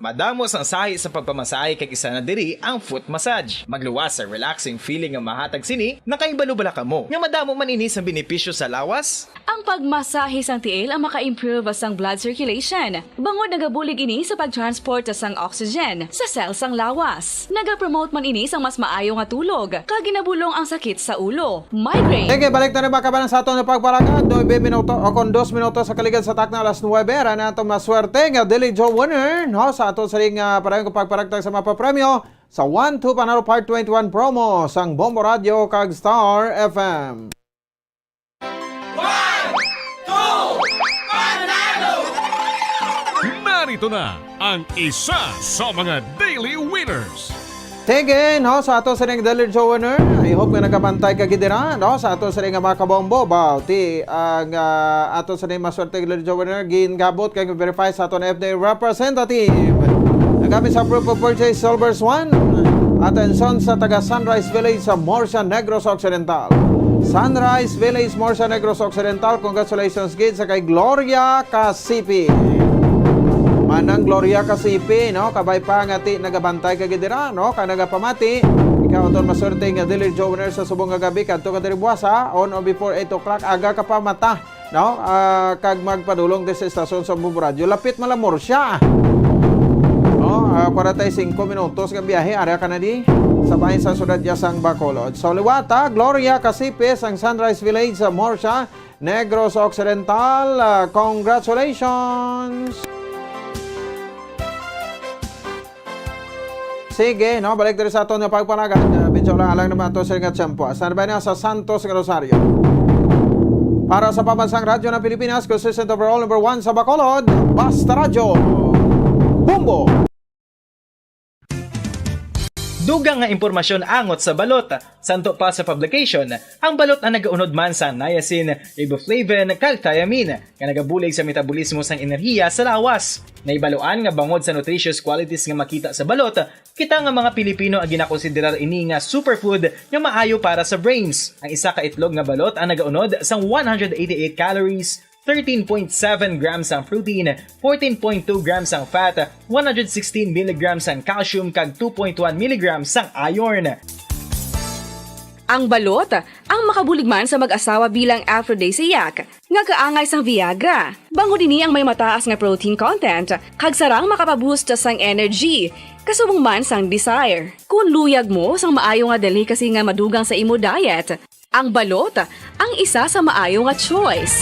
Madamo sang sahi sa pagpamasahe kag isa na diri ang foot massage. Magluwas sa relaxing feeling nga mahatag sini, nakahibalo bala kamo nga madamo man ini sang benepisyo sa lawas? Ang pagmasahe sang tiil ang maka-improve sang blood circulation, bangod nagabulig ini sa pag-transport sang oxygen sa cell sang lawas. Nagapromote man ini sang mas maayo nga tulog, kag ginabulong ang sakit sa ulo. Migraine. Sige, balik na rin, mga kabanan, sa aton nga pagpalakad. Nuebe minuto, o kon dos minuto sa kaligad sa takna alas nuebe, ra na atong maswerte nga Daily Draw winner, no? Sa ato sa ring, ah, padayon nga pagparagtag sa mapapremyo sa One Two Panalo Part twenty-one promo sang Bombo Radio kag Star F M. One, two, Panalo! Narito na ang isa sa mga daily winners. Thank you, no, sa ato sining Daily Draw winner. I hope nga nagabantay ka gid dira, no, sa ato sining nga mga kabombo. Baw, ti, ang, ah, ato sining maswerte Daily Draw winner, gingabot kag verify sa aton F D A representative. Nagamit sa proof of purchase, Silver Swan. Atensyon sa taga Sunrise Village sa Murcia, Negros Occidental. Sunrise Village, Murcia, Negros Occidental, congratulations gid sa kay Gloria Casipi. Manang Gloria Casipi, no? Kabay pa nga ti nagabantay ka gid dira, no? Ka nagapamati. Ikaw aton maswerte nga Daily Joe winner sa subong nga gabi, kadto ka diri buwas, ha? On or before eight o'clock, aga ka pa mata, no? Ah, kag magpadulong diri sa estasyon sa Bombo Radyo. Lapit man lang Murcia. No? Ah, forty-five minutos nga biyahe, area ka na di sa bahin sa siyudad ya sang Bacolod. So, liwat, ha? Gloria Casipe sang Sunrise Village sa Murcia, Negros Occidental. Ah, congratulations! Sige, no, balik diri sa aton nga pagpanagan. Uh, medyo lang alang naman ato sa nga tiyempo. Sa ba na sa Santos nga Rosario? Para sa Pambansang Radyo ng Pilipinas, consistent overall number one sa Bacolod, Basta Radyo. Bombo! Dugang nga impormasyon angot sa balot. Santo pa sa publication, ang balot ang nagaunod man sa niacin, riboflavin, kag thiamine, nga nagabulig sa metabolismo sang enerhiya sa lawas. Naibaluan nga bangod sa nutritious qualities nga makita sa balot, kita nga mga Pilipino ang ginakonsiderar ini nga superfood nga maayo para sa brains. Ang isa ka itlog nga balot ang nagaunod sang one hundred eighty-eight calories, thirteen point seven grams ang protein, fourteen point two grams ang fat, one hundred sixteen milligrams ang calcium, kag two point one milligrams ang iron. Ang balot ang makabulig man sa mag-asawa bilang aphrodisiac nga kaangay sang Viagra. Bangod ini ang may mataas nga protein content kag sarang makapaboost sang energy, kasubong man sang desire. Kung luyag mo sang maayo nga delicacy nga madugang sa imo diet, ang balot ang isa sa maayo nga choice.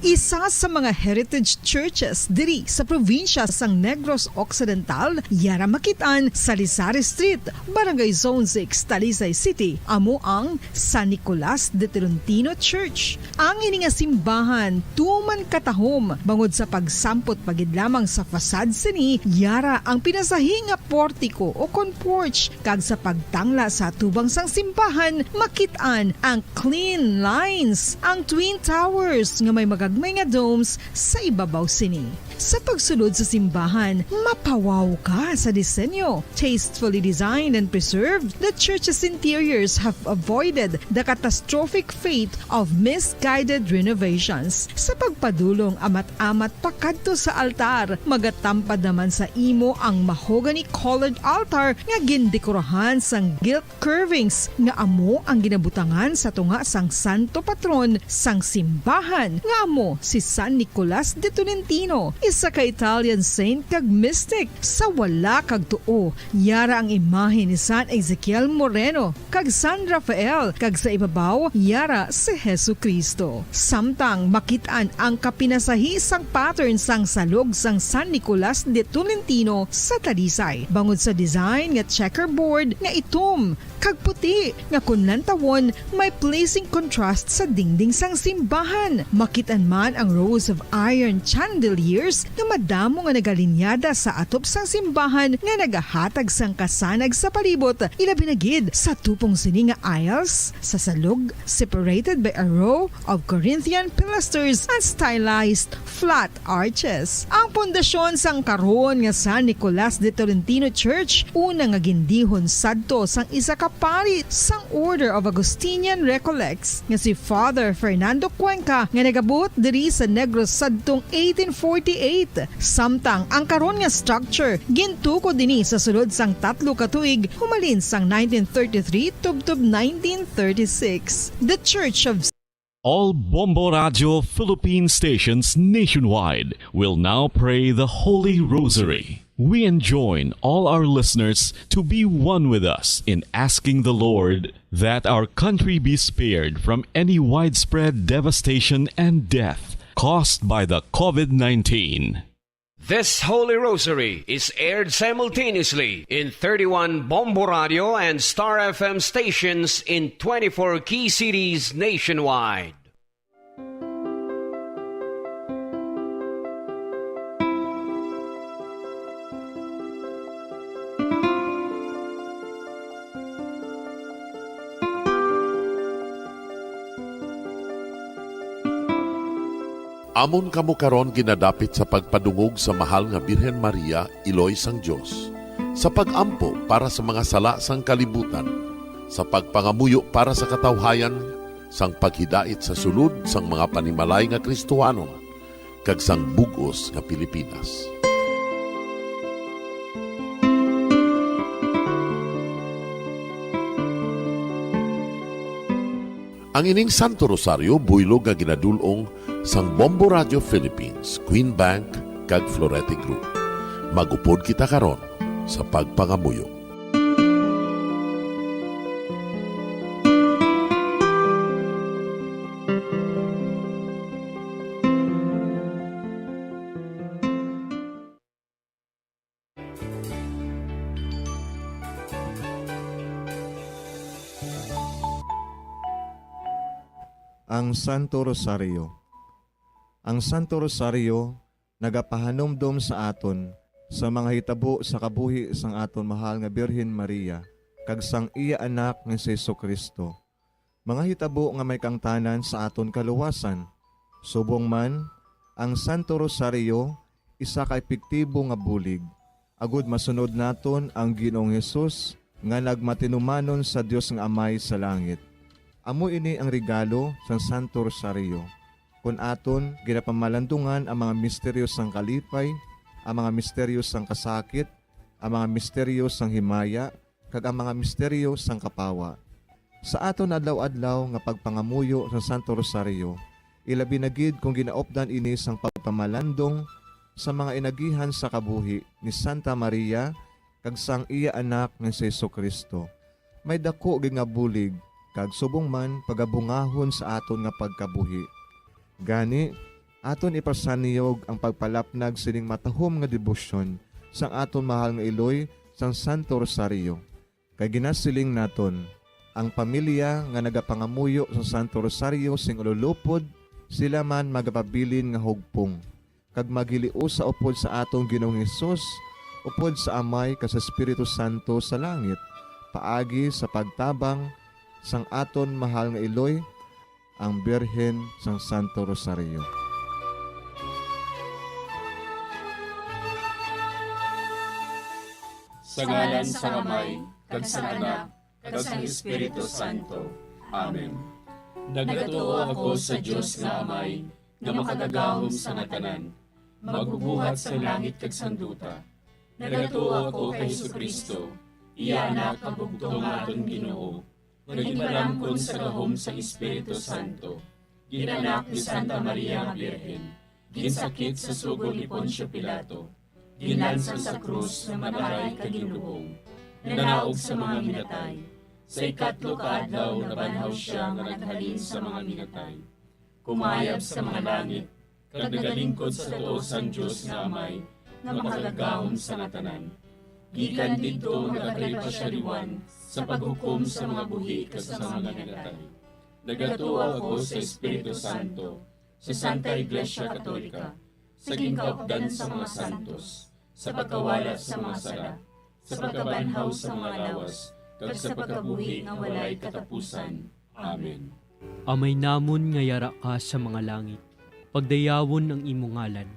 Isa sa mga heritage churches diri sa probinsya sang Negros Occidental, yara makit-an sa Lizares Street, Barangay Zone six, Talisay City, amo ang San Nicolas de Tolentino Church. Ang ini nga simbahan tuman katahom bangod sa pagsampot pa gid lamang sa facade sini, yara ang pinasahi nga portiko o kon porch, kag sa pagtangla sa atubang sang simbahan, makit-an ang clean lines, ang twin towers nga may magagmay nga domes sa ibabaw sini. Sa pagsulod sa simbahan, mapawaw ka sa disenyo. Tastefully designed and preserved, the church's interiors have avoided the catastrophic fate of misguided renovations. Sa pagpadulong amat-amat pakadto sa altar, magatampad naman sa imo ang mahogany-colored altar nga gindekorahan sang gilt curvings nga amo ang ginabutangan sa tunga sang santo patron sang simbahan, nga amo si San Nicolas de Tolentino, isa ka Italian saint kag mystic. Sa wala kag tuo, yara ang imahe ni San Ezekiel Moreno kag San Rafael, kag sa ibabaw, yara si Jesu-Cristo. Samtang makit-an ang kapinasahi sang pattern sang salog sang San Nicolas de Tolentino sa Talisay, bangod sa design nga checkerboard nga itom kag puti nga kon lantawon may pleasing contrast sa dingding sang simbahan. Makit-an man ang rows of iron chandeliers nga madamo nga nagalinyada sa atop sang simbahan nga nagahatag sang kasanag sa palibot, ilabi na gid sa tupong sini nga aisles sa salog, separated by a row of Corinthian pilasters and stylized flat arches. Ang pundasyon sang karon nga San Nicolas de Tolentino Church, una nga gindihon sadto sang isa ka pari sang Order of Augustinian Recollects nga si Father Fernando Cuenca, nga nagabuot diri sa Negros sadtong eighteen forty-eight. Samtang ang karon nga structure gintukod ini sa sulod sang tatlo ka tuig, humalin sang nineteen thirty-three tubtob nineteen thirty-six. The Church of All Bombo Radio Philippine stations nationwide will now pray the Holy Rosary. We enjoin all our listeners to be one with us in asking the Lord that our country be spared from any widespread devastation and death caused by the COVID nineteen. This Holy Rosary is aired simultaneously in thirty-one Bombo Radio and Star F M stations in twenty-four key cities nationwide. Amon kamo karon ginadapit sa pagpadungog sa Mahal nga Birhen Maria, Iloy sang Dios. Sa pag-ampo para sa mga sala sang kalibutan, sa pagpangamuyo para sa katawhayan, sang paghidait sa sulod sang mga panimalay nga Kristohanon, kag sang bug-os nga Pilipinas. Ang ining Santo Rosario buylog nga ginadul-ong sang Bombo Radio Philippines, Queen Bank, kag Florete Group. Mag-upod kita karon sa pagpangamuyo. Ang Santo Rosario. Ang Santo Rosario nagapahanumdom sa aton sa mga hitabo sa kabuhi sang aton mahal nga Birhen Maria kag sang iya Anak nga si Jesu-Cristo, mga hitabo nga may kaangtanan sa aton kaluwasan. Subong man, ang Santo Rosario isa ka epektibo nga bulig agud masunod naton ang Ginoong Hesus nga nagmatinumanon sa Dios nga Amay sa langit. Amo ini ang regalo sang Santo Rosario, kon aton ginapamalandungan ang mga misteryo sang kalipay, ang mga misteryo sang kasakit, ang mga misteryo sang himaya, kag ang mga misteryo sang kapawa. Sa aton adlaw-adlaw nga pagpangamuyo sa Santo Rosario, ilabi na gid kon ginaupdan ini sang pagpamalandong sa mga inagihan sa kabuhi ni Santa Maria kag sang iya Anak nga si Jesu-Cristo, may daku gid nga bulig kag subong man pagabungahon sa aton nga pagkabuhi. Gani, aton ipasanyog ang pagpalapnag sining matahom nga debosyon sang aton mahal nga iloy sang Santo Rosario. Kay ginasiling naton, ang pamilya nga nagapangamuyo sang Santo Rosario sing ululupod, sila man magapabilin nga hugpong, kag maghiliusa upod sa aton Ginoong Hesus, upod sa Amay kag sa Espiritu Santo sa langit, paagi sa pagtabang sang aton mahal nga iloy, ang Birhen sang Santo Rosario. Sa ngalan sang Amay, kag sang Anak, kag sang Espiritu Santo. Amen. Nagatuo ako sa Dios nga Amay, nga makagagahom sa nga tanan, magbubuhat sang langit kag sang duta. Nagatuo ako kay Jesu-Cristo, iya Anak nga bugtong nga aton Ginoo, nga ginpalamkon sa gahom sang Espiritu Santo, ginanak ni Santa Maria nga Birhen, ginsakit sa sugo ni Poncio Pilato, ginlansang sa krus, namatay kag ginlubong, nanaog sa mga minatay. Sa ikatlo ka adlaw nabanhaw sia nga naghalin sa mga minatay. Kumayab sa mga langit, kag nagalingkod sa tuo sang Dios nga Amay, nga makagagahom sa nga tanan. Gikan didto nagakalipa sia liwan sa paghukom sa mga buhi kag sa mga minatay. Nagatuo ako sa Espiritu Santo, sa Santa Iglesia Katolika, sa ginkaupdan sa mga santos, sa pagkawala sa mga sala, sa pagkabanhaw sa mga lawas, kag sa pagkabuhi nga walay katapusan. Amen. Amay namon nga yara ka sa mga langit, pagdayawon ang imo ngalan.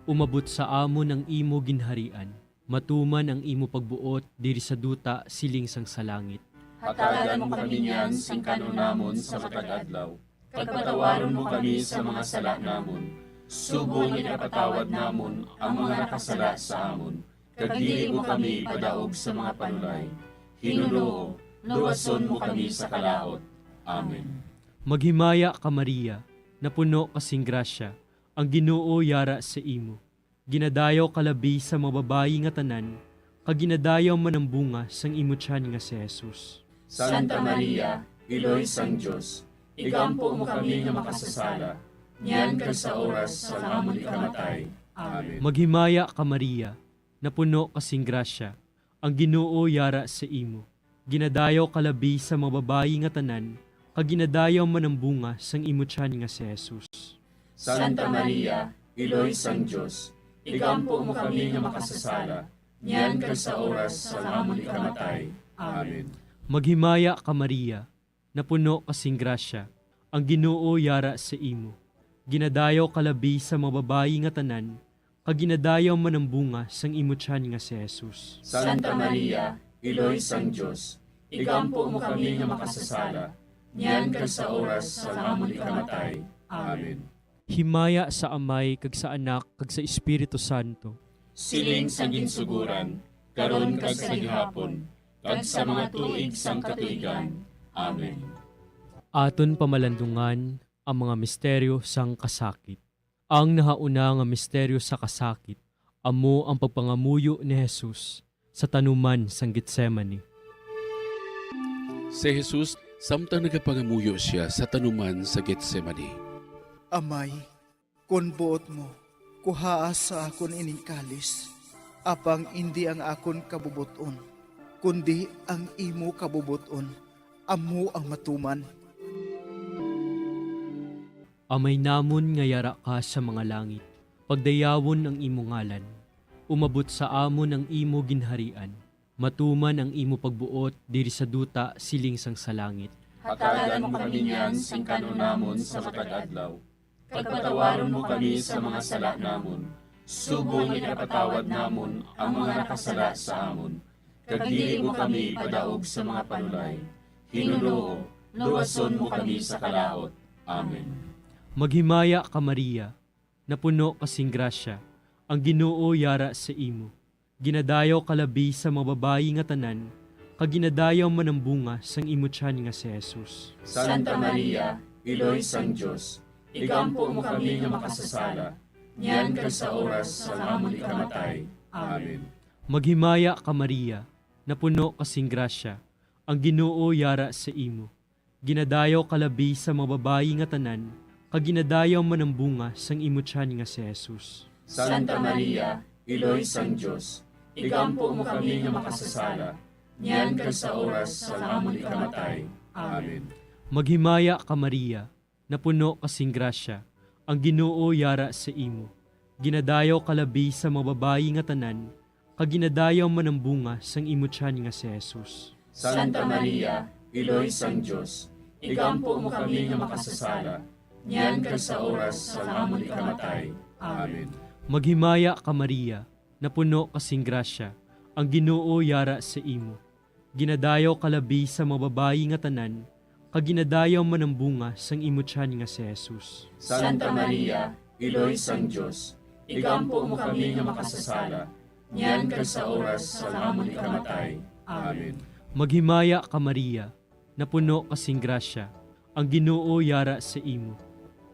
Umabot sa amon ang imo ginharian. Matuman ang imo pagbuot diri sa duta siling sang sa langit. Hatagan mo kami niyan sing kan-on namon sa matag adlaw, kag patawaron mo kami sa mga sala namon, subong nga ginapatawad namon ang mga nakasala sa amon, kag dili mo kami padaog sa mga panulay. Hinunoo, luwason mo kami sa kalaut. Amen. Maghimaya ka, Maria, napuno ka sing grasya, ang Ginoo yara sa imo. Ginadayaw ka labi sa mga babayi nga tanan, kag ginadayaw man ang bunga sang imo tiyan nga si Jesus. Santa Maria, Iloy sang Dios, igampo mo kami nga makasasala, niyan kag sa oras sang amon ikamatay. Amen. Maghimaya ka, Maria, napuno ka sing grasya, ang Ginoo yara sa imo. Ginadayaw ka labi sa mga babayi nga tanan, kag ginadayaw man ang bunga sang imo tiyan nga si Jesus. Santa Maria, Iloy sang Dios, igampo mo kami nga makasasala, niyan kag sa oras sang amon ikamatay. Amen. Maghimaya ka, Maria, napuno ka sing grasya, ang Ginoo yara sa imo. Ginadayaw ka labi sa mga babayi nga tanan, kag ginadayaw man ang bunga sang imo tiyan nga si Jesus. Santa Maria, Iloy sang Dios, igampo mo kami nga makasasala, niyan kag sa oras sang amon ikamatay. Amen. Himaya sa Amay, kag sa Anak, kag sa Espiritu Santo. Siling sa ginsuguran, karon kag sa gihapon, kag sa mga tuig sang katuigan. Amen. Aton pamalandungan ang mga misteryo sang kasakit. Ang nahauna nga misteryo sa kasakit amo ang pagpangamuyo ni Jesus sa tanuman sang Getsemani. Si Jesus, samtang nagapangamuyo sia sa tanuman sa Getsemani, "Amay, kon buot mo, kuhaa sa akon ining kalis, apang indi ang akon kabubot-on, kundi ang imo kabubot-on amo ang matuman." Amay namon nga yara ka sa mga langit, pagdayawon ang imo ngalan. Umabot sa amon ang imo ginharian. Matuman ang imo pagbuot diri sa duta siling sang sa langit. Hatagan mo kami niyan sing kan-on namon sa matag adlaw, kag patawaron mo kami sa mga sala namon, subong nga ginapatawad namon ang mga nakasala sa amon, kag dili mo kami ipadaog sa mga panulay. Ginoo, luwason mo kami sa kalaut. Amen. Maghimaya ka, Maria, napuno ka sing grasya, ang Ginoo yara sa imo. Ginadayaw ka labi sa mga babayi nga tanan, kag ginadayaw man ang bunga sang imo tiyan nga si Jesus. Santa Maria, Iloy sang Dios, igampo mo kami nga makasasala, niyan kag sa oras sang amon ikamatay. Amen. Maghimaya ka, Maria, napuno ka sing grasya, ang Ginoo yara sa imo. Ginadayaw ka labi sa mga babayi nga tanan, kag ginadayaw man ang bunga sang imo tiyan nga si Jesus. Santa Maria, Iloy sang Dios, igampo mo kami nga makasasala, niyan kag sa oras sang amon ikamatay. Amen. Maghimaya ka, Maria, napuno ka sing grasya, ang Ginoo yara sa imo. Ginadayaw ka labi sa mga babayi nga tanan, kag ginadayaw man ang bunga sang imo tiyan nga si Jesus. Santa Maria, Iloy sang Dios, igampo mo kami nga makasasala, niyan kag sa oras sang amon ikamatay. Amen. Maghimaya ka, Maria, napuno ka sing grasya, ang Ginoo yara sa imo. Ginadayaw ka labi sa mga babayi nga tanan, kag ginadayaw man ang bunga sang imo tiyan nga si Jesus. Santa Maria, Iloy sang Dios, igampo mo kami nga makasasala, niyan kag sa oras sang amon ikamatay. Amen. Maghimaya ka, Maria, napuno ka sing grasya, ang Ginoo yara sa imo.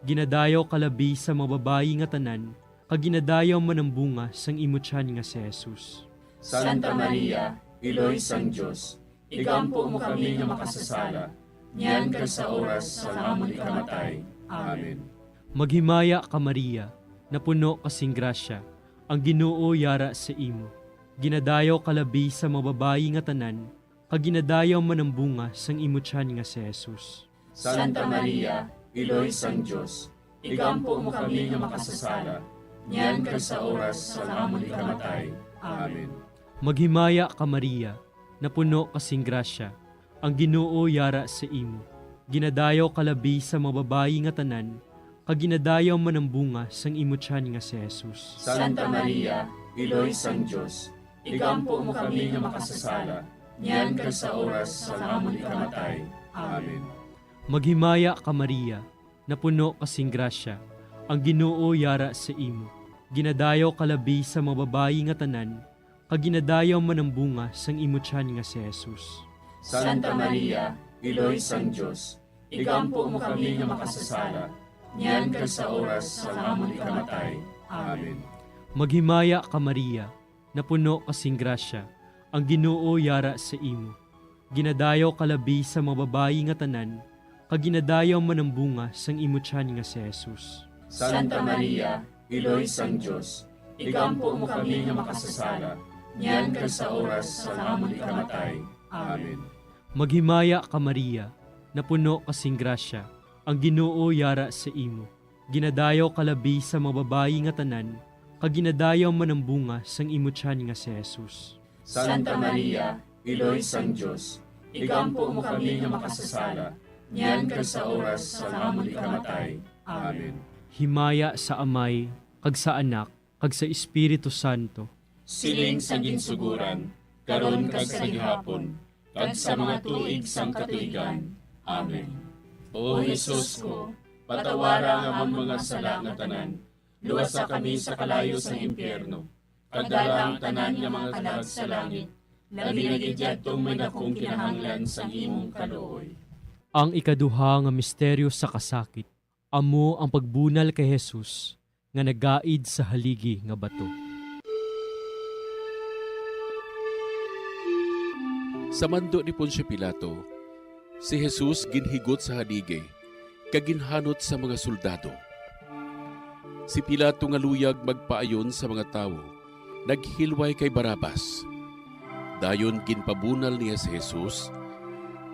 Ginadayaw ka labi sa mga babayi nga tanan, kag ginadayaw man ang bunga sang imo tiyan nga si Jesus. Santa Maria, Iloy sang Dios, igampo mo kami nga makasasala, niyan kag sa oras sang amon ikamatay. Amen. Maghimaya ka, Maria, napuno ka sing grasya, ang Ginoo yara sa imo. Ginadayaw ka labi sa mga babayi nga tanan, kag ginadayaw man ang bunga sang imo tiyan nga si Jesus. Santa Maria, Iloy sang Dios, igampo mo kami nga makasasala, niyan kag sa oras sang amon ikamatay. Amen. Maghimaya ka, Maria, napuno ka sing grasya, ang Ginoo yara sa imo. Ginadayaw ka labi sa mga babayi nga tanan, kag ginadayaw man ang bunga sang imo tiyan nga si Jesus. Santa Maria, Iloy sang Dios, igampo mo kami nga makasasala, niyan kag sa oras sang amon ikamatay. Amen. Maghimaya ka, Maria, napuno ka sing grasya, ang Ginoo yara sa imo. Ginadayaw ka labi sa mga babayi nga tanan, kag ginadayaw man ang bunga sang imo tiyan nga si Jesus. Santa Maria, Iloy sang Dios, igampo mo kami nga makasasala, niyan kag sa oras sang amon ikamatay. Amen. Maghimaya ka, Maria, napuno ka sing grasya, ang Ginoo yara sa imo. Ginadayaw ka labi sa mga babayi nga tanan, kag ginadayaw man ang bunga sang imo tiyan nga si Jesus. Santa Maria, Iloy sang Dios, igampo mo kami nga makasasala, niyan kag sa oras sang amon ikamatay. Amen. Maghimaya ka, Maria, napuno ka sing grasya, ang Ginoo yara sa imo. Ginadayaw ka labi sa mga babayi nga tanan, kag ginadayaw man ang bunga sang imo tiyan nga si Jesus. Santa Maria, Iloy sang Dios, igampo mo kami nga makasasala, niyan kag sa oras sang amon ikamatay. Amen. Himaya sa Amay, kag sa Anak, kag sa Espiritu Santo. Siling sa ginsuguran, karon kag sa gihapon, kag sa mga tuig sang katuigan. Amen. O Jesus ko, patawara ang amon mga sala nga tanan, luwasa kami sa kalayo sang impyerno, kag dala ang tanan nga mga kalag sa langit, labi na gid yadtong may dakong kinahanglan sang imong kaluoy. Ang ikaduha nga misteryo sa kasakit, amo ang pagbunal kay Jesus nga nagaid sa haligi nga bato. Sa mando ni Poncio Pilato, si Jesus ginhigot sa haligi kag ginhanot sa mga soldado. Si Pilato nga luyag magpaayon sa mga tawo, naghilway kay Barabas. Dayon ginpabunal niya si Jesus,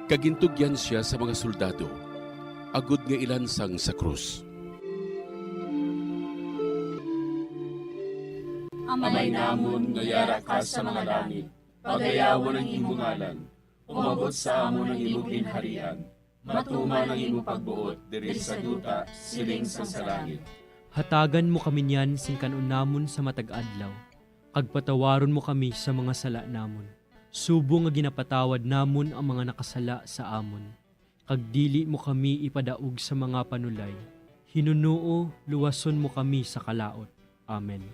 kag gintugyan sia sa mga soldado, agod nga ilansang sa krus. Amay namon nga yara ka sa mga langit, pagayawon ang imo ngalan, umabot sa amon ang imo ginharian, matuman ang imo pagbuot diri sa duta, siling sang sa langit. Hatagan mo kami niyan sing kan-on namon sa matag adlaw, kag patawaron mo kami sa mga sala namon, subong nga ginapatawad namon ang mga nakasala sa amon, kag dili mo kami ipadaog sa mga panulay. Hinunoo, luwason mo kami sa kalaut. Amen.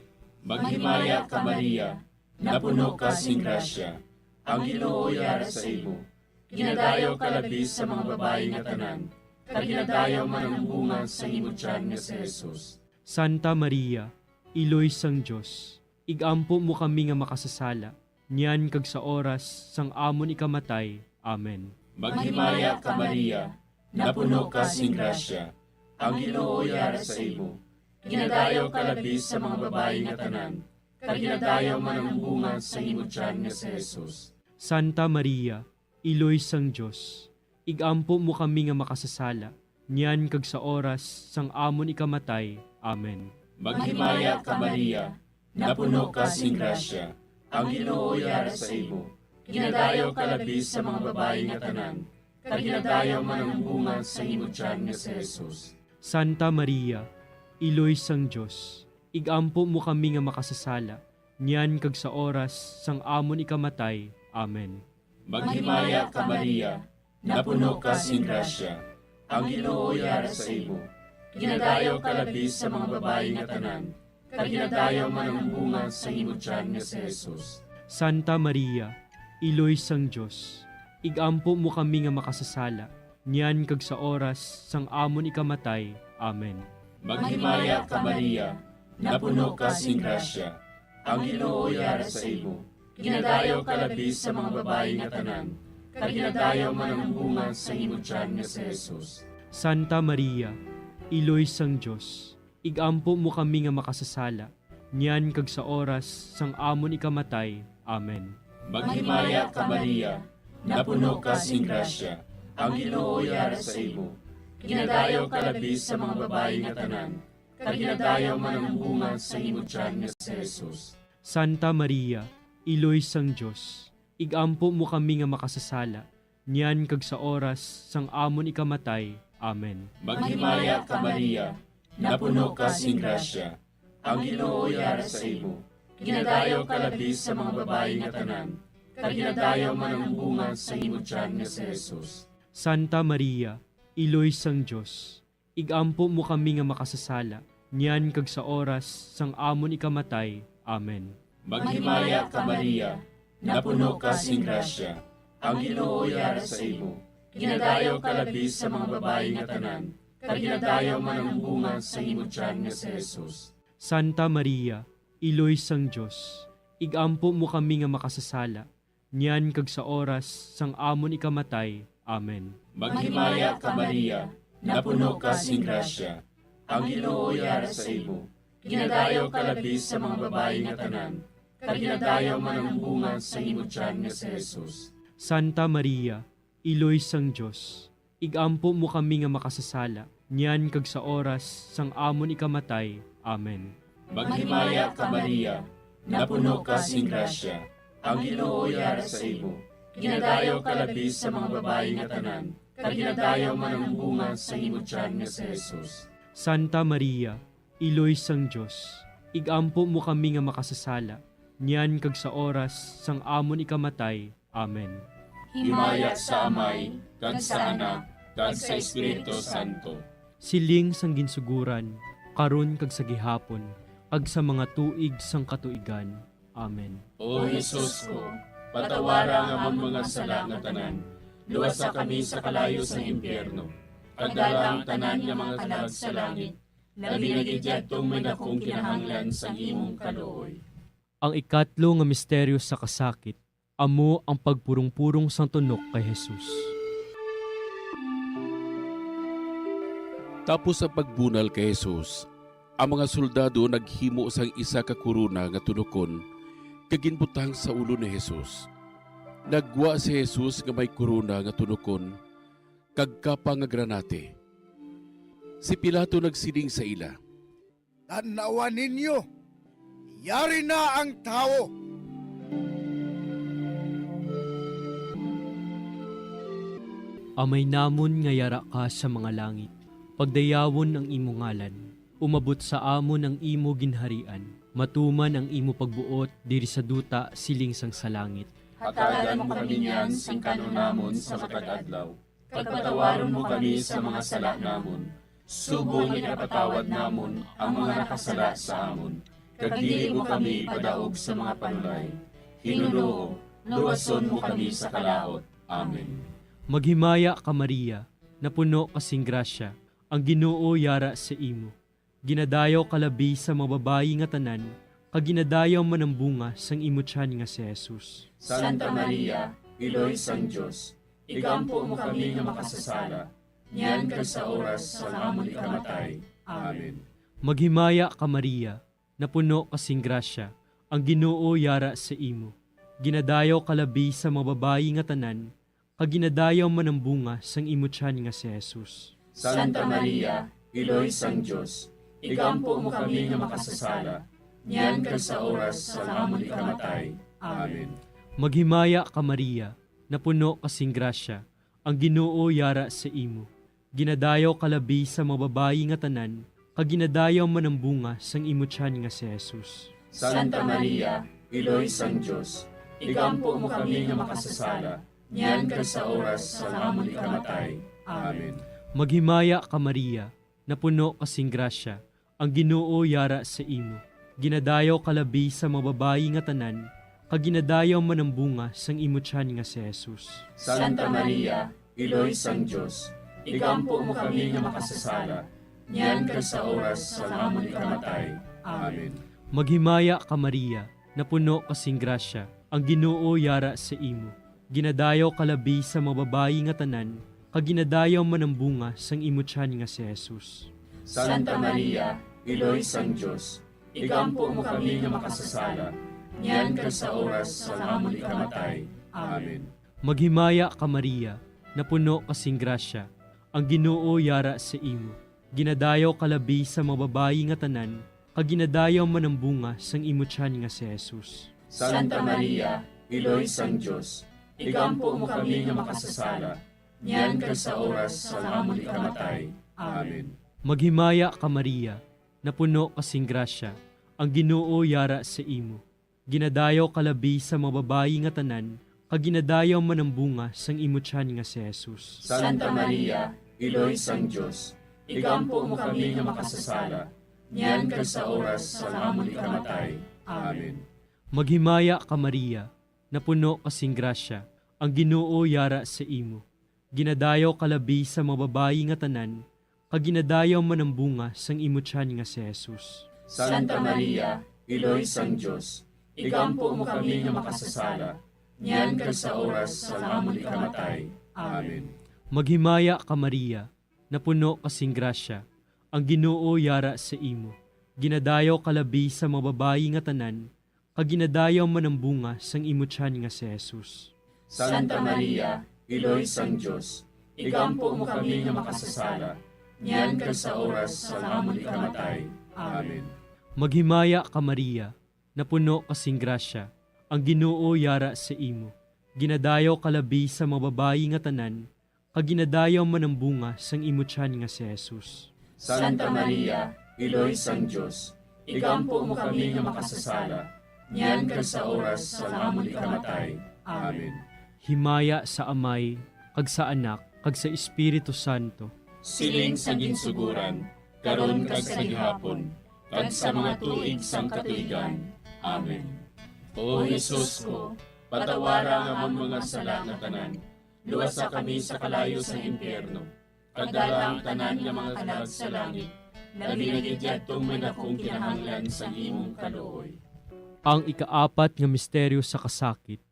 Maghimaya ka, Maria, napuno ka sing grasya, ang Ginoo yara sa imo. Ginadayaw ka labi sa mga babayi nga tanan, kag ginadayaw man ang bunga sang imo tiyan nga si Jesus. Santa Maria, Iloy sang Dios, ig-ampo mo kami nga makasasala, niyan kag sa oras sang amon ikamatay. Amen. Maghimaya ka, Maria, napuno ka sing grasya, ang Ginoo yara sa imo. Ginadayaw ka labi sa mga babayi nga tanan, kag ginadayaw man ang bunga sang imo tiyan nga si Jesus. Santa Maria, Iloy sang Dios, ig-ampo mo kami nga makasasala, niyan kag sa oras sang amon ikamatay. Amen. Maghimaya ka, Maria, napuno ka sing grasya, ang Ginoo yara sa imo. Ginadayaw ka labi sa mga babayi nga tanan, kag ginadayaw man ang bunga sang imo tiyan nga si Jesus. Santa Maria, Iloy sang Dios, ig-ampo mo kami nga makasasala, niyan kag sa oras sang amon ikamatay. Amen. Maghimaya ka, Maria, napuno ka sing grasya, ang Ginoo yara sa imo. Ginadayaw ka labi sa mga babayi nga tanan, kag ginadayaw man ang bunga sang imo tiyan nga si Jesus. Santa Maria, Iloy sang Dios, ig-ampo mo kami nga makasasala, niyan kag sa oras sang amon ikamatay. Amen. Maghimaya ka, Maria, napuno ka sing grasya, ang Ginoo yara sa imo. Ginadayaw ka labi sa mga babayi nga tanan, kag ginadayaw man ang bunga sang imo tiyan nga si Jesus. Santa Maria, Iloy sang Dios, ig-ampo mo kami nga makasasala, niyan kag sa oras sang amon ikamatay. Amen. Maghimaya ka, Maria, napuno ka sing grasya, ang Ginoo yara sa imo. Ginadayaw ka labi sa mga babayi nga tanan, kag ginadayaw man ang bunga sang imo tiyan nga si Jesus. Santa Maria, Iloy sang Dios, ig-ampo mo kami nga makasasala, niyan kag sa oras sang amon ikamatay. Amen. Maghimaya ka, Maria, napuno ka sing grasya, ang Ginoo yara sa imo. Ginadayaw ka labi sa mga babayi nga tanan, kag ginadayaw man ang bunga sang imo tiyan nga si Jesus. Santa Maria, Iloy sang Dios, ig-ampo mo kami nga makasasala, niyan kag sa oras sang amon ikamatay. Amen. Maghimaya ka, Maria, napuno ka sing grasya, ang Ginoo yara sa imo. Ginadayaw ka labi sa mga babayi nga tanan, kag ginadayaw man ang bunga sang imo tiyan nga si Jesus. Santa Maria, Iloy sang Dios, ig-ampo mo kami nga makasasala, niyan kag sa oras sang amon ikamatay. Amen. Maghimaya ka, Maria, napuno ka sing grasya, ang Ginoo yara sa imo. Ginadayaw ka labi sa mga babayi nga tanan, kag ginadayaw man ang bunga sang imo tiyan nga si Jesus. Santa Maria, Iloy sang Dios, ig-ampo mo kami nga makasasala, niyan kag sa oras sang amon ikamatay. Amen. Maghimaya ka, Maria, napuno ka sing grasya, ang Ginoo yara sa imo. Ginadayaw ka labi sa mga babayi nga tanan, kag ginadayaw man ang bunga sang imo tiyan nga si Jesus. Santa Maria, Iloy sang Dios, igampo mo kami nga makasasala, niyan kag sa oras sang amon ikamatay. Amen. Himaya sa Amay, kag sa Anak, kag sa Espiritu Santo. Siling sang ginsuguran, karon kag sa gihapon, kag sa mga tuig sang katuigan. Amen. O Jesus ko, patawara ang amon mga sala nga tanan, luwasa kami sa kalayo sang impyerno, kag dala ang tanan nga mga kalag sa langit, labi na gid yadtong may dakong kinahanglan sang imong kaluoy. Ang ikatlo nga misteryo sa kasakit, amo ang pagpurong-purong sang tunok kay Jesus. Tapos sa pagbunal kay Jesus, ang mga soldado naghimo sang isa ka korona nga tunokon kag ginbutang sa ulo ni Jesus. Naggwa si Jesus nga may korona nga tunokon kag kapa nga granate. Si Pilato nagsiling sa ila, "Tan-awa ninyo, yari na ang tawo." Amay namon nga yara ka sa mga langit, pagdayawon ang imo ngalan. Umabot sa amon ang imo ginharian. Matuman ang imo pagbuot diri sa duta siling sang sa langit. Hatagan mo kami niyan sing kan-on namon sa matag adlaw, kag patawaron mo kami sa mga sala namon, subong nga ginapatawad namon ang mga nakasala sa amon, kag dili mo kami ipadaog sa mga panulay. Ginoo, luwason mo kami sa kalaut. Amen. Maghimaya ka, Maria, napuno ka sing grasya, ang Ginoo yara sa imo. Ginadayaw ka labi sa mga babayi nga tanan, kag ginadayaw man ang bunga sang imo tiyan nga si Jesus. Santa Maria, Iloy sang Dios, igampo mo kami nga makasasala, niyan kag sa oras sang amon ikamatay. Amen. Maghimaya ka, Maria, napuno ka sing grasya, ang Ginoo yara sa imo. Ginadayaw ka labi sa mga babayi nga tanan, kag ginadayaw man ang bunga sang imo tiyan nga si Jesus. Santa Maria, Iloy sang Dios, igampo mo kami nga makasasala, niyan kag sa oras sang amon ikamatay. Amen. Maghimaya ka, Maria, napuno ka sing grasya, ang Ginoo yara sa imo. Ginadayaw ka labi sa mga babayi nga tanan, kag ginadayaw man ang bunga sang imo tiyan nga si Jesus. Santa Maria, Iloy sang Dios, igampo mo kami nga makasasala, niyan kag sa oras sang amon ikamatay. Amen. Maghimaya ka, Maria, napuno ka sing grasya, ang Ginoo yara sa imo. Ginadayaw ka labi sa mga babayi nga tanan, kag ginadayaw man ang bunga sang imo tiyan nga si Jesus. Santa Maria, Iloy sang Dios, igampo mo kami nga makasasala, niyan kag sa oras sang amon ikamatay. Amen. Maghimaya ka, Maria, napuno ka sing grasya, ang Ginoo yara sa imo. Ginadayaw ka labi sa mga babayi nga tanan, kag ginadayaw man ang bunga sang imo tiyan nga si Jesus. Santa Maria, Iloy sang Dios, igampo mo kami nga makasasala, niyan kag sa oras sang amon ikamatay. Amen. Maghimaya ka, Maria, napuno ka sing grasya, ang Ginoo yara sa imo. Ginadayaw ka labi sa mga babayi nga tanan, kag ginadayaw man ang bunga sang imo tiyan nga si Jesus. Santa Maria, Iloy sang Dios, igampo mo kami nga makasasala, niyan kag sa oras sang amon ikamatay. Amen. Maghimaya ka, Maria, napuno ka sing grasya, ang Ginoo yara sa imo. Ginadayaw ka labi sa mga babayi nga tanan, kag ginadayaw man ang bunga sang imo tiyan nga si Jesus. Santa Maria, Iloy sang Dios, igampo mo kami nga makasasala, niyan kag sa oras sang amon ikamatay. Amen. Maghimaya ka, Maria, napuno ka sing grasya, ang Ginoo yara sa imo. Ginadayaw ka labi sa mga babayi nga tanan, kag ginadayaw man ang bunga sang imo tiyan nga si Jesus. Santa Maria, Iloy sang Dios, igampo mo kami nga makasasala, niyan kag sa oras sang amon ikamatay. Amen. Maghimaya ka, Maria, napuno ka sing grasya, ang Ginoo yara sa imo. Ginadayaw ka labi sa mga babayi nga tanan, kag ginadayaw man ang bunga sang imo tiyan nga si Jesus. Santa Maria, Iloy sang Dios, igampo mo kami nga makasasala, niyan kag sa oras sang amon ikamatay. Amen. Maghimaya ka, Maria, napuno ka sing grasya, ang Ginoo yara sa imo. Ginadayaw ka labi sa mga babayi nga tanan, kag ginadayaw man ang bunga sang imo tiyan nga si Jesus. Santa Maria, Iloy sang Dios, igampo mo kami nga makasasala, niyan kag sa oras sang amon ikamatay. Amen. Himaya sa Amay, kag sa Anak, kag sa Espiritu Santo. Siling sa ginsuguran, karon kag sa gihapon, kag sa mga tuig sang katuigan. Amen. O Jesus ko, patawara ang amon mga sala nga tanan, luwasa kami sa kalayo sang impyerno, kag dala ang tanan nga mga kalag sa langit, labi na gid yadtong may dakong kinahanglan sang imong kaluoy. Ang ikaapat nga misteryo sa kasakit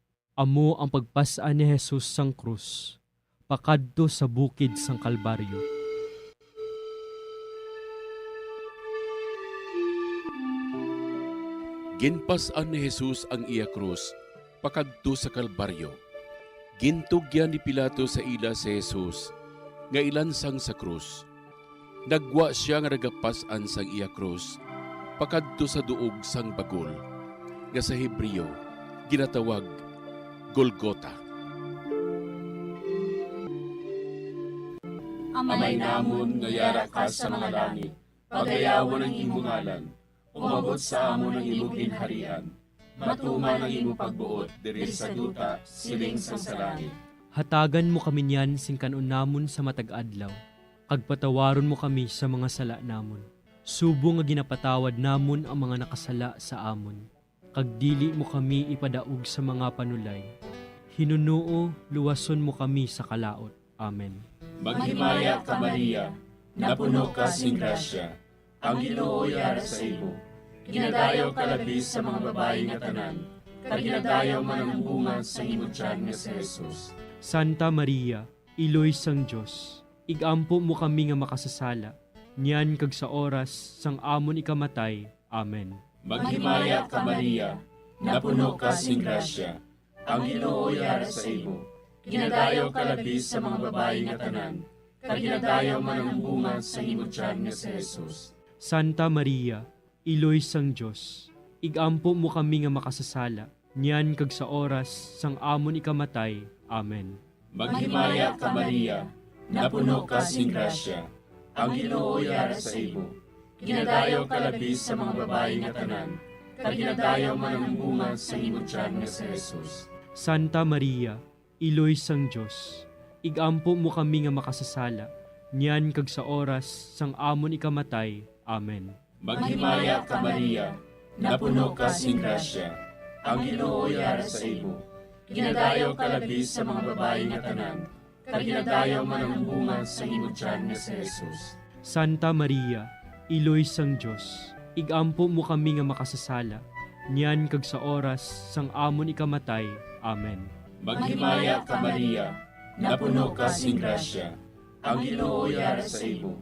amo ang pagpas-an ni Jesus sang krus pakadto sa bukid sang Kalbaryo. Ginpas-an ni Jesus ang iya krus pakadto sa Kalbaryo. Gintugyan ni Pilato sa ila si Jesus nga ilansang sa krus. Naggwa sia nga nagapas-an sang iya krus pakadto sa duog sang bagol, nga sa Hebreo ginatawag Golgota. Amay namon nga yara ka sa mga langit, pagayawon ang imo ngalan, umabot sa amon ang imo ginharian, matuman ang imo pagbuot diri sa duta, siling sang sa langit. Hatagan mo kami niyan sing kan-on namon sa matag adlaw, kag patawaron mo kami sa mga sala namon, subong nga ginapatawad namon ang mga nakasala sa amon. Kag dili mo kami ipadaog sa mga panulay. Hinunoo, luwason mo kami sa kalaut. Amen. Maghimaya ka, Maria, napuno ka sing grasya, ang Ginoo yara sa imo. Ginadayaw ka labi sa mga babayi nga tanan, kag ginadayaw man ang bunga sang imo tiyan nga si Jesus. Santa Maria, Iloy sang Dios, ig-ampo mo kami nga makasasala, niyan kag sa oras sang amon ikamatay. Amen. Maghimaya ka, Maria, napuno ka sing grasya, ang Ginoo yara sa imo. Ginadayaw ka labi sa mga babayi nga tanan, kag ginadayaw man ang bunga sang imo tiyan nga si Jesus. Santa Maria, Iloy sang Dios, ig-ampo mo kami nga makasasala, niyan kag sa oras sang amon ikamatay. Amen. Maghimaya ka, Maria, napuno ka sing grasya, ang Ginoo yara sa imo. Ginadayaw ka labi sa mga babayi nga tanan, kag ginadayaw man ang bunga sang imo tiyan nga si Jesus. Santa Maria, Iloy sang Dios, ig-ampo mo kami nga makasasala, niyan kag sa oras sang amon ikamatay. Amen. Maghimaya ka, Maria, napuno ka sing grasya, ang Ginoo yara sa imo. Ginadayaw ka labi sa mga babayi nga tanan, kag ginadayaw man ang bunga sang imo tiyan nga si Jesus. Santa Maria, Iloy sang Dios, ig-ampo mo kami nga makasasala, niyan kag sa oras sang amon ikamatay. Amen. Maghimaya ka, Maria, napuno ka sing grasya, ang Ginoo yara sa imo.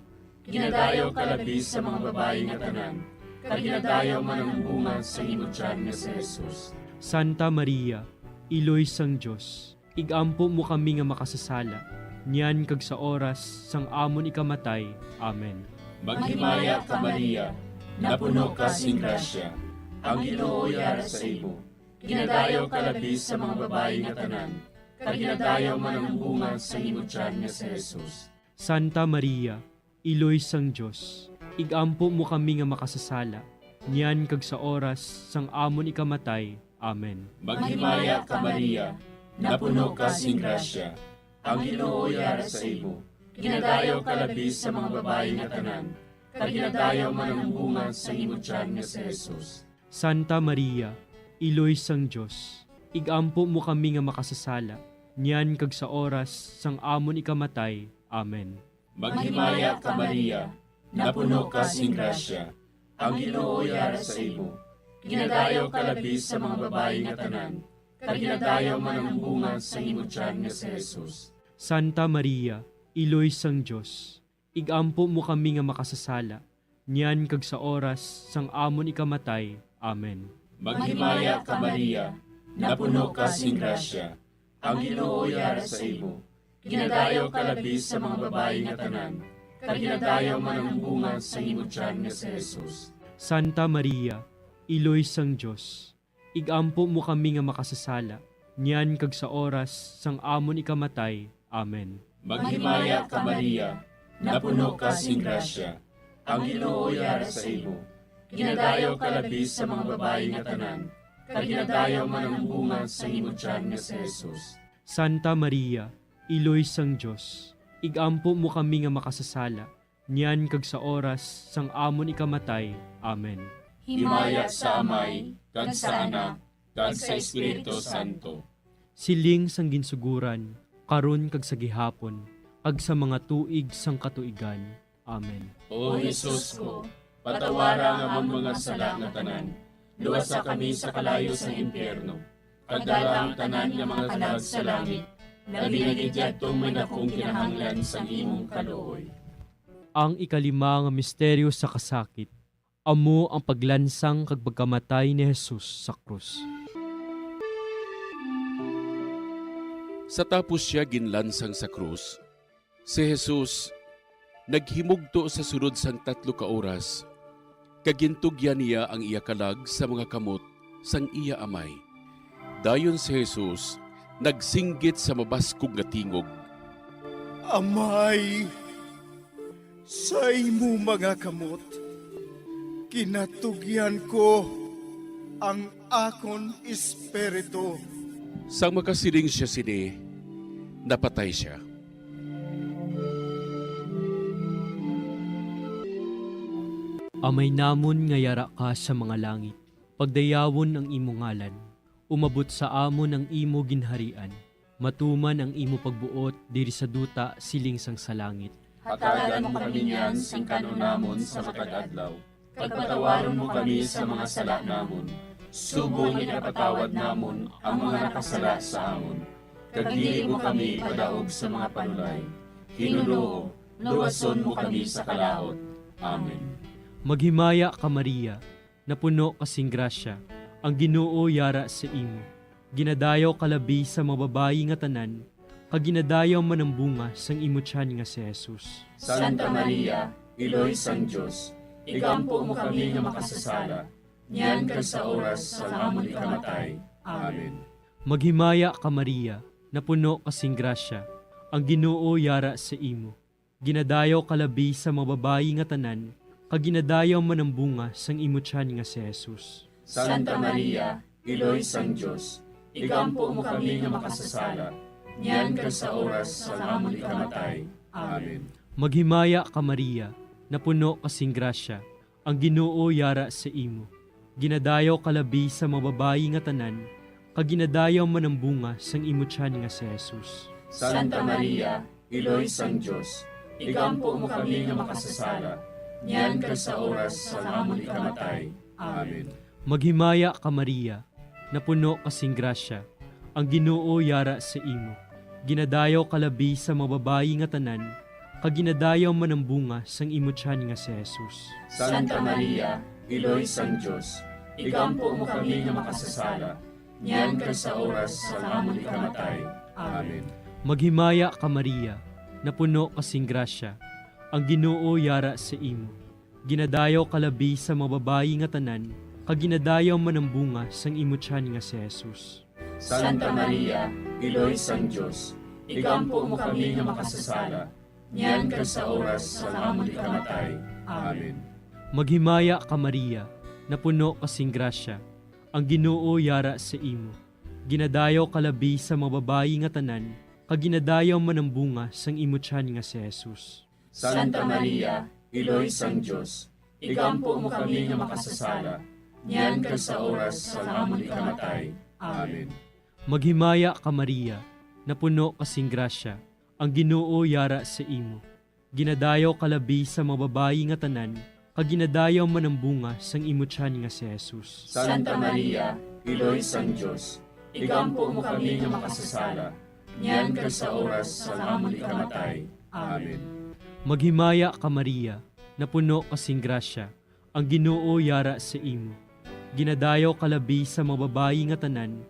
Ginadayaw ka labi sa mga babayi nga tanan, kag ginadayaw man ang bunga sang imo tiyan nga si Jesus. Santa Maria, Iloy sang Dios, ig-ampo mo kami nga makasasala, niyan kag sa oras sang amon ikamatay. Amen. Maghimaya ka, Maria, napuno ka sing grasya, ang Ginoo yara sa imo. Ginadayaw ka labi sa mga babayi nga tanan, kag ginadayaw man ang bunga sang imo tiyan nga si Jesus. Santa Maria, Iloy sang Dios, ig-ampo mo kami nga makasasala, niyan kag sa oras sang amon ikamatay. Amen. Maghimaya ka, Maria, napuno ka sing grasya, ang Ginoo yara sa imo. Ginadayaw ka labi sa mga babayi nga tanan, kag ginadayaw man ang bunga sang imo tiyan nga si Jesus. Santa Maria, Iloy sang Dios, ig-ampo mo kami nga makasasala, niyan kag sa oras sang amon ikamatay. Amen. Maghimaya ka, Maria, napuno ka sing grasya, ang Ginoo yara sa imo. Ginadayaw ka labi sa mga babayi nga tanan, kag ginadayaw man ang bunga sang imo tiyan nga si Jesus. Santa Maria, Iloy sang Dios, ig-ampo mo kami nga makasasala, niyan kag sa oras sang amon ikamatay. Amen. Maghimaya ka, Maria, napuno ka sing grasya, ang Ginoo yara sa imo. Ginadayaw ka labi sa mga babayi nga tanan, kag ginadayaw man ang bunga sang imo tiyan nga si Jesus. Santa Maria, Iloy sang Dios, ig-ampo mo kami nga makasasala, niyan kag sa oras sang amon ikamatay. Amen. Maghimaya ka, Maria, napuno ka sing grasya, ang Ginoo yara sa imo. Ginadayaw ka labi sa mga babayi nga tanan, kag ginadayaw man ang bunga sang imo tiyan nga si Jesus. Santa Maria, Iloy sang Dios, igampo mo kami nga makasasala, niyan kag sa oras sang amon ikamatay. Amen. Himaya sa Amay, kag sa Anak, kag sa Espiritu Santo. Siling sang ginsuguran, karon kag sa gihapon, kag sa mga tuig sang katuigan. Amen. O Jesus ko, patawara ang amon mga sala nga tanan, luwasa kami sa kalayo sang impyerno, kag dala ang tanan nga mga kalag sa langit, labi na gid yadtong may dakong kinahanglan sang imong kaluoy. Ang ikalima nga misteryo sa kasakit, amo ang paglansang kag pagkamatay ni Jesus sa krus. Sa tapos sia ginlansang sa krus, si Jesus naghimugto sa sulod sang tatlo ka oras, kag gintugyan niya ang iya kalag sa mga kamot sang iya Amay. Dayon si Jesus nagsinggit sa mabaskog nga tingog, "Amay, sa imo mga kamot ginatugyan ko ang akon espiritu." Sang makasiling sia sini, napatay sia. Amay namon nga yara ka sa mga langit, pagdayawon ang imo ngalan. Umabot sa amon ang imo ginharian. Matuman ang imo pagbuot diri sa duta siling sang sa langit. Hatagan mo kami niyan sing kan-on namon sa matag adlaw, kag patawaron mo kami sa mga sala namon, subong nga ginapatawad namon ang mga nakasala sa amon. Kag dili mo kami ipadaog sa mga panulay. Ginoo, luwason mo kami sa kalaut. Amen. Maghimaya ka, Maria, napuno ka sing grasya, ang Ginoo yara sa imo. Ginadayaw ka labi sa mga babayi nga tanan, kag ginadayaw man ang bunga sang imo tiyan nga si Jesus. Santa Maria, Iloy sang Dios, igampo mo kami nga makasasala, niyan kag sa oras sang amon ikamatay. Amen. Maghimaya ka, Maria, napuno ka sing grasya, ang Ginoo yara sa imo. Ginadayaw ka labi sa mga babayi nga tanan, kag ginadayaw man ang bunga sang imo tiyan nga si Jesus. Santa Maria, Iloy sang Dios, igampo mo kami nga makasasala, niyan kag sa oras sang amon ikamatay. Amen. Maghimaya ka, Maria, napuno ka sing grasya, ang Ginoo yara sa imo. Ginadayaw ka labi sa mga babayi nga tanan, kag ginadayaw man ang bunga sang imo tiyan nga si Jesus. Santa Maria, Iloy sang Dios, igampo mo kami nga makasasala, niyan kag sa oras sang amon ikamatay. Amen. Maghimaya ka, Maria, napuno ka sing grasya, ang Ginoo yara sa imo. Ginadayaw ka labi sa mga babayi nga tanan, kag ginadayaw man ang bunga sang imo tiyan nga si Jesus. Santa Maria, Iloy sang Dios, igampo mo kami nga makasasala, niyan kag sa oras sang amon ikamatay. Amen. Maghimaya ka, Maria, napuno ka sing grasya, ang Ginoo yara sa imo. Ginadayaw ka labi sa mga babayi nga tanan, kag ginadayaw man ang bunga sang imo tiyan nga si Jesus. Santa Maria, Iloy sang Dios, igampo mo kami nga makasasala, niyan kag sa oras sang amon ikamatay. Amen. Maghimaya ka, Maria, napuno ka sing grasya, ang Ginoo yara sa imo. Ginadayaw ka labi sa mga babayi nga tanan, kag ginadayaw man ang bunga sang imo tiyan nga si Jesus. Santa Maria, Iloy sang Dios, igampo mo kami nga makasasala, niyan kag sa oras sang amon ikamatay. Amen. Maghimaya ka, Maria, napuno ka sing grasya, ang Ginoo yara sa imo. Ginadayaw ka labi sa mga babayi nga tanan, kag ginadayaw man ang bunga sang imo tiyan nga si Jesus. Santa Maria, Iloy sang Dios, igampo mo kami nga makasasala, niyan kag sa oras sang amon ikamatay. Amen. Maghimaya ka, Maria, napuno ka sing grasya, ang Ginoo yara sa imo. Ginadayaw ka labi sa mga babayi nga tanan,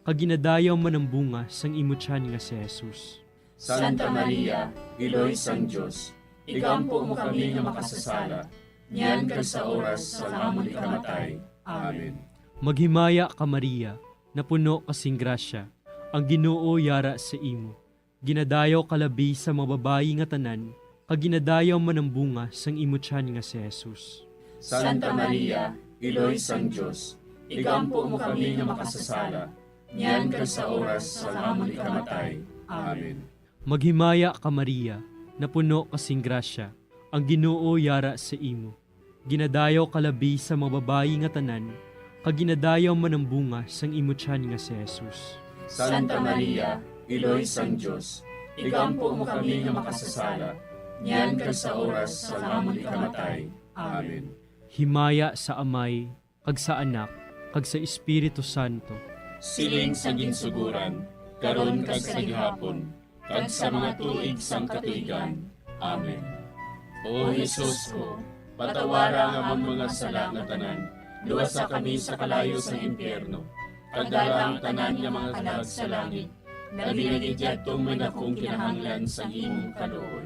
kag ginadayaw man ang bunga sang imo tiyan nga si Jesus. Santa Maria, Iloy sang Dios, igampo mo kami nga makasasala, niyan kag sa oras sang amon ikamatay. Amen. Maghimaya ka, Maria, napuno ka sing grasya, ang Ginoo yara sa imo. Ginadayaw ka labi sa mga babayi nga tanan, kag ginadayaw man ang bunga sang imo tiyan nga si Jesus. Santa Maria, Iloy sang Dios, igampo mo kami nga makasasala, niyan kag sa oras sang amon ikamatay. Amen. Maghimaya ka, Maria, napuno ka sing grasya, ang Ginoo yara sa imo. Ginadayaw ka labi sa mga babayi nga tanan, kag ginadayaw man ang bunga sang imo tiyan nga si Jesus. Santa Maria, Iloy sang Dios, igampo mo kami nga makasasala, niyan kag sa oras sang amon ikamatay. Amen. Himaya sa Amay, kag sa Anak, kag sa Espiritu Santo. Siling sa ginsugoran, karon kag sa gihapon, kag sa mga tuig sang katuigan. Amen. O Jesus ko, patawara ang amon mga sala nga tanan, luwasa kami sa kalayo sang impyerno, kag dala ang tanan nga mga kalag sa langit, labi na gid yadtong may dakong kinahanglan sang imong kaluoy.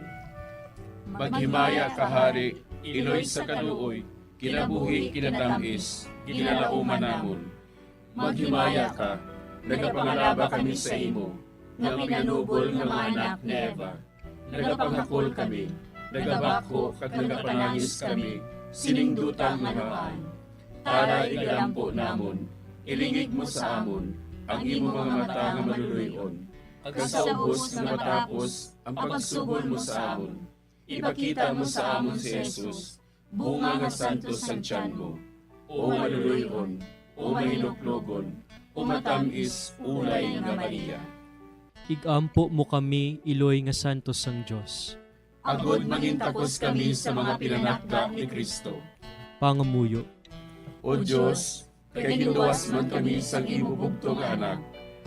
Maghimaya ka, Hari, Iloy sa kaluoy, kinabuhi, kinatamis, ginalauman namon. Maghimaya ka, nagapangalaba kami sa imo, nga pinanubol nga mga anak ni Eva. Nagapanghakol kami, nagabakho kag nagapanangis kami sining duta nga namaan. Tara, igalampo namon, ilingig mo sa amon ang imo mga mata nga maluloy-on, kag sa ubos nga matapos ang pagsubol mo sa amon, ipakita mo sa amon si Jesus, bunga nga santos sang tiyan mo, o maluloy-on, o mahinuklogon, o matamis ulay nga Maria. Igampo mo kami, Iloy nga santos sang Dios. Agod mangintakos kami sa mga pinanakda ni Cristo. Pangamuyo. O Dios, kay ginluwas man kami sang imo bugtong nga Anak,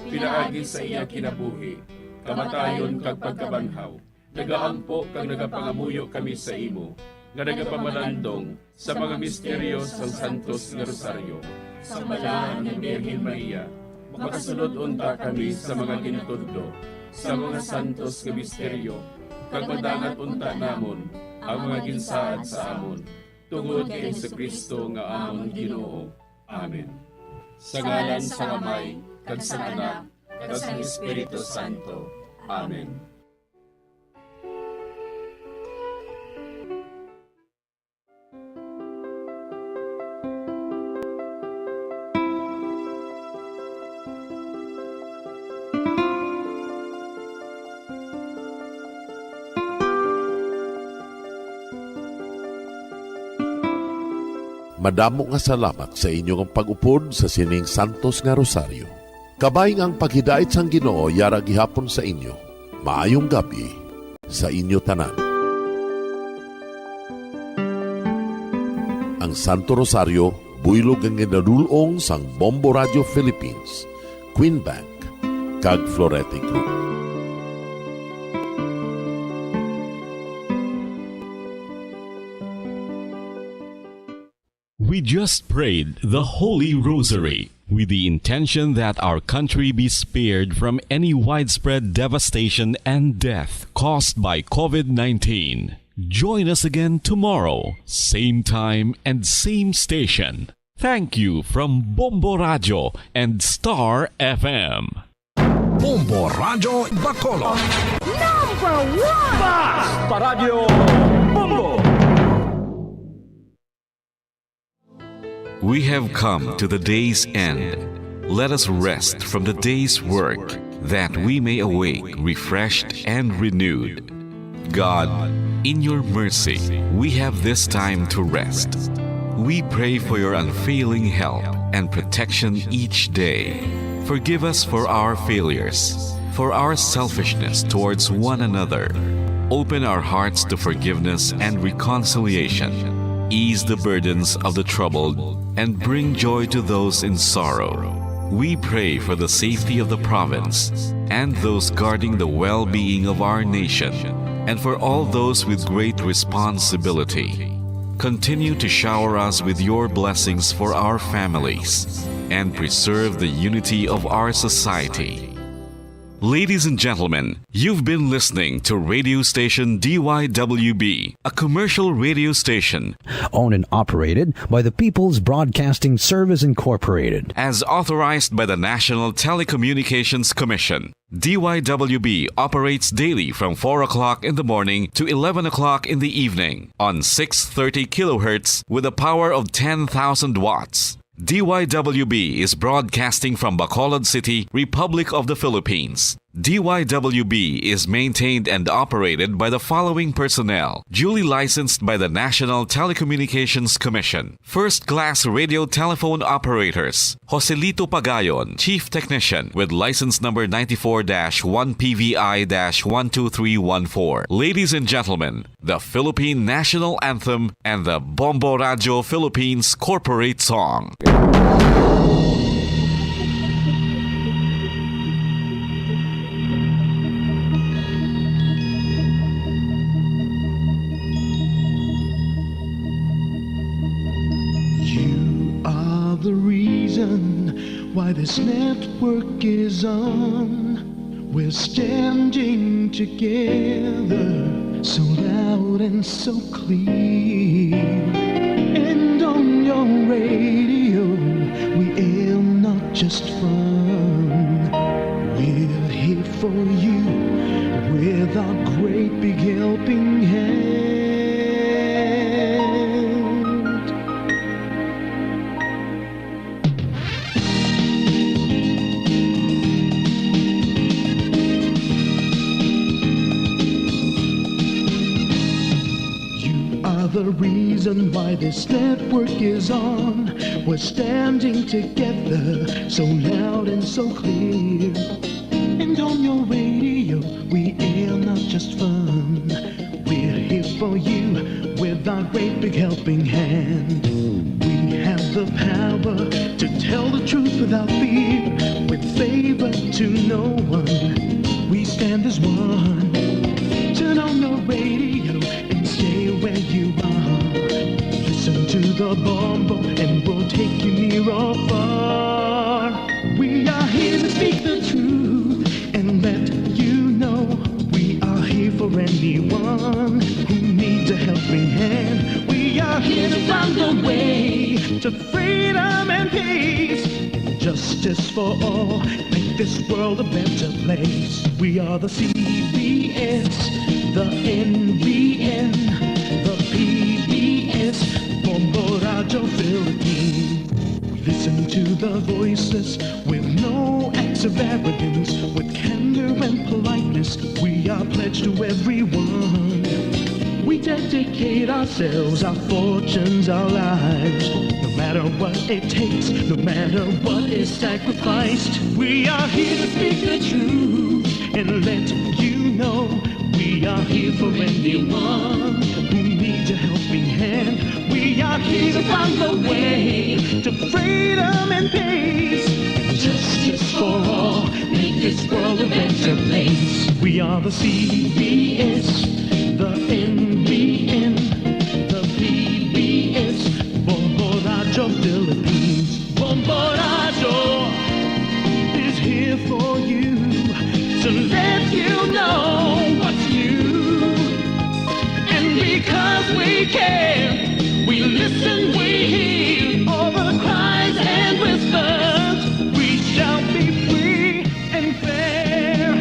pinaagi sa iya kinabuhi, kamatayon, kag pagkabanhaw, nagaampo kag nagapangamuyo kami sa imo, nga nagapamalandong sa mga misteryo sang Santos nga Rosaryo. Sang Balaan nga Birhen Maria, makasulod unta kami sa mga ginatudlo sa mga santos nga misteryo, kag madangat unta namon ang mga ginsaad sa amon, tungod kay Jesu-Cristo nga amon Ginoo. Amen. Sa ngalan sang Amay, kag sang Anak, kag sang Espiritu Santo. Amen. Madamo nga salamat sa inyo nga pag-upod sa sining santos nga rosaryo. Kabay nga ang paghidait sang Ginoo yara gihapon sa inyo. Maayong gab-i sa inyo tanan. Ang Santo Rosario, buylog nga ginadul-ong sang Bombo Radio Philippines, Queen Bank, kag Florete Group. We just prayed the Holy Rosary with the intention that our country be spared from any widespread devastation and death caused by COVID nineteen. Join us again tomorrow, same time and same station. Thank you from Bombo Radio and Star F M. Bombo Radio Bacolod. Number one! Basta Radyo Bombo! We have come to the day's end. Let us rest from the day's work, that we may awake refreshed and renewed. God, in your mercy, we have this time to rest. We pray for your unfailing help and protection each day. Forgive us for our failures, for our selfishness towards one another. Open our hearts to forgiveness and reconciliation. Ease the burdens of the troubled and bring joy to those in sorrow. We pray for the safety of the province and those guarding the well-being of our nation, and for all those with great responsibility. Continue to shower us with your blessings for our families and preserve the unity of our society. Ladies and gentlemen, you've been listening to radio station D Y W B, a commercial radio station owned and operated by the People's Broadcasting Service Incorporated, as authorized by the National Telecommunications Commission. D Y W B operates daily from four o'clock in the morning to eleven o'clock in the evening on six thirty kilohertz with a power of ten thousand watts. D Y W B is broadcasting from Bacolod City, Republic of the Philippines. D Y W B is maintained and operated by the following personnel, duly licensed by the National Telecommunications Commission. First class radio telephone operators, Joselito Pagayon, Chief Technician, with license number ninety-four dash one P V I dash one two three one four. Ladies and gentlemen, the Philippine National Anthem and the Bombo Radio Philippines Corporate Song. You are the reason why this network is on. We're standing together, so loud and so clear. And on your radio, we aim not just fun. We're here for you with our great big helping hand. You are the reason why this network is on. We're standing together, so loud and so clear. And on your radio, we air not just fun. We're here for you with our great big helping hand. We have the power to tell the truth without fear, with favor to no one. We stand as one. Turn on your radio and stay where you are. Listen to the Bombo and we'll take you near or far. We are here to speak the truth and let you know we are here for anyone who needs a helping hand. We are here to find the way to freedom and peace, justice for all, make this world a better place. We are the C B S, the N B N, the P B S, Bombo Radio Philippines. Listen to the voices with no acts of arrogance, with candor and politeness. We are pledged to everyone. We dedicate ourselves, our fortunes, our lives, no matter what it takes, no matter what is sacrificed. We are here to speak the truth and let you know we are here for anyone who needs a helping hand. We are here to find the way to freedom and peace and justice for all. Make this world a better place. We are the C B S, the N B N, the P B S, Bombo Radio Philippines. Bombo Radio is here for you to let you know what's new. And because we care, we listen, we hear all the cries and whispers. We shall be free and fair.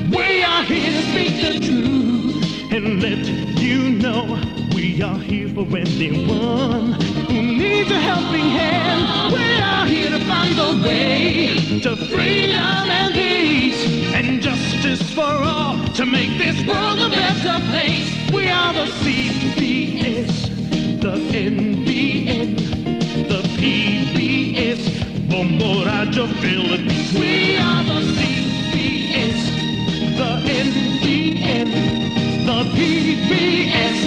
We are here to speak the truth and let you know we are here for anyone who needs a helping hand. We are here to find the way to freedom and peace and justice for all to make this world a better place. We are the C B S, the N B N, the P B S, Bombo Radio Philippines. We are the C B S, the N B N, the P B S,